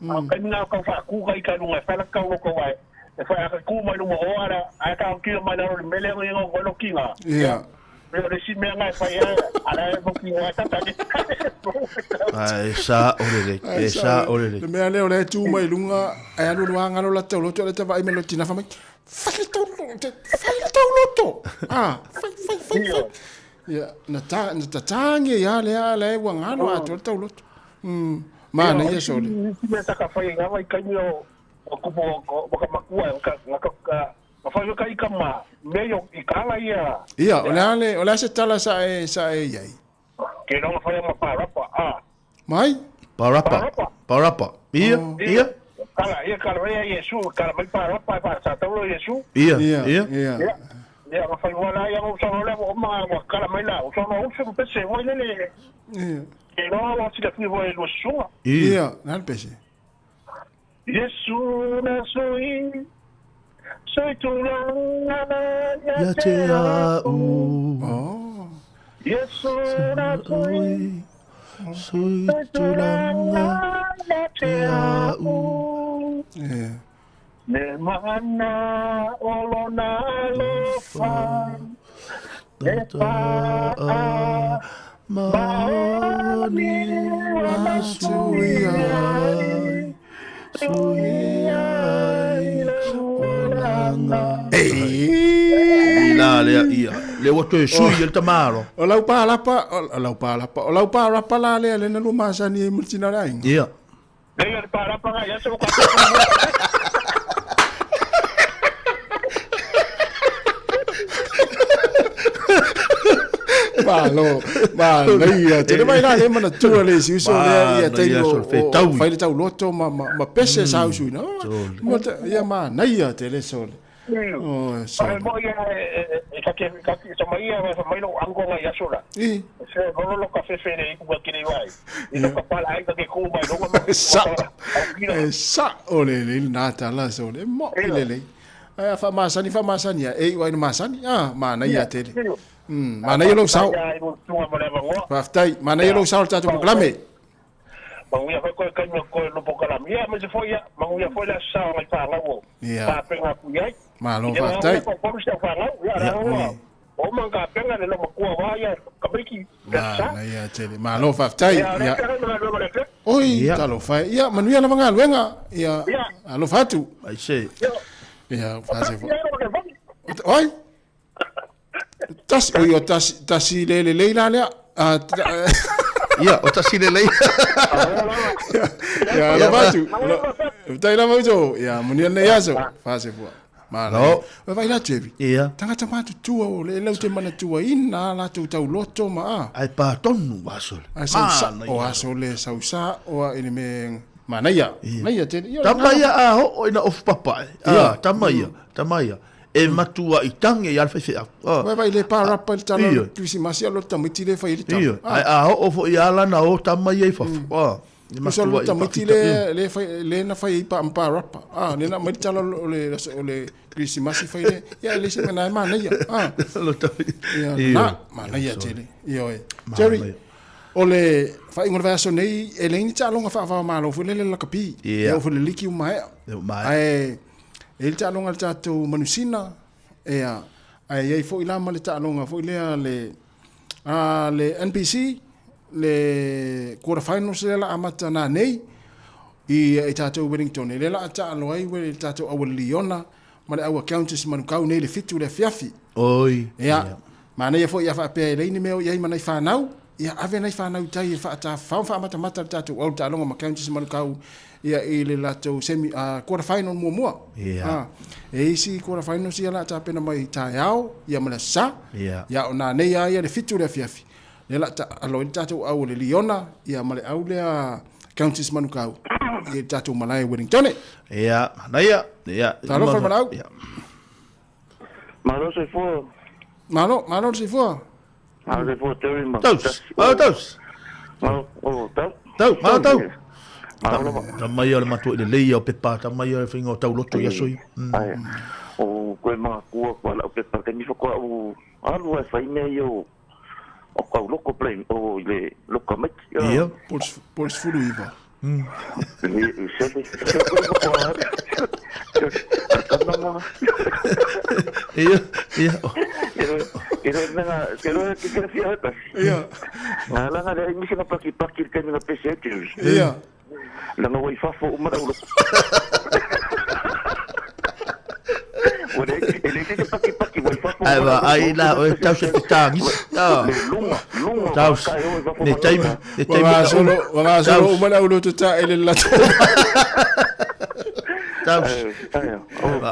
A o taimi na o kau whaaku ka ika lunga e whaila kau loko ai. E whai aka ku mai lunga o ara, ai ka kio mai laro le mele ngo ngo ngo loki nga. Ia. Me o le si mea nga e whai ai, ara e moki ngo ai tata. Ai sa o le le, e sa o le le. Le mea lea o le tu mai lunga, ai alu lua ngalo la tau loto, le tava ai me lo tina whamai. Fai le tau loto, fai le tau loto. Ah, fai, fai, fai, fai. Ia, na ta, na tatangi ia le a le ua ngalo a tau loto. Manaia sole. Isi mea sa ka whai ngawa i kaimi o o kupu o ka makua o ka ka ka whai ka ika ma me yo i kala ia. Ia, o le a le o le a se tala sa e sa e iai. Ke ronga whai ma parapa a. Mai? Parapa. Parapa. Ia, ia. Kala ia kala ia Yesu kala mai parapa pa sa taulo Yesu. Ia, ia. Ia. Ia ka whai wala ia o sa le o ma kala mai la o sa no usu pese wai le le. Ia. Ke roa wa sila fui voi lua susuga. Ia, na le pese. Yesu na sui, sui tulanga Ia te au. Oh. Yesu na sui, sui tulanga ia te au. Ia. Le mana o lona alofa, e faa maoni wa sui ai, sui ai olanga. Ei, la lea ia. Le ua toe sui e le tamalo. O lau pālapa, o lau pālapa, o lau pārapa la lea le na lua masani e multina le aiga. Ia. Lea le pālapa nga ia se o ka Malo, manaia. Tele mai la le manatua le isi uso lea ia taimi o fai le tauloto ma, ma, ma pese sa usuina. Ia manaia tele sole. Oh, so. Ai mo ia e ka ke ka ke sa mai ia mai lo ango ngai aso la. I. Se mo lo ka fefe le ku ka kile wai. I lo ka pala ai ka ke ku mai lo ma. Sa. E sa o le le na tala so le mo le le. Ai fa masani fa masani e i wai masani. Ah, mana ia tele. Mana ia lo sao. Faafetai, mana ia lo sao le tatou polokalame. Manuia foi koe kaimi o koe lo polokalame. Ia, aemaise foi ia, manuia foi le aso sa o ngai fanau o tapenga atu i ai. Malo faafetai. Ia, toatolu si au fanau, ia, leaga ua uma ona tapena le loomatua aua ia tamaiti i le aso sa. Manaia tele. Malo faafetai. Ia, o lea feagai ma galuega o le FM. Oi, talofa e. Ia, manuia lava galuega. Ia, alofa atu. Aise. Ia, faase foi. Oi. Tasi, oi, o tasi, tasi le lelei la lea. Ia, o tasi lelei. Ia, alofa atu. Faafetai lava uso. Ia, manuia lenei aso. Faase fua. Malo. O vai la Jerry. Ia. Tagata matutua o le lau te manatuaina a latou tauloto ma a. Ai pa tonu aso le. Ai sausa o aso le sausa o a ine me manaia. Manaia tele. Ia, Tama ia a ho ina ofu papa e. Ia. Tama ia, tama ia. E matua i tange i a le faifeau. Vai vai le pa rapa i le tala o le Kirisimasi a lo tamaiti le fai i le tama. Ia. Ai a ho fo i ala na o tama ia i fafo. E matua i tamaiti le le fai le na fai i pa pa rapa. Ah, le na mai le tala o le o le Kirisimasi fai le. Ia le se mena e manaia. Ah. Lo tamaiti. Ia na manaia tele. Ia oi. Jerry, o le faaiuga o le vaiaso nei e leai ni taaloga faava-o-Malo foi lele lakapi. Ia. E oo foi i le liki ua maea. Ae e i ai le taaloga a le tatou manusina, ia, ae i ai foi la ma le taaloga foi lea le a le NPC, le quarter finals lea la amata nanei i tatou Wellington. E lea la a taalo ai le tatou Auala Liona ma le Aua Countess Manukau nei le 7 le afiafi. Oi. Ia, manaia foi ia faapea e leai ni mea o i ai ma nai fanau, ia ave nai fanau i tai e faatafafao ma faamatamata le tatou au taaloga ma Countess Manukau ia i le latou semi quarter final muamua. Ia. E isi quarter finals ia la tapena mai taeao ia ma le aso Sa. Ia. Ia o nanei lava ia le 7 le afiafi. Lea la taalo ai le tatou au o le Liona ia ma le au lea Countess Manukau i le tatou malae Wellington. Ia, manaia. Ia. Talofa le valaau. Ia. Malo soifua. Malo, malo le soifua. Malo soifua Terry ma. Taus. Malo taus. Malo, o tau. Tau, malo tau. Malo lava. Tama ia o le matua i le lei o pepa, tama ia o le whainga o tauloto i aso ia. Ai, o koe makua kua lau pepa, kei mifa koa au alu ai whai mea ia o o kau loko play o i le loka maiti. Ia. Poles fulu iwa. Le sele. Ia, ia. Kero mena, kero ke kero fia hota. Ia. Nga langa le misi na paki paki le kaimi na pese atu. Ia. Langa wai fafo uma rau loko. Ai va ai la o tau se fitangi. Tau. Ne taimi, ne taimi. Wa solo, wa solo uma lau loto ta ele la. Tau.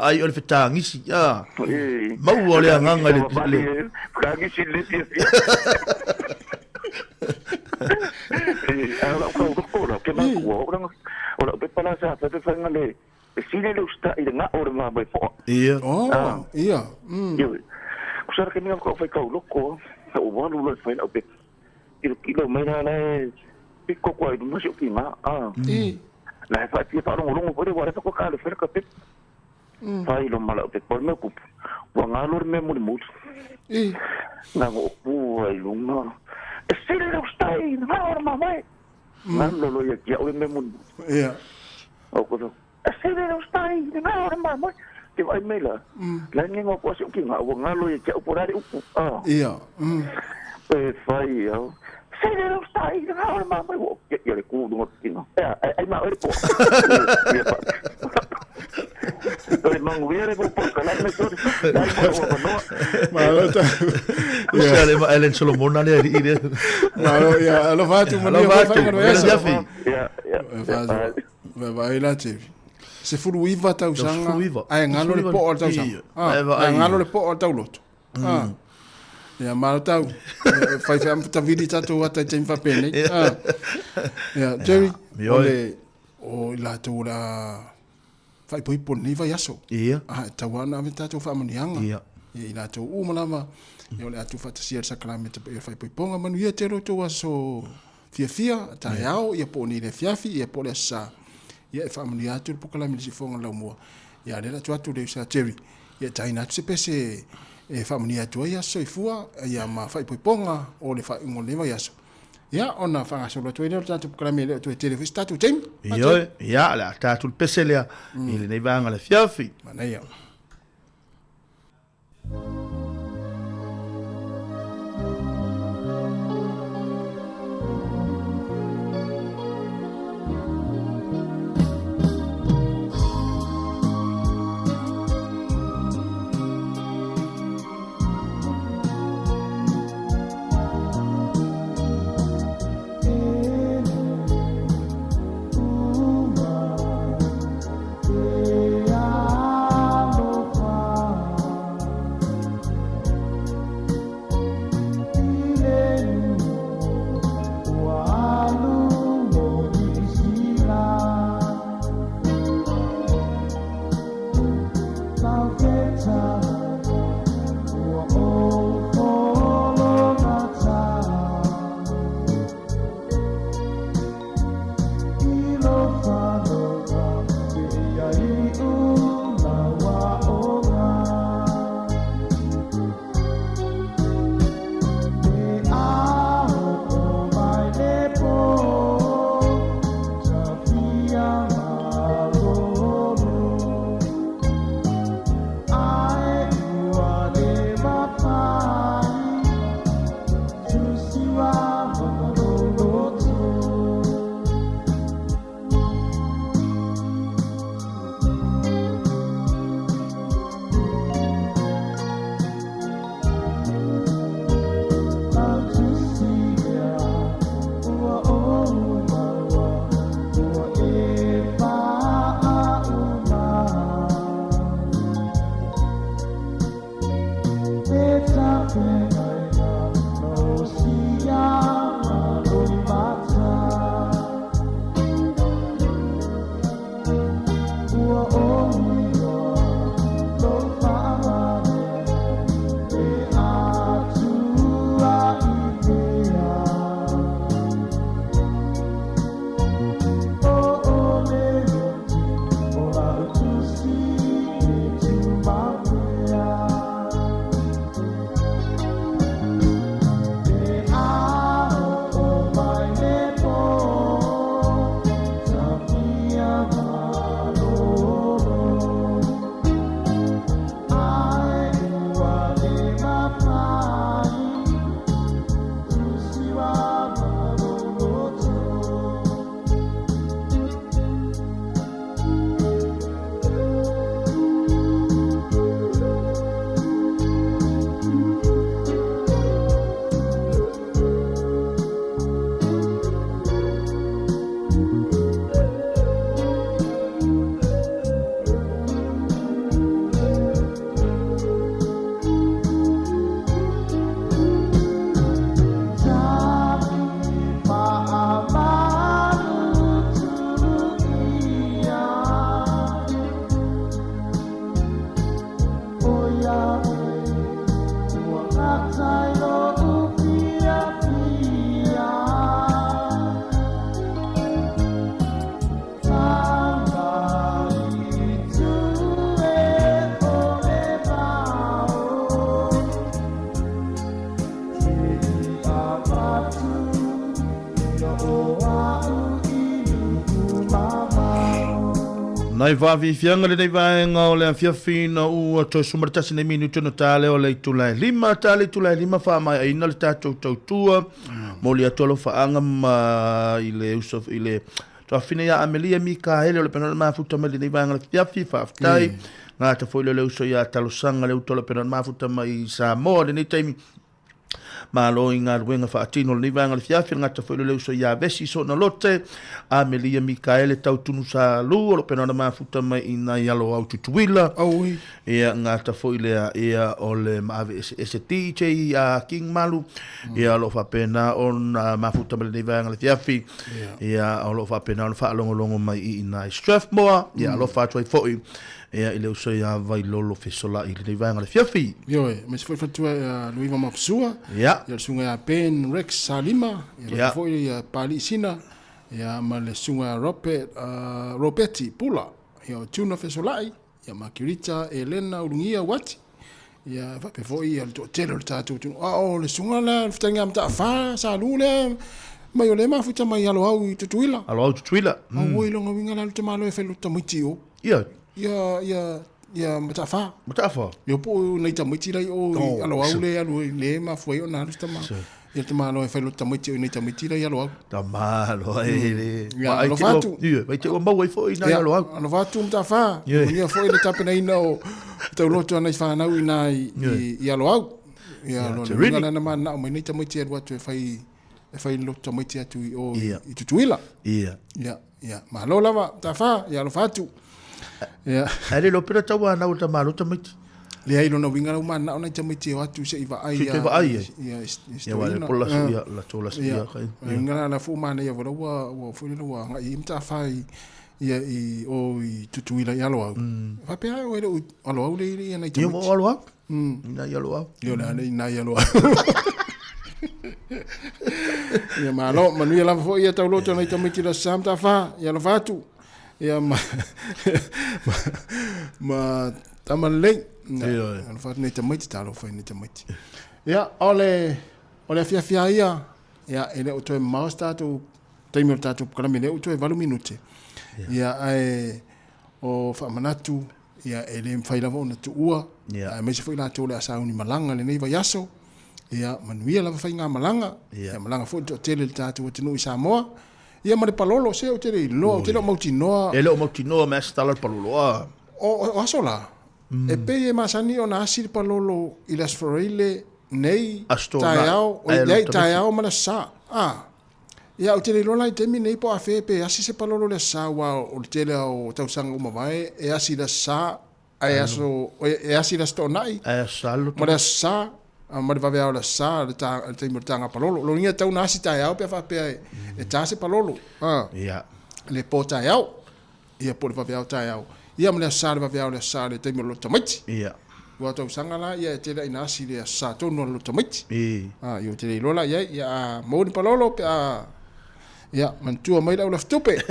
Ai o le fitangisi. Ah. Mau o le anganga le le. Fitangisi le fia fia. Ala ko ko la ke ma ko o la pe pala sa pe pe ngale E sile le usta i le ngā o le mā mai poa. Ia. Oh, ia. Ia. Ko sara ke minga ko whai kau loko, sa o walu lo whai lau pe. Kilo kilo mai nā lai, piko kua i lunga si o ki ngā. Ah. I. La he whai pia whaarongo rongo pore, ware whakwa kā le whai ka pe. Whai lo mala o pe pore mea kupu. Ua ngā lore mea muli muli. I. Ngā ngo o pua i lunga. E sile le usta i ngā o le mā mai. Ngā lolo ia kia o le mea muli muli. Ia. O koto. E sele le ustai, le ngā ora mā mai. Te vai mai la. La ngenga ko ase uki ngā ua ngalo ia kia upo rare upu. Ah. Ia. E whai au. Sele le ustai, le ngā ora mā mai. Ua kia ia le kūrunga ki ngā. Ea, ai mā ore po. Ia pa. Ore mangu ia re po po ka lai me sore. Lai mo ua manoa. Malo tau. Ia le ma Ellen Solomona le i le. Malo ia alofa atu manuia Alofa atu, foi whainga manuia aso. Ia, ia. Vai la te. 19 tausaga 19. ae galo le po'o o le tausaga. Ia. Ah, Ae vaai. ae galo le po'o o le tauloto. Ah. Ia malo tau. Fai fai tavili tatou ata i taimi faapenei. Ah. Ia Jerry, Ia. o le o i latou o le a faaipoipo i lenei vaiaso. Ia. A e tatau lava ona ave tatou faamanuiaga. Ia. Ia i latou uma lava ia o le a tuufaatasia i le sakalameta paia o le faaipoipoga. Manuia tele o outou aso fiafia, taeao, ia po o nei i le afiafi, ia po o le Aso Sa. Ia e faamanuia atu le polokalame i le siufofoga o le laumua. Ia a o lea o le a tuu atu i le uso a Jerry, ia e taina atu se pese e faamanuia atu ai aso soifua ia ma faaipoipoga o le faaiuga o lenei vaiaso. Ia, ona faagasolo atu ai lea o le tatou polokalame, e le o toe tele foi se tatou taimi. Ioe, ia, o le a tatou le pese lea i lenei vaega o le afiafi. Manaia. Nai faafiafiaga lenei vaega o le afiafi ina ua toe 11 nei minute ona ta lea o le itula e lima. Ta le itula e lima faamaeaina le tatou tautua. Momoli atu alofaaga ma i le uso i le tuafafine ia Amelia Mikaele o le pena o le mafuta mai lenei vaega o le afiafi. Faafetai. Gata foi lea o le uso ia Talosaga le uto o le pena o le mafuta mai i Samoa lenei taimi. Malo i galuega faatino o lenei vaega o le fiafi, le gata foi o le uso ia Vesi Sona Lote, Amelia Mikaele Tautunu Salu, o lo o pena ona mafuta mai i nai alo au Tutuila. Ia, gata foi lea, ia, o le maave eseese DJ a King Malu, ia, o lo o faapena ona mafuta mai lenei vaega o le fiafi, ia, o lo o faapena ona faalogologo mai i ina i Strathmore, ia, alofa atu ai foi, ia, i le uso ia Vailolo Fesolai i lenei vaega o le fiafi. Ioe, aemaise foi le faletua ia Luiva Mapusua, ia, le susuga ia Ben Rex Salima, ia, yeah. foi ia Pali Sina, ia, ma le susuga ia Robert, Roberti Pula, ia, o Tuna Fesolai, ia Margarita Elena Ulugia Uati, ia faapea foi ia le toatele o le tatou atunuu. A o le susuga la le fetalaiga Mataafa Salu lea mai o lea mafuta mai Aloau i Tutuila. Aloau Tutuila. Auoi longa uiga la le tamalo e fai lo tamaiti o. Ia. Ia ia ia Mataafa. Mataafa. Ia po nei tamaiti lai o Aloau le alu le mafua ai ona alu tama. Ia tamalo e fai lo tamaiti o nei tamaiti lai Aloau. Tamalo e le. Ia alofa atu. Ia, vai te ua maua ai foi nai Aloau. Alofa atu Mataafa. Manuia foi le tapenaina o tauloto ana i whanau i nā i Aloau. Ia, lo le na manao mai nei tamaiti alu atu e fai e fai lo tamaiti atu i o i Tutuila. Ia. Ia, ia. Malo lava, Mataafa, ia alofa atu. Ia. Ae le lo pera tau anau o tamalo tamaiti. Leai lona uiga lau manao nai tamaiti e o atu se i vaai ia. Se i vaai ai. Ia, ia wa le pola su ia la tola su ia kai. Ia la la fu mana ia vola ua ua foi le ua ngai i Mataafa i ia i o i Tutuila i Aloau. Faapea o le Aloau le ia nai tamaiti. Ia o Aloau. Ina i Aloau. Ia le ale ina i Aloau. Ia malo, manuia lava foi ia tauloto nai tamaiti la sa Mataafa, ia alofa atu. Ia ma ma tama lelei. Alofa atu nei tamaiti, talofa i nei tamaiti. Ia, o le o le afiafi a ia, ia e le o toe mamao se tatou taimi o le tatou polokalame, lea ua toe 8 minute. Ia, ae o faamanatu, ia e le mafai lava ona tuua, aemaise foi latou o le a sauni malaga lenei vaiaso. Ia, manuia lava faigamalaga, ia malaga foi le toatele i le tatou atunuu i Samoa. Ia ma le palolo, se ou te le iloa, ou te le o mautinoa. E le o mautinoa mea se tala le palolo a. O aso la, e pei e masani ona asi le palolo i le Aso Faraile nei, taeao, leai, taeao ma le Aso Sa. A, ia ou te le iloa la i le taimi nei po o afea pe asi se palolo i le Aso Sa aua o le tele lava o tausaga ua mavae e asi i le Aso Sa ae aso e asi le Aso Toonai ae Aso Sa ma le Aso Sa ma le vaveao o le Aso Sa le taimi o le taga palolo. Lona uiga e tatau ona asi taeao pe a faapea e ta se palolo. Ia. Le po taeao. Ia po o le vaveao taeao. Ia ma le Aso Sa le vaveao o le Aso Sa le taimi o le loto tamaiti. Ia. Ua tausaga la ia e tele ai ina asi le Aso Sa tonu o le loto tamaiti. Ia ou te le iloa la i ai. Ia a maua ni palolo pe a Ia, manatua mai lau lafitupe.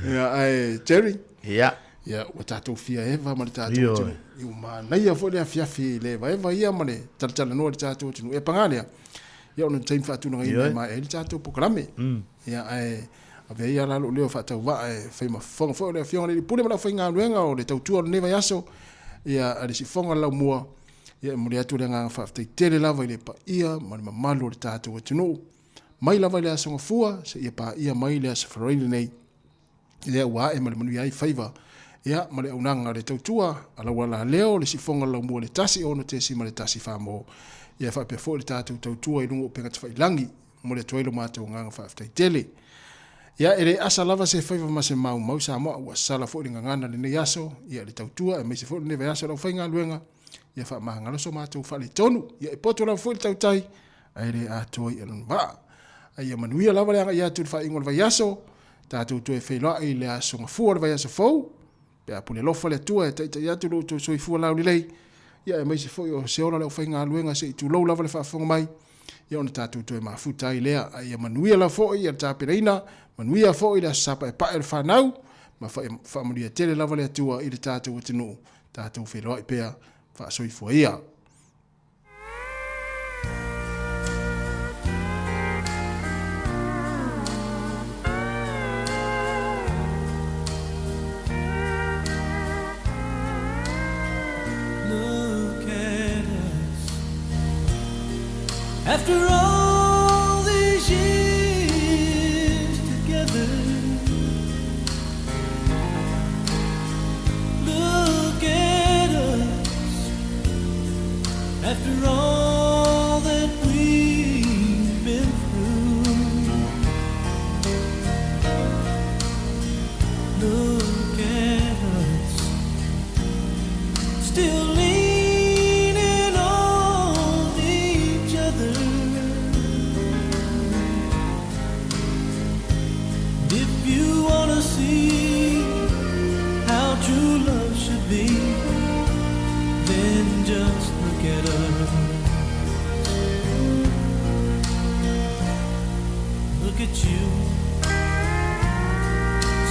Ia, ae, Jerry. Ia. Ia, ua tatou fia eva ma le tatou atunuu. Ia, ua manaia foi le afiafi i le evaeva ia ma le talatalanoa i le tatou atunuu. Ia, paga lea, ia ona o le taimi faatulagaina e maea ai le tatou polokalame. Ia, ae avea ia la lou leo faatauvaa e fai ma fofoga foi o le Afioga i le Alii Pule ma le aufaigaluega o le tautua o lenei vaiaso, ia, a le siufofoga o le laumua. Ia, e momoli atu le agaga faafetai tele lava i le paia ma le mamalu o le tatou atunuu, mai lava i le Aso Gafua seia paia mai le Aso Faraile lenei, lea ua ae ma le manuia ai faiva, ia, ma le aunaga a le tautua a lau leo, le siufofoga o le laumua i le 1 6.1 mo, ia, faapea foi le tatou tautua i luga o upega tafailagi. E momoli atu ai lo matou agaga faafetai tele. Ia, e le asa lava se faiva ma se maumau Samoa, ua sala foi le gagana i lenei aso, ia, le tautua, aemaise foi lenei vaiaso o le aufaigaluega. Ia faamagalo so matou faaletonu. Ia e poto lava foi le tautai, ae le atoa i lona vaa. A ia manuia lava le agai atu i le faaiuga o le vaiaso, tatou toe feiloai i le aso Gafua o le vaiaso fou, pe a pule alofa le Atua e taitai atu lo outou soifua laulelei, ia aemaise foi o se ola o le aufaigaluega se i tulou lava le faafofoga mai, ia ona tatou toe mafuta ai lea. A ia manuia lava foi le tapenaina, manuia foi le Aso Sa Paepae o le fanau, ma faamanuia tele lava le Atua i le tatou atunuu. Tatou feiloai pea, faasoifua ia. Look at us After all these years together Look at us After all that we've been through, look at us, still leaning on each other. And if you wanna see how true love should be, then just look at us. Look at you,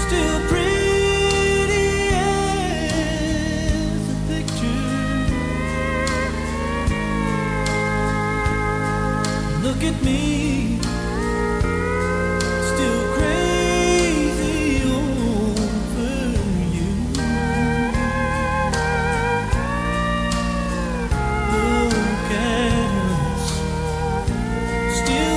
still pretty as a picture. Look at me, still crazy over you. Look at us, still